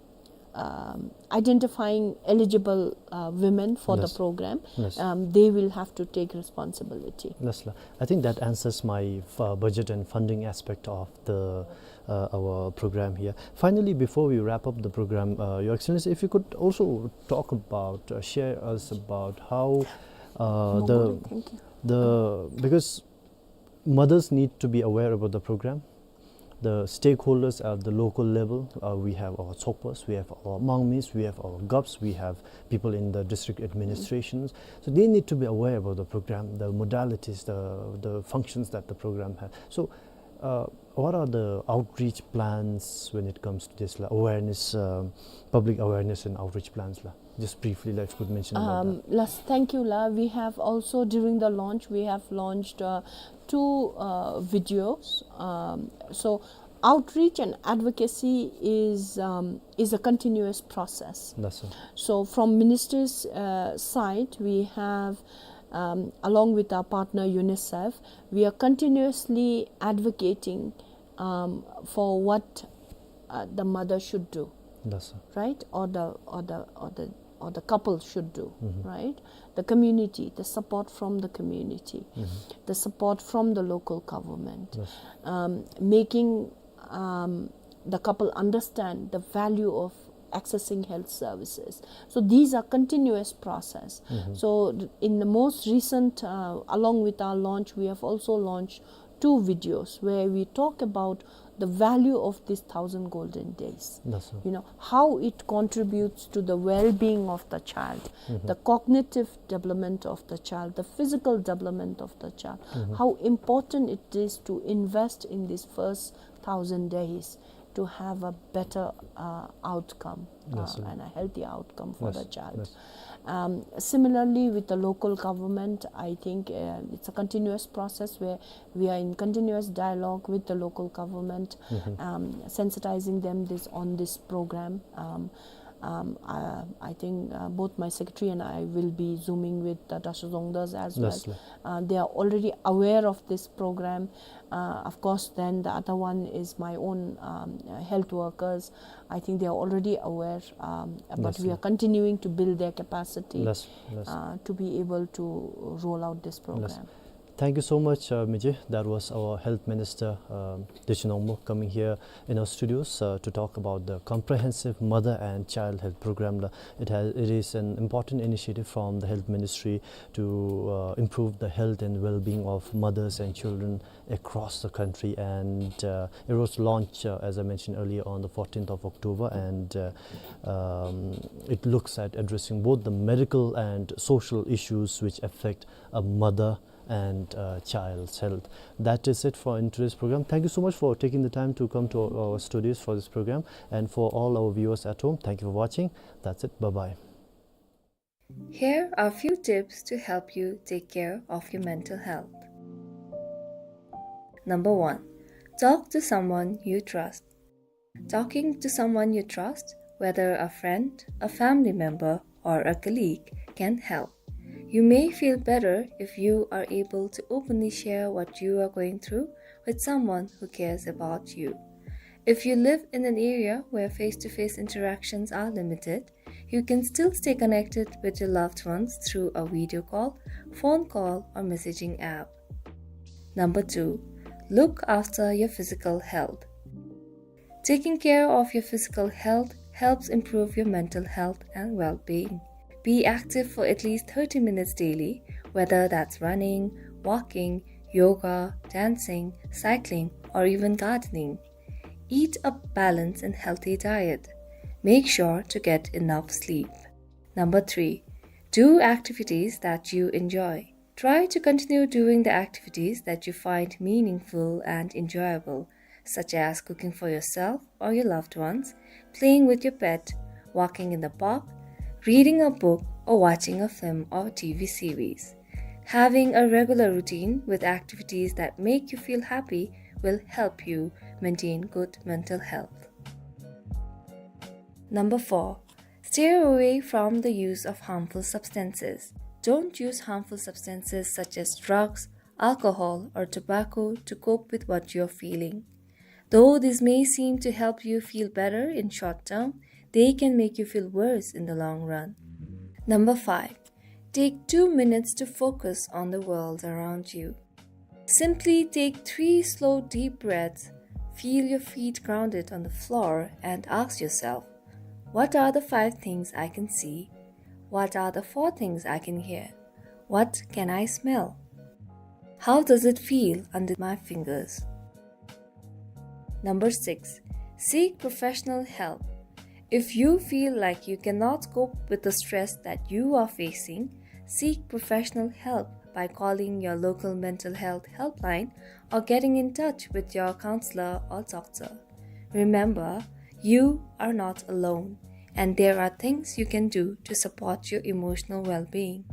um, identifying eligible uh, women for the Yes. program. Yes. Um, they will have to take responsibility. Yes, la. I think that answers my uh, budget and funding aspect of the uh, our program here. Finally, before we wrap up the program, uh, Your Excellency, if you could also talk about, uh, share us about how uh, the Thank you. the because mothers need to be aware about the program. The stakeholders at the local level, uh, we have our Tsokpas, we have our Mangmis, we have our Gaps, we have people in the district administrations. So they need to be aware about the program, the modalities, the, the functions that the program has. So uh, what are the outreach plans when it comes to this, like, awareness, um, public awareness and outreach plans? La? Just briefly, like, if you could mention about Um, that. Yes, thank you, La. We have also, during the launch, we have launched uh, two uh, videos. Um, so outreach and advocacy is um, is a continuous process. That's it. So from minister's uh, side, we have, um, along with our partner UNICEF, we are continuously advocating um, for what uh, the mother should do, That's it. right? Or the or the or the or the couple should do, right? The community, the support from the community, the support from the local government, Yes. um, making um, the couple understand the value of accessing health services. So these are continuous process. Mm-hmm. So th-, in the most recent, uh, along with our launch, we have also launched two videos where we talk about the value of these thousand golden days. That's right. You know, how it contributes to the well-being of the child, mm-hmm, the cognitive development of the child, the physical development of the child, mm-hmm, how important it is to invest in these first thousand days to have a better, uh, outcome, uh, Yes, sir. and a healthy outcome for Yes, the child. yes. Um, similarly, with the local government, I think, uh, it's a continuous process where we are in continuous dialogue with the local government, Mm-hmm. um, sensitizing them this, on this program. Um, um, uh, I think, uh, both my secretary and I will be Zooming with the Dasho Dzongdas as well. Yes, sir. Uh, they are already aware of this program. Uh, of course, then the other one is my own, um, uh, health workers. I think they are already aware, um, but Yes, we are ma'am. continuing to build their capacity, Yes, yes. uh, to be able to roll out this Yes. program. Thank you so much, uh, Mijit. That was our Health Minister, um, Dechi Nongmo, coming here in our studios, uh, to talk about the comprehensive mother and child health program. It has, it is an important initiative from the Health Ministry to, uh, improve the health and well-being of mothers and children across the country, and, uh, it was launched, uh, as I mentioned earlier, on the fourteenth of October, and, uh, um, it looks at addressing both the medical and social issues which affect a mother and, uh, child's health. That is it for in today's program. Thank you so much for taking the time to come to our, our studios for this program, and for all our viewers at home, thank you for watching. That's it. Bye-bye. Here are few tips to help you take care of your mental health. Number one, talk to someone you trust. Talking to someone you trust, whether a friend, a family member, or a colleague, can help. You may feel better if you are able to openly share what you are going through with someone who cares about you. If you live in an area where face-to-face interactions are limited, you can still stay connected with your loved ones through a video call, phone call, or messaging app. Number two, look after your physical health. Taking care of your physical health helps improve your mental health and well-being. Be active for at least thirty minutes daily, whether that's running, walking, yoga, dancing, cycling, or even gardening. Eat a balanced and healthy diet. Make sure to get enough sleep. Number three, do activities that you enjoy. Try to continue doing the activities that you find meaningful and enjoyable, such as cooking for yourself or your loved ones, playing with your pet, walking in the park, reading a book, or watching a film or T V series. Having a regular routine with activities that make you feel happy will help you maintain good mental health. Number four, stay away from the use of harmful substances. Don't use harmful substances such as drugs, alcohol, or tobacco to cope with what you're feeling. Though this may seem to help you feel better in short term, they can make you feel worse in the long run. Number five, take two minutes to focus on the world around you. Simply take three slow, deep breaths, feel your feet grounded on the floor, and ask yourself, "What are the five things I can see? What are the four things I can hear? What can I smell? How does it feel under my fingers?" Number six, seek professional help. If you feel like you cannot cope with the stress that you are facing, seek professional help by calling your local mental health helpline or getting in touch with your counselor or doctor. Remember, you are not alone, and there are things you can do to support your emotional well-being.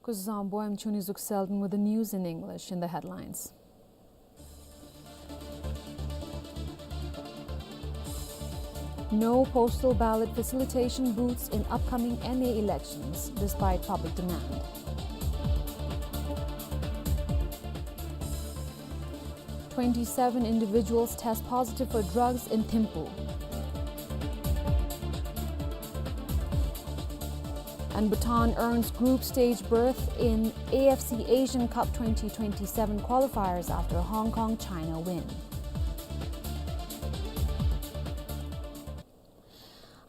Kuzuzangpo, I'm Chuni Zuk Selden with the news in English. In the headlines: No postal ballot facilitation booths in upcoming N A elections, despite public demand. Twenty-seven individuals test positive for drugs in Thimphu. And Bhutan earns group stage berth in A F C Asian Cup twenty twenty-seven qualifiers after a Hong Kong China win.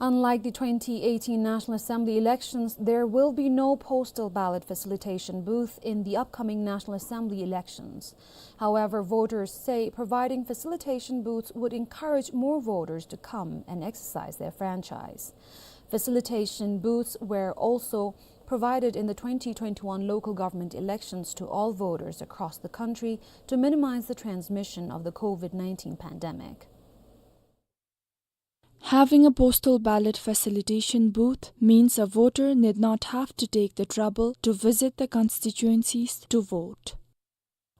Unlike the twenty eighteen National Assembly elections, there will be no postal ballot facilitation booth in the upcoming National Assembly elections. However, voters say providing facilitation booths would encourage more voters to come and exercise their franchise. Facilitation booths were also provided in the twenty twenty-one local government elections to all voters across the country to minimize the transmission of the COVID nineteen pandemic. Having a postal ballot facilitation booth means a voter need not have to take the trouble to visit the constituencies to vote.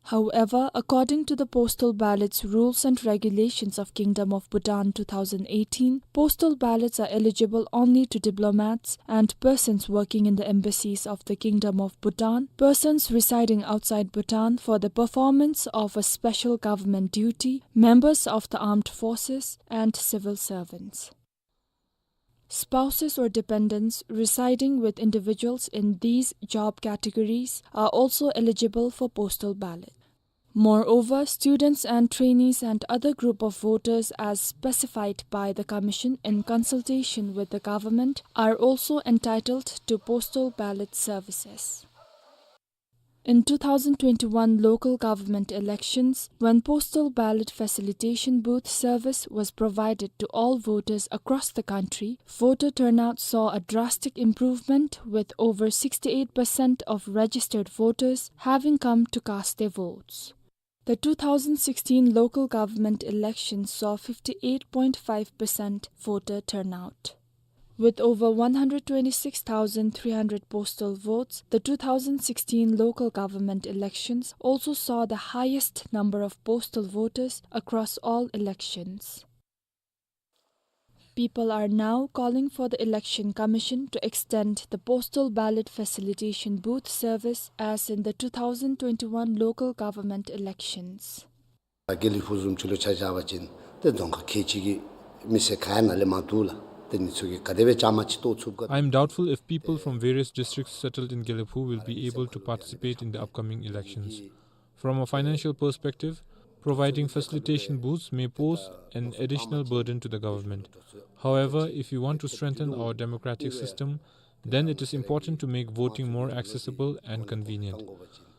However, according to the Postal Ballots Rules and Regulations of Kingdom of Bhutan two thousand eighteen, postal ballots are eligible only to diplomats and persons working in the embassies of the Kingdom of Bhutan, persons residing outside Bhutan for the performance of a special government duty, members of the armed forces, and civil servants. Spouses or dependents residing with individuals in these job categories are also eligible for postal ballot. Moreover, students and trainees and other group of voters as specified by the Commission in consultation with the government are also entitled to postal ballot services. In two thousand twenty-one local government elections, when postal ballot facilitation booth service was provided to all voters across the country, voter turnout saw a drastic improvement, with over sixty-eight percent of registered voters having come to cast their votes. The two thousand sixteen local government elections saw fifty-eight point five percent voter turnout. With over one hundred twenty-six thousand three hundred postal votes, the two thousand sixteen local government elections also saw the highest number of postal voters across all elections. People are now calling for the Election Commission to extend the postal ballot facilitation booth service as in the two thousand twenty-one local government elections. དགེ་ལེགས་ཕུག་བཟུམ་ཅིག་ལུ་ཆ་བཞག་པ་ཅིན་ཏེ་རྫོང་ཁག་ཁལ་གཅིག་གི་མི་སེར་ག་ཡང་ནཱ་ལས་མར་འདུག་ལགས། ཏེ་ཨ་ནི་ཚུ་གིས་ག་དེ་སྦེ་བཅའ་མར་ཅིག་གཏོགས་ཚུགས་ག། I am doubtful if people from various districts settled in Gelephu will be able to participate in the upcoming elections. From a financial perspective, providing facilitation booths may pose an additional burden to the government. However, if we want to strengthen our democratic system, then it is important to make voting more accessible and convenient.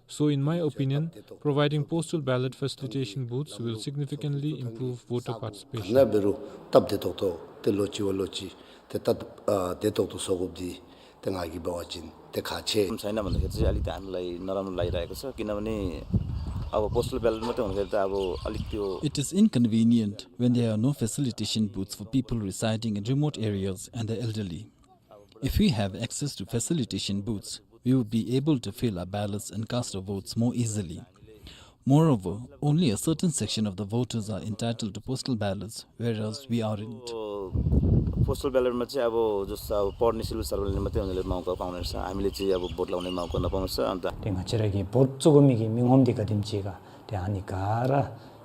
So, in my opinion, providing postal ballot facilitation booths will significantly improve voter participation. ག་ནི་འབད་རུང་སྟབས་བདེ་ཏོག་ཏོ་ཏེ་ལོ་གཅིག་བ་ལོ་གཅིག་ཏེ་སྟབས་ཨ་བདེ་ཏོག་ཏོ་བཟོ་དགོཔ་འདི་ཏེ་ང་གིས་འབད་བ་ཅིན་ཏེ་ཁག་ཆེ། छैन भन्दाखेरि चाहिँ अलिकति हामीलाई नराम्रो लागिरहेको छ, किनभने अब पोस्टल ब्यालेट मात्रै हुँदाखेरि त अब अलिक त्यो It is inconvenient when there are no facilitation booths for people residing in remote areas and the elderly. If we have access to facilitation booths, we would be able to fill our ballots and cast our votes more easily. Moreover, only a certain section of the voters are entitled to postal ballots, whereas we aren't. Postal ब्यालेटमा चाहिँ अब जस्तो अब पढ्ने सिलबुसारले मात्रै उनीहरूले मौका पाउने रहेछ, हामीले चाहिँ अब भोट लाउने मौका नपाउने रहेछ। अन्त ཏེ་ང་བཅས་ར་གི་བོཊ་བཙུགས་མི་གི་མི་ངོམ་འདི་ག་དེམ་ཅིག་ག་ཏེ་ཨ་ནི་ག་ར་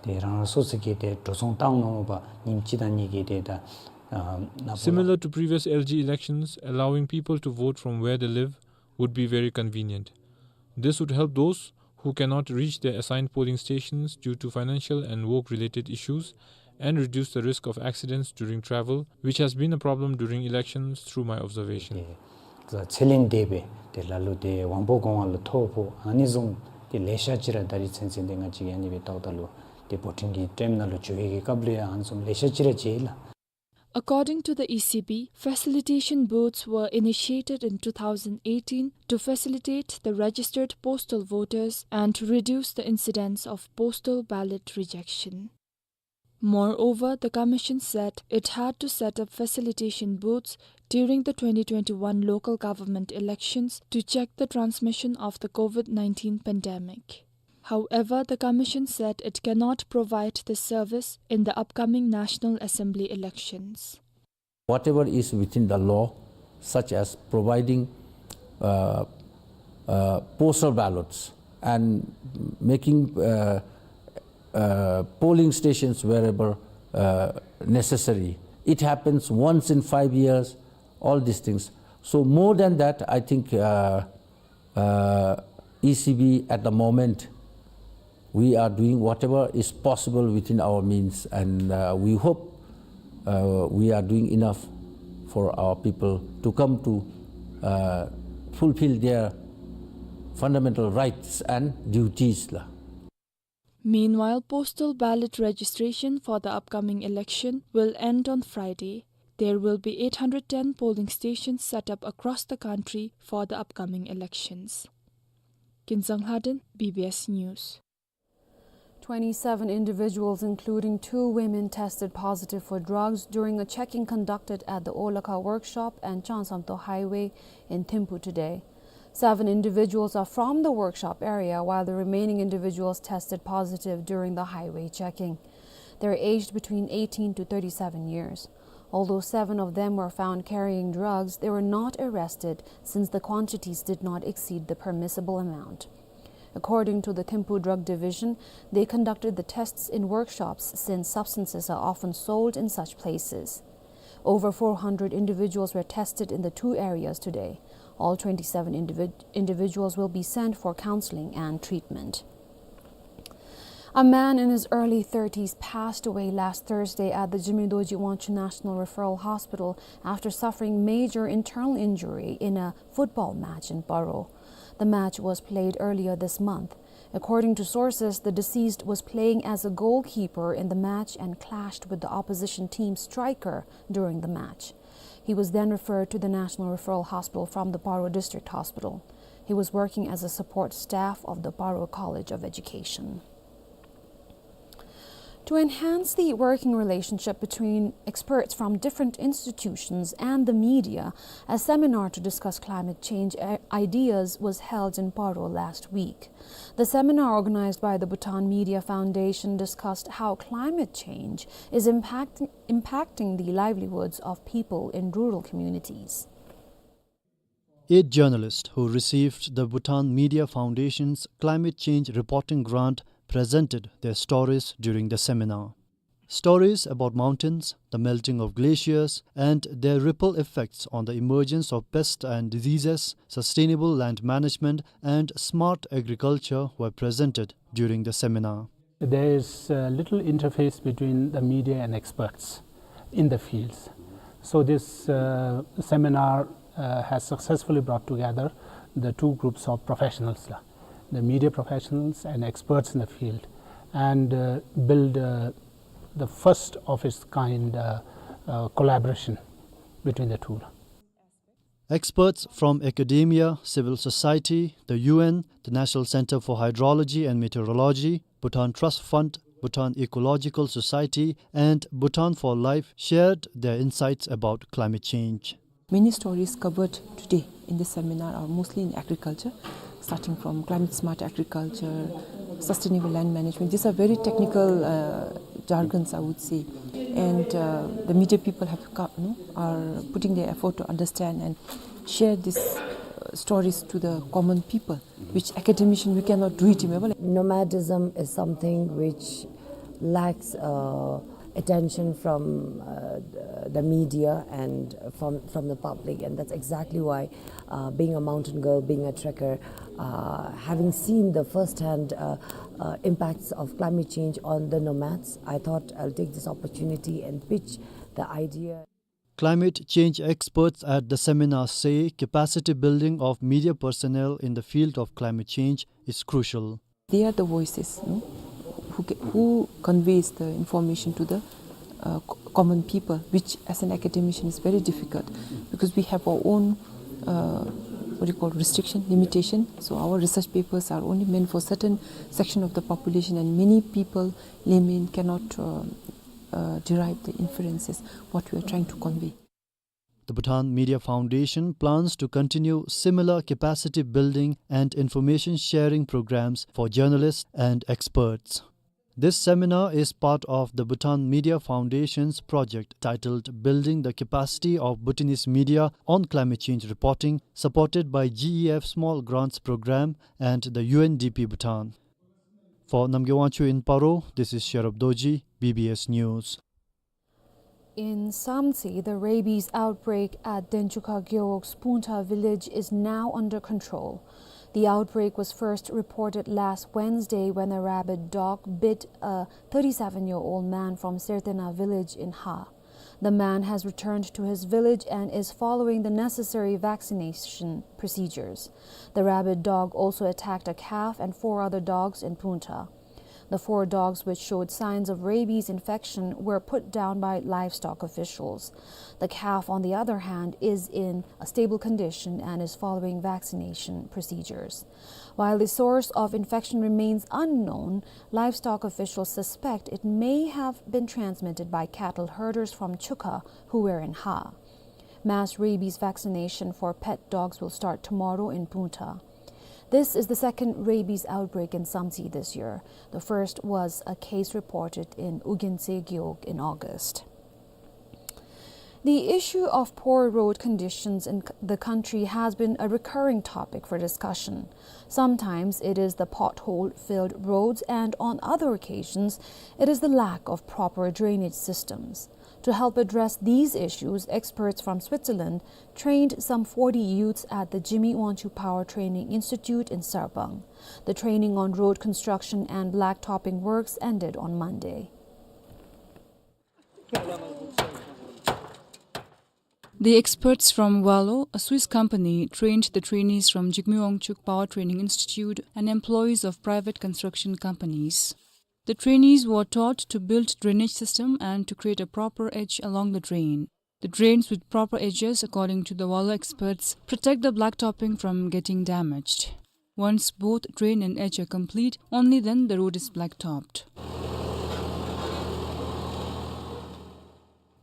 ཏེ་རང་རང་སོ་སོ་གིས་ཏེ་འགྲོ་སོང་བཏང་ནུག་པ་ཉིནམ་གཅིག་དང་གཉིས་ཀྱི་ཏེ་ད་ཨ་ནཱ་བོ་Similar to previous L G elections, allowing people to vote from where they live would be very convenient. This would help those who cannot reach their assigned polling stations due to financial and work-related issues and reduce the risk of accidents during travel, which has been a problem during elections through my observation. ཏེ་ཚེ་ལས་འདས་པའི་ཏེ་ལ་ལུ་ཏེ་དབང་པོ་སྒོ་ལྔ་ལུ་ཐོ་ཕོག་ཨ་ནི་བཟུམ་ཏེ་ལེ་ཤ་ཅིག་ར་ད་རིས་ཚུན་ཚོད་ཏེ་ང་བཅས་ཀྱིས་ཨ་ནི་སྦེ་ཏོག་ཏོ་ལུ་ཏེ་བོ་ཊིང་གི་ཊེམ་ནང་ལུ་འགྱོ་བའི་གི་སྐབས་ལུ་ཡང་ཨ་ནི་བཟུམ་ལེ་ཤ་ཅིག་ར་མཇལ་ཡི་ལགས། According to the E C B, facilitation booths were initiated in two thousand eighteen to facilitate the registered postal voters and reduce the incidence of postal ballot rejection. Moreover, the commission said it had to set up facilitation booths during the twenty twenty-one local government elections to check the transmission of the COVID nineteen pandemic. However, the commission said it cannot provide this service in the upcoming National Assembly elections. Whatever is within the law, such as providing, uh, uh, postal ballots and making, uh, uh, polling stations wherever, uh, necessary. It happens once in five years, all these things. So more than that, I think, uh, uh, E C B at the moment, we are doing whatever is possible within our means, and, uh, we hope, uh, we are doing enough for our people to come to, uh, fulfill their fundamental rights and duties la. Meanwhile, postal ballot registration for the upcoming election will end on Friday. There will be eight hundred ten polling stations set up across the country for the upcoming elections. Kinzang Lhaden, B B S News. Twenty-seven individuals, including two women, tested positive for drugs during a checking conducted at the Olakha workshop and Changsamto Highway in Thimphu today. Seven individuals are from the workshop area, while the remaining individuals tested positive during the highway checking. They're aged between eighteen to thirty-seven years. Although seven of them were found carrying drugs, they were not arrested since the quantities did not exceed the permissible amount. According to the Thimphu Drug Division, they conducted the tests in workshops since substances are often sold in such places. Over four hundred individuals were tested in the two areas today. All twenty-seven individ-, individuals will be sent for counseling and treatment. A man in his early thirties passed away last Thursday at the Jigme Dorji Wangchuk National Referral Hospital after suffering major internal injury in a football match in Paro. The match was played earlier this month. According to sources, the deceased was playing as a goalkeeper in the match and clashed with the opposition team striker during the match. He was then referred to the National Referral Hospital from the Paro District Hospital. He was working as a support staff of the Paro College of Education. To enhance the working relationship between experts from different institutions and the media, a seminar to discuss climate change i-, ideas was held in Paro last week. The seminar, organized by the Bhutan Media Foundation, discussed how climate change is impacting, impacting the livelihoods of people in rural communities. Eight journalists who received the Bhutan Media Foundation's climate change reporting grant presented their stories during the seminar. Stories about mountains, the melting of glaciers, and their ripple effects on the emergence of pests and diseases, sustainable land management, and smart agriculture were presented during the seminar. There is a little interface between the media and experts in the fields. So this, uh, seminar, uh, has successfully brought together the two groups of professionals la, the media professionals and experts in the field, and, uh, build, uh, the first of its kind, uh, uh, collaboration between the two la. Experts from academia, civil society, the U N, the National Center for Hydrology and Meteorology, Bhutan Trust Fund, Bhutan Ecological Society, and Bhutan for Life shared their insights about climate change. Many stories covered today in this seminar are mostly in agriculture, starting from climate smart agriculture, sustainable land management. These are very technical, uh, jargons, I would say. And, uh, the media people have co-, you know, are putting their effort to understand and share these, uh, stories to the common people, which academician we cannot do it, you know. Nomadism is something which lacks, uh, attention from, uh, the, the media and from, from the public, and that's exactly why, uh, being a mountain girl, being a trekker, uh, having seen the first-hand, uh, uh, impacts of climate change on the nomads, I thought I'll take this opportunity and pitch the idea. Climate change experts at the seminar say capacity building of media personnel in the field of climate change is crucial. They are the voices, no, who ca-, who conveys the information to the, uh, co-, common people, which as an academician is very difficult because we have our own, uh, what do you call, restriction, limitation. So our research papers are only meant for certain section of the population, and many people, laymen, cannot, uh, uh, derive the inferences, what we are trying to convey. The Bhutan Media Foundation plans to continue similar capacity building and information sharing programs for journalists and experts. This seminar is part of the Bhutan Media Foundation's project titled Building the Capacity of Bhutanese Media on Climate Change Reporting, supported by G E F Small Grants Program and the U N D P Bhutan. For Namgay Wangchuk in Paro, this is Sherub Dorji, B B S News. In Samtse, the rabies outbreak at Denchukha Gewog's Punta village is now under control. The outbreak was first reported last Wednesday when a rabid dog bit a thirty-seven-year-old man from Sertena village in Ha. The man has returned to his village and is following the necessary vaccination procedures. The rabid dog also attacked a calf and four other dogs in Punta. The four dogs which showed signs of rabies infection were put down by livestock officials. The calf, on the other hand, is in a stable condition and is following vaccination procedures. While the source of infection remains unknown, livestock officials suspect it may have been transmitted by cattle herders from Chukha who were in Ha. Mass rabies vaccination for pet dogs will start tomorrow in Punta. This is the second rabies outbreak in Samtse this year. The first was a case reported in Ugyen Tse Gewog in August. The issue of poor road conditions in c-, the country has been a recurring topic for discussion. Sometimes it is the pothole-filled roads, and on other occasions, it is the lack of proper drainage systems. To help address these issues, experts from Switzerland trained some forty youths at the Jigme Wangchuck Power Training Institute in Sarpang. The training on road construction and blacktopping works ended on Monday. The experts from Wallo, a Swiss company, trained the trainees from Jigme Wangchuck Power Training Institute and employees of private construction companies. The trainees were taught to build drainage system and to create a proper edge along the drain. The drains with proper edges, according to the Wallo experts, protect the blacktopping from getting damaged. Once both drain and edge are complete, only then the road is blacktopped.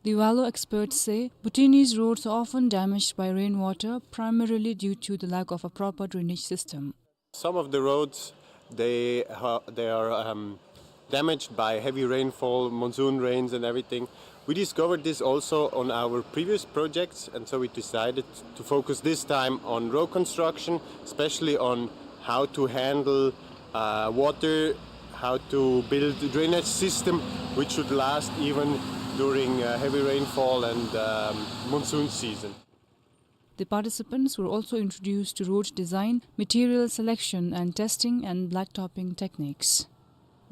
The Wallo experts say Bhutanese roads are often damaged by rainwater, primarily due to the lack of a proper drainage system. Some of the roads, they ha-, they are, um, damaged by heavy rainfall, monsoon rains and everything. We discovered this also on our previous projects, and so we decided to focus this time on road construction, especially on how to handle, uh, water, how to build drainage system which should last even during, uh, heavy rainfall and, um, monsoon season. The participants were also introduced to road design, material selection and testing, and blacktopping techniques.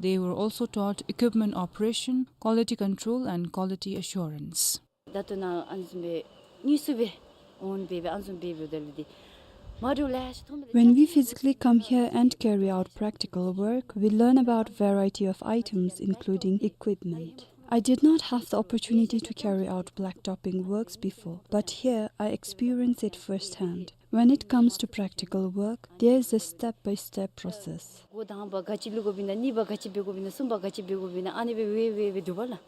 They were also taught equipment operation, quality control and quality assurance. ད་ལྟོ་ནཱ་ཨ་ནི་བཟུམ་སྦེ་དངོས་སུ་སྦེ་འོང་སྦེ་སྦེ་ཨ་ནི་བཟུམ་སྦེ་སྦེ་ད་ལུ་འདི་མ་འདྲཝ་ལེ་ཤ་མཐོང་སྦེ། When we physically come here and carry out practical work, we learn about variety of items, including equipment. I did not have the opportunity to carry out blacktopping works before, but here I experience it firsthand. When it comes to practical work, there is a step-by-step process. སྒོ་དང་པ་ག་ཅི་བླུག་དགོཔ་ཨིན་ན་གཉིས་པ་ག་ཅི་འབད་དགོཔ་ཨིན་ན་གསུམ་པ་ག་ཅི་འབད་དགོཔ་ཨིན་ན་ཨ་ནི་སྦེ་སྦེ་སྦེ་སྦེ་འདུག་པ་ལགས།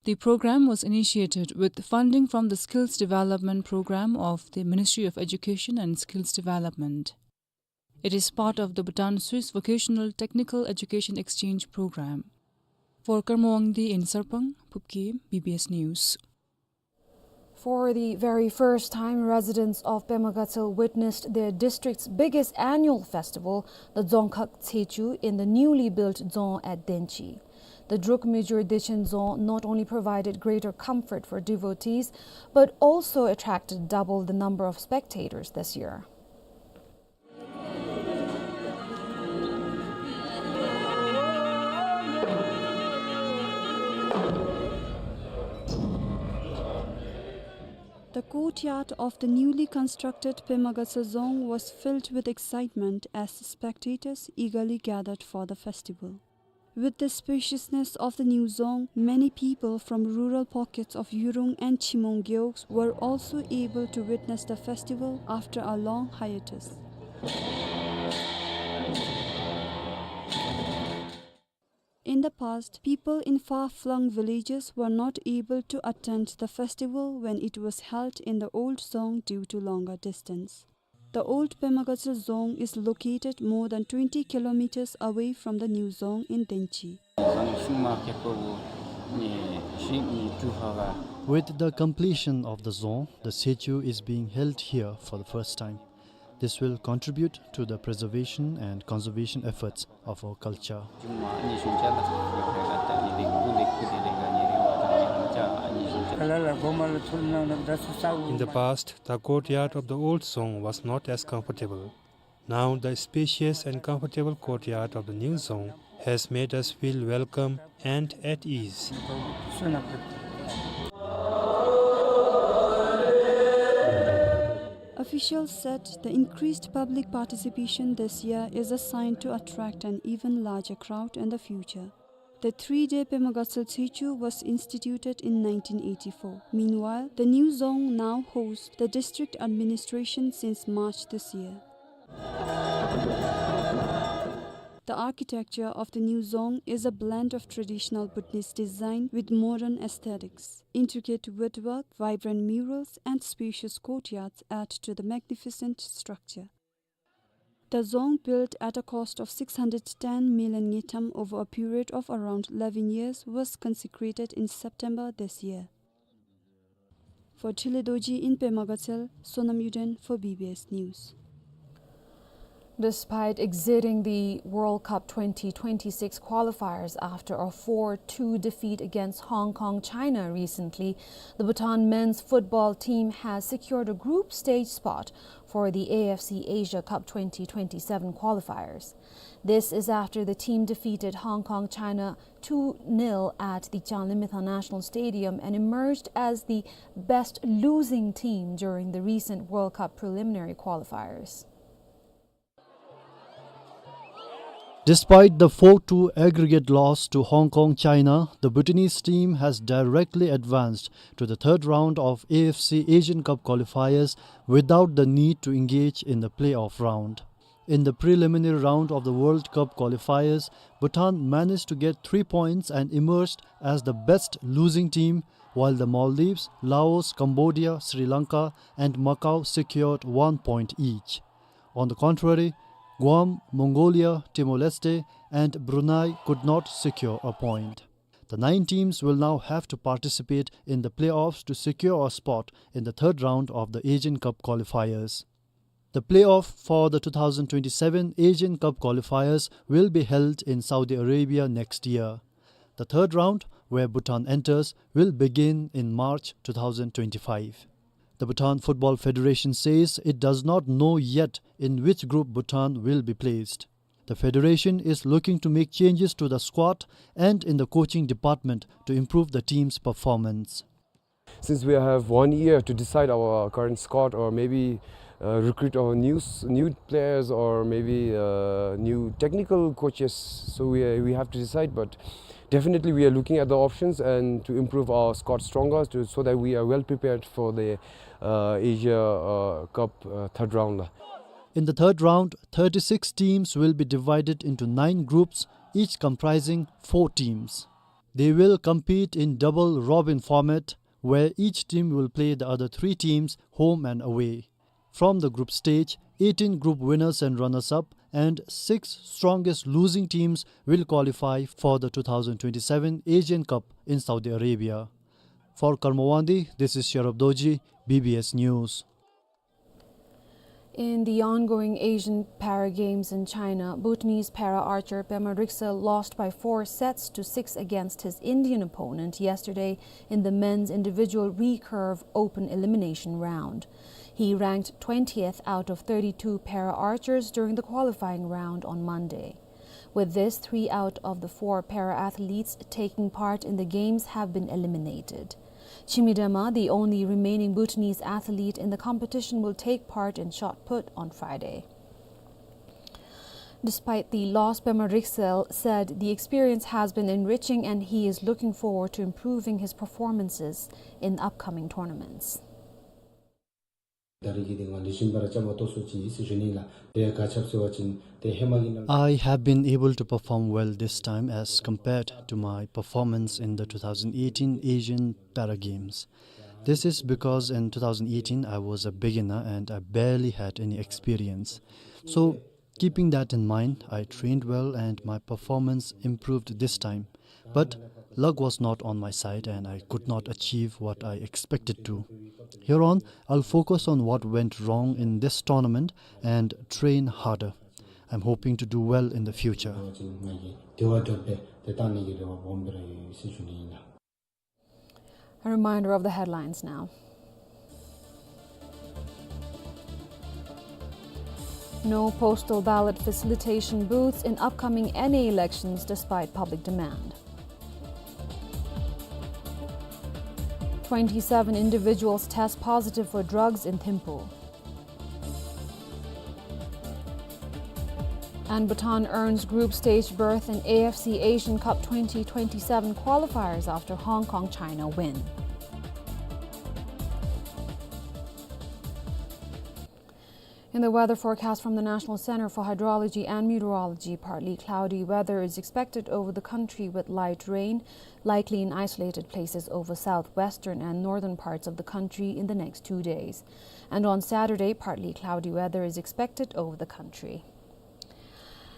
The program was initiated with funding from the Skills Development Program of the Ministry of Education and Skills Development. It is part of the Bhutan-Swiss Vocational Technical Education Exchange Program. For Karma Wangdi in Sarpang, Phub Khem, B B S News. For the very first time, residents of Pema Gatshel witnessed their district's biggest annual festival, the Dzongkhag Tshechu, in the newly built dzong at Denchi. The Druk Myjur Dechen Dzong not only provided greater comfort for devotees, but also attracted double the number of spectators this year. The courtyard of the newly constructed Pema Gatshel Dzong was filled with excitement as spectators eagerly gathered for the festival. With the spaciousness of the new dzong, many people from rural pockets of Yurung and Chimong Gewogs were also able to witness the festival after a long hiatus. In the past, people in far-flung villages were not able to attend the festival when it was held in the old dzong due to longer distance. The old Pema Gatshel Dzong is located more than twenty kilometers away from the new dzong in Denchi. With the completion of the dzong, the Tshechu is being held here for the first time. This will contribute to the preservation and conservation efforts of our culture. In the past, the courtyard of the old Dzong was not as comfortable. Now, the spacious and comfortable courtyard of the new Dzong has made us feel welcome and at ease. Officials said the increased public participation this year is a sign to attract an even larger crowd in the future. The three-day Pema Gatshel Tshechu was instituted in nineteen eighty-four. Meanwhile, the new Dzong now hosts the district administration since March this year. The architecture of the new Dzong is a blend of traditional Bhutanese design with modern aesthetics. Intricate woodwork, vibrant murals, and spacious courtyards add to the magnificent structure. The Dzong, built at a cost of six hundred ten million ngultrum over a period of around eleven years, was consecrated in September this year. For Tshilidorji in Pema Gatshel, Sonam Yuden for B B S News. Despite exiting the World Cup twenty twenty-six qualifiers after a four two defeat against Hong Kong China recently, the Bhutan men's football team has secured a group stage spot for the A F C Asia Cup twenty twenty-seven qualifiers. This is after the team defeated Hong Kong China two nil at the Changlimithang National Stadium and emerged as the best losing team during the recent World Cup preliminary qualifiers. Despite the four two aggregate loss to Hong Kong China, the Bhutanese team has directly advanced to the third round of A F C Asian Cup qualifiers without the need to engage in the playoff round. In the preliminary round of the World Cup qualifiers, Bhutan managed to get three points and emerged as the best losing team, while the Maldives, Laos, Cambodia, Sri Lanka, and Macau secured one point each. On the contrary, Guam, Mongolia, Timor-Leste, and Brunei could not secure a point. The nine teams will now have to participate in the playoffs to secure a spot in the third round of the Asian Cup qualifiers. The playoff for the two thousand twenty-seven Asian Cup qualifiers will be held in Saudi Arabia next year. The third round, where Bhutan enters, will begin in March two thousand twenty-five. The Bhutan Football Federation says it does not know yet in which group Bhutan will be placed. The federation is looking to make changes to the squad and in the coaching department to improve the team's performance. Since we have one year to decide our current squad or maybe, uh, recruit our new s-, new players or maybe, uh, new technical coaches, so we, we have to decide, but definitely we are looking at the options and to improve our squad stronger to, so that we are well prepared for the, uh, Asia, uh, Cup, uh, third round. In the third round, thirty-six teams will be divided into nine groups, each comprising four teams. They will compete in double robin format, where each team will play the other three teams home and away. From the group stage, eighteen group winners and runners-up and six strongest losing teams will qualify for the two thousand twenty-seven Asian Cup in Saudi Arabia. For Karma Wangdi, this is Sherub Dorji, B B S News. In the ongoing Asian Para Games in China, Bhutanese para archer Pema Riktsel lost by four sets to six against his Indian opponent yesterday in the men's individual recurve open elimination round. He ranked twentieth out of thirty-two para archers during the qualifying round on Monday. With this, three out of the four para-athletes taking part in the games have been eliminated. Chimi Dema, the only remaining Bhutanese athlete in the competition, will take part in shot put on Friday. Despite the loss, Pema Riktsel said the experience has been enriching and he is looking forward to improving his performances in upcoming tournaments. I have been able to perform well this time as compared to my performance in the two thousand eighteen Asian Para Games. This is because in two thousand eighteen I was a beginner and I barely had any experience. So, keeping that in mind, I trained well and my performance improved this time. But luck was not on my side and I could not achieve what I expected to. Hereon, I'll focus on what went wrong in this tournament and train harder. I'm hoping to do well in the future. A reminder of the headlines now. No postal ballot facilitation booths in upcoming N A elections despite public demand. Twenty-seven individuals test positive for drugs in Thimphu. And Bhutan earns group stage berth in A F C Asian Cup twenty twenty-seven qualifiers after Hong Kong-China win. In the weather forecast from the National Center for Hydrology and Meteorology, partly cloudy weather is expected over the country with light rain, likely in isolated places over southwestern and northern parts of the country in the next two days. And on Saturday, partly cloudy weather is expected over the country.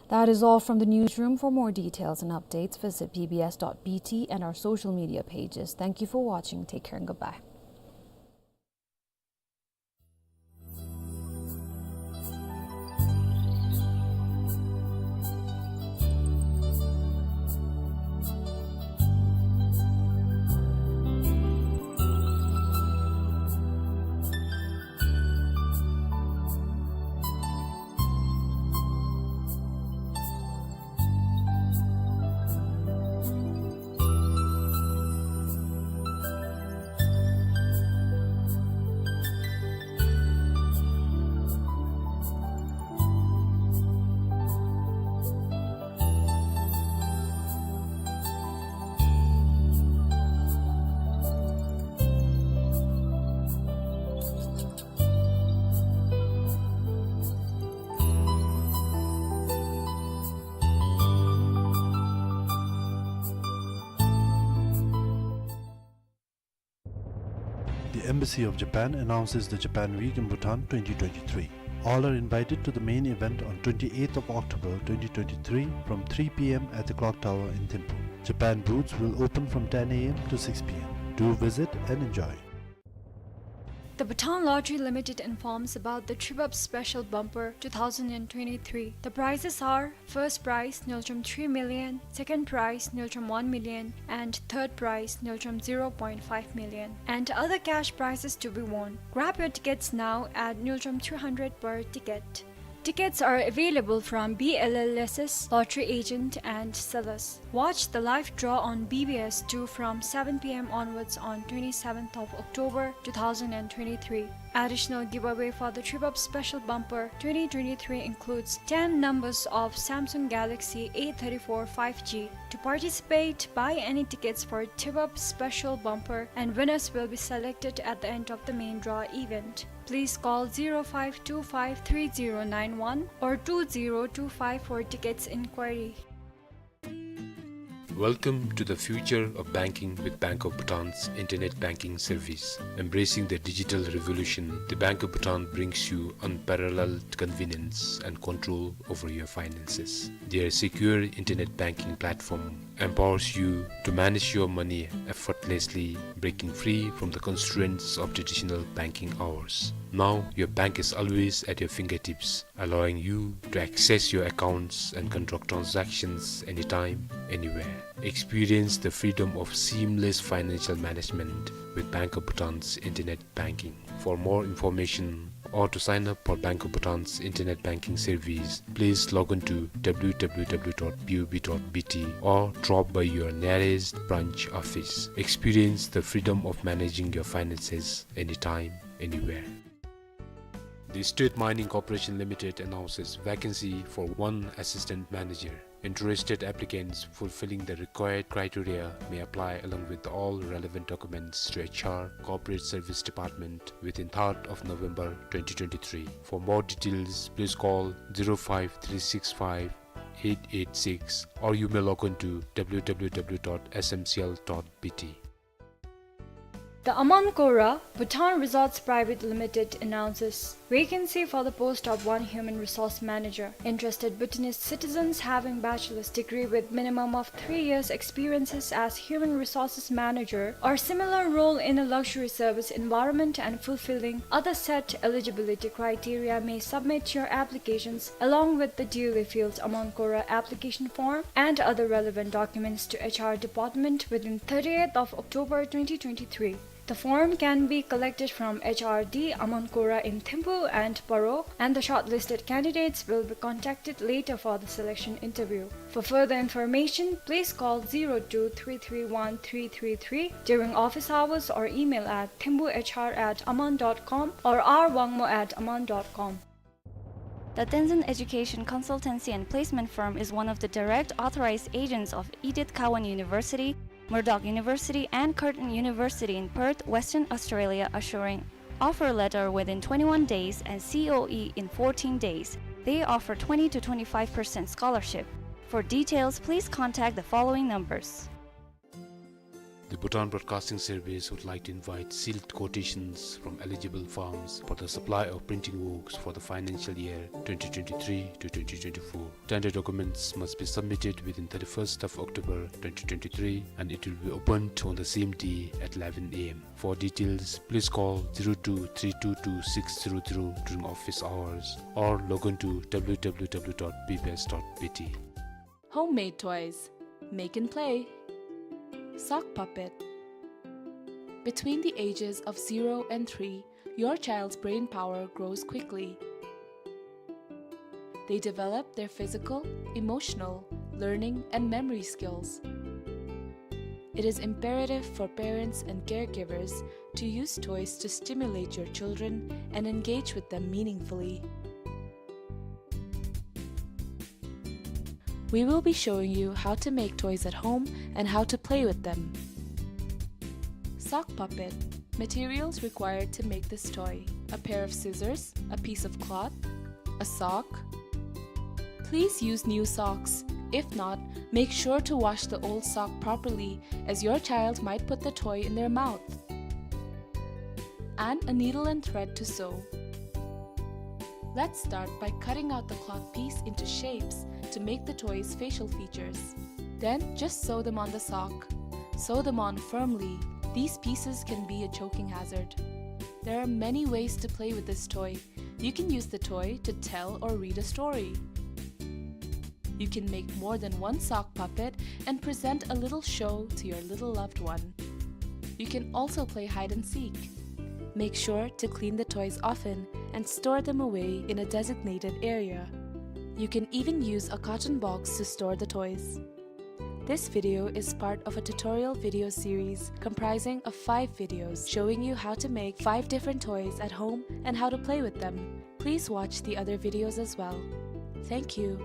That is all from the newsroom. For more details and updates, visit B B S dot B T and our social media pages. Thank you for watching. Take care and goodbye. The Embassy of Japan announces the Japan Week in Bhutan twenty twenty-three. All are invited to the main event on twenty-eighth of October twenty twenty-three from three P M at the Clock Tower in Thimphu. Japan booths will open from ten A M to six P M. Do visit and enjoy. The Bhutan Lottery Limited informs about the Tribub Special Bumper two thousand and twenty-three. The prizes are: first prize, Ngultrum three million, second prize, Ngultrum one million, and third prize, Ngultrum zero point five million, and other cash prizes to be won. Grab your tickets now at Ngultrum three hundred per ticket. Tickets are available from B L L S's lottery agent and sellers. Watch the live draw on B B S two from seven P M onwards on twenty-seventh of October two thousand and twenty-three. Additional giveaway for the Tribub Special Bumper twenty twenty-three includes ten numbers of Samsung Galaxy A thirty-four five G. To participate, buy any tickets for Tribub Special Bumper, and winners will be selected at the end of the main draw event. Please call zero five two five three zero nine one or two zero two five for tickets inquiry. Welcome to the future of banking with Bank of Bhutan's internet banking service. Embracing the digital revolution, the Bank of Bhutan brings you unparalleled convenience and control over your finances. Their secure internet banking platform empowers you to manage your money effortlessly, breaking free from the constraints of traditional banking hours. Now, your bank is always at your fingertips, allowing you to access your accounts and conduct transactions anytime, anywhere. Experience the freedom of seamless financial management with Bank of Bhutan's internet banking. For more information or to sign up for Bank of Bhutan's internet banking service, please log on to W W W dot B O B dot B T or drop by your nearest branch office. Experience the freedom of managing your finances anytime, anywhere. The State Mining Corporation Limited announces vacancy for one assistant manager. Interested applicants fulfilling the required criteria may apply along with all relevant documents to H R, Corporate Service Department within third of November twenty twenty-three. For more details, please call zero five three six five eight eight six, or you may log on to W W W dot S M C L dot B T. The Aman Kora Bhutan Resorts Private Limited announces Vacancy for the post of one human resource manager. Interested Bhutanese citizens having bachelor's degree with minimum of three years experiences as human resources manager or similar role in a luxury service environment and fulfilling other set eligibility criteria may submit your applications along with the duly filled Amankora application form and other relevant documents to H R department within thirtieth of October twenty twenty-three. The form can be collected from H R D Amankora in Thimphu and Paro, and the shortlisted candidates will be contacted later for the selection interview. For further information, please call zero two three three one three three three during office hours or email at thimphuhr at aman dot com or r wangmo at aman dot com. The Tenzin Education Consultancy and Placement Firm is one of the direct authorized agents of Edith Cowan University, Murdoch University, and Curtin University in Perth, Western Australia, assuring offer letter within twenty-one days and C O E in fourteen days. They offer twenty to twenty-five percent scholarship. For details, please contact the following numbers. The Bhutan Broadcasting Service would like to invite sealed quotations from eligible firms for the supply of printing works for the financial year twenty twenty-three to twenty twenty-four. Tender documents must be submitted within thirty-first of October twenty twenty-three, and it will be opened on the same day at eleven A M. For details, please call zero two three two two six zero zero during office hours or log on to W W W dot B B S dot B T. Homemade toys. Make and play. Sock puppet. Between the ages of zero and three, your child's brain power grows quickly. They develop their physical, emotional, learning, and memory skills. It is imperative for parents and caregivers to use toys to stimulate your children and engage with them meaningfully. We will be showing you how to make toys at home and how to play with them. Sock puppet. Materials required to make this toy: a pair of scissors, a piece of cloth, a sock. Please use new socks. If not, make sure to wash the old sock properly, as your child might put the toy in their mouth. And a needle and thread to sew. Let's start by cutting out the cloth piece into shapes to make the toy's facial features. Then just sew them on the sock. Sew them on firmly. These pieces can be a choking hazard. There are many ways to play with this toy. You can use the toy to tell or read a story. You can make more than one sock puppet and present a little show to your little loved one. You can also play hide and seek. Make sure to clean the toys often and store them away in a designated area. You can even use a carton box to store the toys. This video is part of a tutorial video series comprising of five videos showing you how to make five different toys at home and how to play with them. Please watch the other videos as well. Thank you.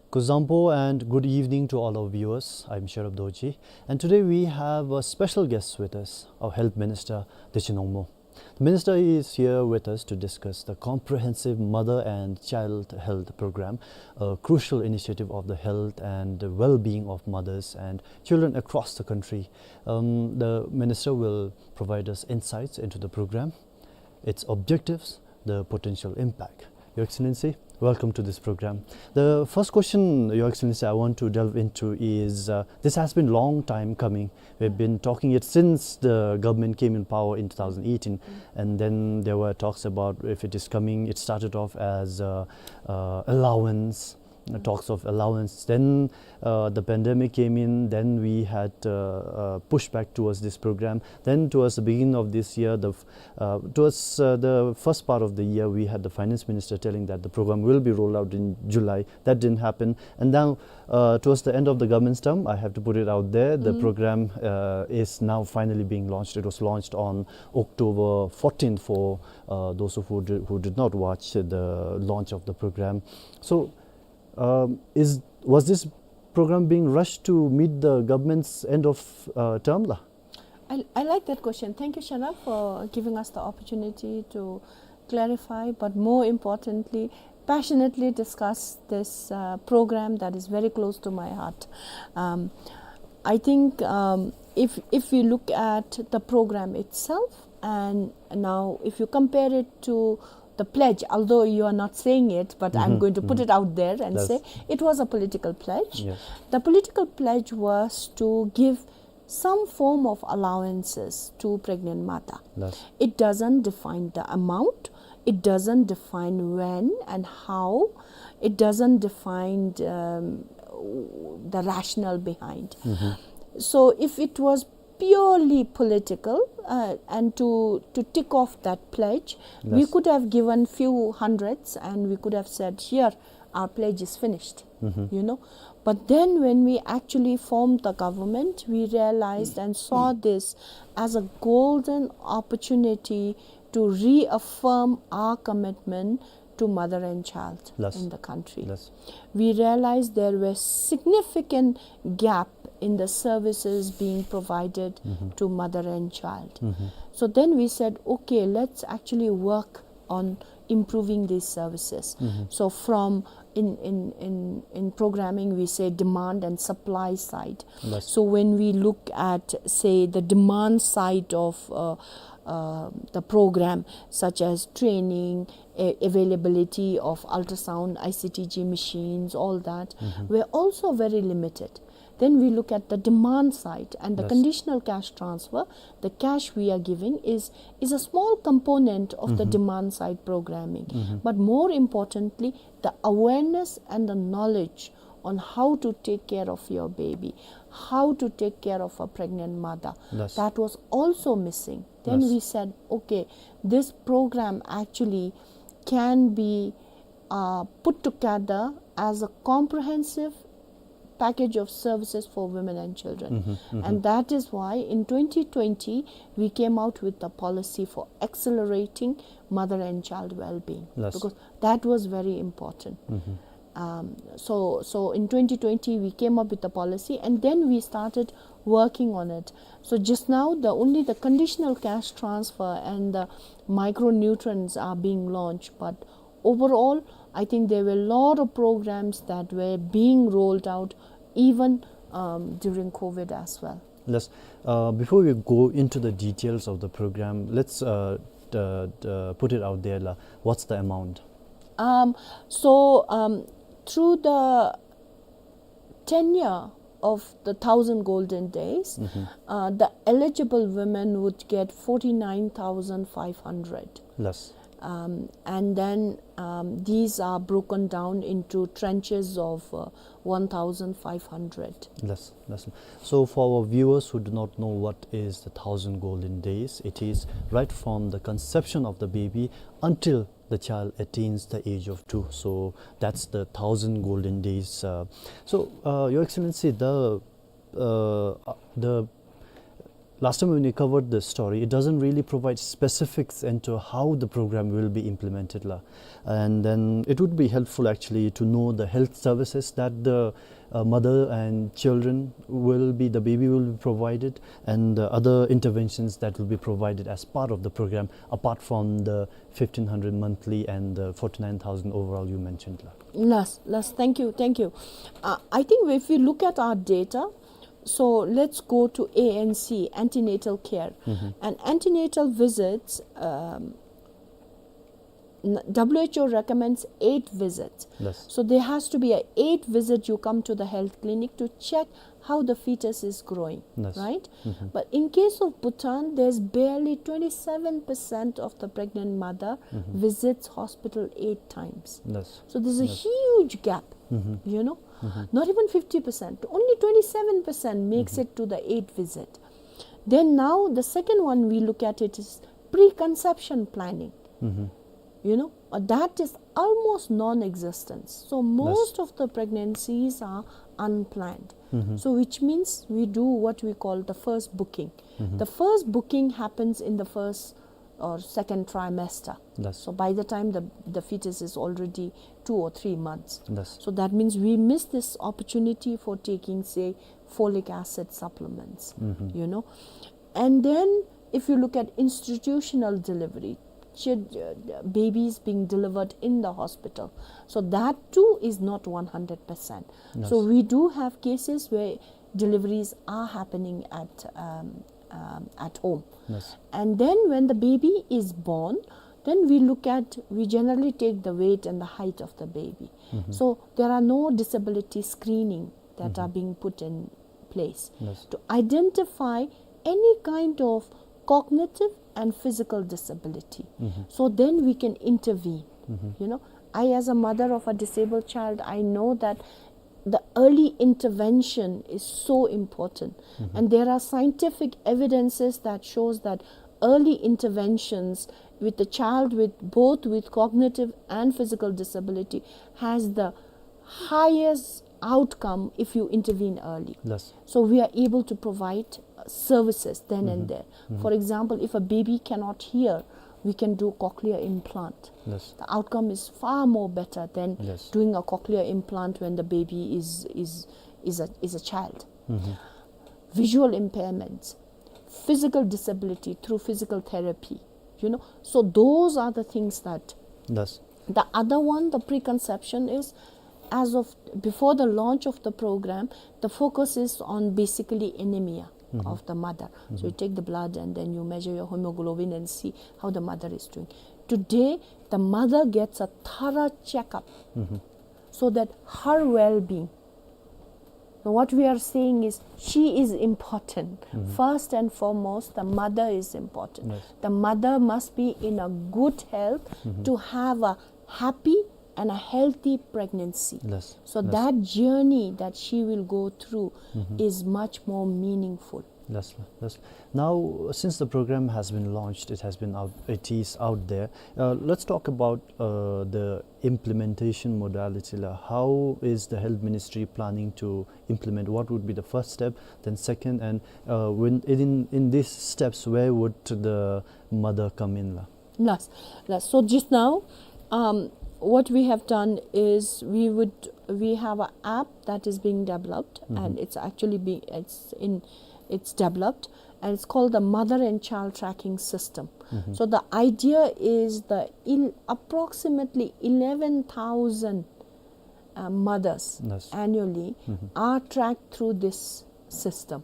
Kuzuzangpo and good evening to all our viewers. I'm Sherab Dorji, and today we have a special guest with us, our Health Minister, Techi Nongmo. The Minister is here with us to discuss the Comprehensive Mother and Child Health Program, a crucial initiative of the health and well-being of mothers and children across the country. Um, the Minister will provide us insights into the program, its objectives, the potential impact. Your Excellency, welcome to this program. The first question, Your Excellency, I want to delve into is, uh, this has been long time coming. We've been talking it since the government came in power in two thousand eighteen, and then there were talks about if it is coming. It started off as, uh, uh, allowance, uh, talks of allowance. Then, uh, the pandemic came in. Then we had, uh, uh, pushback towards this program. Then towards the beginning of this year, the f-, uh, towards, uh, the first part of the year, we had the finance minister telling that the program will be rolled out in July. That didn't happen. And now, uh, towards the end of the government's term, I have to put it out there, the program, uh, is now finally being launched. It was launched on October fourteenth for, uh, those of who did, who did not watch the launch of the program. So, um, is, was this program being rushed to meet the government's end of, uh, term, la? I, I like that question. Thank you, Sherab, for giving us the opportunity to clarify, but more importantly, passionately discuss this, uh, program that is very close to my heart. Um, I think, um, if, if we look at the program itself, and now if you compare it to the pledge, although you are not saying it, but I'm going to put it out there and say it was a political pledge. Yes. The political pledge was to give some form of allowances to pregnant mother. Yes. It doesn't define the amount. It doesn't define when and how. It doesn't define, um, the rationale behind. So if it was purely political, uh, and to, to tick off that pledge, we could have given few hundreds and we could have said, "Here, our pledge is finished," you know. But then when we actually formed the government, we realized and saw this as a golden opportunity to reaffirm our commitment to mother and child in the country. We realized there were significant gap in the services being provided to mother and child. So then we said, "Okay, let's actually work on improving these services." So from, in, in, in, in programming, we say demand and supply side. So when we look at, say, the demand side of, uh, uh, the program, such as training, a-, availability of ultrasound, I C T G machines, all that, were also very limited. Then we look at the demand side, and the conditional cash transfer, the cash we are giving is, is a small component of the demand side programming. But more importantly, the awareness and the knowledge on how to take care of your baby, how to take care of a pregnant mother, that was also missing. Then we said, "Okay, this program actually can be, uh, put together as a comprehensive package of services for women and children." And that is why in twenty twenty, we came out with the policy for accelerating mother and child well-being, because that was very important. Um, so, so in twenty twenty, we came up with the policy, and then we started working on it. So just now, the, only the conditional cash transfer and the micronutrients are being launched, but overall, I think there were a lot of programs that were being rolled out even, um, during COVID as well. Yes. Uh, before we go into the details of the program, let's, uh, uh, uh, put it out there, la. What's the amount? Um, so, um, through the tenure of the thousand golden days, uh, the eligible women would get forty-nine thousand five hundred. Yes. Um, and then, um, these are broken down into tranches of, uh, one thousand five hundred. Yes, yes. So for our viewers who do not know what is the thousand golden days, it is right from the conception of the baby until the child attains the age of two. So that's the thousand golden days. Uh, so, uh, Your Excellency, the, uh, uh, the last time when we covered this story, it doesn't really provide specifics into how the program will be implemented, la. And then it would be helpful actually to know the health services that the, uh, mother and children will be, the baby will be provided, and the other interventions that will be provided as part of the program, apart from the fifteen hundred monthly and the forty-nine thousand overall you mentioned, la. Yes, yes, thank you, thank you. Uh, I think if we look at our data, so let's go to A N C, antenatal care. And antenatal visits, um, n-, W H O recommends eight visits. Yes. So there has to be a eight visit you come to the health clinic to check how the fetus is growing, right? But in case of Bhutan, there's barely twenty-seven percent of the pregnant mother visits hospital eight times. Yes. So there's a huge gap, you know? Not even fifty percent, only twenty-seven percent makes it to the eight visit. Then now the second one we look at it is preconception planning. You know, uh, that is almost non-existence. So most of the pregnancies are unplanned. So which means we do what we call the first booking. The first booking happens in the first or second trimester. Yes. So by the time the, the fetus is already two or three months. Yes. So that means we miss this opportunity for taking, say, folic acid supplements, you know. And then if you look at institutional delivery, chid-, uh, babies being delivered in the hospital. So that too is not one hundred percent. So we do have cases where deliveries are happening at, um, um, at home. Yes. And then when the baby is born, then we look at, we generally take the weight and the height of the baby. Mm-hmm. So there are no disability screening that, mm-hmm, are being put in place, yes, to identify any kind of cognitive and physical disability. Mm-hmm. So then we can intervene. Mm-hmm. You know, I, as a mother of a disabled child, I know that the early intervention is so important. Mm-hmm. And there are scientific evidences that shows that early interventions with the child with, both with cognitive and physical disability, has the highest outcome if you intervene early. Yes. So we are able to provide, uh, services then and, mm-hmm, there. Mm-hmm. For example, if a baby cannot hear, we can do cochlear implant. Yes. The outcome is far more better than, yes, doing a cochlear implant when the baby is, is, is a, is a child. Mm-hmm. Visual impairments, physical disability through physical therapy, you know. So those are the things that, yes. The other one, the preconception is, as of, before the launch of the program, the focus is on basically anemia, mm-hmm, of the mother. So you, mm-hmm, take the blood and then you measure your hemoglobin and see how the mother is doing. Today, the mother gets a thorough checkup, mm-hmm, so that her well-being. Now, what we are saying is she is important. Mm-hmm. First and foremost, the mother is important. Yes. The mother must be in a good health, mm-hmm, to have a happy and a healthy pregnancy. Yes. So, yes, that journey that she will go through, mm-hmm, is much more meaningful. Yes, yes. Now, since the program has been launched, it has been out, it is out there. Uh, let's talk about, uh, the implementation modality la. How is the health ministry planning to implement? What would be the first step, then second, and, uh, when, in, in these steps, where would the mother come in la? Yes, yes. So just now, um, what we have done is we would, we have a app that is being developed, mm-hmm, and it's actually being, it's in, it's developed, and it's called the Mother and Child Tracking System. Mm-hmm. So the idea is the il-, approximately eleven thousand, uh, mothers, yes, annually, mm-hmm, are tracked through this system,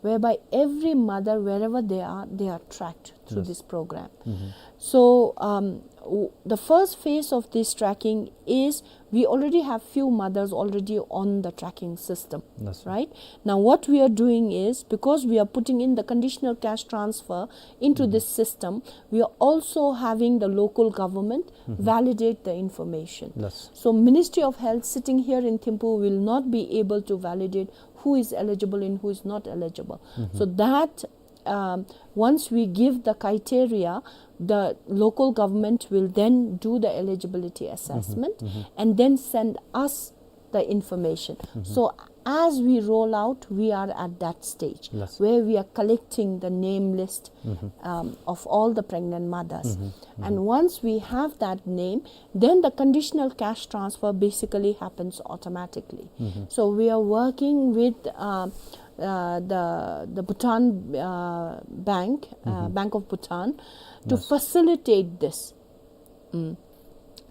whereby every mother, wherever they are, they are tracked through, yes, this program. Mm-hmm. So, um, w-, the first phase of this tracking is we already have few mothers already on the tracking system, yes, right? Now, what we are doing is, because we are putting in the conditional cash transfer into, mm-hmm, this system, we are also having the local government, mm-hmm, validate the information. Yes. So Ministry of Health sitting here in Thimphu will not be able to validate who is eligible and who is not eligible. Mm-hmm. So that, um, once we give the criteria, the local government will then do the eligibility assessment, mm-hmm, and then send us the information. Mm-hmm. So as we roll out, we are at that stage, yes, where we are collecting the name list, mm-hmm, um, of all the pregnant mothers. Mm-hmm. And, mm-hmm, once we have that name, then the conditional cash transfer basically happens automatically. Mm-hmm. So we are working with, uh, uh, the, the Bhutan, uh, Bank, uh, mm-hmm, Bank of Bhutan, to, yes, facilitate this, mm,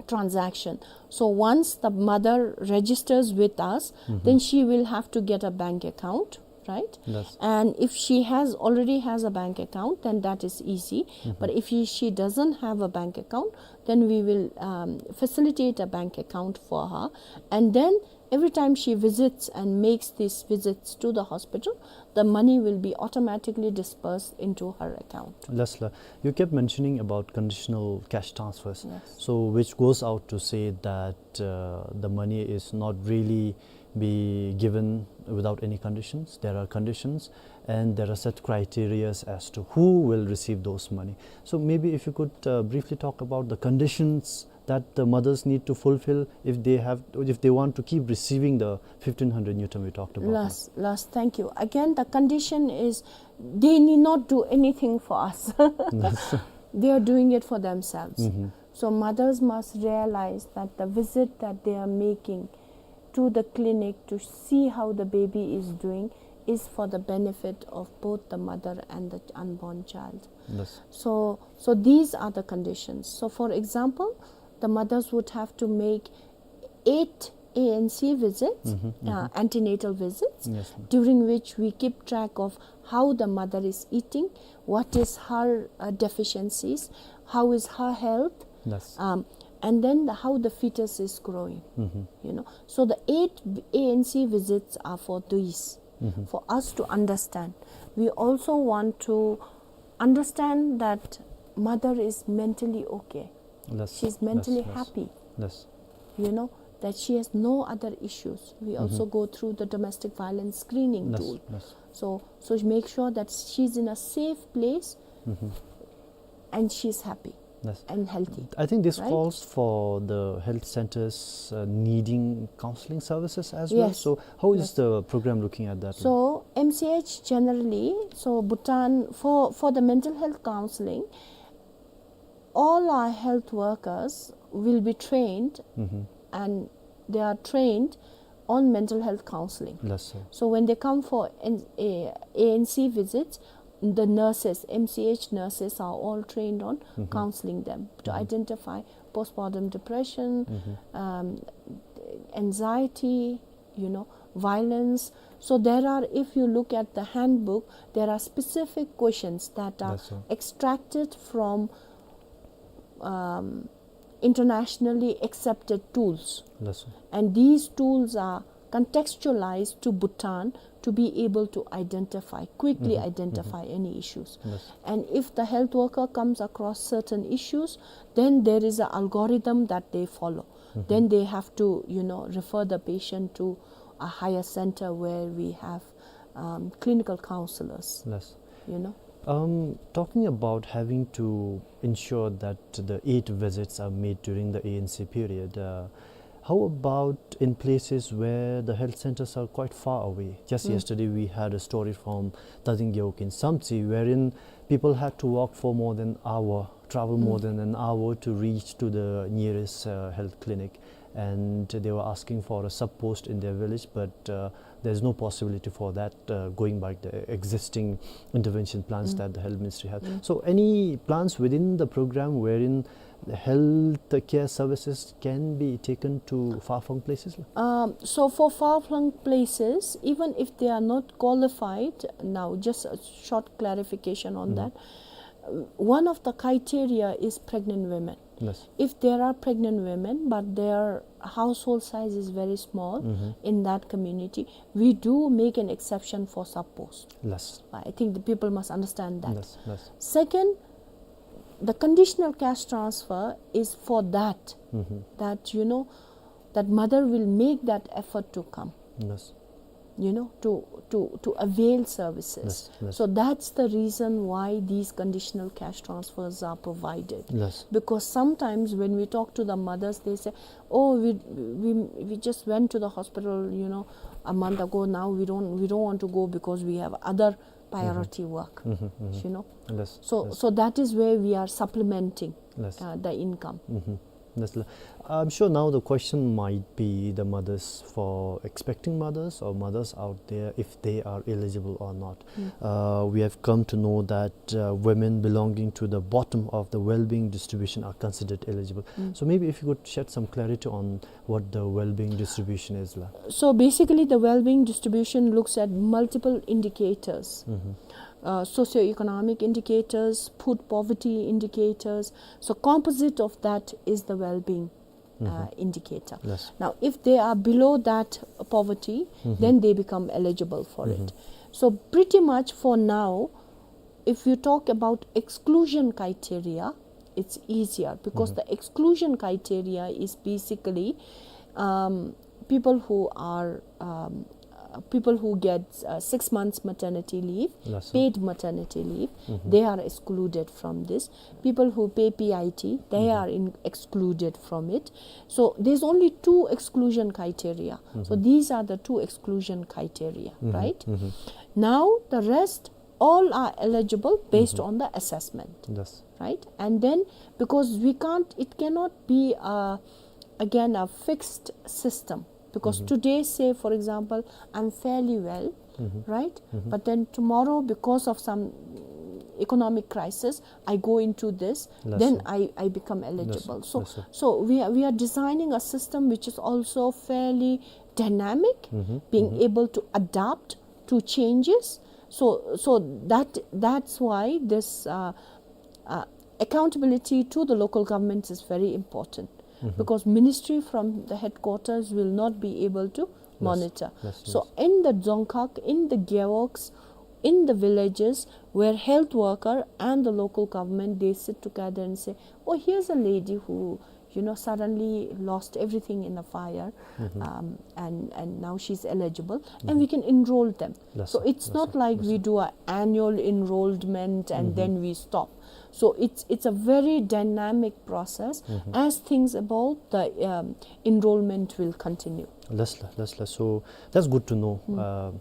transaction. So once the mother registers with us, mm-hmm, then she will have to get a bank account, right? Yes. And if she has, already has a bank account, then that is easy. Mm-hmm. But if she, she doesn't have a bank account, then we will, um, facilitate a bank account for her. And then every time she visits and makes these visits to the hospital, the money will be automatically dispersed into her account. Yes la, you kept mentioning about conditional cash transfers. Yes. So, which goes out to say that, uh, the money is not really be given without any conditions. There are conditions and there are set criterias as to who will receive those money. So maybe if you could, uh, briefly talk about the conditions that the mothers need to fulfill if they have, if they want to keep receiving the fifteen hundred ngultrum we talked about. Yes, yes, thank you. Again, the condition is they need not do anything for us. Yes. They are doing it for themselves. Mm-hmm. So mothers must realize that the visit that they are making to the clinic to see how the baby is doing is for the benefit of both the mother and the unborn child. Yes. So, so these are the conditions. So, for example, the mothers would have to make eight A N C visits, uh, antenatal visits, during which we keep track of how the mother is eating, what is her, uh, deficiencies, how is her health, um, and then the, how the fetus is growing. You know, so the eight A N C visits are for these, for us to understand. We also want to understand that mother is mentally okay. She's mentally happy. You know, that she has no other issues. We also go through the domestic violence screening tool. So, so make sure that she's in a safe place and she's happy and healthy. I think this calls for the health centers, uh, needing counseling services as well. So how is the program looking at that? So M C H generally, so Bhutan, for, for the mental health counseling, all our health workers will be trained, and they are trained on mental health counseling. So when they come for an, a, A N C visits, the nurses, M C H nurses are all trained on counseling them to identify postpartum depression, um, anxiety, you know, violence. So there are, if you look at the handbook, there are specific questions that are extracted from, um, internationally accepted tools. And these tools are contextualized to Bhutan to be able to identify, quickly identify any issues. And if the health worker comes across certain issues, then there is an algorithm that they follow. Then they have to, you know, refer the patient to a higher center where we have, um, clinical counselors. You know. Um, talking about having to ensure that the eight visits are made during the A N C period, uh, how about in places where the health centers are quite far away? Just yesterday we had a story from Tading Gewog in Samtse, wherein people had to walk for more than hour, travel more than an hour to reach to the nearest, uh, health clinic. And they were asking for a sub post in their village, but, uh, there's no possibility for that, uh, going by the existing intervention plans that the health ministry has. So any plans within the program wherein the health care services can be taken to far-flung places? Um, so for far-flung places, even if they are not qualified, now just a short clarification on that. Uh, one of the criteria is pregnant women. If there are pregnant women, but their household size is very small in that community, we do make an exception for sub post. I think the people must understand that. Second, the conditional cash transfer is for that, that, you know, that mother will make that effort to come, you know, to, to, to avail services. So that's the reason why these conditional cash transfers are provided. Because sometimes when we talk to the mothers, they say, "Oh, we, we, we just went to the hospital, you know, a month ago. Now we don't, we don't want to go because we have other priority work," you know. So, so that is where we are supplementing, uh, the income. That's l-, I'm sure now the question might be the mothers, for expecting mothers or mothers out there, if they are eligible or not. Uh, we have come to know that, uh, women belonging to the bottom of the well-being distribution are considered eligible. So maybe if you could shed some clarity on what the well-being distribution is like. So basically, the well-being distribution looks at multiple indicators. Uh, socioeconomic indicators, food poverty indicators. So composite of that is the well-being, uh, indicator. Now, if they are below that poverty, then they become eligible for it. So pretty much for now, if you talk about exclusion criteria, it's easier because the exclusion criteria is basically, um, people who are, um, uh, people who get, uh, six months maternity leave, paid maternity leave, they are excluded from this. People who pay P I T, they are in, excluded from it. So there's only two exclusion criteria. So these are the two exclusion criteria, right? Now the rest all are eligible based on the assessment, right? And then, because we can't, it cannot be a, again, a fixed system, because today, say, for example, I'm fairly well, right? But then tomorrow, because of some economic crisis, I go into this, then I, I become eligible. So, so we are, we are designing a system which is also fairly dynamic, being able to adapt to changes. So, so that, that's why this, uh, uh, accountability to the local governments is very important, because ministry from the headquarters will not be able to monitor. So in the Dzongkhag, in the gewogs, in the villages where health worker and the local government, they sit together and say, "Oh, here's a lady who, you know, suddenly lost everything in a fire, um, and, and now she's eligible, and we can enroll them." So it's not like we do an annual enrollment and then we stop. So it's, it's a very dynamic process. As things evolve, the, um, enrollment will continue. Lasla, lasla. So that's good to know, uh,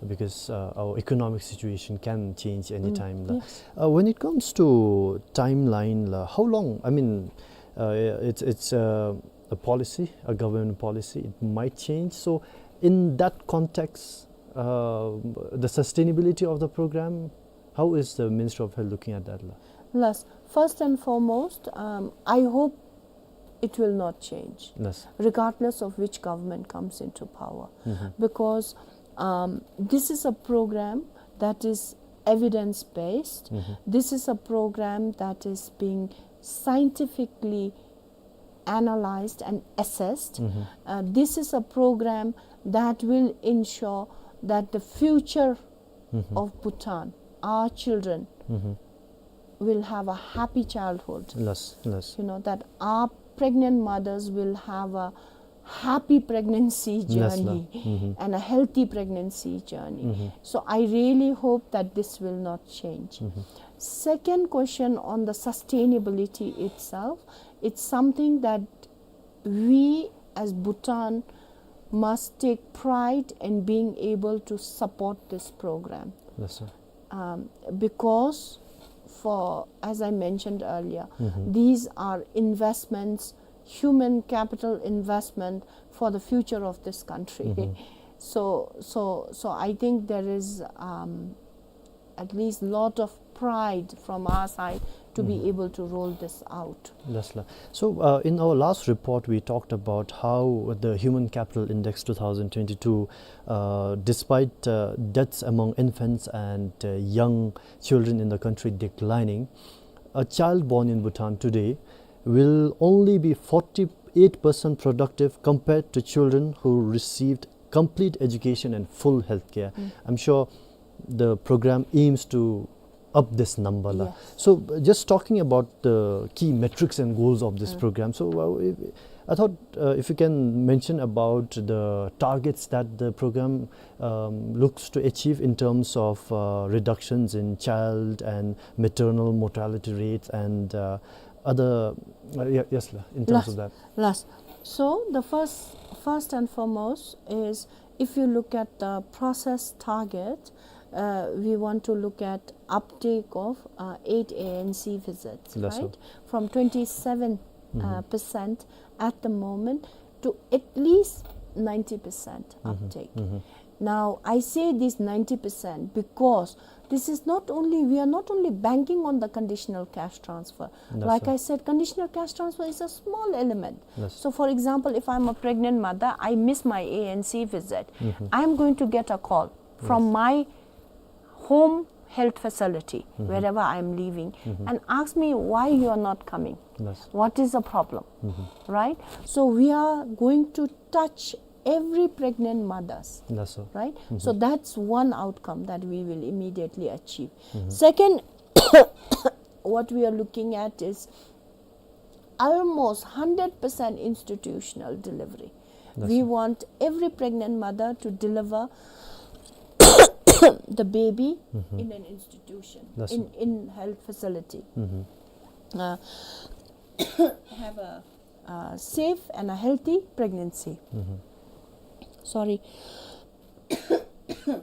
because, uh, our economic situation can change anytime la. Uh, when it comes to timeline la, how long? I mean, uh, it's, it's, uh, a policy, a government policy. It might change. So in that context, uh, the sustainability of the program, how is the Ministry of Health looking at that la? Yes, first and foremost, um, I hope it will not change, regardless of which government comes into power. Because, um, this is a program that is evidence-based. This is a program that is being scientifically analyzed and assessed. Uh, this is a program that will ensure that the future of Bhutan, our children, will have a happy childhood. Yes, yes. You know, that our pregnant mothers will have a happy pregnancy journey and a healthy pregnancy journey. So I really hope that this will not change. Second question on the sustainability itself, it's something that we as Bhutan must take pride in being able to support this program. Yes, sir. Um, because for, as I mentioned earlier, these are investments, human capital investment for the future of this country. So, so, so I think there is, um, at least lot of pride from our side to be able to roll this out. Lasla. So, uh, in our last report, we talked about how the Human Capital Index two thousand twenty-two, uh, despite, uh, deaths among infants and, uh, young children in the country declining, a child born in Bhutan today will only be forty-eight percent productive compared to children who received complete education and full health care. I'm sure the program aims to up this number la. So, uh, just talking about the key metrics and goals of this program. So, uh, if, I thought, uh, if you can mention about the targets that the program, um, looks to achieve in terms of, uh, reductions in child and maternal mortality rates and, uh, other, uh, ye-, yes, la, in terms of that. Yes. So the first, first and foremost is, if you look at the process target, uh, we want to look at uptake of, uh, eight A N C visits, right? From twenty-seven, uh, percent at the moment to at least ninety percent uptake. Now, I say this ninety percent because this is not only, we are not only banking on the conditional cash transfer. Like I said, conditional cash transfer is a small element. So, for example, if I'm a pregnant mother, I miss my A N C visit, I'm going to get a call from my home health facility, wherever I'm living, and ask me why you are not coming. What is the problem? Right? So we are going to touch every pregnant mothers, right? So that's one outcome that we will immediately achieve. Second, what we are looking at is almost hundred percent institutional delivery. We want every pregnant mother to deliver the baby in an institution, in, in health facility. Uh, have a, uh, safe and a healthy pregnancy. Sorry. Can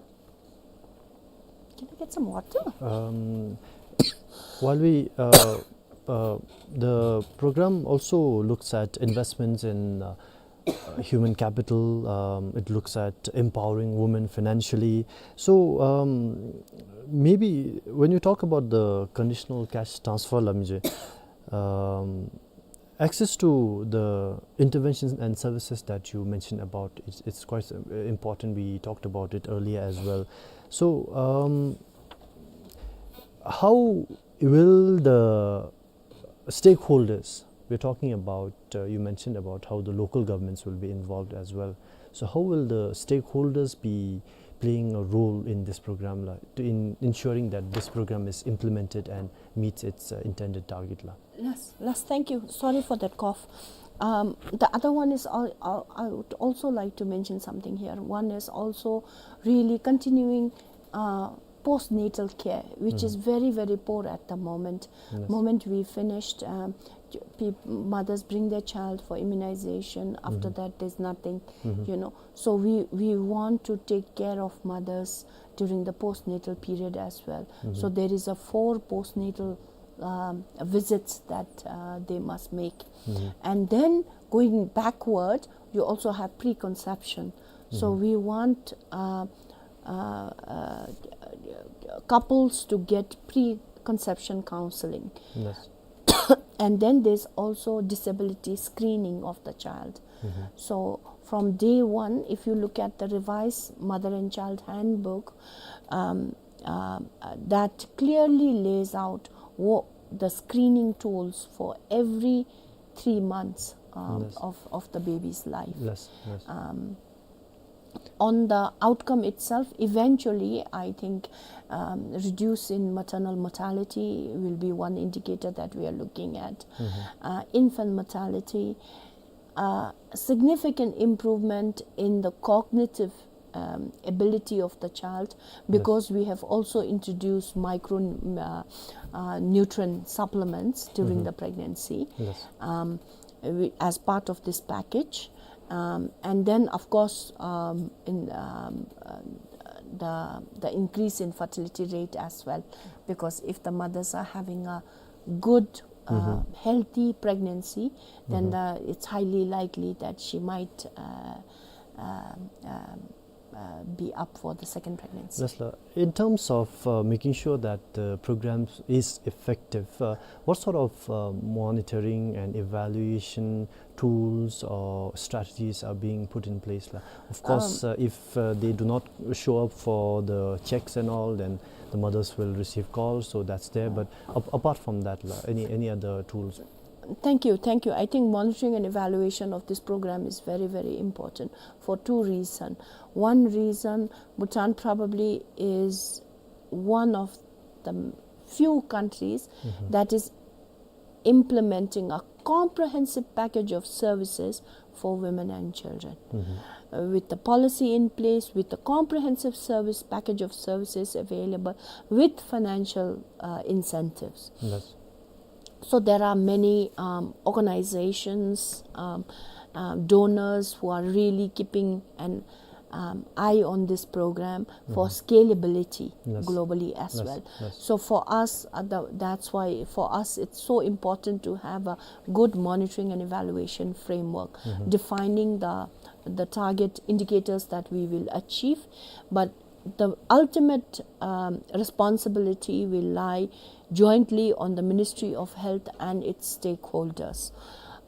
I get some water? Um, while we, uh, uh, the program also looks at investments in, uh, uh, human capital. Um, it looks at empowering women financially. So um, maybe when you talk about the conditional cash transfer, la mije, um, access to the interventions and services that you mentioned about, it's, it's quite uh, important. We talked about it earlier as well. So um, how will the stakeholders, we're talking about, uh, you mentioned about how the local governments will be involved as well. So how will the stakeholders be playing a role in this program, la, to in ensuring that this program is implemented and meets its uh, intended target, la? Yes, yes, thank you. Sorry for that cough. Um, the other one is, al- al- I would also like to mention something here. One is also really continuing uh, postnatal care, which is very, very poor at the moment. Yes. Moment we finished, um, j- peop- mothers bring their child for immunization. After that, there's nothing, you know. So we, we want to take care of mothers during the postnatal period as well. So there is a four postnatal um, visits that uh, they must make. And then going backward, you also have preconception. So we want uh, uh, uh, couples to get preconception counseling. Yes. And then there's also disability screening of the child. So from day one, if you look at the revised mother and child handbook, um, um, uh, that clearly lays out what the screening tools for every three months um, Yes. of, of the baby's life. Yes, yes. Um, on the outcome itself, eventually, I think um, reduce in maternal mortality will be one indicator that we are looking at. Uh, infant mortality, uh, significant improvement in the cognitive um, ability of the child, because we have also introduced micro uh, uh, nutrient supplements during the pregnancy Yes. um, we- as part of this package. Um, and then, of course, um, in um, uh, the the increase in fertility rate as well, because if the mothers are having a good, uh, healthy pregnancy, then the, it's highly likely that she might uh, um, um, uh, be up for the second pregnancy. Yes, la. In terms of uh, making sure that the program is effective, uh, what sort of uh, monitoring and evaluation tools or strategies are being put in place, la? Of course, uh, if uh, they do not show up for the checks and all, then the mothers will receive calls, so that's there. But ap- apart from that, la, any any other tools? Thank you, thank you. I think monitoring and evaluation of this program is very, very important for two reasons. One reason, Bhutan probably is one of the m- few countries that is implementing a comprehensive package of services for women and children. Uh, with the policy in place, with the comprehensive service package of services available, with financial uh, incentives. Yes. So there are many um, organizations, um, uh, donors who are really keeping an um, eye on this program for scalability Yes. globally as Yes, well. yes. So for us, uh, the, that's why for us it's so important to have a good monitoring and evaluation framework, defining the the target indicators that we will achieve, but the ultimate um, responsibility will lie jointly on the Ministry of Health and its stakeholders.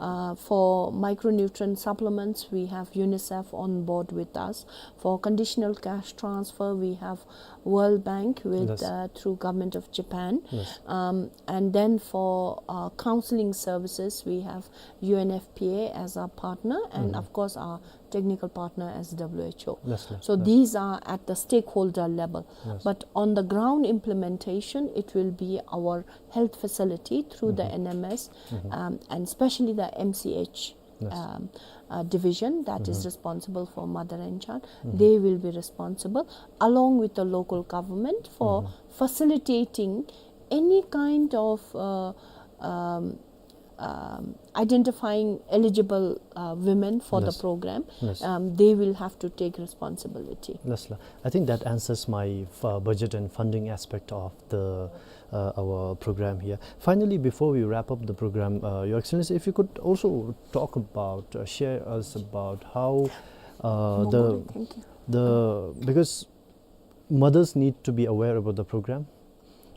Uh, for micronutrient supplements, we have UNICEF on board with us. For conditional cash transfer, we have World Bank with Yes. uh, through Government of Japan. Yes. Um, and then for uh, counseling services, we have U N F P A as our partner, and of course our technical partner as W H O. Yes, yes, So yes. these are at the stakeholder level. Yes. But on the ground implementation, it will be our health facility through the N M S, um, and especially the M C H Yes. um, uh, division that is responsible for mother and child. They will be responsible along with the local government for facilitating any kind of uh, um, um, identifying eligible uh, women for the Yes. program. Yes. Um, they will have to take responsibility. Yes, la. I think that answers my uh, budget and funding aspect of the uh, our program here. Finally, before we wrap up the program, uh, Your Excellency, if you could also talk about, uh, share us about how, uh, No, the, no, thank you. the, because mothers need to be aware about the program.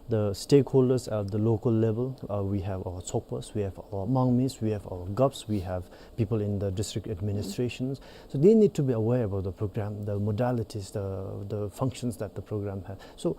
The stakeholders at the local level, uh, we have our Tsokpas, we have our Mangmis, we have our Gaps, we have people in the district administrations. So they need to be aware about the program, the modalities, the, the functions that the program has. So,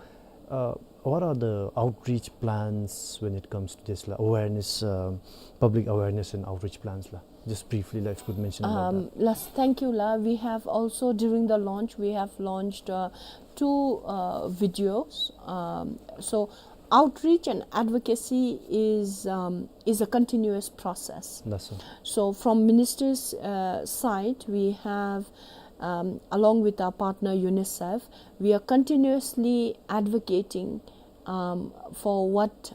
uh, what are the outreach plans when it comes to this, la, awareness, uh, public awareness and outreach plans, la? Just briefly, la, if you could mention about that. Um, yes, thank you, la. We have also, during the launch, we have launched, uh, two, uh, videos. Um, so, outreach and advocacy is, um, is a continuous process. That's all. So, from Minister's, uh, side, we have, um, along with our partner UNICEF, we are continuously advocating, um, for what,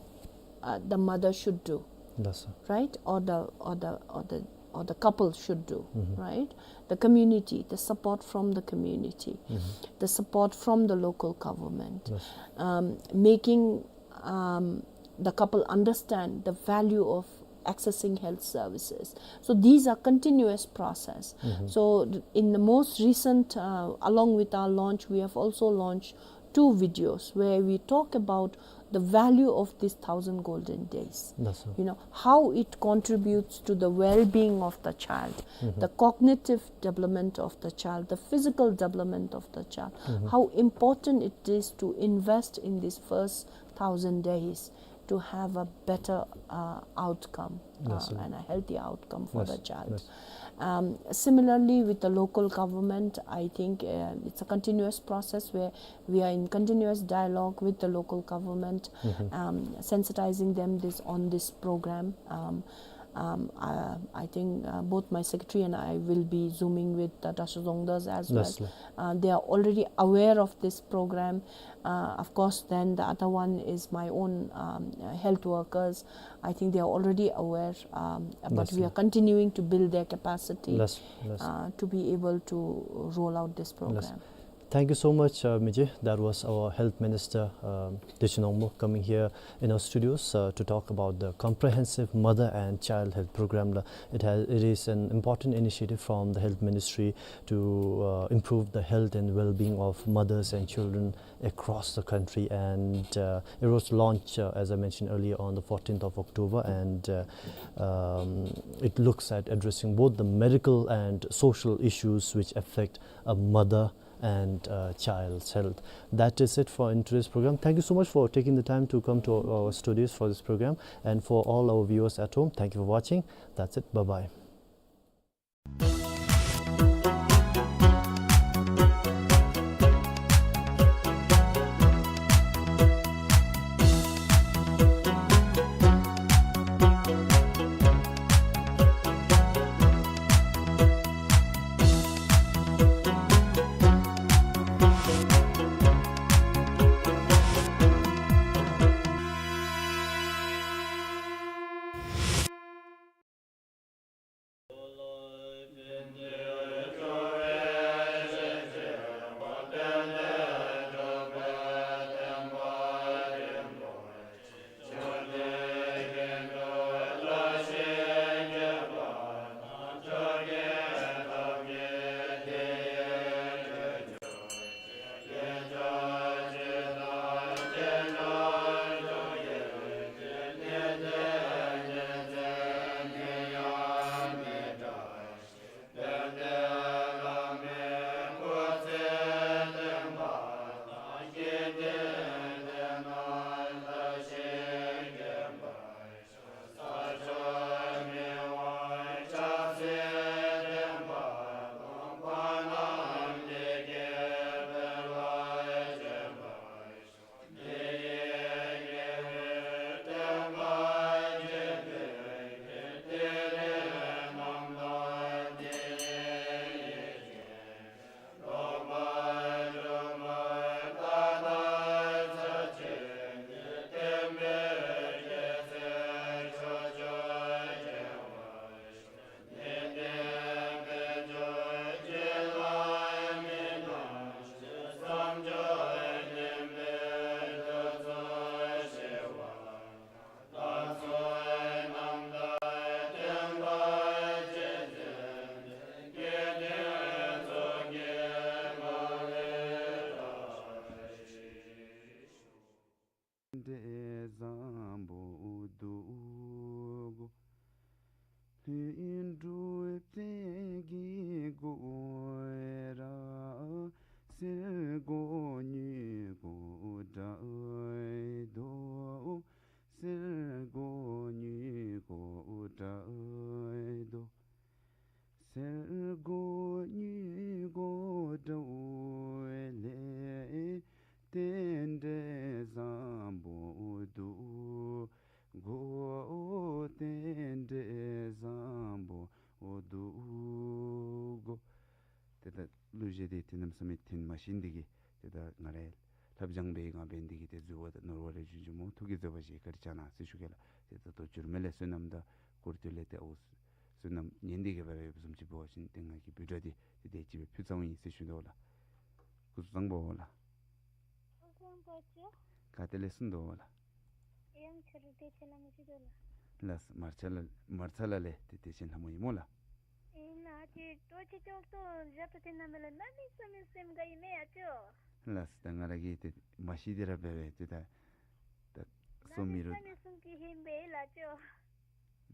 uh, the mother should do, That's all. right? Or the, or the, or the, or the couple should do, Mhm. right? The community, the support from the community, Mhm. the support from the local government, Yes. um, making, um, the couple understand the value of accessing health services. So these are continuous process. Mhm. So th-, in the most recent, uh, along with our launch, we have also launched two videos where we talk about the value of these thousand golden days. That's all. You know, how it contributes to the well-being of the child, Mhm. the cognitive development of the child, the physical development of the child, Mhm. how important it is to invest in these first thousand days to have a better, uh, outcome, uh, That's all. and a healthy outcome for Yes, the child. Yes. Um, similarly, with the local government, I think, uh, it's a continuous process where we are in continuous dialogue with the local government, Mhm. um, sensitizing them this, on this program. Um, um, uh, I think, uh, both my secretary and I will be Zooming with, uh, Dasho Dzongdas as well. That's all. Uh, they are already aware of this program. Uh, of course, then the other one is my own, um, uh, health workers. I think they are already aware, um, but That's we all. are continuing to build their capacity, That's, that's uh, to be able to roll out this program. Thank you so much, uh, Mije. That was our Health Minister, um, Deci Nongmo, coming here in our studios, uh, to talk about the comprehensive mother and child health program. La, it has, it is an important initiative from the Health Ministry to, uh, improve the health and well-being of mothers and children across the country. And, uh, it was launched, uh, as I mentioned earlier, on the fourteenth of October, and, uh, um, it looks at addressing both the medical and social issues which affect a mother and, uh, child's health. That is it for in today's program. Thank you so much for taking the time to come to our studios for this program. And for all our viewers at home, thank you for watching. That's it. Bye-bye. དོན་གྲུབ་རྩེ་གི་སྒོ་ར། སེར་སྒོ་མྱུལ་སྒོ་འདྲ་དོ། སེར་སྒོ་མྱུལ་སྒོ་འདྲ་དོ། སེར་སྒོ་མྱུལ་སྒོ་འདྲ་ལས། རྟེན་འབྲེལ་བཟང་པོ་འདུག་གོ། རྟེན་འབྲེལ་བཟང་པོ་འདུག་གོ། ཏེ་ད་གླུ་གཞས་འདི་ཏེ་གནམ་མེད་ས་མེད་ཏེ་མ་ཤེས་འདི་གིས་ཏེ་ད་ང་རའི་ལྷབ་སྦྱང་འབད་ང་འབད་འདི་གིས་ཏེ་འཛོལ་བ་དང་ནོར་བ་རེ་བྱུང་བྱུངམ་ཐུགས་ཀྱིས་བཟོད་པ་བཞེས་བཀའ་དྲིན་བསྐྱང་གནང་ཟེར་ཞུ་གེ་ལགས། ཏེ་ད་ལྟོ་འགྱུར་མེད་ལས་བསོད་ནམས་དང་སྐུར་སྟོད་ལས་ཏེ་ཨོ་བསོད་ནམས་ཉན་འདི་གིས་འབད་ར་ཡོདཔ་བཟུམ་ཅིག་འབད་བ་ཅིན་ཏེ་ང་གིས་འབུལ་གྲངས་འདི་ཏེ་དེ་ཅིག་སྦེ་ཕུལ་ཚརཝ་ཨིན་ཟེར་ཞུ་དོ་ལགས། སྐུ་གཟུགས་བཟང་པོ་ལགས། སྐུ་གཟུགས་བཟང་པོ་ལགས། ག་ཏེ་ལས་གསུངས་དོ་ལགས། ཡང་ཆ་རོགས་དེ་ཆ་ལ་མི་ཤེས་དོ་ལགས། ལགས་སོ། མར་ཆ་ལ་མར་ཆ་ལ་ལས་ཏེ་དེ་ཅིག་ལྷ་མོ་ཨིན་མོ་ལགས། ཨིན་ན་ཅིག་ཏོ་ཅིག་ཅོག་ཏོ་བཞག་ཏོ་དེ་ན་མེ་ལ་གནམ་མེད་ས་མེད་སེམས་དགའ་ཡི་མེ་ཡ་ཅོ། ལགས་སོ། ད་ང་ར་གིས་ཏེ་མ་ཤེས་འདི་ར་འབད་བས་ཏེ་ད་ད་གནམ་སོ་མི་མེད་རུང་ས་མེད་སེམས་ཀྱི་ཧིང་འབད་ལགས་ཅོ།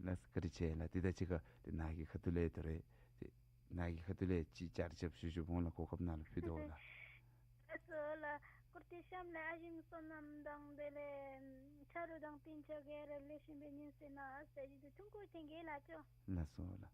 ལགས་སོ། བཀའ་དྲིན་ཆེ་ལགས། ཏེ་ད་ཅི་ཁ་ཏེ་ནཱ་གི་ཁ་ཐུག་ལས་ད་རེས་ཏེ་ནཱ་གི་ཁ་ཐུག་ལས་ཅིག་ཆརཔ་ཞུ་ཞུཝ་ལགས། གོ་སྐབས་ནཱ་ལུ་ཕུལ་དོ་ལགས། ལགས་སོ་ལགས། སྐུར་སྟོད་གཤམ་ལས་ཨ་ཞེམོ་བསོད་ནམས་དང་དེ་ལས་ཆ་རོགས་དང་སྤུན་ཆ་ག་ར་ལེགས་ཤོམ་སྦེ་ཉན་ཟེར་ན་ཟེར་ཞུ་དོ། ཐུགས་ཁུར་བསྐྱེད་གེ་ལགས་ཅོ། ལགས་སོ་ལགས།